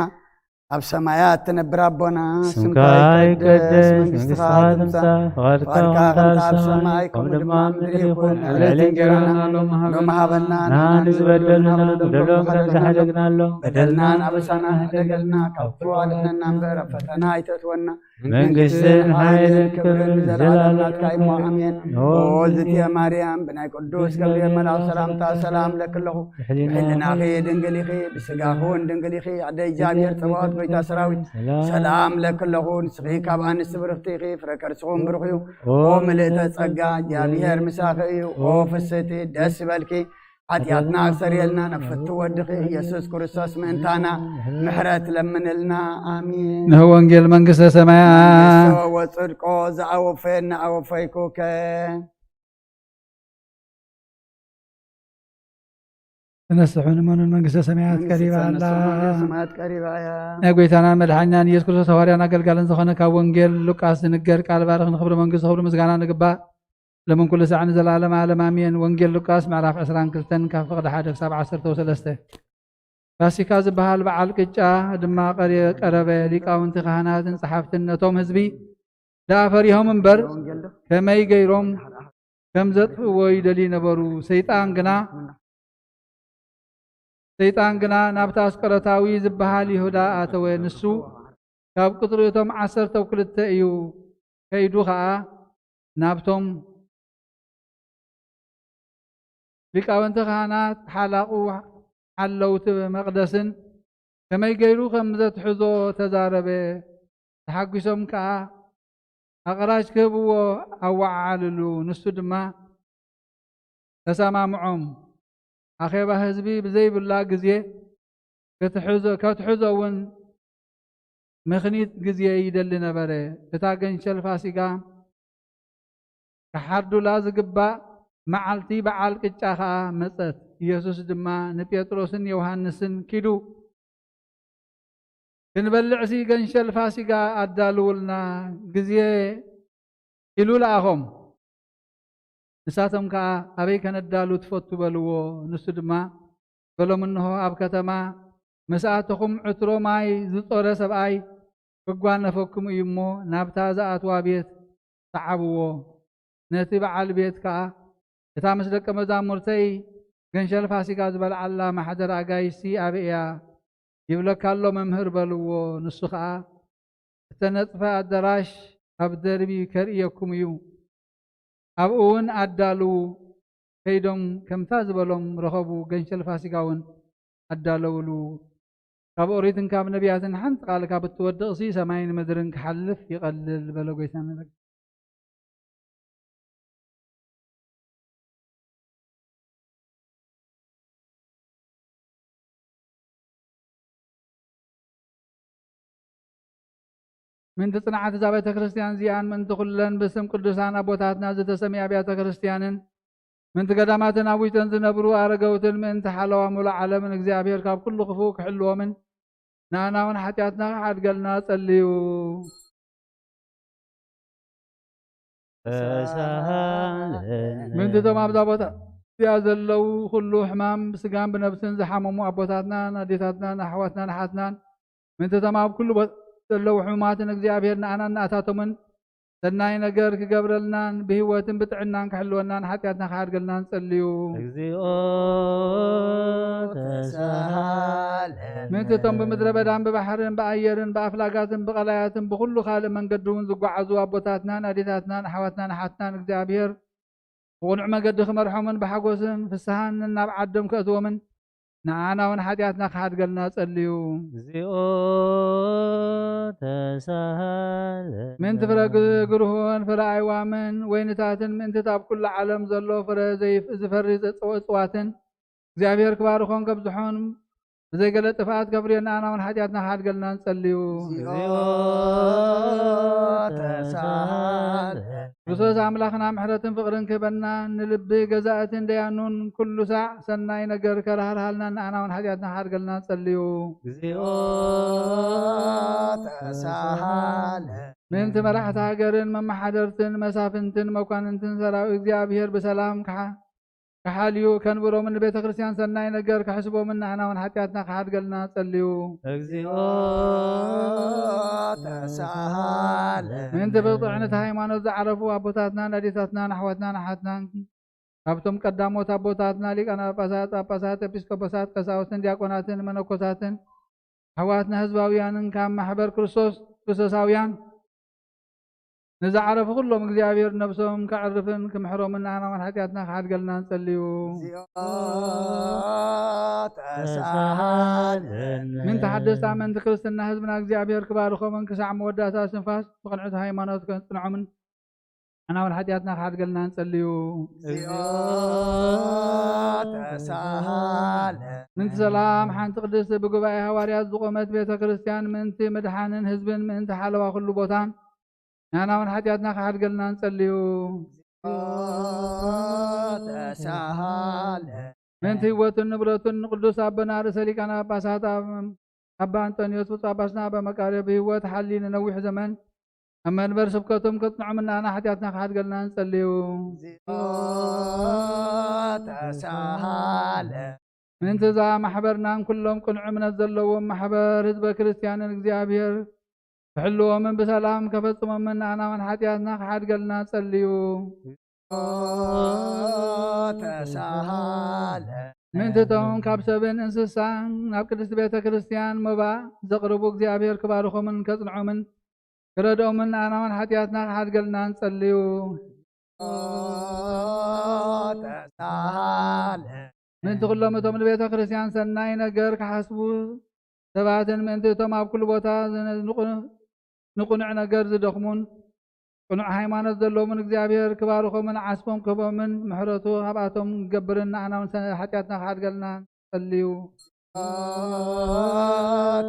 ኣብ ሰማያት ትነብር ኣቦና፣ ስምካ ይቀደስ፣ መንግስትኻ ትምጻእ፣ ፍቓድካ ከምቲ ኣብ ሰማይ ከምኡ ድማ ኣብ ምድሪ ይኹን። ዕለት እንጀራና ሎሚ ሃበና፣ ንሕና ንዝበደሉና በደሎም ከም ዝሓደግናሎም፣ በደልናን ኣበሳና ሕደገልና፣ ካብ ክፉእ ኣድሕነና እምበር ኣብ ፈተና ኣይተእትወና። መንግስትን ሓይልን ክብርን ንዘለዓለም ናትካ እዩ እሞ፣ ኣሜን። ኦ እግዝእትየ ማርያም፣ ብናይ ቅዱስ ገብርኤል መልኣኽ ሰላምታ ሰላም እለኪ ኣለኹ። ብሕልናኺ ድንግል ኢኺ፣ ብስጋኺ እውን ድንግል ኢኺ። ኣደ እግዚኣብሔር ጸባኦት፣ ጎይታ ሰራዊት፣ ሰላም እለኪ ኣለኹ። ንስኺ ካብ ኣንስቲ ብርኽቲ ኢኺ፣ ፍረ ከርስኺ እውን ብሩኽ እዩ። ኦ ምልእተ ጸጋ፣ እግዚኣብሔር ምሳኺ እዩ። ኦ ፍስሕቲ፣ ደስ ይበልኪ፣ ሓጢኣትና ክሰርየልና ናብ ፍቱ ወድኺ ኢየሱስ ክርስቶስ ምእንታና ምሕረት ለምንልና። ኣሜን። ንህ ወንጌል መንግስተ ሰማያት። መንግስቶ ወጽድቆ ዘኣወፈየና ኣወፈይኩከ። ተነስሑ ንመኑን መንግስተ ሰማያት መንግስተ ቀሪባ ኣላ። ሰማያት ቀሪባ እያ። ናይ ጎይታናን መድሓኒናን ኢየሱስ ክርስቶስ ሃዋርያን ኣገልጋልን ዝኾነ ካብ ወንጌል ሉቃስ ዝንገር ቃል ባርኽ ንኽብሪ መንግስቱ ክብሪ ምስጋና ንግባእ። ሎምን ኩሉ ሳዕ ንዘለዓለመ ዓለም ኣሜን። ወንጌል ሉቃስ ምዕራፍ ዕስራን ክልተን ካብ ፍቕዲ ሓደ ክሳብ ዓሰርተ ወሰለስተ። ፋሲካ ዝበሃል በዓል ቅጫ ድማ ቀረ-፣ ቀረበ። ሊቃውንቲ ካህናትን ጸሓፍትን ነቶም ህዝቢ ደኣ ፈሪሆም እምበር ከመይ ገይሮም ከም ዘጥፍእዎ ይደልዩ ነበሩ። ሰይጣን ግና ሰይጣን ግና ናብቲ ኣስቆሮታዊ ዝበሃል ይሁዳ ኣተወ። ንሱ ካብ ቁጽሪ እቶም ዓሰርተው ክልተ እዩ። ከይዱ ኸኣ ናብቶም ሊቃውንቲ ካህናት፣ ሓላቑ ሓለውቲ መቕደስን ከመይ ገይሩ ከም ዘትሕዞ ተዛረበ። ተሓጒሶም ከኣ ኣቕራሽ ክህብዎ ኣወዓዓልሉ። ንሱ ድማ ተሰማምዖም። ኣኼባ ህዝቢ ብዘይብላ ግዜ ክትሕዞ፣ ከትሕዞ እውን ምኽኒት ግዜ ይደሊ ነበረ። እታ ገንሸል ፋሲጋ ክሓርዱላ ዝግባእ መዓልቲ በዓል ቅጫ ኸኣ መጸት። ኢየሱስ ድማ ንጴጥሮስን ዮሃንስን፣ ኪዱ ክንበልዕሲ ገንሸል ፋሲጋ ኣዳልውልና፣ ግዜ ኢሉ ለኣኾም። ንሳቶም ከኣ ኣበይ ከነዳሉ ትፈቱ በልዎ። ንሱ ድማ በሎም፣ እንሆ ኣብ ከተማ ምስ ኣተኹም ዕትሮ ማይ ዝጾረ ሰብኣይ ክጓነፈኩም እዩ እሞ ናብታ ዝኣትዋ ቤት ሰዓብዎ። ነቲ በዓል ቤት ከኣ እታ ምስ ደቀ መዛሙርተይ ገንሸል ፋሲጋ ዝበልዓላ ማሕደር ኣጋይሽቲ ኣበይ እያ ይብለካ ኣሎ መምህር በልዎ። ንሱ ኸኣ እተነጽፈ ኣዳራሽ ኣብ ደርቢ ከርእየኩም እዩ። ኣብኡ እውን ኣዳልዉ። ከይዶም ከምታ ዝበሎም ረኸቡ። ገንሸል ፋሲጋ እውን ኣዳለውሉ። ካብ ኦሪትን ካብ ነቢያትን ሓንቲ ቃል ካብ እትወድቕሲ ሰማይን ምድርን ክሓልፍ ይቐልል በለ ጎይታና። ምእንቲ ጽንዓት እዛ ቤተ ክርስቲያን እዚኣን ምእንቲ ኩለን ብስም ቅዱሳን ኣቦታትና ዝተሰምያ ኣብያተ ክርስቲያንን ምእንቲ ገዳማትን ኣብ ውሽጠን ዝነብሩ ኣረገውትን ምእንቲ ሓለዋ ሙሉእ ዓለምን እግዚኣብሔር ካብ ኩሉ ክፉእ ክሕልዎምን ንኣና እውን ሓጢኣትና ክሓድገልና ጸልዩ። ተሳሃለነ። ምእንቲ እቶም ኣብዛ ቦታ እዚኣ ዘለዉ ኩሉ ሕማም ብስጋን ብነብስን ዝሓመሙ ኣቦታትናን ኣዴታትናን ኣሕዋትናን ኣሓትናን፣ ምእንቲ እቶም ኣብ ኩሉ ቦታ ዘለዉ ሕሙማትን እግዚኣብሔር ንኣናን ንኣታቶምን ሰናይ ነገር ክገብረልናን ብህይወትን ብጥዕናን ክሕልወናን ሓጢኣትና ክሓድገልና ንጸልዩ። እግዚኦ ተሳሃለነ። ምእንቲ እቶም ብምድረ በዳን ብባሕርን ብኣየርን ብኣፍላጋትን ብቐላያትን ብኹሉ ካልእ መንገዲ እውን ዝጓዓዙ ኣቦታትናን ኣዴታትናን ኣሕዋትናን ኣሓትናን እግዚኣብሔር ብቕኑዕ መገዲ ክመርሖምን ብሓጎስን ፍስሃን ናብ ዓዶም ከእትዎምን ንዓና እውን ሓጢኣትና ክሓድገልና ጸልዩ። እግዚኦ ተሳሃለነ። ምእንቲ ፍረ ግ-፣ ግርሆን ፍረ ኣይዋምን ወይንታትን ምእንቲ ኣብ ኩሉ ዓለም ዘሎ ፍረ ዘይፍ-፣ ዝፈሪ ዘጽ-፣ እጽዋትን እግዚኣብሔር ክባርኾን ከብዝሖን ብዘይገለ ጥፍኣት ከፍርየና ንዓና እውን ሓጢኣትና ክሓድገልና ንጸልዩ። እግዚኦ ተሳሃለነ። ክርስቶስ ኣምላኽና ምሕረትን ፍቕርን ክህበና ንልቢ ገዛእትን ደያኑን ኩሉ ሳዕ ሰናይ ነገር ከራህርሃልና ንዓና እውን ሓጢኣትና ክሓድገልና ንጸልዩ። እግዚኦ ተሳሃለነ። ምእንቲ መራሕቲ ሃገርን መመሓደርትን መሳፍንትን መኳንንትን ሰራዊት እግዚኣብሔር ብሰላም ክሓ-፣ ክሓልዩ ከንብሮምን ንቤተ ክርስቲያን ሰናይ ነገር ክሕስቦምን ንዓና እውን ሓጢኣትና ክሓድገልና ጸልዩ። እግዚኦ ተሳሃለ። ምእንቲ ብጥዕንቲ ሃይማኖት ዝዓረፉ ኣቦታትናን ኣዴታትናን ኣሕዋትናን ኣሓትናን ካብቶም ቀዳሞት ኣቦታትና ሊቃነ ጳጳሳት፣ ጳጳሳት፣ ኤጲስቆጶሳት፣ ቀሳውስትን ዲያቆናትን መነኮሳትን ኣሕዋትና ህዝባውያንን ካብ ማሕበር ክርስቶስ ክርስቶሳውያን ንዝዓረፉ ኩሎም እግዚኣብሔር ነብሶም ከዕርፍን ክምሕሮምን ንኣናውን ሓጢኣትና ክሓድገልና ንጸልዩ። እግዚኦ ተሳሃለነ። ምእንቲ ሓደስቲ ኣመንቲ ክርስትና ህዝብና እግዚኣብሔር ክባርኾምን ክሳዕ መወዳእታ ስንፋስ ብቕንዕቲ ሃይማኖት ከጽንዖምን ንኣናውን ሓጢኣትና ክሓድገልና ንጸልዩ። እግዚኦ ተሳሃለ። ምእንቲ ሰላም ሓንቲ ቅድስቲ ብጉባኤ ሃዋርያት ዝቖመት ቤተ ክርስቲያን ምእንቲ ምድሓንን ህዝብን ምእንቲ ሓለዋ ኩሉ ቦታን ንኣናውን ሓጢኣትና ክሓድገልና ንጸልዩ። ተሳሃለ። ምእንቲ ህይወቱን ንብረቱን ንቅዱስ ኣቦና ርእሰ ሊቃነ ጳጳሳት ኣብ-፣ ኣባ ኣንጦንዮስ ብፁዕ ኣባስና ኣባ መቃርዮ ብህይወት ሓሊ ንነዊሕ ዘመን ኣብ መንበር ስብከቶም ከጽንዖም ንኣና ሓጢኣትና ክሓድገልና ንጸልዩ። ተሳሃለ። ምእንቲ እዛ ማሕበርናን ኩሎም ቅኑዕ እምነት ዘለዎም ማሕበር ህዝበ ክርስቲያንን እግዚኣብሔር ክሕልዎምን ብሰላም ከፈጽሞምን ንኣናውን ሓጢኣትና ክሓድገልና ጸልዩ። ተሳሃለ። ምእንቲ እቶም ካብ ሰብን እንስሳን ናብ ቅድስቲ ቤተ ክርስቲያን መባእ ዘቕርቡ እግዚኣብሔር ክባርኾምን ከጽንዖምን ክረድኦምን ንኣናውን ሓጢኣትና ክሓድገልና ንጸልዩ። ተሳሃለ። ምእንቲ ኩሎም እቶም ንቤተ ክርስቲያን ሰናይ ነገር ክሓስቡ ሰባትን ምእንቲ እቶም ኣብ ኩሉ ቦታ ዝነ-፣ ንቑ-፣ ንቑኑዕ ነገር ዝደኽሙን ቅኑዕ ሃይማኖት ዘለዎምን እግዚኣብሔር ክባርኾምን ዓስቦም ክህቦምን ምሕረቱ ካብኣቶም ክገብርን ንኣናውን ሰ-፣ ሓጢኣትና ክሓድገልና ንጸልዩ።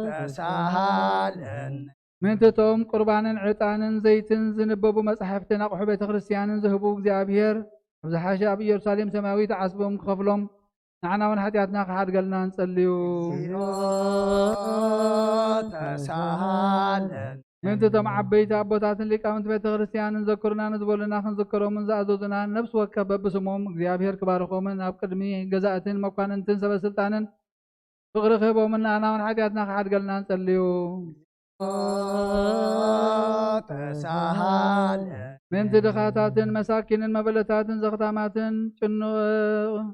ተሳሃለን። ምእንቲ እቶም ቁርባንን ዕጣንን ዘይትን ዝንበቡ መጻሕፍትን ኣቑሑ ቤተ ክርስቲያንን ዝህቡ እግዚኣብሔር ኣብ ዝሓሸ ኣብ ኢየሩሳሌም ሰማያዊት ዓስቦም ክኸፍሎም፣ ንዓና እውን ሓጢኣትና ክሓድገልና ንጸልዩ። ተሳሃለን ምእንቲ እቶም ዓበይቲ ኣቦታትን ሊቃውንቲ ቤተ ክርስቲያን ንዘክሩና ንዝበሉና ክንዝከሮምን ዝኣዘዙና ነፍሲ ወከፍ በብስሞም እግዚኣብሔር ክባርኾምን ኣብ ቅድሚ ገዛእትን መኳንንትን ሰበስልጣንን ፍቕሪ ክህቦምን ንኣና እውን ሓጢኣትና ክሓድገልና ንጸልዩ። ተሳሃለ ምእንቲ ድኻታትን መሳኪንን መበለታትን ዘኽታማትን ጭኑቕ-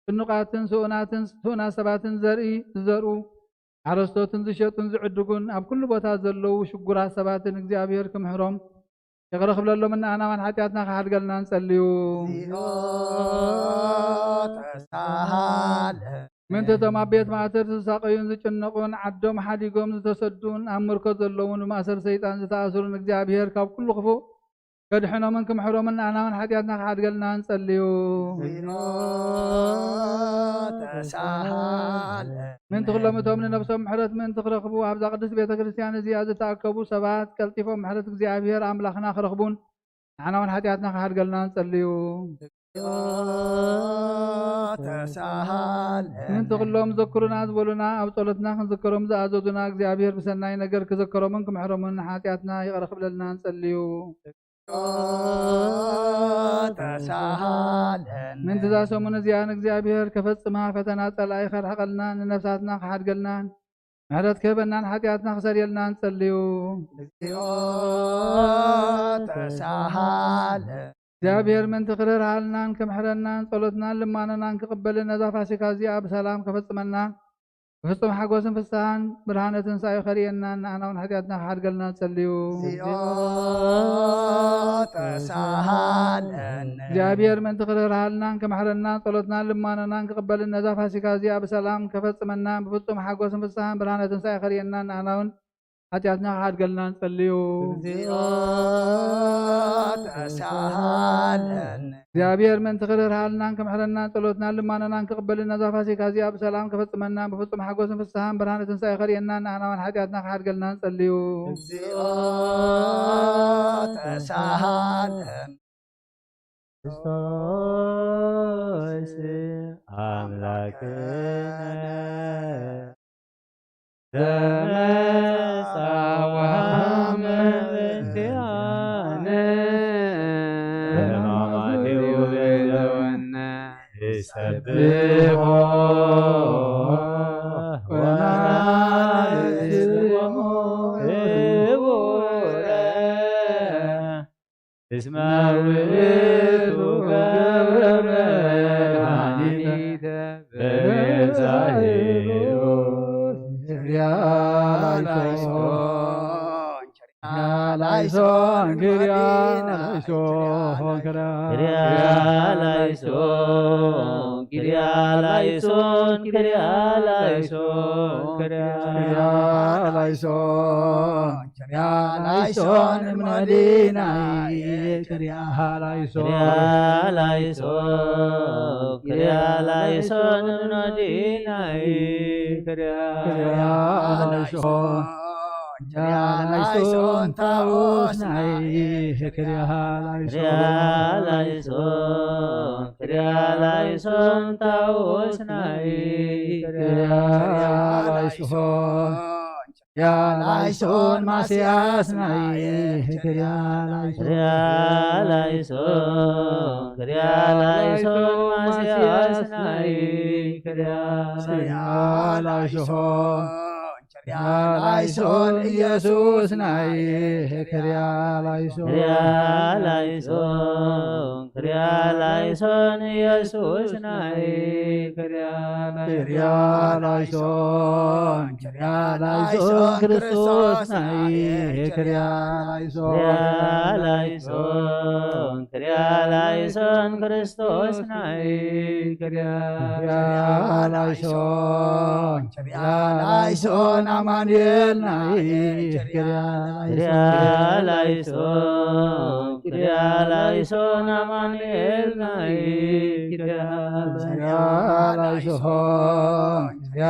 ጭኑቓትን ስኡናትን ስኡናት ሰባትን ዘርኢ ዝዘርኡ ሓረስቶትን ዝሸጡን ዝዕድጉን ኣብ ኩሉ ቦታ ዘለዉ ሽጉራት ሰባትን እግዚኣብሔር ክምሕሮም ይቕረ ክብለሎምን ንኣና እውን ሓጢኣትና ክሓድገልና ንጸልዩ። ተሳሃለ ምእንቲ እቶም ኣብ ቤት ማእሰርቲ ዝሳቐዩን ዝጭነቑን ዓዶም ሓዲጎም ዝተሰዱን ኣብ ምርኮ ዘለዉን ብማእሰር ሰይጣን ዝተኣስሩን እግዚኣብሔር ካብ ኩሉ ክፉእ ከድሕኖምን ክምሕሮምን ንኣና እውን ሓጢኣትና ክሓድገልና ንጸልዩ። ተሳሃለ ምእንቲ ኩሎም እቶም ንነብሶም ምሕረት ምእንቲ ክረኽቡ ኣብዛ ቅድስት ቤተ ክርስቲያን እዚኣ ዝተኣከቡ ሰባት ቀልጢፎም ምሕረት እግዚኣብሔር ኣምላኽና ክረኽቡን ንዓና እውን ሓጢኣትና ክሓድገልና ንጸልዩ። ተሳሃለ ምእንቲ ኩሎም ዘክሩና ዝበሉና ኣብ ጸሎትና ክንዝከሮም ዝኣዘዙና እግዚኣብሔር ብሰናይ ነገር ክዘከሮምን ክምሕሮምን ንሓጢኣትና ይቕረ ክብለልና ንጸልዩ። ተሳሃለን ምእንቲ እዛ ሰሙን እዚኣ ንእግዚኣብሔር ከፈጽማ ፈተና ጸላኢ ከርሕቐልና ንነፍሳትና ክሓድገልና ምሕረት ክህበናን ሓጢኣትና ክሰርየልና ንጸልዩ። ተሳሃለ እግዚኣብሔር ምእንቲ ክርህርሃልናን ክምሕረናን ጸሎትናን ልማነናን ክቕበልን ነዛ ፋሲካ እዚኣ ብሰላም ከፈጽመናን ብፍጹም ሓጎስን ፍስሓን ብርሃነ ትንሳኤ ከርእየናን ንኣና እውን ሓጢኣትና ክሓድገልና ንጸልዩ። ተሳሃለን እግዚኣብሔር ምእንቲ ክርህርሃልናን ክምሕረናን ጸሎትናን ልማነናን ክቕበልን ነዛ ፋሲካ እዚኣ ብሰላም ከፈጽመናን ብፍጹም ሓጎስን ፍስሓን ብርሃነ ትንሳኤ ከርእየናን ንኣና እውን ሓጢኣትና ክሓድገልና ንጸልዩ። ተሳሃለን እግዚኣብሔር ምእንቲ ክርህርሃልናን ክምሕረናን ጸሎትናን ልማነናን ክቕበልን ነዛ ፋሲካ እዚኣ ብሰላም ከፈጽመናን ብፍጹም ሓጎስን ፍስሓን ብርሃነ ትንሳኤ ከርእየናን ንኣና እውን ሓጢኣትና ክሓድገልና ንጸልዩ። ተሳሃለን ክርስቶስ ኣምላክነ ተመጻዋ ምእንቲኣነ ሕማማት ይውለወነ ይሰብሖ ወናስሞ ክቡረ እስመ ውእቱ ገብረ መድኃኒተ በቤዛሁ። ላይሶን ላይሶን ክሪያ ላይሶን ክሪያ ላይሶን ክሪያ ላይሶን ክሪያ ላይሶን ክሪያ ላይሶን ላይሶን እምኖዲናይ ክሪያ ላይሶን ክሪያ ላይሶን ክሪያ ላይሶን እምኖዲናይ ክሪያ ክሪያ ላይሶን ክሪያ ላይሶን ታቦስናይ ክሪያ ክሪያ ላይሶን ላይሶን ክሪያ ላይሶን ታቦስናይ ክሪያ ክሪያ ላይሶን ክሪያ ላይሶን ማስያስናይ ክሪያ ላይሶን ክሪያ ላይሶን ክሪያ ላይሶን ማስያስናይ ክሪያ ክሪያ ላይሶን ክሪያ ላይሶን ኢየሱስ ናይ ክሪያ ላይሶን ክሪያ ላይሶን ክሪያ ላይሶን ኢየሱስ ናይ ክሪያ ክሪያ ላይሶን ክሪያ ላይሶን ክርስቶስ ናይ ክሪያ ላይሶን ክሪያ ላይሶን ክሪያ ላይሶን ክርስቶስ ናይ ክሪያ ክሪያ ላይሶን ክሪያ ላይሶን ኣማኑኤል ናይ ክሪያ ክሪያ ላይሶን ላይሶን ክሪያ ላይሶን ኣማኑኤል ናይ ክሪያ ክሪያ ላይሶን ክሪያ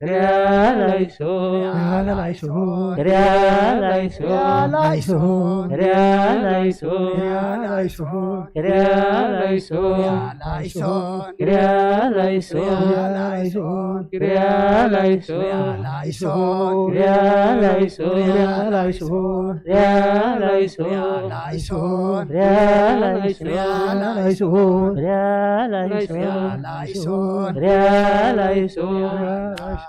ክሪያ ላይሶን፣ ክሪያ ላይሶን፣ ክሪያ ላይሶን፣ ክሪያ ላይሶን፣ ክሪያ ላይሶን፣ ክሪያ ላይሶን፣ ክሪያ ላይሶን፣ ክሪያ ላይሶን፣ ክሪያ ላይሶን፣ ክሪያ ላይሶን፣ ክሪያ ላይሶን፣ ክሪያ ላይሶን፣ ክሪያ ላይሶን፣ ክሪያ ላይሶን፣ ክሪያ ላይሶን፣ ክሪያ ላይሶን፣ ክሪያ ላይሶን፣ ክሪያ ላይሶን።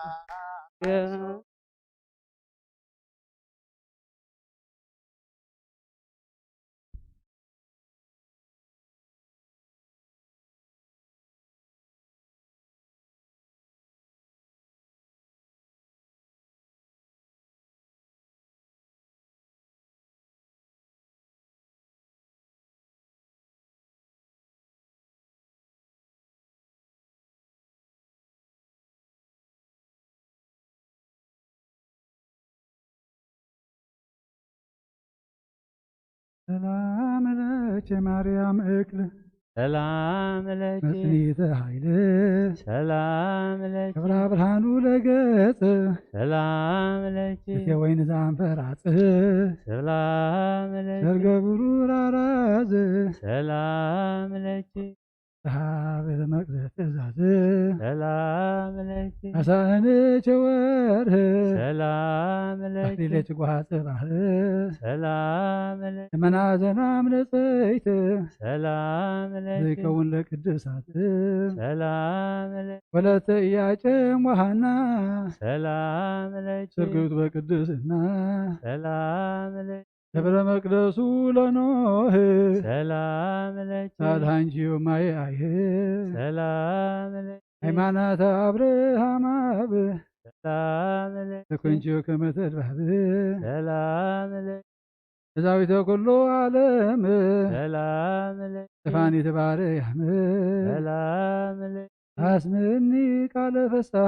ሰላም ለኪ ማርያም እክል፣ ሰላም ለኪ መጽኒተ ኃይል፣ ሰላም ለኪ ክብራ ብርሃኑ ለገጽ፣ ሰላም ለኪ እቴ ወይን ዘአንፈራጽ፣ ሰላም ለኪ ዘልገብሩ ራራዝ፣ ሰላም ለኪ ጸሃብ መቅዘፍ ትእዛዝ፣ ሰላም ለኪ አሳእነች ወርህ፣ ሰላም ለኪ አክሊለች ጓሃ ጽባህ፣ ሰላም ለኪ ደመና ዘናም ንጽሕት፣ ሰላም ለኪ ዘይከውን ለቅድሳት፣ ሰላም ለኪ ወለተ ኢያቄም ወሐና፣ ሰላም ለኪ ስርጉት በቅድስና፣ ሰላም ለኪ ደብረ መቅደሱ ለኖህ፣ ሰላም ለኪ አድኃንኪ ማየ አይህ፣ ሰላም ለኪ ሃይማኖተ አብርሃም አብ፣ ሰላም ለኪ ተኮንኪ ከመ ተድባብ፣ ሰላም ለኪ ቤዛዊተ ኩሉ ዓለም፣ ሰላም ለኪ ተፋኒተ ባርያም፣ ሰላም ለኪ አስምኒ ቃለ ፍስሐ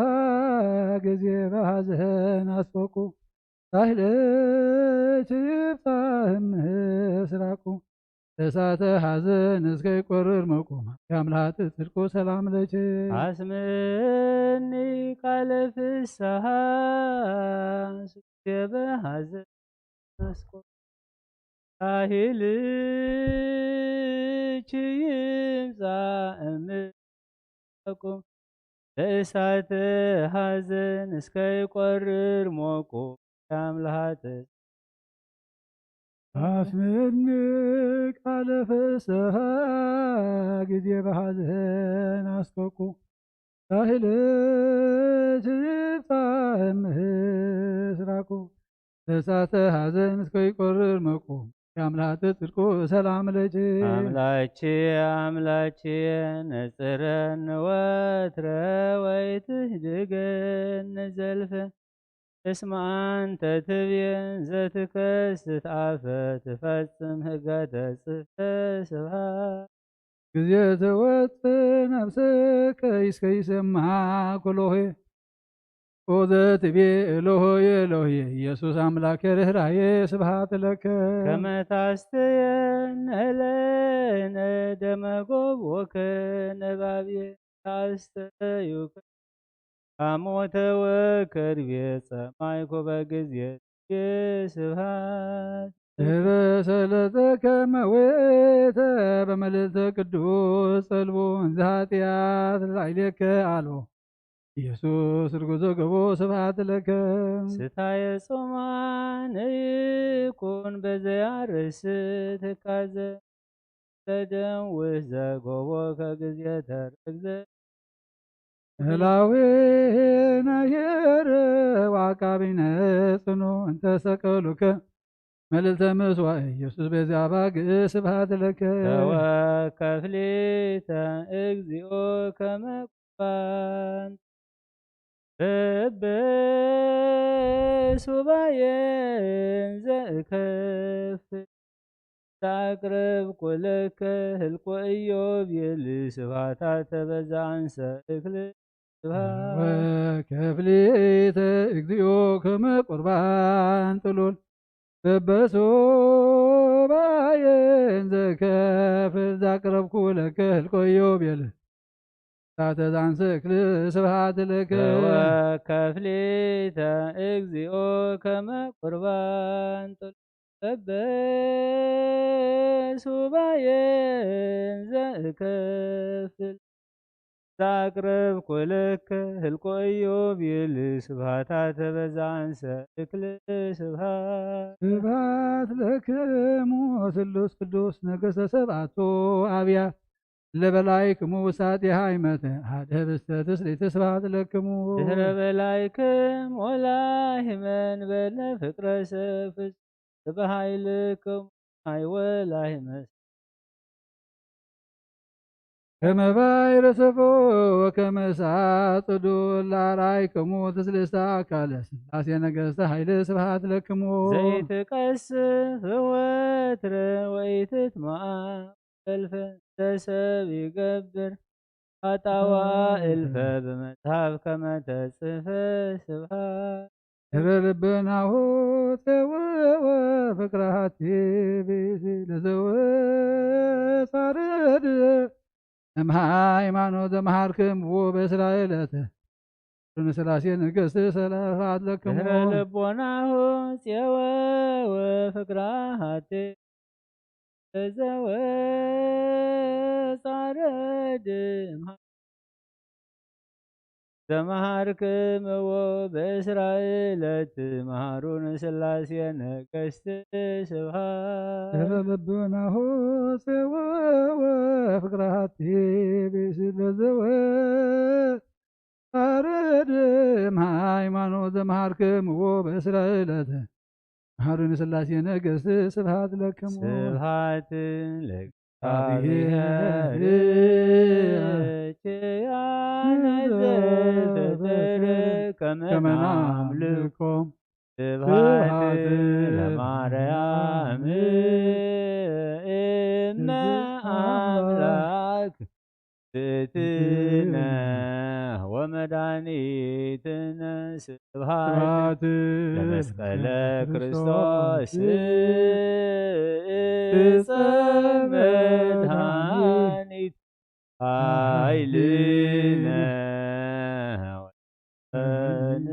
ጊዜ በሐዘን አስፈቁ፣ ሳህለች ይብጻሕ ምስራቁ፣ እሳተ ሐዘን እስከ ይቆርር መቁ፣ የአምላክ ጽድቁ ሰላም ለኪ አስምኒ ቃለ ፍስሐ ጊዜ በሐዘን አስቆ ሳህልኪ ይምጻእ እምለኩም፣ በእሳተ ሐዘን እስከ ይቆርር ሞቁ፣ የአምላክ አስምኒ ቃለ ፍስሐ ጊዜ በሐዘን አስቆቁ፣ ሳህልኪ ይብጻሕ ምስራቁ፣ እሳተ ሐዘን እስከ ይቆርር መቁ፣ የአምላክ ጽድቁ ሰላም ለኪ አምላኪ አምላኪ ነጽረን ወትረ ወይትህድገን ዘልፈ እስመ አንተ ትቤ ዘትከስት አፈ ትፈጽም ህገ ተጽፈ ስብሐት ጊዜ ትወጽእ ነፍስከ እስከ ይሰምዓ ኩሎሄ ኦዘ ትቤ ኤሎሆ ኤሎሄ ኢየሱስ አምላክ ርኅራዬ ስብሐት ለከ ከመ ታስተየን እለነ ደመ ጎቦከ ነባብየ ታስተዩከ ሐሞተ ወከርቤ ጸማይኮ በጊዜ ስብሐት። እበሰለተ ከመ ወይተ በመልዕልተ ቅዱስ ጸልቦ እንዘ ኃጢአት ላዕሌከ አልቦ። ኢየሱስ ርጉዞ ገቦ ስብሐት ለከ። ስታየ ጾማን ይኩን በዘያርስ ትካዘ ለደም ውስተ ጎቦ ከጊዜ ተረግዘ። ህላዌነ ኄር ወዐቃቢነ ጽኑ እንተ ሰቀሉከ መልዕልተ ምስዋዕ ኢየሱስ ቤዛ አባግዕ ስብሐት ለከ። ተወከፍ ሊተ እግዚኦ ከመ ቁርባን በበሱባኤ እንዘ እከፍል ዘአቅረብኩ ለከ ህልቆ ኢዮቤል ስብሐታ ተበዛንሰ እክል ስብሐት። ወከፍሊተ እግዚኦ ከመ ቁርባን ጥሉል በበሱባኤ እንዘ እከፍል ዘአቅረብኩ ለከ ህልቆ ኢዮቤል እሳተ ዘአንስእክል ስብሐት ለከ። ወከፍሊተ እግዚኦ ከመ ቁርባን ጥሉል በበሱባኤ እንዘ እከፍል ዛቅረብኩ ለከ ህልቆ ኢዮብ ይል ስብሐታ ተበዛንሰ እክል ስብሐት። ስብሐት ለክሙ ስሉስ ቅዱስ ነገሰ ሰብአቱ አብያ ለበላይክሙ ውሳጤ ሃይመተ አደ ህብስተ ትስሊት ስብሐት ለክሙ። ድህረ በላይክም ወላሂመን በለ ፍቅረ ሰብ ፍጹም በሃይልክም ሃይ ወላሂመስ ከመ ባሕር ሰፎ ወከመ እሳት ጽዱል ለአርአይክሙ ትስልስተ አካለ ሥላሴ ነገሥተ ኃይል ስብሐት ለክሙ። ዘይትቀስፍ ወትረ ወይትትመአ ሰልፈ እንተ ሰብ ይገብር ኃጣውአ እልፈ በመጽሐፍ ከመ ተጽፈ ስብሐት። ድህረ ልብናሁ ጼወወ ፍቅረ ሀቲ ብእሲ ለዘወ ጻርድ እምሃይማኖት ዘመሃርክምዎ በእስራኤል አተ ሩን ሥላሴ ነገሥት ሰለፋት ለክሙ። ድህረ ልቦናሁ ጼወወ ፍቅረ ሀቲ ለዘወ ጻርድ እምሃ ዘመሃርክምዎ በእስራኤል አትመሃሩን ሥላሴ ነገሥት ስብሐት። ድህረ ልብናሁ ጼወወ ፍቅረ ሀቲ ብእሲ ለዘወ ጻርድ እምሃይማኖት ዘመሃርክምዎ በእስራኤል አተ መሃሩን ሥላሴ ነገሥት ስብሐት ለክሙ። ስብሐት አብሔር ለእግዚአብሔር ኪያነ ዘፈጠረ ከመ ከመ ናምልኮ ናምልኮ። ስብሐት ስብሐት ለማርያም እመ አምላክ ትእትነ ወመድኃኒትነ። ስብሐት ስብሐት ለመስቀለ ለመስቀለ ክርስቶስ ክርስቶስ ዕፀ መድኃኒት ኃይልነ ወፀን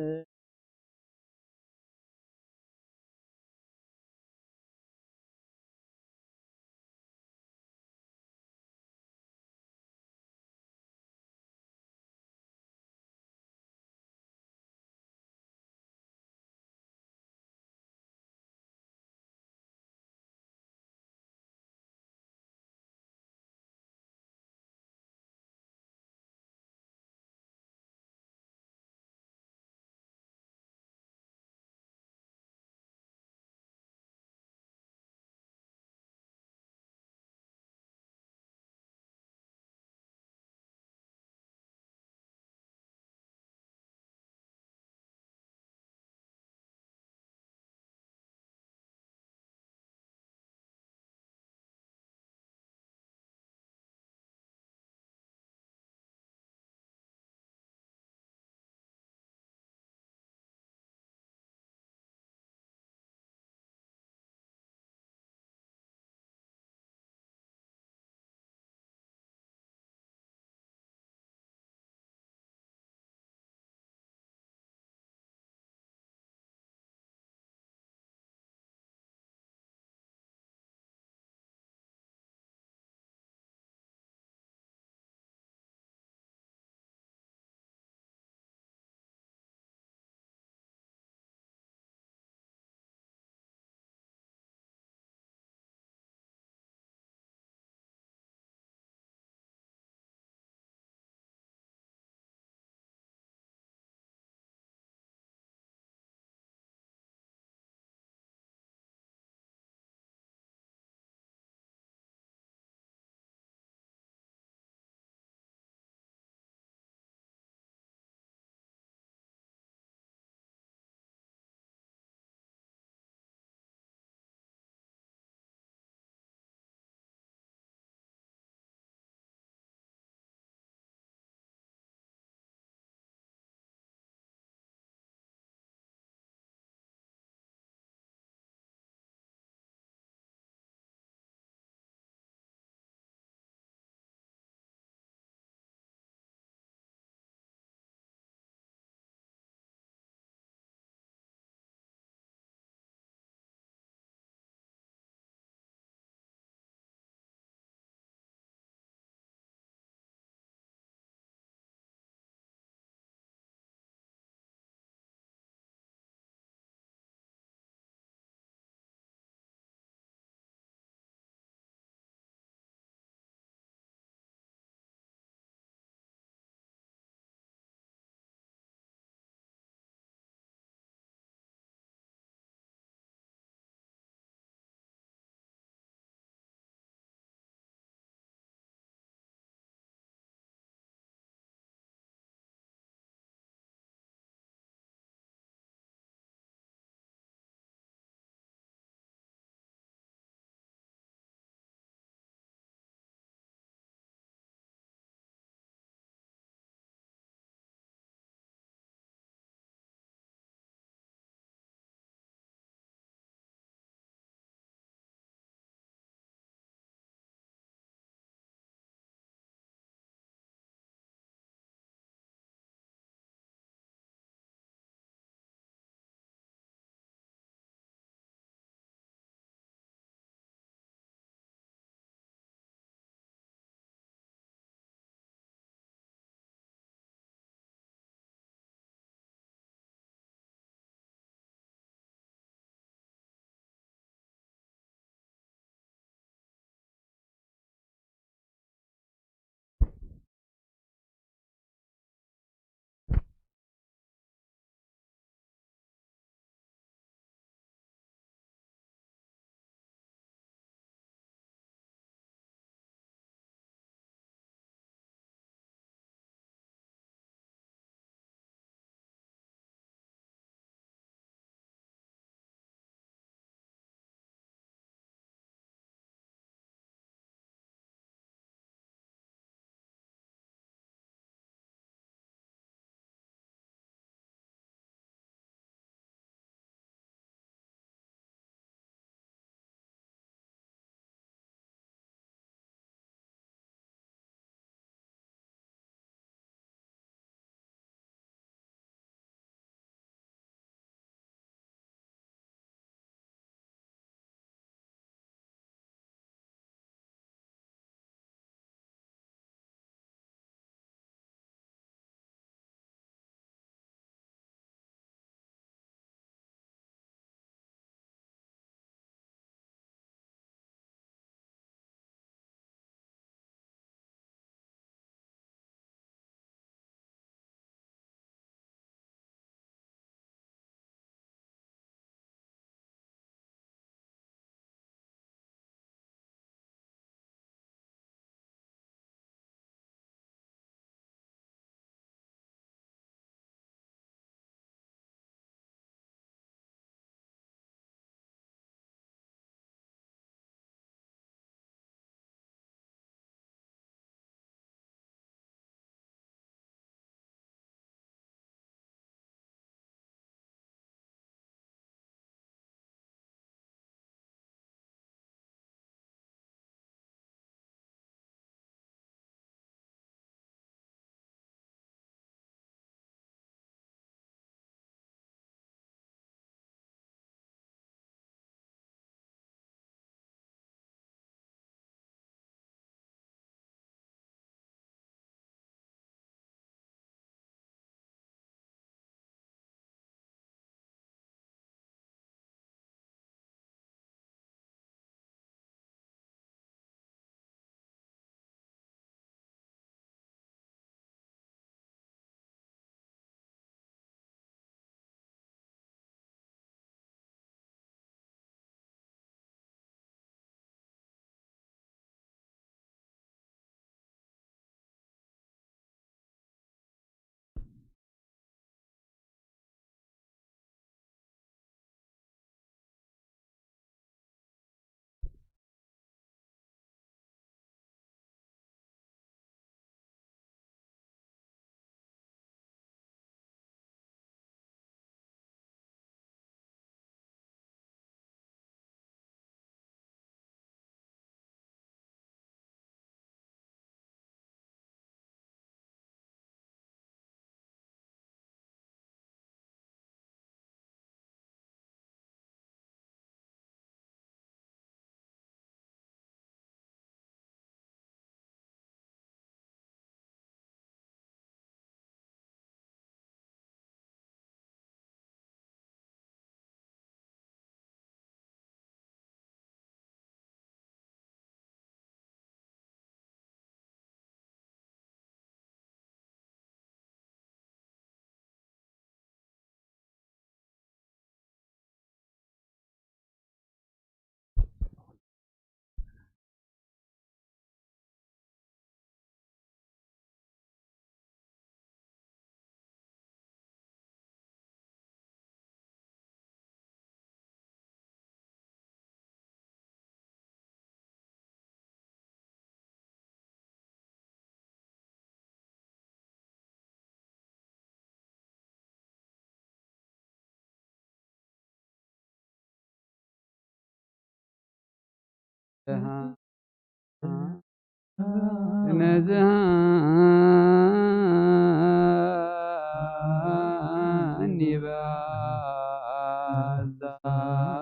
ነዝሃኒ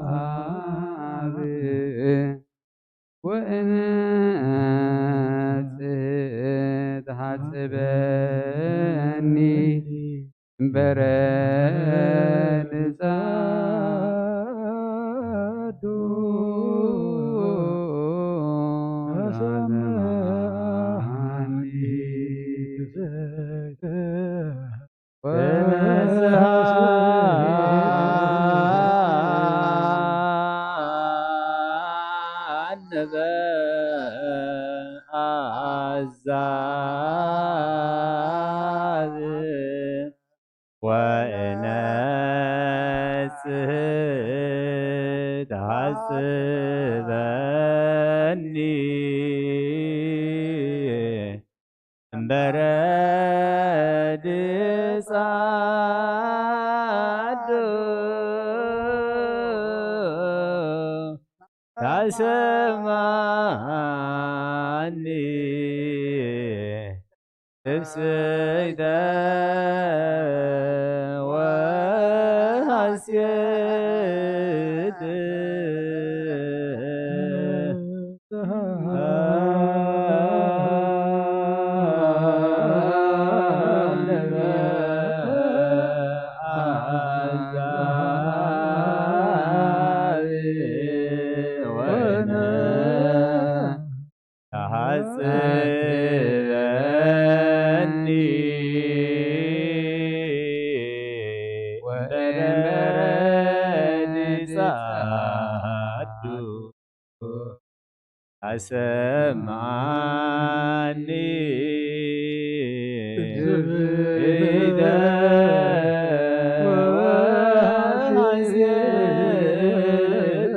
በአዛብ ወእነጽህ ተሓጽበኒ በረድ ጸዱ ተሰማኒ። ወእነጽህ ተሐጽበኒ እምበረድ ጻዱ ታሰማኒ ትፍስሕተ ወሐሴት። ተሐጽበኒ ወእምበረድ ጸዱ አሰማኒ ትዝብተ ወሐሴት።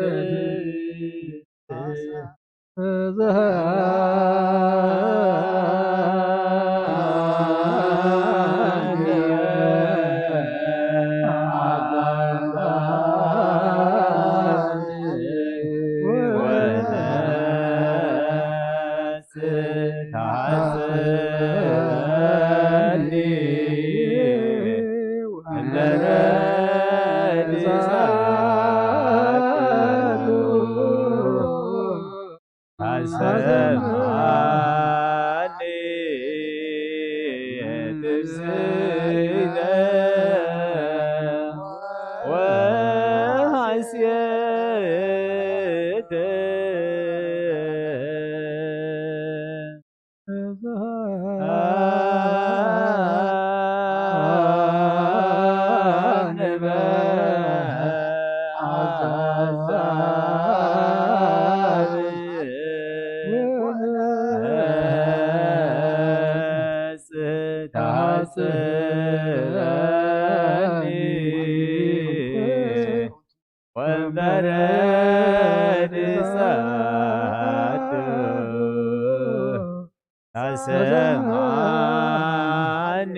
አሰማኒ ትስብእተ ወሐሴተ። ተሐጽበኒ ወበረድ ጸዱ ተሰማኒ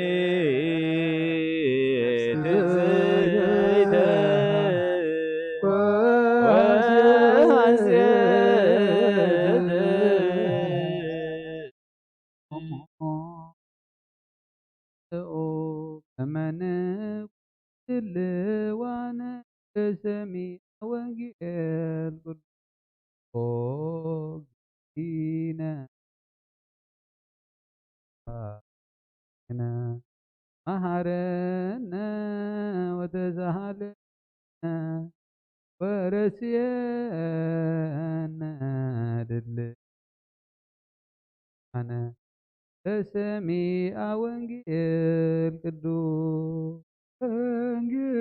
ትዝብተ ወሐሴት። ተኦ ከመነ ድልዋነ ተሰሚዐ ወንጌል ቅዱስ ኦጊነ መሃረነ ወተሳሃለነ ወረስየነ ድል ኣነ ተሰሚኣ ወንጌል ቅዱስ ወንጌል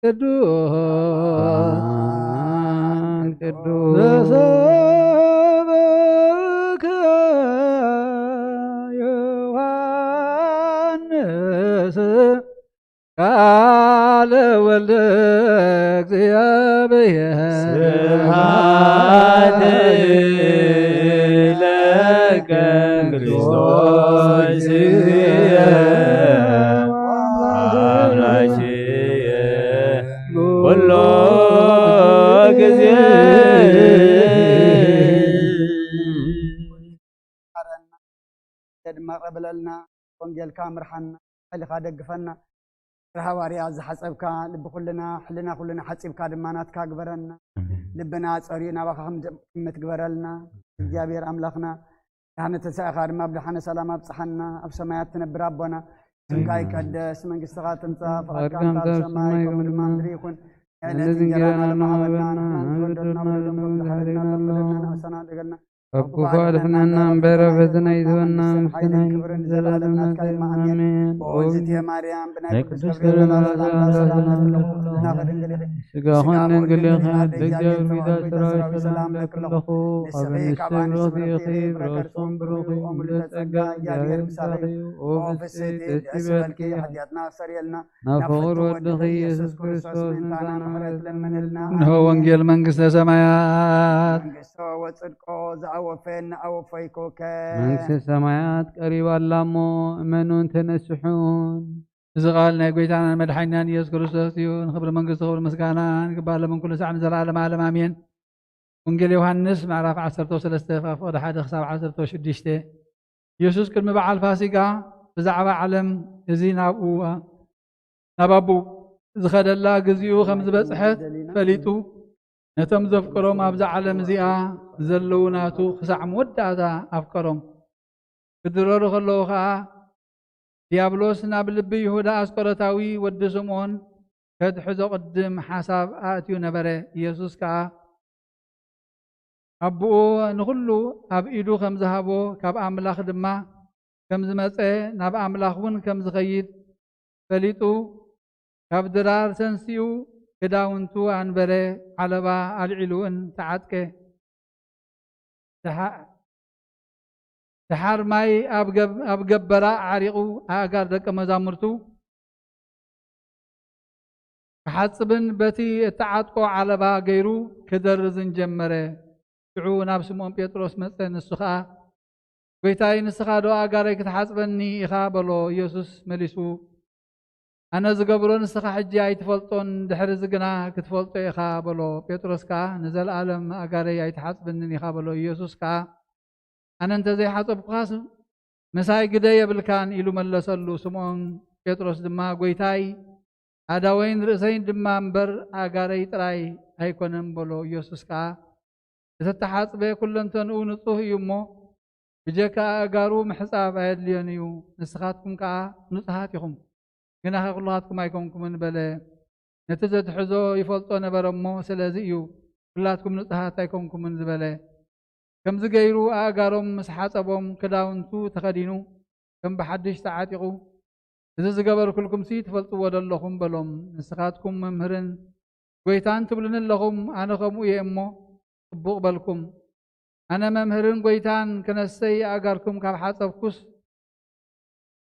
ቅዱስ ቅዱስ ዘሰበከ ዮሐንስ ቃለ ወልደ እግዚአብሔር። ስብሐት ለከ ክርስቶስ አምላኬ ኩሎ ጊዜ። መሓረና፣ ደድመቕ በለልና፣ ወንጌልካ ምርሓና፣ ሓይልኻ ደግፈና። እግሪ ሃዋርያ ዝሓጸብካ፣ ልቢ ኩልና፣ ሕልና ኩልና ሓጺብካ ድማ ናትካ ግበረና። ኣሜን። ልብና ጸርዩ ናባኻ ከም ዝጥምት ግበረልና። እግዚኣብሔር ኣምላኽና፣ ደሓነ ተንሳእኻ ድማ ብደሓነ ሰላም ኣብጽሓና። ኣብ ሰማያት ትነብር ኣቦና፣ ስምካ ይቀደስ፣ መንግስትኻ ትምጻእ፣ ፍቓድካ ፍቓድካ ከምታ ኣብ ኣብ ሰማይ ሰማይ ከምኡ ከምኡ ድማ ድማ ምድሪ ይኹን። ዕለት ዕለት እንጀራና እንጀራና ለማሃበልና፣ ለማሃበልና ንሕና ንሕና ንበደልና ንበደልና ንበደልና ንበደልና ንበደልና ንበደልና ንበደልና ንኣሳና ደገልና ካብ ክፉ ኣድሕነና እምበር፣ ፈተና ኣይትበልና፣ መንግስትን ሓይልን ክብርን ዘለኣለም ናትካ እዩ። ኣሜን። ኣሜን። ኦዝትየ ማርያም፣ ብናይ ናይ ቅዱስ ቅዱስ ገብርኤል ገብርኤል ሰላምታ ሰላምታ ሰላም ሰላም ለክለኹ፣ ለክለኹ። ስጋኹን ስጋኹን ድንግል ድንግል ኢኻ፣ ኢኻ፣ ደጃዊ ደጃዊ ቤዛ ቤዛ ሰራዊት ሰራዊት ሰላም ሰላም ለክለኹ። ለክለኹ። ንስኺ ንስኺ ካብ ካብ ኣንስቲ ኣንስቲ ፍሬ ፍሬ ርኽኺ ርኽኺ ብሩኽ እዩ፣ ብሩኽ እዩ፣ ምሉእ ጸጋ፣ ምሉእ ጸጋ፣ እግዚኣብሔር ምሳኺ እዩ። ኦ ኦ ፍስሕቲ፣ ፍስሕቲ፣ ደስ ደስ ይበልኪ፣ ይበልኪ። ሓጢኣትና ኣስተሰርየልና፣ ናብ ፍቕር ወድኺ ኢየሱስ ክርስቶስ ምእንታና ምሕረት ለምንልና። እንሆ ወንጌል መንግስተ ሰማያት። መንግስቶ ወጽድቆ ዘኣወፈ እናኣወፈይኩከ። መንግስተ ሰማያት ቀሪባ ኣላ እሞ እመኑን ተነስሑን። እዚ ቃል ናይ ጎይታናን መድሓኒናን ኢየሱስ ክርስቶስ እዩ። ንኽብሪ መንግስቱ ክብሪ ምስጋና ይግባእ፣ ሎምን ኩሉ ሳዕ ንዘለዓለም ዓለም ኣሜን። ወንጌል ዮሃንስ ምዕራፍ ዓሰርተ ሰለስተ ካብ ፍቕዲ ሓደ ክሳብ ዓሰርተ ሽዱሽተ። ኢየሱስ ቅድሚ በዓል ፋሲጋ ብዛዕባ ዓለም እዚ ናብኡ፣ ናብ ኣቦኡ ዝኸደላ ግዚኡ ከም ዝበጽሐት ፈሊጡ፣ ነቶም ዘፍቅሮም ኣብዛ ዓለም እዚኣ ዘለዉ ናቱ ክሳዕ መወዳእታ ኣፍቀሮም። ክድረሩ ከለዉ ኸኣ፣ ዲያብሎስ ናብ ልቢ ይሁዳ ኣስቆሮታዊ ወዲ ስምዖን ከትሕዞ ቅድም ሓሳብ ኣእትዩ ነበረ። ኢየሱስ ከኣ፣ ኣቦኡ ንኹሉ ኣብ ኢዱ ከም ዝሃቦ፣ ካብ ኣምላኽ ድማ ከም ዝመጸ፣ ናብ ኣምላኽ እውን ከም ዝኸይድ ፈሊጡ፣ ካብ ድራር ተንሲኡ ክዳውንቱ ኣንበረ፣ ዓለባ ኣልዒሉ እውን ተዓጥቀ። ደሓ-፣ ደሓር ማይ ኣብ ገብ-፣ ኣብ ገበራ ዓሪቑ፣ ኣእጋር ደቀ መዛሙርቱ ክሓጽብን በቲ እተዓጥቆ ዓለባ ገይሩ ክደርዝን ጀመረ። ሽዑ ናብ ስምዖን ጴጥሮስ መጸ፣ ንሱ ኸኣ፣ "ጐይታይ፣ ንስኻ ዶ ኣእጋረይ ክትሓጽበኒ ኢኻ?" በሎ። ኢየሱስ መሊሱ፣ "ኣነ ዝገብሮ ንስኻ ሕጂ ኣይትፈልጦን፣ ድሕርዚ ግና ክትፈልጦ ኢኻ" በሎ። ጴጥሮስ ከኣ፣ "ንዘለኣለም ኣእጋረይ ኣይትሓጽበንን ኢኻ" በሎ። ኢየሱስ ከኣ፣ "ኣነ እንተ ዘይሓጸብኩኻስ ምሳይ ግደ የብልካን" ኢሉ መለሰሉ። ስምዖን ጴጥሮስ ድማ፣ "ጐይታይ፣ ኣእዳወይን ርእሰይን ድማ እምበር ኣእጋረይ ጥራይ ኣይኮነን" በሎ። ኢየሱስ ከኣ፣ "እተተሓጽበ ኵለንተንኡ ንጹህ እዩ እሞ፣ ብጀካ ኣእጋሩ ምሕጻብ ኣየድልዮን እዩ። ንስኻትኩም ከኣ ንጹሃት ኢኹም፣ ግናኸ ኵልኻትኩም ኣይኮንኩምን" በለ። ነቲ ዘትሕዞ ይፈልጦ ነበረ እሞ፣ "ስለዚ እዩ ኵላትኩም ንጹሃት ኣይኮንኩምን" ዝበለ። ከምዚ ገይሩ ኣእጋሮም ምስ ሓጸቦም፣ ክዳውንቱ ተኸዲኑ፣ ከም ብሓድሽ ተዓጢቑ፣ "እዚ ዝገበርኩልኩምሲ ትፈልጥዎ ዶ ኣለኹም?" በሎም። "ንስኻትኩም መምህርን ጐይታን ትብሉኒ ኣለኹም፣ ኣነ ከምኡ እየ እሞ፣ ጽቡቕ በልኩም። ኣነ መምህርን ጐይታን ክነሰይ ኣእጋርኩም ካብ ሓጸብኩስ፣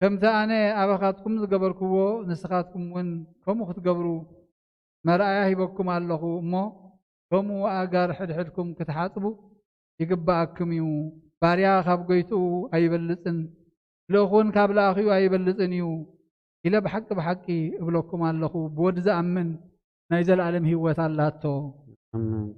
ከምቲ ኣነ ኣባኻትኩም ዝገበርክዎ፣ ንስኻትኩም እውን ከምኡ ክትገብሩ መርኣያ ሂበኩም ኣለኹ እሞ፣ ከምኡ ኣእጋር ሕድሕድኩም ክትሓጽቡ ይግብኣኩም እዩ። ባርያ ካብ ጐይትኡ ኣይበልጽን፣ ልኡኽ እውን ካብ ለኣኺኡ ኣይበልጽን እዩ" ኢለ ብሓቂ ብሓቂ እብለኩም ኣለኹ፣ ብወዲ ዝኣምን ናይ ዘለኣለም ህይወት ኣላቶ። ኣሜን።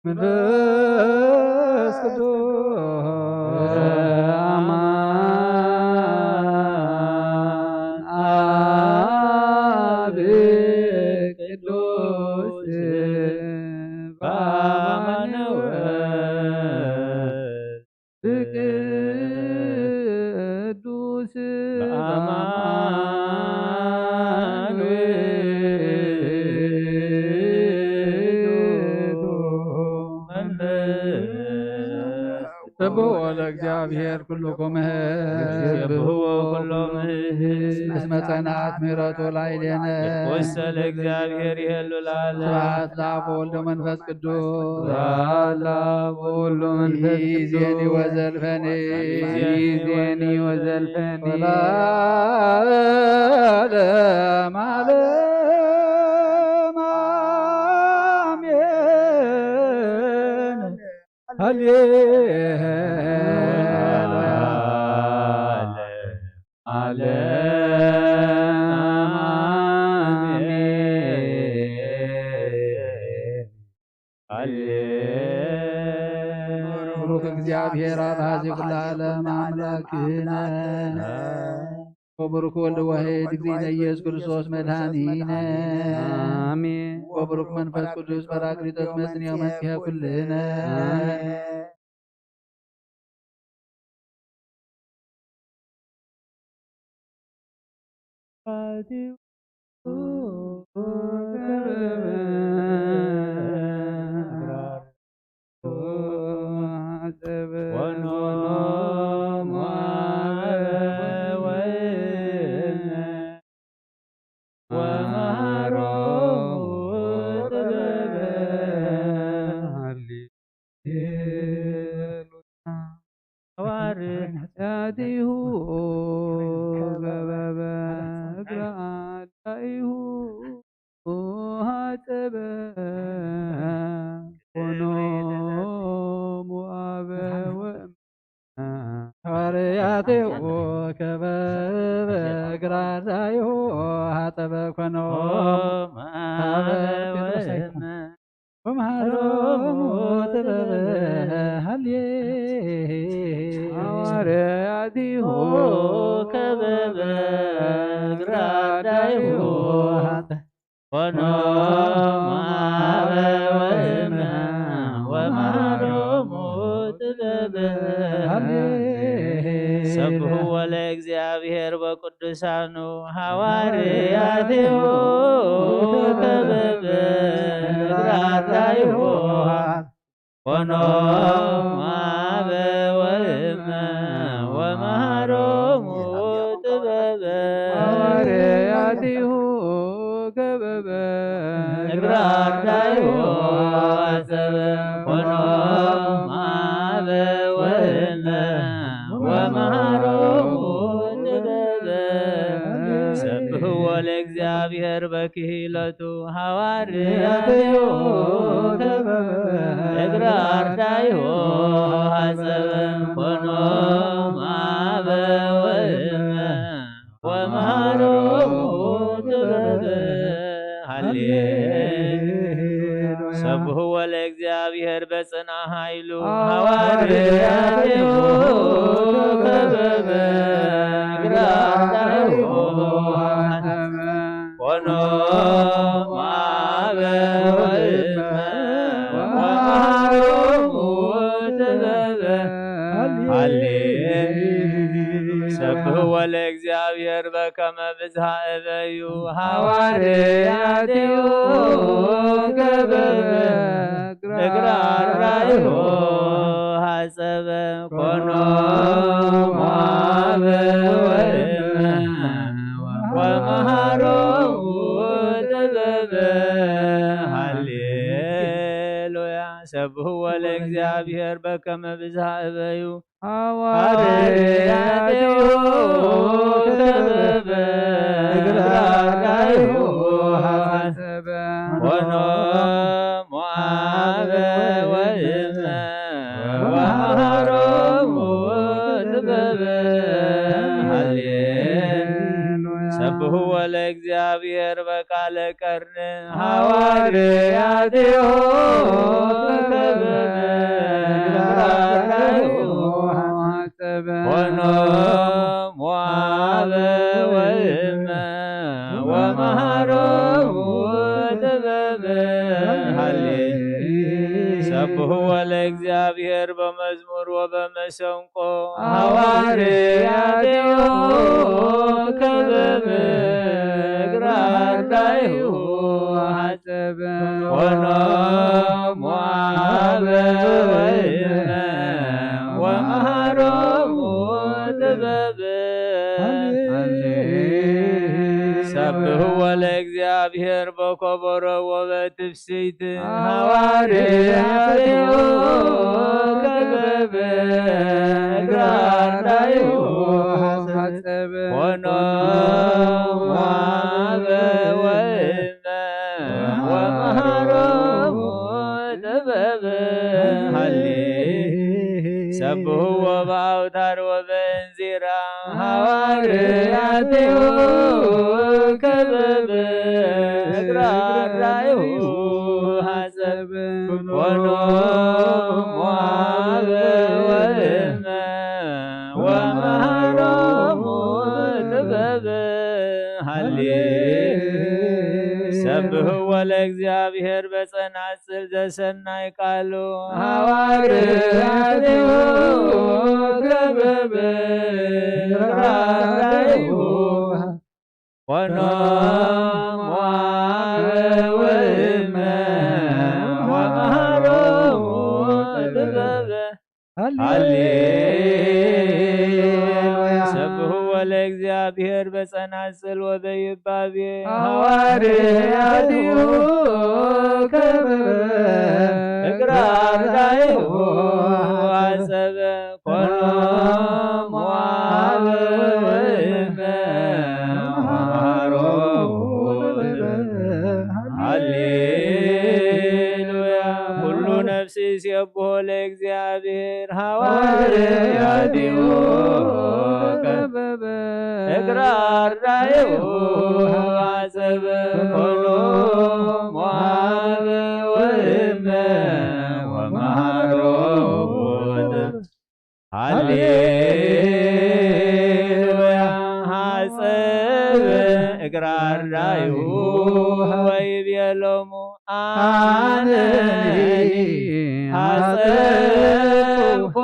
መንፈስ ቅዱስ አማን አብ ቅዱስ በአማን ወወልድ ቅዱስ በአማን ወወልድ መንፈስ ስብሖ ለእግዚአብሔር ኩሉ ኩምህ። ይሴብሕዎ ኩሎ ምህዝ። እስመ ጸንዓት ምሕረቱ ላዕሌነ። ወሰለ እግዚአብሔር ይሄሉ ለዓለም። ስብሐት ለአብ ወወልድ ወመንፈስ ቅዱስ። ስብሐት ለአብ ወወልድ ወመንፈስ ቅዱስ። ይእዜኒ ወዘልፈኒ። ይእዜኒ ወዘልፈኒ። ወለዓለመ ዓለም አሜን። ሃሌሉያ። ዓለም አሜን። ሃሌሉያ። ብሩክ እግዚአብሔር አብ ሀዜ ኩሉ ዓለም አምላክነ። ወብሩክ ወልድ ዋሕድ እግዚእነ ኢየሱስ ክርስቶስ መድኃኒነ። አሜን። ወብሩክ መንፈስ ቅዱስ ጳራቅሊጦስ መጽንዮ መጺሐ ኩልነ። አሜን። ሐዋርያቲሁ ገበበ እግረ አዳኢሁ ሐጸበ ኮኖሙ አበ ወእመ። ሐዋርያቲሁ ገበበ እግረ አዳኢሁ ሐጸበ ኮኖሙ አበ ወእመ። ወመሃሮሙ ጥበበ ሃሌ ሐዋርያቲሁ ከበበ እግረ አዳኢሁ ኮኖሙ አበ ወእመ ወመሃሮሙ ጥበበ ሃሌ። ሰብሕዎ ለእግዚአብሔር በቅዱሳኑ ሐዋርያቲሁ ከበበ እግረ አዳኢሁ ኮኖሙ አበ ወእመ ወመሃሮሙ ጥበበ ሐዋርያቲሁ ከበበ እግረ አዳኢሁ ሐጸበ ኮኖሙ አበ ወእመ ወመሃሮሙ ጥበበ። ሰብሕዎ ለእግዚአብሔር በክሂለቱ ሐዋርያቲሁ ከበበ እግረ አዳኢሁ ሐጸበ ኮኖሙ አበ ወእመ ወመሃሮሙ ጥበበ። ሃሌ ሰብሕዎ ለእግዚአብሔር በጽንዓ ኃይሉ ሐዋርያቲሁ ከበበ እግረ አዳኢሁ ሐጸበ ኮኖሙ አበ ወእመ ወመሃሮሙ ጥበበ። ሃሌ ሰብሕዎ ለእግዚአብሔር በከመ ብዝሃ እበዩ ሐዋርያቲሁ ከበበ እግረ አዳኢሁ ሐጸበ ኮኖሙ አበ ወእመ ወመሃሮሙ ጥበበ። ሃሌሉያ ሰብሕዎ ለእግዚአብሔር በከመ ብዝሃ እበዩ ሐዋርያቲሁ ከበበ እግረ አዳኢሁ ሐጸበ ኮኖሙ አበ ወእመ ወመሃሮሙ ጥበበ። ሃሌ ሰብሕዎ ለእግዚአብሔር በቃለ ቀርን ሐዋርያቲሁ ከበበ ብህዎ ለእግዚኣብሔር በመዝሙር ወበመሰንቆ ሃዋርያትዮ ከበብ እግረ ኣርዳኢሁ ሐጸበ። ኮኖም ወአበ ወይነ ወመሃሮሙ ጥበብ። ሰብህዎ ለእግዚኣብሔር በኮቦሮ ወበትፍስይት ሃዋርያትዮ ከበብ እግረ ኣርዳኢሁ ሐጸበ። ኮኖም ወአበ ወይነ ወመሃሮሙ ጥበብ። ሃሌ ሰብህዎ በአውታር ወበእንዚራ ሃዋርያትዮ ከበብ እግረ አርዳኢሁ ሐጸብ። ኮኖም ወአበ ወይነ ወመሃሮሙ ጥበብ። ሃሌ ሰብህዎ ለእግዚኣብሔር በጸናጽል ዘሰናይ ቃሉ ሃዋርያትዮ ከበብ እግረ አርዳኢሁ። ኮኖም ወአበ ወይነ ወመሃሮሙ ጥበብ። ሃሌሉያ። ሰብህዎ ለእግዚኣብሔር በጸናጽል ወበይባቤ ሃዋርያትዮ ከበብ እግረ አርዳኢሁ ሐጸበ። ኮኖም ወአበ ወይነ ወመሃሮሙ ጥበብ። ሃሌሉያ። ኩሉ ነፍሲ ይሴብሖ ለእግዚኣብሔር ሃዋርያትዮ ከበብ እግረ አርዳኢሁ ሐጸብ። ኮኖም ወአበ ወይነ ወመሃሮሙ ጥበብ። ሃሌሉያ። ሐጸብ እግረ አርዳኢሁ ወይቤሎሙ አነኒ ሐጸብኩ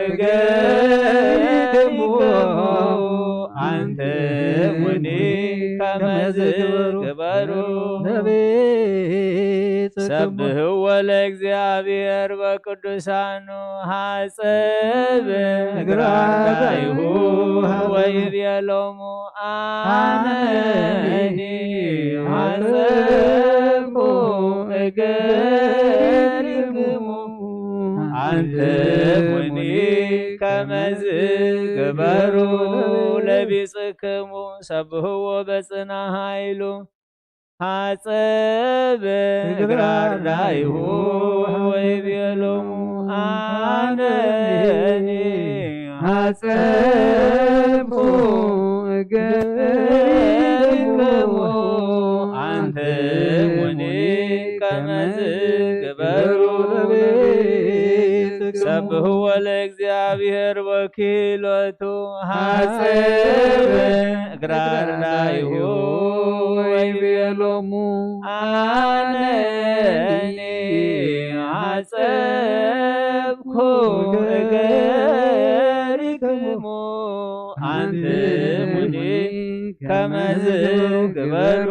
እገሪክሙ አንትሙኒ ከመዝ ግበሩ። ሰብህዎ ለእግዚኣብሔር በቅዱሳኑ ሐጸብ እግረ አርዳኢሁ ወይቤሎሙ አነኒ ሐጸብኩ እገሪክሙ አንትሙኒ ከመዝ ግበሩ ለቢጽክሙ። ሰብህዎ በጽና ኃይሉ ሐጸብ እግረ አርዳኢሁ ወይቤሎሙ አነኒ ሐጸብኩ እገሪክሙ አንትሙኒ ከመዝ ግበሩ ለቤትክሙ። ሰብህዎ ለእግዚኣብሔር ወኪሎቱ ሐጸብ እግረ አርዳኢሁ ወይቤሎሙ አነኒ ሐጸብኩ እገሪክሙ አንትሙኒ ከመዝ ግበሩ።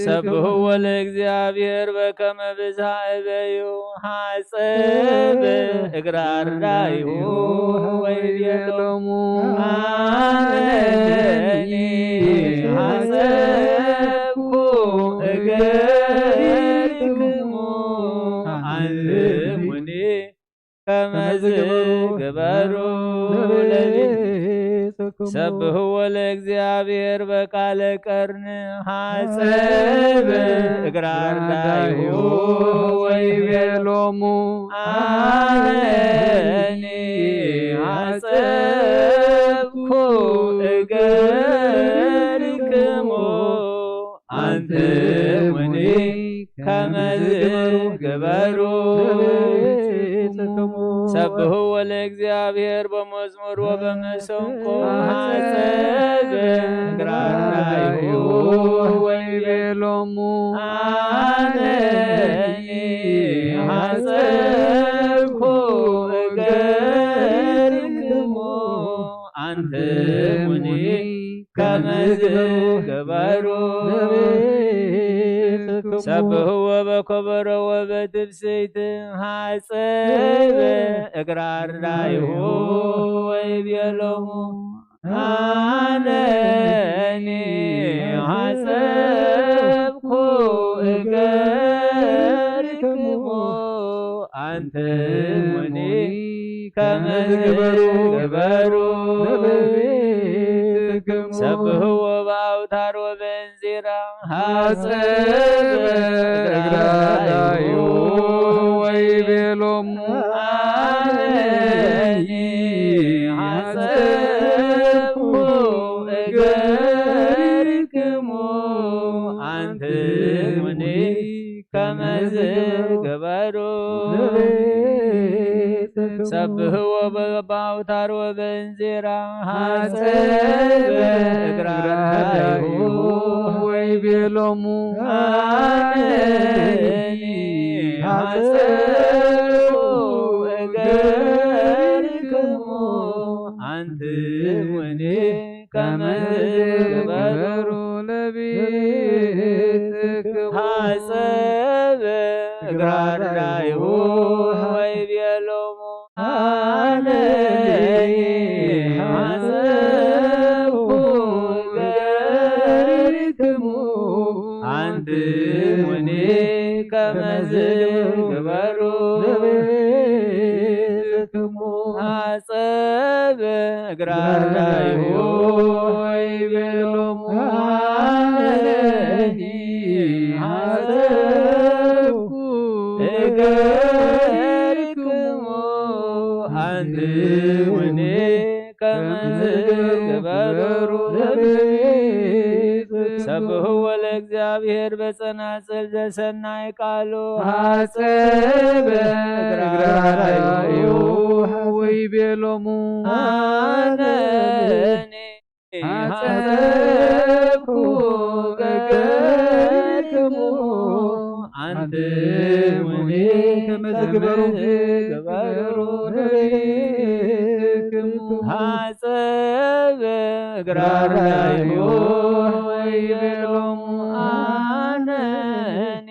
ሰብህዎ ለእግዚኣብሔር በከመ ብዝሃ እበዩ ሐጸብ እግረ አርዳኢሁ ወይቤሎሙ አነኒ ሐጸብኩ እገሪክሙ አንትሙኒ ከመዝ ግበሩ ለቤትክሙ። ሰብህዎ ለእግዚኣብሔር በቃለ ቀርን ሐጸብ እግረ አርዳኢሁ ወይቤሎሙ አነኒ ሐጸብኩ እገሪክሙ አንትሙኒ ከመዝ ግበሩ። ሰብህዎ ለእግዚኣብሔር በመዝሙር ወበመሰንቆ ሐጸብ እግረ አርዳኢሁ ወይቤሎሙ አነኒ ሰብህዎ በከበሮ ወበትብስይት ሐጸበ እግራ አርዳኢሁ ወይቤሎሙ አነኒ ሐጸብኩ እገሪክሙ አንትሙኒ ከመ ግበሩ ለበይትክሙ። ሰብህዎ በአውታር ወበእንዚራ ሐጸበ እግራ አርዳኢሁ ወይቤሎሙ አነኒ ሐጸብኩ እገሪክሙ አንትሙኒ ከመዝ ግበሩ። ሰብህዎ በአውታር ወበእንዚራ ሐጸበ እግራ አርዳኢሁ ወይቤሎሙ አነኒ ሐጸብኩ እገሪክሙ አንትሙኒ ከመ ግበሩ ለቤትክሙ። ሐጸበ እግራ አርዳኢሁ ወይቤሎሙ አነኒ ሐጸብኩ እገሪክሙ አንትሙኒ ከመዝ ግበሩ ለቤትክሙ። ሐጸበ እግራ አርዳኢሁ ወይቤሎሙ አነኒ ሐጸብኩ እገሪክሙ አንትሙኒ ከመዝ ግበሩ ለቤትክሙ። ሰብህዎ ለእግዚአብሔር በጸናጽል ዘሰናይ ቃሉ ሐጸበ እግራ አርዳኢሁ ወይቤሎሙ አነኒ ሐጸብኩ እገሪክሙ አንትሙኒ ከመዝ ግበሩ ለቤትክሙ። ሐጸበ እግራ አርዳኢሁ ወይቤሎሙ አነኒ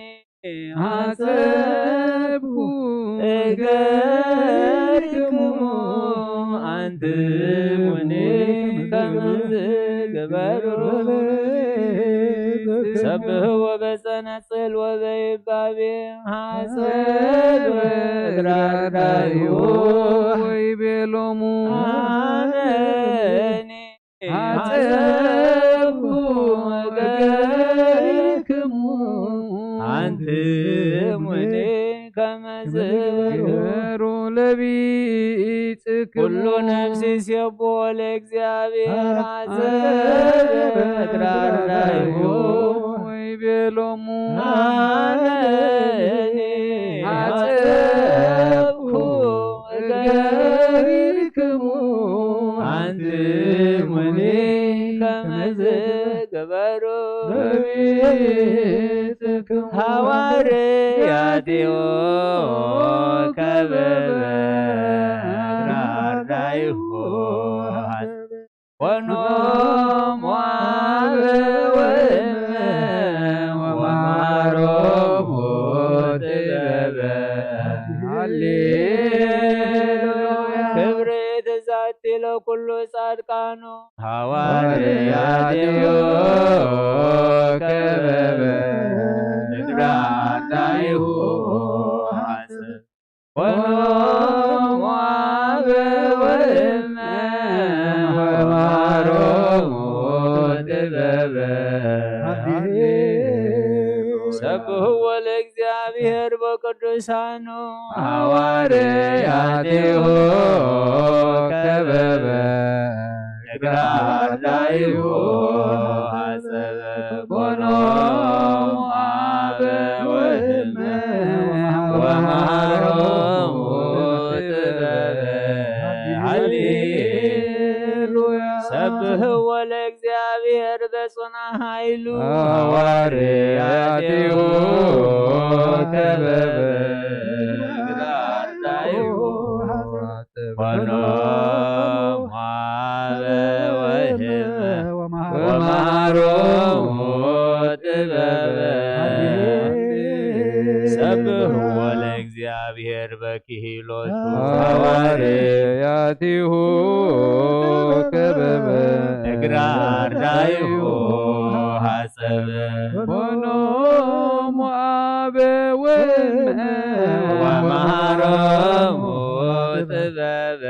ሐጸብኩ እገሪክሙ አንትሙኒ ከመዝ ግበሩ። ሰብህዎ በጸናጽል ወበይባቤ ሐጸበ እግራ አርዳኢሁ ወይቤሎሙ አነኒ ሐጸብኩ እገሪክሙ አንትሙኒ ከመዝ ግበሩ ለቤትክሙ። ኩሉ ነፍሲ ይሴብሖ ለእግዚአብሔር ሐጸበ እግራ አርዳኢሁ ወይቤሎሙ አነኒ ሐጸብኩ እገሪክሙ አንትሙኒ ከመዝ ግበሩ ለቤትክሙ። ሐዋርያቲሁ ከበበ እግራ አርዳኢሁ ኮኖሙ አበ ወእመ ወመሃሮሙ ጥበበ። ሃሌሉያ። ክብርት ዛቲ ለኩሉ ጻድቃኑ ሐዋርያቲሁ ከበበ እግራ አርዳኢሁ ሐጸበ። ኮኖሙ አበ ወእመ ወመሃሮሙ ጥበበ። ሰብሕዎ ለእግዚአብሔር በቅዱሳኑ ሐዋርያቲሁ ከበበ እግረ አርዳኢሁ ሐጸበ። ኮኖሙ አበ ወእመ ወመሃሮሙ ጥበበ። ሃሌሉያ። ሰብሕዎ ለእግዚአብሔር በጽኑዕ ኃይሉ ሐዋርያቲሁ ከበበ እግረ አርዳኢሁ ሐጸበ። ኮኖሙ አበ ወእመ ወመሃሮሙ ጥበበ። ወለእግዚኣብሔር በኪሂ ሎቱ። ሐዋርያቲሁ ከበበ እግረ አርዳኢሁ ሐጸበ። ኮኖሙ አበ ወእመ ወመሃሮሙ ጥበበ።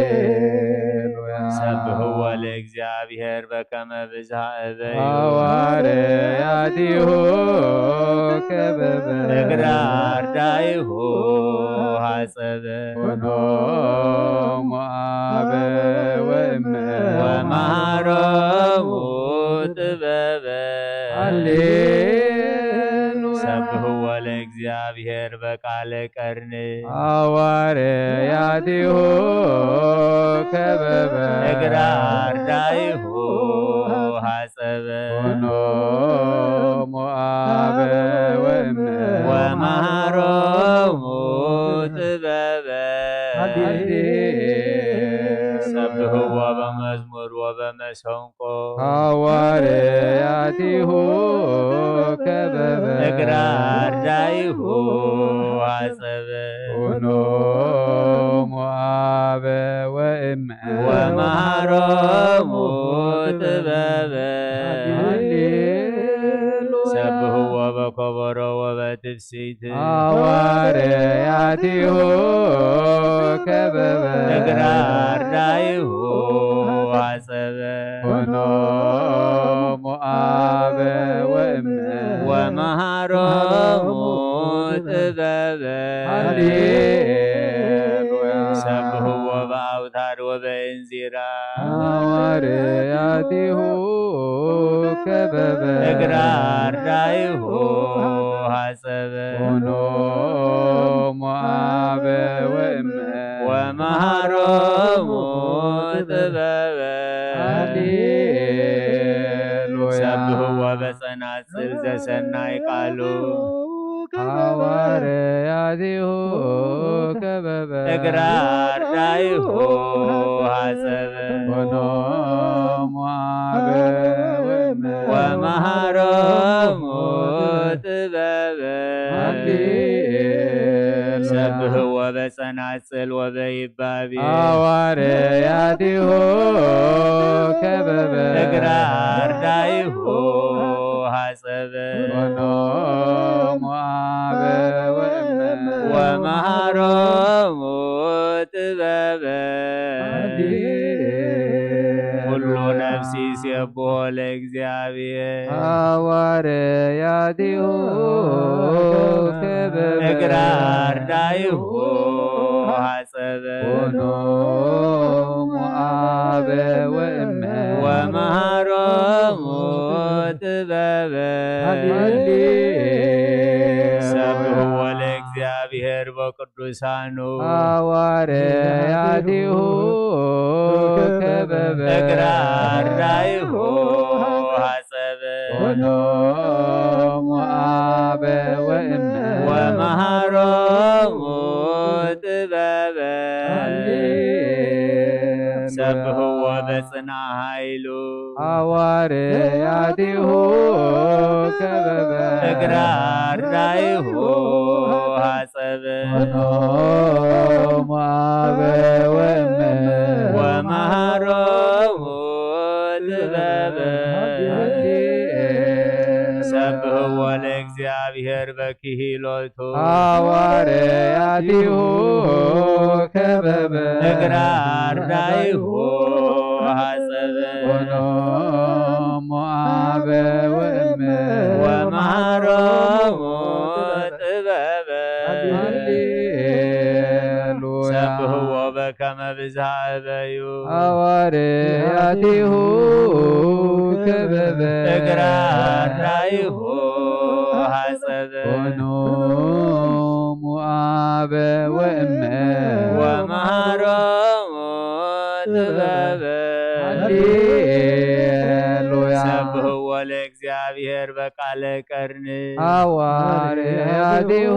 ሃሌሉያ። ሰብሕዎ ለእግዚኣብሔር በከመ ብዝሃ እበዩ። ሐዋርያቲሁ ከበበ እግረ አርዳኢሁ ሐጸበ። ኮኖሙ አበ ወእመ ወመሃሮሙ ጥበበ። ሃሌሉያ። ሰብሕዎ ለእግዚኣብሔር በቃለ ቀርኒ። ሐዋርያቲሁ ከበበ እግረ አርዳኢሁ ሐጸበ። ኮኖሙ አበ ወእመ ወመሃሮሙ ጥበበ። ሃሌሉያ። ሰብሕዎ በመዝሙር ወበመሰንቆ። ሐዋርያቲሁ ከበበ እግረ አርዳኢሁ ሐጸበ። ኮኖሙ አበ ወእመ ወመሃሮሙ ጥበበ። ሃሌሉያ። ሰብሕዎ በከበሮ ወበትፍስሕት። ሐዋርያቲሁ ከበበ እግረ አርዳኢሁ ሐጸበ። ኮኖሙ አበ ወእመ ወመሃሮሙ ጥበበ። ሃሌሉያ። ሰብሕዎ በአውታር ወበእንዚራ። ሐዋርያቲሁ ከበበ እግረ አርዳኢሁ ሐጸበ። ኮኖሙ አበ ወእመ ወመሃሮሙ ጥበበ። ሃሌሉያ። ሰብሕዎ በጸናጽል ዘሰናይ ቃሉ። ሐዋርያቲሁ ከበበ እግረ አርዳኢሁ ሐጸበ። ኮኖሙ አበ ወእመ ወመሃሮሙ ጥበበ። ሃሌሉያ። ሰብሕዎ በጸናጽል ወበይባቤ። ሐዋርያቲሁ ከበበ እግረ አርዳኢሁ ሐጸበ። ኮኖሙ አበ ወእመ ወመሃሮሙ ጥበበ። ሃሌሉያ። ኩሉ ነፍሲ ይሴብሖ ለእግዚኣብሔር። ሐዋርያቲሁ ከበበ እግረ አርዳኢሁ ሐጸበ። ኮኖሙ አበ ወእመ ወመሃሮሙ ጥበበ። ሃሌሉያ። ሰብሕዎ ለእግዚኣብሔር በቅዱሳኑ። ሐዋርያቲሁ ከበበ እግረ አርዳኢሁ ሐጸበ። ኮኖሙ አበ ወእመ ወመሃሮሙ ጥበበ። ሃሌሉያ። ሰብሕዎ በጽና ኃይሉ። ሐዋርያቲሁ ከበበ እግረ አርዳኢሁ ሐጸበ። ኮኖሙ አበ ወእመ ወመሃሮሙ ጥበበ። ሃሌሉያ። ሰብሕዎ ለእግዚኣብሔር በኪሂሎቱ። ሐዋርያቲሁ ከበበ እግረ አርዳኢሁ ሐጸበ። ኮኖሙ አበ ወእመ ወመሃሮሙ ጥበበ። ሃሌሉያ። ሰብሕዎ በከመ ብዝሃ እበዩ። ሐዋርያቲሁ ከበበ እግረ አርዳኢሁ ሐጸበ። ኮኖሙ አበ ወእመ ወመሃሮሙ ጥበበ። ሃሌሉያ። ሰብሕዎ ለእግዚኣብሔር በቃለ ቀርኒ። ሐዋርያቲሁ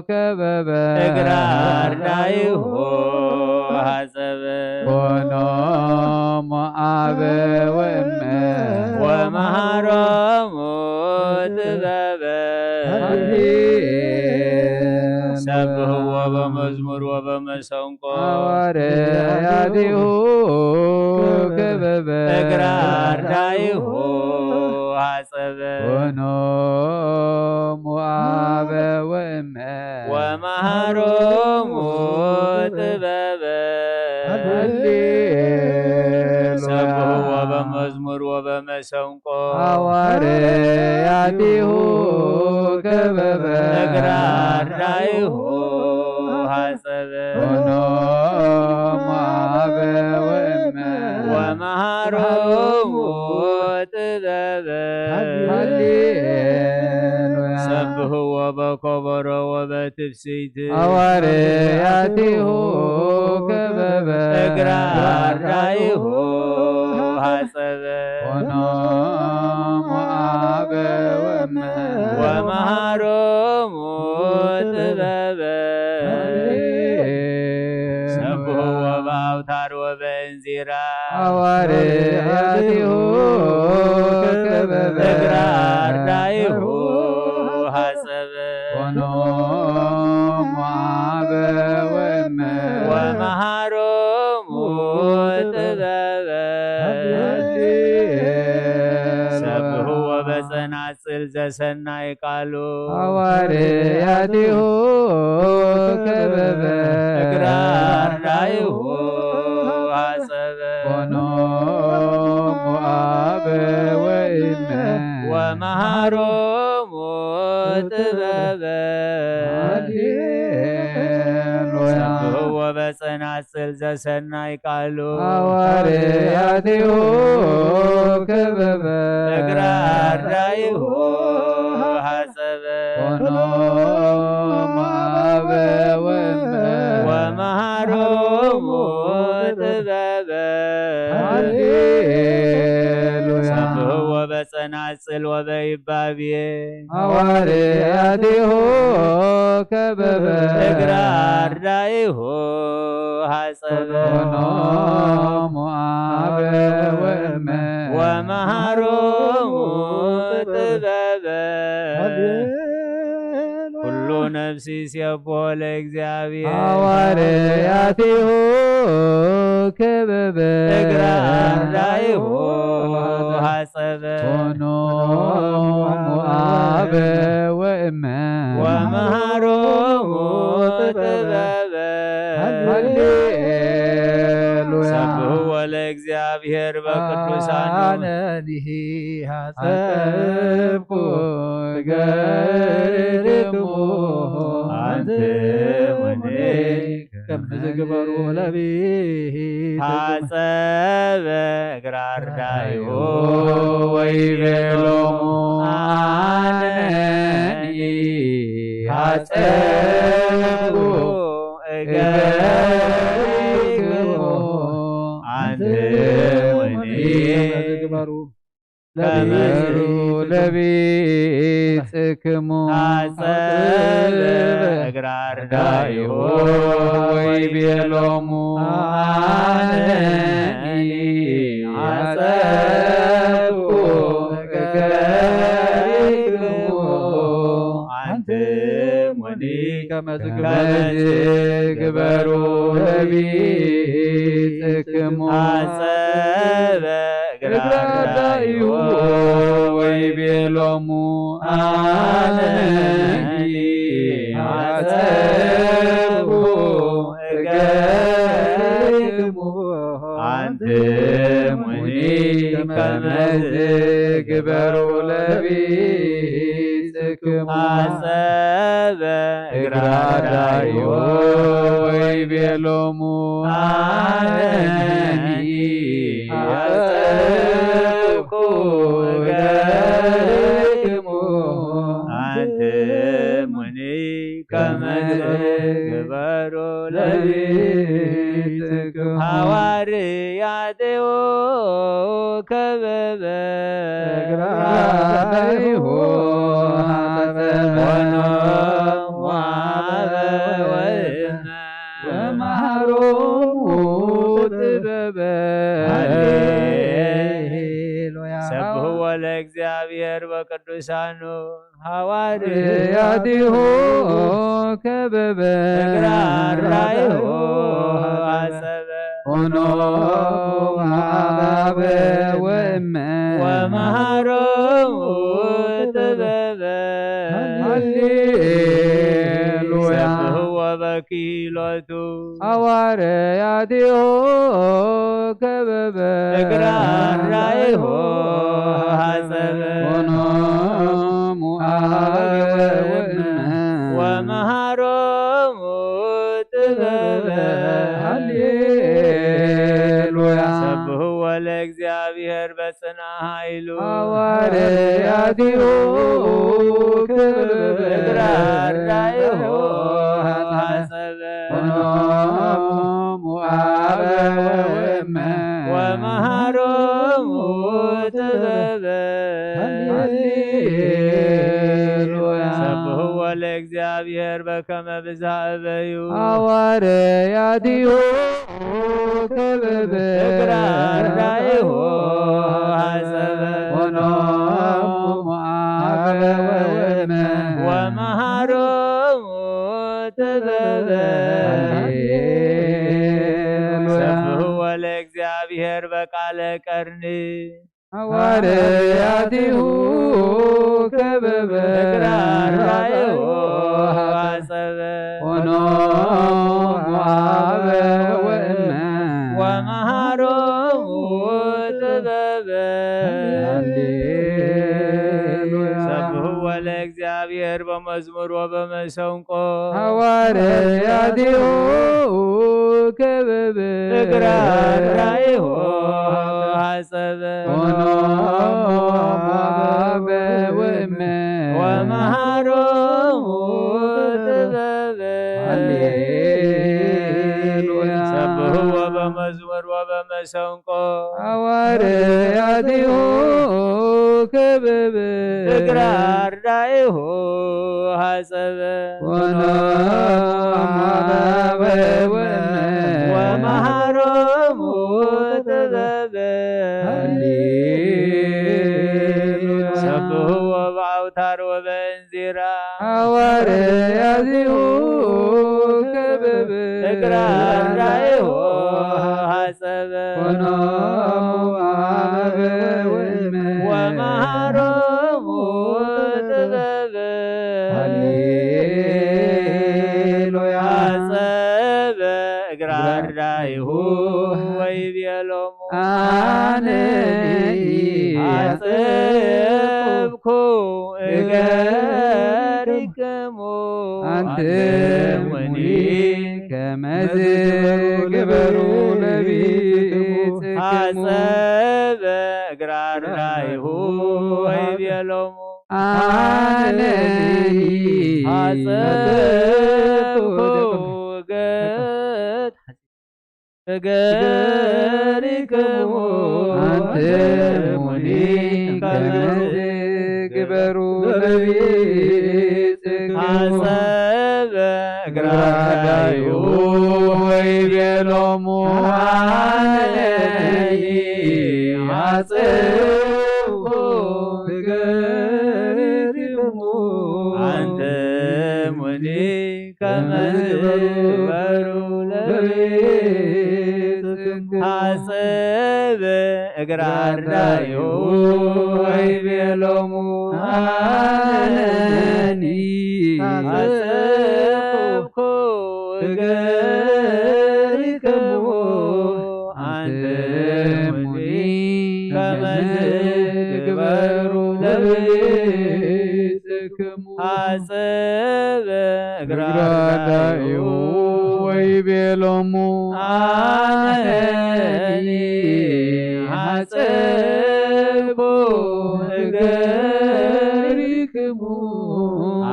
ከበበ እግረ አርዳኢሁ ሐጸበ። ኮኖሙ አበ ወእመ ወመሃሮሙ ጥበበ። ሰብህዎ በመዝሙር ወበመሰንቆ ሐዋርያቲሁ ክብብ እግራ አርዳኢሁ ሐጸበ ኮኖሙ አበ ወእመ ወመሃሮሙ ጥበበ። ሃሌሉያ። ሰብህዎ በመዝሙር ወበመሰንቆ ሐዋርያቲሁ ከበበ እግራ አርዳኢሁ ሐጸበ። ኮኖሙ አበ ወእመ ወመሃሮሙ ጥበበ። ሃሌሉያ። ሰብህዎ በኮበሮ ወበትፍስሕት ሐዋርያቲሁ ከበበ እግራ አርዳኢሁ ሐጸበ። ኮኖሙ አበ ወእመ ወመሃሮሙ ጥበበ። ሃሌሉያ። ሰብህዎ በአውታር ወበእንዚራ ሐዋርያቲሁ ከበበ እግራ አርዳኢሁ ሐጸበ። ኮኖሙ አበ ወእመ ወመሃሮሙ ጥበበ። ሃሌሉያ። ሰብህዎ በጸናጽል ዘሰናይ ቃሉ ሐዋርያቲሁ ከበበ እግራ አርዳኢሁ ሐጸበ። ኮኖሙ አበ ወእመ ወመሃሮሙ ጥበበ። ሃሌሉያ። ሰብህዎ በጸናጽል ዘሰናይ ቃሉ ሐዋርያቲሁ ከበበ እግራ አርዳኢሁ ሐጸበ። ኮኖሙ አበ ወእመ ወመሃሮሙ ጥበበ። ሃሌሉያ። ሰብህዎ በጸናጽል ወበይባቤ ሐዋርያቲሁ ከበበ እግራ አርዳኢሁ ሐጸበ። ኮኖሙ አበ ወእመ ወመሃሮሙ ጥበበ። ኩሉ ነፍሲ ይሴብሖ ለእግዚአብሔር ሐዋርያቲሁ ከበበ እግራ አርዳኢሁ ሐጸበ። ኮኖሙ አበ ወእመ ወመሃሮሙ ጥበበ። ሃሌሉያ። ሰብህዎ ለእግዚአብሔር በቅዱሳኑ። አነኒሂ ሐጸብኩ እገሪክሙ አንትሙኒ ከመ ዝግበሩ ለብኢት ሐጸበ እግራ አርዳኢሁ ወይቤሎሙ አነኒ ሐጸብኩ እገሪክሙ አንትሙኒ ከመ ዝግበሩ ለብኢትክሙ ሐጸበ እግራ አርዳኢሁ ወይቤሎሙ አነኒ ሐጸብኩ እገሪክሙ አንትሙኒ ከመ ዝግበሩ ለብኢትክሙ ሐጸበ እግራ አርዳኢሁ ወይቤሎሙ አነኒ ሐጸብኩ እገሪክሙ አንትሙኒ ከመ ዝግበሩ ለብኢትክሙ ሐጸበ እግራ አርዳኢሁ ወይቤሎሙ አነኒ ሐጸብኩ እገሪክሙ አንትሙኒ ከመ ትግበሩ ለሊትክሙ ሐዋርያቲሁ ከበበ እግራቲሁ ሐጸበ ወኖሙ አበ ወእመ ወመሃሮሙ ጥበበ። ሃሌሉያ። ሰብሕዎ ለእግዚአብሔር በቅዱሳኑ ሃዋርያቲሁ ከበበ እግረ አርዳኢሁ ሐጸበ ሆኖ አበ ወእመ ወመሃሮሙ ጥበበ ሃሌሉያ። ሰብሕዎ በኪሎቱ ሃዋርያቲሁ ከበበ እግረ አርዳኢሁ ሐጸበ ሆኖሙ አበ ወእመ ወመሃሮሙ ጥበበ ሃሌሉያ። ሰብሕዎ ለእግዚአብሔር በጽንዓ ኃይሉ ሃዋርያቲሁ ክብር እግረ አርዳኢሁ ሐጸበ ሆኖሙ አበ ወእመ ወመሃሮሙ ጥበበ ሃሌሉያ። ሰብሕዎ ለእግዚአብሔር በከመ ብዝሃ እበዩ ሃዋርያቲሁ ክብብ እግረ አርዳኢሁ ሐጸበ ሆኖሙ አበ ወእመ ወመሃሮሙ ጥበበ ሃሌሉያ። ሰብሕዎ ለእግዚአብሔር በቃለ ቀርኒ ሃዋርያቲሁ ከበበ እግረ አርዳኢሁ ሐጸበ ሆኖሙ አበ ወእመ ወመሃሮሙ ጥበበ ሃሌሉያ። ሰብሕዎ ለእግዚአብሔር በመዝሙር ወበመሰንቆ ሃዋርያቲሁ ከበበ እግረ አርዳኢሁ ሐጸበ ሆኖሙ አበ ወእመ ወመሃሮሙ ጥበበ ሃሌሉያ። ሰብሕዎ በመዝሙር ወበመሰንቆ ሃዋርያቲሁ ከበበ እግረ አርዳኢሁ ሐጸበ ሆኖሙ አበ ወእመ ወመሃሮሙ ጥበበ ሃሌሉያ። ሰብሕዎ በአውታር ወበእንዚራ ሃዋርያቲሁ ከበበ እግረ አርዳኢሁ ሐጸበ ሆኖሙ አበ ወእመ ወመሃሮሙ ጥበበ ሃሌሉያ። ሐጸበ እግረ አርዳኢሁ ወይቤሎሙ አነኒ ሐጸብኩ እገሪክሙ አንትሙኒ ከመዝ ግበሩ ለቢጽክሙ። ሐጸበ እግረ አርዳኢሁ ወይቤሎሙ አነኒ ሐጸብኩ እገሪክሙ አንትሙኒ ከመዝ ግበሩ ለቢጽክሙ። ሐጸበ እግረ አርዳኢሁ ወይቤሎሙ አነኒ ሐጸብኩ እገሪክሙ አንትሙኒ ከመዝ ግበሩ ለቤትክሙ። ሐጸበ እግረ አርዳኢሁ ወይቤሎሙ አነኒ ሐጸብኩ እገሪክሙ አንትሙኒ ከመዝ ግበሩ ለቤትክሙ። ሐጸበ እግረ አርዳኢሁ ወይቤሎሙ አነኒ ሐጸብኩ እገሪክሙ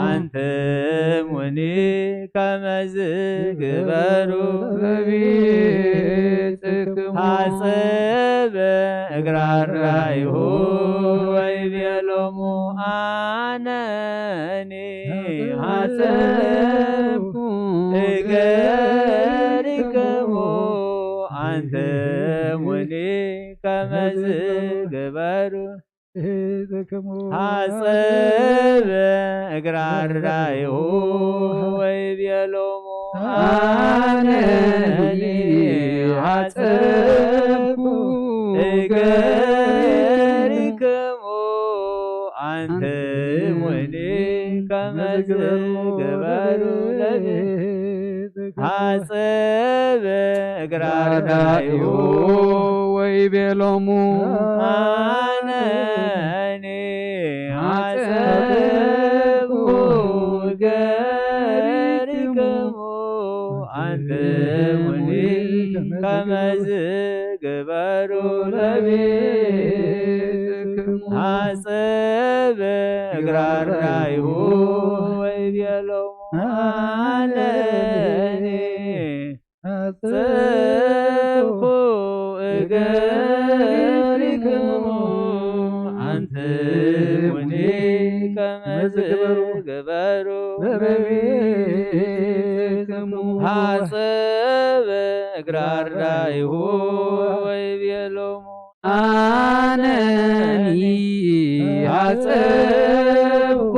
አንትሙኒ ከመዝ ግበሩ በቤትክሙ። ሐጸበ እግረ አርዳኢሁ ወይቤሎሙ አነኒ ሐጸብኩ እገሪክሙ አንትሙኒ ከመዝ ግበሩ። ሐጸበ እግረ አርዳኢሁ ወይቤሎሙ፣ አነኒ ሐጸብኩ እገሪክሙ አንትሙኒ ከመ ዝግበሩ ለቤ ሐጸበ እግረ አርዳኢሁ ወይቤሎሙ፣ አነኒ ሐጸብኩ እገሪክሙ አንትሙኒ ከመ ዝግበሩ ለቤትክሙ። ሐጸበ እግረ አርዳኢሁ ወይቤሎሙ፣ አነኒ ሐጸብኩ እገሪክሙ አንትሙኒ ከመ ዝግበሩ ለቤትክሙ። ሐጸበ እግረ አርዳኢሁ ወይቤሎሙ፣ አነኒ ሐጸብኩ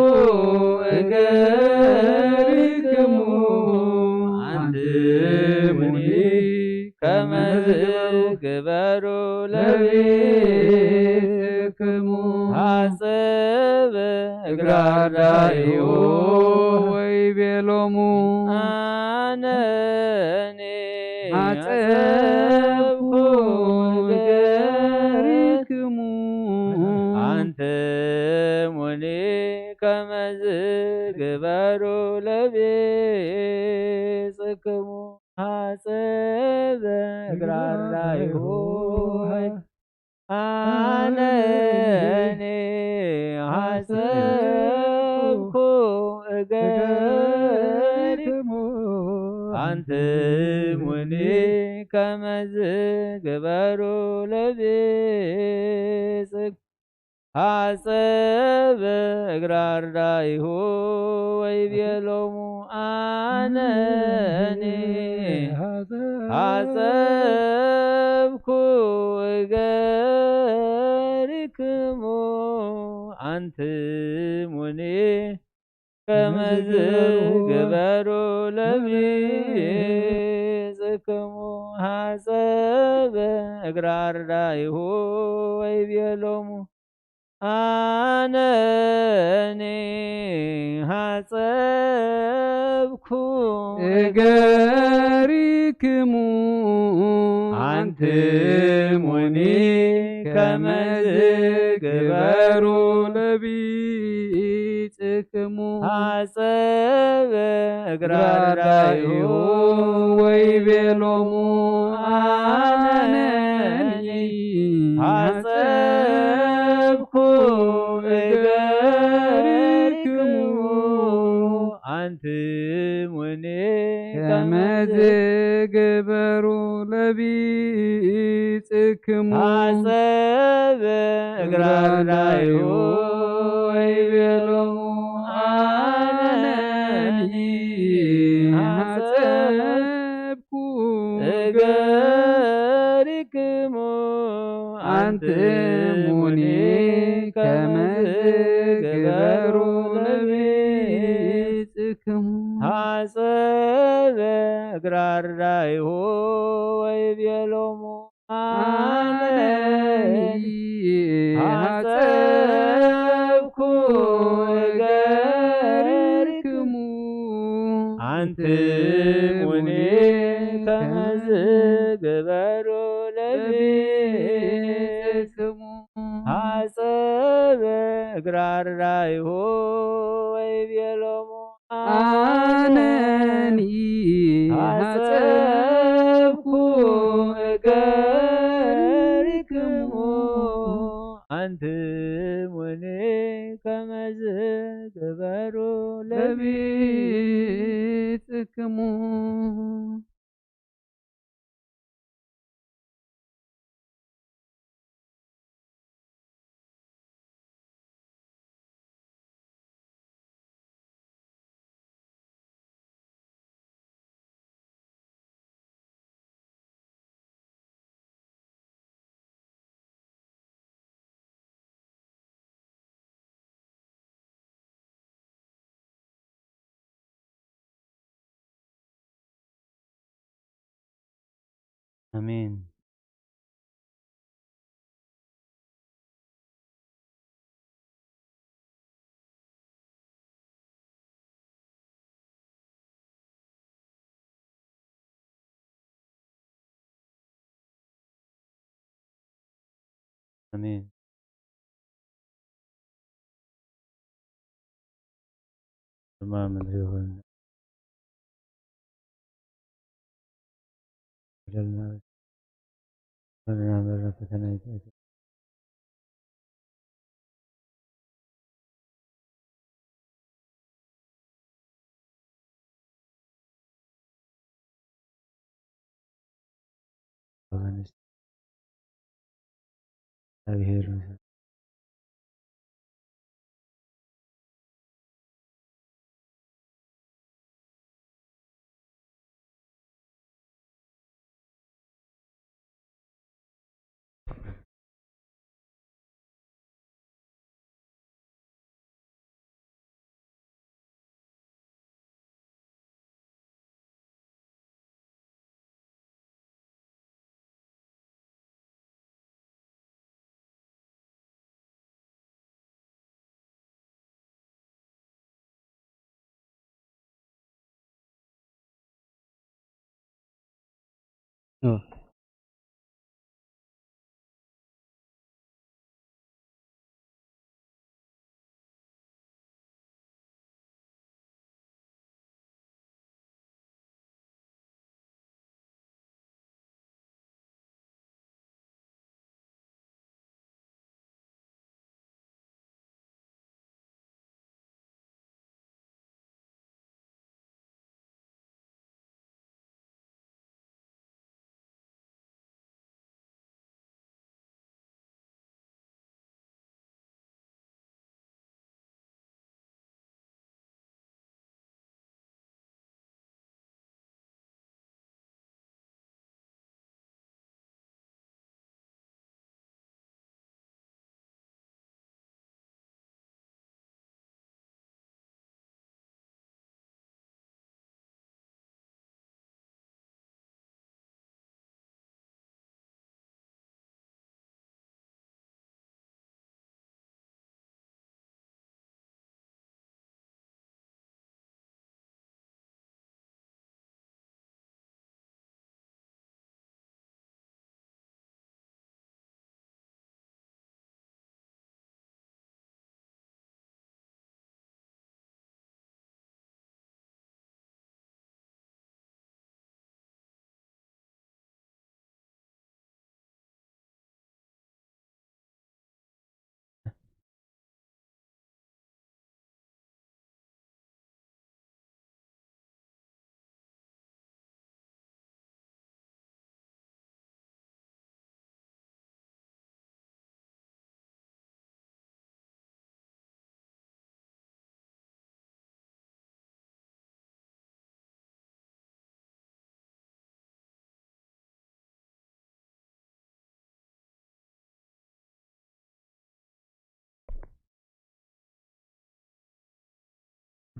እገሪክሙ አንትሙኒ ከመ ዝግበሩ ለቤትክሙ። ሐጸበ እግረ አርዳኢሁ ወይቤሎሙ፣ አነኒ ሐጸብኩ እገሪክሙ አንትሙኒ ከመ ዝግበሩ ለቤጽክሙ። ሐጸበ እግረ አርዳኢሁ አነኒ ሐጸብኩ እገሪክሙ አንትሙኒ ከመ ዝግበሩ ለቤጽክሙ። ሐጸበ እግረ አርዳኢሁ ወይቤሎሙ፣ አነኒ ሐጸብኩ እገሪክሙ አንትሙኒ ከመ ዝግበሩ ለቤጽክሙ። ሐጸበ እግረ አርዳኢሁ ወይቤሎሙ፣ አነኒ ሐጸብኩ እገሪክሙ አንትሙኒ ከመ ዝግበሩ ለቤጽክሙ። ሐጸበ እግረ አርዳኢሁ ወይቤሎሙ፣ አነኒ ሐጸብኩ እገሪክሙ አንትሙኒ ከመ ዝግበሩ ለቤጽክሙ። ሐጸበ እግረ አርዳኢሁ ወይቤሎሙ፣ አነኒ ሐጸብኩ እገሪክሙ አንትሙኒ ከመ ዝግበሩ ለቤጽክሙ። ሐጸበ እግረ አርዳኢሁ ወይቤሎሙ፣ አነኒ ሐጸብኩ እገሪክሙ አንትሙኒ ከመ ዝግበሩ ለቤጽክሙ። ሐጸበ እግረ አርዳኢሁ ወይቤሎሙ፣ አነኒ ሐጸብኩ እገሪክሙ አንትሙኒ ከመ ዝግበሩ ለቤጽክሙ። ኣሜን። ኣሜን። ድማ ምድሪ ይኹን።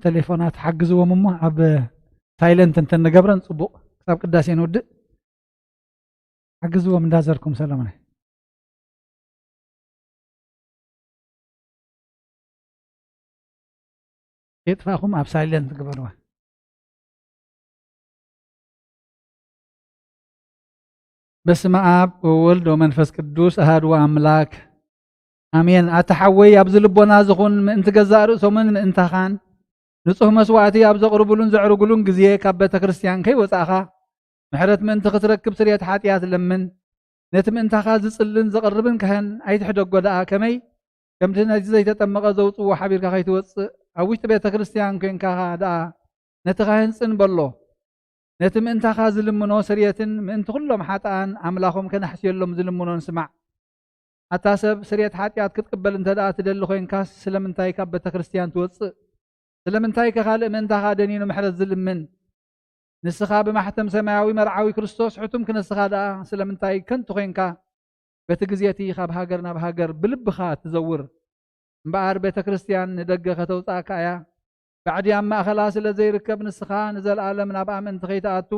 ተሌፎናት ሓግዝዎም እሞ ኣብ ሳይለንት እንተንገብረን ጽቡቕ፣ ክሳብ ቅዳሴ ንውድእ ሓግዝዎም። እንዳዘርኩም ሰለሞን የጥፋኹም፣ ኣብ ሳይለንት ግበርዋ። በስመ ኣብ ወወልድ ወመንፈስ ቅዱስ ኣሃዱ ኣምላክ ኣሜን። ኣታ ሓወይ፣ ኣብዚ ልቦና ዝኹን ምእንቲ ገዛእ ርእሶምን ምእንታኻን ንጹህ መስዋዕቲ ኣብ ዘቕርቡሉን ዘዕርጉሉን ግዜ ካብ ቤተ ክርስቲያን ከይወጻእኻ ምሕረት ምእንቲ ክትረክብ ስርየት ሓጢኣት ለምን። ነቲ ምእንታኻ ዝጽልን ዘቕርብን ካህን ኣይትሕደጎ ደኣ፣ ከመይ ከምቲ ነቲ ዘይተጠመቐ ዘውጽዎ ሓቢርካ ከይትወጽእ ኣብ ውሽጢ ቤተ ክርስቲያን ኮንካ ደኣ ነቲ ካህን ጽን በሎ። ነቲ ምእንታኻ ዝልምኖ ስርየትን ምእንቲ ኩሎም ሓጥኣን ኣምላኾም ከነሕስየሎም ዝልምኖን ስማዕ። ኣታ ሰብ፣ ስርየት ሓጢኣት ክትቅበል እንተ ደኣ ትደሊ ኮይንካስ ስለምንታይ ካብ ቤተ ክርስቲያን ትወጽእ? ስለምንታይከ ካልእ ምእንታኻ ደኒኑ ምሕረት ዝልምን? ንስኻ ብማሕተም ሰማያዊ መርዓዊ ክርስቶስ ሕቱም ክነስኻ ደኣ ስለምንታይ ከንቱ ኮይንካ በቲ ግዜ እቲ ካብ ሃገር ናብ ሃገር ብልብኻ ትዘውር? እምበኣር ቤተ ክርስቲያን ንደገ ከተውጽኣካ እያ። ባዕዲ ኣብ ማእከላ ስለ ዘይርከብ ንስኻ ንዘለኣለም ናብኣ ምእንቲ ከይትኣቱ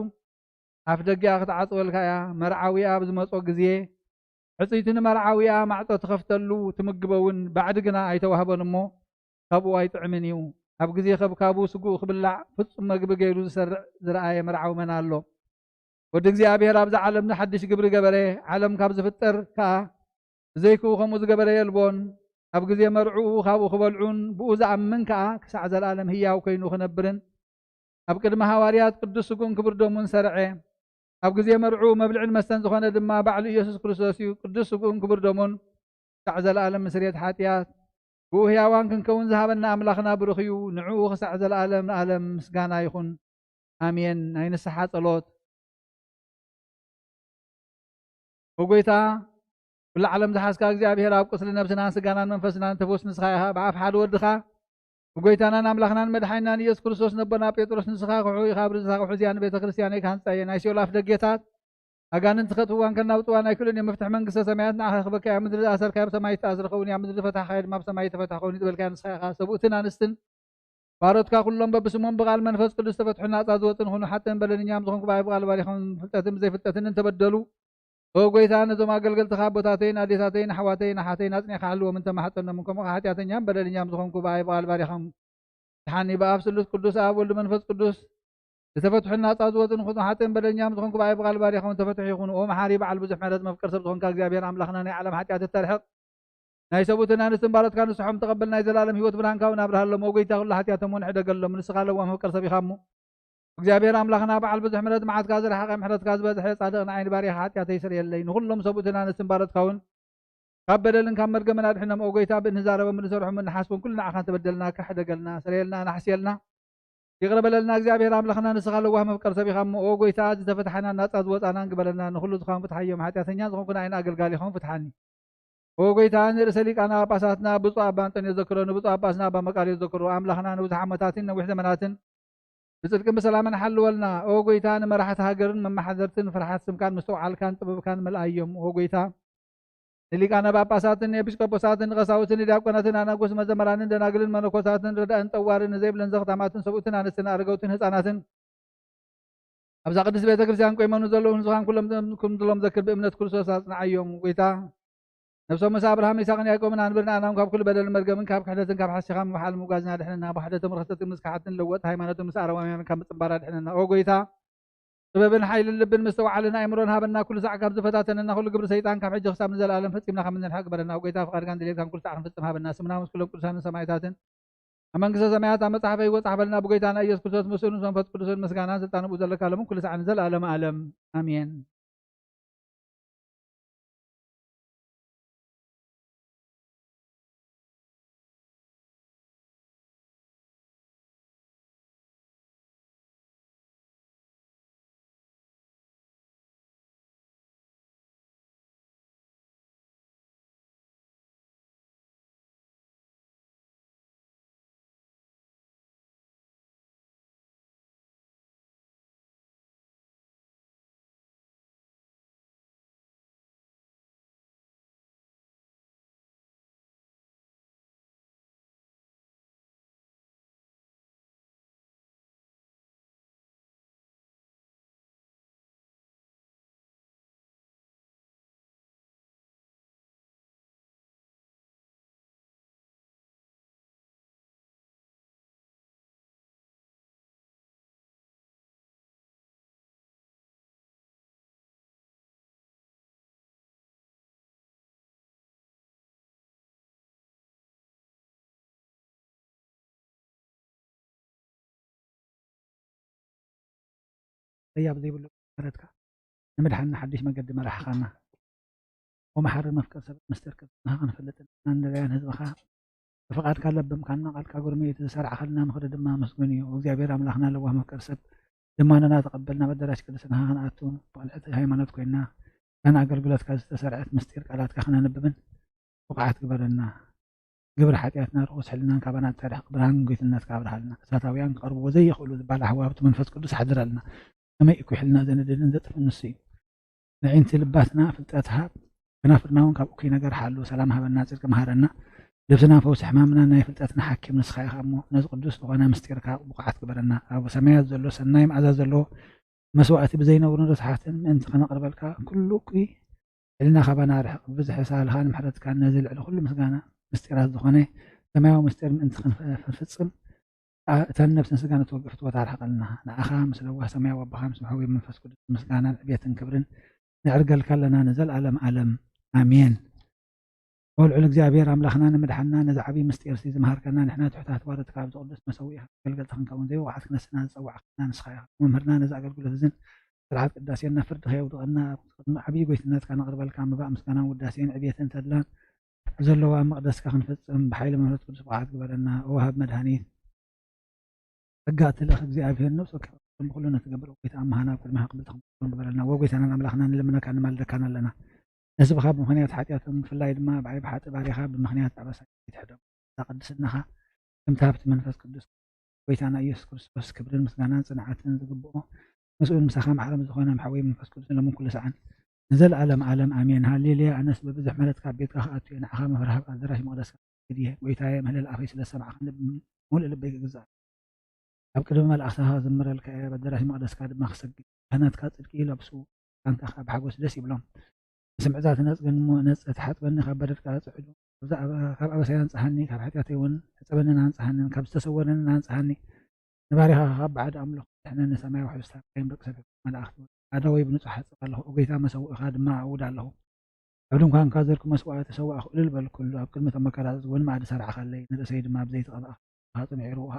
ኣፍ ደጊኣ ክትዓጽወልካ እያ። መርዓዊኣ ኣብ ዝመጾ ግዜ፣ ሕጽይቲ ንመርዓዊኣ ማዕጾ ትኸፍተሉ፣ ትምግበውን ባዕዲ ግና ኣይተዋህቦን እሞ፣ ካብኡ ኣይጥዕምን እዩ። ኣብ ግዜ ከብካቡ ስግኡ ክብላዕ ፍጹም መግቢ ገይሩ ዝሰርዕ ዝረኣየ መርዓዊ መን ኣሎ? ወዲ እግዚኣብሔር ኣብዛ ዓለም ንሓድሽ ግብሪ ገበረ። ዓለም ካብ ዝፍጠር ከኣ ብዘይክኡ ከምኡ ዝገበረ የልቦን። ኣብ ግዜ መርዕኡ ካብኡ ክበልዑን ብኡ ዝኣምን ከኣ ክሳዕ ዘለኣለም ህያው ኮይኑ ክነብርን ኣብ ቅድሚ ሃዋርያት ቅዱስ ስግኡን ክቡር ደሙን ሰርዐ። ኣብ ግዜ መርዑ መብልዕን መስተን ዝኾነ ድማ ባዕሉ ኢየሱስ ክርስቶስ እዩ። ቅዱስ ስግኡን ክቡር ደሙን ክሳዕ ዘለኣለም ምስሬት ሓጢኣት ብኡ ህያዋን ክንከውን ዝሃበና ኣምላኽና ብሩኽ እዩ። ንዕኡ ክሳዕ ዘለኣለም ንኣለም ምስጋና ይኹን። ኣሜን። ናይ ንስሓ ጸሎት። ኦ ጎይታ፣ ኩላ ዓለም ዝሓዝካ እግዚኣብሔር፣ ኣብ ቁስሊ ነብስናን ስጋናን መንፈስናን ተፈውስ ንስኻ ኢኻ። ብኣፍ ሓደ ወድኻ፣ ብጎይታናን ኣምላኽናን መድሓኒናን ኢየሱስ ክርስቶስ፣ ነቦና ጴጥሮስ፣ ንስኻ ክሑ ኢኻ፣ ኣብ ርእስኻ ክሑዝ እያ፣ ንቤተ ክርስቲያነይ ክሃንጻ እየ። ናይ ሲኦል ኣፍ ደጌታት፣ ኣጋንንቲ ከጥፍዋን ከናውጥዋን ኣይክእሉን እዮም። መፍትሕ መንግስተ ሰማያት ንዓኻ ክበካ እያ። ኣብ ምድሪ ዝኣሰርካዮ ኣብ ሰማይ ዝተኣስረ ክኸውን እዩ፣ ኣብ ምድሪ ዝፈታሕካዮ ድማ ኣብ ሰማይ ዝተፈትሐ ክኸውን እዩ ዝበልካዮ ንስኻ ኢኻ። ሰብኡትን ኣንስትን ባሮትካ ኩሎም በብስሞም ብቓል መንፈስ ቅዱስ ዝተፈትሑ ናጻ ዝወጹን ይኹኑ። ሓጥእን በደለኛም ዝኾንኩ ብኣይ ብቓል ባሪኾም ፍልጠትን ብዘይፍልጠትን እንተበደሉ፣ ኦ ጎይታ፣ ነዞም ኣገልገልትኻ ኣቦታተይን ኣዴታተይን ኣሕዋተይን ኣሓተይን ኣጽኒዕካ ሓልዎም እንተ ማሕጸኖም፣ ከምኡ ሓጢኣተኛም በደለኛም ዝኾንኩ ብኣይ ብቓል ባሪኾም ፍትሓኒ። ብኣብ ስሉስ ቅዱስ ኣብ ወልድ መንፈስ ቅዱስ ዝተፈትሑ ናጻ ዝወጹን ይኹኑ። ሓጥእን በደለኛም ዝኾንኩ ብኣይ ብቓል ባሪኾም ተፈትሑ ይኹኑ። ኦ መሓሪ በዓል ብዙሕ ምሕረት መፍቀር ሰብ ዝኾንካ እግዚኣብሔር ኣምላኽና፣ ናይ ዓለም ሓጢኣት እተርሕቕ ናይ ሰብኡትን ኣንስትን ባሮትካ ንስሖም ተቐበል፣ ናይ ዘላለም ህይወት ብርሃንካ እውን ኣብርሃሎም። ኦ ጎይታ፣ ኩሉ ሓጢኣቶም እውን ሕደገሎም፣ ንስኻ ለዋህ መፍቀር ሰብ ኢኻ እሞ። እግዚኣብሔር ኣምላኽና በዓል ብዙሕ ምሕረት፣ መዓትካ ዝረሓቐ ምሕረትካ ዝበዝሐ፣ ጻድቕ ንዓይ ንባርያኻ ሓጢኣተይ ስርየለይ። ንኹሎም ሰብኡትን ኣንስትን ባሮትካ እውን ካብ በደልን ካብ መርገምን ኣድሕኖም። ኦ ጎይታ፣ ብእንዛረቦም እንሰርሖም እንሓስቦም ኩሉ ንዓኻ እንተበደልናካ ሕደገልና፣ ስረየልና፣ ኣናሕስየልና። ይቕረ በለልና እግዚኣብሔር ኣምላኽና፣ ንስኻ ለዋህ መፍቀር ሰብ ኢኻ እሞ። ኦ ጎይታ፣ ዝተፈትሓናን ናጻ ዝወጻናን ግበረና። ንኹሉ ዝኾን ፍትሓዮም፣ ሓጢኣተኛ ዝኾንኩ ንዓይን ኣገልጋሊኹም ፍትሓኒ። ኦ ጎይታ፣ ንርእሰ ሊቃነ ጳጳሳትና ብፁዕ ኣባ ኣንጠንዮስ ዘክሮ፣ ንብፁዕ ኣጳስና ኣባ መቃርዮስ ዘክሮ። ኣምላኽና ንብዙሕ ዓመታትን ነዊሕ ዘመናትን ብጽድቅን ብሰላምን ሓልወልና። ኦ ጎይታ፣ ንመራሕቲ ሃገርን መመሓደርትን ፍርሓት ስምካን ምስትውዓልካን ጥበብካን መልኣዮም። ኦ ጎይታ፣ ንሊቃነ ጳጳሳትን ንኤጲስቆጶሳትን ንቐሳውስትን ንዲያቆናትን ኣናጉስ መዘመራንን ደናግልን መነኮሳትን ረዳእን ጠዋርን ንዘይብለን ዘኽታማትን ሰብኡትን ኣንስትን ኣረገውትን ህፃናትን ኣብዛ ቅድስት ቤተ ክርስቲያን ቆይሞም ንዘለዉ ንዝኻን ኩሎም ኩም ዝሎም ዘክር ብእምነት ክርስቶስ ኣጽንዓዮም። ጎይታ፣ ነብሶም ምስ ኣብርሃም ይስሐቅን ያዕቆብን ኣንብር፣ ንኣናም ካብ ኩሉ በደልን መርገምን ካብ ክሕደትን ካብ ሓሲኻ ምብሓል ምጓዝና ድሕንና። ብሓደቶም ርኽሰትን ምስ ክሓትን ለወጥ ሃይማኖትን ምስ ኣረማውያንን ካብ ምጽንባራ ድሕንና። ኦ ጎይታ፣ ጥበብን ሓይልን ልብን ምስትውዓልን ኣእምሮን ሃበና። ኩሉ ሳዕ ካብ ዝፈታተነና ኩሉ ግብሪ ሰይጣን ካብ ሕጂ ክሳብ ንዘለኣለም ፈጺምና ካብ እንርሕቕ ግበረና። ኦ ጎይታ፣ ፍቓድካን ድሌትካን ኩሉ ሳዕ ክንፍጽም ሃበና። ስምና ምስ ኩሎም ቅዱሳንን ሰማዕታትን ኣብ መንግስተ ሰማያት ኣብ መጽሓፈ ህይወት ጻሕፈልና። ብጎይታና ኢየሱስ ክርስቶስ ምስኡን ምስ መንፈስ ቅዱስን ምስጋናን ስልጣን ብኡ ዘለካ ሎምን ኩሉ ሳዕን ዘለኣለም ኣለም ኣሜን። ህያብ ዘይብሉ ምሕረትካ ንምድሓንና ሓድሽ መገዲ መራሕኻና። ወመሓሪ መፍቀር ሰብ ምስጢር ቅድስናኻ ክንፈልጥን ንደልያን ህዝብኻ ብፍቓድካ ለበምካና፣ ቃልካ ጉርሚ እቲ ዝሰርዓኸልና ምኽሪ ድማ ምስጉን እዩ። እግዚኣብሔር ኣምላኽና ለዋህ መፍቀር ሰብ ልማኖና ተቐበልና፣ መደራሽ ቅድስናኻ ክንኣቱ ብቕንዕቲ ሃይማኖት ኮይንና፣ እተን ኣገልግሎትካ ዝተሰርዐት ምስጢር ቃላትካ ክነንብብን ብቑዓት ግበረና። ግብሪ ሓጢኣትና ርኹስ ሕልናን ካባና ተርሕቕ፣ ብርሃን ጎይትነትካ ኣብርሃልና። እሳታውያን ክቐርብዎ ዘይኽእሉ ዝበሃል ኣሕዋብቲ መንፈስ ቅዱስ ኣሕድረልና። ከመይ እኩይ ሕልና ዘንድድን ዘጥፍእን ንሱ እዩ። ንዒንቲ ልባትና ፍልጠት ሃብ፣ ከናፍርና እውን ካብ እኩይ ነገር ሓሉ። ሰላም ሃበና፣ ጽድቂ መሃረና። ልብስና ፈውሲ ሕማምና፣ ናይ ፍልጠትና ሓኪም ንስኻ ኢኻ እሞ፣ ነዚ ቅዱስ ዝኾነ ምስጢርካ ብቑዓት ግበረና። ኣብ ሰማያት ዘሎ ሰናይ መኣዛ ዘለዎ መስዋእቲ ብዘይነብሩን ርስሓትን ምእንቲ ከነቕርበልካ፣ ኩሉ እኩይ ኢልና ካባና ኣርሕቕ። ብብዝሒ ሳህልኻን ምሕረትካን ነዚ ልዕሊ ኩሉ ምስጋና ምስጢራት ዝኾነ ሰማያዊ ምስጢር ምእንቲ ክንፈ-፣ ክንፍጽም፣ እተን ነፍስን ስጋን እትወግእ ፍትወት ኣርሕቐልና። ንዓኻ ምስ ለዋህ ሰማያዊ ኣቦኻ ምስ መሕወይ መንፈስ ቅዱስ ምስጋናን ዕቤትን ክብርን ነዕርገልካ ኣለና ንዘለኣለም ዓለም። ኣሜን። ወልዑል እግዚኣብሔር ኣምላኽና ንምድሓንና ነዚ ዓብዪ ምስጢር እዚ ዝመሃርከና ንሕና ትሑታት ባሮትካ ኣብዚ ቅዱስ መሰውኢኻ ኣገልገልቲ ክንከውን ዘይወሓት ክነስና ዝጸዋዕካና ንስኻ ኢኻ። መምህርና ነዚ ኣገልግሎት እዝን ስርዓት ቅዳሴና ፍርድኻ የውድቐና። ኣብ ቅድሚ ዓብዪ ጎይትነትካ ነቕርበልካ መባእ ምስጋናን ውዳሴን ዕብየትን ተድላን ዘለዋ ኣብ መቕደስካ ክንፍጽም ብሓይሊ መንፈስ ቅዱስ ብቕዓት ግበረና። እወ፣ ሃብ መድሃኒት ጸጋ ትልእኽ እግዚኣብሔር ነፍሲ ወከፍ ብኩሉ ነትገብር ጎይታ ኣመሃና ኣብ ቅድሚኻ ቅብልቲ ክንከውን ግበረልና። እወ፣ ጎይታናን ኣምላኽና ንልምነካ ንማልደካን ኣለና። ንህዝብኻ ብምኽንያት ሓጢኣቶም ብፍላይ ድማ ብዓይ ብሓጢ ባሪኻ ብምኽንያት ኣበሳ ይትሕደም። እዛ ቅድስናኻ ከምቲ ሃብቲ መንፈስ ቅዱስ ጎይታና ኢየሱስ ክርስቶስ ክብርን ምስጋናን ጽንዓትን ዝግብኦ ምስኡን ምሳኻ ማሕረም ዝኾነ ምሓወይ መንፈስ ቅዱስ ሎምን ኩሉ ሰዓን ንዘለኣለም ዓለም ኣሜን። ሃሌሉያ። ኣነስ ብብዝሕ ምሕረትካ ኣብ ቤትካ ክኣቱ እየ፣ ንዓኻ ምፍራህ ኣብ ኣዳራሽ መቕደስካ ክሰግድ እየ። ጎይታየ፣ ምህለል ኣፈይ ስለ ዝሰማዕካ ልብ-፣ ሙሉእ ልበይ ክግዛእ። ኣብ ቅድሚ መላእኽትኻ ክዝምረልካ እየ፣ ኣብ ኣዳራሽ መቕደስካ ድማ ክሰግድ። ካህናትካ ጽድቂ ይለብሱ፣ ቃንታኻ ብሓጎስ ደስ ይብሎም። ስምዕታት ነጽግን እሞ ነጽ-፣ ተሓጽበኒ፣ ካብ በደል ቃል ጽዕዱ። ካብ ኣበሳይ ኣንጽሃኒ፣ ካብ ሓጢኣተይ እውን ሕጸበንን ኣንጽሃንን፣ ካብ ዝተሰወረንን ኣንጽሃኒ። ንባሪኻ ካብ በዓድ ኣምልኾ ድሕነኒ፣ ሰማያዊ ሕብስታ ካይም ደቂ ሰብ መላእኽቲ። ኣደወይ ብንጹሕ ሓጽብ ኣለኹ፣ ኦጎይታ መሰውእኻ ድማ ኣውድ ኣለኹ። ኣብ ድንኳንካ ዘርኩ መስዋእቲ ሰዋእኹ፣ እልል በልኩሉ። ኣብ ቅድሚ እቶም መከራ ዝጽውን መኣዲ ሰራዕኻለይ፣ ንርእሰይ ድማ ብዘይቲ ቀባእኻ፣ ጽንዒ ርኡኻ።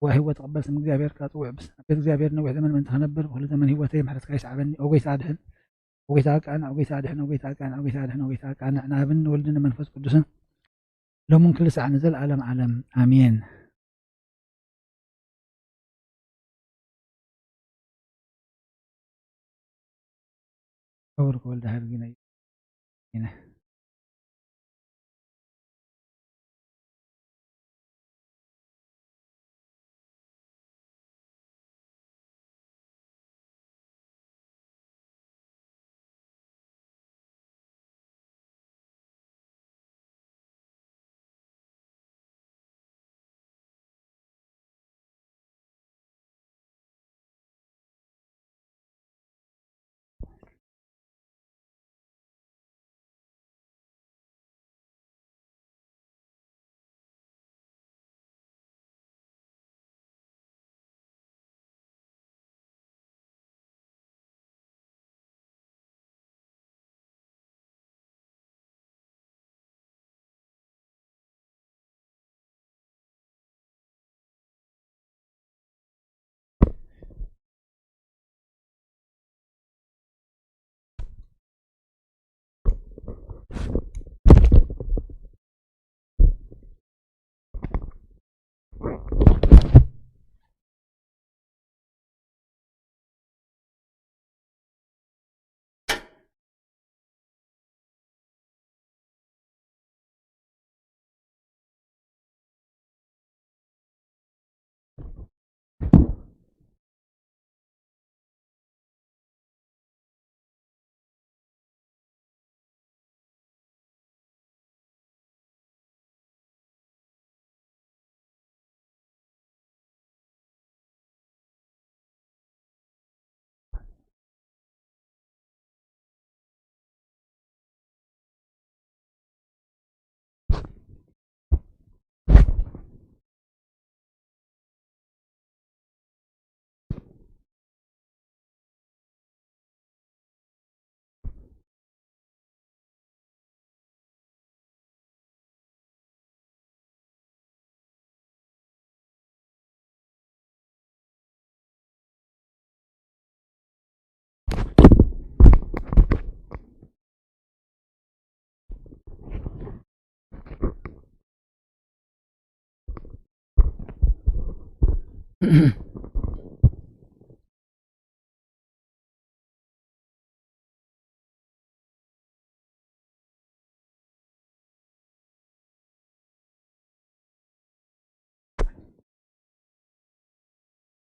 ዋይ ህይወት ተቐበል ስም እግዚኣብሔር፣ ካብ ጽውዕ ብስ-፣ ኣብ ቤት እግዚኣብሔር ነዊሕ ዘመን ምእንቲ ክነብር፣ ብኹሉ ዘመን ህይወተይ ምሕረትካ ይስዓበኒ። ኦጎይታ ኣድሕን፣ ኦጎይታ ቃንዕ፣ ኦጎይታ ኣድሕን፣ ኦጎይታ ቃንዕ፣ ኦጎይታ ኣድሕን፣ ኦጎይታ ቃንዕ፣ ንኣብን ንወልድን ንመንፈስ ቅዱስን ሎምን ክልሳዕ ንዘለዓለም ዓለም ኣሜን። ክቡር ወልደ ሃርጊነ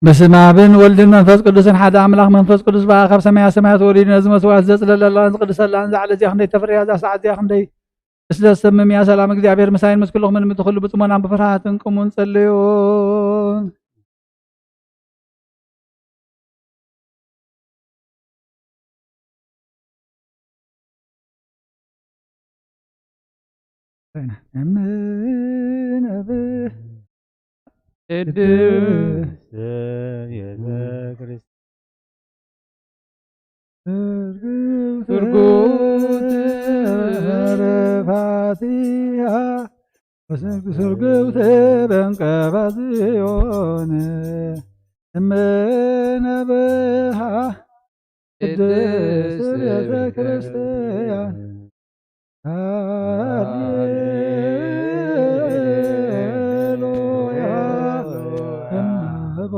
በስመ ኣብን ወልድን መንፈስ ቅዱስን ሓደ ኣምላኽ። መንፈስ ቅዱስ በኣ ካብ ሰማያ ሰማያት ወሪዱ ነዚ መስዋዕት ዘጽለለላን ዝቕድሰላን፣ እዛ ዕለት እዚኣ ክንደይ ተፍርያ፣ እዛ ሰዓት እዚኣ ክንደይ ደስ ዘሰምም እያ። ሰላም እግዚኣብሔር ምሳይን ምስ ኩልኹምን፣ ምእንቲ ኩሉ ብጽሞናን ብፍርሃትን ቅሙን ጸልዩን። ኮይና እምነ ብቅድስት ቤተ ክርስቲያን ስርግው ስርጉት ተረፋቲያ ወስርግ ስርግው ተበንቀባ ጽዮን እምነ ብሃ ቅድስት ቤተ ክርስቲያን። ሃሌሉያ። እነሆ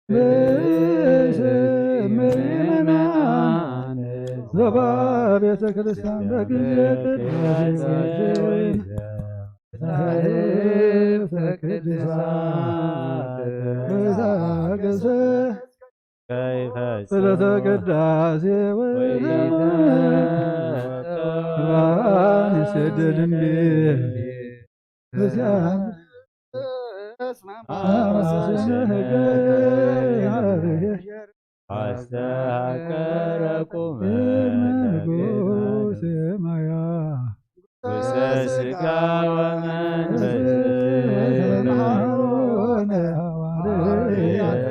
በስም ምእመናን ዘባ ቤተ ክርስቲያን በጊዜ ቅዳሴ ወይን ሳህልፈ ቅዱሳን ወዛገሰ ጸሎተ ቅዳሴ ወይን ሰደድ እንዴ አስተሐቀረኩም ንጉሥ ማያ ውስተ ሥጋ ወመንፈስ ሐዋርያት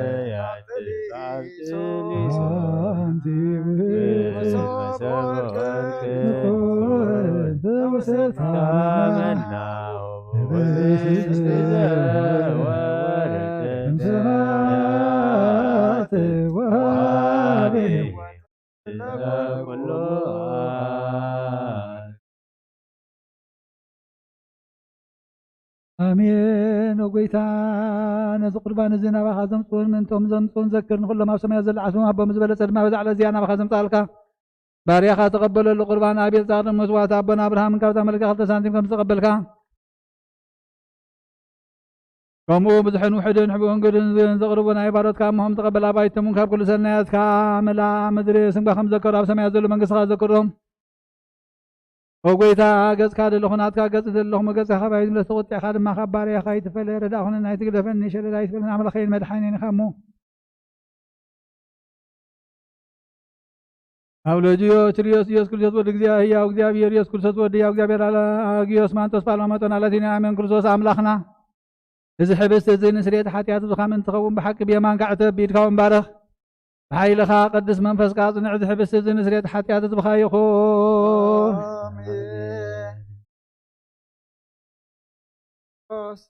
አሜን። ኦ ጎይታ፣ ነዚ ቁርባን እዚ ናባኻ ዘምጽኡን ምእንቶም ዘምጽኡን ዘክር። ንኹሎም ኣብ ሰማያት ዘሎ ዓስቦም ኣቦም ዝበለጸ ድማ በዛ ዕለት እዚኣ ናባኻ ዘምጽኣልካ ባርያኻ ተቐበለሉ። ቁርባን ኣቤል ጻድቕ መስዋዕቲ ኣቦና ኣብርሃምን ካብታ መለኪያ ክልተ ሳንቲም ከም ዝተቐበልካ፣ ከምኡ ብዙሕን ውሑድን ሕቡእን ግዱን ዘቕርቡ ናይ ባሮትካ እሞሆም ተቐበል። ኣባይቶም እውን ካብ ኩሉ ሰናያትካ መላ ምድሪ ስምካ ከም ዘከሩ ኣብ ሰማያት ዘሎ መንግስትኻ ዘክሮም። ኦ ጎይታ፣ ገጽካ ደለኹ ናትካ ገጽ ዘለኹ፣ ገጽካ ካባይ ዝምለስ፣ ተቑጢዕካ ድማ ካብ ባርያኻ ይትፈለ። ረዳእ ኩነና ኣይትግደፈኒ፣ ሸለል ኣይትበለኒ፣ ኣምላኸይን መድሓኒን ኢኻ እሞ። ኣብ ልጅዮ ትልዮስ ኢየሱስ ክርስቶስ ወዲ እግዚኣብሔር፣ ህያው እግዚኣብሔር ኢየሱስ ክርስቶስ ወዲ ህያው እግዚኣብሔር፣ ኣላ-፣ ኣጊዮስ ማንጦስ ጳላሞጦን ኣላቲና ኣሜን። ክርስቶስ ኣምላኽና፣ እዚ ሕብስቲ እዚ ንስርየት ሓጢኣት ዝኻም እንትኸውን ብሓቂ ብየማንካ ዕተብ፣ ብኢድካ እውን ባረኽ። ብሓይልኻ ቅዱስ መንፈስካ ኣጽንዕ፣ እዚ ሕብስቲ እዚ ንስርየት ሓጢኣት ህዝብኻ ይኹን። ኣሜን። ክርስቶስ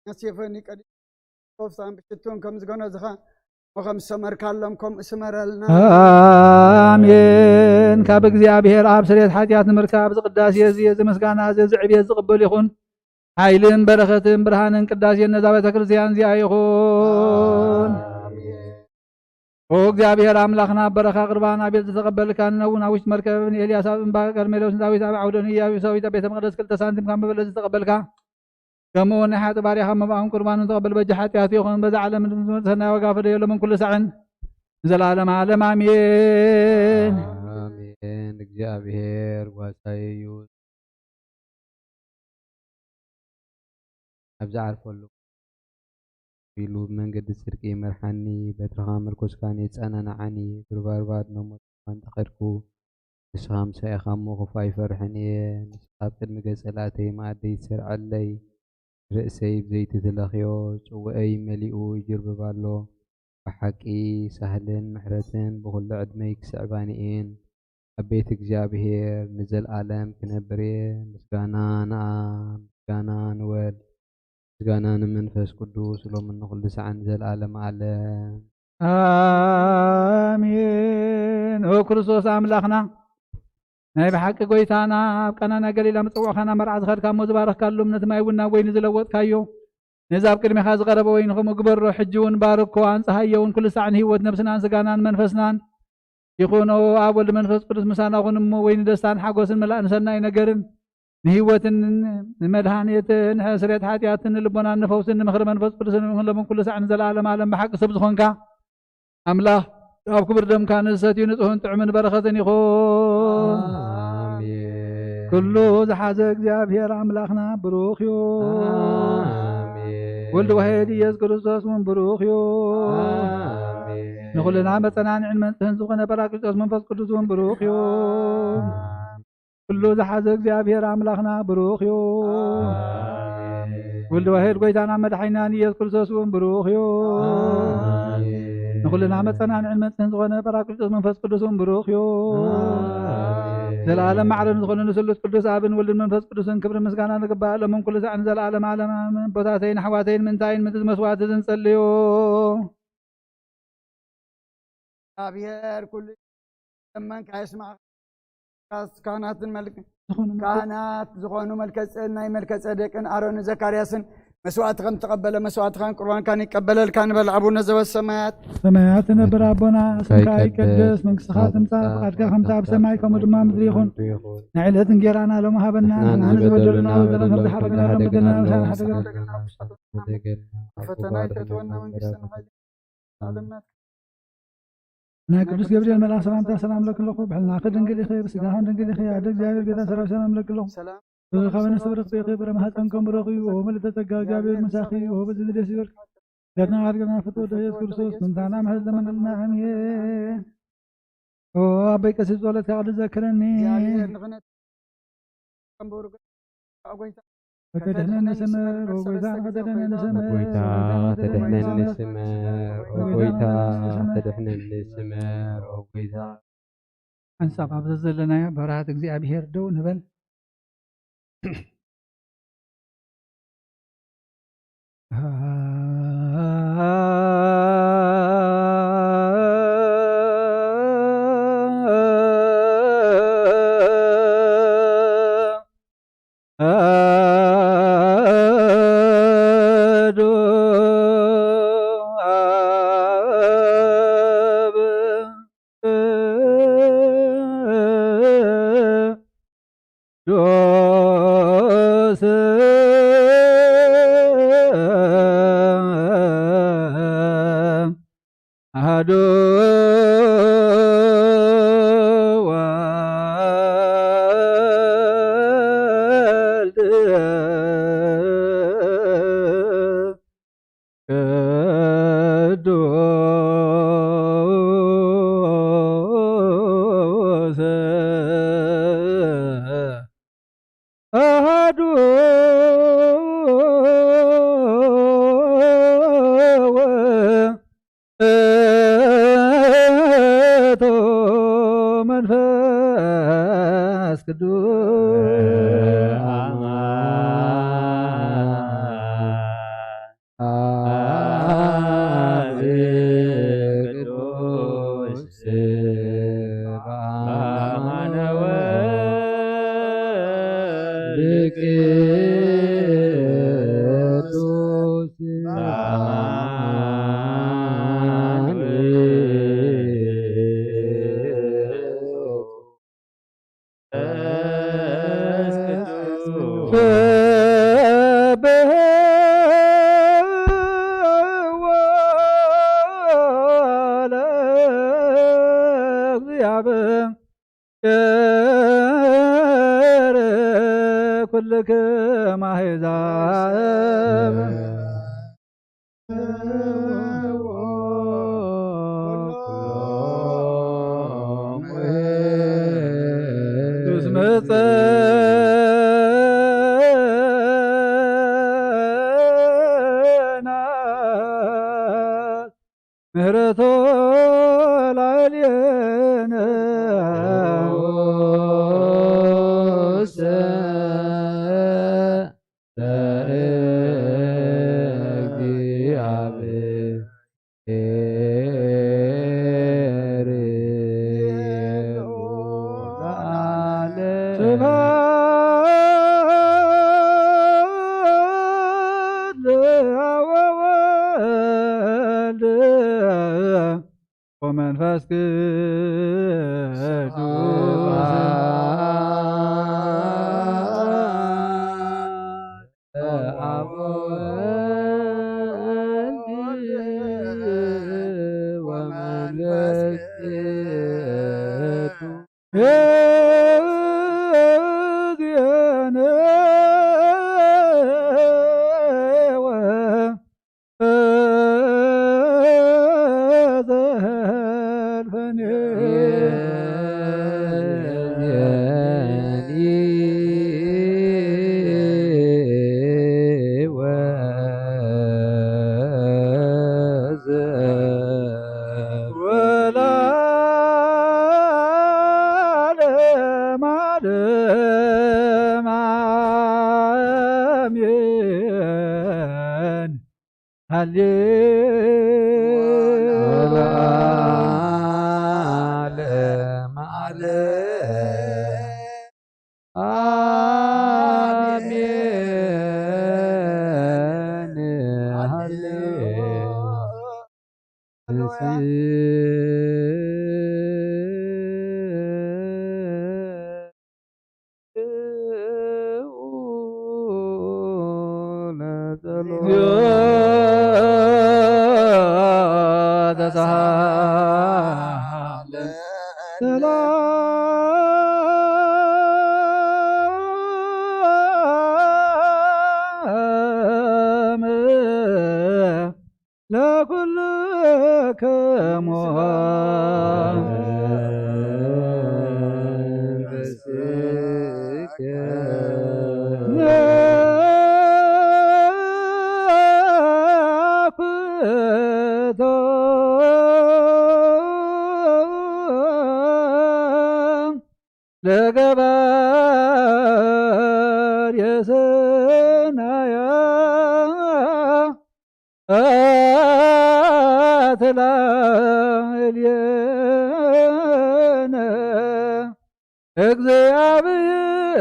ነሴፈኒ ቀዲም ኮፍታን ብሽቱን ከም ዝገነዝኻ ወከም ዝሰመርካሎም ከምኡ ስመረልና። ኣሜን። ካብ እግዚኣብሔር ኣብ ስርየት ሓጢኣት ንምርካብ እዚ ቅዳሴ እዚ፣ እዚ ምስጋና እዚ፣ እዚ ዕብየት ዝቕበል ይኹን። ሓይልን በረኸትን ብርሃንን ቅዳሴን ነዛ ቤተ ክርስቲያን እዚኣ ይኹን። ኣሜን። ኦ እግዚኣብሔር ኣምላኽና፣ ኣብ በረኻ ቁርባን ኣቤል ዝተቐበልካ፣ ንነውን ኣብ ውሽጢ መርከብ ንኤልያስ ኣብ እምባ ቀርሜሎስ ንዳዊት ኣብ ዓውደ ንእያቢሳዊት ኣብ ቤተ መቕደስ ክልተ ሳንቲም ካብ መበለት ዝተቐበልካ፣ ከምኡ እውን ናይ ሓጢ ባርያኻ መባእን ቁርባንን ተቐበል። በጃ ሓጢኣት ይኹን በዛ ዓለም ንድምፅ ሰናይ ዋጋ ፈደየሎምን ኩሉ ሳዕን ንዘለዓለም ዓለም ኣሜን። ኣሜን። እግዚኣብሔር ጓሳይ እዩ። ኣብ ዝዓርፈሉ ኢሉ ብመንገዲ ጽድቂ ይመርሓኒ፣ በትርኻ ምርኩስካን የጸናንዓኒ፣ ብርባርባት ነሞት እኳ እንተ ኸድኩ፣ ንስኻ ምሳይ ኢኻ እሞ ክፉእ ኣይፈርሕን እየ። ንስኻ ኣብ ቅድሚ ገጸ ላእተይ መኣደይ ትሰርዐለይ፣ ርእሰይ ብዘይቲ ትለኽዮ፣ ጽውአይ መሊኡ ይጅርብብ ኣሎ። ብሓቂ ሳህልን ምሕረትን ብኹሉ ዕድመይ ክስዕባኒ እየን። ኣብ ቤት እግዚኣብሔር ንዘለኣለም ክነብር እየ። ምስጋና ንኣብ፣ ምስጋና ንወልድ፣ ምስጋና ንመንፈስ ቅዱስ፣ ሎምን ንኹሉ ሰዓን ንዘለኣለም ዓለም። ኣሜን። ኦ ክርስቶስ ኣምላኽና፣ ናይ ብሓቂ ጐይታና፣ ኣብ ቃና ናይ ገሊላ ምጽዋዕኻና መርዓ ዝኸድካ እሞ ዝባረኽካሎም፣ ነቲ ማይ እውን ናብ ወይኒ ዝለወጥካዮ፣ ነዚ ኣብ ቅድሜኻ ዝቐረበ ወይኒ ከምኡ ግበሮ። ሕጂ እውን ባርኮ፣ ኣንጽሃዮ እውን፣ ኩሉ ሳዕ ንህይወት ነብስናን ስጋናን መንፈስናን ይኹን። ኦ ኣብ ወልድ መንፈስ ቅዱስ ምሳና ኩን እሞ፣ ወይኒ ደስታን ሓጎስን መላእ ንሰናይ ነገርን ንህይወትን ንመድሃኔትን ንሕስርየት ሓጢኣትን ንልቦናን ንፈውስን ንምኽሪ መንፈስ ቅዱስን ንኹሎም ኩሉ ሳዕ ንዘለዓለም ዓለም ብሓቂ ሰብ ዝኾንካ ኣምላኽ ኣብ ክቡር ደምካ ንዝሰትዩ ንጹህን ጥዑምን በረኸትን ይኹን። ኣሜን። ኩሉ ዝሓዘ እግዚኣብሔር ኣምላኽና ብሩኽ እዩ። ኣሜን። ወልድ ዋሕድ ኢየሱስ ክርስቶስ እውን ብሩኽ እዩ። ኣሜን። ንኹልና መጸናንዕን መንጽህን ዝኾነ ጳራቅሊጦስ መንፈስ ቅዱስ እውን ብሩኽ እዩ። ኩሉ ዝሓዘ እግዚኣብሔር ኣምላኽና ብሩኽ እዩ። ኣሜን። ወልድ ዋሕድ ጐይታና መድሓኒናን ኢየሱስ ክርስቶስ እውን ብሩኽ እዩ። ኣሜን። ንኹልና መጸናንዕን መጽንሕን ዝኾነ ጳራቅሊጦስ መንፈስ ቅዱስ እውን ብሩኽ እዩ። ኣሜን። ዘለዓለም ማዕረ ንዝኾነ ንስሉስ ቅዱስ ኣብን ወልድን መንፈስ ቅዱስን ክብርን ምስጋናን ይግባእ፣ ሎምን ኩሉ ሳዕን ዘለዓለም ዓለም። ኣሜን። ኣቦታተይን ኣሕዋተይን ምእንታይን ምእንቲ መስዋዕቲ ዝንጸልዩ። እግዚኣብሔር ኩሉ ለመንካ የስማዕ። ካህናትን መልክ-፣ ዝኾኑ መልክ-፣ ካህናት ዝኾኑ መልከ-፣ ናይ መልከ ጼዴቅን ኣሮንን ዘካርያስን መስዋዕቲ ከም ተቐበለ መስዋዕትኻን ቁርባንካን ይቀበለልካ ንበል። ኣቡነ ዘበሰማያት። ሰማያት ትነብር ኣቦና፣ ስምካ ይቀደስ፣ መንግስትኻ ትምጻእ፣ ፍቓድካ ከምቲ ኣብ ሰማይ ከምኡ ድማ ምድሪ ይኹን። ንዕለት እንጌራና ሎሚ ሃበና፣ ንሕና ንሕና ንዝበደሉና ንበደለና በደልና በደልና ከም ዝሓረግና ከም በደልና በደልና ንሓረግ። ፈተና ኣይተእትወና፣ መንግስትን ሓይልን ናይ ቅዱስ ገብርኤል መልኣክ ሰላምታ ሰላም ለኪ ኣለኹ። ብሕልናኺ ድንግል ኢኺ፣ ብስጋኺ ድንግል ኢኺ። ኣደ እግዚኣብሔር ጌታ ሰራዊት ሰላም ለኪ ኣለኹ። ሰላም። ብሩኽ ኣበ ነፍሲ ብርኽቲ ኢኺ፣ ፍረ ማህፀንኪ ብሩኽ እዩ። ኦ ምልዕተ ጸጋ እግዚኣብሔር ምሳኺ፣ ኦ በዚ ደስ ይበልኪ። ገርና ኣድገና ፍቶ ወደ ኢየሱስ ክርስቶስ ምንታና ምሕረት ለመንልና። ኣሜን። ኦ ኣበይ ቀሲስ ጸሎትካ ቅዱስ ዘክረኒ። እግዚኣብሔር ንኽነ-፣ ከም ብሩክ ጓይታ ከተድሕነኒ ስመር፣ ኦ ጐይታ፣ ከተድሕነኒ ስመር፣ ኦ ጐይታ፣ ኦ ጐይታ፣ ከተድሕነኒ ስመር፣ ኦ ጐይታ። ሓንሳብ ኣብ ዘዘለናዮ ብብርሃት እግዚኣብሔር ደው ንበል። ቅዱስ አሐዱ ወልድ ቅዱስ አሐዱ ውእቱ መንፈስ ቅዱስ። አብ ቅዱስ በአማነ ወልድ ቅዱስ በአማኑኤል። መንፈስ ቅዱስ። ስብሐ ለእግዚአብሔር ኩልክም አሕዛብ። ምህረቶ ላዕሌነ ለዓለም። ስብሐት ለአብ ወወልድ ወመንፈስ ቅዱስ። ለአብ ወወልድ ወመንፈስ ቅዱስ። እግዚእነ ወዘልፈኔ። ወለዓለመ ዓለም። አሜን። ሃሌሉያ። ለኩልክሙ ለገባር የሰናያ ኣትላልየነ።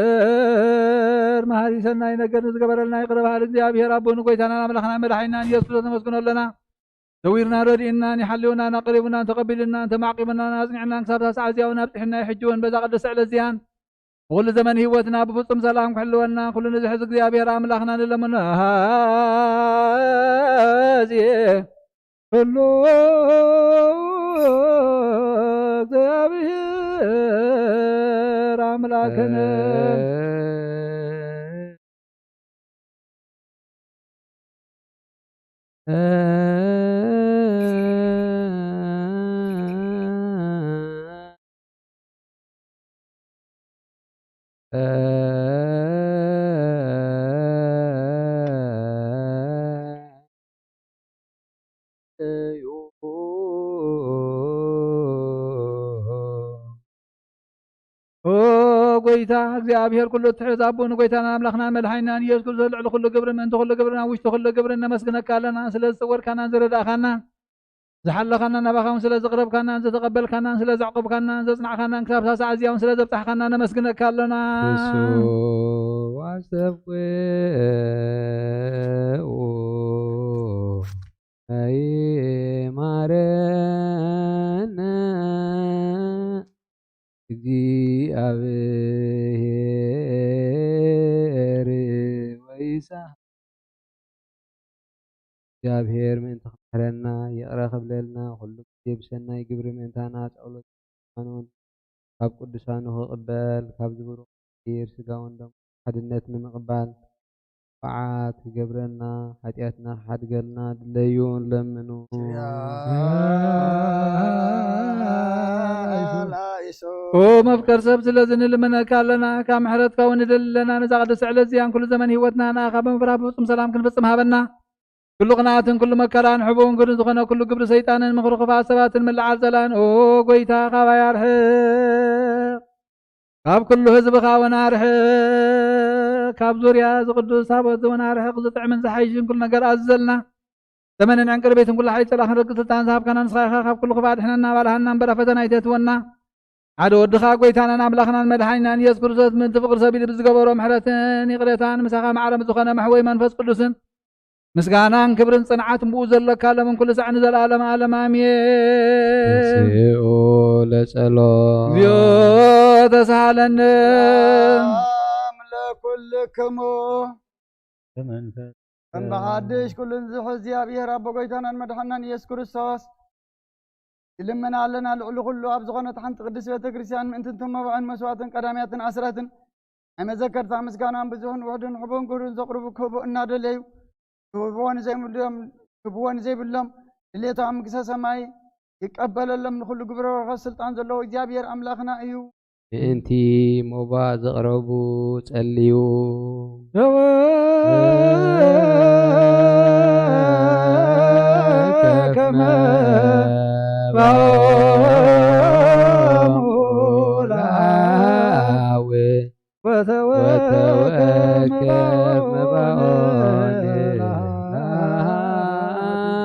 እግዚኣብሔር መሃሪ ሰናይ ነገር ንዝገበረልና ይቕረ በሃል እግዚኣብሔር ኣቦን ጎይታናን ኣምላኽናን መድሓኒናን ኢየሱስ ክርስቶስ ነመስግኖ ኣለና። ዘዊርና ረድእናን ይሓልዮናን ኣቕሪቡናን ተቐቢልናን ተማዕቂቡናን ኣጽኒዕናን ክሳብ ሳዕ እዚያውን ኣብጽሕና ይሕጅውን በዛ ቅድስቲ ዕለት እዚያን ብኹሉ ዘመን ህይወትና ብፍጹም ሰላም ክሕልወና ኩሉ ንዝሕዝ እግዚኣብሔር ኣምላኽና ንለምኖ። ሃዜ ኩሉ እግዚኣብሔር ኣምላኽነ። ኦ ጎይታ እግዚኣብሔር ኩሉ እትሕዝ ኣቦ ንጎይታናን ኣምላኽናን መድሓኒናን ኢየሱስ ክርስቶስ ልዕሊ ኩሉ ግብሪ ምእንቲ ኩሉ ግብርን ኣብ ውሽጢ ኩሉ ግብርን ነመስግነካ ኣለና። ስለ ዝጸወርካናን ዝረዳእካናን ዝሓለኻናን ናባኻ እውን ስለ ዝቕረብካናን ዝተቐበልካናን ስለ ዘዕቆብካናን ዘጽናዕካናን ክሳብ ሳሳዕ እዚኣ እውን ስለ ዘብጻሕካና ነመስግነካ ኣለና። ብስዋ ሰብኡ ኣይማረነ እግዚኣብሔር ወይሳ እግዚኣብሔር ምእንቲ ክምሕረና ይቕረ ክብለልና ኩሉ ግዜ ብሰናይ ግብሪ ምእንታና ጸሎት ቅዱሳኑን ካብ ቅዱሳኑ ክቕበል ካብ ዝብሩ ስጋውን ደም ሓድነት ንምቕባል በዓት ክገብረና ሓጢኣትና ክሓድገልና ድለዩ ንለምኑ። ኦ መፍቀር ሰብ ስለዚ ንልምነካ ኣለና ካብ ምሕረትካ እውን ንደሊ ኣለና። ነዛ ቅድስቲ ዕለት እዚኣን ኩሉ ዘመን ህይወትና ንኣኻ ብምፍራህ ብፍጹም ሰላም ክንፍጽም ሃበና። ኩሉ ቅንኣትን ኩሉ መከራን ሕቡን ግርን ዝኾነ ኩሉ ግብሪ ሰይጣንን ምኽሪ ክፍኣት ሰባትን ምልዓል ጸላእን ኦ ጎይታ ካባይ ኣርሕቕ። ካብ ኩሉ ህዝብኻ እውን ኣርሕቕ። ካብ ዙርያ እዚ ቅዱስ ታቦት እውን ኣርሕቕ። ዝጥዕምን ዝሓይሽን ኩሉ ነገር ኣዝዘልና። ዘመንን ዕንቅርቤትን ኩሉ ሓይሊ ጸላእኽን ርግጽ ስልጣን ዝሃብካና ንስኻ ኢኻ። ካብ ኩሉ ክፋእ ድሕነና ባልሃና እምበር ኣብ ፈተና ኣይተእትወና። ሓደ ወድኻ ጎይታናን ኣምላኽናን መድሓኒናን ኢየሱስ ክርስቶስ ምእንቲ ፍቕሪ ሰብ ኢሉ ብዝገበሮ ምሕረትን ይቕሬታን ምሳኻ ማዕረ ዝኾነ መሕወይ መንፈስ ቅዱስን ምስጋናን ክብርን ጽንዓትን ብኡ ዘለካ ለምን ኩሉ ሳዕ ንዘለኣለም ኣለም ኣሜን። ተንሥኡ ለጸሎት። እግዚኦ ተሳሃለነ። ሰላም ለኩልክሙ። ብመንፈስ ከም ብሓድሽ ኩሉ ንዝሕዝ እግዚኣብሔር ኣቦ ጎይታናን መድሓናን ኢየሱስ ክርስቶስ ይልምና ኣለና። ልዕሊ ኩሉ ኣብ ዝኾነት ሓንቲ ቅድስት ቤተ ክርስቲያን ምእንቲ እቶም መባእን መስዋዕትን ቀዳምያትን ኣስራትን ናይ መዘከርታ ምስጋናን ብዙሕን ውሑድን ሕቡን ግብርን ዘቕርቡ ክህቡ እናደለዩ ክህብዎ ንዘይብሎም ክህብዎ ንዘይብሎም ድሌታዊ ምግስተ ሰማይ ይቀበለሎም። ንኹሉ ግብረ በረኸት ስልጣን ዘለዎ እግዚኣብሔር ኣምላኽና እዩ። ምእንቲ ሞባእ ዘቕረቡ ጸልዩ። ከመ ባኦሙ ለአብ ወተወከፍ መባኦን ለአብ።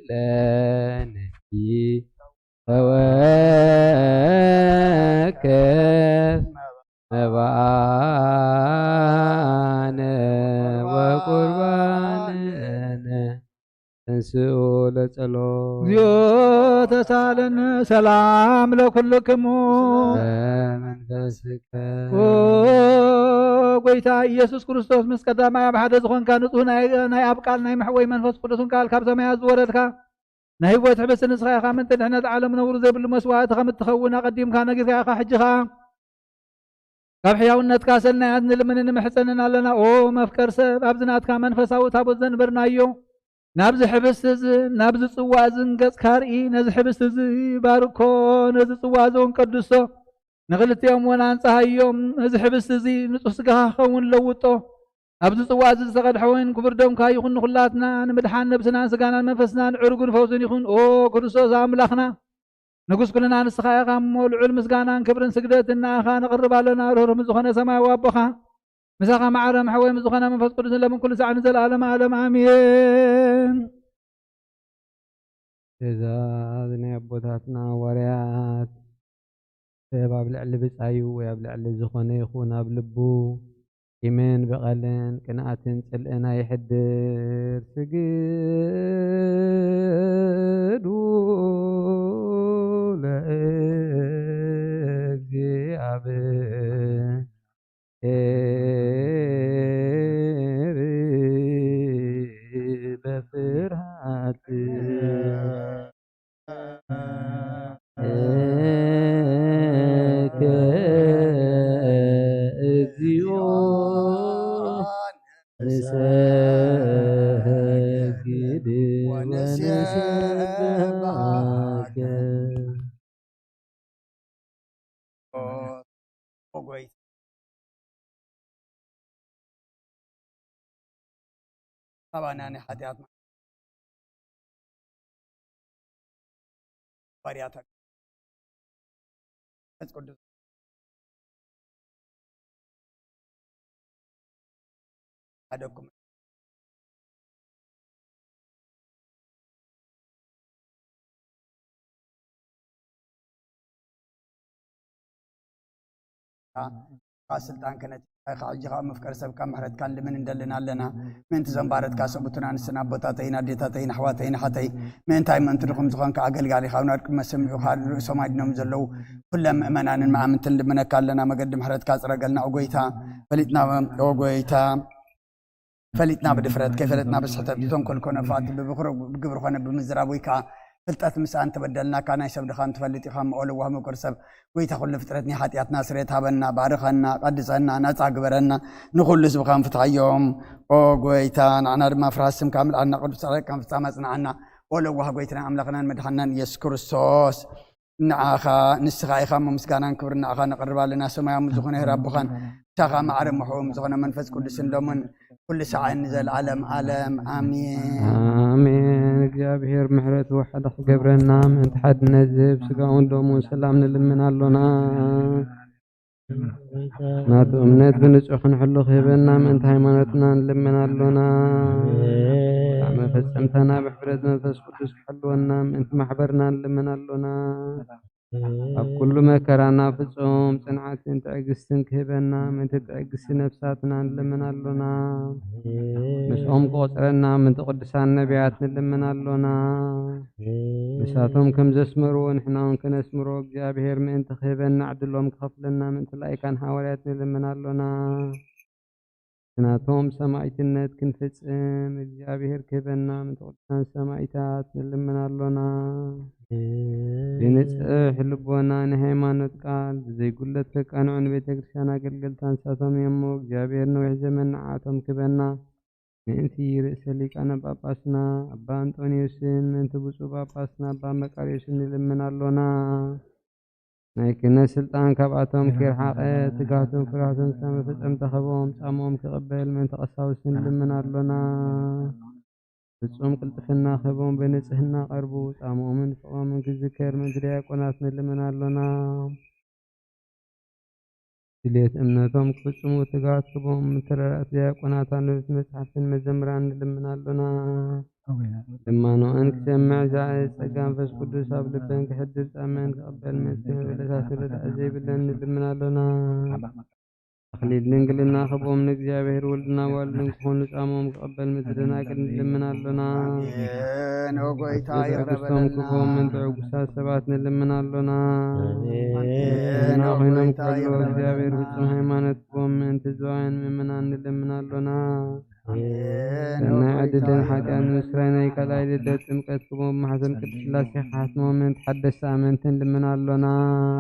ለነኪ ተወከፍ መባኣነ ወቁርባንነ ተንስኡ ለጸሎት። እግዚኦ ተሳለነ። ሰላም ለኩልክሙ። ለመንፈስከ። ኦ ጎይታ ኢየሱስ ክርስቶስ፣ ምስ ቀዳማይ ኣብ ሓደ ዝኾንካ፣ ንጹህ ናይ፣ ናይ ኣብ ቃል ናይ መሕወይ መንፈስ ቅዱስን ቃል ካብ ሰማያት ዝወረድካ፣ ናይ ህይወት ሕብስቲ ንስኻ ኢኻ። ምእንቲ ድሕነት ዓለም ነውሪ ዘይብሉ መስዋእቲ ከም እትኸውን ኣቐዲምካ ነጊርካ ኢኻ። ሕጂ ኸኣ ካብ ሕያውነትካ ሰናያት ንልምንን ንምሕጸንን ኣለና። ኦ መፍቀር ሰብ፣ ኣብዚ ናትካ መንፈሳዊ ታቦት ዘንበርናዮ፣ ናብዚ ሕብስቲ እዚ፣ ናብዚ ጽዋ እዚ ንገጽካ ርኢ። ነዚ ሕብስቲ እዚ ባርኮ፣ ነዚ ጽዋ እዚ እውን ቀድሶ፣ ንኽልቲኦም እውን ኣንጽሃዮም። እዚ ሕብስቲ እዚ ንጹህ ስጋኻ ክኸውን ለውጦ። ኣብዚ ጽዋ እዚ ዝተቐድሐ ወይን ክቡር ደምካ ይኹን፣ ንኹላትና ንምድሓን ነብስናን ስጋናን መንፈስናን ዕርጉን ፈውስን ይኹን። ኦ ክርስቶስ ኣምላኽና፣ ንጉስ ኩልና ንስኻ ኢኻ እሞ፣ ልዑል ምስጋናን ክብርን ስግደትን ንኣኻ ነቕርብ ኣለና። ርህሩህ ዝኾነ ሰማያዊ ኣቦኻ፣ ምሳኻ ማዕረ መሕወይ ምስ ዝኾነ መንፈስ ቅዱስ ለምን ኩሉ ሳዕ ንዘለኣለም ዓለም ኣሜን። እዛ ናይ ኣቦታትና ሃዋርያት፣ ሰብ ኣብ ልዕሊ ብጻዩ ወይ ኣብ ልዕሊ ዝኾነ ይኹን ኣብ ልቡ ቂምን በቐልን ቅንኣትን ጽልእን ኣይሕድር። ስግዱ ለእግዚኣብሔር በፍርሃት እከ እግዚኦ ንሰግድ ወንሰብሐከ። ኦ ጎይታ፣ ካባና ናይ ሓጢኣት ባርያታ መንፈስ ቅዱስ ሓደኩም ስልጣን ክነቲ ኢኻ። ሕጂ ኻብ መፍቀር ሰብካ ምሕረትካ ንልምን እንደልን ኣለና። ምእንቲ ዘንባረትካ ሰብኡትን ኣንስትን ኣቦታተይን ኣዴታተይን ኣሕዋተይን ኣሓተይ፣ ምእንታይ ምእንቲ ድኹም ዝኾንካ ኣገልጋሊኻ፣ ኣብ ናድቅመ ሰሚዑኻ ርእሶም ኣድኖም ዘለዉ ኩሎም ምእመናንን መኣምንትን ልምነካ ኣለና። መገዲ ምሕረትካ ጽረገልና፣ ኦ ጎይታ። ፈሊጥና፣ ኦ ጎይታ፣ ፈሊጥና ብድፍረት፣ ከይፈለጥና ብስሕተት፣ ብተንኮል ኮነ ክፍኣት፣ ብብክሮ፣ ብግብሪ ኮነ ብምዝራብ፣ ወይ ከኣ ፍልጠት ምስኣ እንተበደልናካ፣ ናይ ሰብ ድኻ እንትፈልጥ ኢኻ እሞ፣ ኦ ለዋህ ምቁር ሰብ፣ ጎይታ ኩሉ ፍጥረት፣ ናይ ሓጢኣትና ስርየት ሃበና፣ ባርኸና፣ ቀድሰና፣ ናጻ ግበረና፣ ንኹሉ ህዝብኻ ንፍትሓዮም። ኦ ጎይታ፣ ንዓና ድማ ፍርሃት ስምካ ምልኣና፣ ቅዱስ ጻድቃን ፍጻመ ኣጽንዓና። ኦ ለዋህ ጎይትናን ኣምላኽናን መድሓንናን ኢየሱስ ክርስቶስ፣ ንዓኻ፣ ንስኻ ኢኻ እሞ ምስጋናን ክብርን ንዓኻ ነቕርብ ኣለና። ሰማያዊ ምስ ዝኾነ ሄር ኣቦኻን፣ ምሳኻ ማዕረ መሕውም ዝኾነ መንፈስ ቅዱስን ሎምን ኩሉ ሳዕን ንዘለዓለም ዓለም ኣሜን። ኣሜን። እግዚኣብሔር ምሕረቱ ሓደ ክገብረና፣ ምእንቲ ሓድነት ዝህብ ስጋውን ደሙን ሰላም ንልምን ኣሎና። ናቱ እምነት ብንጹሕ ክንሕሉ ክህበና፣ ምእንቲ ሃይማኖትና ንልምን ኣሎና። ብጣዕሚ ፈጸምታና ብሕፍረት መንፈስ ቅዱስ ክሕልወና፣ ምእንቲ ማሕበርና ንልምን ኣሎና። ኣብ ኩሉ መከራና ፍጹም ጽንዓትን ትዕግስትን ክህበና፣ ምእንቲ ትዕግስቲ ነፍሳትና ንልምን ኣሎና። ምስኦም ክቆጽረና፣ ምእንቲ ቅዱሳን ነቢያት ንልምን ኣሎና። ንሳቶም ከም ዘስመርዎ ንሕና እውን ከነስምሮ፣ እግዚኣብሔር ምእንቲ ክህበና፣ ዕድሎም ክኸፍለና፣ ምእንቲ ላይካን ሃዋርያት ንልምን ኣሎና። ናቶም ሰማዕትነት ክንፍጽም እግዚኣብሔር ክህበና፣ ምእንቲ ቅዱሳን ሰማዕታት ንልምን ኣሎና። ብንጽሕ ልቦና ንሃይማኖት ቃል ብዘይጉለት ከቃንዑ ንቤተ ክርስቲያን ኣገልገልታ ንሳቶም እዮም እሞ፣ እግዚኣብሔር ነዊሕ ዘመን ንዓቶም ክህበና። ምእንቲ ርእሰ ሊቃነ ጳጳስና ኣባ ኣንጦንዮስን ምእንቲ ብፁዕ ጳጳስና ኣባ መቃርዮስን ንልምን ኣሎና። ናይ ክህነት ስልጣን ካብኣቶም ከይረሓቐ፣ ትግሃቶም ፍርሃቶም ክሳብ መፈጸምታ ክህቦም፣ ጻምኦም ክቕበል ምእንቲ ቀሳውስትን ንልምን ኣሎና። ፍጹም ቅልጥፍና ክህቦም፣ ብንጽህና ቀርቡ፣ ጻምኦምን ፍቕሮምን ክዝከር ምእንቲ ዲያቆናት ንልምን ኣሎና። ድሌት እምነቶም ክፍጽሙ ትጋት ክቦም ምትረራት ዲያቆናት ኣንብብቲ መጽሓፍትን መዘምራን ንልምን ኣሎና። ልማኖእን ክሰምዕ ዛእ ጸጋ መንፈስ ቅዱስ ኣብ ልበን ክሕድር ጻመን ክቐበል መጽን በለሳት ንረዳእ ዘይብለን ንልምን ኣሎና። ኣኽሊል ድንግልና ክቦም ንእግዚኣብሔር ወልድና ዋልድን ክኾኑ ጻሞም ክቐበል ምድሪ ደናግል ንልምን ኣሎና። ኣሜን። ኦ ጎይታ ይቕረ ትዕግስቶም በለልና። ክቦም ምእንቲ ዕጉሳት ሰባት ንልምን ኣሎና። ኣሜን። ና ኦ ኮይኖም ጎይታ ከሎ ይቕረ እግዚኣብሔር በለልና። ፍጹም ሃይማኖት ክቦም ምእንቲ ዝዋያን ምእመናን ንልምን ኣሎና። ኣሜን። ኦ ሰናይ ጎይታ ዕድልን ይቕረ ሓጢኣን በለልና። ምስራይ ናይ ካልኣይ ልደት ጥምቀት ክቦም ማሕዘን ቅድስት ስላሴ ክሓትሞም ምእንቲ ሓደስቲ ኣመንቲ ንልምን ኣሎና።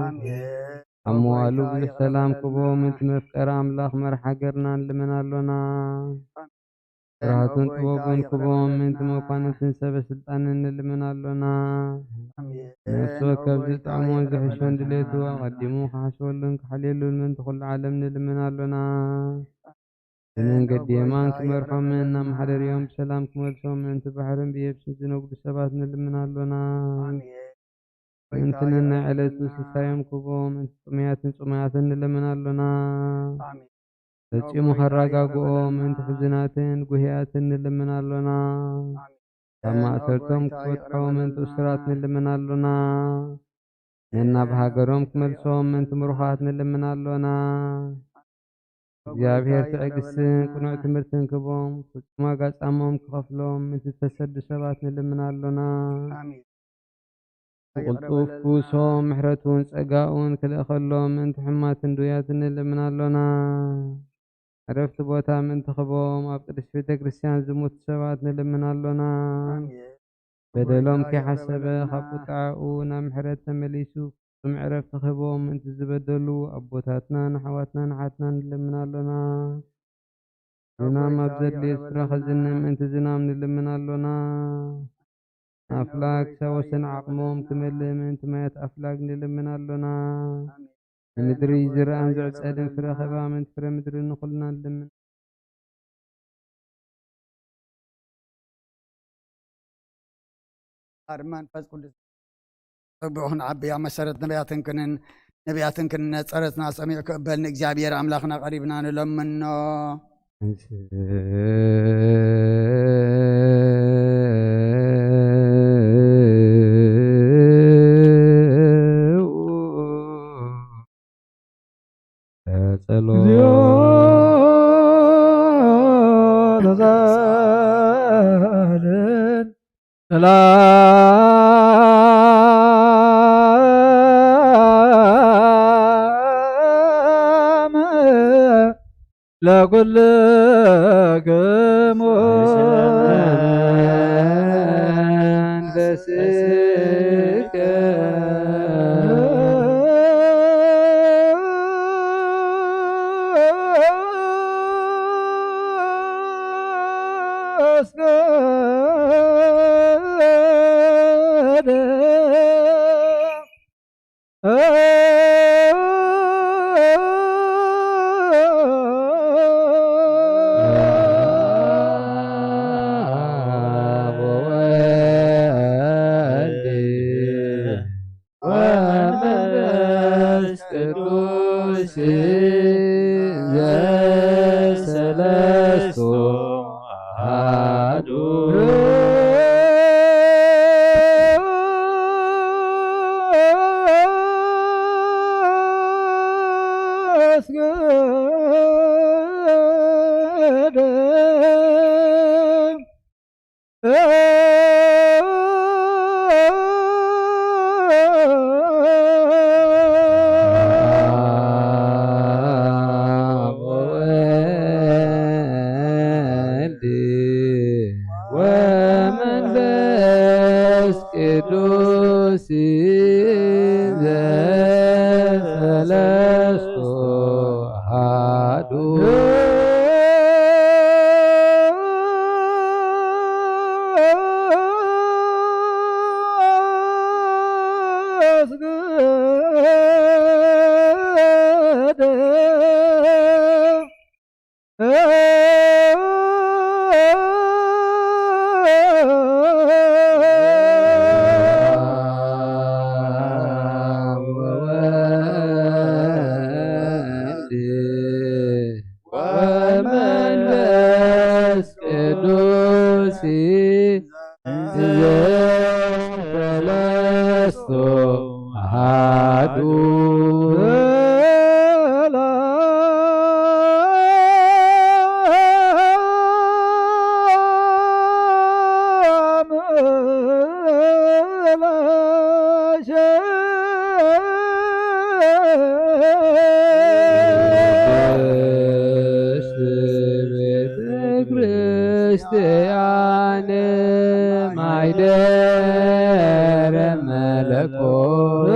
ኣሜን። ኣብ መዋሉ ኦ ጎይታ ብዙሕ ይቕረ ሰላም በለልና። ክቦም ምእንቲ መፍቀሪ ኣምላኽ መርሓ ሃገርና ንልምን ኣሎና። ስራሕቱን ጥበቡን ክቦም ምእንቲ መኳንንትን ሰበ ስልጣንን ንልምን ኣሎና። ነፍሲ ወከፍ ዝጥዕሞን ዝሕሾን ድሌቱ ኣቐዲሙ ክሓስበሉን ክሓልየሉን ምእንቲ ኩሉ ዓለም ንልምን ኣሎና። ብመንገዲ የማን ክመርሖምን ናብ ማሕደሪኦም ብሰላም ክመልሶም ምእንቲ ባሕርን ብየብስን ዝነግዱ ሰባት ንልምን ኣሎና። ምእንቲ ነናይ ዕለቱ ስሳዮም ክቦም ምእንቲ ጥሙያትን ጽሙያትን ንልምን ኣሎና። ፈጺሙ ከረጋግኦም ምእንቲ ሕዙናትን ጉህያትን ንልምን ኣሎና። ካብ ማእሰርቶም ክፈትሖም ምእንቲ እሱራት ንልምን ኣሎና። ነናብ ሃገሮም ክመልሶም ምእንቲ ምሩኻት ንልምን ኣሎና። እግዚኣብሔር ትዕግስትን ቅኑዕ ትምህርትን ክቦም ፍጹም ዋጋ ጻሞም ክኸፍሎም ምእንቲ ዝተሰዱ ሰባት ንልምን ኣሎና። ብቕልጡፍ ክውሶም ምሕረቱን ጸጋኡን ክልእኸሎም ምእንቲ ሕማትን ድውያትን ንልምን ኣሎና። ዕረፍቲ ቦታ ምእንቲ ክቦም ኣብ ቅድስት ቤተ ክርስቲያን ዝሙቱ ሰባት ንልምን ኣሎና። በደሎም ከይሓሰበ ካብ ቁጥዓኡ ናብ ምሕረት ተመሊሱ ፍጹም ዕረፍቲ ክህቦም ምእንቲ ዝበደሉ ኣቦታትናን ኣሕዋትናን ኣሓትናን ንልምን ኣሎና። ዝናም ኣብ ዘድልዮ ስፍራ ከዝንም ምእንቲ ዝናም ንልምን ኣሎና። ኣፍላግ ክሳብ ወሰን ዓቕሞም ክመልእ ምእንቲ ማያት ኣፍላግ ንልምን ኣሎና። ንምድሪ ዝረኣን ዝዕጸድን ፍረ ክህባ ምእንቲ ፍረ ምድሪ ንኹልና ንልምን። ኣር መንፈስ ቅዱስ ጽቡቕ ክንዓቢ ኣብ መሰረት ነቢያትን ክንን ነቢያትን ክንን ጸረትና ሰሚዑ ክቕበል ንእግዚኣብሔር ኣምላኽና ቀሪብና ንለምኖ። ጸሎት ሰላም ለኩልክሙ መንፈስከ ወመንፈስ ቅዱስ ዘሰለስቱ አሐዱ። ወመንፈስ ቅዱስ ዘሰለስቱ አሐዱ። ሰለስቱ ኣሃዱ ቤተ ክርስቲያን ማይደረ መለኮት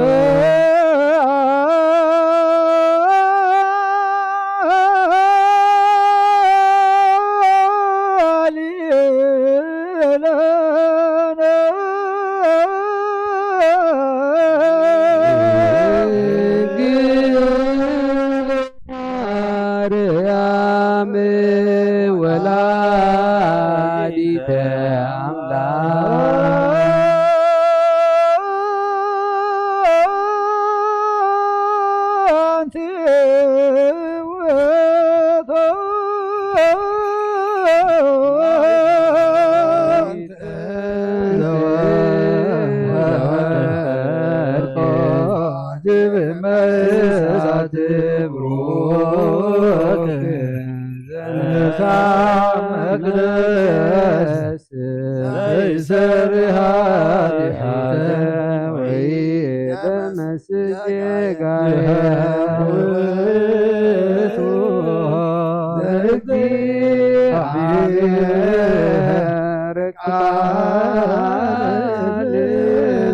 ማርያም ወላዲተ ኣምላክ። ዘይሰሪ ኃጢአት ወይ ደመስስ ጌጋየ ውእቱ ዘእግዚአብሔር ቃል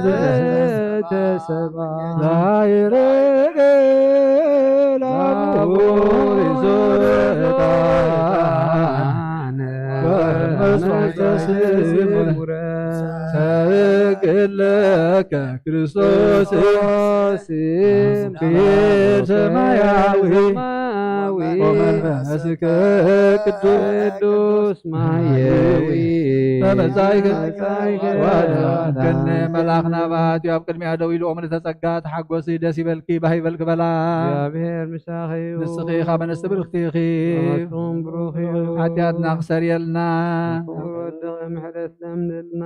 ዘተሰብአ ላይረገ ላቡ ሪዞ ዕጣን ወመስዋዕተ ስሙረ ሰግድ ለከ ክርስቶስ እምኪር ሰማያዊ ወመንፈስከ ቅዱስ ማየዊ በመጻእከ ወአድኃንከነ። መልአክ ናባቲ ኣብ ቅድሚኣ ደው ኢሉ ኦምልተ ጸጋ ተሓጎሲ ደስ ይበልኪ ባህ ይበልኪ በላ። እግዚኣብሔር ምሳኺ እዩ። ንስኺ ኻብ ኣንስቲ ብርኽቲ ኢኺ። ኣቱም ብሩኽ እዩ። ሓጢኣትና ክሰርየልና። ክቡር ወድኺ ምሕረት ለምንልና።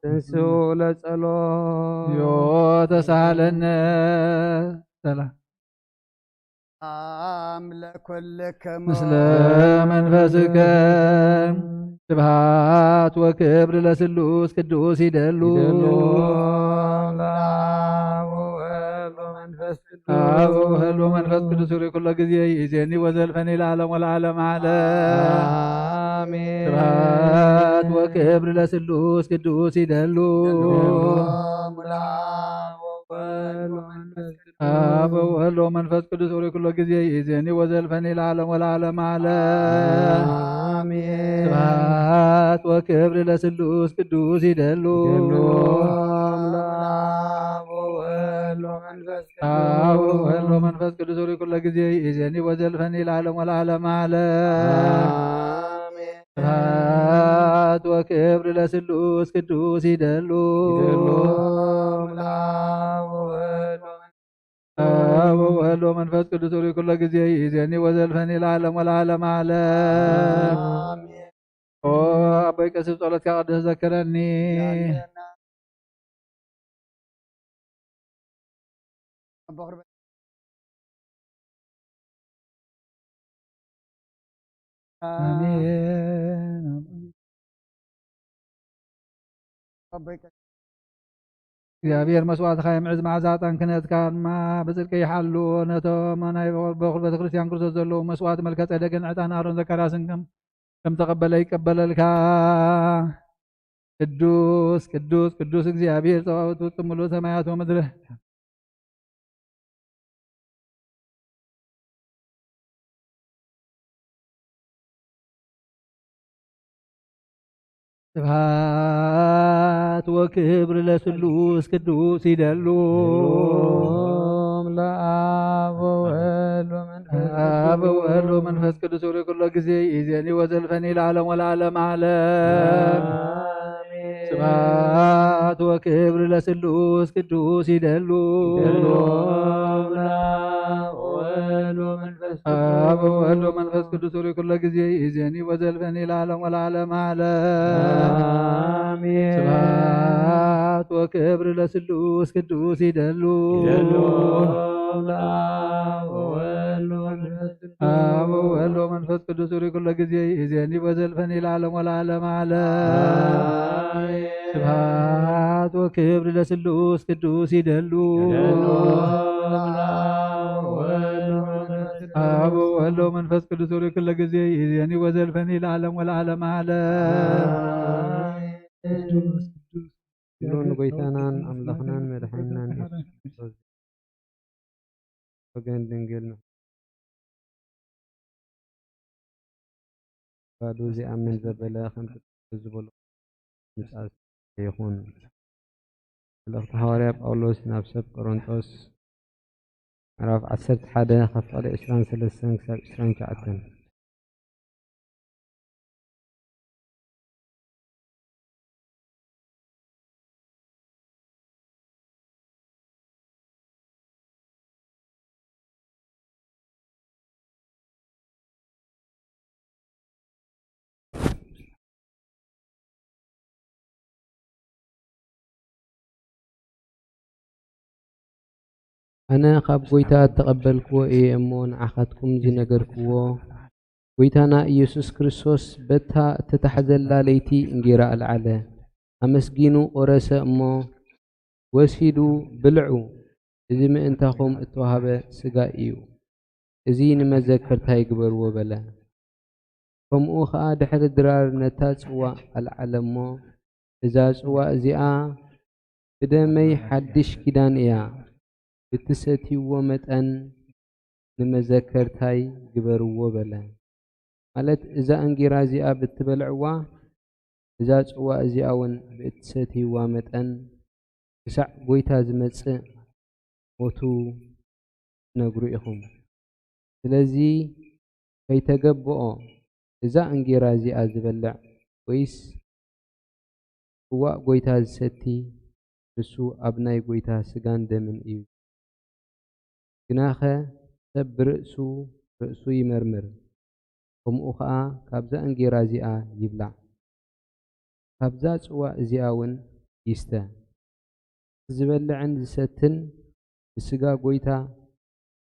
ተንስኡ ለጸሎት። ዮ ተሳሃለነ። ሰላም። ኣም ለኩልክሙ ምስለ መንፈስከ። ስብሐት ወክብር ለስሉስ ቅዱስ ይደሉ። ይደሉ ለአብ ወወልድ ወመንፈስ ቅዱስ። አብ ወወልድ ወመንፈስ ቅዱስ ይሁን ኩሎ ጊዜ ይእዜኒ ወዘልፈኒ ለዓለም ወለዓለም ዓለም። አሜን። ስብሐት ወክብር ለስሉስ ቅዱስ ይደሉ። ይደሉ ለአብ ወወልድ ወመንፈስ አብ ወወልድ ወመንፈስ ቅዱስ ሆይ ኩሎ ጊዜ ይእዜኒ ወዘልፈኒ ለዓለም ወለዓለም ዓለም። አሜን። ስብሐት ወክብር ለስሉስ ቅዱስ ይደሉ። ይደሉ ለአብ ወወልድ ወመንፈስ ቅዱስ። አብ ወወልድ ወመንፈስ ቅዱስ ሆይ ኩሎ ጊዜ ይእዜኒ ወዘልፈኒ ለዓለም ወለዓለም ዓለም። አሜን። ስብሐት ወክብር ለስሉስ ቅዱስ ይደሉ። ይደሉ ለአብ ወወልድ ወመንፈስ አብ ወወልድ ወመንፈስ ቅዱስ ሆይ ኩሎ ጊዜ ይእዜኒ ወዘልፈኒ ለዓለም ወለዓለም ዓለም። አሜን። ኦ ኣቦይ ቀሲስ ጸሎትካ ቅዱስ ዘክረኒ። ኣሜን። እግዚኣብሔር መስዋእትኻ የምዕዝ፣ መዓዛ ዕጣን ክህነትካ ድማ ብጽድቂ ይሓሉ። ነቶም ናይ በኹር ቤተ ክርስቲያን ክርስቶስ ዘለዉ መስዋእቲ መልከ ጼዴቅን ዕጣን ኣሮን ዘካርያስን ከም፣ ከም ተቐበለ ይቀበለልካ። ቅዱስ፣ ቅዱስ፣ ቅዱስ እግዚኣብሔር ጸባኦት ውጹእ ምሉእ ሰማያት ወምድሪ። ስብሐት ወክብር ለስሉስ ቅዱስ ይደሉ። ሎም ለአብ ወወልድ ወመንፈስ አብ ወወልድ ወመንፈስ ቅዱስ ወደ ኩሎ ጊዜ ይእዜኒ ወዘልፈኒ ለዓለም ወለዓለም ዓለም። አሜን። ስብሐት ወክብር ለስሉስ ቅዱስ ይደሉ። ይደሉ ለአብ ወወልድ ወመንፈስ አብ ወወልድ ወመንፈስ ቅዱስ ወደ ኩሎ ጊዜ ይእዜኒ ወዘልፈኒ ለዓለም ወለዓለም ዓለም። አሜን። ክብር ለስሉስ ቅዱስ ይደሉ። ይደሉ። አብ ወወልድ ወመንፈስ ቅዱስ። አብ ወወልድ ወመንፈስ ቅዱስ ሩይ ኩሎ ጊዜ ይእዜኒ ወዘልፈኒ ለዓለም ወለዓለም ዓለም። አሜን። ስብሐት ወክብር ለስሉስ ቅዱስ ይደሉ። ይደሉ። አብ ወወልድ ወመንፈስ ቅዱስ። አብ ወወልድ ወመንፈስ ቅዱስ ሩይ ኩሎ ጊዜ ይእዜኒ ወዘልፈኒ ለዓለም ወለዓለም ዓለም። አሜን። ቅዱስ ቅዱስ ኩሉ ንጎይታናን ኣምላኽናን መድሓኒናን ኢየሱስ ክርስቶስ ወገን ድንግል ባዱ ዚኣምን ዘበለ ከምቲ ዝበሎ ምጽኣት ይኹን። መልእኽቲ ሃዋርያ ጳውሎስ ናብ ሰብ ቆሮንቶስ ምዕራፍ ዓሰርተ ሓደ ካብ ቃል ዕስራን ሰለስተን ክሳብ ዕስራን ትሽዓተን። ኣነ ካብ ጐይታ እተቐበልክዎ እየ እሞ፣ ንዓኻትኩም ዝነገርክዎ፣ ጐይታና ኢየሱስ ክርስቶስ በታ እተታሕዘላ ለይቲ እንጌራ ኣልዓለ፣ ኣመስጊኑ ቈረሰ እሞ፣ ወሲዱ፣ "ብልዑ፣ እዚ ምእንታኹም እተዋህበ ሥጋይ እዩ፣ እዚ ንመዘከርታይ ግበርዎ" በለ። ከምኡ ኸኣ ድሕሪ ድራር ነታ ጽዋእ ኣልዓለ እሞ፣ "እዛ ጽዋእ እዚኣ ብደመይ ሓድሽ ኪዳን እያ፣ ብትሰትይዎ መጠን ንመዘከርታይ ግበርዎ" በለ። ማለት እዛ እንጌራ እዚኣ ብትበልዕዋ፣ እዛ ጽዋእ እዚኣ እውን ብእትሰትይዋ መጠን ክሳዕ ጐይታ ዝመጽእ ሞቱ ትነግሩ ኢኹም። ስለዚ ከይተገብኦ እዛ እንጌራ እዚኣ ዝበልዕ ወይስ ጽዋእ ጐይታ ዝሰቲ ንሱ ኣብ ናይ ጐይታ ሥጋን ደምን እዩ። ግናኸ ሰብ ብርእሱ ርእሱ ይመርምር፣ ከምኡ ኸኣ ካብዛ እንጌራ እዚኣ ይብላዕ፣ ካብዛ ጽዋእ እዚኣ እውን ይስተ። ዝበልዕን ዝሰትን ብሥጋ ጐይታ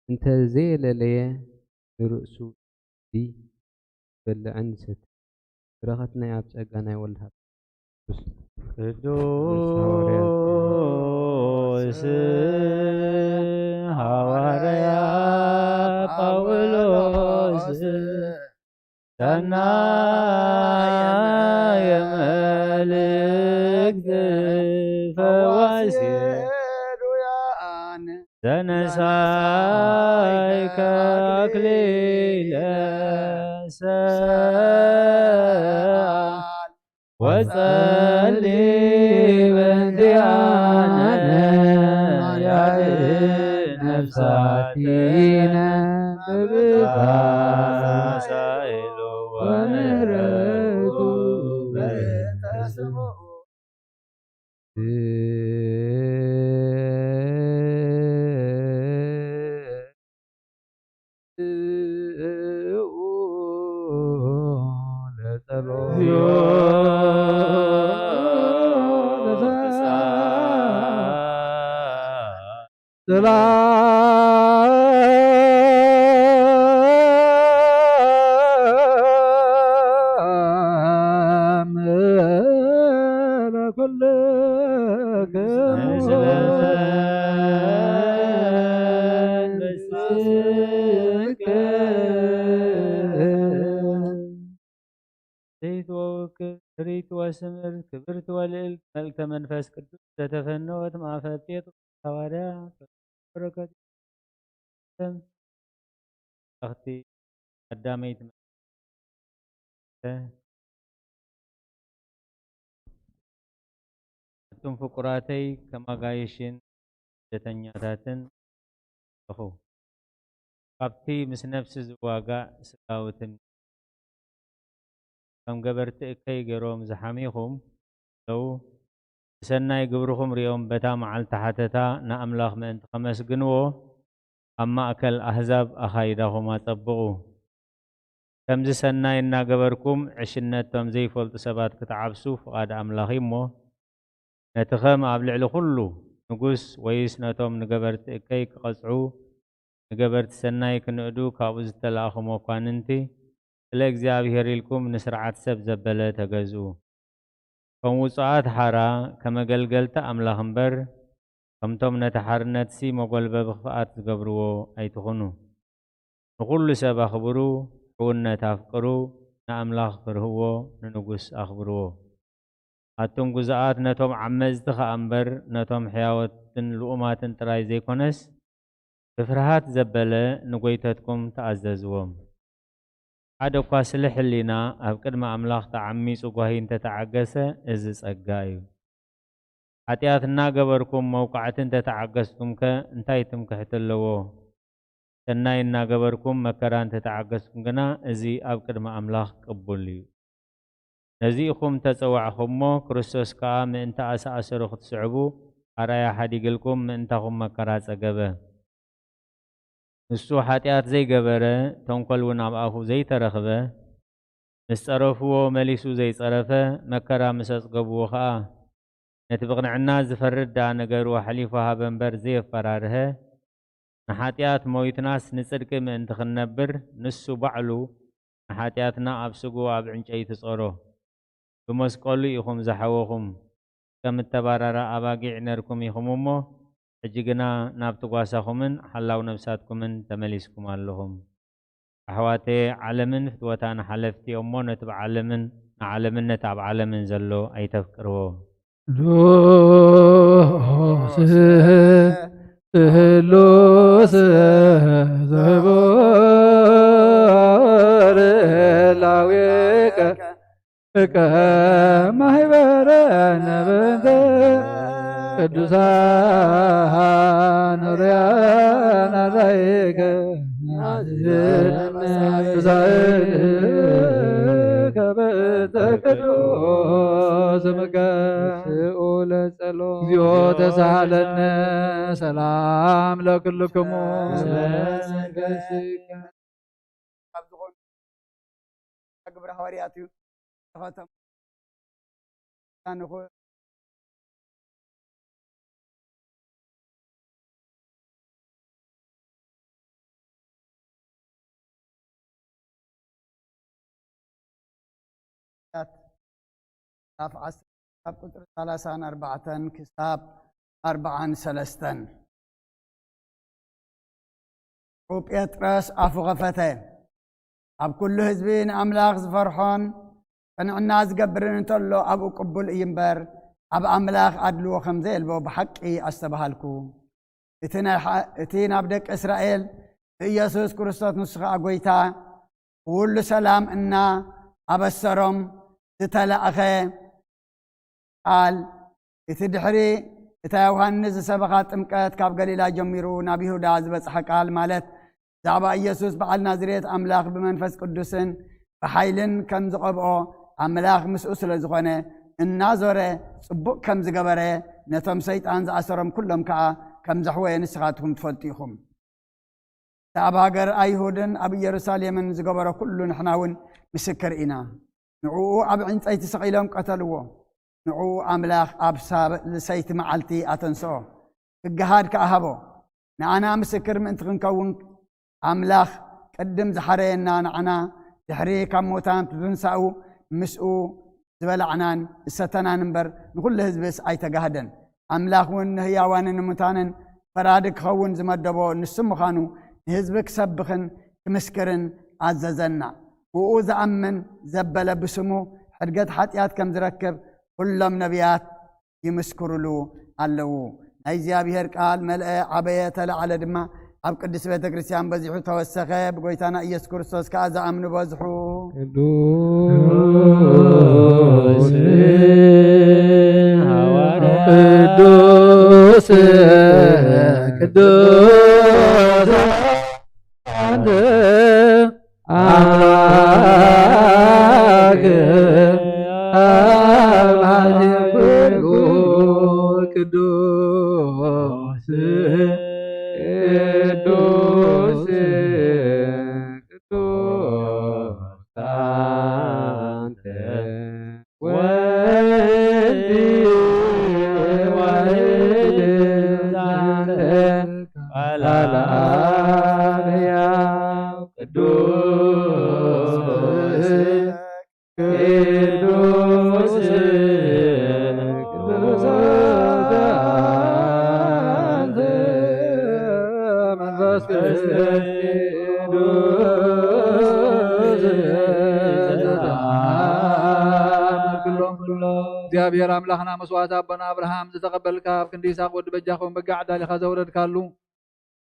እንተ ዘየለለየ ንርእሱ ዝበልዕን ዝሰትን። በረኸት ናይ ኣብ ጸጋ ናይ ወልድ ሃብ ቅዱስ ቅዱስ ሃዋርያ ጳውሎስ ሰናየ መልእክት ፈዋሴ ዘነሳይከ አክሊለ ሰአል ወጸሊ በእንቲአነ ያድን ነፍሳቲነ በብዛት ሳይሉ ወምህረቱ በእንተ ስሙ። ሰላም ለኩልክሙ። ዘይት ወውክል፣ ፍርይት ወስምር፣ ክብርት ወልዕልት፣ መልእክተ መንፈስ ቅዱስ ዘተፈነወት ማእፈር ጴጥሮስ ሃዋርያ በረከት ይኹን። ኣኽቲ ቀዳመይቲ መ-፣ ኣቱም ፍቁራተይ፣ ከም ኣጋይሽን ስደተኛታትን ኣለኹ። ካብቲ ምስ ነፍሲ ዝዋጋእ ስጋዊ ትምኒት ከም ገበርቲ እከይ ገይሮም ዝሓምዩኹም ዘለዉ፣ ብሰናይ ግብርኹም ሪኦም በታ መዓልቲ ሓተታ ንኣምላኽ ምእንቲ ከመስግንዎ፣ ኣብ ማእከል ኣህዛብ ኣኻይዳኹም ኣጸብቑ። ከምዚ ሰናይ እናገበርኩም ዕሽነቶም ዘይፈልጡ ሰባት ክትዓብሱ ፍቓድ ኣምላኽ እዩ እሞ፣ ነቲ ከም ኣብ ልዕሊ ኩሉ ንጉስ ወይስ ነቶም ንገበርቲ እከይ ክቐጽዑ ንገበርቲ ሰናይ ክንእዱ ካብኡ ዝተላእኹ መኳንንቲ ስለ እግዚኣብሔር ኢልኩም ንስርዓት ሰብ ዘበለ ተገዝኡ። ከም ውጹኣት ሓራ ከመገልገልቲ ኣምላኽ እምበር ከምቶም ነቲ ሓርነትሲ መጎልበቢ ክፍኣት ዝገብርዎ ኣይትኹኑ። ንኹሉ ሰብ ኣኽብሩ፣ ሕውነት ኣፍቅሩ፣ ንኣምላኽ ፍርህዎ፣ ንንጉስ ኣኽብርዎ። ኣቱም ግዙኣት ነቶም ዓመጽቲ ኸኣ እምበር ነቶም ሕያወትን ልኡማትን ጥራይ ዘይኮነስ ብፍርሃት ዘበለ ንጎይተትኩም ተኣዘዝዎም። ሓደ እኳ ስለ ሕሊና ኣብ ቅድሚ ኣምላኽ ተዓሚጹ ጓሂ እንተተዓገሰ እዚ ጸጋ እዩ። ሓጢኣት እናገበርኩም መውቃዕቲ እንተተዓገስኩምከ እንታይ ትምክሕቲ ኣለዎ? ሰናይ እናገበርኩም መከራ እንተተዓገስኩም ግና እዚ ኣብ ቅድሚ ኣምላኽ ቅቡል እዩ። ነዚ ኢኹም ተጸዋዕኹሞ፣ ክርስቶስ ከኣ ምእንቲ ኣሳእሰሩ ክትስዕቡ ኣርኣያ ሓዲግልኩም ምእንታኹም መከራ ጸገበ። ንሱ ሓጢኣት ዘይገበረ፣ ተንኮል እውን ኣብ ኣፉ ዘይተረኽበ፣ ምስ ጸረፍዎ መሊሱ ዘይጸረፈ፣ መከራ ምስ ኣጽገብዎ ኸኣ ነቲ ብቕንዕና ዝፈርድ ደኣ ነገሩ ኣሕሊፉ ሃበ እምበር ዘየፈራርሀ፣ ንሓጢኣት ሞይትናስ ንጽድቂ ምእንቲ ክንነብር ንሱ ባዕሉ ንሓጢኣትና ኣብ ስግኡ ኣብ ዕንጨይቲ ጾሮ። ብመስቀሉ ኢኹም ዝሓወኹም፣ ከም እተባራራ ኣባጊዕ ነርኩም ኢኹም እሞ፣ ሕጂ ግና ናብቲ ጓሳኹምን ሓላው ነፍሳትኩምን ተመሊስኩም ኣለኹም። ኣሕዋተየ፣ ዓለምን ፍትወታን ሓለፍቲ እሞ፣ ነቲ ብዓለምን ንዓለምን ነቲ ኣብ ዓለምን ዘሎ ኣይተፍቅርዎ። ቅዱስ ስሉስ ዘቦር ላዊቀ እከ ማህበረ ነበንተ ቅዱሳን ርያና ላይከ ሳይልከ በእንተ ቅዱስ ስምከ ስኡለ ጸሎት። እግዚኦ ተሳሃለነ ሰላም ለክልክሙ። ስለ መንፈስከ። ካብ ዝኾኑ ግብረ ሃዋርያት እዩ። ተኸተም። ታንኹ። ምዕራፍ ዓሰርተ ካብ ቁጽሪ ሰላሳን ኣርባዕተን ክሳብ ኣርባዓን ሰለስተን። ጴጥሮስ ኣፉ ኸፈተ። ኣብ ኩሉ ህዝቢ ንኣምላኽ ዝፈርሖን ቅንዕና ዝገብርን እንተሎ ኣብኡ ቅቡል እዩ እምበር፣ ኣብ ኣምላኽ ኣድልዎ ከም ዘየልቦ ብሓቂ ኣስተብሃልኩ። እቲ ናይ ሓ-፣ እቲ ናብ ደቂ እስራኤል ብኢየሱስ ክርስቶስ ንሱ ኸኣ ጐይታ፣ ኩሉ ሰላም እና ኣበሰሮም ዝተላእኸ ቃል፣ እቲ ድሕሪ እታ ዮሃንስ ዝሰበኻ ጥምቀት ካብ ገሊላ ጀሚሩ ናብ ይሁዳ ዝበጽሐ ቃል፣ ማለት ብዛዕባ ኢየሱስ በዓል ናዝሬት ኣምላኽ ብመንፈስ ቅዱስን ብሓይልን ከም ዝቐብኦ ኣምላኽ ምስኡ ስለ ዝኾነ እናዞረ ጽቡቕ ከም ዝገበረ፣ ነቶም ሰይጣን ዝኣሰሮም ኩሎም ከኣ ከም ዘሕወየ ንስኻትኩም ትፈልጡ ኢኹም። እቲ ኣብ ሃገር ኣይሁድን ኣብ ኢየሩሳሌምን ዝገበሮ ኩሉ ንሕና እውን ምስክር ኢና። ንዕኡ ኣብ ዕንጸይቲ ሰቒሎም ቀተልዎ። ንዕኡ ኣምላኽ ኣብ ሳልሰይቲ መዓልቲ ኣተንስኦ፣ ክገሃድ ከኣ ሃቦ። ንኣና ምስክር ምእንቲ ክንከውን ኣምላኽ ቅድም ዝሓረየና ንዓና ድሕሪ ካብ ሙታን ትንሳኡ ምስኡ ዝበላዕናን ዝሰተናን እምበር ንኹሉ ህዝብስ ኣይተጋህደን። ኣምላኽ እውን ንህያዋንን ንሙታንን ፈራዲ ክኸውን ዝመደቦ ንሱ ምዃኑ ንህዝቢ ክሰብኽን ክምስክርን ኣዘዘና። ብኡ ዝኣምን ዘበለ ብስሙ ሕድገት ሓጢኣት ከም ዝረክብ ኩሎም ነቢያት ይምስክሩሉ ኣለዉ። ናይ እግዚኣብሔር ቃል መልአ፣ ዓበየ፣ ተለዓለ ድማ ኣብ ቅድስት ቤተ ክርስቲያን በዚሑ ተወሰኸ። ብጎይታና ኢየሱስ ክርስቶስ ከኣ ዝኣምኑ በዝሑ። ቅዱስ ቅዱስ ቅዱስ ኣንተ ኣምላክ ኣብ ዓለም ኩሉ ቅዱስ ቅዱስ ቅዱስ ኣንተ ወልድ መንፈስ ቅዱስ እግዚአብሔር ኣምላኽና መስዋዕት ኣቦና ኣብርሃም ዝተቐበልካ፣ ኣብ ክንዲ ይስሐቅ ወዲ በጃ ኸውን በጋ ዓዳሊኻ ዘውረድካሉ፣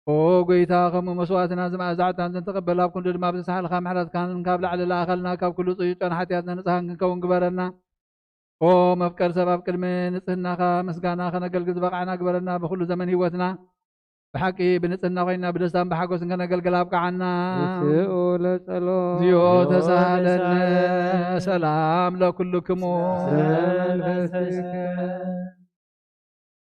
ኦ ጎይታ፣ ከምኡ መስዋዕትና ዝመኣዛ ዕጣን ዘንተቐበል፣ ኣብ ክንዱ ድማ ብዝተሳሃልካ ምሕረትካን ካብ ላዕሊ ለኣኸልና፣ ካብ ኩሉ ጽዩጫን ሓጢኣትና ንጽሃን ክንከውን ግበረና። ኦ መፍቀር ሰብ፣ ኣብ ቅድሚ ንጽህናኻ ምስጋና ከነገልግል ዝበቕዓና ግበረና። ብኹሉ ዘመን ህይወትና ብሓቂ ብንጽህና ኮይና ብደስታን ብሓጎስን ከነገልግል ኣብቅዓና። ንስኡ ለጸሎት። እግዚኦ ተሳሃለነ። ሰላም ለኩልክሙ። መንፈስከ።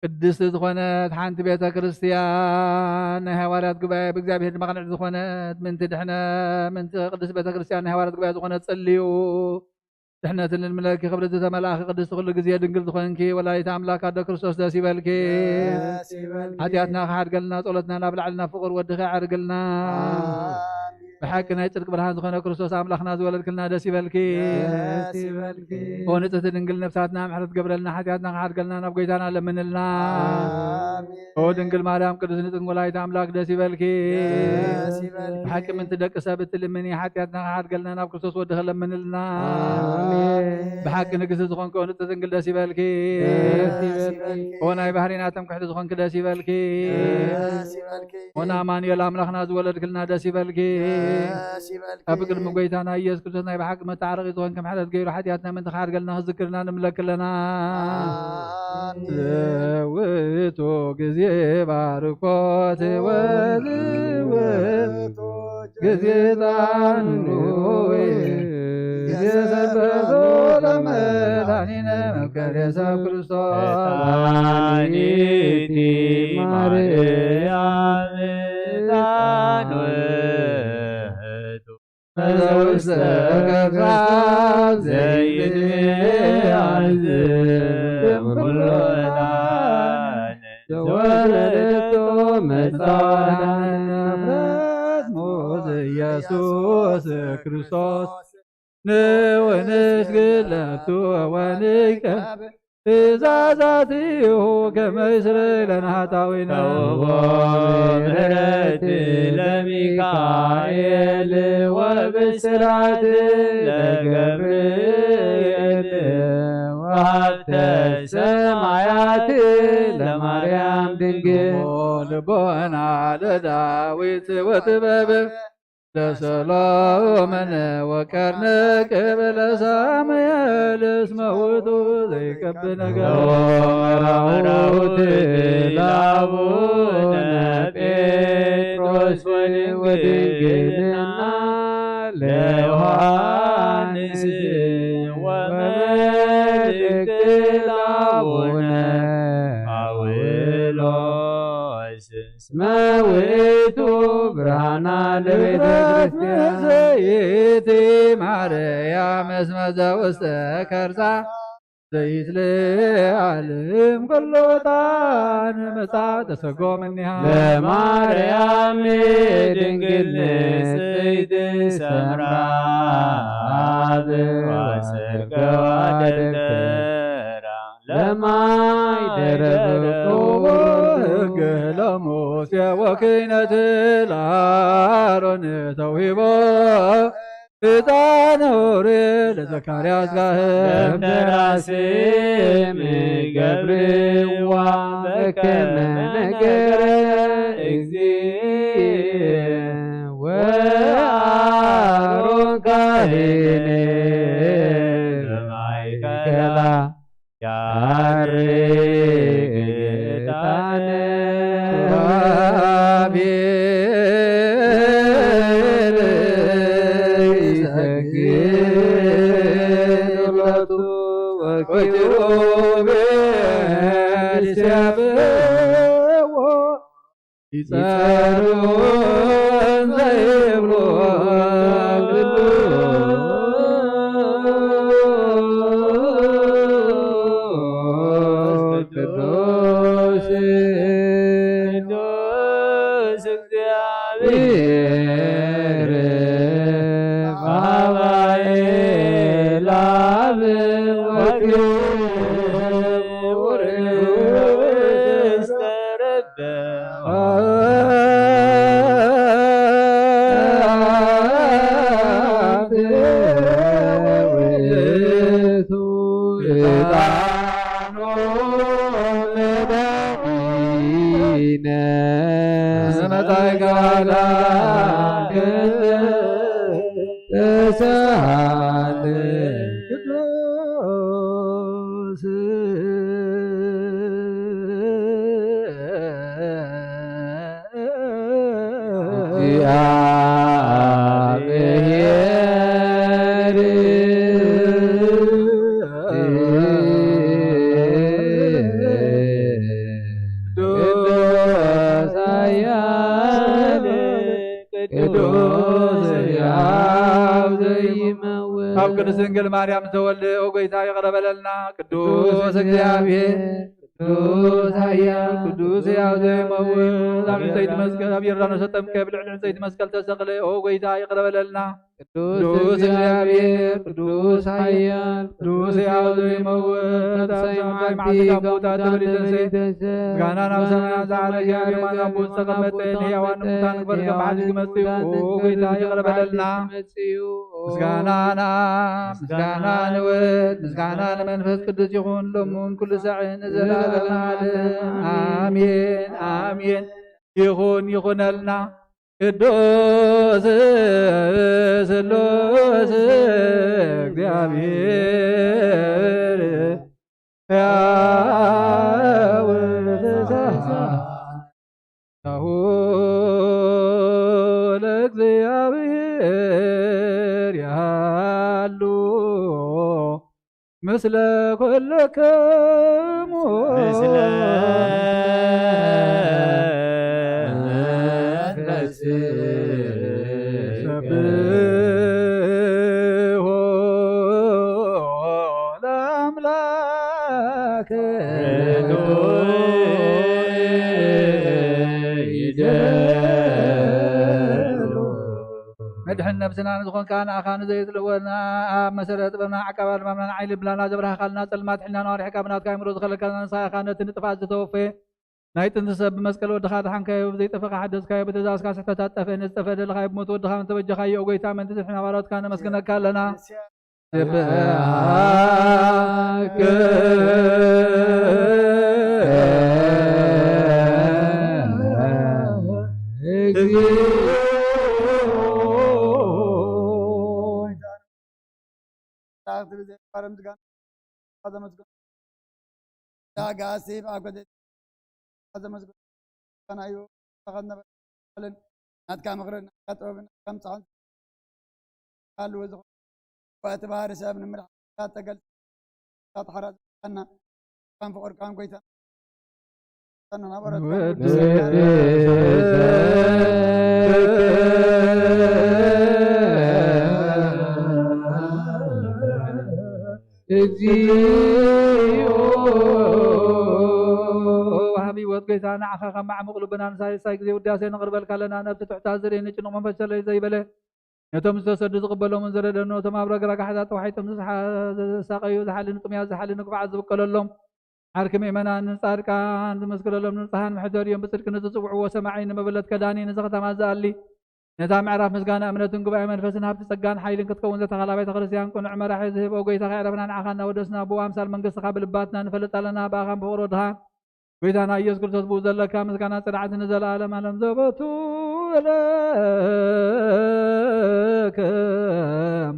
ቅድስቲ ዝኾነት ሓንቲ ቤተ ክርስቲያን ናይ ሃዋርያት ጉባኤ፣ ብእግዚኣብሔር ድማ ቅንዕቲ ዝኾነት ምንቲ ድሕነ-፣ ምንቲ ቅድስቲ ቤተ ክርስቲያን ናይ ሃዋርያት ጉባኤ ዝኾነት ጽልዩ። ድሕነትን ልምለኪ ክብርቲ ተመላእኪ ቅድስቲ ኩሉ ግዜ ድንግል ዝኾንኪ ወላዲተ ኣምላክ ኣደ ክርስቶስ ደስ ይበልኪ። ደስ ይበልኪ። ሓጢኣትና ክሓድገልና ጸሎትና ናብ ላዕልና ፍቁር ወድኺ ኣዕርግልና። ኣሜን። ብሓቂ ናይ ጽድቂ ብርሃን ዝኾነ ክርስቶስ ኣምላኽና ዝወለድክልና ደስ ይበልኪ። ደስ ይበልኪ። ኦ ንጽህቲ ድንግል ነፍሳትና ምሕረት ገብረልና ሓጢኣትና ክሓድገልና ናብ ጎይታና ለምንልና። ኣሜን። ኦ ድንግል ማርያም ቅድስት ንጽህት ወላዲተ ኣምላክ ደስ ይበልኪ። ደስ ይበልኪ። ብሓቂ ምንቲ ደቂ ሰብ እትልምኒ ሓጢኣትና ክሓድገልና ናብ ክርስቶስ ወድኺ ለምንልና። ኣሜን። ብሓቂ ንግስቲ ዝኾንኪ ኦ ንጽህቲ ድንግል ደስ ይበልኪ። ደስ ይበልኪ። ኦ ናይ ባህሪና ትምክሕቲ ዝኾንኪ ደስ ይበልኪ። ደስ ይበልኪ። ኦ ንኣማኑኤል ኣምላኽና ዝወለድክልና ደስ ይበልኪ። ደስ ይበልኪ። ኣብ ቅድሚ ጎይታና ኢየሱስ ክርስቶስ ናይ ብሓቂ መተዓረቒ ዝኾንኪ ምሕረት ገይሩ ሓጢኣትና ምንቲ ክሓድገልና ክዝክርና ንምለኪ ኣለና። ኣሜን። ዘውቱ ግዜ ባርኮት ወዝውቱ ግዜ ጣኑ ግዜ ሰበቶ ለመድኃኒነ መፍቀሬ ሰብ ክርስቶስ። ሕፃኒቲ ማርያም ዕጣን ውእቱ መዘውስተ ከርሳ ዘይትያዝ ኩሉ ዕጣን ዘወለደቶ መጽዋዕት መፍረስ ሙዝ ኢየሱስ ክርስቶስ ንውንስ ግለቱ ወንቀብ ትእዛዛቲሁ ከመ ይስረይ ለነ ኃጣውኢነ። ተውቦ ምሕረት ለሚካኤል ወብስራት ለገብርኤል ወሃብተ ሰማያት ለማርያም ድንግል። ልቦና ለዳዊት ወጥበብ ለሰሎሞን ወቀርነ ቅብለ ሳሙኤል እስመ ውእቱ ዘይቀብ ነገር። መራውት ለአቡነ ጴጥሮስ ወድንግልና ለዮሐንስ ወመልእክት ለአቡነ ጳውሎስ። እስመ ውእቱ ብርሃና ለቤተ ክርስቲያን። ዘይት ማርያም እስመ ዘውስተ ከርሳ ዘይት ለዓለም ኩሎ ዕጣን መጻ ተሰጎ እምኔሃ። ለማርያም ድንግል ንጽሕት ሰምራ አብ ወሰከዋ ደብተራ ለማይ ደረብክዎ ሕግ ለሙሴ ወክህነት ለአሮን ተውሂቦ። ዕጣነ ኦሪት ለዘካርያስ ካህን። ደብተራ ስም ገብርዋ በከመ ነገረ እግዚእ ወአሮን ካህን በማእከላ ያርግ ዕጣነ ወአቤል ይሰግድ ሎቱ ወኪሩቤል ይሴብሕዎ። ይጸሩ ዘይብሉ ቅዱስ ቅዱስ እግዚአብሔር አባኤ ለአብ ወክቡር መጻኢ ገባላ ተሳለ ቅዱስ ቅዱስ ሕያው ዘይመውት። ካብ ቅድስት ድንግል ማርያም ዝተወልደ፣ ኦ ጎይታ፣ ይቕረ በለልና። ቅዱስ እግዚኣብሔር፣ ቅዱስ ሓያል፣ ቅዱስ ሕያው ዘይመውት፣ ኣብ ዕንጸይቲ መስቀል፣ ኣብ ዮርዳኖስ ተጠምቀ፣ ብልዕሊ ዕንጸይቲ መስቀል ተሰቕለ። ኦ ጎይታ፣ ይቕረ በለልና። ቅዱስ እግዚኣብሔር፣ ቅዱስ ሓያል፣ ቅዱስ ሕያው ዘይመውት፣ ኣብ ሳልሳይ መዓልቲ ካብ ሙታን ተበሊተሰ፣ ምስጋና ናብ ሰማያት ዝዓረገ፣ ኣብ የማን ኣቦ ዝተቐመጠ፣ ንሕያዋን ንሙታን ክፈርድ ብሓድሽ ክመጽእ እዩ። ኦ ጎይታ፣ ይቕረ በለልና። ምስጋናና፣ ምስጋና ንወልድ፣ ምስጋና ንመንፈስ ቅዱስ ይኹን፣ ሎምን ኩሉ ሳዕ ንዘለዓለመ ዓለም። ኣሜን፣ ኣሜን። ይኹን፣ ይኹነልና። ቅዱስ ስሉስ እግዚኣብሔር ሕያው ተሳሳይ ናሁ ለእግዚኣብሔር ያሉ ምስለ ኩልክሙ ምስለ መንፈስ ሰብሖ ለአምላክ ይደሉ። መድሕን ነብስና ንዝኾንካ ንኣኻ ንዘይትልወና ኣብ መሰረት ጥበብና ዓቃባ ልባምና ንዓይ ልብላና ዘብራህኻልና ጸልማት ሕልና ኣርሒቕካ ብናትካ ኣእምሮ ዝኸለልካና ንስኻ ኢኻ ነቲ ንጥፋት ዝተወፈየ ናይ ጥንቲ ሰብ ብመስቀል ወድኻ ኣድሓንካዮ፣ ብዘይጠፍእ ሓደስካዮ፣ ብትእዛዝካ ስሕተት ኣጠፍእ፣ ነዝጠፍእ ደለኻዮ ብሞት ወድኻ ምተበጀኻዮ፣ ኦ ጎይታ፣ ምእንቲ ዝሕና ባሮትካ ነመስግነካ ኣለና። ስብሐት እግዚኦ። መላእክት ብዘይቋረም ዝጋና ዘመስግኑ፣ ኣጋእዝቲ ብኣኮ ዘመስግኑ፣ ናዩ ተኸነበ ቃልን ናትካ ምኽርን ናትካ ጥበብን ናትካ ምጻሕን ሃልዎ ዝኾነ እቲ ባህሪ ሰብ ንምድሓን ተገልጸ። ተሓራ ዝፈጠረና ከም ፍቕርካን ጎይታ እግዚኦ። ወሃቢ ህይወት ጎይታ፣ ንዓኻ ካብ ማዕሙቕ ልብና ንሳልሳይ ግዜ ውዳሴ ነቕርበልካ ኣለና። ነብሲ ትሕታ ዝርኢ ንጭኑቕ መንፈስ ሸለል ዘይበለ፣ ነቶም ዝተሰዱ ዝቕበሎምን ዝረደኑ፣ ነቶም ኣብ ረግራግ ሓጢኣት ተዋሒጦም ዝሰሓ-፣ ዝሳቐዩ፣ ዝሓሊ ንጥሙያት፣ ዝሓሊ ንክፉዓት ዝብቀለሎም፣ ዓርኪ ምእመናን ንጻድቃን ዝምስክረሎም ንንጹሃን መሕደሪኦም ብጽድቂ ንዝጽውዕዎ ሰማዒ ንመበለት ከዳኒ ንዘኽታማት ዝኣሊ ነታ ምዕራፍ ምስጋና እምነትን ጉባኤ መንፈስን ሃብቲ ጸጋን ሓይልን ክትከውን ዘተኻላ ቤተ ክርስቲያን ቅኑዕ መራሒ ዝህብ ኦ ጎይታ ከየዕረፍና ንዓኻ እናወደስና ብኡ ኣምሳል መንግስትኻ ብልባትና ንፈልጥ ኣለና ብኣኻን ብፍቕሪ ወድኻ ጎይታና ኢየሱስ ክርስቶስ ብኡ ዘለካ ምስጋና ጽንዓት ንዘለዓለም ዓለም ዘበቱ ለከም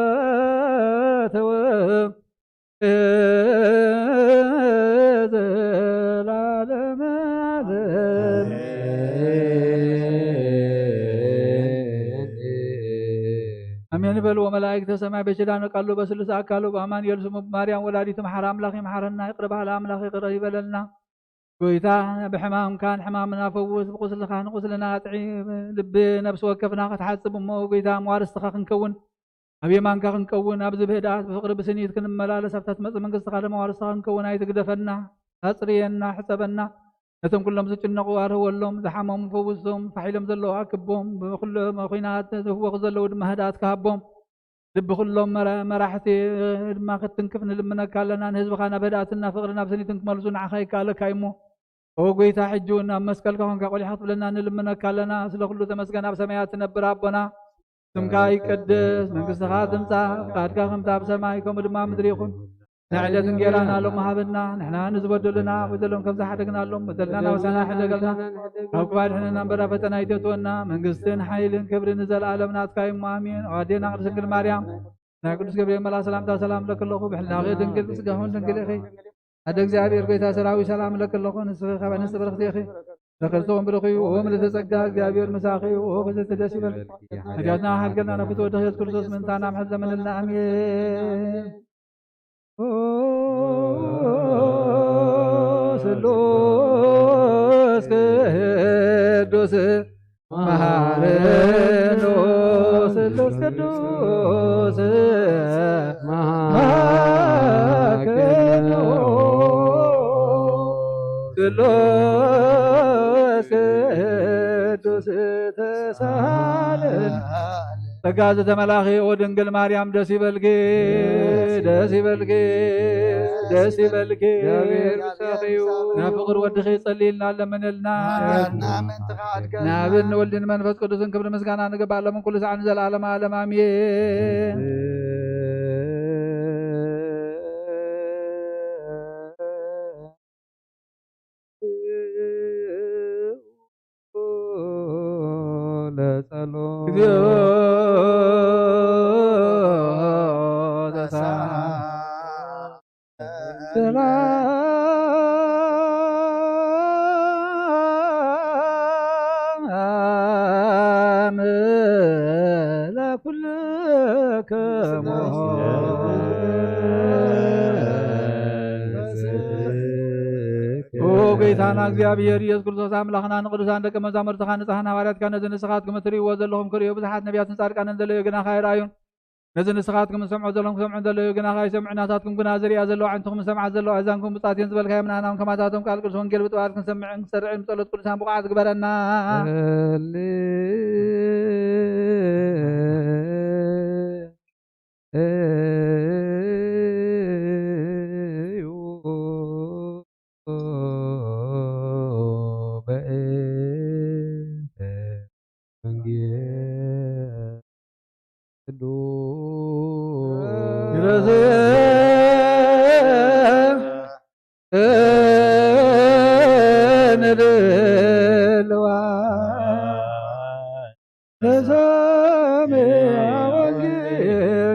ስብሐት ወእዝጊ ለዓለመ ዓለም። ኣሜን በሉ። ወመላእክተ ሰማይ በኪዳነ ቃሉ በስሉስ ኣካሉ በአማኑኤል ስሙ ብማርያም ወላዲቱ መሓራ ኣምላኽ ይምሓረና። ይቕረ በሃሊ ኣምላኽ ይቕረ ይበለልና። ጎይታ ብሕማምካ ንሕማምና ፈውስ፣ ብቁስልኻ ንቁስልና ኣጥዒም፣ ልቢ ነብሲ ወከፍና ክትሓጽብ እሞ ጎይታ መዋርስትኻ ክንከውን ኣብ የማንካ ክንቀውን፣ ኣብዚ ብህድኣት ብፍቕሪ ብስኒት ክንመላለስ፣ ኣብታ ትመጽእ መንግስትኻ ድማ ዋርስኻ ክንከውን ኣይትግደፈና። ኣጽርየና፣ ሕጸበና። ነቶም ኩሎም ዝጭነቑ ኣርህወሎም፣ ዝሓመሙ ፈውሶም፣ ፋሕ ኢሎም ዘለዉ ኣክቦም፣ ብኹሎም ኹናት ዝህወኹ ዘለዉ ድማ ህድኣት ክሃቦም። ልቢ ኩሎም መራ-፣ መራሕቲ ድማ ክትትንክፍ ንልምነካ ኣለና። ንህዝብኻ ናብ ህድኣትና ፍቕሪ ናብ ስኒትን ክመልሱ ንዓኻ ይከኣለካ እዩ እሞ፣ ኦ ጎይታ፣ ሕጂ እውን ኣብ መስቀልካ ኮንካ ቆሊሓ ክትብለና ንልምነካ ኣለና። ስለ ኩሉ ተመስገን። ኣብ ሰማያት ትነብር ኣቦና፣ ስምካ ይቀደስ፣ መንግስትኻ ትምጻእ፣ ፍቃድካ ከምቲ ኣብ ሰማይ ከምኡ ድማ ኣብ ምድሪ ይኹን። ናይ ዕለት እንጌራና ሎም ሃበና። ንሕና ንዝበደሉና በደሎም ከም ዝሓደግናሎም በደልና ናውሳና ሕደገልና። ኣብ ክባድ ሕነና እምበር ኣብ ፈተና ኣይተእትወና። መንግስትን ሓይልን ክብርን ንዘለኣለም ናትካ እዩ። ኣሜን። ኣዴና ቅድስት ድንግል ማርያም ናይ ቅዱስ ገብርኤል መልኣክ ሰላምታ ሰላም እለኪ ኣለኹ። ብሕልናኺ ድንግል ብስጋኽን ድንግል ኢኺ። ኣደ እግዚኣብሔር ጎይታ ሰራዊት ሰላም እለኪ ኣለኹ። ንስኺ ካብ ኣንስቲ ብርኽቲ ኢኺ። ለከርሰኹም ብርኽዩ ኦም ለተጸጋ እግዚኣብሔር ምሳኺ ኦም በዘቲ ደስ ይበል። ሓጢኣትና ሓድገልና ናብ ፍትወ ድኽ የሱስ ክርስቶስ ምእንታና ምሕረት ለምንልና ኣሜን። ስሉስ ቅዱስ መሃረኖ ስሉስ ቅዱስ መሃረኖ ስሉስ ቅዱስ ተሳለን። ጸጋ ዘተመላኺ ኦ ድንግል ማርያም ደስ ይበልኪ፣ ደስ ይበልኪ፣ ደስ ይበልኪ። ናብ ፍቕሪ ወድኺ ጸልይልና ለምንልና። ናብን ወልድን መንፈስ ቅዱስን ክብሪ ምስጋና ንግባእ ሎምን ኩሉ ሰዓት ንዘለዓለመ ዓለም ኣሜን። ለጸሎት። ሰላም ለኩልክሙ። ኦ ጌታና እግዚኣብሔር ኢየሱስ ክርስቶስ ኣምላኽና ንቅዱሳን ደቂ መዛሙርትኻ ንጽሓን ሃዋርያትካ ነዚ ንስኻትኩም እትርእይዎ ዘለኹም ክርእዩ ብዙሓት ነቢያትን ጻድቃንን ዘለዩ ግናኻ ኣይረኣዩን። ነዚ ንስኻትኩም ዝሰምዖ ዘለኹም ክሰምዑ ዘለዩ ግናኻ ኣይሰምዑን። ናታትኩም ግና ዝርእያ ዘለዋ ኣዕንትኹም ዝሰምዓ ዘለዋ ኣእዛንኩም ብጻትየን ዝበልካዮም ንኣና እውን ከማታቶም ቃል ቅዱስ ወንጌል ብጥባል ክንሰምዕን ክንሰርዕን ብጸሎት ቅዱሳን ብቑዓት ግበረና።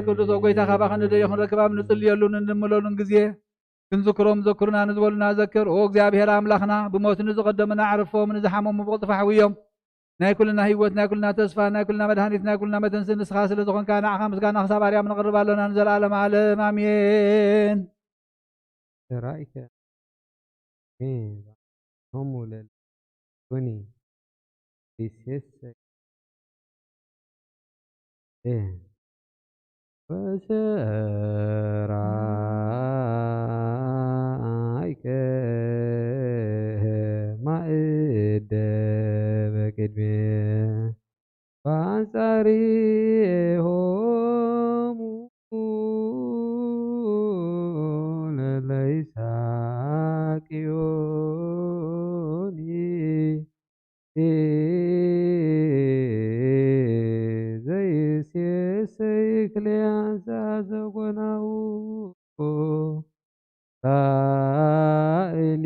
ቅዱስ ጎይታ ካባኻ ንደዮ ክንረክብ ኣብ ንጽልየሉን እንምለሉን ግዜ ክንዝክሮም ዘክሩና ንዝበሉና ዘክር። ኦ እግዚኣብሔር ኣምላኽና፣ ብሞት ንዝቐደሙና ኣዕርፎም፣ ንዝሓመሙ ብቕልጥፋ ሕውዮም። ናይ ኩልና ህይወት፣ ናይ ኩልና ተስፋ፣ ናይ ኩልና መድሃኒት፣ ናይ ኩልና መተንስእ ንስኻ ስለ ዝኾንካ ንዓኻ ምስጋና ክሳብ ኣርያም ነቕርብ ኣሎና ንዘለኣለም ዓለም። ኣሜን። ተራእይከ ሜ ሆሙ ለል ኩኒ ሊሴሰ እ ወሰራይከ ማእደ በቅድሜ በአንጻሬሆሙ ለለይሳቅዮኒ ዘይሴሰይ ክልያንሳ ሰኮናሁ ላእሊ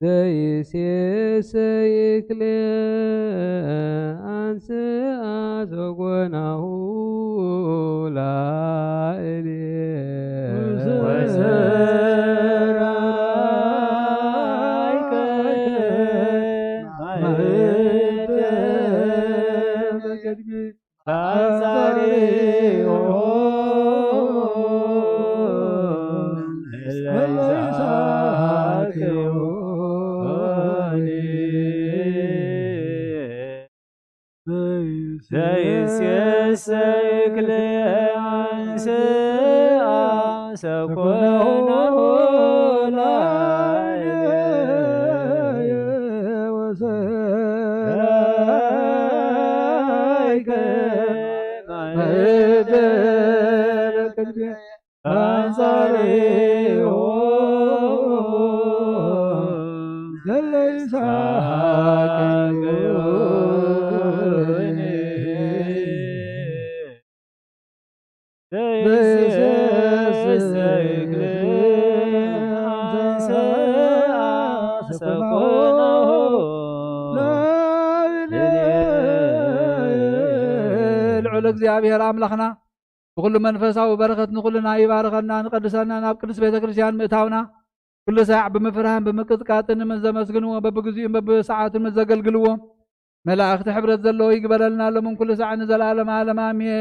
ዘይሴሰይ እክለ አንስአ ሰኮናሁ ላዕሌ ወሰራይከ ማህተም በቅድሜ አንጻሪሆ ዘይሴሰይ ክልኤ አንስአ ሰኮናሁ ላዕሌ ወሰራይከ ማህተም በቅድሜ አንጻሪሆ ለይሳቅዮኒ ዘይሴሰይ ክልኤ አንስአ ሰኮናሁ ላዕሌ ልዑል እግዚኣብሔር ኣምላኽና ብኩሉ መንፈሳዊ በረኸት ንኩልና ይባርኸና፣ ንቀድሰና፣ ናብ ቅድስት ቤተ ክርስቲያን ምእታውና፣ ኩሉ ሳዕ ብምፍርሃን ብምቅጥቃጥን ምስ ዘመስግንዎ፣ በብግዚኡን በብሰዓቱን ምስ ዘገልግልዎ፣ መላእኽቲ ሕብረት ዘለዎ ይግበረልና፣ ሎምን ኩሉ ሳዕ ንዘለዓለም ዓለም ኣሜን።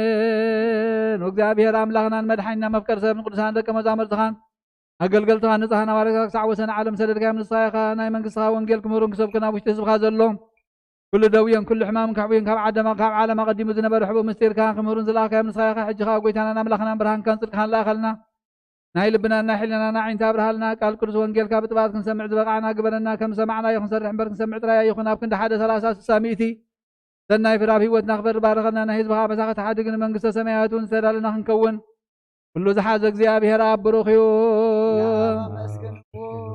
ወእግዚኣብሔር ኣምላኽናን መድሓኒና መፍቀር ሰብ ንቅዱሳን ደቀ መዛሙርትኻን ኣገልገልትኻ ንጽሃን ኣዋርድካ ክሳዕ ወሰን ዓለም ሰደድካዮም። ንስኻ ኢኻ ናይ መንግስትኻ ወንጌል ክምህሩን ክሰብኩን ኣብ ውሽጢ ህዝብኻ ዘሎ ኩሉ ደውዮን ኩሉ ሕማምን ከሕውዮን ካብ ዓደማ ካብ ዓለም ኣቐዲሙ ዝነበረ ሕቡእ ምስጢርካ ክምህሩን ዝለኣኻዮም ንስኻ ኢኻ። ሕጂ ኸኣ ጎይታናን ኣምላኽናን ብርሃንካን ጽድቅኻን ለኣኸልና። ናይ ልብናን ናይ ሕልናና ዓይንቲ ኣብርሃልና። ቃል ቅዱስ ወንጌልካ ብጥባት ክንሰምዕ ዝበቓዕና ግበረና። ከም ዝሰማዕናዮ ክንሰርሕ እምበር ክንሰምዕ ጥራይ ኣይኹን። ኣብ ክንዲ ሓደ ሰላሳ ስሳ ሚእቲ ሰናይ ፍረ ኣብ ህይወትና ክፈሪ ባርኸልና። ናይ ህዝብኻ ኣበሳ ከተሓድግ ንመንግስተ ሰማያት እውን ዝተዳለና ክንከውን ኩሉ ዝሓዘ እግዚኣብሔር ኣብ ብሩኽ እዩ።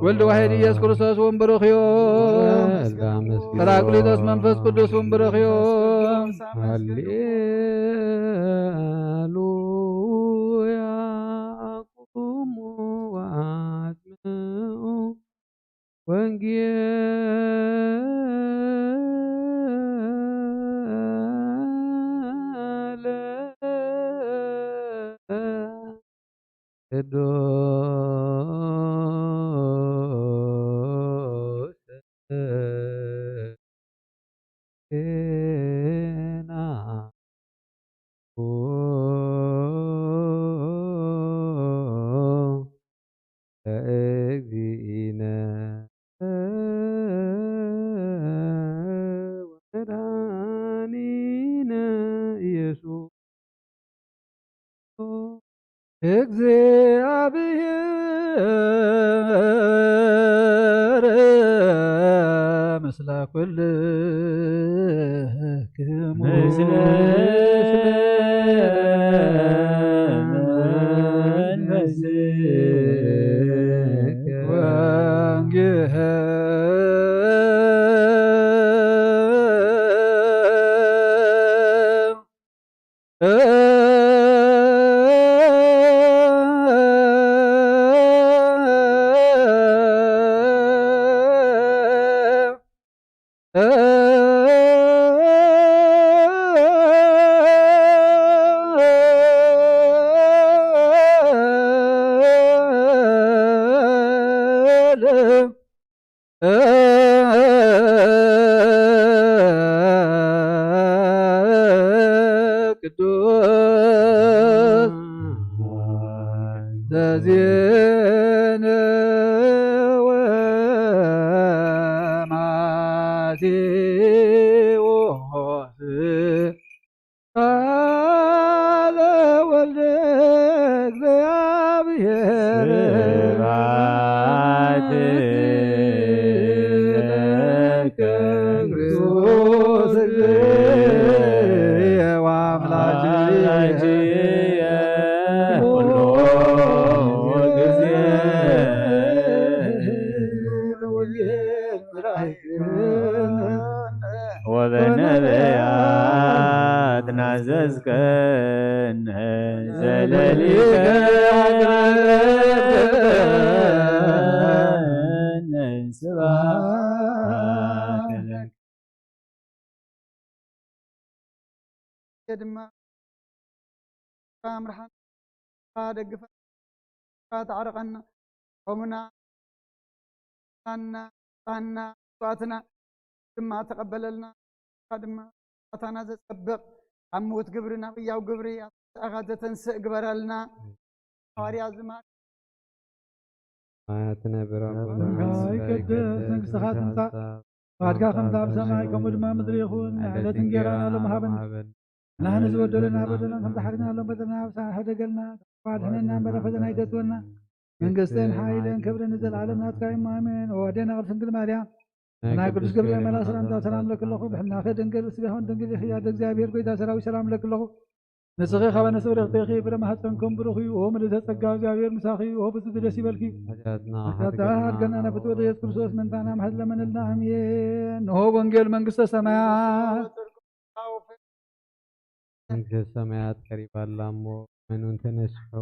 ወልድ ዋሕድ ኢየሱስ ክርስቶስ እውን ብሩኽ እዩ። ጸጋ መስጊድ ጳራቅሊጦስ መንፈስ ቅዱስ እውን ብሩኽ እዩ። ሃሌሉያ። ቁሙ ወአስምዑ ወንጌለ ቅዱስ ዜና ለእግዚእነ ወመድኃኒነ ኢየሱስ እግዚኣብሔር ምስለ ኩልክሙ። ምስለ መንፈስከ። ወንጌል ቅዱስ ዘዜነወ ማቴዎስ ቃለ ወልደ እግዚአብሔር። ስብሐት ለከ ክርስቶስ ወአምላክየ ኩሉ ጊዜ። ወበነቢያት ናዘዝከነ ዘለሊከ አቅረብከነ ስብሐት። ግዜ ድማ ኣምርሓና፣ ደግፈና፣ ተዓርቐና፣ ከምኡና፣ ጣና፣ ጣና፣ መስዋእትና ድማ ተቐበለልና። ድማ ኣታና ዘጸብቕ፣ ካብ ምዉት ግብሪ ናብ ህያው ግብሪ ኣተንስእኻ ዘተንስእ ግበረልና። ሃዋርያ ዝማር ሰማያት ነብር ኣቦና፣ ስምካ ይቀደስ፣ መንግስትኻ ትምጻእ፣ ፍቓድካ ከምታ ኣብ ሰማይ ከምኡ ድማ ምድሪ ይኹን። ዕለት እንጌራና ሎሚ ሃበና። ንሕና ዝበደለና በደልና ከም ዝሓርና ሎም በደልና፣ ኣብ ሳሕና ሕደገልና፣ ኣድሕነና እምበር ፈተና ኣይተእትወና። መንግስትን ሓይልን ክብርን ንዘለኣለም ናትካ እዩ፣ ኣሜን። ወኣዴና ቅድስት ድንግል ማርያም፣ ናይ ቅዱስ ገብርኤል መልኣክ ሰላምታ ሰላም ለኪ ኣለኹ። ብሕልናኺ ድንግል፣ ብስጋኺ እውን ድንግል ኢኺ። ኣደ እግዚኣብሔር፣ ጎይታ ሰራዊት፣ ሰላም ለኪ ኣለኹ። ንስኺ ካብ ኣንስቲ ብርኽቲ ኢኺ፣ ፍረ ማህፀንኩም ብሩኽ እዩ። ኦ ምልዕተ ጸጋ፣ እግዚኣብሔር ምሳኺ እዩ። ኦ ብፅቲ ደስ ይበልኪ። ሓጢኣትና ሓጢኣትና ሓድገና፣ ሓድገና፣ ናብ ፍትወት ኢየሱስ ክርስቶስ ምእንታና ምሕረት ለመነልና። ኣሜን። ንሆ ወንጌል መንግስተ ሰማያት። መንግስተ ሰማያት ቀሪባ ኣላ እሞ፣ መኑ እንተነስሑ።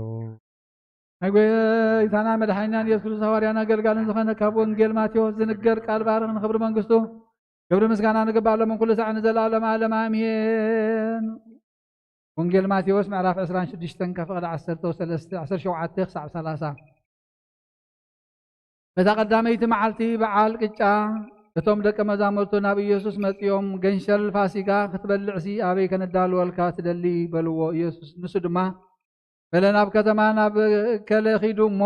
ናይ ጎይታና መድሓኒናን ኢየሱስ ክርስቶስ ሃዋርያን ኣገልጋልን ዝኾነ ካብ ወንጌል ማቴዎስ ዝንገር ቃል ባርኽ ንኽብሪ መንግስቱ ክብሪ ምስጋና ንግባእ ሎም ኩሉ ሳዕ ንዘለኣለም ዓለም ኣሜን። ወንጌል ማቴዎስ ምዕራፍ ዕስራን ሽዱሽተን ካብ ፍቕዲ ዓሰርተ ወሰለስተ፣ ዓሰርተ ሸውዓተ ክሳብ ሰላሳ። በታ ቀዳመይቲ መዓልቲ በዓል ቅጫ እቶም ደቀ መዛሙርቱ ናብ ኢየሱስ መጺኦም፣ "ገንሸል ፋሲጋ ክትበልዕሲ ኣበይ ከነዳልወልካ ትደሊ?" በልዎ። ኢየሱስ ንሱ ድማ፣ "በለ ናብ ከተማ ናብ እከለ ኺዱ እሞ፣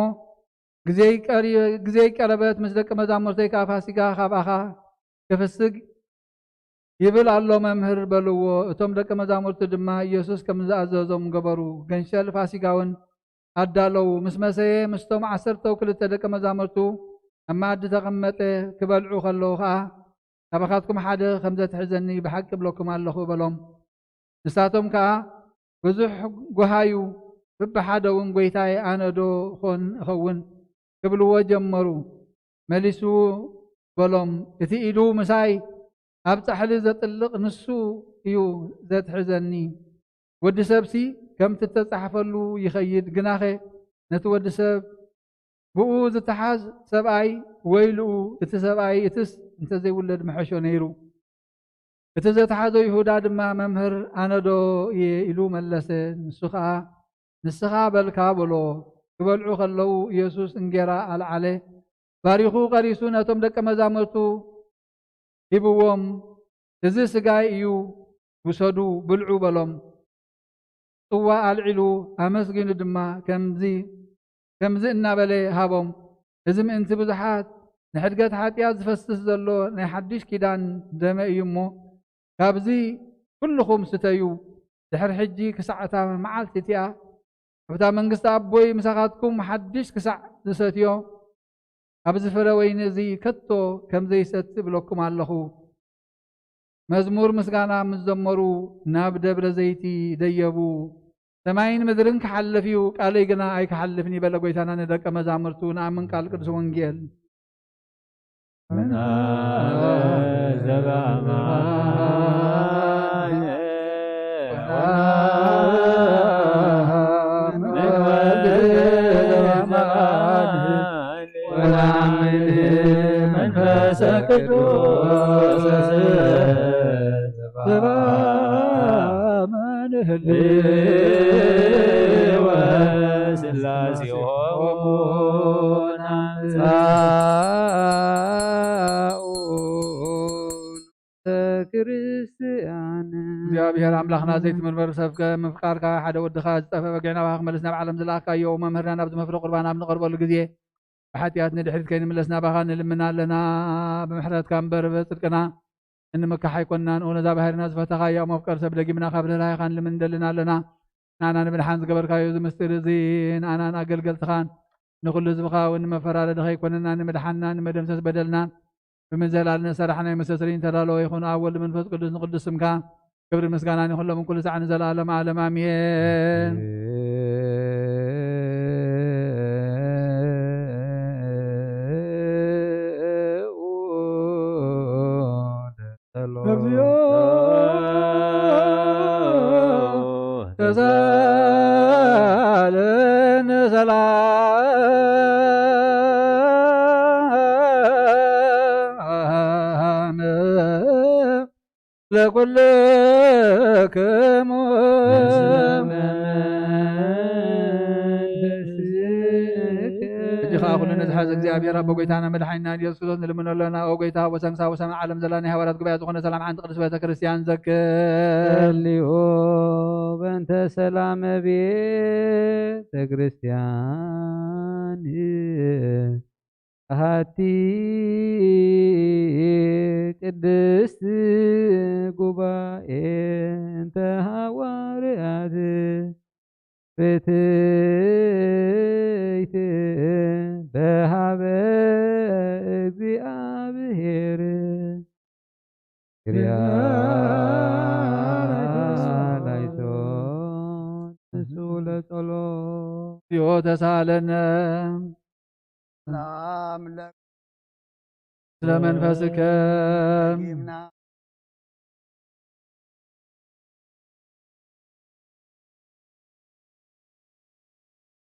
ግዜይ ቀሪ-፣ ግዜይ ቀረበት፣ ምስ ደቀ መዛሙርተይ ከኣ ፋሲጋ ካብኣኻ ክፍስግ ይብል ኣሎ መምህር" በልዎ። እቶም ደቀ መዛሙርቱ ድማ ኢየሱስ ከም ዝኣዘዞም ገበሩ። ገንሸል ፋሲጋ እውን ኣዳለዉ። ምስ መሰየ፣ ምስቶም ዓሰርተው ክልተ ደቀ መዛሙርቱ ኣብ መኣዲ ተቐመጠ። ክበልዑ ከለዉ ኸኣ፣ "ካባኻትኩም ሓደ ከም ዘትሕዘኒ ብሓቂ እብለኩም ኣለኹ" በሎም። ንሳቶም ከኣ፣ "ብዙሕ ጓሃዩ፣ በብሓደ እውን፣ ጎይታየ፣ ኣነ ዶ ኾን እኸውን?" ክብልዎ ጀመሩ። መሊሱ በሎም፣ "እቲ ኢዱ ምሳይ ኣብ ጻሕሊ ዘጥልቕ ንሱ እዩ ዘትሕዘኒ። ወዲ ሰብሲ ከምቲ እተጻሕፈሉ ይኸይድ፣ ግናኸ ነቲ ወዲ ሰብ ብኡ ዝተሓዝ ሰብኣይ ወይልኡ፣ እቲ ሰብኣይ እትስ እንተዘይውለድ ምሐሾ ነይሩ።" እቲ ዘተሓዞ ይሁዳ ድማ፣ "መምህር፣ ኣነ ዶ እየ?" ኢሉ መለሰ። ንሱ ኸኣ፣ "ንስኻ በልካ" በሎ። ክበልዑ ከለዉ ኢየሱስ እንጌራ ኣልዓለ፣ ባሪኹ ቐሪሱ ነቶም ደቀ መዛሙርቱ ሂብዎም፣ "እዚ ስጋይ እዩ፣ ውሰዱ፣ ብልዑ" በሎም። ጽዋ ኣልዒሉ ኣመስጊኑ ድማ ከምዚ፣ ከምዚ እናበለ ሃቦም፣ "እዚ ምእንቲ ብዙሓት ንሕድገት ሓጢኣት ዝፈስስ ዘሎ ናይ ሓድሽ ኪዳን ደመ እዩ እሞ፣ ካብዚ ኩልኹም ስተዩ። ድሕሪ ሕጂ ክሳዕ እታ መዓልቲ እቲኣ፣ ኣብታ መንግስቲ ኣቦይ ምሳኻትኩም ሓድሽ ክሳዕ ዝሰትዮ፣ ኣብዚ ፍረ ወይኒ እዚ ከቶ ከም ዘይሰቲ እብለኩም ኣለኹ።" መዝሙር ምስጋና ምስ ዘመሩ ናብ ደብረ ዘይቲ ደየቡ። "ሰማይን ምድርን ክሓልፍ እዩ፣ ቃለይ ግና ኣይክሓልፍን እዩ" በለ ጎይታና ንደቀ መዛሙርቱ። ንኣምን ቃል ቅዱስ ወንጌል። ወናምን መንፈሰ ቅዱስ ዘባመን ህልወ ስላሴሆሙ ናምጻኡ። ክርስቲያን። እግዚኣብሔር ኣምላኽና ዘይትምርመር ሰብ ምፍቃርካ፣ ሓደ ወድኻ ዝጠፍአ በጊዕ ናባኻ ክመልስ ናብ ዓለም ዝለኣኽካዮ መምህርና፣ ናብዚ መፍረ ቁርባን ኣብ ንቐርበሉ ግዜ ብሓጢኣት ንድሕሪት ከይንምለስ ናባኻ ንልምን ኣለና። ብምሕረትካ እምበር ብጽድቅና እንምካሕ ኣይኮንናን። እወ ነዛ ባህርና ዝፈተኻዮ መፍቀር ሰብ ደጊምና ካብ ርህራሄኻ ንልምን እንደልን ኣለና። ንኣና ንምድሓን ዝገበርካዮ እዚ ምስጢር እዚ ንኣናን ኣገልገልትኻን ንኹሉ ህዝብኻ እውን ንመፈራረዲ ከይኮነና ንምድሓንና ንመደምሰስ በደልናን ብምዘላል ንሰራሕ ናይ መስተስርይ ተዳለወ ይኹን ኣብ ወልድ መንፈስ ቅዱስ ንቅዱስ ስምካ ክብሪ ምስጋናን ይኹን ሎም ኩሉ ሳዕ ንዘለኣለም ዓለም ኣሜን። እግዚኦ ተሳለነ ሰላም ለኩልክሙ። ሕጂ ኸዓ ኩሉ ንዝሓዘ እግዚኣብሔር ኣቦ ጎይታና መድሓኒና ኢየሱስ ክርስቶስ ንልምኖ ኣለና። ኦ ጎይታ፣ ወሰንሳ ወሰማዕ ዓለም ዘላ ናይ ሃዋርያት ጉባኤ ዝኾነ ሰላም ሓንቲ ቅድስት ቤተ ክርስቲያን ዘክር። ጸልዩ በእንተ ሰላመ ቤተ ክርስቲያን። ኣሃቲ ቅድስት ጉባኤ እንተ ሃዋርያት ርትዕት በሃበ እግዚኣብሔር ክርያ ላይሶን ንሱ ለጸሎ። ዮ ተሳለነ። ሰላም ለ- ስለ መንፈስከ። ይምና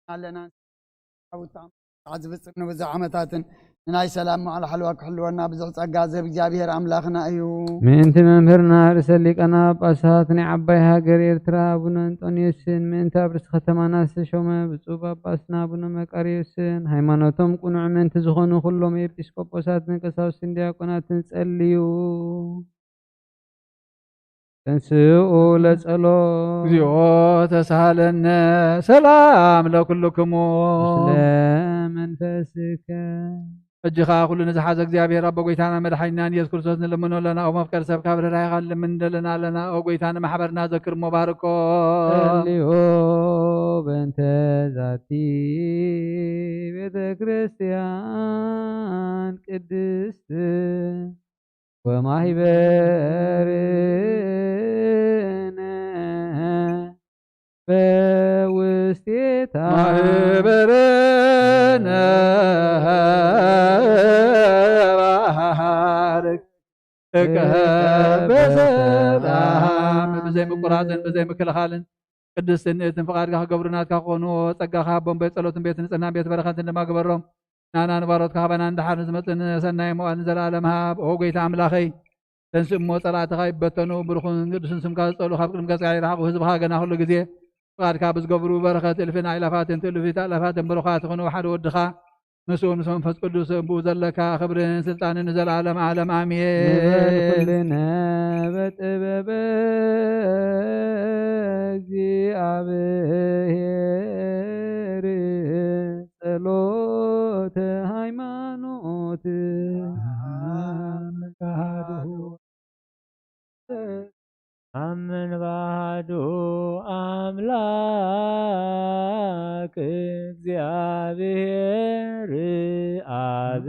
ኣለና። ዓውታ ዝፍጽም ንብዙሕ ዓመታትን ንናይ ሰላም መዓል ሓልዋ ክሕልወና ብዙሕ ጸጋ ዝህብ እግዚኣብሔር ኣምላኽና እዩ። ምእንቲ መምህርና ርእሰ ሊቃነ ጳጳሳት ናይ ዓባይ ሃገር ኤርትራ ኣቡነ እንጦንዮስን፣ ምእንቲ ኣብ ርእሲ ከተማና ዝተሾመ ብፁዕ ጳጳስና ኣቡነ መቃርዮስን፣ ሃይማኖቶም ቅኑዕ ምእንቲ ዝኾኑ ኩሎም ኤጲስቆጶሳትን ቀሳውስትን ዲያቆናትን ጸልዩ። ተንስኡ ለጸሎ። እግዚኦ ተሳሃለነ። ሰላም ለኩልክሙ። ምስለ መንፈስከ። ሕጂ ኸዓ ኩሉ ንዝሓዘ እግዚኣብሔር ኣቦ ጎይታና መድሓኒናን ኢየሱስ ክርስቶስ ንልምኖ ኣለና። ኦ መፍቀር ሰብ ካብ ርህራሄኻ ንልምን ንደለና ኣለና። ኦ ጎይታ ንማሕበርና ዘክር እሞ ባርኮ። ጸልዩ በእንተ ዛቲ ቤተ ክርስቲያን ቅድስት ወማህበርነ በውስቴታ ማህበርነ ባርክ እከ በሰላም። ብዘይ ምቁራጽን ብዘይ ምክልኻልን ቅድስትን ንእትን ፍቓድካ ክገብሩ ናትካ ክኾኑ ጸጋኻ ሃቦም። ቤት ጸሎትን ቤት ንጽህናን ቤት በረኸትን ድማ ግበሮም። ናና ንባሮትካ ሃበና፣ ንደሓር ንዝመጽእ ንሰናይ መዋል ንዘለኣለም ሃብ። ኦ ጎይታ ኣምላኸይ፣ ተንስእ እሞ ጸላእትኻ ይበተኑ፣ ብሩኽን ቅዱስን ስምካ ዝጸልኡ ካብ ቅድሚ ገጽካ ይርሓቑ። ህዝብኻ ገና ኩሉ ግዜ ፍቓድካ ብዝገብሩ በረኸት እልፍን ኣእላፋትን ትእልፊት ኣእላፋትን ብሩኻት ይኹኑ። ሓደ ወድኻ ምስኡ ምስ መንፈስ ቅዱስ ብኡ ዘለካ ክብርን ስልጣንን ንዘለኣለም ዓለም ኣሜን። ንበል ኩልነ በጥበበ እግዚኣብሔር ጸሎተ ሃይማኖት። ኣምን ባሃዱ ኣምላክ እግዚኣብሔር ኣብ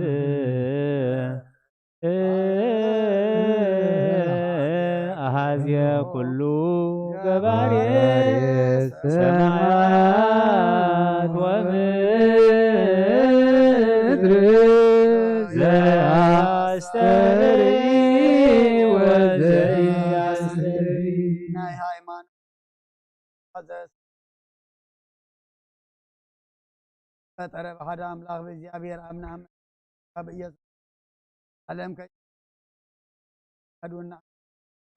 ኣሃዝየ ኩሉ ገባሬ ሰማያት ወምድር ዘኣስተርኢ ወዘኢኣስተርኢ። ናይ ሃይማኖት ፈጠረ ብሓደ ኣምላኽ ብእግዚኣብሔር ኣብ ንኣምን ኣብ ኢየሱስ ዓለም ከ ኣድውና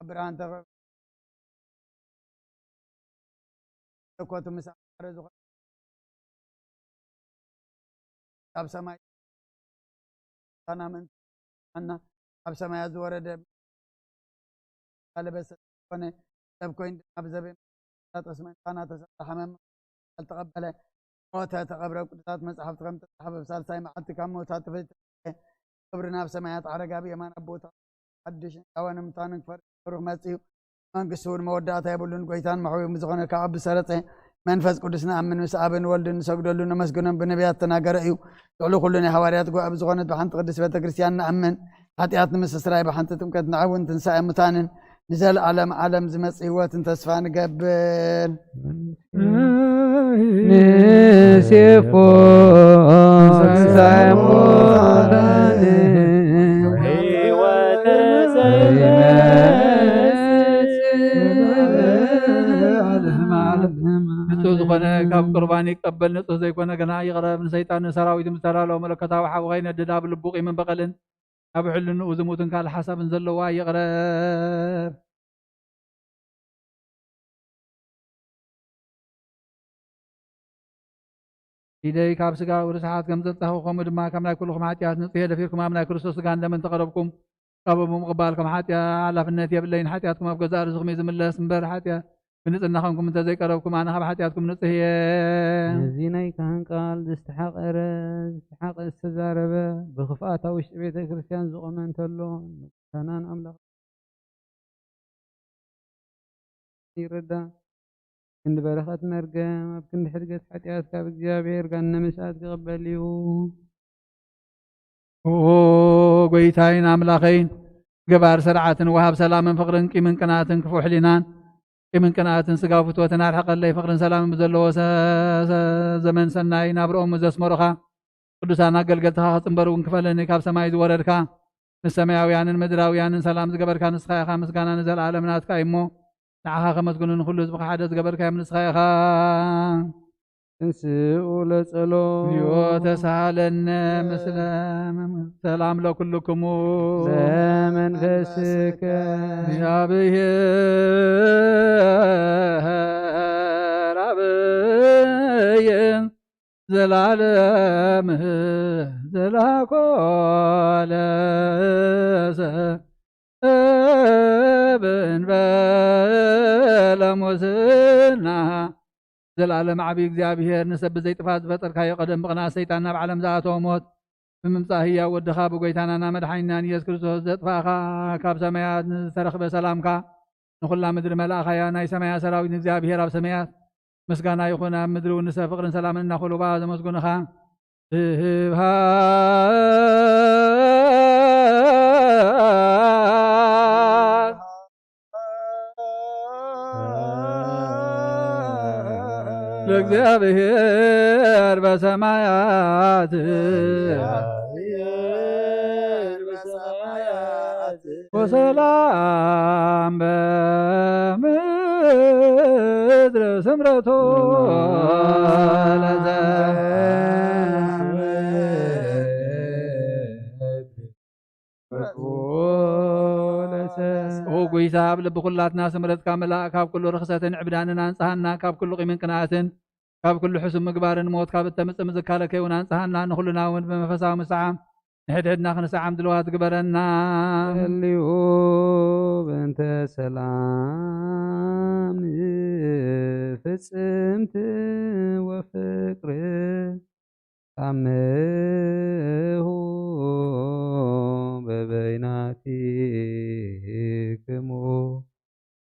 ኣብ ብርሃን ተኸ-፣ ተኮቱ ምስ ኣረ ዝኾነ ካብ ሰማይ ታና ምእንቲ ኣና ኣብ ሰማያት ዝወረደ ኣለበሰ ዝኾነ ሰብ ኮይኑ ድማ ብዘበን ጣጦስ ምእንታና ተሰቕለ፣ ሓመም ተቐበለ፣ ሞተ፣ ተቐብረ። ኣብ ቅዱሳት መጻሕፍቲ ከም ተጻሕፈ ብሳልሳይ መዓልቲ ካብ መውታት ተፈ-፣ ክብሪ ናብ ሰማያት ዓረገ፣ ኣብ የማን ኣቦታ ሓድሽ ህያዋንን ሙታንን ክፈርድ ክብሪ ክመጽእ እዩ። መንግስቱ እውን መወዳእታ የብሉን። ጎይታን መሕውዩን ብዝኾነ ካብ ኣብ ዝሰረጸ መንፈስ ቅዱስ ንኣምን፣ ምስ ኣብን ወልድን ንሰግደሉ ነመስግኖን ብነቢያት ተናገረ እዩ። ልዕሊ ኩሉ ናይ ሃዋርያት ጉባኤ ብዝኾነት ብሓንቲ ቅድስት ቤተ ክርስቲያን ንኣምን። ሓጢኣት ንምስስራይ ብሓንቲ ጥምቀት ንዓውን ትንሳኤ ሙታንን ንዘለዓለም ዓለም ዝመጽእ ህይወትን ተስፋ ንገብር። ንሴፎ ትንሳኤ ሙታን ህይወት ዘይመጽእ ንጹህ ዝኾነ ካብ ቁርባን ይቀበል፣ ንጹህ ዘይኮነ ግና ይቕረብ። ንሰይጣን ንሰራዊቱ ምስ ተዳለወ መለኮታዊ ሓዊ ከይነድድ ኣብ ልቡ ቂምን በቐልን ኣብ ሕልንኡ ዝሙትን ካልእ ሓሳብን ዘለዋ ይቕረብ። ኢደይ ካብ ስጋኡ ርስሓት ከም ዘንጻኹ፣ ከምኡ ድማ ካብ ናይ ኩልኹም ሓጢኣት ንጽሄ ደፊርኩም ኣብ ናይ ክርስቶስ ስጋን ደምን ተቐረብኩም። ካብ ብምቕባል ከም ሓጢኣ ሓላፍነት የብለይን። ሓጢኣትኩም ኣብ ገዛእ ርእስኹም እዩ ዝምለስ እምበር፣ ሓጢኣ ብንጽህና ኾንኩም እንተዘይቀረብኩም፣ ኣነ ካብ ሓጢኣትኩም ንጹህ እየ። ነዚ ናይ ካህን ቃል ዘስተሓቐረ፣ ዘስተሓቐ ዝተዛረበ፣ ብኽፍኣት ኣብ ውሽጢ ቤተ ክርስቲያን ዝቖመ እንተሎ፣ ንጎይታናን ኣምላኽ ይረዳ። ክንዲ በረኸት መርገም፣ ኣብ ክንዲ ሕድገት ሓጢኣት ካብ እግዚኣብሔር ጋነ ምሻት ክቕበል እዩ። ኦ ጎይታይን ኣምላኸይን፣ ገባር ስርዓትን ወሃብ ሰላምን ፍቕርን ቂምን ቅንኣትን ክፉእ ሕሊናን ቂምን ቅንኣትን ስጋዊ ፍትወትን ኣርሕቐለይ። ፍቕርን ሰላምን ብዘለዎ ሰ-፣ ሰ-፣ ዘመን ሰናይ ናብርኦም ዘስመሩኻ ቅዱሳን ኣገልገልትኻ ክጽንበሩ እውን ክፈለኒ ካብ ሰማይ ዝወረድካ ንሰማያውያንን ምድራውያንን ሰላም ዝገበርካ ንስኻ ኢኻ። ምስጋና ንዘለኣለም ናትካ እዩ እሞ ንዓኻ ከመስግኑ ንኹሉ ህዝብኻ ሓደ ዝገበርካዮም ንስኻ ኢኻ። እንስኡ ለጸሎ። እግዚኦ ተሳሃለነ ምስለ ሰላም ለኩልክሙ ለመንፈስከ። እግዚአብሔር አብይ ዘላለም ዘላኮለ ሰብ እንበለ ሙስና። ዘላለም ዓቢ እግዚኣብሔር ንሰብ ብዘይጥፋት ዝፈጠርካዮ ቀደም ብቕንኣት ሰይጣን ናብ ዓለም ዝኣተወ ሞት ብምምጻእ ህያው ወድኻ ብጎይታናና መድሓኒናን ኢየሱስ ክርስቶስ ዘጥፋእኻ ካብ ሰማያት ዝተረኽበ ሰላምካ ንኹላ ምድሪ መላእኻያ ናይ ሰማያ ሰራዊት ንእግዚኣብሔር ኣብ ሰማያት ምስጋና ይኹን ኣብ ምድሪ እውን ንሰብ ፍቕርን ሰላምን እናኾሉ ብኣ ዘመስግኑኻ። ስብሃት ለእግዚኣብሔር በሰማያት ወሰላም በምድር ስምረቱ ለዘ ኦ ጎይታ፣ ኣብ ልቢ ኩላትና ስምረትካ ምላእ፣ ካብ ኩሉ ርኽሰትን ዕብዳንን ኣንጽሃና፣ ካብ ኩሉ ቂምን ቅንኣትን፣ ካብ ኩሉ ሕሱም ምግባርን ሞት ካብ እተምጽእ ምዝካለ ከይውን ኣንጽሃና፣ ንኹልና እውን ብመንፈሳዊ ምስዓም ንሕድሕድና ክንሰዓም ድልዋት ግበረና። ጸልዩ በእንተ ሰላም ፍጽምቲ ወፍቅሪ ታምሁ በበይናቲክሙ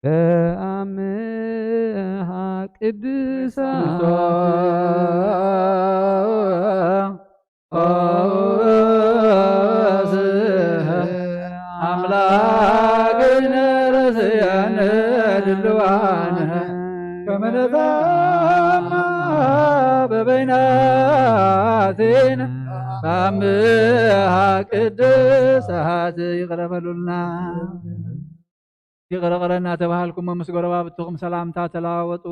በአምሃ ቅድሳ ኦስ አምላክነ ረስያነ ድልዋነ ከመ ነታማ በበይናቲነ በአምሃ ቅድሳት። ይቕረ በሉልና። ይቕረ ቅረ እናተባሃልኩም ምስ ጎረባብትኹም ሰላምታ ተለዋወጡ።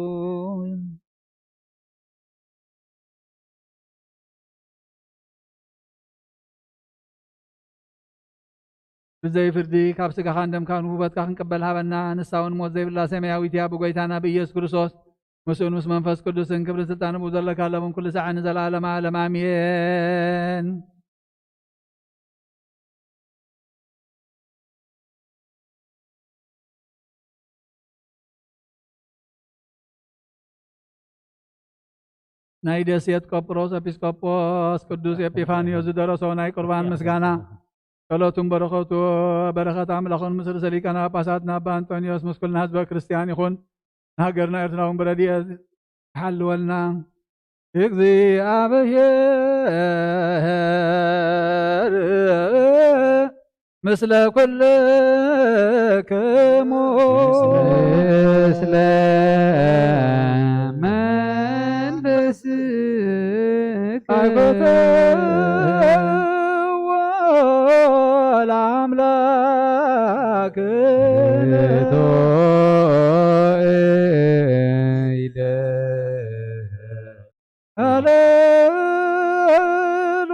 ብዘይ ፍርዲ ካብ ስጋኻን ደምካን ውህበትካ ክንቅበል ሃበና። ንሳ እውን ሞት ዘይብላ ሰማያዊት እያ። ብጎይታና ብኢየሱስ ክርስቶስ ምስኡን ምስ መንፈስ ቅዱስን ክብርን ስልጣንን ብኡ ዘለካ ለምን ኩሉ ሳዕን ንዘለዓለመ ዓለም ኣሜን። ናይ ደሴት ቆጵሮስ ኤጲስቆጶስ ቅዱስ ኤጲፋንዮስ ዝደረሶ ናይ ቁርባን ምስጋና። ጸሎቱን በረኸቱ፣ በረኸት ኣምላኹን ምስ ርእሰ ሊቃነ ጳጳሳትና ኣባ ኣንጦንዮስ ምስ ኩልና ህዝበ ክርስቲያን ይኹን። ንሃገርና ኤርትራ እውን ብረድኤት ይሓልወልና። እግዚኣብሔር ምስለ ኩልክሙ። ምስለ መንፈስከ። አኮተዎ ለአምላክ። ሃሌሉ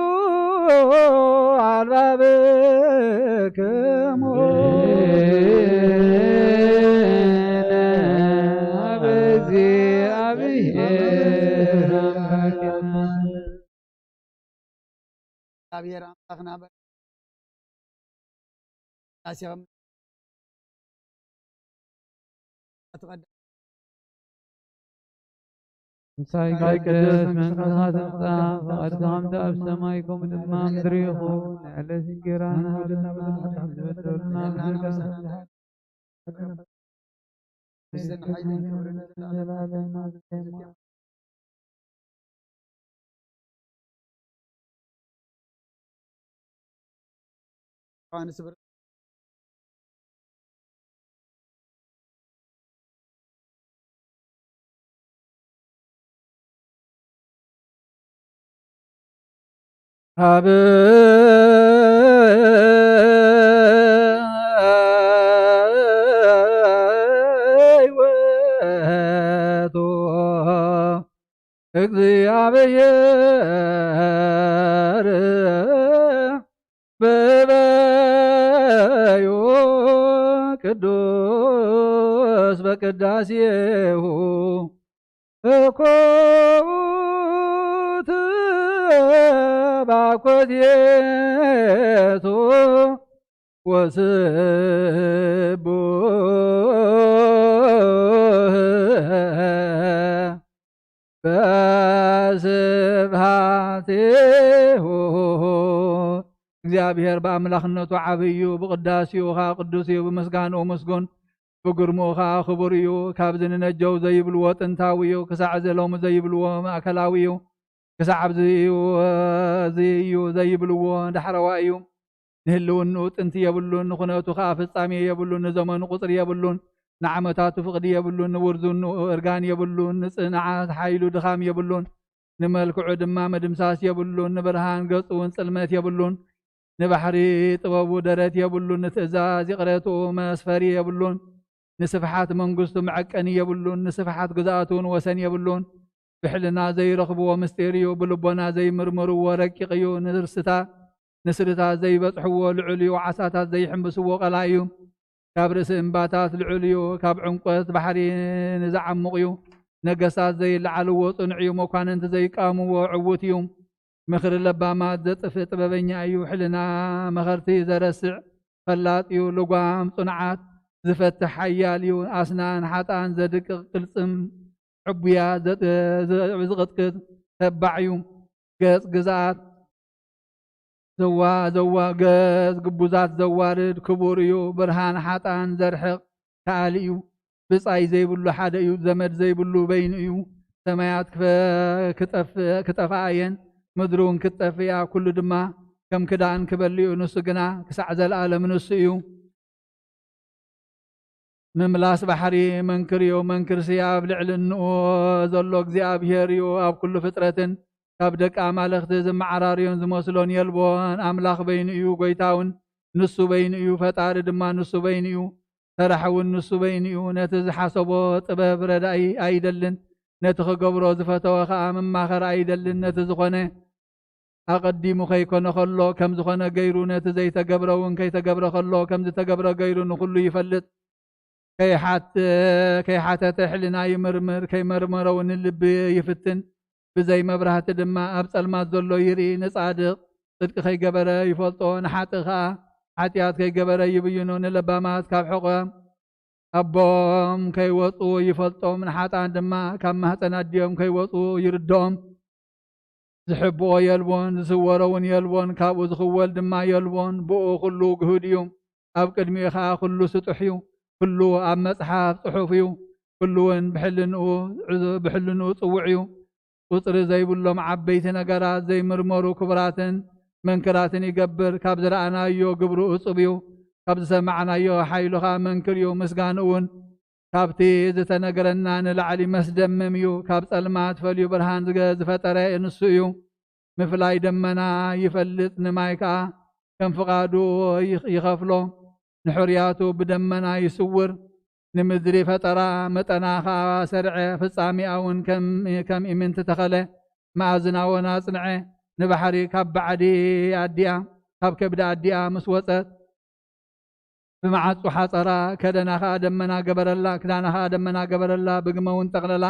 አልባብክሙ። በእግዚአብሔር አምላክነ። እግዚኣብሔር ኣምላኽና በ-፣ ኣሲኸም ኣትቐዳ-፣ ምሳይ ይትቀደስ መንግሥትኻ ትምጻእ፣ ፍቓድካ ከምቲ ኣብ ሰማይ ከምኡ ድማ ኣብ ምድሪ ይኹን። ንዕለት እንጀራና ሃበና፣ ዝበደሉና ይቕረ በለና። እግዚኣብሔር ብኣምላኽነቱ ዓብይ እዩ፣ ብቕዳሴኡ ኸዓ ቅዱስ እዩ፣ ብምስጋንኡ ምስጉን፣ ብግርምኡ ኸዓ ክቡር እዩ። ካብዚ ንነጀው ዘይብልዎ ጥንታዊ እዩ፣ ክሳዕ እዚ ሎሚ ዘይብልዎ ማእከላዊ እዩ፣ ክሳዕ ኣብዚ እዩ፣ እዚ እዩ ዘይብልዎ ዳሕረዋይ እዩ። ንህልውንኡ ጥንቲ የብሉን፣ ንኹነቱ ኸዓ ፍጻሜ የብሉን፣ ንዘመኑ ቁጽሪ የብሉን፣ ንዓመታቱ ፍቕዲ የብሉን፣ ንውርዝንኡ እርጋን የብሉን፣ ንጽንዓት ሓይሉ ድኻም የብሉን፣ ንመልክዑ ድማ ምድምሳስ የብሉን፣ ንብርሃን ገጹ እውን ጽልመት የብሉን፣ ንባሕሪ ጥበቡ ደረት የብሉን፣ ንትእዛዝ ይቕረትኡ መስፈሪ የብሉን፣ ንስፍሓት መንግስቱ መዐቀኒ የብሉን፣ ንስፍሓት ግዝኣቱ እውን ወሰን የብሉን። ብሕልና ዘይረኽብዎ ምስጢር እዩ፣ ብልቦና ዘይምርምርዎ ረቂቕ እዩ። ንርስታ-፣ ንስርታት ዘይበጽሕዎ ልዑል እዩ፣ ዓሳታት ዘይሕምብስዎ ቀላይ እዩ። ካብ ርእሲ እምባታት ልዑል እዩ፣ ካብ ዕምቆት ባሕሪ ንዝዓሙቕ እዩ። ነገስታት ዘይለዓልዎ ጽኑዕ እዩ፣ መኳንንቲ ዘይቃወምዎ ዕዉት እዩ። ምኽሪ ለባማት ዘጥፍእ ጥበበኛ እዩ፣ ሕልና መኸርቲ ዘረስዕ ፈላጥ እዩ። ልጓም ጽኑዓት ዝፈትሕ ሓያል እዩ፣ ኣስናን ሓጥኣን ዘድቅቕ ቅልጽም ዕቡያት ዘጥ-፣ ዝ-፣ ዝቕጥቅጥ ተባዕ እዩ። ገጽ ግዝኣት ዘዋ-፣ ዘዋ-፣ ገጽ ግቡዛት ዘዋርድ ክቡር እዩ። ብርሃን ሓጥኣን ዘርሕቕ ከኣሊ እዩ። ብጻይ ዘይብሉ ሓደ እዩ፣ ዘመድ ዘይብሉ በይኑ እዩ። ሰማያት ክፈ-፣ ክጠፍ-፣ ክጠፍኣ እየን፣ ምድሪ እውን ክትጠፍእ እያ። ኩሉ ድማ ከም ክዳን ክበልዩ፣ ንሱ ግና ክሳዕ ዘለኣለም ንሱ እዩ። ምምላስ ባሕሪ መንክር እዩ፣ መንክርሲ ኣብ ልዕሊ እንኡ ዘሎ እግዚኣብሔር እዩ። ኣብ ኩሉ ፍጥረትን ካብ ደቂ ኣማልኽቲ ዝመዓራርዮን ዝመስሎን የልቦን። ኣምላኽ በይኑ እዩ፣ ጐይታ እውን ንሱ በይኑ እዩ፣ ፈጣሪ ድማ ንሱ በይኑ እዩ። ሰራሕ እውን ንሱ በይኑ እዩ። ነቲ ዝሓሰቦ ጥበብ ረዳኢ ኣይደልን፣ ነቲ ክገብሮ ዝፈተወ ኸኣ መማኸሪ ኣይደልን። ነቲ ዝኾነ ኣቐዲሙ ከይኮነ ኸሎ ከም ዝኾነ ገይሩ፣ ነቲ ዘይተገብረ እውን ከይተገብረ ኸሎ ከም ዝተገብረ ገይሩ ንኹሉ ይፈልጥ። ከይሓት-፣ ከይሓተተ ሕልና ይምርምር፣ ከይመርመረ እውን ልቢ ይፍትን። ብዘይ መብራህቲ ድማ ኣብ ጸልማት ዘሎ ይርኢ። ንጻድቕ ጽድቂ ከይገበረ ይፈልጦ፣ ንሓጥእ ኸኣ ሓጢኣት ከይገበረ ይብይኖ። ንለባማት ካብ ሕቖ ኣቦም ከይወጹ ይፈልጦም፣ ንሓጥኣን ድማ ካብ ማህጸን ኣዲኦም ከይወጹ ይርድኦም። ዝሕብኦ የልቦን፣ ዝስወሮ እውን የልቦን፣ ካብኡ ዝኽወል ድማ የልቦን። ብኡ ኩሉ ግሁድ እዩ፣ ኣብ ቅድሚኡ ኸኣ ኩሉ ስጡሕ እዩ። ኩሉ ኣብ መጽሓፍ ጽሑፍ እዩ፣ ኩሉ እውን ብሕልንኡ፣ ብሕልንኡ ጽውዕ እዩ። ቁጽሪ ዘይብሎም ዓበይቲ ነገራት ዘይምርመሩ ክቡራትን መንክራትን ይገብር። ካብ ዝረኣናዮ ግብሩ እጹብ እዩ፣ ካብ ዝሰማዕናዮ ሓይሉ ኸኣ መንክር እዩ። ምስጋንኡ እውን ካብቲ ዝተነገረና ንላዕሊ መስደምም እዩ። ካብ ጸልማት ፈልዩ ብርሃን ዝገ-፣ ዝፈጠረ ንሱ እዩ። ምፍላይ ደመና ይፈልጥ፣ ንማይ ከኣ ከም ፍቓዱ ይኽ-፣ ይኸፍሎ። ንሕርያቱ ብደመና ይስውር፣ ንምድሪ ፈጠራ መጠና ከኣ ሰርዐ። ፍጻሜኣ እውን ከም፣ ከም ኢምንቲ ተኸለ፣ መኣዝና እውን ኣጽንዐ። ንባሕሪ ካብ ባዕዲ ኣዲኣ፣ ካብ ከብዲ ኣዲኣ ምስ ወጸት፣ ብመዓጹ ሓጸራ፣ ከደና ኸኣ ደመና ገበረላ፣ ክዳና ኸኣ ደመና ገበረላ፣ ብግመ እውን ጠቕለላ፣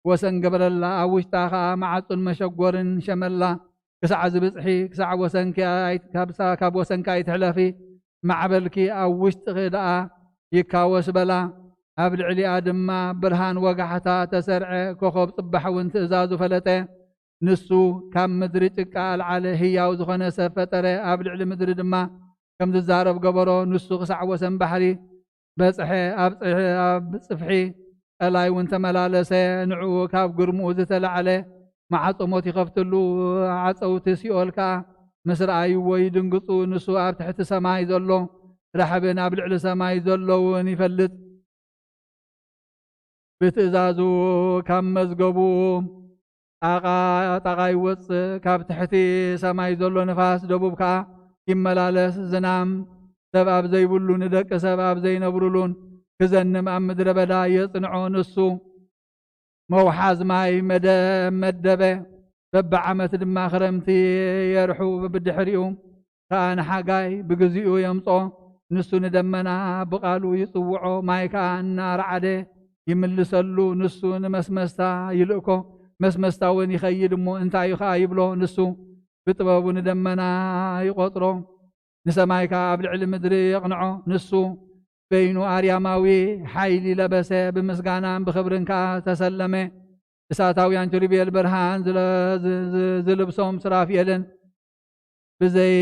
ወሰን ገበረላ፣ ኣብ ውሽጣ ኸኣ መዓጹን መሸጎርን ሸመላ። ክሳዕ ዝብጽሒ፣ ክሳዕ ወሰንኪ ኣይ-፣ ካብ ሳ-፣ ካብ ወሰንኪ ኣይትሕለፊ፣ ማዕበልኪ ኣብ ውሽጥኺ ደኣ ይካወስ በላ። ኣብ ልዕሊኣ ድማ ብርሃን ወጋሕታ ተሰርዐ፣ ኮኸብ ጽባሕ እውን ትእዛዙ ፈለጠ። ንሱ ካብ ምድሪ ጭቃ ኣልዓለ፣ ህያው ዝኾነ ሰብ ፈጠረ፣ ኣብ ልዕሊ ምድሪ ድማ ከም ዝዛረብ ገበሮ። ንሱ ክሳዕ ወሰን ባሕሪ በጽሐ፣ ኣብ ጽ-፣ ኣብ ጽፍሒ ቀላይ እውን ተመላለሰ። ንዕኡ ካብ ግርምኡ ዝተላዕለ ማዕጾ ሞት ይኸፍትሉ፣ ዓጸውቲ ሲኦል ከኣ ምስ ረኣይዎ ይድንግጹ። ንሱ ኣብ ትሕቲ ሰማይ ዘሎ ራሕብን ኣብ ልዕሊ ሰማይ ዘሎ እውን ይፈልጥ። ብትእዛዙ ካብ መዝገቡ ጣቓ፣ ጣቓ ይወጽእ፣ ካብ ትሕቲ ሰማይ ዘሎ ንፋስ ደቡብ ከኣ ይመላለስ። ዝናም ሰብ ኣብ ዘይብሉ፣ ንደቂ ሰብ ኣብ ዘይነብሩሉን ክዘንም ኣብ ምድረ በዳ የጽንዖ። ንሱ መውሓዝ ማይ መደ-፣ መደበ፣ በብዓመት ድማ ክረምቲ የርሑ፣ ብድሕሪኡ ከኣ ንሓጋይ ብግዚኡ የምጾ። ንሱ ንደመና ብቓሉ ይጽውዖ፣ ማይ ከኣ እናረዓደ ይምልሰሉ። ንሱ ንመስመስታ ይልእኮ፣ መስመስታ እውን ይኸይድ እሞ፣ እንታይ እዩ ከኣ ይብሎ። ንሱ ብጥበቡ ንደመና ይቖጽሮ፣ ንሰማይ ከኣ ኣብ ልዕሊ ምድሪ የቕንዖ። ንሱ በይኑ ኣርያማዊ ሓይሊ ለበሰ፣ ብምስጋናን ብኽብርን ከኣ ተሰለመ። እሳታውያን ኪሩቤል ብርሃን ዝለ-፣ ዝ-፣ ዝ-፣ ዝልብሶም ሱራፊኤልን ብዘይ-፣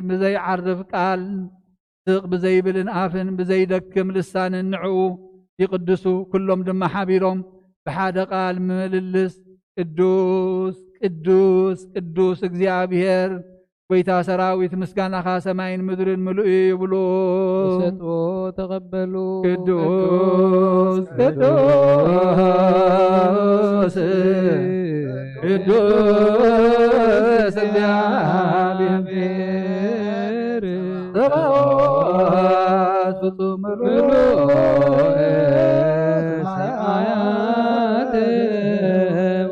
ብዘይዓርፍ ቃል፣ ስቕ ብዘይብልን ኣፍን ብዘይደክም ልሳንን ንዕኡ ይቕድሱ። ኩሎም ድማ ሓቢሮም ብሓደ ቃል ምልልስ፣ ቅዱስ፣ ቅዱስ፣ ቅዱስ እግዚኣብሔር ጐይታ ሰራዊት፣ ምስጋናኻ ሰማይን ምድርን ምሉእ እዩ ይብሉ። ተሰጥኦ ተቐበሉ። ቅዱስ፣ ቅዱስ፣ ቅዱስ እግዚኣብሔር፣ ጸባኦት ፍጹም ምሉእ ሰማያት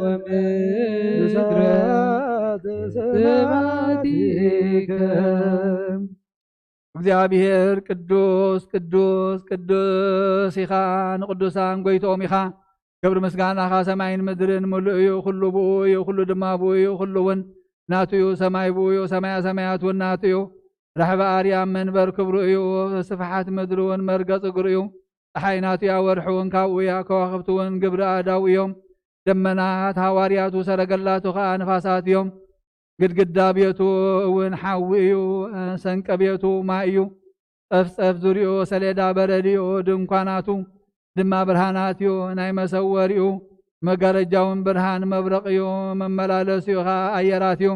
ወምድረ ስብሐቲከ። እግዚኣብሔር ቅዱስ፣ ቅዱስ፣ ቅዱስ ኢኻ፣ ንቅዱሳን ጐይትኦም ኢኻ። ክብሪ ምስጋናኻ ሰማይን ምድርን ምሉእ እዩ። ኩሉ ብኡ እዩ፣ ኩሉ ድማ ብኡ እዩ፣ ኩሉ እውን ናቱ እዩ። ሰማይ ብኡ እዩ፣ ሰማያ ሰማያት እውን ናቱ እዩ። ራሕቢ ኣርያም መንበር ክብሩ እዩ፣ ስፍሓት ምድሪ እውን መርገጽ እግሩ እዩ። ጸሓይ ናቱ እያ፣ ወርሒ እውን ካብኡ እያ፣ ከዋኽብቲ እውን ግብሪ ኣእዳው እዮም። ደመናት ሃዋርያቱ፣ ሰረገላቱ ኸኣ ንፋሳት እዮም። ግድግዳ ቤቱ እውን ሓዊ እዩ፣ ሰንቀ ቤቱ ማይ እዩ። ጸፍጸፍ ዙርያኡ ሰሌዳ በረድ እዩ፣ ድንኳናቱ ድማ ብርሃናት እዩ። ናይ መሰወሪኡ መጋረጃውን ብርሃን መብረቕ እዩ፣ መመላለሲኡ ኸኣ ኣየራት እዩ።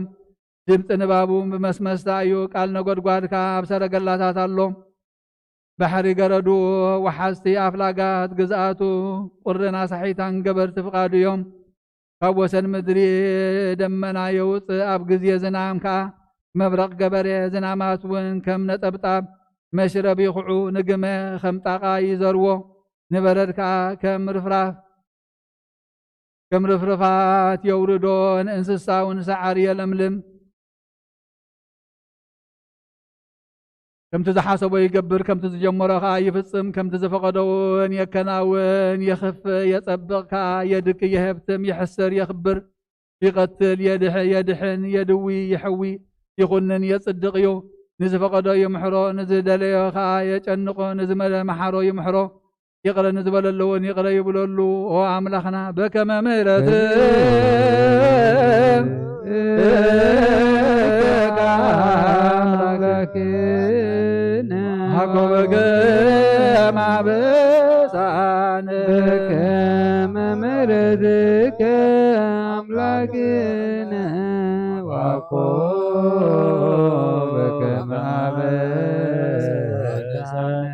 ድምጺ ንባቡ ብመስመስታ እዩ፣ ቃል ነጎድጓድ ከኣ ኣብ ሰረገላታት ኣሎ። ባሕሪ ገረዱ፣ ወሓዝቲ ኣፍላጋት ግዝኣቱ፣ ቁርን ኣሳሒታን ገበርቲ ፍቓዱ እዮም። ካብ ወሰን ምድሪ ደመና የውጽእ፣ ኣብ ግዜ ዝናም ከኣ መብረቕ ገበረ። ዝናማት እውን ከም ነጠብጣብ መሽረብ ይኹዑ፣ ንግመ ከም ጣቓ ይዘርዎ፣ ንበረድ ከኣ ከም ርፍራፍ፣ ከም ርፍርፋት የውርዶ፣ ንእንስሳ እውን ሳዕሪ የለምልም። ከምቲ ዝሓሰቦ ይገብር፣ ከምቲ ዝጀመሮ ኸኣ ይፍጽም፣ ከምቲ ዝፈቐዶ እውን የከናውን። የኽፍእ፣ የጸብቕ ከኣ፣ የድኪ፣ የሀብትም፣ የሕስር፣ የኽብር፣ ይቐትል፣ የድሕ-፣ የድሕን፣ የድዊ፣ ይሕዊ፣ ይኹንን፣ የጽድቕ እዩ። ንዝፈቐዶ ይምሕሮ፣ ንዝደለዮ ኸኣ የጨንቖ፣ ንዝመሓሮ ይምሕሮ፣ ይቕረ ንዝበለሉ እውን ይቕረ ይብለሉ። ኦ ኣምላኽና፣ በከመ ምሕረትከ ኣምላክነ፣ ሃኮበከ ማበሳነ፣ በከመ ምሕረትከ ኣምላክነ፣ ዋኮበከ ማበሳነ።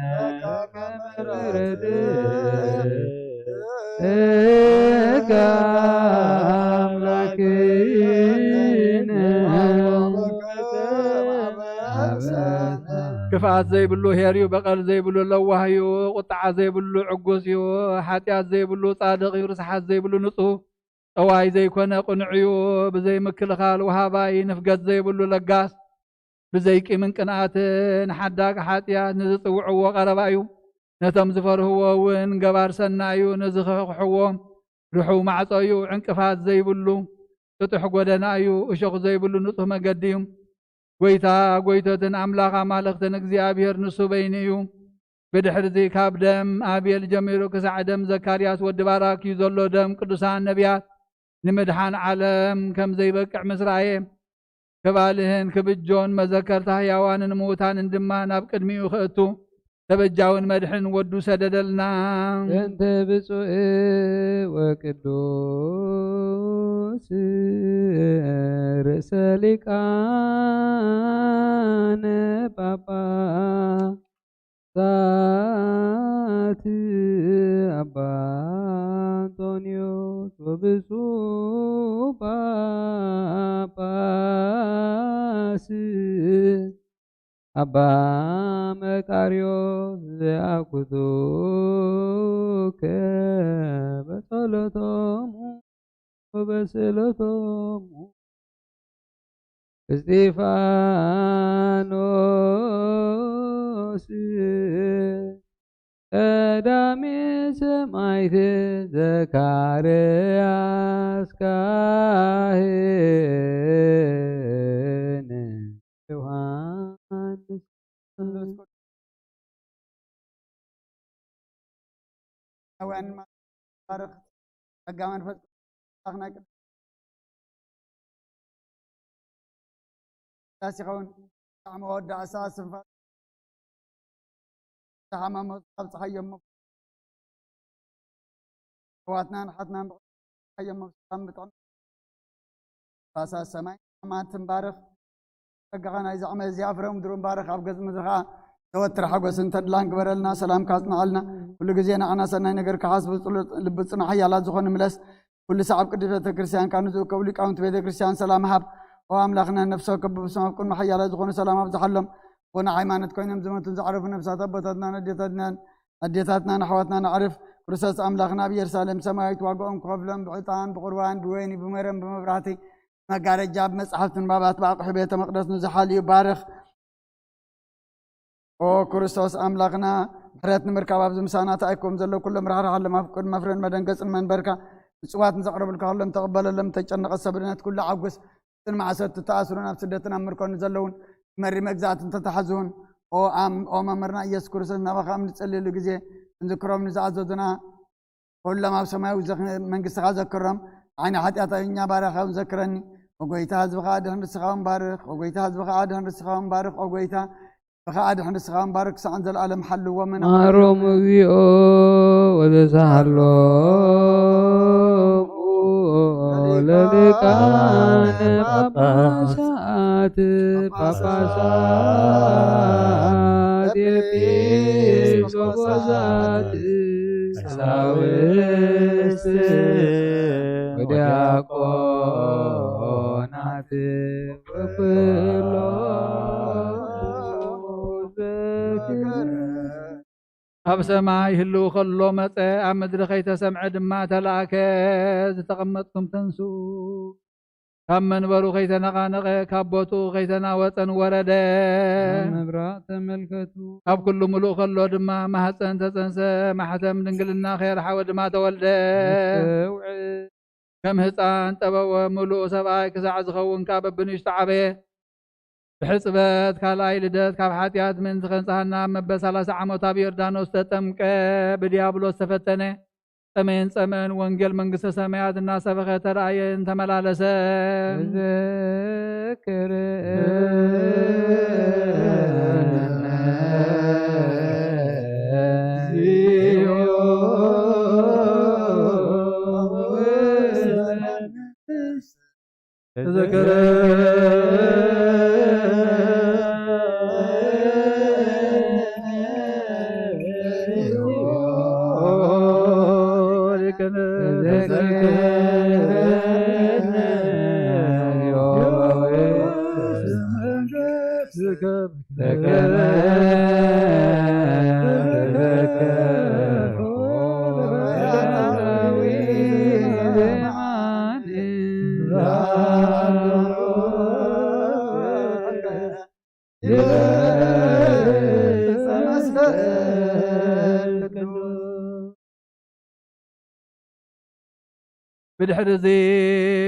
ክፍኣት ዘይብሉ ኄር እዩ፣ በቐል ዘይብሉ ለዋህ እዩ፣ ቁጥዓ ዘይብሉ ዕጉስ እዩ፣ ሓጢኣት ዘይብሉ ጻድቕ እዩ፣ ርስሓት ዘይብሉ ንጹህ፣ ጠዋይ ዘይኮነ ቅኑዕ እዩ፣ ብዘይ ምክልኻል ወሃባይ፣ ንፍገት ዘይብሉ ለጋስ፣ ብዘይ ቂምን ቅንኣትን ሓዳግ ሓጢኣት ንዝጽውዕዎ ቀረባ እዩ። ነቶም ዝፈርህዎ እውን ገባር ሰናይ እዩ። ንዝኽሕኽሕዎ ርሑው ማዕጾ እዩ፣ ዕንቅፋት ዘይብሉ። ጥጡሕ ጎደና እዩ፣ እሾኽ ዘይብሉ ንጹህ መገዲ እዩ። ጎይታ ጎይቶትን ኣምላኽ ኣማልኽትን እግዚኣብሔር ንሱ በይኑ እዩ። ብድሕርዚ ካብ ደም ኣቤል ጀሚሩ ክሳዕ ደም ዘካርያስ ወዲ ባራክ እዩ ዘሎ ደም ቅዱሳን ነቢያት ንምድሓን ዓለም ከም ዘይበቅዕ ምስ ረኣየ፣ ክባልህን ክብጆን መዘከርታ ሕያዋንን ምዉታንን ድማ ናብ ቅድሚኡ ክእቱ ተበጃውን መድሕን ወዱ ሰደደልና። በእንተ ብፁዕ ወቅዱስ ርእሰ ሊቃነ ጳጳሳት ኣባ እንጦንዮስ ወብፁዕ ጳጳስ ኣባ መቃርዮስ ዘአኩቱከ በጸሎቶሙ ወበስእለቶሙ። እስጢፋኖስ ቀዳሜ ሰማዕት ዘካርያስ ካህን ዮሃንስ። ቅዱስ ቁርባን ባርኽ። ጸጋ መንፈስ ቅዱስ ኣምላኽና ቅዱስ ቅዳሴ ይኸውን። ብዛዕባ መወዳእታ ሰዓት ስንፋ ዝሓመሙ ኣብጽሓዮም። ኣሕዋትናን ኣሓትናን ብቕዓዮም ኣብ ሰላም ብጥዕና ባሳ ሰማይ ኣማን ትንባርኽ። ጸጋኻ ናይዚ ዓመት እዚኣ ፍረ ምድሩ ባርኽ። ኣብ ገጽ ምድርኻ ዘወትር ሓጎስን ተድላን ግበረልና። ሰላምካ ኣጽንዓልና። ኩሉ ግዜ ንዓና ሰናይ ነገር ክሓስቡ ጽሉል ልቢ ጽኑዕ ሓያላት ዝኾኑ ምለስ። ኩሉ ሰዓብ ቅድስት ቤተ ክርስቲያን ካብ ንዝእከቡ ሊቃውንቲ ቤተ ክርስቲያን ሰላም ሃብ። ኦ ኣምላኽና፣ ነፍሲ ወከፍ ብስም ኣብ ቅድሚ ሓያላት ዝኾኑ ሰላም ኣብዝሓሎም። ቡና ሃይማኖት ኮይኖም ዝሞቱን ዝዓረፉ ነፍሳት ኣቦታትናን ኣዴታትናን ኣዴታትናን ኣሕዋትናን ኣዕርፍ። ክርስቶስ ኣምላኽና ኣብ ኢየሩሳሌም ሰማያዊት ዋጋኦም ክኸፍሎም ብዕጣን ብቁርባን ብወይኒ ብመረም ብመብራህቲ መጋረጃ ብመጽሓፍቲ ንባባት ብኣቑሑ ቤተ መቕደስ ንዝሓልዩ ባርኽ። ኦ ክርስቶስ ኣምላኽና፣ ምሕረት ንምርካብ ኣብዚ ምሳና ተኣኪቦም ዘለዉ ኩሎም ራሕርሓሎም። ኣብ ቅድሚ መፍረን መደንገጽን መንበርካ ምጽዋት ንዘቕረብልካ ኩሎም ተቐበለሎም። ተጨነቐ ሰብነት ኩሉ ዓጉስ። ጽን ማዕሰርቲ ተኣስሩን ኣብ ስደትን ኣብ ምርኮን ዘለውን መሪ መግዛእትን ተታሕዙን። ኦ ኣም-፣ ኦ መምህርና ኢየሱስ ክርስቶስ፣ ናባኻ ኣብ ንጸልየሉ ግዜ እንዝክሮም ንዝኣዘዙና ኩሎም ኣብ ሰማያዊ ዘኽ-፣ መንግስትኻ ዘክሮም። ዓይኒ ሓጢኣተኛ ባርያኻ እውን ዘክረኒ። ኦ ጎይታ፣ ህዝብኻ ኣድሕን፣ ንስኻ እውን ባርኽ። ኦ ጎይታ፣ ህዝብኻ ኣድሕን፣ ንስኻ እውን ባርኽ። ኦ ጎይታ፣ ህዝብኻ ኣድሕን፣ ንስኻ እውን ባርኽ። ክሳዕ ንዘለኣለም ሓልዎም። መሃሮም እግዚኦ ወተሳሃሎም ለሊቃነ ጳጳሳት ጳጳሳት ኤጲስቆጶሳት ቀሳውስት ወዲያቆናት ወኩሎም በክብር። ኣብ ሰማይ ህልው ከሎ መጸ፣ ኣብ ምድሪ ከይተሰምዐ ድማ ተላእከ። ዝተቐመጥኩም ተንስኡ፣ ካብ መንበሩ ከይተነቓነቐ፣ ካብ ቦትኡ ከይተናወጸን ወረደ። ኣብ ምብራቕ ተመልከቱ። ካብ ኩሉ ምሉእ ከሎ ድማ ማህፀን ተጸንሰ፣ ማሕተም ድንግልና ከየርሓወ ድማ ተወልደ። ኣስተውዕል። ከም ህፃን ጠበወ፣ ምሉእ ሰብኣይ ክሳዕ ዝኸውን ከኣ በብንእሽቱ ዓበየ። ብሕፅበት ካልኣይ ልደት ካብ ሓጢኣት ምእንቲ ከንጽሃና ኣብ መበል ሰላሳ ዓመቱ ኣብ ዮርዳኖስ ተጠምቀ፣ ብዲያብሎስ ተፈተነ። ጠመየን ጸምአን ወንጌል መንግስተ ሰማያት እናሰበኸ ተራእየን ተመላለሰን። ተዘከረነ እግዚኦ ውስተ ተዘከረ ብድሕሪ እዚ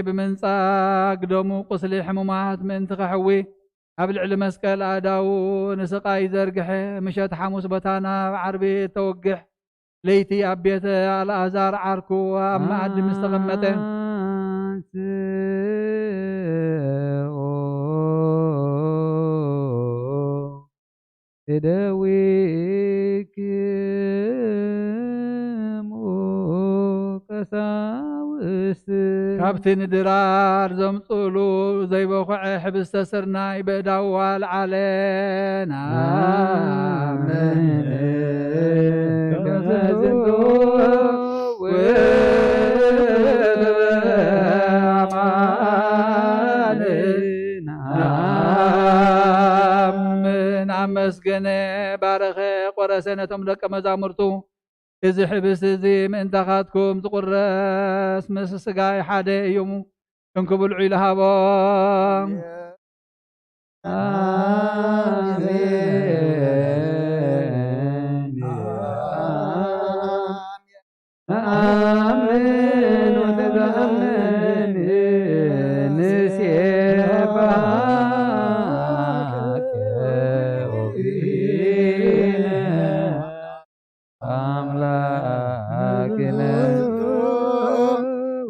ብምንጻግ ደሙ ቁስሊ ሕሙማት ምእንቲ ከሕዊ ኣብ ልዕሊ መስቀል ኣእዳዉ ንስቓይ ዘርግሐ፣ ምሸት ሓሙስ በታ ናብ ዓርቢ እተወግሕ ለይቲ ኣብ ቤተ ኣልኣዛር ዓርኩ ኣብ መኣዲ ምስ ተቐመጠ፣ ካብቲ ንድራር ዘምጽእሉ ዘይበኹዐ ሕብስተ ስርናይ በእዳዉ ኣልዓለ። ንኣምን ከመ ዝንቱ ውእቱ በአማን። ንኣምን ኣመስገነ፣ ባረኸ፣ ቆረሰ፣ ነቶም ደቀ መዛሙርቱ እዚ ሕብስቲ እዚ ምእንታኻትኩም ዝቑረስ ምስ ስጋይ ሓደ እዩ፣ እንኩ ብልዑ ኢሉ ሃቦም። ኣሜን። ኣሜን። ወተጋምን ንሴባከ ወኪነ። ኣምላክነ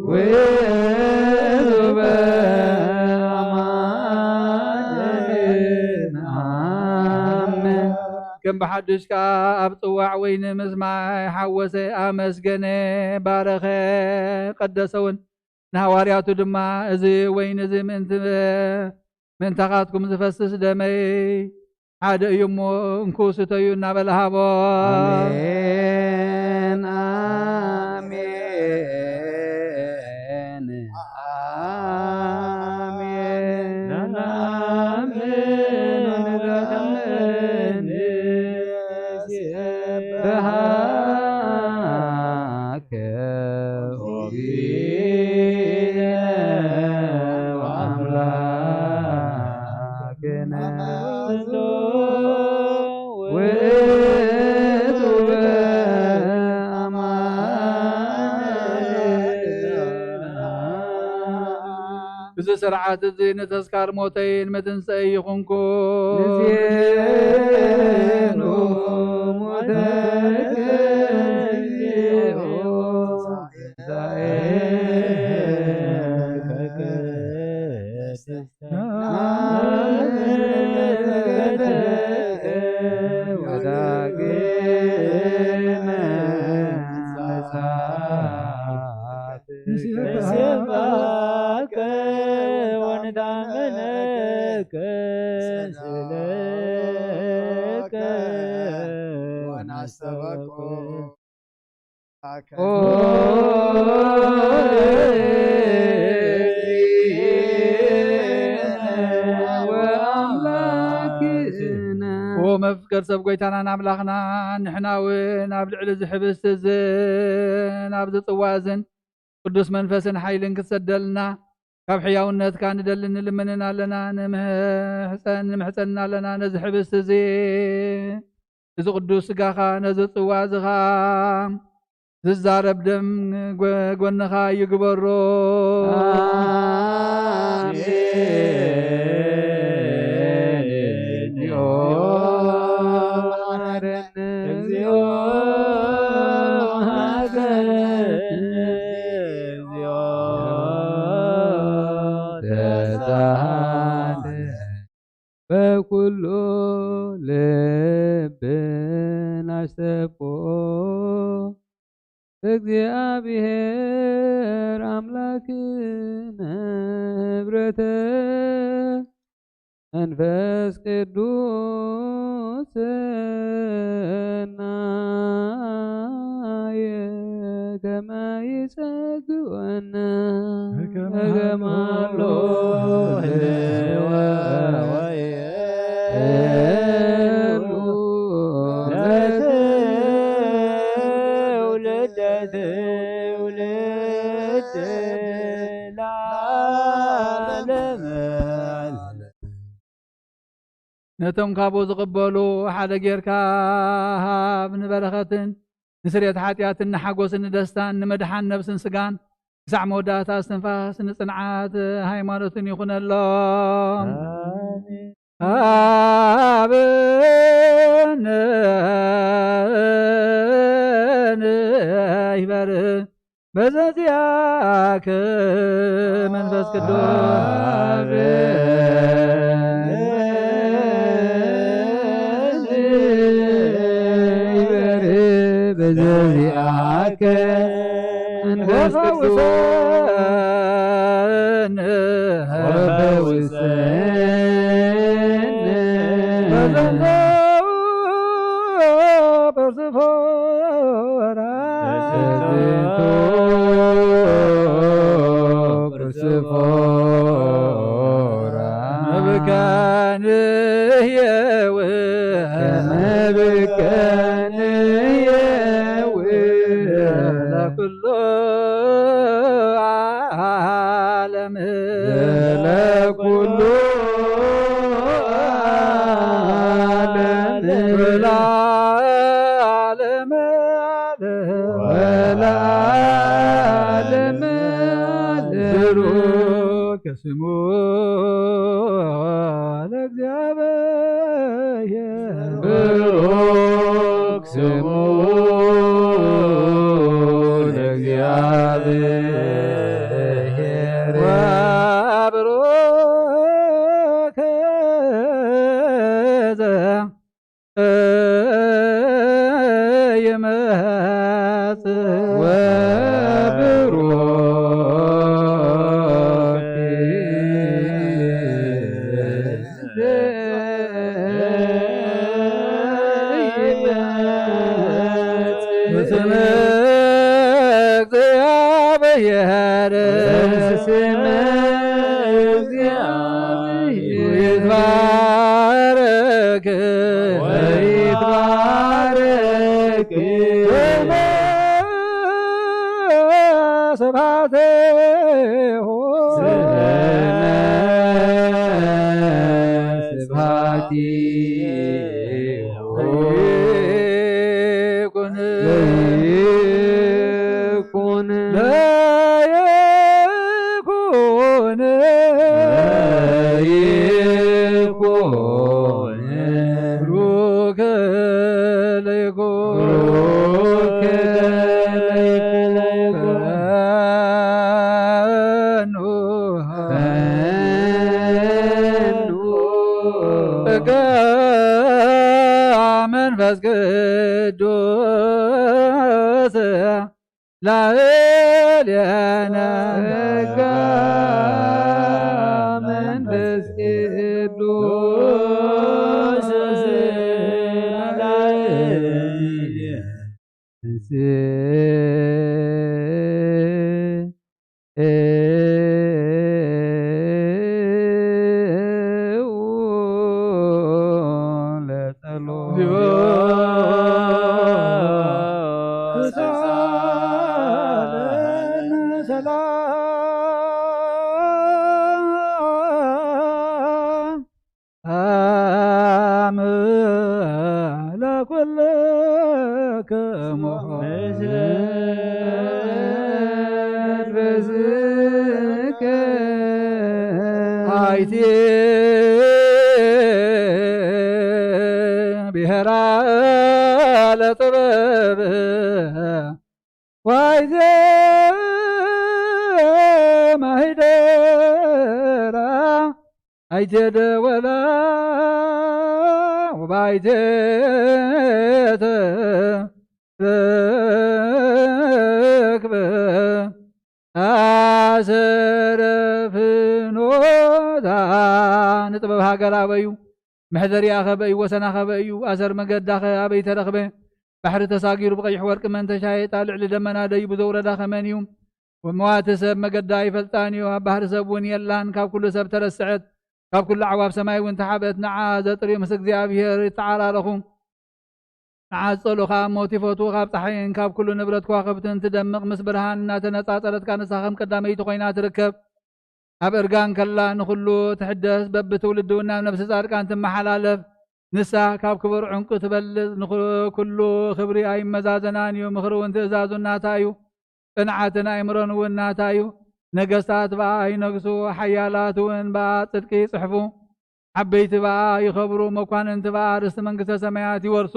ውእቱ በአማን። ኣሜን። ከም ብሓድሽ ከኣ ኣብ ጽዋዕ ወይኒ ምስ ማይ ሓወሰ፣ ኣመስገነ፣ ባረኸ፣ ቀደሰ እውን። ንሃዋርያቱ ድማ፣ እዚ ወይኒ እዚ ምእንቲ፣ ምእንታኻትኩም ዝፈስስ ደመይ ሓደ እዩ እሞ፣ እንኩ ስተዩ እናበለ ሃቦም። ኣሜን፣ ኣሜን፣ ኣሜን። ኣሜን። በሃከ ወኪነ ወአምላክነ ውእቱ በአማን። እዚ ስርዓት እዚ ንተስካር ሞተይን ምትንስአይ ይኹንኩ። ንዜኑ ሞተከ ንሴባከ ወንዳመነከ ስለከ ወናስተበኮ። ኦ ወኣምላክነ። ኦ መፍቀር ሰብ ጎይታናን ኣምላኽና፣ ንሕና እውን ኣብ ልዕሊ እዚ ሕብስቲ እዝን ኣብዚ ጽዋ እዝን ቅዱስ መንፈስን ሓይልን ክትሰደልና ካብ ሕያውነትካ ንደልን ንልምንን ኣለና፣ ንምሕጸን፣ ንምሕጸንን ኣለና። ነዚ ሕብስቲ እዚ፣ እዚ ቅዱስ ስጋኻ፣ ነዚ ጽዋ እዚ ኸኣ ዝዛረብ ደም ጎ-፣ ጎንኻ ይግበሮ። ኣሜን። እግዚኦ መሐረነ፣ እግዚኦ መሐረነ፣ እግዚኦ ተሳሃለ። በኩሉ ልብን ኣስተብቆ እግዚአብሔር አምላክነ ህብረተ መንፈስ ቅዱስ ሰናየ ከመ ይጸግወነ በከመ ሀሎ ህልወ ወይህሉ ለትውልደ ትውልድ ለዓለመ ዓለም። ነቶም ካብኡ ዝቕበሉ ሓደ ጌርካ ሃብ፣ ንበረኸትን ንስርየት ሓጢኣትን ንሓጎስን ንደስታን ንምድሓን ነብስን ስጋን ክሳዕ መወዳእታ እስትንፋስ ንጽንዓት ሃይማኖትን ይኹነሎም። ኣሜን። ኣብን ይበር በዘዚኣከ መንፈስ ቅዱስ። ይበር በዘዚኣከ መንፈስ ቅዱስ። ወፈውሰነ። ወፈውሰነ። በዘንቶ ጵርስፎራ። በዘንቶ ርስፎራ መብከንየው መብከንየው ለኩሉ ዓለም ለኩሉ ዓለም ወለዓለመ ዓለም ወለዓለመ ዓለም። ብሩክ ስሙ ለእግዚአብሔር። ብሩክ ስሙ ለእግዚአብሔር። ወብሩክ ዘ ይመጽእ ወብሩክ ስም እግዚአብሔር ስም እግዚአብሔር ይትባረክ ወይትባረክ ስብሐቴሁ ስመ ስብሐቲሁ ይኩን ይኩን ለይኩን ለይኩን ብሩክ ለይኩን ብሩክ ለይኩን ፈኑ ፈኑ ጸጋ መንፈስ ቅዱስ ላዕሌነ ጸጋ መንፈስ ቅዱስ ላዕሌነ ለጸሎት። ሰላም ለኩልክሙ። መንፈስከ። አይቴ ብሔራ ለጥበብ ዋይዜ ማሂደራ አይቴ ደወላ ወባይቴ ተረክበ አሰረ ፍኖታ ንጥበብ ሃገር ኣበዩ መሕደሪኣኸ በይ ወሰናኸ በይ እዩ። ኣሰር መገዳኸ ኣበይ ተረኽበ? ባሕሪ ተሳጊሩ ብቐይሕ ወርቂ መን ተሻየጣ? ልዕሊ ደመና ደይቡ ዘውረዳኸ መን እዩ? ወመዋቲ ሰብ መገዳ ኣይፈልጣን እዩ። ኣብ ባሕሪ ሰብ እውን የላን። ካብ ኩሉ ሰብ ተረስዐት፣ ካብ ኩሉ ኣዕዋፍ ሰማይ እውን ተሓብአት። ንዓ ዘጥርዩ ምስ እግዚኣብሔር ይተዓራረኹ። ንዓ ዝጸልኡኻ እሞ እቲ ፈትዉ ካብ ጸሓይን ካብ ኩሉ ንብረት ከዋኽብትን ትደምቕ፣ ምስ ብርሃን እናተነጻጸረትካ ንሳ ከም ቀዳመይቲ ኮይና ትርከብ። ኣብ እርጋን ከላ ንኹሉ ትሕደስ፣ በብትውልዲ እውን ናብ ነፍሲ ጻድቃን ትመሓላለፍ። ንሳ ካብ ክቡር ዕንቁ ትበልጽ፣ ንኹ-፣ ኩሉ ክብሪ ኣይመዛዘናን እዩ፣ ምኽሪ እውን ትእዛዙ ናታ እዩ። ጽንዓትን ኣእምሮን እውን ናታ እዩ። ነገስታት ብኣ ይነግሱ፣ ሓያላት እውን ብኣ ጽድቂ ይጽሕፉ። ዓበይቲ ብኣ ይኸብሩ፣ መኳንንቲ ብኣ ርስቲ መንግስተ ሰማያት ይወርሱ።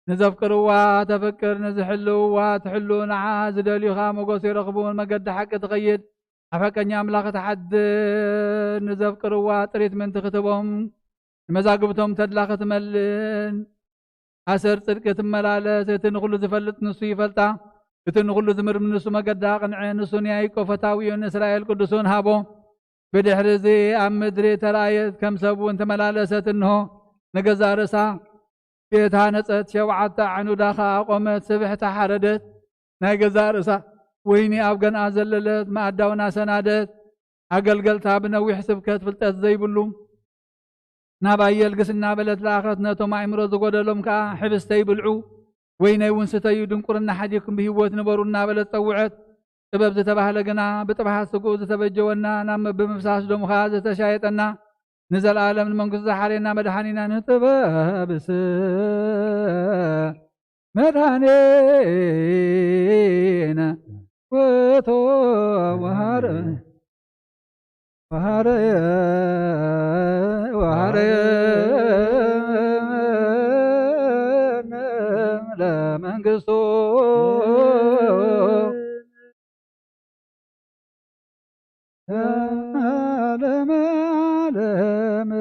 ንዘፍቅርዋ ተፍቅር፣ ንዝሕልውዋ ትሕሉ፣ ንዓ ዝደልዩኻ ሞገስ ይረኽቡን መገዲ ሓቂ ትኸይድ፣ ኣብ ሓቀኛ ኣምላኽ ትሓድር፣ ንዘፍቅርዋ ጥሪት ምእንቲ ክትቦም፣ ንመዛግብቶም ተድላ ክትመልን፣ ኣሰር ጽድቂ ትመላለስ። እቲ ንኹሉ ዝፈልጥ ንሱ ይፈልጣ፣ እቲ ንኹሉ ዝምርምር ንሱ መገዳ ኣቕንዐ። ንሱ ንያዕቆብ ፈታዊኡን ንእስራኤል ቅዱሱን ሃቦ። ብድሕሪ እዚ ኣብ ምድሪ ተራእየት፣ ከም ሰብ እውን ተመላለሰት። እንሆ፣ ንገዛእ ርእሳ ቤት ሃነጸት፣ ሸውዓተ ኣዕኑዳ ኸኣ ኣቖመት። ስብሕታ ሓረደት፣ ናይ ገዛእ ርእሳ ወይኒ ኣብ ገንኣ ዘለለት፣ መኣዳ እውን ኣሰናደት። ኣገልገልታ ብነዊሕ ስብከት ፍልጠት ዘይብሉ ናብ ኣየል ግስ እናበለት ለኣኸት። ነቶም ኣእምሮ ዝጎደሎም ከኣ፣ ሕብስተይ ብልዑ፣ ወይነይ እውን ስተዩ፣ ድንቁርና ሓዲግኩም ብህይወት ንበሩ እናበለት ጸውዐት። ጥበብ ዝተባህለ ግና ብጥብሓት ስግኡ ዝተበጀወና፣ ናብ ም-፣ ብምፍሳስ ደሙ ኸኣ ዝተሻየጠና፣ ንዘለኣለም ንመንግስቱ ዝሓርየና መድሓኒና ንጥበብስ መድሓኒና ውእቱ ወሃር ወሃረየ ወሃረየ ለመንግስቱ ለዓለመ ዓለም።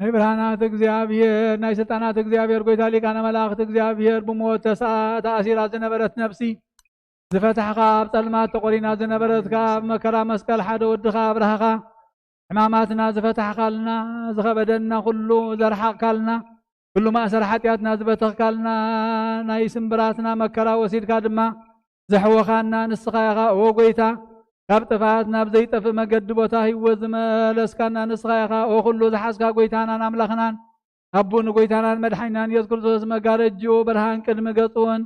ናይ ብርሃናት እግዚኣብሔር፣ ናይ ስልጣናት እግዚኣብሔር፣ ጎይታ ሊቃነ መላእክት እግዚኣብሔር፣ ብሞት ተስኣ ተኣሲራ ዝነበረት ነፍሲ ዝፈታሕኻ፣ ኣብ ጸልማት ተቖሪና ዝነበረት ከኣ፣ ኣብ መከራ መስቀል ሓደ ወድኻ ኣብርሃኻ። ሕማማትና ዝፈታሕካልና፣ ዝኸበደና ኩሉ ዘርሓቕካልና፣ ኩሉ ማእሰር ሓጢኣትና ዝበተኽካልና፣ ናይ ስምብራትና መከራ ወሲድካ ድማ ዘሕወኻና ንስኻ ኢኻ። ኦ ጎይታ፣ ካብ ጥፍኣት ናብ ዘይጠፍእ መገዲ ቦታ ህይወት ዝመለስካና ንስኻ ኢኻ። ኦ ኩሉ ዝሓዝካ ጎይታናን ኣምላኽናን፣ ኣቦ ንጎይታናን መድሓኒናን የሱስ ክርስቶስ፣ መጋረጅኡ ብርሃን ቅድሚ ገጹን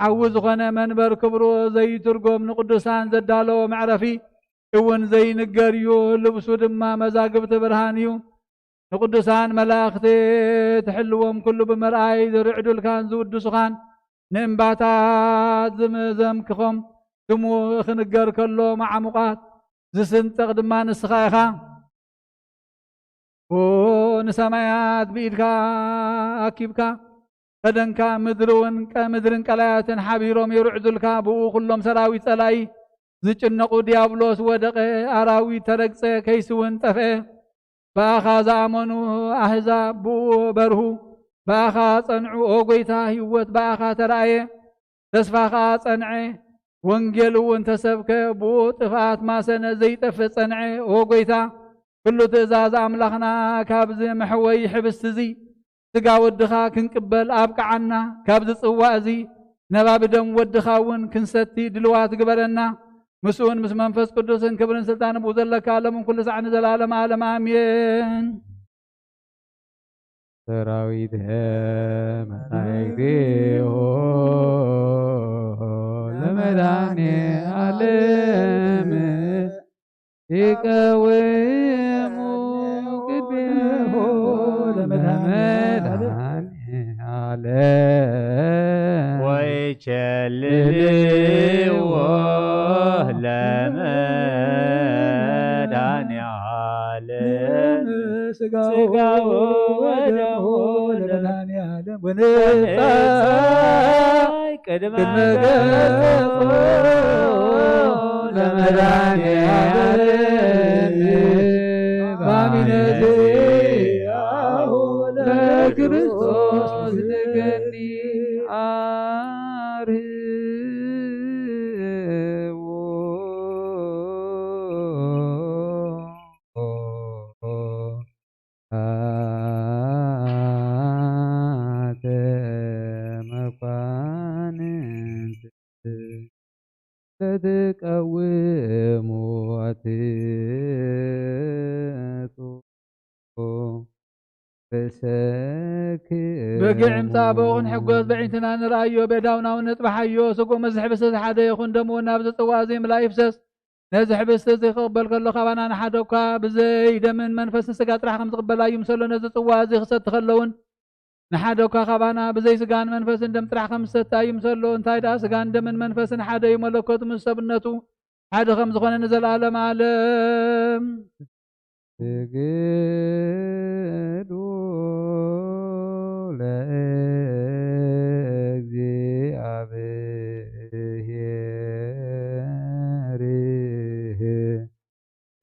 ሓዊ ዝኾነ መንበር ክብሩ ዘይትርጎም፣ ንቅዱሳን ዘዳለዎ መዕረፊ እውን ዘይንገር እዩ። ልብሱ ድማ መዛግብቲ ብርሃን እዩ። ንቅዱሳን መላእኽቲ ትሕልዎም ኩሉ ብምርኣይ ዝርዕዱልካን ዝውድሱኻን፣ ንእምባታት ዝምዘምክኾም፣ ስሙ ክንገር ከሎ መዓሙቓት ዝስንጥቕ ድማ ንስኻ ኢኻ። ኦ ንሰማያት ብኢድካ ኣኪብካ ከደንካ፣ ምድሪ እውን ቀ-፣ ምድርን ቀላያትን ሓቢሮም ይርዕዱልካ። ብኡ ኩሎም ሰራዊት ጸላኢ ዝጭነቑ፣ ዲያብሎስ ወደቐ፣ ኣራዊት ተረግጸ፣ ከይሲ እውን ጠፍአ። ብኣኻ ዝኣመኑ ኣህዛብ ብኡ በርሁ፣ ብኣኻ ጸንዑ። ኦ ጎይታ፣ ህይወት ብኣኻ ተራእየ፣ ተስፋ ኸኣ ጸንዐ። ወንጌል እውን ተሰብከ፣ ብኡ ጥፍኣት ማሰነ ዘይጠፍእ ጸንዐ። ኦ ጐይታ፣ ኩሉ ትእዛዝ ኣምላኽና ካብዚ መሕወዪ ሕብስቲ እዚ ስጋ ወድኻ ክንቅበል ኣብቅዓና። ካብዚ ጽዋእ እዚ ነባቢ ደም ወድኻ እውን ክንሰቲ ድልዋት ግበረና። ምስኡን ምስ መንፈስ ቅዱስን ክብርን ስልጣንን ብኡ ዘለካ ለምን ኩሉ ሳዕ ንዘለዓለም ዓለም ኣሜን። ሰራዊተ መላእክቲሁ ለመድኃኔ ዓለም ይቀውሙ ቅድሜሁ ለመድኃኔ ዓለም ወይቸልልዎ ለመድኃኔ ዓለም ስጋው ወደሙ ለመድኃኔ ዓለም ወንጻይ ቅድመ ቅድመ ገጹ ለመድኃኔ ዓለም ባሚነቲ አሁ ለክርስቶስ ንገኒ አርህዎ አተ መኳንንት ለትቀውሙ አትቱ ርእሰክ በጊዕ እምጻእ፣ ብኡ ክንሕጎስ፣ በዒንትና ንርኣዮ፣ በዳውናውን ነጥባሓዮ። ስግኡ ምስዚ ሕብስቲ እዚ ሓደ ይኹን፣ ደሙ እውን ናብዚ ጽዋ እዚ ምላእ ይፍሰስ። ነዚ ሕብስቲ እዚ ክቕበል ከሎ፣ ካባና ንሓደ እኳ ብዘይ ደምን መንፈስን ስጋ ጥራሕ ከም ዝቕበል ኣይምሰሎ። ነዚ ጽዋ እዚ ክሰቲ ከሎ እውን፣ ንሓደ እኳ ካባና ብዘይ ስጋን መንፈስን ደም ጥራሕ ከም ዝሰቲ ኣይምሰሎ። እንታይ ደኣ ስጋን ደምን መንፈስን ሓደ እዩ፣ መለኮት ምስ ሰብነቱ ሓደ ከም ዝኾነ ንዘለዓለም ዓለም። ስግዱ ለእግዚኣብሔር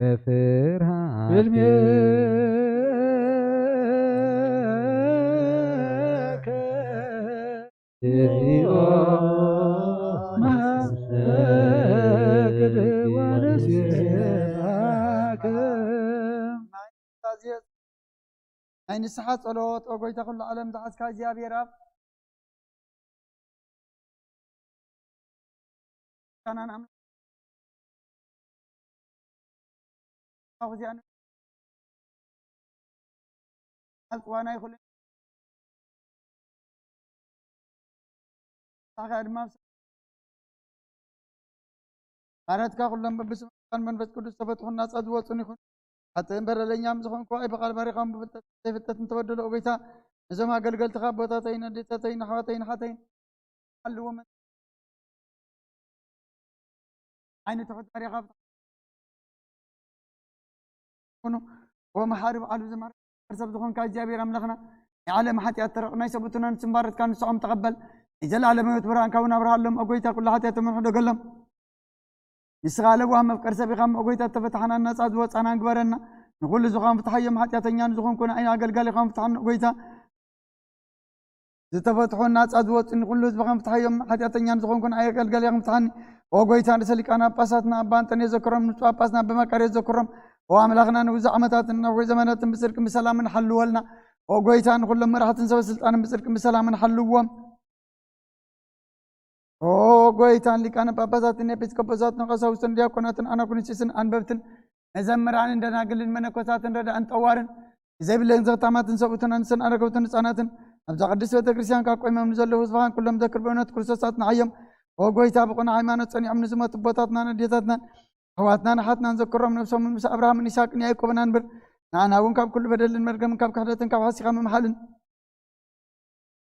በፍርሃት በልሜከ ይሕዮ ማሰግድ ወንስሐከ። ናይ ንስሓ ጸሎት፣ ኦ ጐይታ ኩሉ ዓለም ዝሓዝካ እግዚኣብሔር ኣብ ቃናን ኣምላኽ ኣውዚኣን ኣልቅዋና ይኹልን ኣኻ ድማ ባረትካ ኩሎም በብስምካን መንፈስ ቅዱስ ተፈትሑን ናጻ ዝወጹን ይኹን። ሓጥእን በደለኛም ዝኾንኩ ኣይ ብቓል ባሪኻም ብፍልጠት ዘይፍልጠት እንተበደሎ ኦ ጐይታ፣ ነዞም ኣገልገልትኻ ኣቦታተይን ኣዴታተይን ኣሕዋተይን ሓተይን ሓልዎም። ዓይኒ ትሑት ባሪኻ ኩኑ። ኦ መሓሪ በዓሉ ዝማር ሰብ ዝኾንካ እግዚኣብሔር ኣምላኽና፣ ናይ ዓለም ሓጢኣት ተረቕ ናይ ሰብኡትና ንስምባረትካ ንስዖም ተቐበል። ናይ ዘለዓለም ህይወት ብርሃንካ እውን ኣብርሃሎም። ኦ ጐይታ ኩሉ ሓጢኣቶም ሕደገሎም። ንስኻ ለዋህ መፍቀር ሰብ ኢኻ እሞ ኦ ጐይታ፣ እተፈታሕናን ናጻ ዝወጻናን ግበረና። ንኹሉ ዝኾን ፍትሓዮም፣ ሓጢኣተኛ ንዝኾንኩ ንዓይ ኣገልጋሊኻ ፍትሓኒ ኦ ጐይታ። ዝተፈትሑ ናጻ ዝወጹ ንኹሉ ህዝብኻ ፍትሓዮም፣ ሓጢኣተኛ ንዝኾንኩ ንዓይ ኣገልጋሊኻ ፍትሓኒ። ኦ ጐይታ፣ ርእሰ ሊቃነ ጳጳሳትና ኣባ ኣንጠንዮስ ዘክሮም፣ ንጹህ ጳጳስና ኣባ መቃርዮስ ዘክሮም። ኦ ኣምላኽና ንብዙሕ ዓመታትን ነዊሕ ዘመናትን ብጽድቅን ብሰላምን ሓልወልና። ኦ ጐይታ፣ ንኹሎም መራሕትን ሰበ ስልጣንን ብጽድቅን ብሰላምን ሓልዎም። ኦ ጐይታን ሊቃነ ጳጳሳትን ኤጲስቆጶሳትን ቀሳውስትን ዲያቆናትን ኣናኩንስቲስን ኣንበብትን መዘምራንን ደናግልን መነኮሳትን ረዳእን ጠዋርን ዘይብለን ዘኽታማትን ሰብኡትን ኣንስትን ኣረገውትን ህፃናትን ኣብዛ ቅድስት ቤተ ክርስቲያን ካብ ቆይሞም ንዘለዉ ህዝብኻን ኩሎም ዘክር ብእምነት ክርስቶስ ኣጽንዓዮም። ኦ ጐይታ ብቕኑዕ ሃይማኖት ጸኒዖም ንዝሞቱ ኣቦታትናን ኣዴታትናን ኣሕዋትናን ኣሓትናን ዘክሮም። ነብሶምን ምስ ኣብርሃምን ይስሐቅን ያዕቆብን ኣንብር። ንዓና እውን ካብ ኩሉ በደልን መርገምን ካብ ክሕደትን ካብ ሓሲኻ ምምሓልን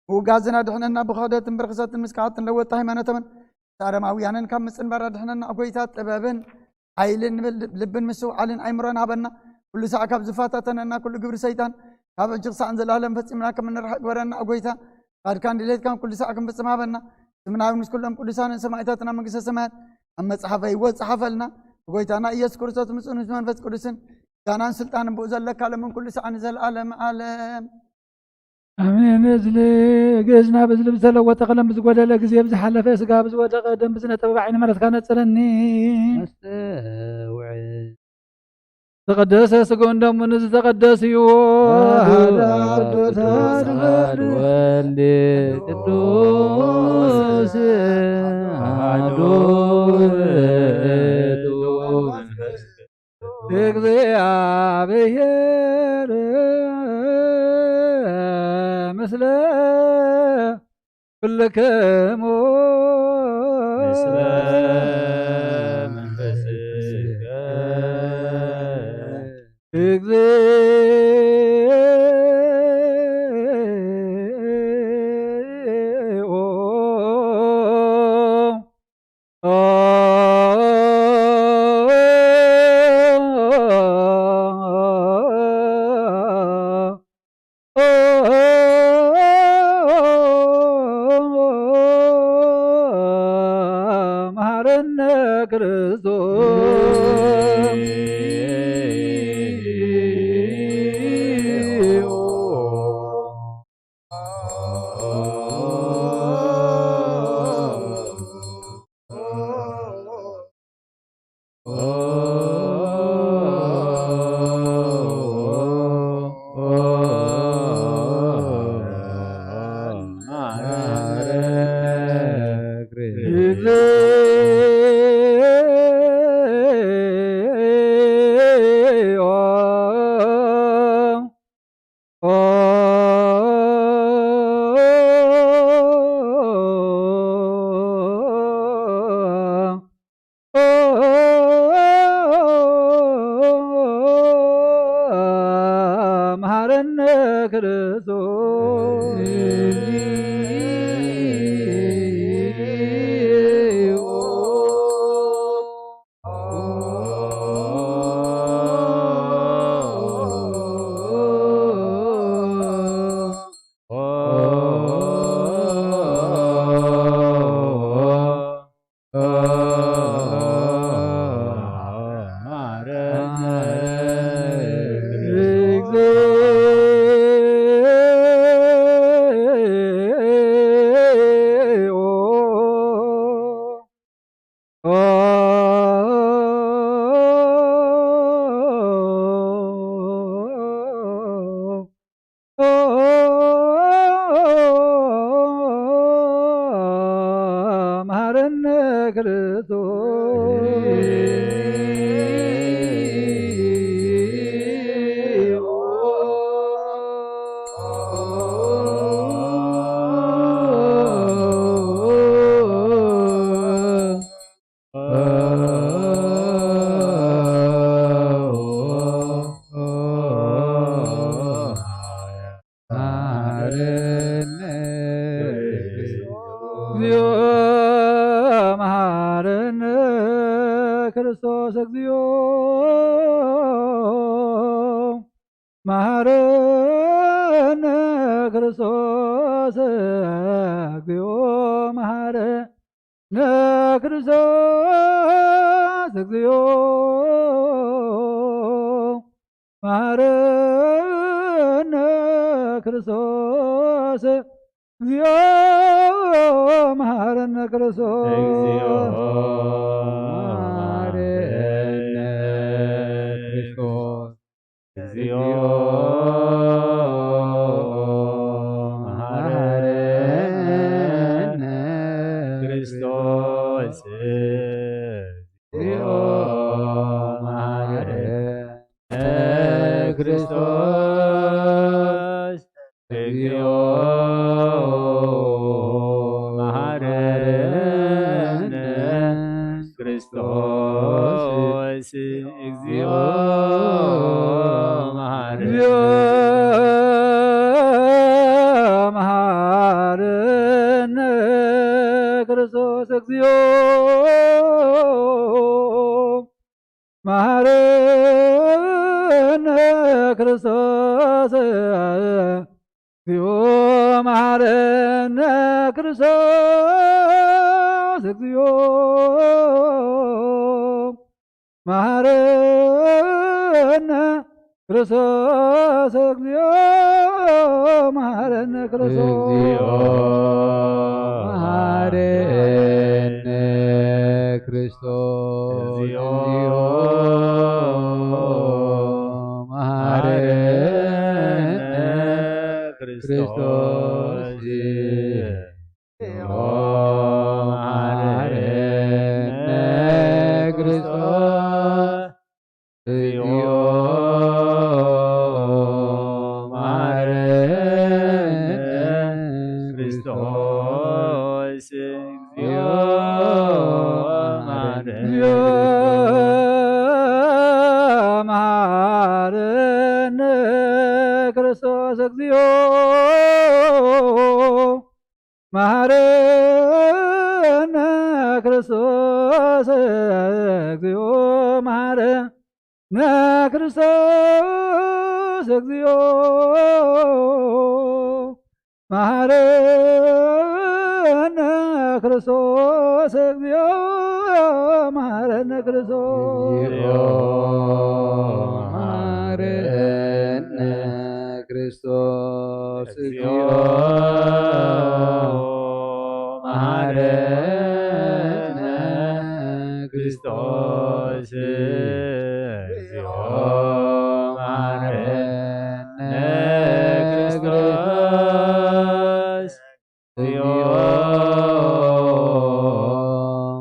ምውጋዝን ኣድሕነና። ብኽሕደትን ብርኽሰትን ምስ ክሓድትን ለወጥቲ ሃይማኖቶምን ምስ ኣረማውያንን ካብ ምጽንባር ኣድሕነና። ኦ ጐይታ ጥበብን ሓይልን ንብል ልብን ምስትውዓልን ኣይምሮን ሃበና። ኩሉ ሳዕ ካብ ዝፈታተነና ኩሉ ግብሪ ሰይጣን ካብ ሕጂ ክሳዕ ንዘለኣለም ፈጺምና ከም እንርሕቕ ግበረና። ኦ ጐይታ ፍቓድካን ድሌትካን ኩሉ ሳዕ ክንፍጽም ሃበና። ስምና እውን ምስ ኩሎም ቅዱሳንን ሰማዕታትን ኣብ መንግስተ ሰማያት ኣብ መጽሓፈ ህይወት ጸሓፈልና። ብጐይታና ኢየሱስ ክርስቶስ ምስኡን ምስ መንፈስ ቅዱስን ምስጋናን ስልጣንን ብኡ ዘለካ ሎምን ኩሉ ሳዕ ንዘለኣለም ዓለም። ኣሜን። እዝሊ ግእዝና ብዝልብ ዝተለወጠ ቀለም ብዝጎደለ ግዜ ብዝሓለፈ ስጋ ብዝወደቀ ደም ብዝነጠበ ዓይኒ ምሕረትካ ነጽረኒ። ኣስተውዕል። ዝተቐደሰ ስጋኡን ደሙን ዝተቐደስ እዩ። ኣሐዱ ኣቦ ተዋሕዶ ወልድ ቅዱስ ኣሐዱ ውእቱ። እግዚኣብሔር ምስለ ኩልክሙ። ምስለ መንፈስከ። እግዚኦ። መሐረነ ክርስቶስ። መሐረነ ክርስቶስ። መሐረነ ክርስቶስ። መሐረነ። እግዚኦ መሐረነ ክርስቶስ። እግዚኦ መሐረነ ክርስቶስ። እግዚኦ መሐረ ነ ክርስቶስ። እግዚኦ መሐረነ ክርስቶስ። እግዚኦ መሐረነ ክርስቶስ። እግዚኦ መሐረነ ክርስቶስ። እግዚኦ መሐረነ ክርስቶስ። እግዚኦ መሐረነ ክርስቶስ። እግዚኦ መሐረነ ክርስቶስ። እግዚኦ መሐረነ። እግዚኦ መሐረነ ክርስቶስ። እግዚኦ መሐረነ ክርስቶስ። እግዚኦ መሐረነ ክርስቶስ። እግዚኦ መሐረነ ክርስቶስ እግዚኦ መሐረነ። ክርስቶስ እግዚኦ መሐረነ። ክርስቶስ እግዚኦ መሐረነ። ክርስቶስ እግዚኦ መሐረነ። ክርስቶስ እግዚኦ መሐረነ። ክርስቶስ እግዚኦ መሐረነ። እግዚኦ መሐረነ። ክርስቶስ እግዚኦ መሐረነ። ክርስቶስ እግዚኦ መሐረነ። ክርስቶስ እግዚኦ መሐረነ። ክርስቶስ እግዚኦ መሐረነ። ክርስቶስ እግዚኦ መሐረነ። ክርስቶስ እግዚኦ መሐረነ። ክርስቶስ እግዚኦ መሐረነ። ክርስቶስ እግዚኦ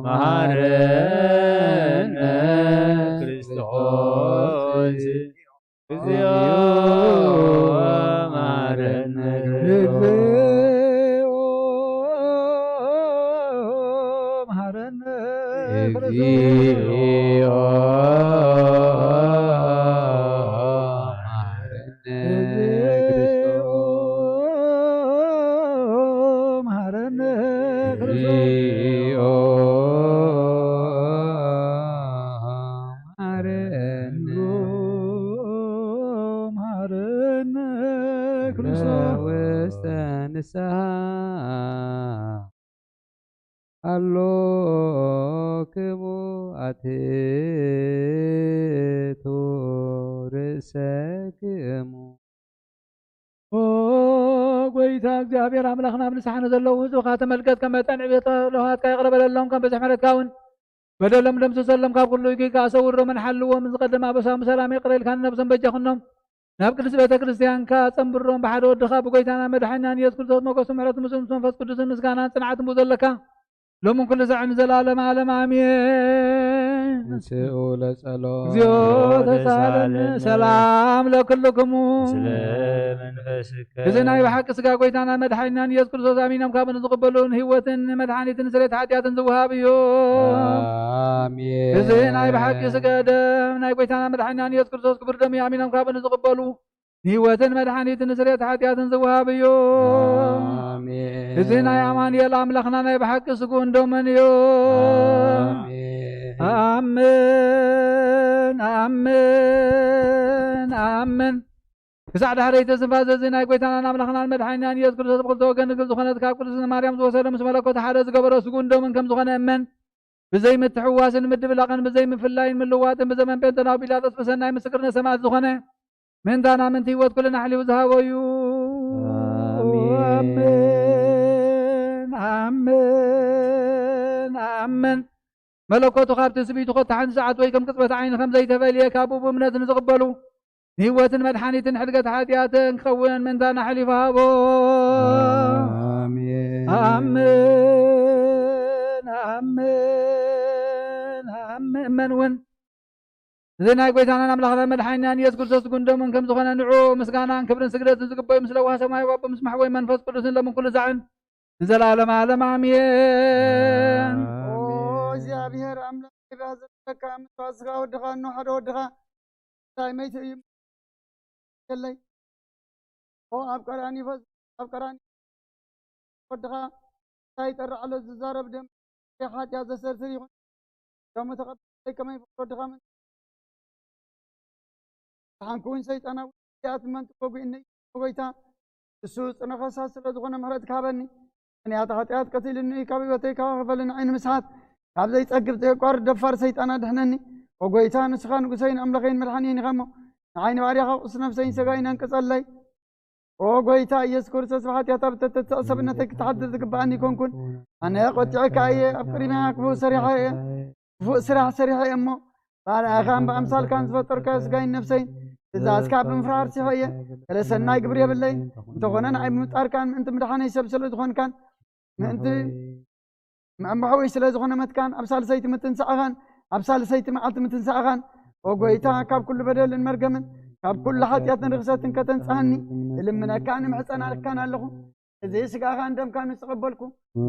መሐረነ። ክርስቶስ እግዚኦ መሐረነ። እግዚኦ መሐረነ። እግዚኦ መሐረነ። እግዚኦ መሐረነ። እግዚኦ መሐረነ። መሐረነ። ክርስቶስ ውስተ ንስሐ ኣሎክሙ ኣትሕቱ ርእሰክሙ። ኦ ጎይታ እግዚኣብሔር ኣምላኽና፣ ኣብ ንስሓ ንዘለዉ ህዝብኻ ተመልከት፣ ከም መጠን ዕቤት ርህዋትካ ይቕረ በለሎም፣ ከም ብዝሒ ምሕረትካ እውን በደሎም ደምስሰሎም፣ ካብ ኩሉ ጌጋ ሰውሮምን ሓልዎም፣ ዝቐደመ ኣበሳዎም ብሰላም ይቕረ ኢልካ ንነብሶም በጃ ኩኖም፣ ናብ ቅድስት ቤተ ክርስቲያንካ ጸንብሮም፣ ብሓደ ወድኻ ብጎይታና መድሓኒናን ኢየሱስ ክርስቶስ ሞገሱ ምሕረቱ ምስኡ ምስ መንፈስ ቅዱስን ምስጋናን ጽንዓትን ብኡ ዘለካ ሎምን ኩሉ ሳዕን ንዘለዓለመ ዓለም ኣሜን። ንስኡ ለጸሎ። እግዚኦ ተሳለነ። ሰላም ለክልክሙ። ምስለ መንፈስከ። እዚ ናይ ብሓቂ ስጋ ጎይታና መድሓኒናን ኢየሱስ ክርስቶስ ኣሚኖም ካብ ንዝቕበሉ ንህይወትን ንመድሓኒትን ስርየት ሓጢኣትን ዝወሃብ እዩ። ኣሜን። እዚ ናይ ብሓቂ ስጋ ደም ናይ ጎይታና መድሓኒናን ኢየሱስ ክርስቶስ ክቡር ደም እዩ። ኣሚኖም ካብ ንዝቕበሉ ንህይወትን መድሓኒትን ስርየት ሓጢኣትን ዝወሃብ እዩ። ኣሜን። እዚ ናይ ኣማኑኤል ኣምላኽና ናይ ብሓቂ ስግኡን ደሙን እዩ። ኣሜን። ኣምን፣ ኣምን፣ ኣምን። ክሳዕ ዳሕረይቲ ትንፋስ እዚ ናይ ጎይታናን ኣምላኽናን መድሓኒናን ኢየሱስ ክርስቶስ ብክልተ ወገን ድንግል ዝኾነት ካብ ቅድስቲ ማርያም ዝወሰደ ምስ መለኮት ሓደ ዝገበሮ ስግኡን ደሙን ከም ዝኾነ እመን። ብዘይምትሕዋስን ምድብላቕን ብዘይምፍላይን ምልዋጥን ብዘመን ጴንጠናዊ ጲላጦስ ብሰናይ ምስክርነት ሰማዕት ዝኾነ ምእንታና ምእንቲ ህይወት ኩልና ኣሕሊፉ ዝሃቦ እዩ። ኣሜን። ኣሜን፣ ኣሜን፣ ኣሜን። መለኮቱ ካብ ትስብእቱ ኮታ ሓንቲ ሰዓት ወይ ከም ቅጽበት ዓይኒ ከም ዘይተፈልየ ካብ ብእምነት ንዝቕበሉ ንህይወትን መድሓኒትን ሕድገት ሓጢኣትን ክኸውን ምእንታና ኣሕሊፉ ሃቦ። ኣሜን። ኣሜን፣ ኣሜን፣ ኣሜን። እመን እውን እዚ ናይ ጎይታናን ኣምላኽናን መድሓኒናን ኢየሱስ ክርስቶስ ስግኡን ደሙን ከም ዝኾነ ንዕኡ ምስጋናን ክብርን ስግደትን ዝግበዩ ምስ ለዋህ ሰማያዊ ኣቦ ምስ ማሕወይ መንፈስ ቅዱስን ሎምን ኩሉ ሳዕን ንዘለዓለም ዓለም ኣሜን። ኦ ኣሜን። እግዚኣብሔር ኣምላኽ ይባዝለካ፣ ምትዋት ስጋ ወድኻ፣ እኖ ሓደ ወድኻ፣ እንታይ መይቱ እዩ የለይ። ኦ ኣብ ቀራንዮ ፈስ-፣ ኣብ ቀራንዮ ወድኻ እንታይ ይጠርዕ ኣሎ ዝዛረብ ደም ሓጢኣት ዘሰርስር ይኹን። ደሙ ተቐቢለይ ከመይ ፍቕሪ ወድኻ ምን-፣ ሓንኩውን ሰይጣናዊ ሓጢኣት መን ትጎጉእኒ ጎይታ፣ እሱ ጽነ ከሳስ ስለ ዝኾነ ምሕረት ክሃበኒ። ምኽንያት ሓጢኣት ቀቲልኒ፣ ካብ ህይወተይ ከፋፈለኒ ዓይኒ ምስሓት፣ ካብ ዘይጸግብ ዘየቋርጥ ደፋር ሰይጣን ኣድሕነኒ። ኦ ጎይታ፣ ንስኻ ንጉሰይን ኣምላኸይን መድሓኒየይን ኢኻ እሞ፣ ንዓይ ንባዕልኻ ቁስ ነፍሰይን ሰጋይን ኣንቅጸለይ። ኦ ጎይታ ኢየሱስ ክርስቶስ፣ ብሓጢኣታ ብተተተእ ሰብነተይ ክትሓድር ዝግብኣኒ ኣይኮንኩን። ኣነ ቆጢዐካ እየ፣ ኣብ ቅድሚኻ ክፉእ ሰሪሐ እየ፣ ክፉእ ስራሕ ሰሪሐ እየ እሞ፣ ብኣርኣያኻን ብኣምሳልካን ዝፈጠርካዮ ስጋይን ነፍሰይን ትእዛዝካ ብምፍራር ስሒቐ እየ። ገለ ሰናይ ግብሪ የብለይን። እንተኾነ ንዓይ ብምፍጣርካን ምእንቲ ምድሓነይ ሰብ ስለ ዝኾንካን ምእንቲ መዕምሐዊ ስለ ዝኾነ መትካን ኣብ ሳልሰይቲ ምትንሳእኻን ኣብ ሳልሰይቲ መዓልቲ ምትንሳእኻን፣ ኦ ጎይታ፣ ካብ ኩሉ በደልን መርገምን ካብ ኩሉ ሓጢኣትን ርኽሰትን ከተንጽሃኒ እልምነካን እምሕጸነካን ኣለኹ። እዚ ስጋኻን ደምካን ምስ ተቐበልኩ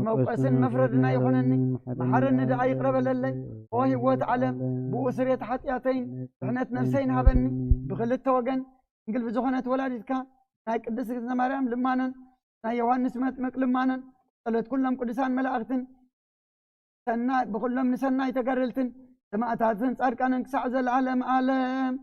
መውቀስን መፍረድና ይኾነኒ። መሓረኒ ደኣ ይቕረ በለለይ። ኦ ህይወት ዓለም፣ ብኡ ስርየት ሓጢኣተይን ድሕነት ነፍሰይን ሃበኒ። ብኽልተ ወገን ድንግል ብዝኾነት ወላዲትካ ናይ ቅድስት እግዝእትነ ማርያም ልማኖን ናይ ዮሃንስ መጥምቅ ልማኖን ጸሎት ኩሎም ቅዱሳን መላእኽትን ሰናይ ብኹሎም ንሰናይ ተጋደልትን ሰማዕታትን ጻድቃንን ክሳዕ ዘለዓለም ዓለም።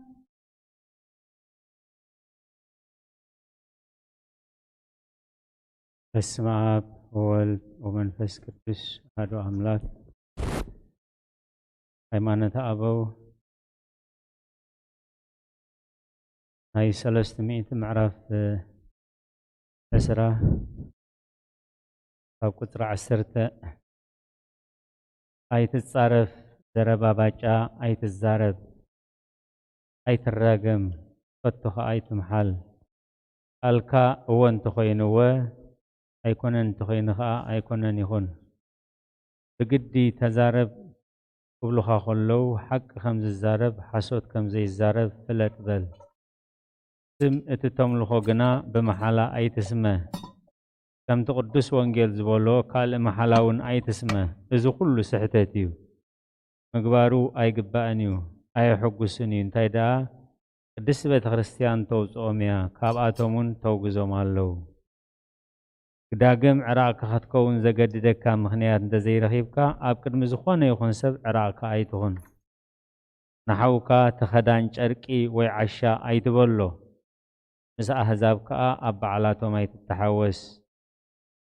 በስመ አብ ወወልድ ወመንፈስ ቅዱስ አሐዱ አምላክ። ሃይማኖተ አበው ናይ ሰለስተ ሚእቲ ምዕራፍ ዕስራ ካብ ቁጽሪ ዓሰርተ፣ ኣይትጻረፍ፣ ዘረባ ባጫ ኣይትዛረብ፣ ኣይትራገም፣ ከቶ ኸኣ ኣይትምሓል። ቃልካ እወ እንተኾይኑ እወ፣ ኣይኮነን እንተኾይኑ ኸኣ ኣይኮነን ይኹን። ብግዲ ተዛረብ ክብሉኻ ከለዉ፣ ሓቂ ከም ዝዛረብ፣ ሓሶት ከም ዘይዛረብ ፍለጥ በል። ስም እቲ ተምልኾ ግና ብመሓላ ኣይትስመ። ከምቲ ቅዱስ ወንጌል ዝበሎ፣ ካልእ መሓላ እውን ኣይትስመ። እዚ ኩሉ ስሕተት እዩ። ምግባሩ ኣይግባእን እዩ፣ ኣየሐጉስን እዩ። እንታይ ደኣ፣ ቅድስቲ ቤተ ክርስቲያን ተውጽኦም እያ፣ ካብኣቶም እውን ተውግዞም ኣለዉ። ዳግም ዕራቕካ ክትከውን ዘገድደካ ምኽንያት እንተዘይረኺብካ፣ ኣብ ቅድሚ ዝኾነ ይኹን ሰብ ዕራቕካ ኣይትኹን። ንሓውካ ተኸዳን ጨርቂ ወይ ዓሻ ኣይትበሎ። ምስ ኣህዛብ ከኣ ኣብ በዓላቶም ኣይትተሓወስ።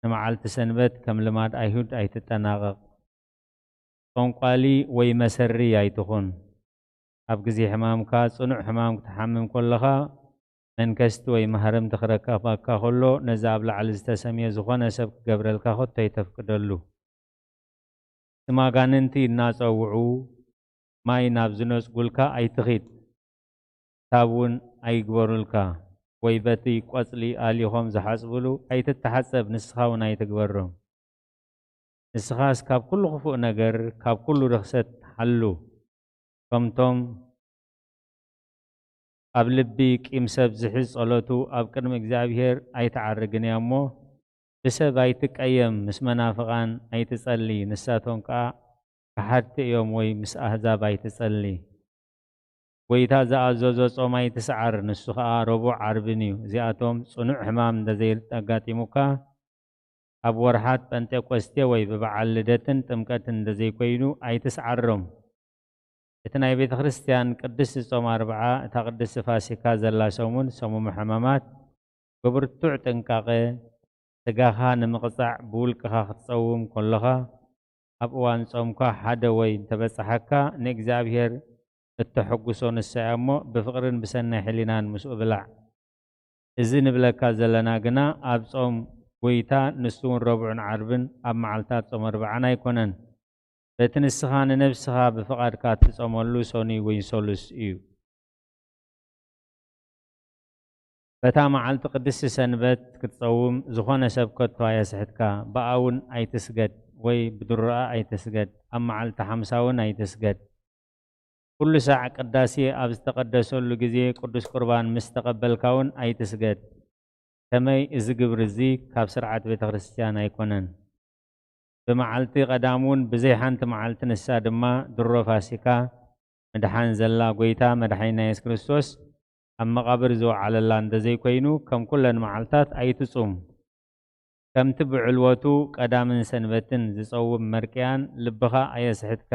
ንመዓልቲ ሰንበት ከም ልማድ ኣይሁድ ኣይትጠናቐቕ። ጠንቋሊ ወይ መሰሪ ኣይትኹን። ኣብ ግዜ ሕማምካ ጽኑዕ ሕማም ክትሓምም ከለኻ፣ መንከስቲ ወይ ማህረምቲ ክረከበካ ከሎ፣ ነዚ ኣብ ላዕሊ ዝተሰምየ ዝኾነ ሰብ ክገብረልካ ከቶ ኣይተፍቅደሉ። ስም ኣጋንንቲ እናጸውዑ ማይ ናብ ዝነጽጉልካ ኣይትኺድ። ታብ እውን ኣይግበሩልካ፣ ወይ በቲ ቆጽሊ ኣሊኾም ዝሓጽብሉ ኣይትተሓጸብ፣ ንስኻ እውን ኣይትግበሮም። ንስኻስ ካብ ኩሉ ክፉእ ነገር፣ ካብ ኩሉ ርኽሰት ሓሉ። ከምቶም ኣብ ልቢ ቂም ሰብ ዝሕዝ ጸሎቱ ኣብ ቅድሚ እግዚኣብሔር ኣይትዓርግን እያ እሞ፣ ብሰብ ኣይትቀየም፣ ምስ መናፍቓን ኣይትጸሊ፣ ንሳቶም ከኣ ከሓድቲ እዮም፣ ወይ ምስ ኣህዛብ ኣይትጸሊ። ጐይታ ዝኣዘዞ ጾም ኣይትስዓር፣ ንሱ ኸኣ ረቡዕ ዓርብን እዩ። እዚኣቶም ጽኑዕ ሕማም እንተ ዘየጋጢሙካ፣ ኣብ ወርሓት ጴንጤቆስቴ ወይ ብበዓል ልደትን ጥምቀትን እንተ ዘይኮይኑ ኣይትስዓሮም። እቲ ናይ ቤተ ክርስቲያን ቅድስቲ ጾም ኣርብዓ፣ እታ ቅድስቲ ፋሲካ ዘላ ሰሙን፣ ሰሙመ ሕማማት፣ ብብርቱዕ ጥንቃቐ፣ ስጋኻ ንምቕጻዕ ብውልቅኻ ክትጸውም ከለኻ፣ ኣብ እዋን ጾምካ ሓደ ወይ እንተበጽሓካ፣ ንእግዚኣብሔር እተሐጉሶ ንሳ እያ እሞ፣ ብፍቕርን ብሰናይ ሕሊናን ምስኡ ብላዕ። እዚ ንብለካ ዘለና ግና፣ ኣብ ጾም ጐይታ፣ ንሱ እውን ረቡዕን ዓርብን ኣብ መዓልታት ጾም ኣርብዓን ኣይኮነን። በቲ ንስኻ ንነብስኻ ብፍቓድካ እትጾመሉ ሰኑይ ወይ ሰሉስ እዩ። በታ መዓልቲ ቅድስቲ ሰንበት ክትጸውም ዝኾነ ሰብ ከቶ ኣየስሕትካ። ብኣ እውን ኣይትስገድ፣ ወይ ብድሮኣ ኣይትስገድ። ኣብ መዓልቲ ሓምሳ እውን ኣይትስገድ። ኩሉ ሳዕ ቅዳሴ ኣብ ዝተቐደሰሉ ግዜ ቅዱስ ቁርባን ምስ ተቐበልካ እውን ኣይትስገድ። ከመይ፣ እዚ ግብሪ እዚ ካብ ስርዓት ቤተ ክርስቲያን ኣይኮነን። ብመዓልቲ ቀዳም እውን ብዘይ ሓንቲ መዓልቲ፣ ንሳ ድማ ድሮ ፋሲካ፣ ምድሓን ዘላ፣ ጐይታ መድሓኒና የሱስ ክርስቶስ ኣብ መቓብር ዝወዓለላ እንተ ዘይኮይኑ፣ ከም ኩለን መዓልታት ኣይትጹም። ከምቲ ብዕልወቱ ቀዳምን ሰንበትን ዝጸውም መርቅያን ልብኻ ኣየስሕትካ።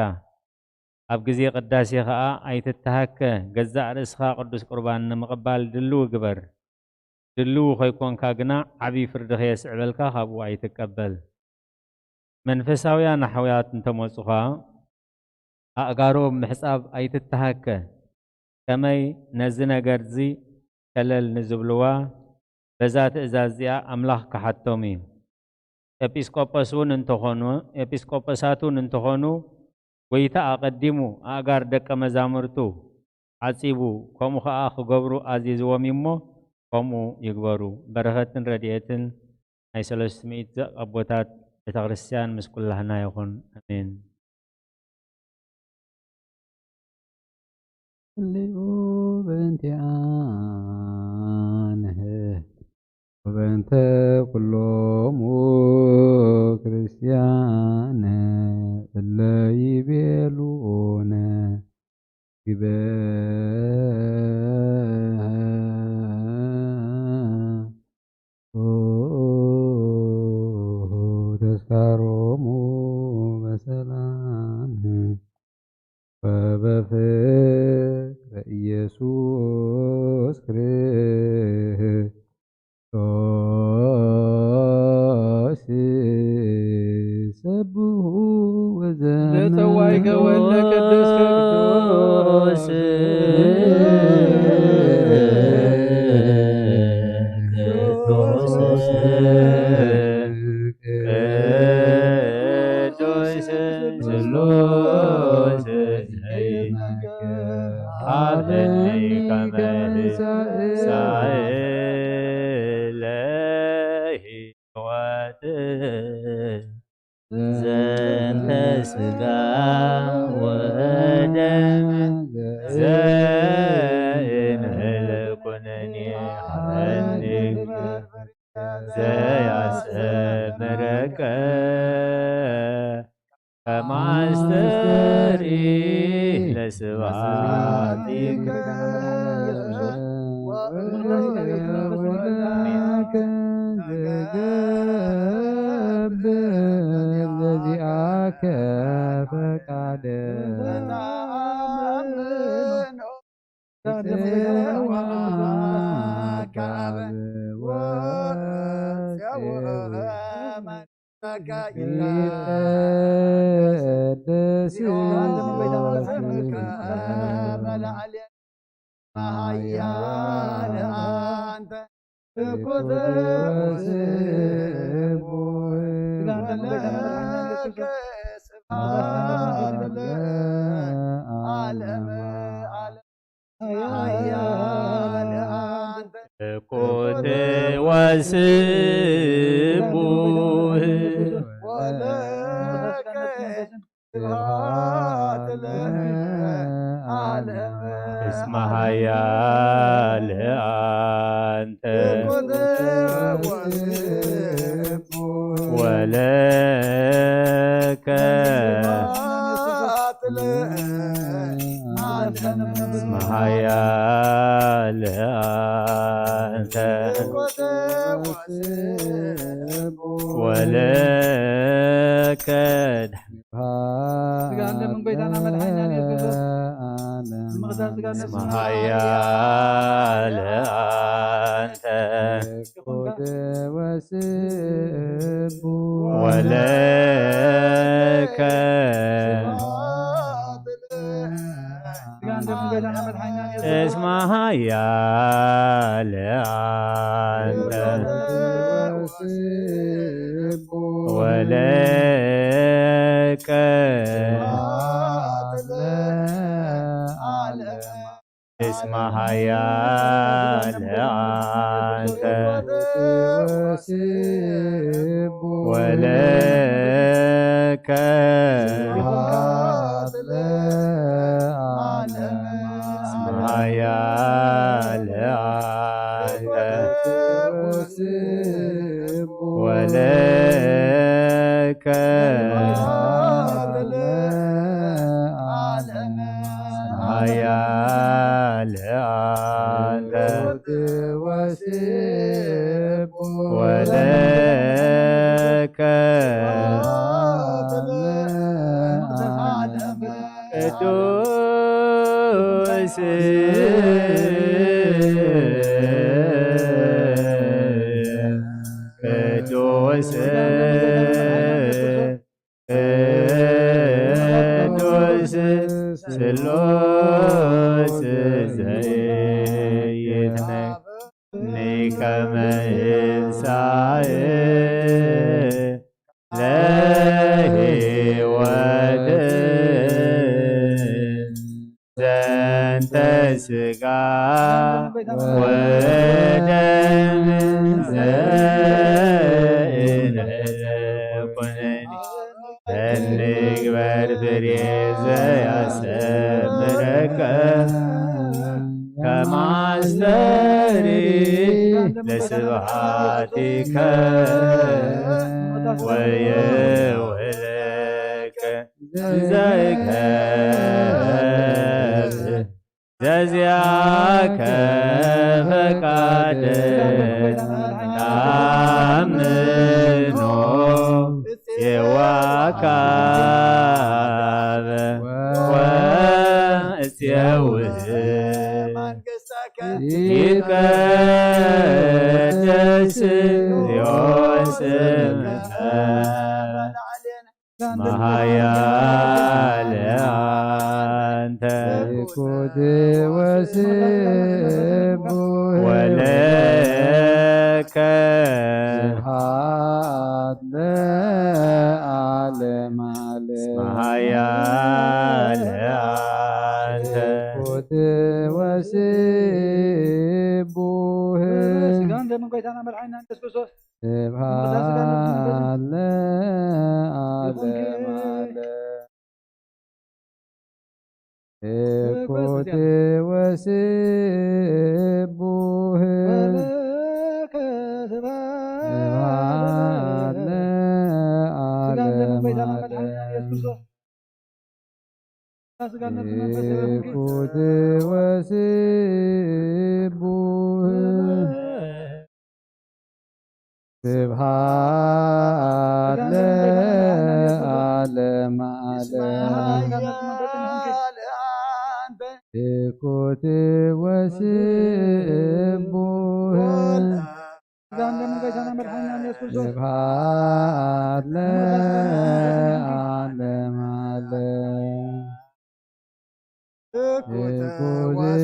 ኣብ ግዜ ቅዳሴ ኸኣ ኣይትተሃከ፣ ገዛእ ርእስኻ ቅዱስ ቁርባን ንምቕባል ድልዊ ግበር። ድልዊ ኸይኮንካ ግና ዓብዪ ፍርዲ ከየስዕበልካ ካብኡ ኣይትቀበል። መንፈሳውያን ኣሕዋት እንተመጹኻ፣ ኣእጋሮም ምሕጻብ ኣይትተሃከ። ከመይ ነዚ ነገርዚ ሸለል ንዝብልዋ በዛ ትእዛዝ እዚኣ ኣምላኽ ክሓቶም እዩ። ኤጲስቆጶስ እውን እንተኾኑ፣ ኤጲስቆጶሳት እውን እንተኾኑ፣ ጐይታ ኣቐዲሙ ኣእጋር ደቀ መዛሙርቱ ዓጺቡ፣ ከምኡ ኸኣ ክገብሩ ኣዚዝዎም እዩ እሞ፣ ከምኡ ይግበሩ። በረኸትን ረድኤትን ናይ ሰለስቱ ሚእቲ ኣቦታት ቤተ ክርስቲያን ምስ ኩላህና ይኹን። ኣሜን። ጸልዩ በእንቲኣነ ወበእንተ ኩሎሙ ክርስቲያን እለ ይቤሉነ ግበ ተስካሮሙ በሰላም ወበፍቅረ ኢየሱስ ክርስቶስ ሰብሑ ወዘመ ለጸዋዕከ ወለ ቅዱስ ቅዱስ ቅዱስ ስሉስ ዘይነገር ሃበኒ ከመ ትንሳኤ ለህይወት ዘንተ ስጋ ወደም ዘይንህል ኩነኒ ሃበኒ ዘያስተምረከ ከማስተሪ ለስብሐቲከ ለዚአከ ፈቃደ ይትቀደስ ስምከ ኃያል አንተ ትኩት ወስቡሕ ወለከ ስብሐት ለዓለመ ዓለም። ኃያል አንተ ትኩት ወስቡሕ ወለከ ስብሐት ለዓለመ። እስመ ኃያል አንተ ትኩት ወስቡሕ ወለከ ስብሐት ለዓለመ። እስመ ኃያል አንተ ወለከ ስጋ እንደምን ጐይታና መድኃኒና ኢየሱስ ክርስቶስ። ስምኻ ስጋ እንደምን ኃያል አንተ ወለከ ስጋ እንደምን ጐይታና መድኃኒና ኢየሱስ ክርስቶስ። እስመ ኃያል አንተ ወለከ እስመ ኃያል አንተ ወለከ እስመ ኃያል አንተ ወለከ ኃያል አንተ ወለከ ቅዱስ ቅዱስ ቅዱስ ስሉስ እንተ ስጋ ወደም ዘእነ ኩነኒ እንግበር ፍሬ ዘያስተምረከ ከማስተሪ ለስብሐቲከ ወየውህለከ ዘይከፍ ዘዚያከ ፈቃድ ታምኖ የዋካበ ወእስየውህ ይትቀደስ ዮስምከ መሃያል አንተ ኩት ወስቡ ወለከ ስብሐት ለዓለም ዓለም። መሃያል አንተ ኩት ወስቡ ስጋን ደምን ጎይታና መድሓኒና ኢየሱስ ክርስቶስ ስብሐት ለዓለም ዓለም። እኩት ወስቡህ ስብሐት ለዓለም ዓለም። እኩት ወስቡህ ስብሐት ለዓለም ዓለም። እኩት ወስቡህ ስብሐት ለዓለም ዓለም። እኩት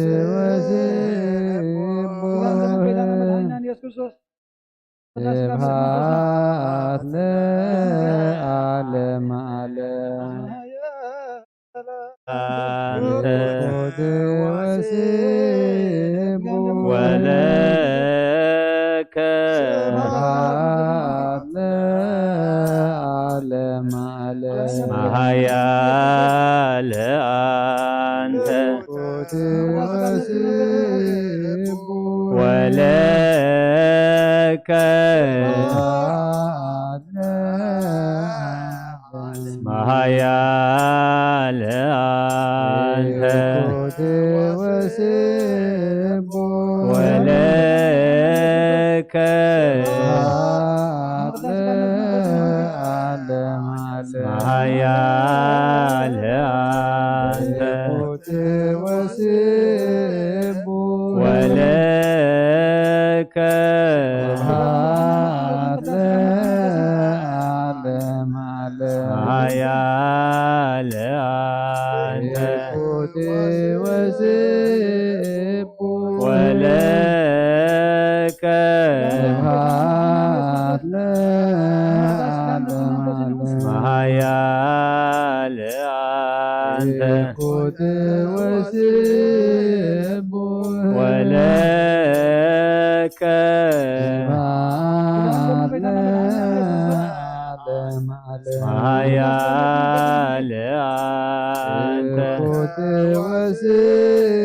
ወስቡህ ስብሐት ለዓለም ዓለም። አንተ እኩት ወስቡህ ወለከ ስብሐት ለዓለም ዓለም። መሃያል አንተ እኩት ወስቡህ ወለከ ስብሐት መሃያል አንተ እኩት ወስቡህ ወለከ ስብሐት ለዓለም ዓለም። መሃያል አንተ እኩት ወስቡህ ወለከ ስብሐት ለዓለም ዓለም። መሃያል አንተ እኩት ወስቡህ ወለከ ስብሐት ለዓለም ዓለም። መሃያል አንተ እኩት ወስቡህ ወለከ ስብሐት ለዓለም ዓለም። መሃያል አንተ እኩት ወስቡህ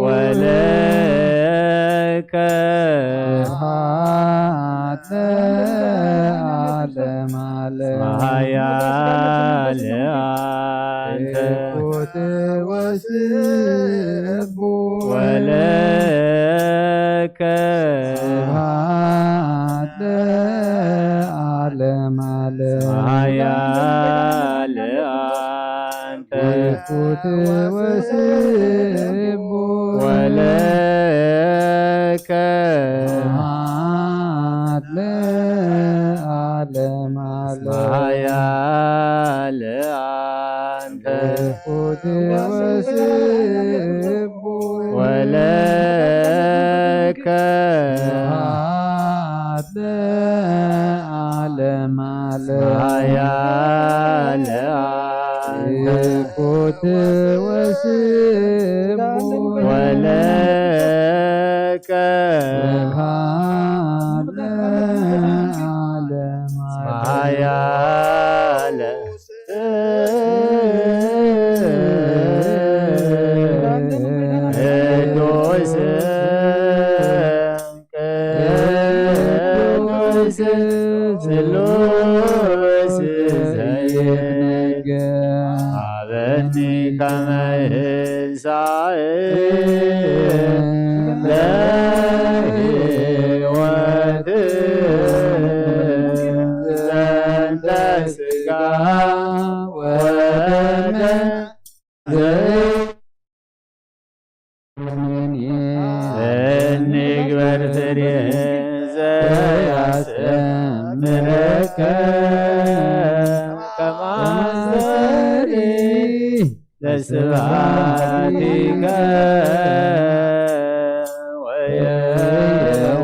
ወለከ ስብሐት ለዓለም ዓለም። መሃያል አንተ እኩት ወስቡህ ወለከ ስብሐት ለዓለም ዓለም። መሃያል አንተ እኩት ወስቡህ ወለከ ስብሐት ለዓለም ዓለም። መሃያል አንተ እኩት ወስቡህ ወለከ ስብሐት ለዓለም ዓለም። መሃያል አንተ እኩት ወስቡህ ትንሳኤ ለሕይወት ዘንተ ስጋ ወደም እንግበር ፍሬ ዘያስተምረከ ከማስተሪ ለስብሐቲከ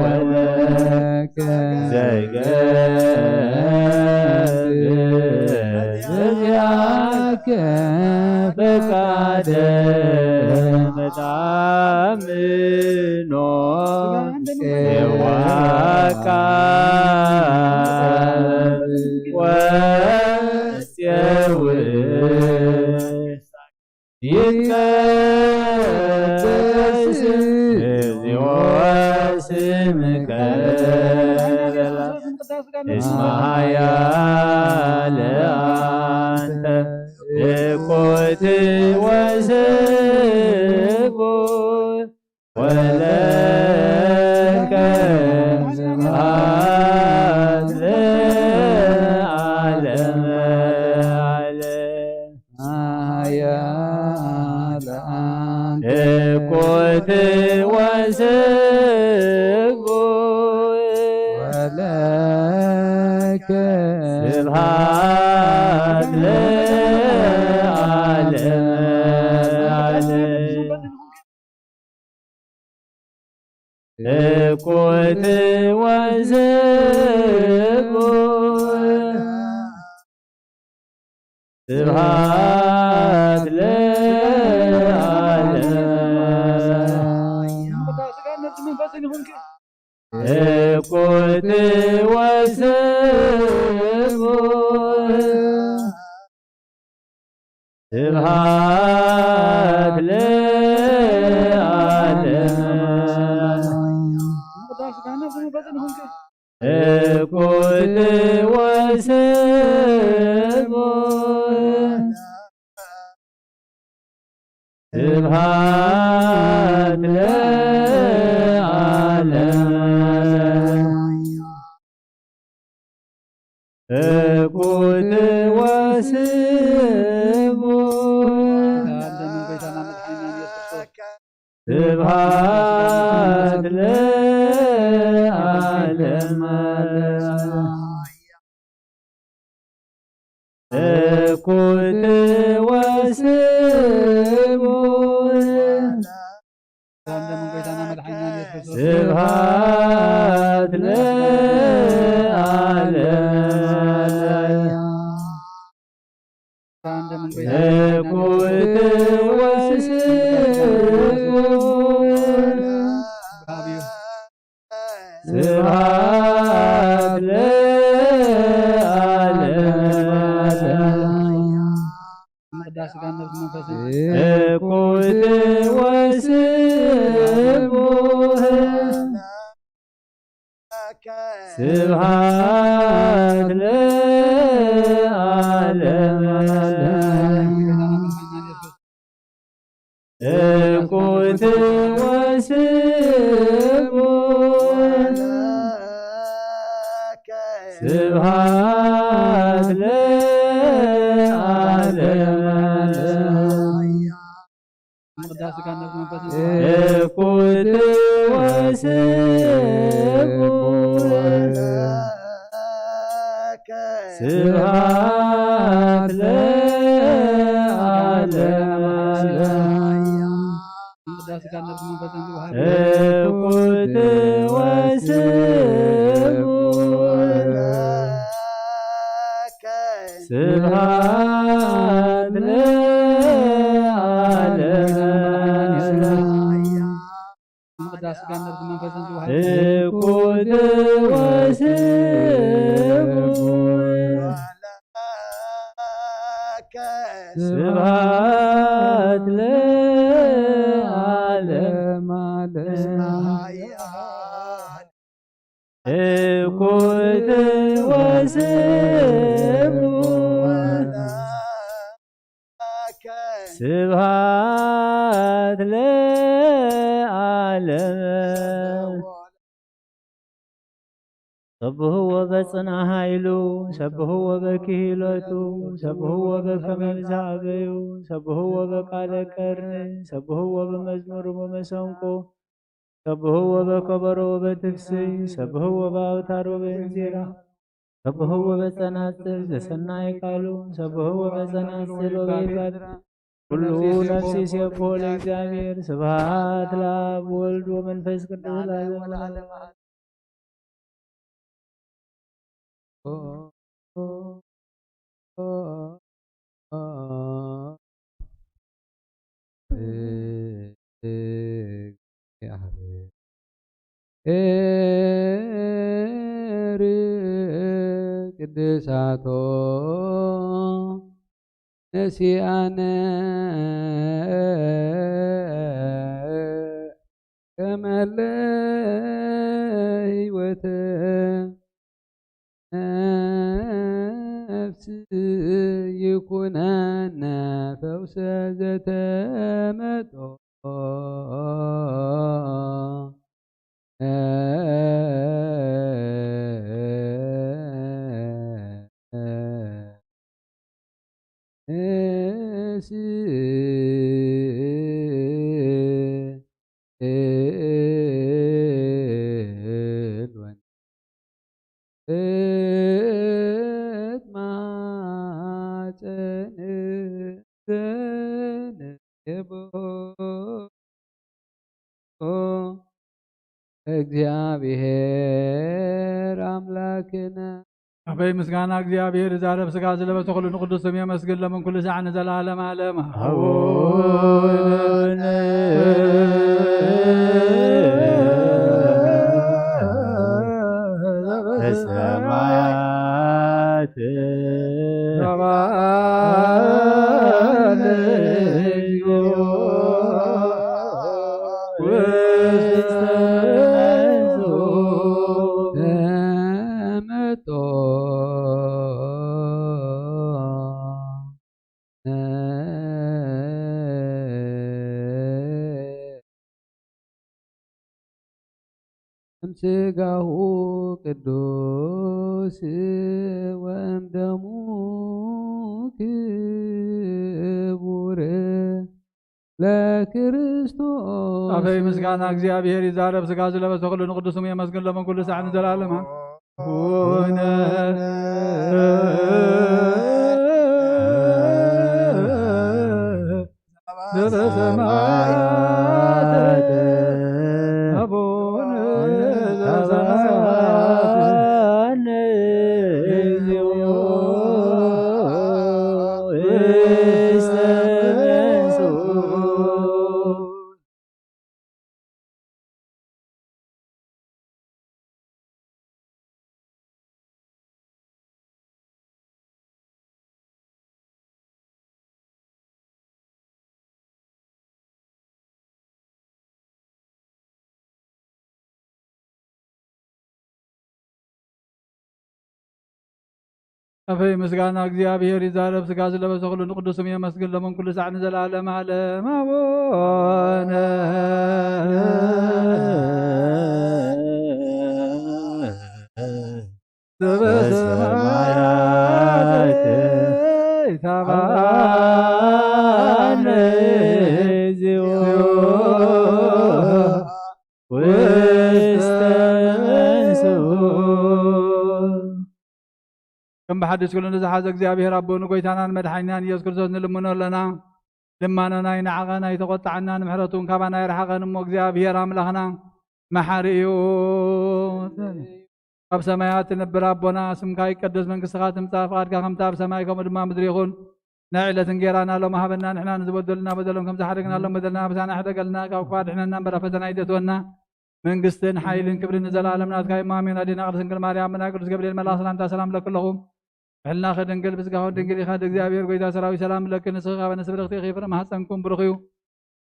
ወየወለከ ዘይገብር ዚአከ ፈቃደ መታምኖ የዋቃ ወስየው ይትቀደስ እግዚኦ ስምከ እስመ ኃያል አንተ እኮት ወስቡሕ ወለከ ስብሐት ለዓለመ ዓለም። ኃያል አንተ እኮት ወስቡሕ ወለከ ስብሐት ለዓለመ ዓለም። እኩት ወስቡሕ ስብሐት ለዓለም። እኩት ወስቡሕ ስብሐት ለዓለም። እኩት ወስቡሕ ስብሐት ለዓለም። እኩት ወስቡሕ ስብሐት ለዓለመ ዓለም። እኩት ወስቡሕ ስብሐት ለዓለመ ዓለም። እኩት ወስቡሕ ስብሐት ለዓለመ ዓለም። እኩት ወስቡሕ ስብሐት ለዓለመ ዓለም። እኩት ወስቡሕ ስብሐት ለዓለመ ዓለም። እኩት ወስቡሕ ስብሐት ለዓለመ ዓለም። እኩት ወስቡሕ ስብሐት ለዓለመ ዓለም። እኩት ወስቡሕ ስብሐት ለዓለመ ዓለም። እኩት ወስቡሕ ስብሐት ለዓለም። ሰብህዎ በጽና ኃይሉ፣ ሰብህዎ በክሂሎቱ፣ ሰብህዎ በከመ ብዝሃበዩ፣ ሰብህዎ በቃለ ቀርኒ፣ ሰብህዎ በመዝሙር ወመሰንቆ፣ ሰብህዎ በከበሮ ወበትፍስይ፣ ሰብህዎ በአውታር ወበእንዚራ፣ ሰብህዎ በጸናጽል ዘሰናይ ቃሉ፣ ሰብህዎ በጸናጽል ወበይባል። ኩሉ ነፍሲ ሴብሖ ለእግዚአብሔር። ስብሐት ለአብ ወልድ ወመንፈስ ቅዱስ ለዓለመ ዓለም። ቅድሳቶ ነሲኣነ ከመለ ህይወተ ነፍስ ይኩነነ ፈውሰ ዘተመጦ እግዚአብሔር አምላክነ። ኣበይ ምስጋና እግዚኣብሔር ይዛረብ፣ ስጋ ዝለበሰ ኩሉ ንቅዱስ ስም የመስግን፣ ለምን ኩሉ ሳዕ ንዘለዓለም ዓለም። አቡነ በሰማያት ሰብሐነ እግዚኦ ውስተ ተመጦ እምስጋሁ ቅዱስ ወእምደሙ ክቡር ለክርስቶስ። ኣበይ ምስጋና እግዚኣብሔር ይዛረብ፣ ስጋ ዝለበሰ ኩሉ ንቅዱስ ስሙ የመስግን፣ ለምን ኩሉ ሳዕ ንዘለዓለም። አቡነ ዘበሰማያት፣ አቡነ ዘበሰማያት፣ እግዚኦ ውስተ መንሱት። ኣፈይ ምስጋና እግዚኣብሔር ይዛረብ፣ ስጋ ዝለበሰ ኩሉ ንቅዱስ ስም የመስግን፣ ለምን ኩሉ ሳዕ ንዘለዓለም ዓለም። ኣቡነ ዘበሰማያት ይትባረክ ስምከ። ውስተ መንሱት። ከም ብሓድሽ ኩሉ ንዝሓዘ እግዚኣብሔር ኣቦ ንጎይታናን መድሓኒናን ኢየሱስ ክርስቶስ ንልምኖ ኣለና። ልማኖና ይንዓቐን ኣይተቖጥዓና፣ ንምሕረቱ እውን ካባና ኣይርሓቐን እሞ እግዚኣብሔር ኣምላኽና መሓሪ እዩ። ኣብ ሰማያት ትነብር ኣቦና፣ ስምካ ይቀደስ፣ መንግስትኻ ትምጻእ፣ ፍቓድካ ከምቲ ኣብ ሰማይ ከምኡ ድማ ምድሪ ይኹን። ናይ ዕለት እንጌራና ሎም ሃበና፣ ንሕና ንዝበደሉና በደሎም ከም ዝሓደግናሎም በደልና ኣበሳና ሕደገልና፣ ካብ ክፉእ ኣድሕነና እምበር ኣብ ፈተና ኣይተእትወና። መንግስትን ሓይልን ክብርን ንዘለኣለም ናትካ እዩ። ኣሜን። ኣዴና ቅድስት ድንግል ማርያም፣ ብናይ ቅዱስ ገብርኤል መልኣኽ ሰላምታ ሰላም እብለኪ ኣለኹ። ብሕልናኺ ድንግል፣ ብስጋኺ ድንግል ኢኻ፣ እግዚኣብሔር ጎይታ ሰራዊት ሰላም እብለኪ። ንስኺ ካብ ኣንስቲ ብርኽቲ ኢኺ፣ ፍረ ማህፀንኩም ብሩኽ እዩ።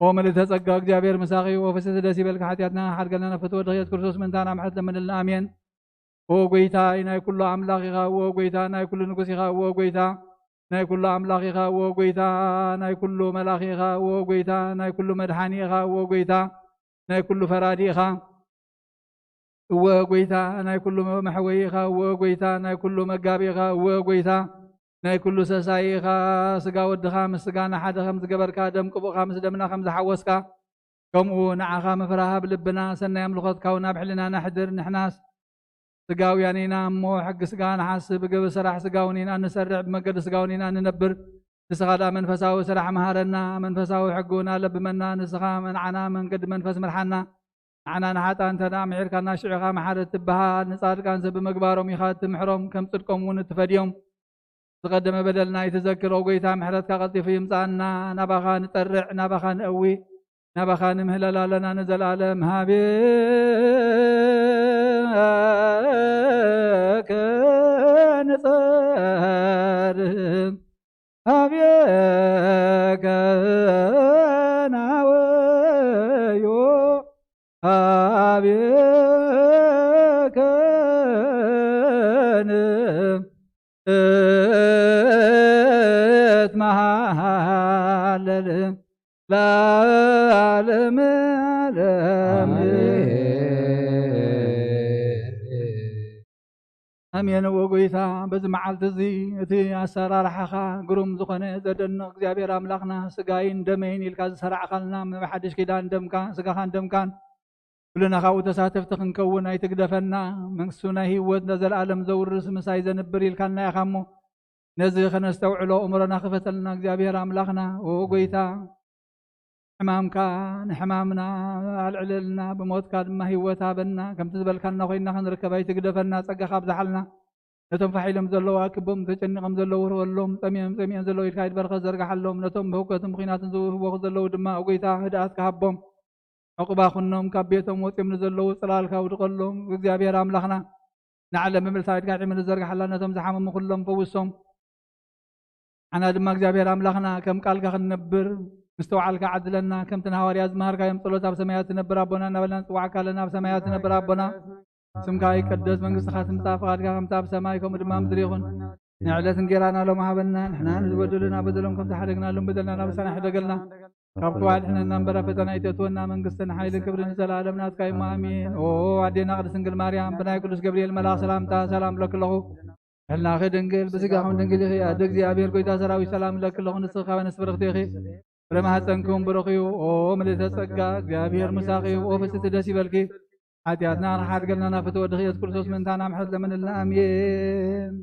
ኦ ምልዕተ ጸጋ፣ እግዚኣብሔር ምሳኺ እዩ። ኦ ፍስሕቲ ደስ ይበልኪ፣ ሓጢኣትና ሓድገልና፣ ፍትወ ድኽየት ክርስቶስ ምእንታና ምሕረት ለምንልና። ኣሜን። ኦ ጎይታይ ናይ ኩሉ ኣምላኽ ኢኻ፣ ኦ ጎይታ ናይ ኩሉ ንጉስ ኢኻ፣ ኦ ጎይታ ናይ ኩሉ ኣምላኽ ኢኻ እወ ጎይታ፣ ናይ ኩሉ መላኺ ኢኻ እወ ጎይታ፣ ናይ ኩሉ መድሓኒ ኢኻ እወ ጎይታ፣ ናይ ኩሉ ፈራዲ ኢኻ እወ ጎይታ፣ ናይ ኩሉ መሕወዪ ኢኻ እወ ጎይታ፣ ናይ ኩሉ መጋቢ ኢኻ እወ ጎይታ፣ ናይ ኩሉ ሰሳይ ኢኻ። ስጋ ወድኻ ምስ ስጋና ሓደ ከም ዝገበርካ፣ ደም ቅቡእኻ ምስ ደምና ከም ዝሓወስካ፣ ከምኡ ንዓኻ ምፍራህ ኣብ ልብና፣ ሰናይ ኣምልኾትካ እውን ኣብ ሕልናና ሕድር። ንሕናስ ስጋውያን ኢና እሞ፣ ሕጊ ስጋ ንሓስብ፣ ብግብሪ ስራሕ ስጋ እውን ኢና እንሰርዕ፣ ብመንገዲ ስጋ እውን ኢና እንነብር። ንስኻ ደኣ መንፈሳዊ ስራሕ መሃረና፣ መንፈሳዊ ሕጊ እውን ኣለብመና። ንስኻ ንዓና መንገዲ መንፈስ ምርሓና። ንዓና ንሓጣን እንተ ደኣ ምሒርካና፣ ሽዑኻ መሓሪ እትበሃል። ንጻድቃን ሰብ ብምግባሮም ኢኻ እትምሕሮም፣ ከም ጽድቆም እውን እትፈድዮም። ዝቐደመ በደልና ኣይትዘክር፣ ኦ ጐይታ፣ ምሕረትካ ቀልጢፉ ይምጻኣና። ናባኻ ንጠርዕ፣ ናባኻ ንእዊ፣ ናባኻ ንምህለል ኣለና ንዘለኣለም። ሃቤከ ንጸርግ፣ ሃቤከ ናወዮ፣ ሃቤከ ንትመሃለል ለዓለመ ዓለም። ኣሜን። ኣሜን። እወ ጐይታ፣ በዚ መዓልቲ እዚ እቲ ኣሰራርሓኻ ግሩም ዝኾነ ዘደንቕ እግዚኣብሔር ኣምላኽና፣ ስጋይን ደመይን ኢልካ ዝሰራዕኻልና፣ ብሓድሽ ኪዳን ደምካ፣ ስጋኻን ደምካን ኩልና ካብኡ ተሳተፍቲ ክንከውን ኣይትግደፈና። መንግስቱ ናይ ህይወት ንዘለኣለም ዘውርስ ምሳይ ዘንብር ኢልካና ኢኻ እሞ፣ ነዚ ከነስተውዕሎ እምሮና ክፈተልና እግዚኣብሔር ኣምላኽና። ኦ ጐይታ፣ ሕማምካ ንሕማምና ኣልዕለልና፣ ብሞትካ ድማ ህይወት ሃበና። ከምቲ ዝበልካና ኮይንና ክንርከብ ኣይትግደፈና፣ ጸጋኻ ኣብዝሓልና። ነቶም ፋሕ ኢሎም ዘለዉ ኣክቦም፣ ተጨኒቖም ዘለዉ ርወሎም፣ ጸሚኦም ጸሚኦም ዘለዉ ኢድካ ኣይትበርኸ ዘርግሓሎም። ነቶም ብህውከትን ብኲናትን ዝህወኹ ዘለዉ ድማ፣ ኦ ጐይታ፣ ህድኣትካ ሃቦም። ዕቑባ ኩኖም፣ ካብ ቤቶም ወጺኦም ንዘለዉ ጽላልካ ኣውድቐሎም። እግዚኣብሔር ኣምላኽና፣ ንዓለም ብምልእታ ኢድካ ሒም ንዘርግሓላ፣ ነቶም ዝሓመሙ ኩሎም ፈውሶም። ንዓና ድማ እግዚኣብሔር ኣምላኽና ከም ቃልካ ክንነብር ምስትውዓልካ ዓድለና። ከምቲ ንሃዋርያት ዝመሃርካዮም ጸሎት ኣብ ሰማያት ትነብር ኣቦና እናበልና ንጽዋዕካ ኣለና። ኣብ ሰማያት ትነብር ኣቦና፣ ስምካ ይቀደስ፣ መንግስትኻ ትምጻእ፣ ፍቓድካ ከምቲ ኣብ ሰማይ ከምኡ ድማ ኣብ ምድሪ ይኹን። ንዕለት እንጌራና ሎም ሃበና፣ ንሕና ንዝበደሉና በደሎም ከም ዝሓደግናሎም በደልና ናብሳና ሕደገልና። ካብ ክፉእ ኣድሕነና እምበር ኣብ ፈተና ኣይተእትወና፣ መንግስትን ሓይልን ክብርን ንዘለኣለም ናትካ እዩ እሞ ኣሜን። ኦ ኣዴና ቅድስት ድንግል ማርያም፣ ብናይ ቅዱስ ገብርኤል መልኣኽ ሰላምታ ሰላም እብለኪ ኣለኹ። ሕልናኺ ድንግል፣ ብስጋኹም ድንግል ኢኺ። ኣደ እግዚኣብሔር፣ ጎይታ ሰራዊት፣ ሰላም እብለኪ ኣለኹ። ንስኺ ካብ ኣንስቲ ብርኽቲ ኢኺ፣ ፍረ ማህፀንኩም ብሩኽ እዩ። ኦ ምልእተ ጸጋ፣ እግዚኣብሔር ምሳኺ እዩ። ኦ ፍስቲ ደስ ይበልኪ፣ ሓጢኣትና ርሓድገልና፣ ናብ ፍትወ ወድኺ ኢየሱስ ክርስቶስ ምእንታና ምሕረት ለምንልና። ኣሜን።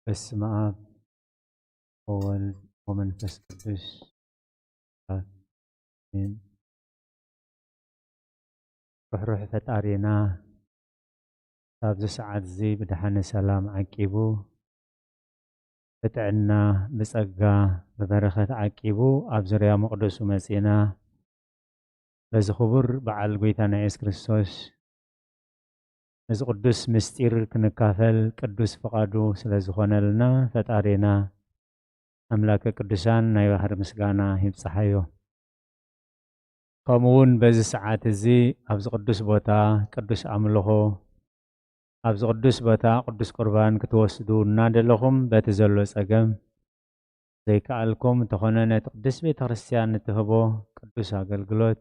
በስመ ኣብ ወወልድ ወመንፈስ ቅዱስ። ኣሜን። ርሕሩሕ ፈጣሪና፣ ኣብዚ ሰዓት እዚ ብድሓነ ሰላም ዓቂቡ፣ ብጥዕና፣ ብጸጋ፣ ብበረኸት ዓቂቡ፣ ኣብ ዙርያ መቕደሱ መጺና፣ በዚ ክቡር በዓል ጐይታና የሱስ ክርስቶስ፣ ነዚ ቅዱስ ምስጢር ክንካፈል ቅዱስ ፍቓዱ ስለ ዝኾነልና፣ ፈጣሪና ኣምላከ ቅዱሳን ናይ ባህሪ ምስጋና ይብጽሓዮ። ከምኡ እውን በዚ ሰዓት እዚ ኣብዚ ቅዱስ ቦታ ቅዱስ ኣምልኾ፣ ኣብዚ ቅዱስ ቦታ ቅዱስ ቁርባን ክትወስዱ እናደለኹም በቲ ዘሎ ጸገም ዘይከኣልኩም እንተኾነ ነቲ ቅድስት ቤተ ክርስቲያን እትህቦ ቅዱስ ኣገልግሎት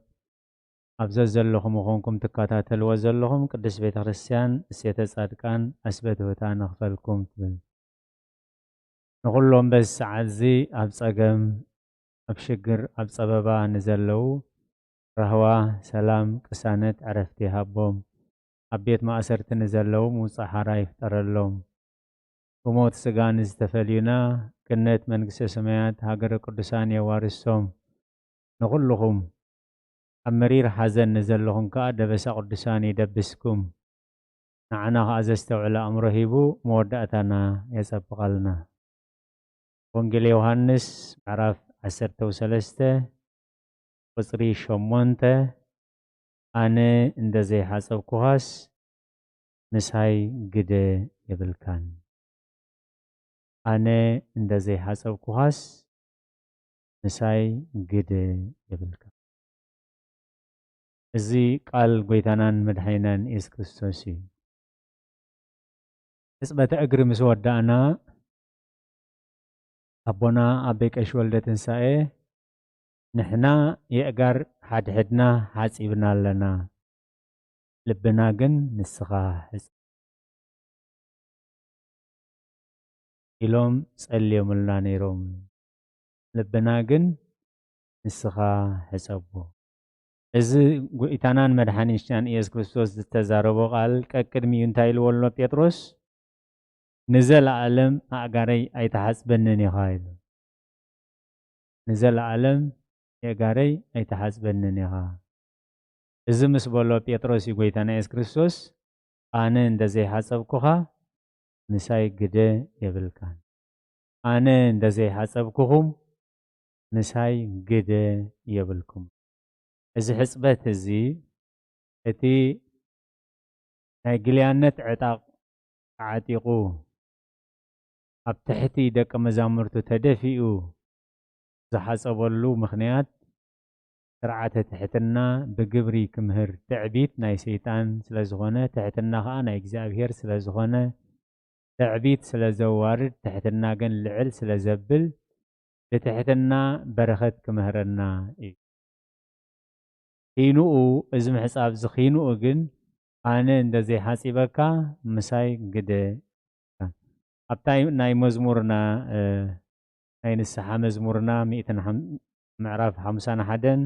ኣብ ዘዘለኹም ኮንኩም ትከታተልዎ ዘለኹም ቅድስት ቤተ ክርስቲያን እሴተ ጻድቃን ኣስበትውታ ንኽፈልኩም ትብል። ንኹሎም በዚ ሰዓት እዚ ኣብ ጸገም፣ ኣብ ሽግር፣ ኣብ ጸበባ ንዘለዉ ራህዋ፣ ሰላም፣ ቅሳነት፣ ዕረፍቲ ይሃቦም። ኣብ ቤት ማእሰርቲ ንዘለዉ ምውጻእ ሓራ ይፍጠረሎም። ብሞት ስጋ ንዝተፈልዩና ገነት መንግስተ ሰማያት ሃገረ ቅዱሳን የዋርሶም። ንኹልኹም ኣብ መሪር ሓዘን ንዘለኹም ከኣ ደበሳ ቅዱሳን ይደብስኩም። ንዓና ከኣ ዘስተውዕል ኣእምሮ ሂቡ መወዳእታና የጸብቐልና። ወንጌል ዮሃንስ ምዕራፍ ዓሰርተ ሰለስተ ቁጽሪ ሸሞንተ፣ ኣነ እንደ ዘይሓጸብኩኻስ ምሳይ ግደ የብልካን። ኣነ እንደ ዘይሓጸብኩኻስ ምሳይ ግደ የብልካን። እዚ ቃል ጎይታናን መድሓኒናን የሱስ ክርስቶስ እዩ። ሕጽበተ እግሪ ምስ ወዳእና፣ ኣቦና ኣበይ ቀሺ ወልደ ትንሳኤ፣ ንሕና የእጋር ሓድሕድና ሓጺብና ኣለና፣ ልብና ግን ንስኻ ሕጽ-፣ ኢሎም ጸልዮምልና ነይሮም። ልብና ግን ንስኻ ሕጸቦ። እዚ ጎይታናን መድሓኒትናን ኢየሱስ ክርስቶስ ዝተዛረቦ ቃል ቀቅድሚኡ እንታይ ኢልዎ ኣሎ ጴጥሮስ? "ንዘለኣለም ኣእጋረይ ኣይትሓጽበንን ኢኻ" ኢሉ። "ንዘለኣለም ኣእጋረይ ኣይትሓጽበንን ኢኻ።" እዚ ምስ በሎ ጴጥሮስ እዩ ጎይታና ኢየሱስ ክርስቶስ፣ "ኣነ እንደ ዘይሓጸብኩኻ ምሳይ ግደ የብልካን። ኣነ እንደ ዘይሓጸብኩኹም ምሳይ ግደ የብልኩም።" እዚ ሕጽበት እዚ፣ እቲ ናይ ግልያነት ዕጣቕ ተዓጢቑ፣ ኣብ ትሕቲ ደቀ መዛሙርቱ ተደፊኡ ዝሓጸበሉ ምኽንያት፣ ስርዓተ ትሕትና ብግብሪ ክምህር፣ ትዕቢት ናይ ሰይጣን ስለ ዝኾነ፣ ትሕትና ኸኣ ናይ እግዚኣብሔር ስለ ዝኾነ፣ ትዕቢት ስለ ዘዋርድ፣ ትሕትና ግን ልዕል ስለ ዘብል፣ ብትሕትና በረኸት ክምህረና እዩ። ኺንኡ፣ እዚ ምሕጻብ እዚ ኺንኡ ግን፣ ኣነ እንደ ዘይሓጺበካ ምሳይ ግደ። ኣብታ ናይ መዝሙርና፣ እ፣ ናይ ንስሓ መዝሙርና ሚእትን ሓም-፣ ምዕራፍ ሓምሳን ሓደን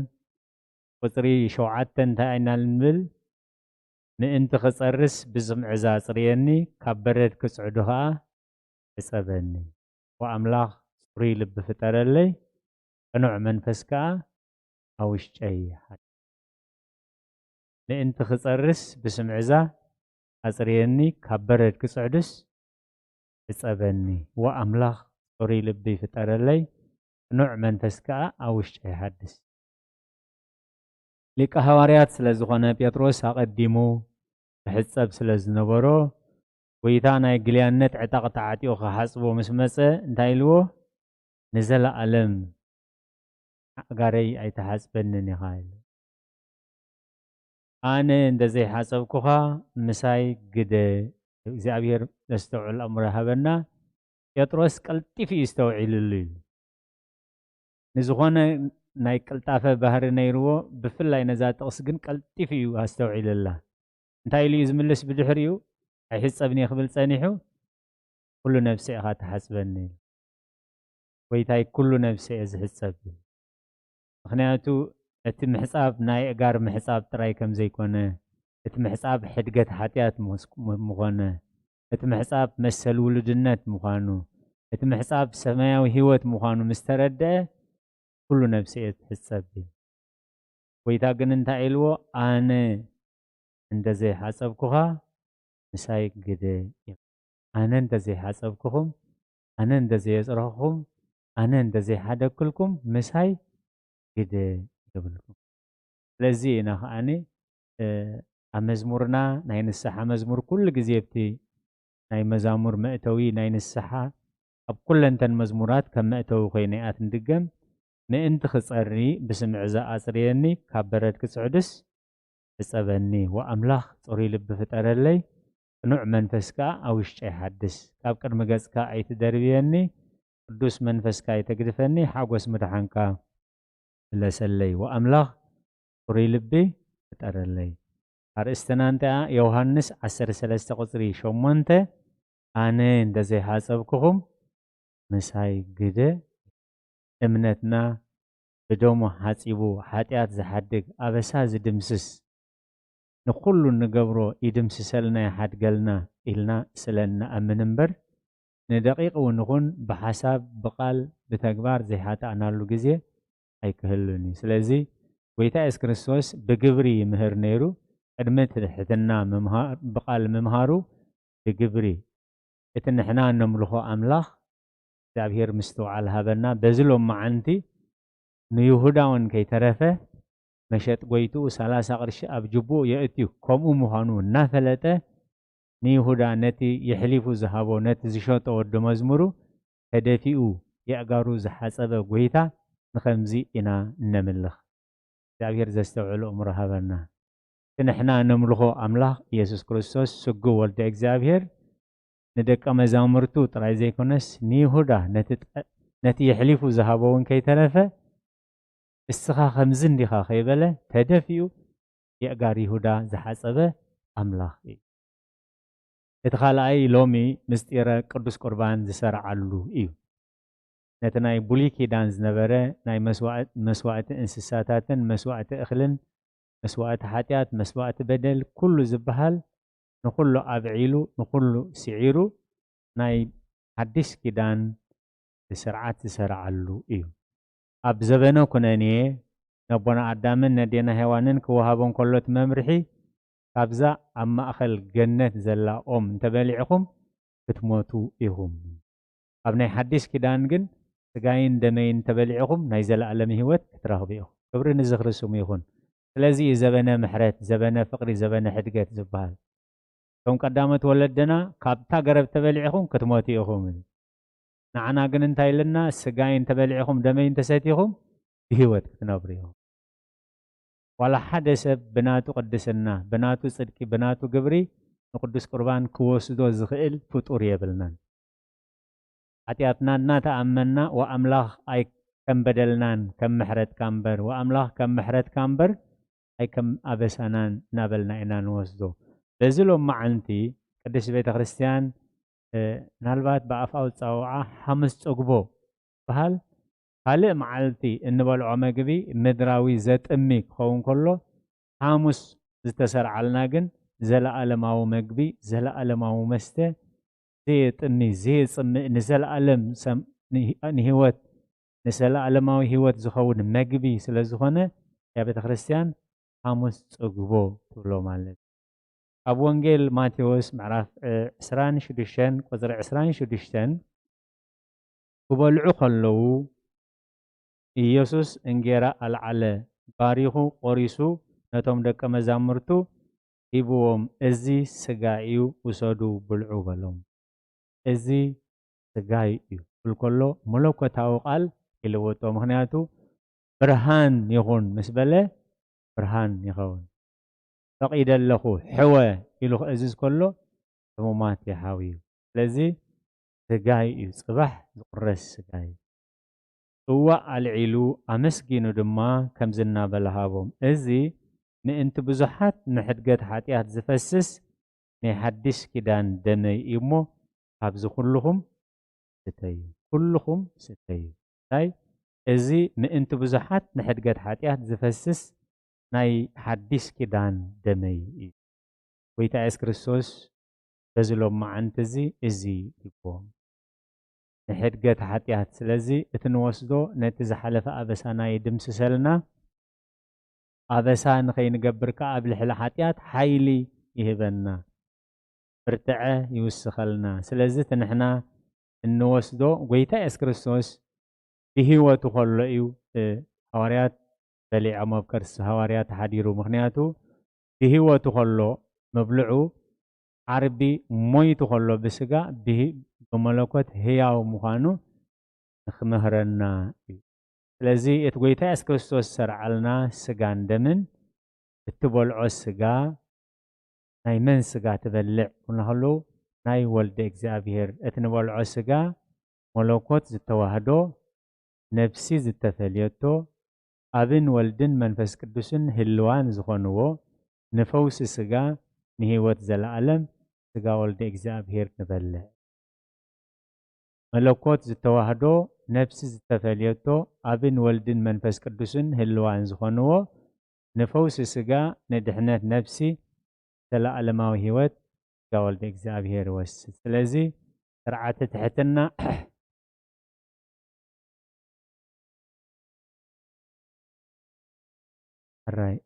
ቁጽሪ ሸውዓተ እንታይ ኢና ንብል? "ምእንቲ ክጸርስ ብዝምዕዛ ኣጽርየኒ፣ ካብ በረድ ክጽዕዱ ኸኣ ሕጸበኒ። ወኣምላኽ ጽሩይ ልቢ ፍጠረለይ፣ ቅኑዕ መንፈስ ከኣ ኣብ ውሽጠይ ሓድስ። ምእንቲ ክጸርስ ብስምዕዛ ኣጽርየኒ፣ ካብ በረድ ክጽዕዱስ ሕጸበኒ። ወኣምላኽ ጽሩይ ልቢ ፍጠረለይ፣ ቅኑዕ መንፈስ ከኣ ኣብ ውሽጠይ ሓድስ።" ሊቀ ሃዋርያት ስለ ዝኾነ ጴጥሮስ ኣቐዲሙ ክሕጸብ ስለ ዝነበሮ፣ ጎይታ ናይ ግልያነት ዕጣቕ ተዓጢቑ ክሓጽቦ ምስ መጸ እንታይ ኢልዎ? "ንዘለኣለም ኣእጋረይ ኣይትሓጽበንን ኢኻ" ኢሉ። "ኣነ እንደ ዘይሓጸብኩኻ ምሳይ ግደ።" እግዚኣብሔር ዘስተውዕል ኣእምሮ ይሃበና። ጴጥሮስ ቀልጢፉ እዩ ዝተውዒልሉ እዩ። ንዝኾነ ናይ ቅልጣፈ ባህሪ ነይርዎ፣ ብፍላይ ነዛ ጥቕሲ ግን ቀልጢፉ እዩ ኣስተውዒልላ። እንታይ ኢሉ እዩ ዝምልስ ብድሕሪኡ? "ኣይሕጸብን እየ" ክብል ጸኒሑ፣ "ኩሉ ነብሰ ኢኻ ትሓጽበኒ" ኢሉ። "ጎይታይ፣ ኩሉ ነብሰ እየ ዝሕጸብ" ኢሉ። ምኽንያቱ እቲ ምሕጻብ ናይ ኣእጋር ምሕጻብ ጥራይ ከም ዘይኮነ፣ እቲ ምሕጻብ ሕድገት ሓጢኣት ምስ-፣ ም-፣ ምኾነ፣ እቲ ምሕጻብ መሰል ውሉድነት ምዃኑ፣ እቲ ምሕጻብ ሰማያዊ ህይወት ምዃኑ ምስ ተረድአ፣ ኩሉ ነብሰ እየ ትሕጸብ ኢሉ። ጎይታ ግን እንታይ ኢልዎ? "ኣነ እንደ ዘይሓጸብኩኻ ምሳይ ግደ" ኢሉ። ኣነ እንተ ዘይሓጸብኩኹም፣ ኣነ እንተ ዘየጽረኹኹም፣ ኣነ እንተ ዘይሓደግኩልኩም ምሳይ ግደ የብልኩም። ስለዚ ኢና ከኣኒ፣ እ፣ ኣብ መዝሙርና፣ ናይ ንስሓ መዝሙር ኩሉ ግዜ ኣብቲ ናይ መዛሙር መእተዊ ናይ ንስሓ፣ ኣብ ኩለንተን መዝሙራት ከም መእተዊ ኮይነ እያ ትንድገም። "ምእንቲ ክጸሪ ብስምዒ ዝኣጽርየኒ፣ ካብ በረድ ክጽዕድስ ሕጸበኒ፣ ወኣምላኽ ጽሩይ ልቢ ፍጠረለይ፣ ቅኑዕ መንፈስ ከኣ ኣብ ውሽጠይ ሓድስ። ካብ ቅድሚ ገጽካ ኣይትደርብየኒ፣ ቅዱስ መንፈስካ ኣይተግድፈኒ፣ ሓጎስ ምድሓንካ ምለሰለይ፣ ወኣምላኽ ጽሩይ ልቢ ፍጠረለይ።" ኣርእስትና እንታይ እያ? ዮሃንስ ዓሰርተ ሰለስተ ቁጽሪ ሸሞንተ፣ ኣነ እንተ ዘይሓጸብኩኹም ምሳይ ግደ። እምነትና ብደሙ ሓጺቡ ሓጢኣት ዝሓድግ፣ ኣበሳ ዝድምስስ፣ ንኹሉ እንገብሮ ይድምስሰልና ይሓድገልና ኢልና ስለ እንኣምን እምበር፣ ንደቂቕ እውን ይኹን ብሓሳብ፣ ብቓል፣ ብተግባር ዘይሓጣእናሉ ግዜ ኣይክህሉን እዩ። ስለዚ ጎይታ የሱስ ክርስቶስ ብግብሪ ይምህር ነይሩ። ቅድሚ ትሕትና ምምሃር፣ ብቓል ምምሃሩ ብግብሪ እቲ ንሕና እነምልኾ ኣምላኽ እግዚኣብሔር ምስትውዓል ሃበና። በዚ ሎማዓንቲ ንይሁዳ እውን ከይተረፈ መሸጥ ጎይትኡ ሰላሳ ቅርሺ ኣብ ጅቡኡ የእትዩ። ከምኡ ምዃኑ እናፈለጠ ንይሁዳ ነቲ የሕሊፉ ዝሃቦ ነቲ ዝሸጦ ወዲ መዝሙሩ ተደፊኡ የእጋሩ ዝሓጸበ ጎይታ ንኸምዚ ኢና እነምልኽ። እግዚኣብሔር ዘስተውዕል እምሮ ሃበና። እቲ ንሕና ነምልኾ ኣምላኽ ኢየሱስ ክርስቶስ ስግው ወልደ እግዚኣብሔር ንደቀ መዛሙርቱ ጥራይ ዘይኮነስ ንይሁዳ ነቲ ጠ-፣ ነቲ የሕሊፉ ዝሃቦ እውን ከይተረፈ እስኻ ከምዚ እንዲኻ ከይበለ ተደፊኡ የእጋር ይሁዳ ዝሓጸበ ኣምላኽ እዩ። እቲ ካልኣይ ሎሚ ምስጢረ ቅዱስ ቁርባን ዝሰርዓሉ እዩ። ነቲ ናይ ብሉይ ኪዳን ዝነበረ ናይ መስዋዕት-፣ መስዋዕቲ እንስሳታትን መስዋዕቲ እኽልን መስዋዕቲ ሓጢኣት፣ መስዋዕቲ በደል፣ ኩሉ ዝበሃል ንኹሉ ኣብዒሉ፣ ንኹሉ ስዒሩ ናይ ሓድሽ ኪዳን ስርዓት ዝሰርዓሉ እዩ። ኣብ ዘበነ ኩነኔ ነቦና ኣዳምን ነዴና ሄዋንን ክወሃቦም ከሎ እቲ መምርሒ፣ ካብዛ ኣብ ማእኸል ገነት ዘላ ኦም እንተበሊዕኹም ክትሞቱ ኢኹም። ኣብ ናይ ሓድሽ ኪዳን ግን ስጋይን ደመይን እንተበሊዕኹም ናይ ዘለኣለም ህይወት ክትረኽቡ ኢኹም። ክብሪ ንዝኽሪ ስሙ ይኹን። ስለዚ እዩ ዘበነ ምሕረት፣ ዘበነ ፍቕሪ፣ ዘበነ ሕድገት ዝበሃል። እቶም ቀዳሞት ወለድና ካብታ ገረብ ተበሊዕኹም ክትሞቱ ኢኹም። ንዓና ግን እንታይ ኢልና? ስጋይ እንተበሊዕኹም ደመይ እንተሰቲኹም ብህይወት ክትነብሩ ኢኹም። ዋላ ሓደ ሰብ ብናቱ ቅድስና፣ ብናቱ ጽድቂ፣ ብናቱ ግብሪ ንቅዱስ ቁርባን ክወስዶ ዝኽእል ፍጡር የብልናን። ሓጢኣትና እናተኣመና ወኣምላኽ ኣይ ከም በደልናን ከም ምሕረትካ እምበር፣ ወኣምላኽ ከም ምሕረትካ እምበር ኣይ ከም ኣበሳናን እናበልና ኢና ንወስዶ። በዚ ሎማዓንቲ ቅድስት ቤተ ክርስቲያን፣ እ፣ ምናልባት ብኣፍኣዊ ጻውዓ ሓሙስ ጽግቦ በሃል ካልእ መዓልቲ እንበልዖ መግቢ ምድራዊ ዘጥሚ ክኸውን ከሎ፣ ሓሙስ ዝተሰርዓልና ግን ዘለኣለማዊ መግቢ፣ ዘለኣለማዊ መስተ፣ ዘየጥሚ፣ ዘየጽምእ፣ ንዘለኣለም ሰም-፣ ንህ-፣ ንህይወት፣ ንዘለኣለማዊ ህይወት ዝኸውን መግቢ ስለ ዝኾነ፣ እያ ቤተ ክርስቲያን ሓሙስ ጽግቦ ትብሎ ማለት እዩ። ኣብ ወንጌል ማቴዎስ ምዕራፍ፣ እ፣ ዕስራን ሽዱሽተን ቁጽሪ ዕስራን ሽዱሽተን ክበልዑ ከለዉ፣ ኢየሱስ እንጌራ ኣልዓለ፣ ባሪኹ ቆሪሱ ነቶም ደቀ መዛሙርቱ ሂብዎም፣ "እዚ ስጋይ እዩ፣ ውሰዱ ብልዑ" በሎም። "እዚ ስጋይ እዩ" ክብል ከሎ መለኮታዊ ቃል ይልውጦ። ምኽንያቱ "ብርሃን ይኹን" ምስ በለ ብርሃን ይኸውን። "ፈቒደ ኣለኹ፣ ሕወ" ኢሉ ክእዝዝ ከሎ ሕሙማት ይሓውዩ። ስለዚ ስጋይ እዩ፣ ጽባሕ ዝቑረስ ስጋይ። ጽዋእ ኣልዒሉ ኣመስጊኑ ድማ ከምዚ እናበለ ሃቦም፣ "እዚ ምእንቲ ብዙሓት ንሕድገት ሓጢኣት ዝፈስስ ናይ ሓድሽ ኪዳን ደመይ እዩ እሞ፣ ካብዚ ኩልኹም ስተዩ፣ ኩልኹም ስተዩ።" እንታይ? "እዚ ምእንቲ ብዙሓት ንሕድገት ሓጢኣት ዝፈስስ ናይ ሓድሽ ኪዳን ደመይ እዩ።" ጎይታ የሱስ ክርስቶስ በዚ ሎማዓንቲ እዚ፣ እዚ ይብዎም። ንሕድገት ሓጢኣት፣ ስለዚ እቲ ንወስዶ ነቲ ዝሓለፈ ኣበሳና ይድምስሰልና፣ ኣበሳ ንኸይንገብር ከኣ ኣብ ልዕሊ ሓጢኣት ሓይሊ ይህበና፣ ብርትዐ ይውስኸልና። ስለዚ እቲ ንሕና እንወስዶ ጎይታ የሱስ ክርስቶስ ብህይወቱ ከሎ እዩ፣ እ፣ ሃዋርያት በሊዖም ኣብ ከርሲ ሃዋርያት ሓዲሩ። ምኽንያቱ ብህይወቱ ከሎ ምብልዑ ዓርቢ ሞይቱ ከሎ ብስጋ ብህ-፣ ብመለኮት ህያው ምዃኑ ንኽምህረና እዩ። ስለዚ እቲ ጎይታ የሱስ ክርስቶስ ዝሰርዓልና ስጋን ደምን እትበልዖ ስጋ ናይ መን ስጋ ትበልዕ ክብሉና ከለዉ፣ ናይ ወልደ እግዚኣብሔር። እቲ ንበልዖ ስጋ መለኮት ዝተዋህዶ፣ ነፍሲ ዝተፈልየቶ፣ ኣብን ወልድን መንፈስ ቅዱስን ህልዋን ዝኾንዎ፣ ንፈውሲ ስጋ፣ ንህይወት ዘለኣለም ስጋ ወልደ እግዚኣብሔር ንበልዕ። መለኮት ዝተዋህዶ፣ ነፍሲ ዝተፈልየቶ፣ ኣብን ወልድን መንፈስ ቅዱስን ህልዋን ዝኾንዎ፣ ንፈውሲ ስጋ፣ ንድሕነት ነፍሲ፣ ዘለኣለማዊ ህይወት ስጋ ወልደ እግዚኣብሔር ይወስድ። ስለዚ ስርዓተ ትሕትና ሕራይ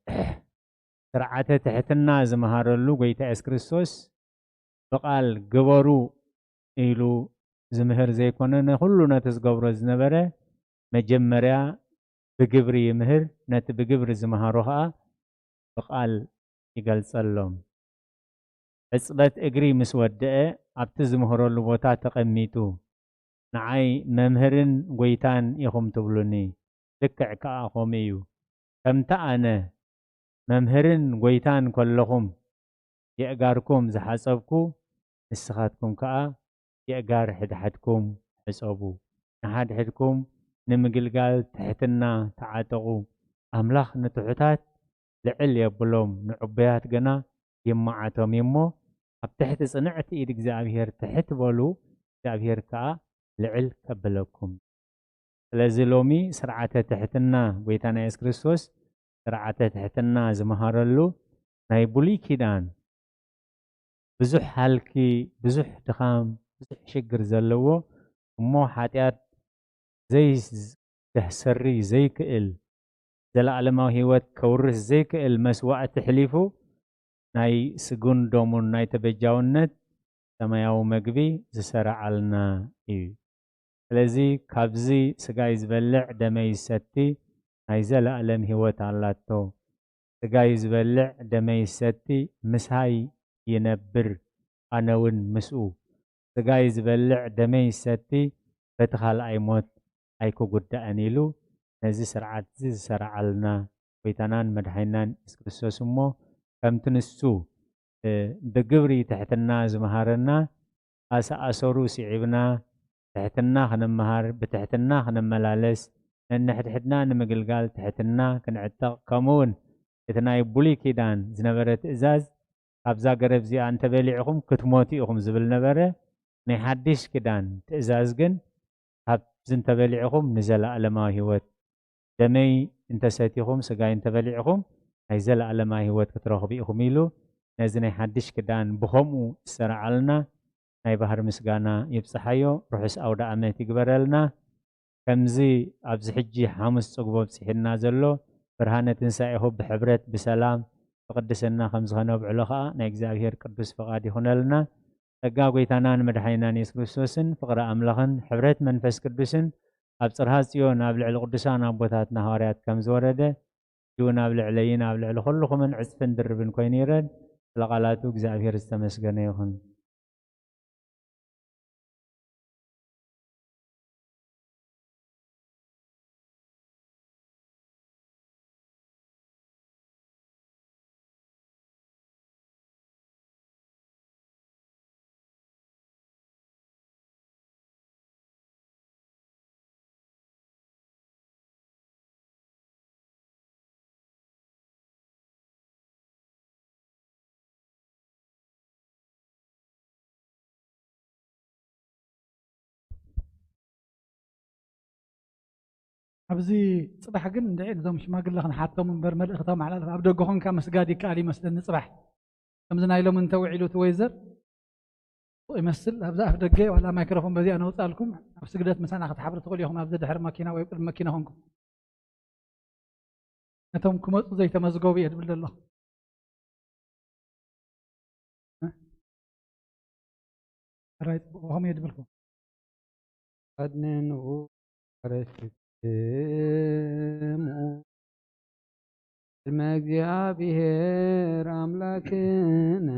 ስርዓተ ትሕትና ዝመሃረሉ ጎይታ የሱስ ክርስቶስ ብቓል ግበሩ ኢሉ ዝምህር ዘይኮነ፣ ንኹሉ ነቲ ዝገብሮ ዝነበረ መጀመርያ ብግብሪ ይምህር፣ ነቲ ብግብሪ ዝመሃሮ ኸኣ ብቓል ይገልጸሎም። ሕጽበት እግሪ ምስ ወደአ ኣብቲ ዝምህረሉ ቦታ ተቐሚጡ፣ "ንዓይ መምህርን ጐይታን ኢኹም ትብሉኒ፣ ልክዕ ከኣ ከምኡ እዩ። ከምቲ ኣነ መምህርን ጐይታን ከለኹም የእጋርኩም ዝሓጸብኩ፣ ንስኻትኩም ከኣ የእጋር ሕድሓድኩም ሕጸቡ። ንሓድሕድኩም ንምግልጋል ትሕትና ተዓጠቑ። ኣምላኽ ንትሑታት ልዕል የብሎም፣ ንዕቡያት ግና ይመዓቶም እዩ እሞ፣ ኣብ ትሕቲ ጽንዕቲ ኢድ እግዚኣብሔር ትሕት በሉ፣ እግዚኣብሔር ከኣ ልዕል ከብለኩም። ስለዚ ሎሚ ስርዓተ ትሕትና ጎይታና የሱስ ክርስቶስ ስርዓተ ትሕትና ዝመሃረሉ ናይ ብሉይ ኪዳን ብዙሕ ሃልኪ፣ ብዙሕ ድኻም፣ ብዙሕ ሽግር ዘለዎ እሞ ሓጢኣት ዘይስ-፣ ከሰሪ ዘይክእል ዘለኣለማዊ ህይወት ከውርስ ዘይክእል መስዋእቲ ሕሊፉ ናይ ስግን ደሙን ናይ ተበጃውነት ሰማያዊ መግቢ ዝሰረዓልና እዩ። ስለዚ ካብዚ ስጋይ ዝበልዕ ደመይ ዝሰቲ ናይ ዘለኣለም ህይወት ኣላቶ። ስጋይ ዝበልዕ ደመይ ዝሰቲ ምሳይ ይነብር፣ ኣነ እውን ምስኡ። ስጋይ ዝበልዕ ደመይ ዝሰቲ በቲ ካልኣይ ሞት ኣይክጉዳእን ኢሉ ነዚ ስርዓት እዚ ዝሰረዓልና ጎይታናን መድሓኒናን የሱስ ክርስቶስ እሞ ከምቲ ንሱ እ፣ ብግብሪ ትሕትና ዝመሃረና፣ ኣሰኣሰሩ ስዒብና ትሕትና ክንመሃር፣ ብትሕትና ክንመላለስ፣ ነንሕድሕድና ንምግልጋል ትሕትና ክንዕጠቕ፣ ከምኡ እውን እቲ ናይ ብሉይ ኪዳን ዝነበረ ትእዛዝ፣ "ካብዛ ገረብ እዚኣ እንተበሊዕኹም ክትሞቱ ኢኹም" ዝብል ነበረ። ናይ ሓድሽ ኪዳን ትእዛዝ ግን፣ "ካብዚ እንተበሊዕኹም ንዘለኣለማዊ ህይወት፣ ደመይ እንተሰቲኹም፣ ስጋይ እንተበሊዕኹም ናይ ዘለኣለማዊ ህይወት ክትረኽቡ ኢኹም" ኢሉ ነዚ ናይ ሓድሽ ክዳን ብኸምኡ ዝሰረዓልና ናይ ባህሪ ምስጋና ይብጽሓዮ። ርሑስ ኣውደ ኣመት ይግበረልና። ከምዚ ኣብዚ ሕጂ ሓሙስ ጽግቦ ኣብጽሒና ዘሎ ብርሃነ ትንሳኤኹ ብሕብረት ብሰላም ብቅድስና ከም ዝኸነብዕሎ ኸኣ ናይ እግዚኣብሔር ቅዱስ ፍቓድ ይኹነልና። ጸጋ ጐይታናን መድሓኒናን የሱስ ክርስቶስን ፍቕሪ ኣምላኽን ሕብረት መንፈስ ቅዱስን ኣብ ጽርሃ ጽዮን ኣብ ልዕሊ ቅዱሳን ኣቦታትና ሃዋርያት ከም ዝወረደ፣ ሕጂ እውን ኣብ ልዕለይን ኣብ ልዕሊ ኩልኹምን ዕጽፍን ድርብን ኮይኑ ይረድ። ስለ ቃላቱ እግዚኣብሔር ዝተመስገነ ይኹን። ኣብዚ ጽባሕ ግን እንድዒ ነዞም ሽማግለ ክንሓቶም እምበር መልእኽቲ ኣመሓላልፍ ኣብ ደገ ኮንካ ምስጋድ ይከኣል ይመስለኒ። ጽባሕ ከምዚ ናይ ሎሚ እንተውዒሉ እቲ ወይዘር ጽቡቕ ይመስል። ኣብዚ ኣፍ ደገ ዋላ ማይክሮፎን በዚኣ ነውጻልኩም፣ ኣብ ስግደት ምሳና ክትሓብሩ ትኽእሉ ኢኹም፣ ኣብዚ ድሕሪ መኪና ወይ ቅድሚ መኪና ኮንኩም። ነቶም ክመጹ ዘይተመዝገቡ እየ ድብል ዘለኹ። ሕራይ ጽቡቕ፣ ከመይ ድብልኩም? ኣድንንኡ ኣረክብክሙ ቅድመ እግዚኣብሔር ኣምላክነ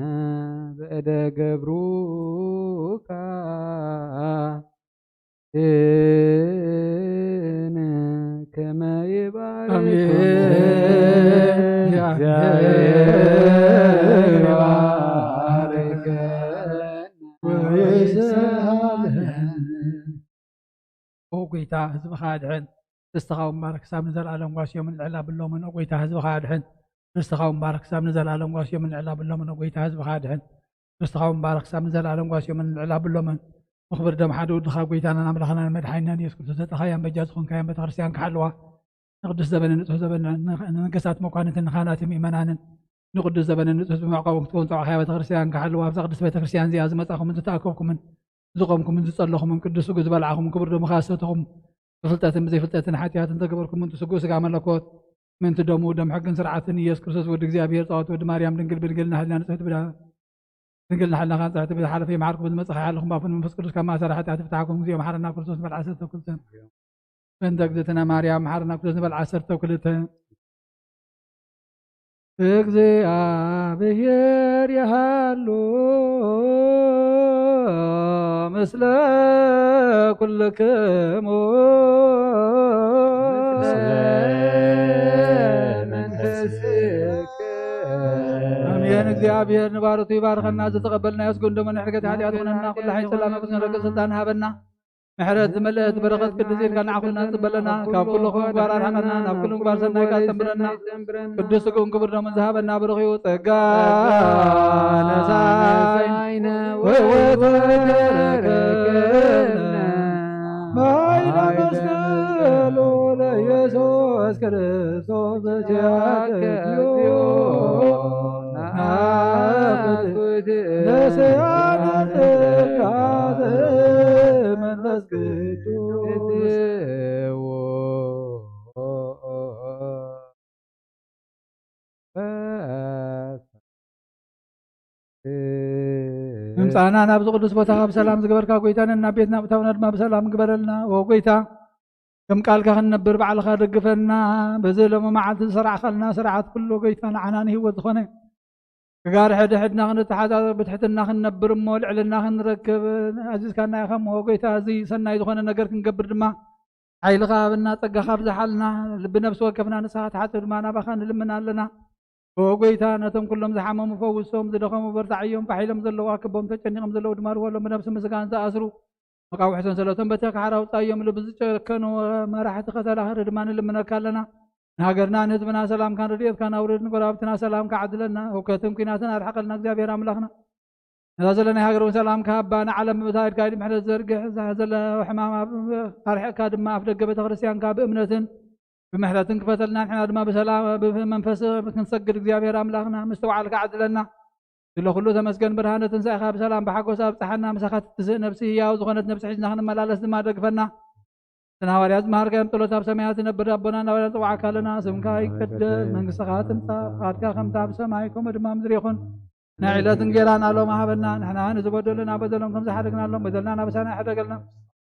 በእደ ገብሩካ እነ ከመ ይባርክ ኣሜን። እግዚአብሔር ይባርክ ወይስሐቀነ። ኦ ጐይታ፣ ህዝብኻ ኣድሕን። ርስትኻ እውን ባርክ፣ ክሳብ ንዘለኣለም ጓስዮምን ልዕል ኣብሎምን። ኦ ጐይታ፣ ህዝብኻ ኣድሕን። ርስኻ እምባር ክሳብ ንዘለኣለም ጓስዮምን ልዕል ኣብሎምን። ኦ ጐይታ፣ ህዝብኻ ኣድሕን። ርስኻ እምባር ክሳብ ንዘለኣለም ጓስዮምን ልዕል ኣብሎምን። ብኽብር ደም ሓደ ወድኻ ጐይታናን ኣምላኽናን መድሓኒናን የሱስ ክርስቶስ ዘጥረኻያን በጃ ዝኾንካያን ቤተ ክርስቲያን ክሓልዋ፣ ንቅዱስ ዘበንን ንጹህ ዘበንን፣ ንነገስታት መኳንንትን ንኻህናትን ምእመናንን፣ ንቅዱስ ዘበንን ንጹህ ህዝቢ መዕቆቢ ክትከውን ጸዋዕካያ ቤተ ክርስቲያን ክሓልዋ፣ ኣብዛ ቅድስት ቤተ ክርስቲያን እዚኣ ዝመጻኹምን ዝተኣከብኩምን ዝቆምኩምን ዝጸለኹምን ቅዱስ ስግኡ ዝበላዕኹምን ክቡር ደሙኻ ዝሰተኹም ብፍልጠትን ብዘይፍልጠትን ሓጢኣትን ተገበርኩምን ትስግኡ ስጋ መለኮት ምእንቲ ደሙ ደም ሕግን ስርዓትን ኢየሱስ ክርስቶስ ወዲ እግዚኣብሔር ጸዋት ወዲ ማርያም ድንግል ብድንግልና ሕልና ንጽሕቲ ብዳ ድንግልና ሕልና ካን ጽሕቲ ብዳ ሓለፈ ይምሓርኩም ዝመጽእ ሓለኹም ባፉን መንፈስ ቅዱስ ካብ ማእሰር ሓጢኣት ይፍታሕኩም። እግዚኦ መሓረና ክርስቶስ ንበል ዓሰርተ ክልተ። በእንተ እግዝእትነ ማርያም መሓረና ክርስቶስ ንበል ዓሰርተ ክልተ። እግዚኣብሔር ይሃሉ ምስለ ኩልክሙ። ኣሜን። እግዚኣብሔር ንባሮቱ ይባርኸና። ዝተቐበልናዮ ስግደት ደሙን ሕድገት ሓጢኣት ኩነና ኩሉ ሓይል ሰላም ክንረክብ ስልጣን ሃበና። ምሕረት ዝመልአት በረኸት ቅድስ ኢድካ ንዓኹልና ጽበለና። ካብ ኩሉ ክፉእ ምግባር ኣርሕቐና፣ ናብ ኩሉ ምግባር ሰናይ ቃል ጸምብረና። ቅዱስ ስግኡን ክቡር ደሙን ዝሃበና ብሩኽ እዩ። ጸጋ ነሳይነ ወሕይወት ተረከብነ። በኃይለ መስቀሉ ለኢየሱስ ክርስቶስ ዘኪያከ እግዚኦ ናኩት ነሰያነ ጸጋ ዘመንፈስ ቅዱስ። ምምጻእና ናብዚ ቅዱስ ቦታ ካብ ሰላም ዝገበርካ ጎይታ ነና ቤትና ምእታውና ድማ ብሰላም ግበረልና። ኦ ጎይታ፣ ከም ቃልካ ክንነብር ባዕልኻ ደግፈና። በዚ ሎሚ መዓልቲ ዝሰራዕካልና ስርዓት ኩሉ ጎይታ ንዓና ንህይወት ዝኾነ ክጋር ሕድሕድና ክንተሓዛዘብ ብትሕትና ክንነብር እሞ ልዕልና ክንረክብ ኣዚዝካና ኢኻ እሞ ጎይታ፣ እዚ ሰናይ ዝኾነ ነገር ክንገብር ድማ ሓይልኻ ሃበና፣ ጸጋኻ ኣብዝሓልና። ልቢ ነፍሲ ወከፍና ንስኻ ትሓጽብ ድማ ናባኻ ንልምን ኣለና። ኦ ጎይታ፣ ነቶም ኩሎም ዝሓመሙ ፈውሶም፣ ዝደኸሙ በርታዓዮም፣ ፋሕ ኢሎም ዘለዉ ኣክቦም፣ ተጨኒቖም ዘለዉ ድማ ርወሎም፣ ብነብሲ ምስጋን ዝኣስሩ መቃውሒ ሰንሰለቶም በቲ ካሕራ ኣውጻዮም። ልቢ ዝጨከኑ መራሕቲ ከተላኽሪ ድማ ንልምነካ ኣለና። ንሃገርና ንህዝብና ሰላምካን ረድኤትካን ኣውርድ፣ ንጎረባብትና ሰላምካ ዓድለና፣ ህውከትን ኲናትን ኣርሕቐልና እግዚኣብሔር ኣምላኽና። ነዛ ዘለና ሃገር እውን ሰላም ክሃባ፣ ንዓለም ብታ ኢድካ ኢድ ምሕረት ዘርግሕ፣ እዛ ዘለ ሕማም ኣብ ኣርሕቕካ ድማ ኣፍ ደገ ቤተ ክርስቲያንካ ብእምነትን ብምሕረትን ክፈተልና፣ ንሕና ድማ ብሰላም ብመንፈስ ክንሰግድ እግዚኣብሔር ኣምላኽና ምስትውዓልካ ዓድለና። ስለ ኩሉ ተመስገን። ብርሃነ ትንሳኤኻ ብሰላም ብሓጎስ ኣብጽሓና። ምሳኻ ትትስእ ነብሲ ህያው ዝኾነት ነብሲ ሒዝና ክንመላለስ ድማ ደግፈና። ስና ሃዋርያት ዝመሃርካዮም ጸሎት ኣብ ሰማያት ዝነብር ኣቦና እናበልና ንጽውዓካ ኣለና። ስምካ ይቀደስ፣ መንግስትኻ ትምጻእ፣ ፍቓድካ ከምታ ኣብ ሰማይ ከምኡ ድማ ኣብ ምድሪ ይኹን። ናይ ዕለት እንጌራና ሎም ሃበና። ንሕና ንዝበደሉና በደሎም ከም ዝሓደግናሎም በደልና ናበሳና ይሕደገልና።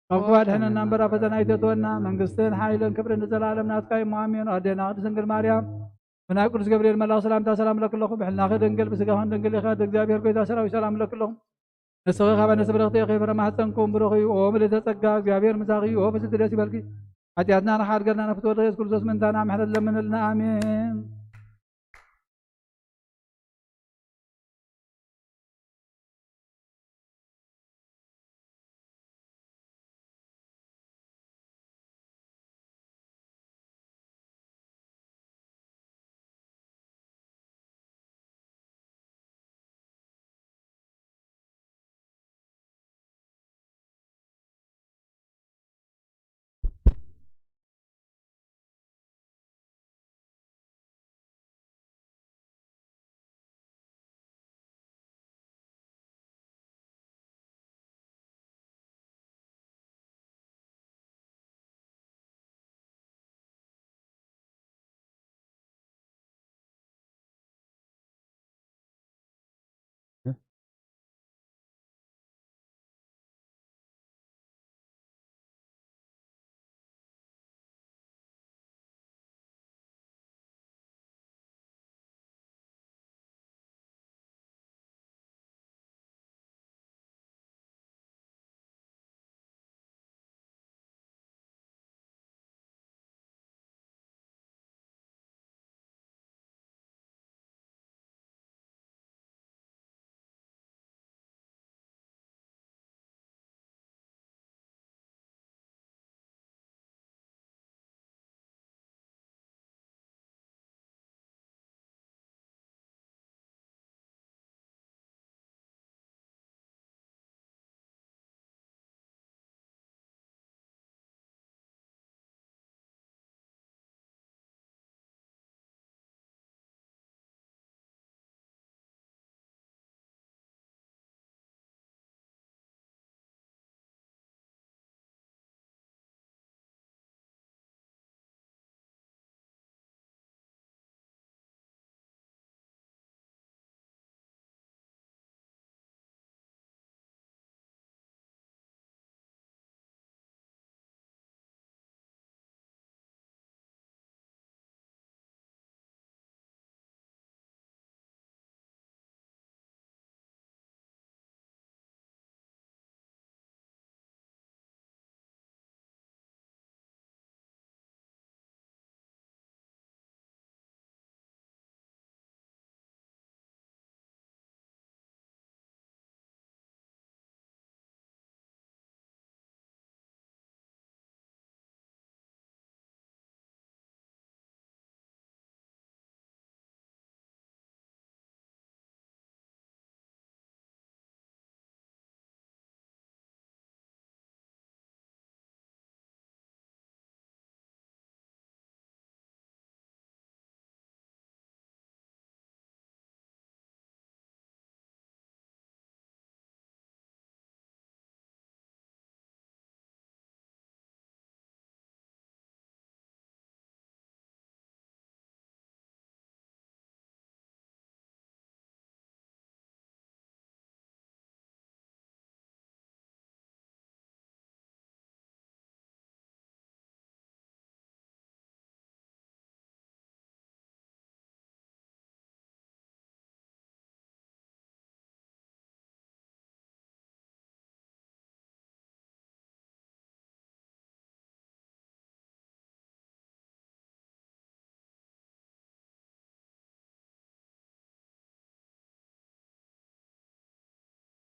ካብ ክፉእ ኣድሕነና እምበር ኣብ ፈተና ኣይተእትወና። መንግስትን ሓይልን ክብርን ንዘለኣለም ናትካ እዩ እሞ ኣሜን። ኣዴና ቅድስት ድንግል ማርያም ብናይ ቅዱስ ገብርኤል መልኣኽ ሰላምታ ሰላም እለኪ ኣለኹ። ብሕልናኺ ድንግል ብስጋኽን ድንግል ኢኺ። ኣደ እግዚኣብሔር ጎይታ ሰራዊት ሰላም እለኪ ኣለኹ። ንስኺ ካብ ኣንስቲ ብርኽቲ ኢኺ፣ ፍረ ማህፀንኩም ብሩኽ እዩ። ኦ ምልዕተ ጸጋ፣ እግዚኣብሔር ምሳኺ እዩ። ኦ ፍስቲ ደስ ይበልኪ። ሓጢኣትና ንሓድገልና፣ ንፍትወ ኢየሱስ ክርስቶስ ምእንታና ምሕረት ለምንልና። ኣሜን።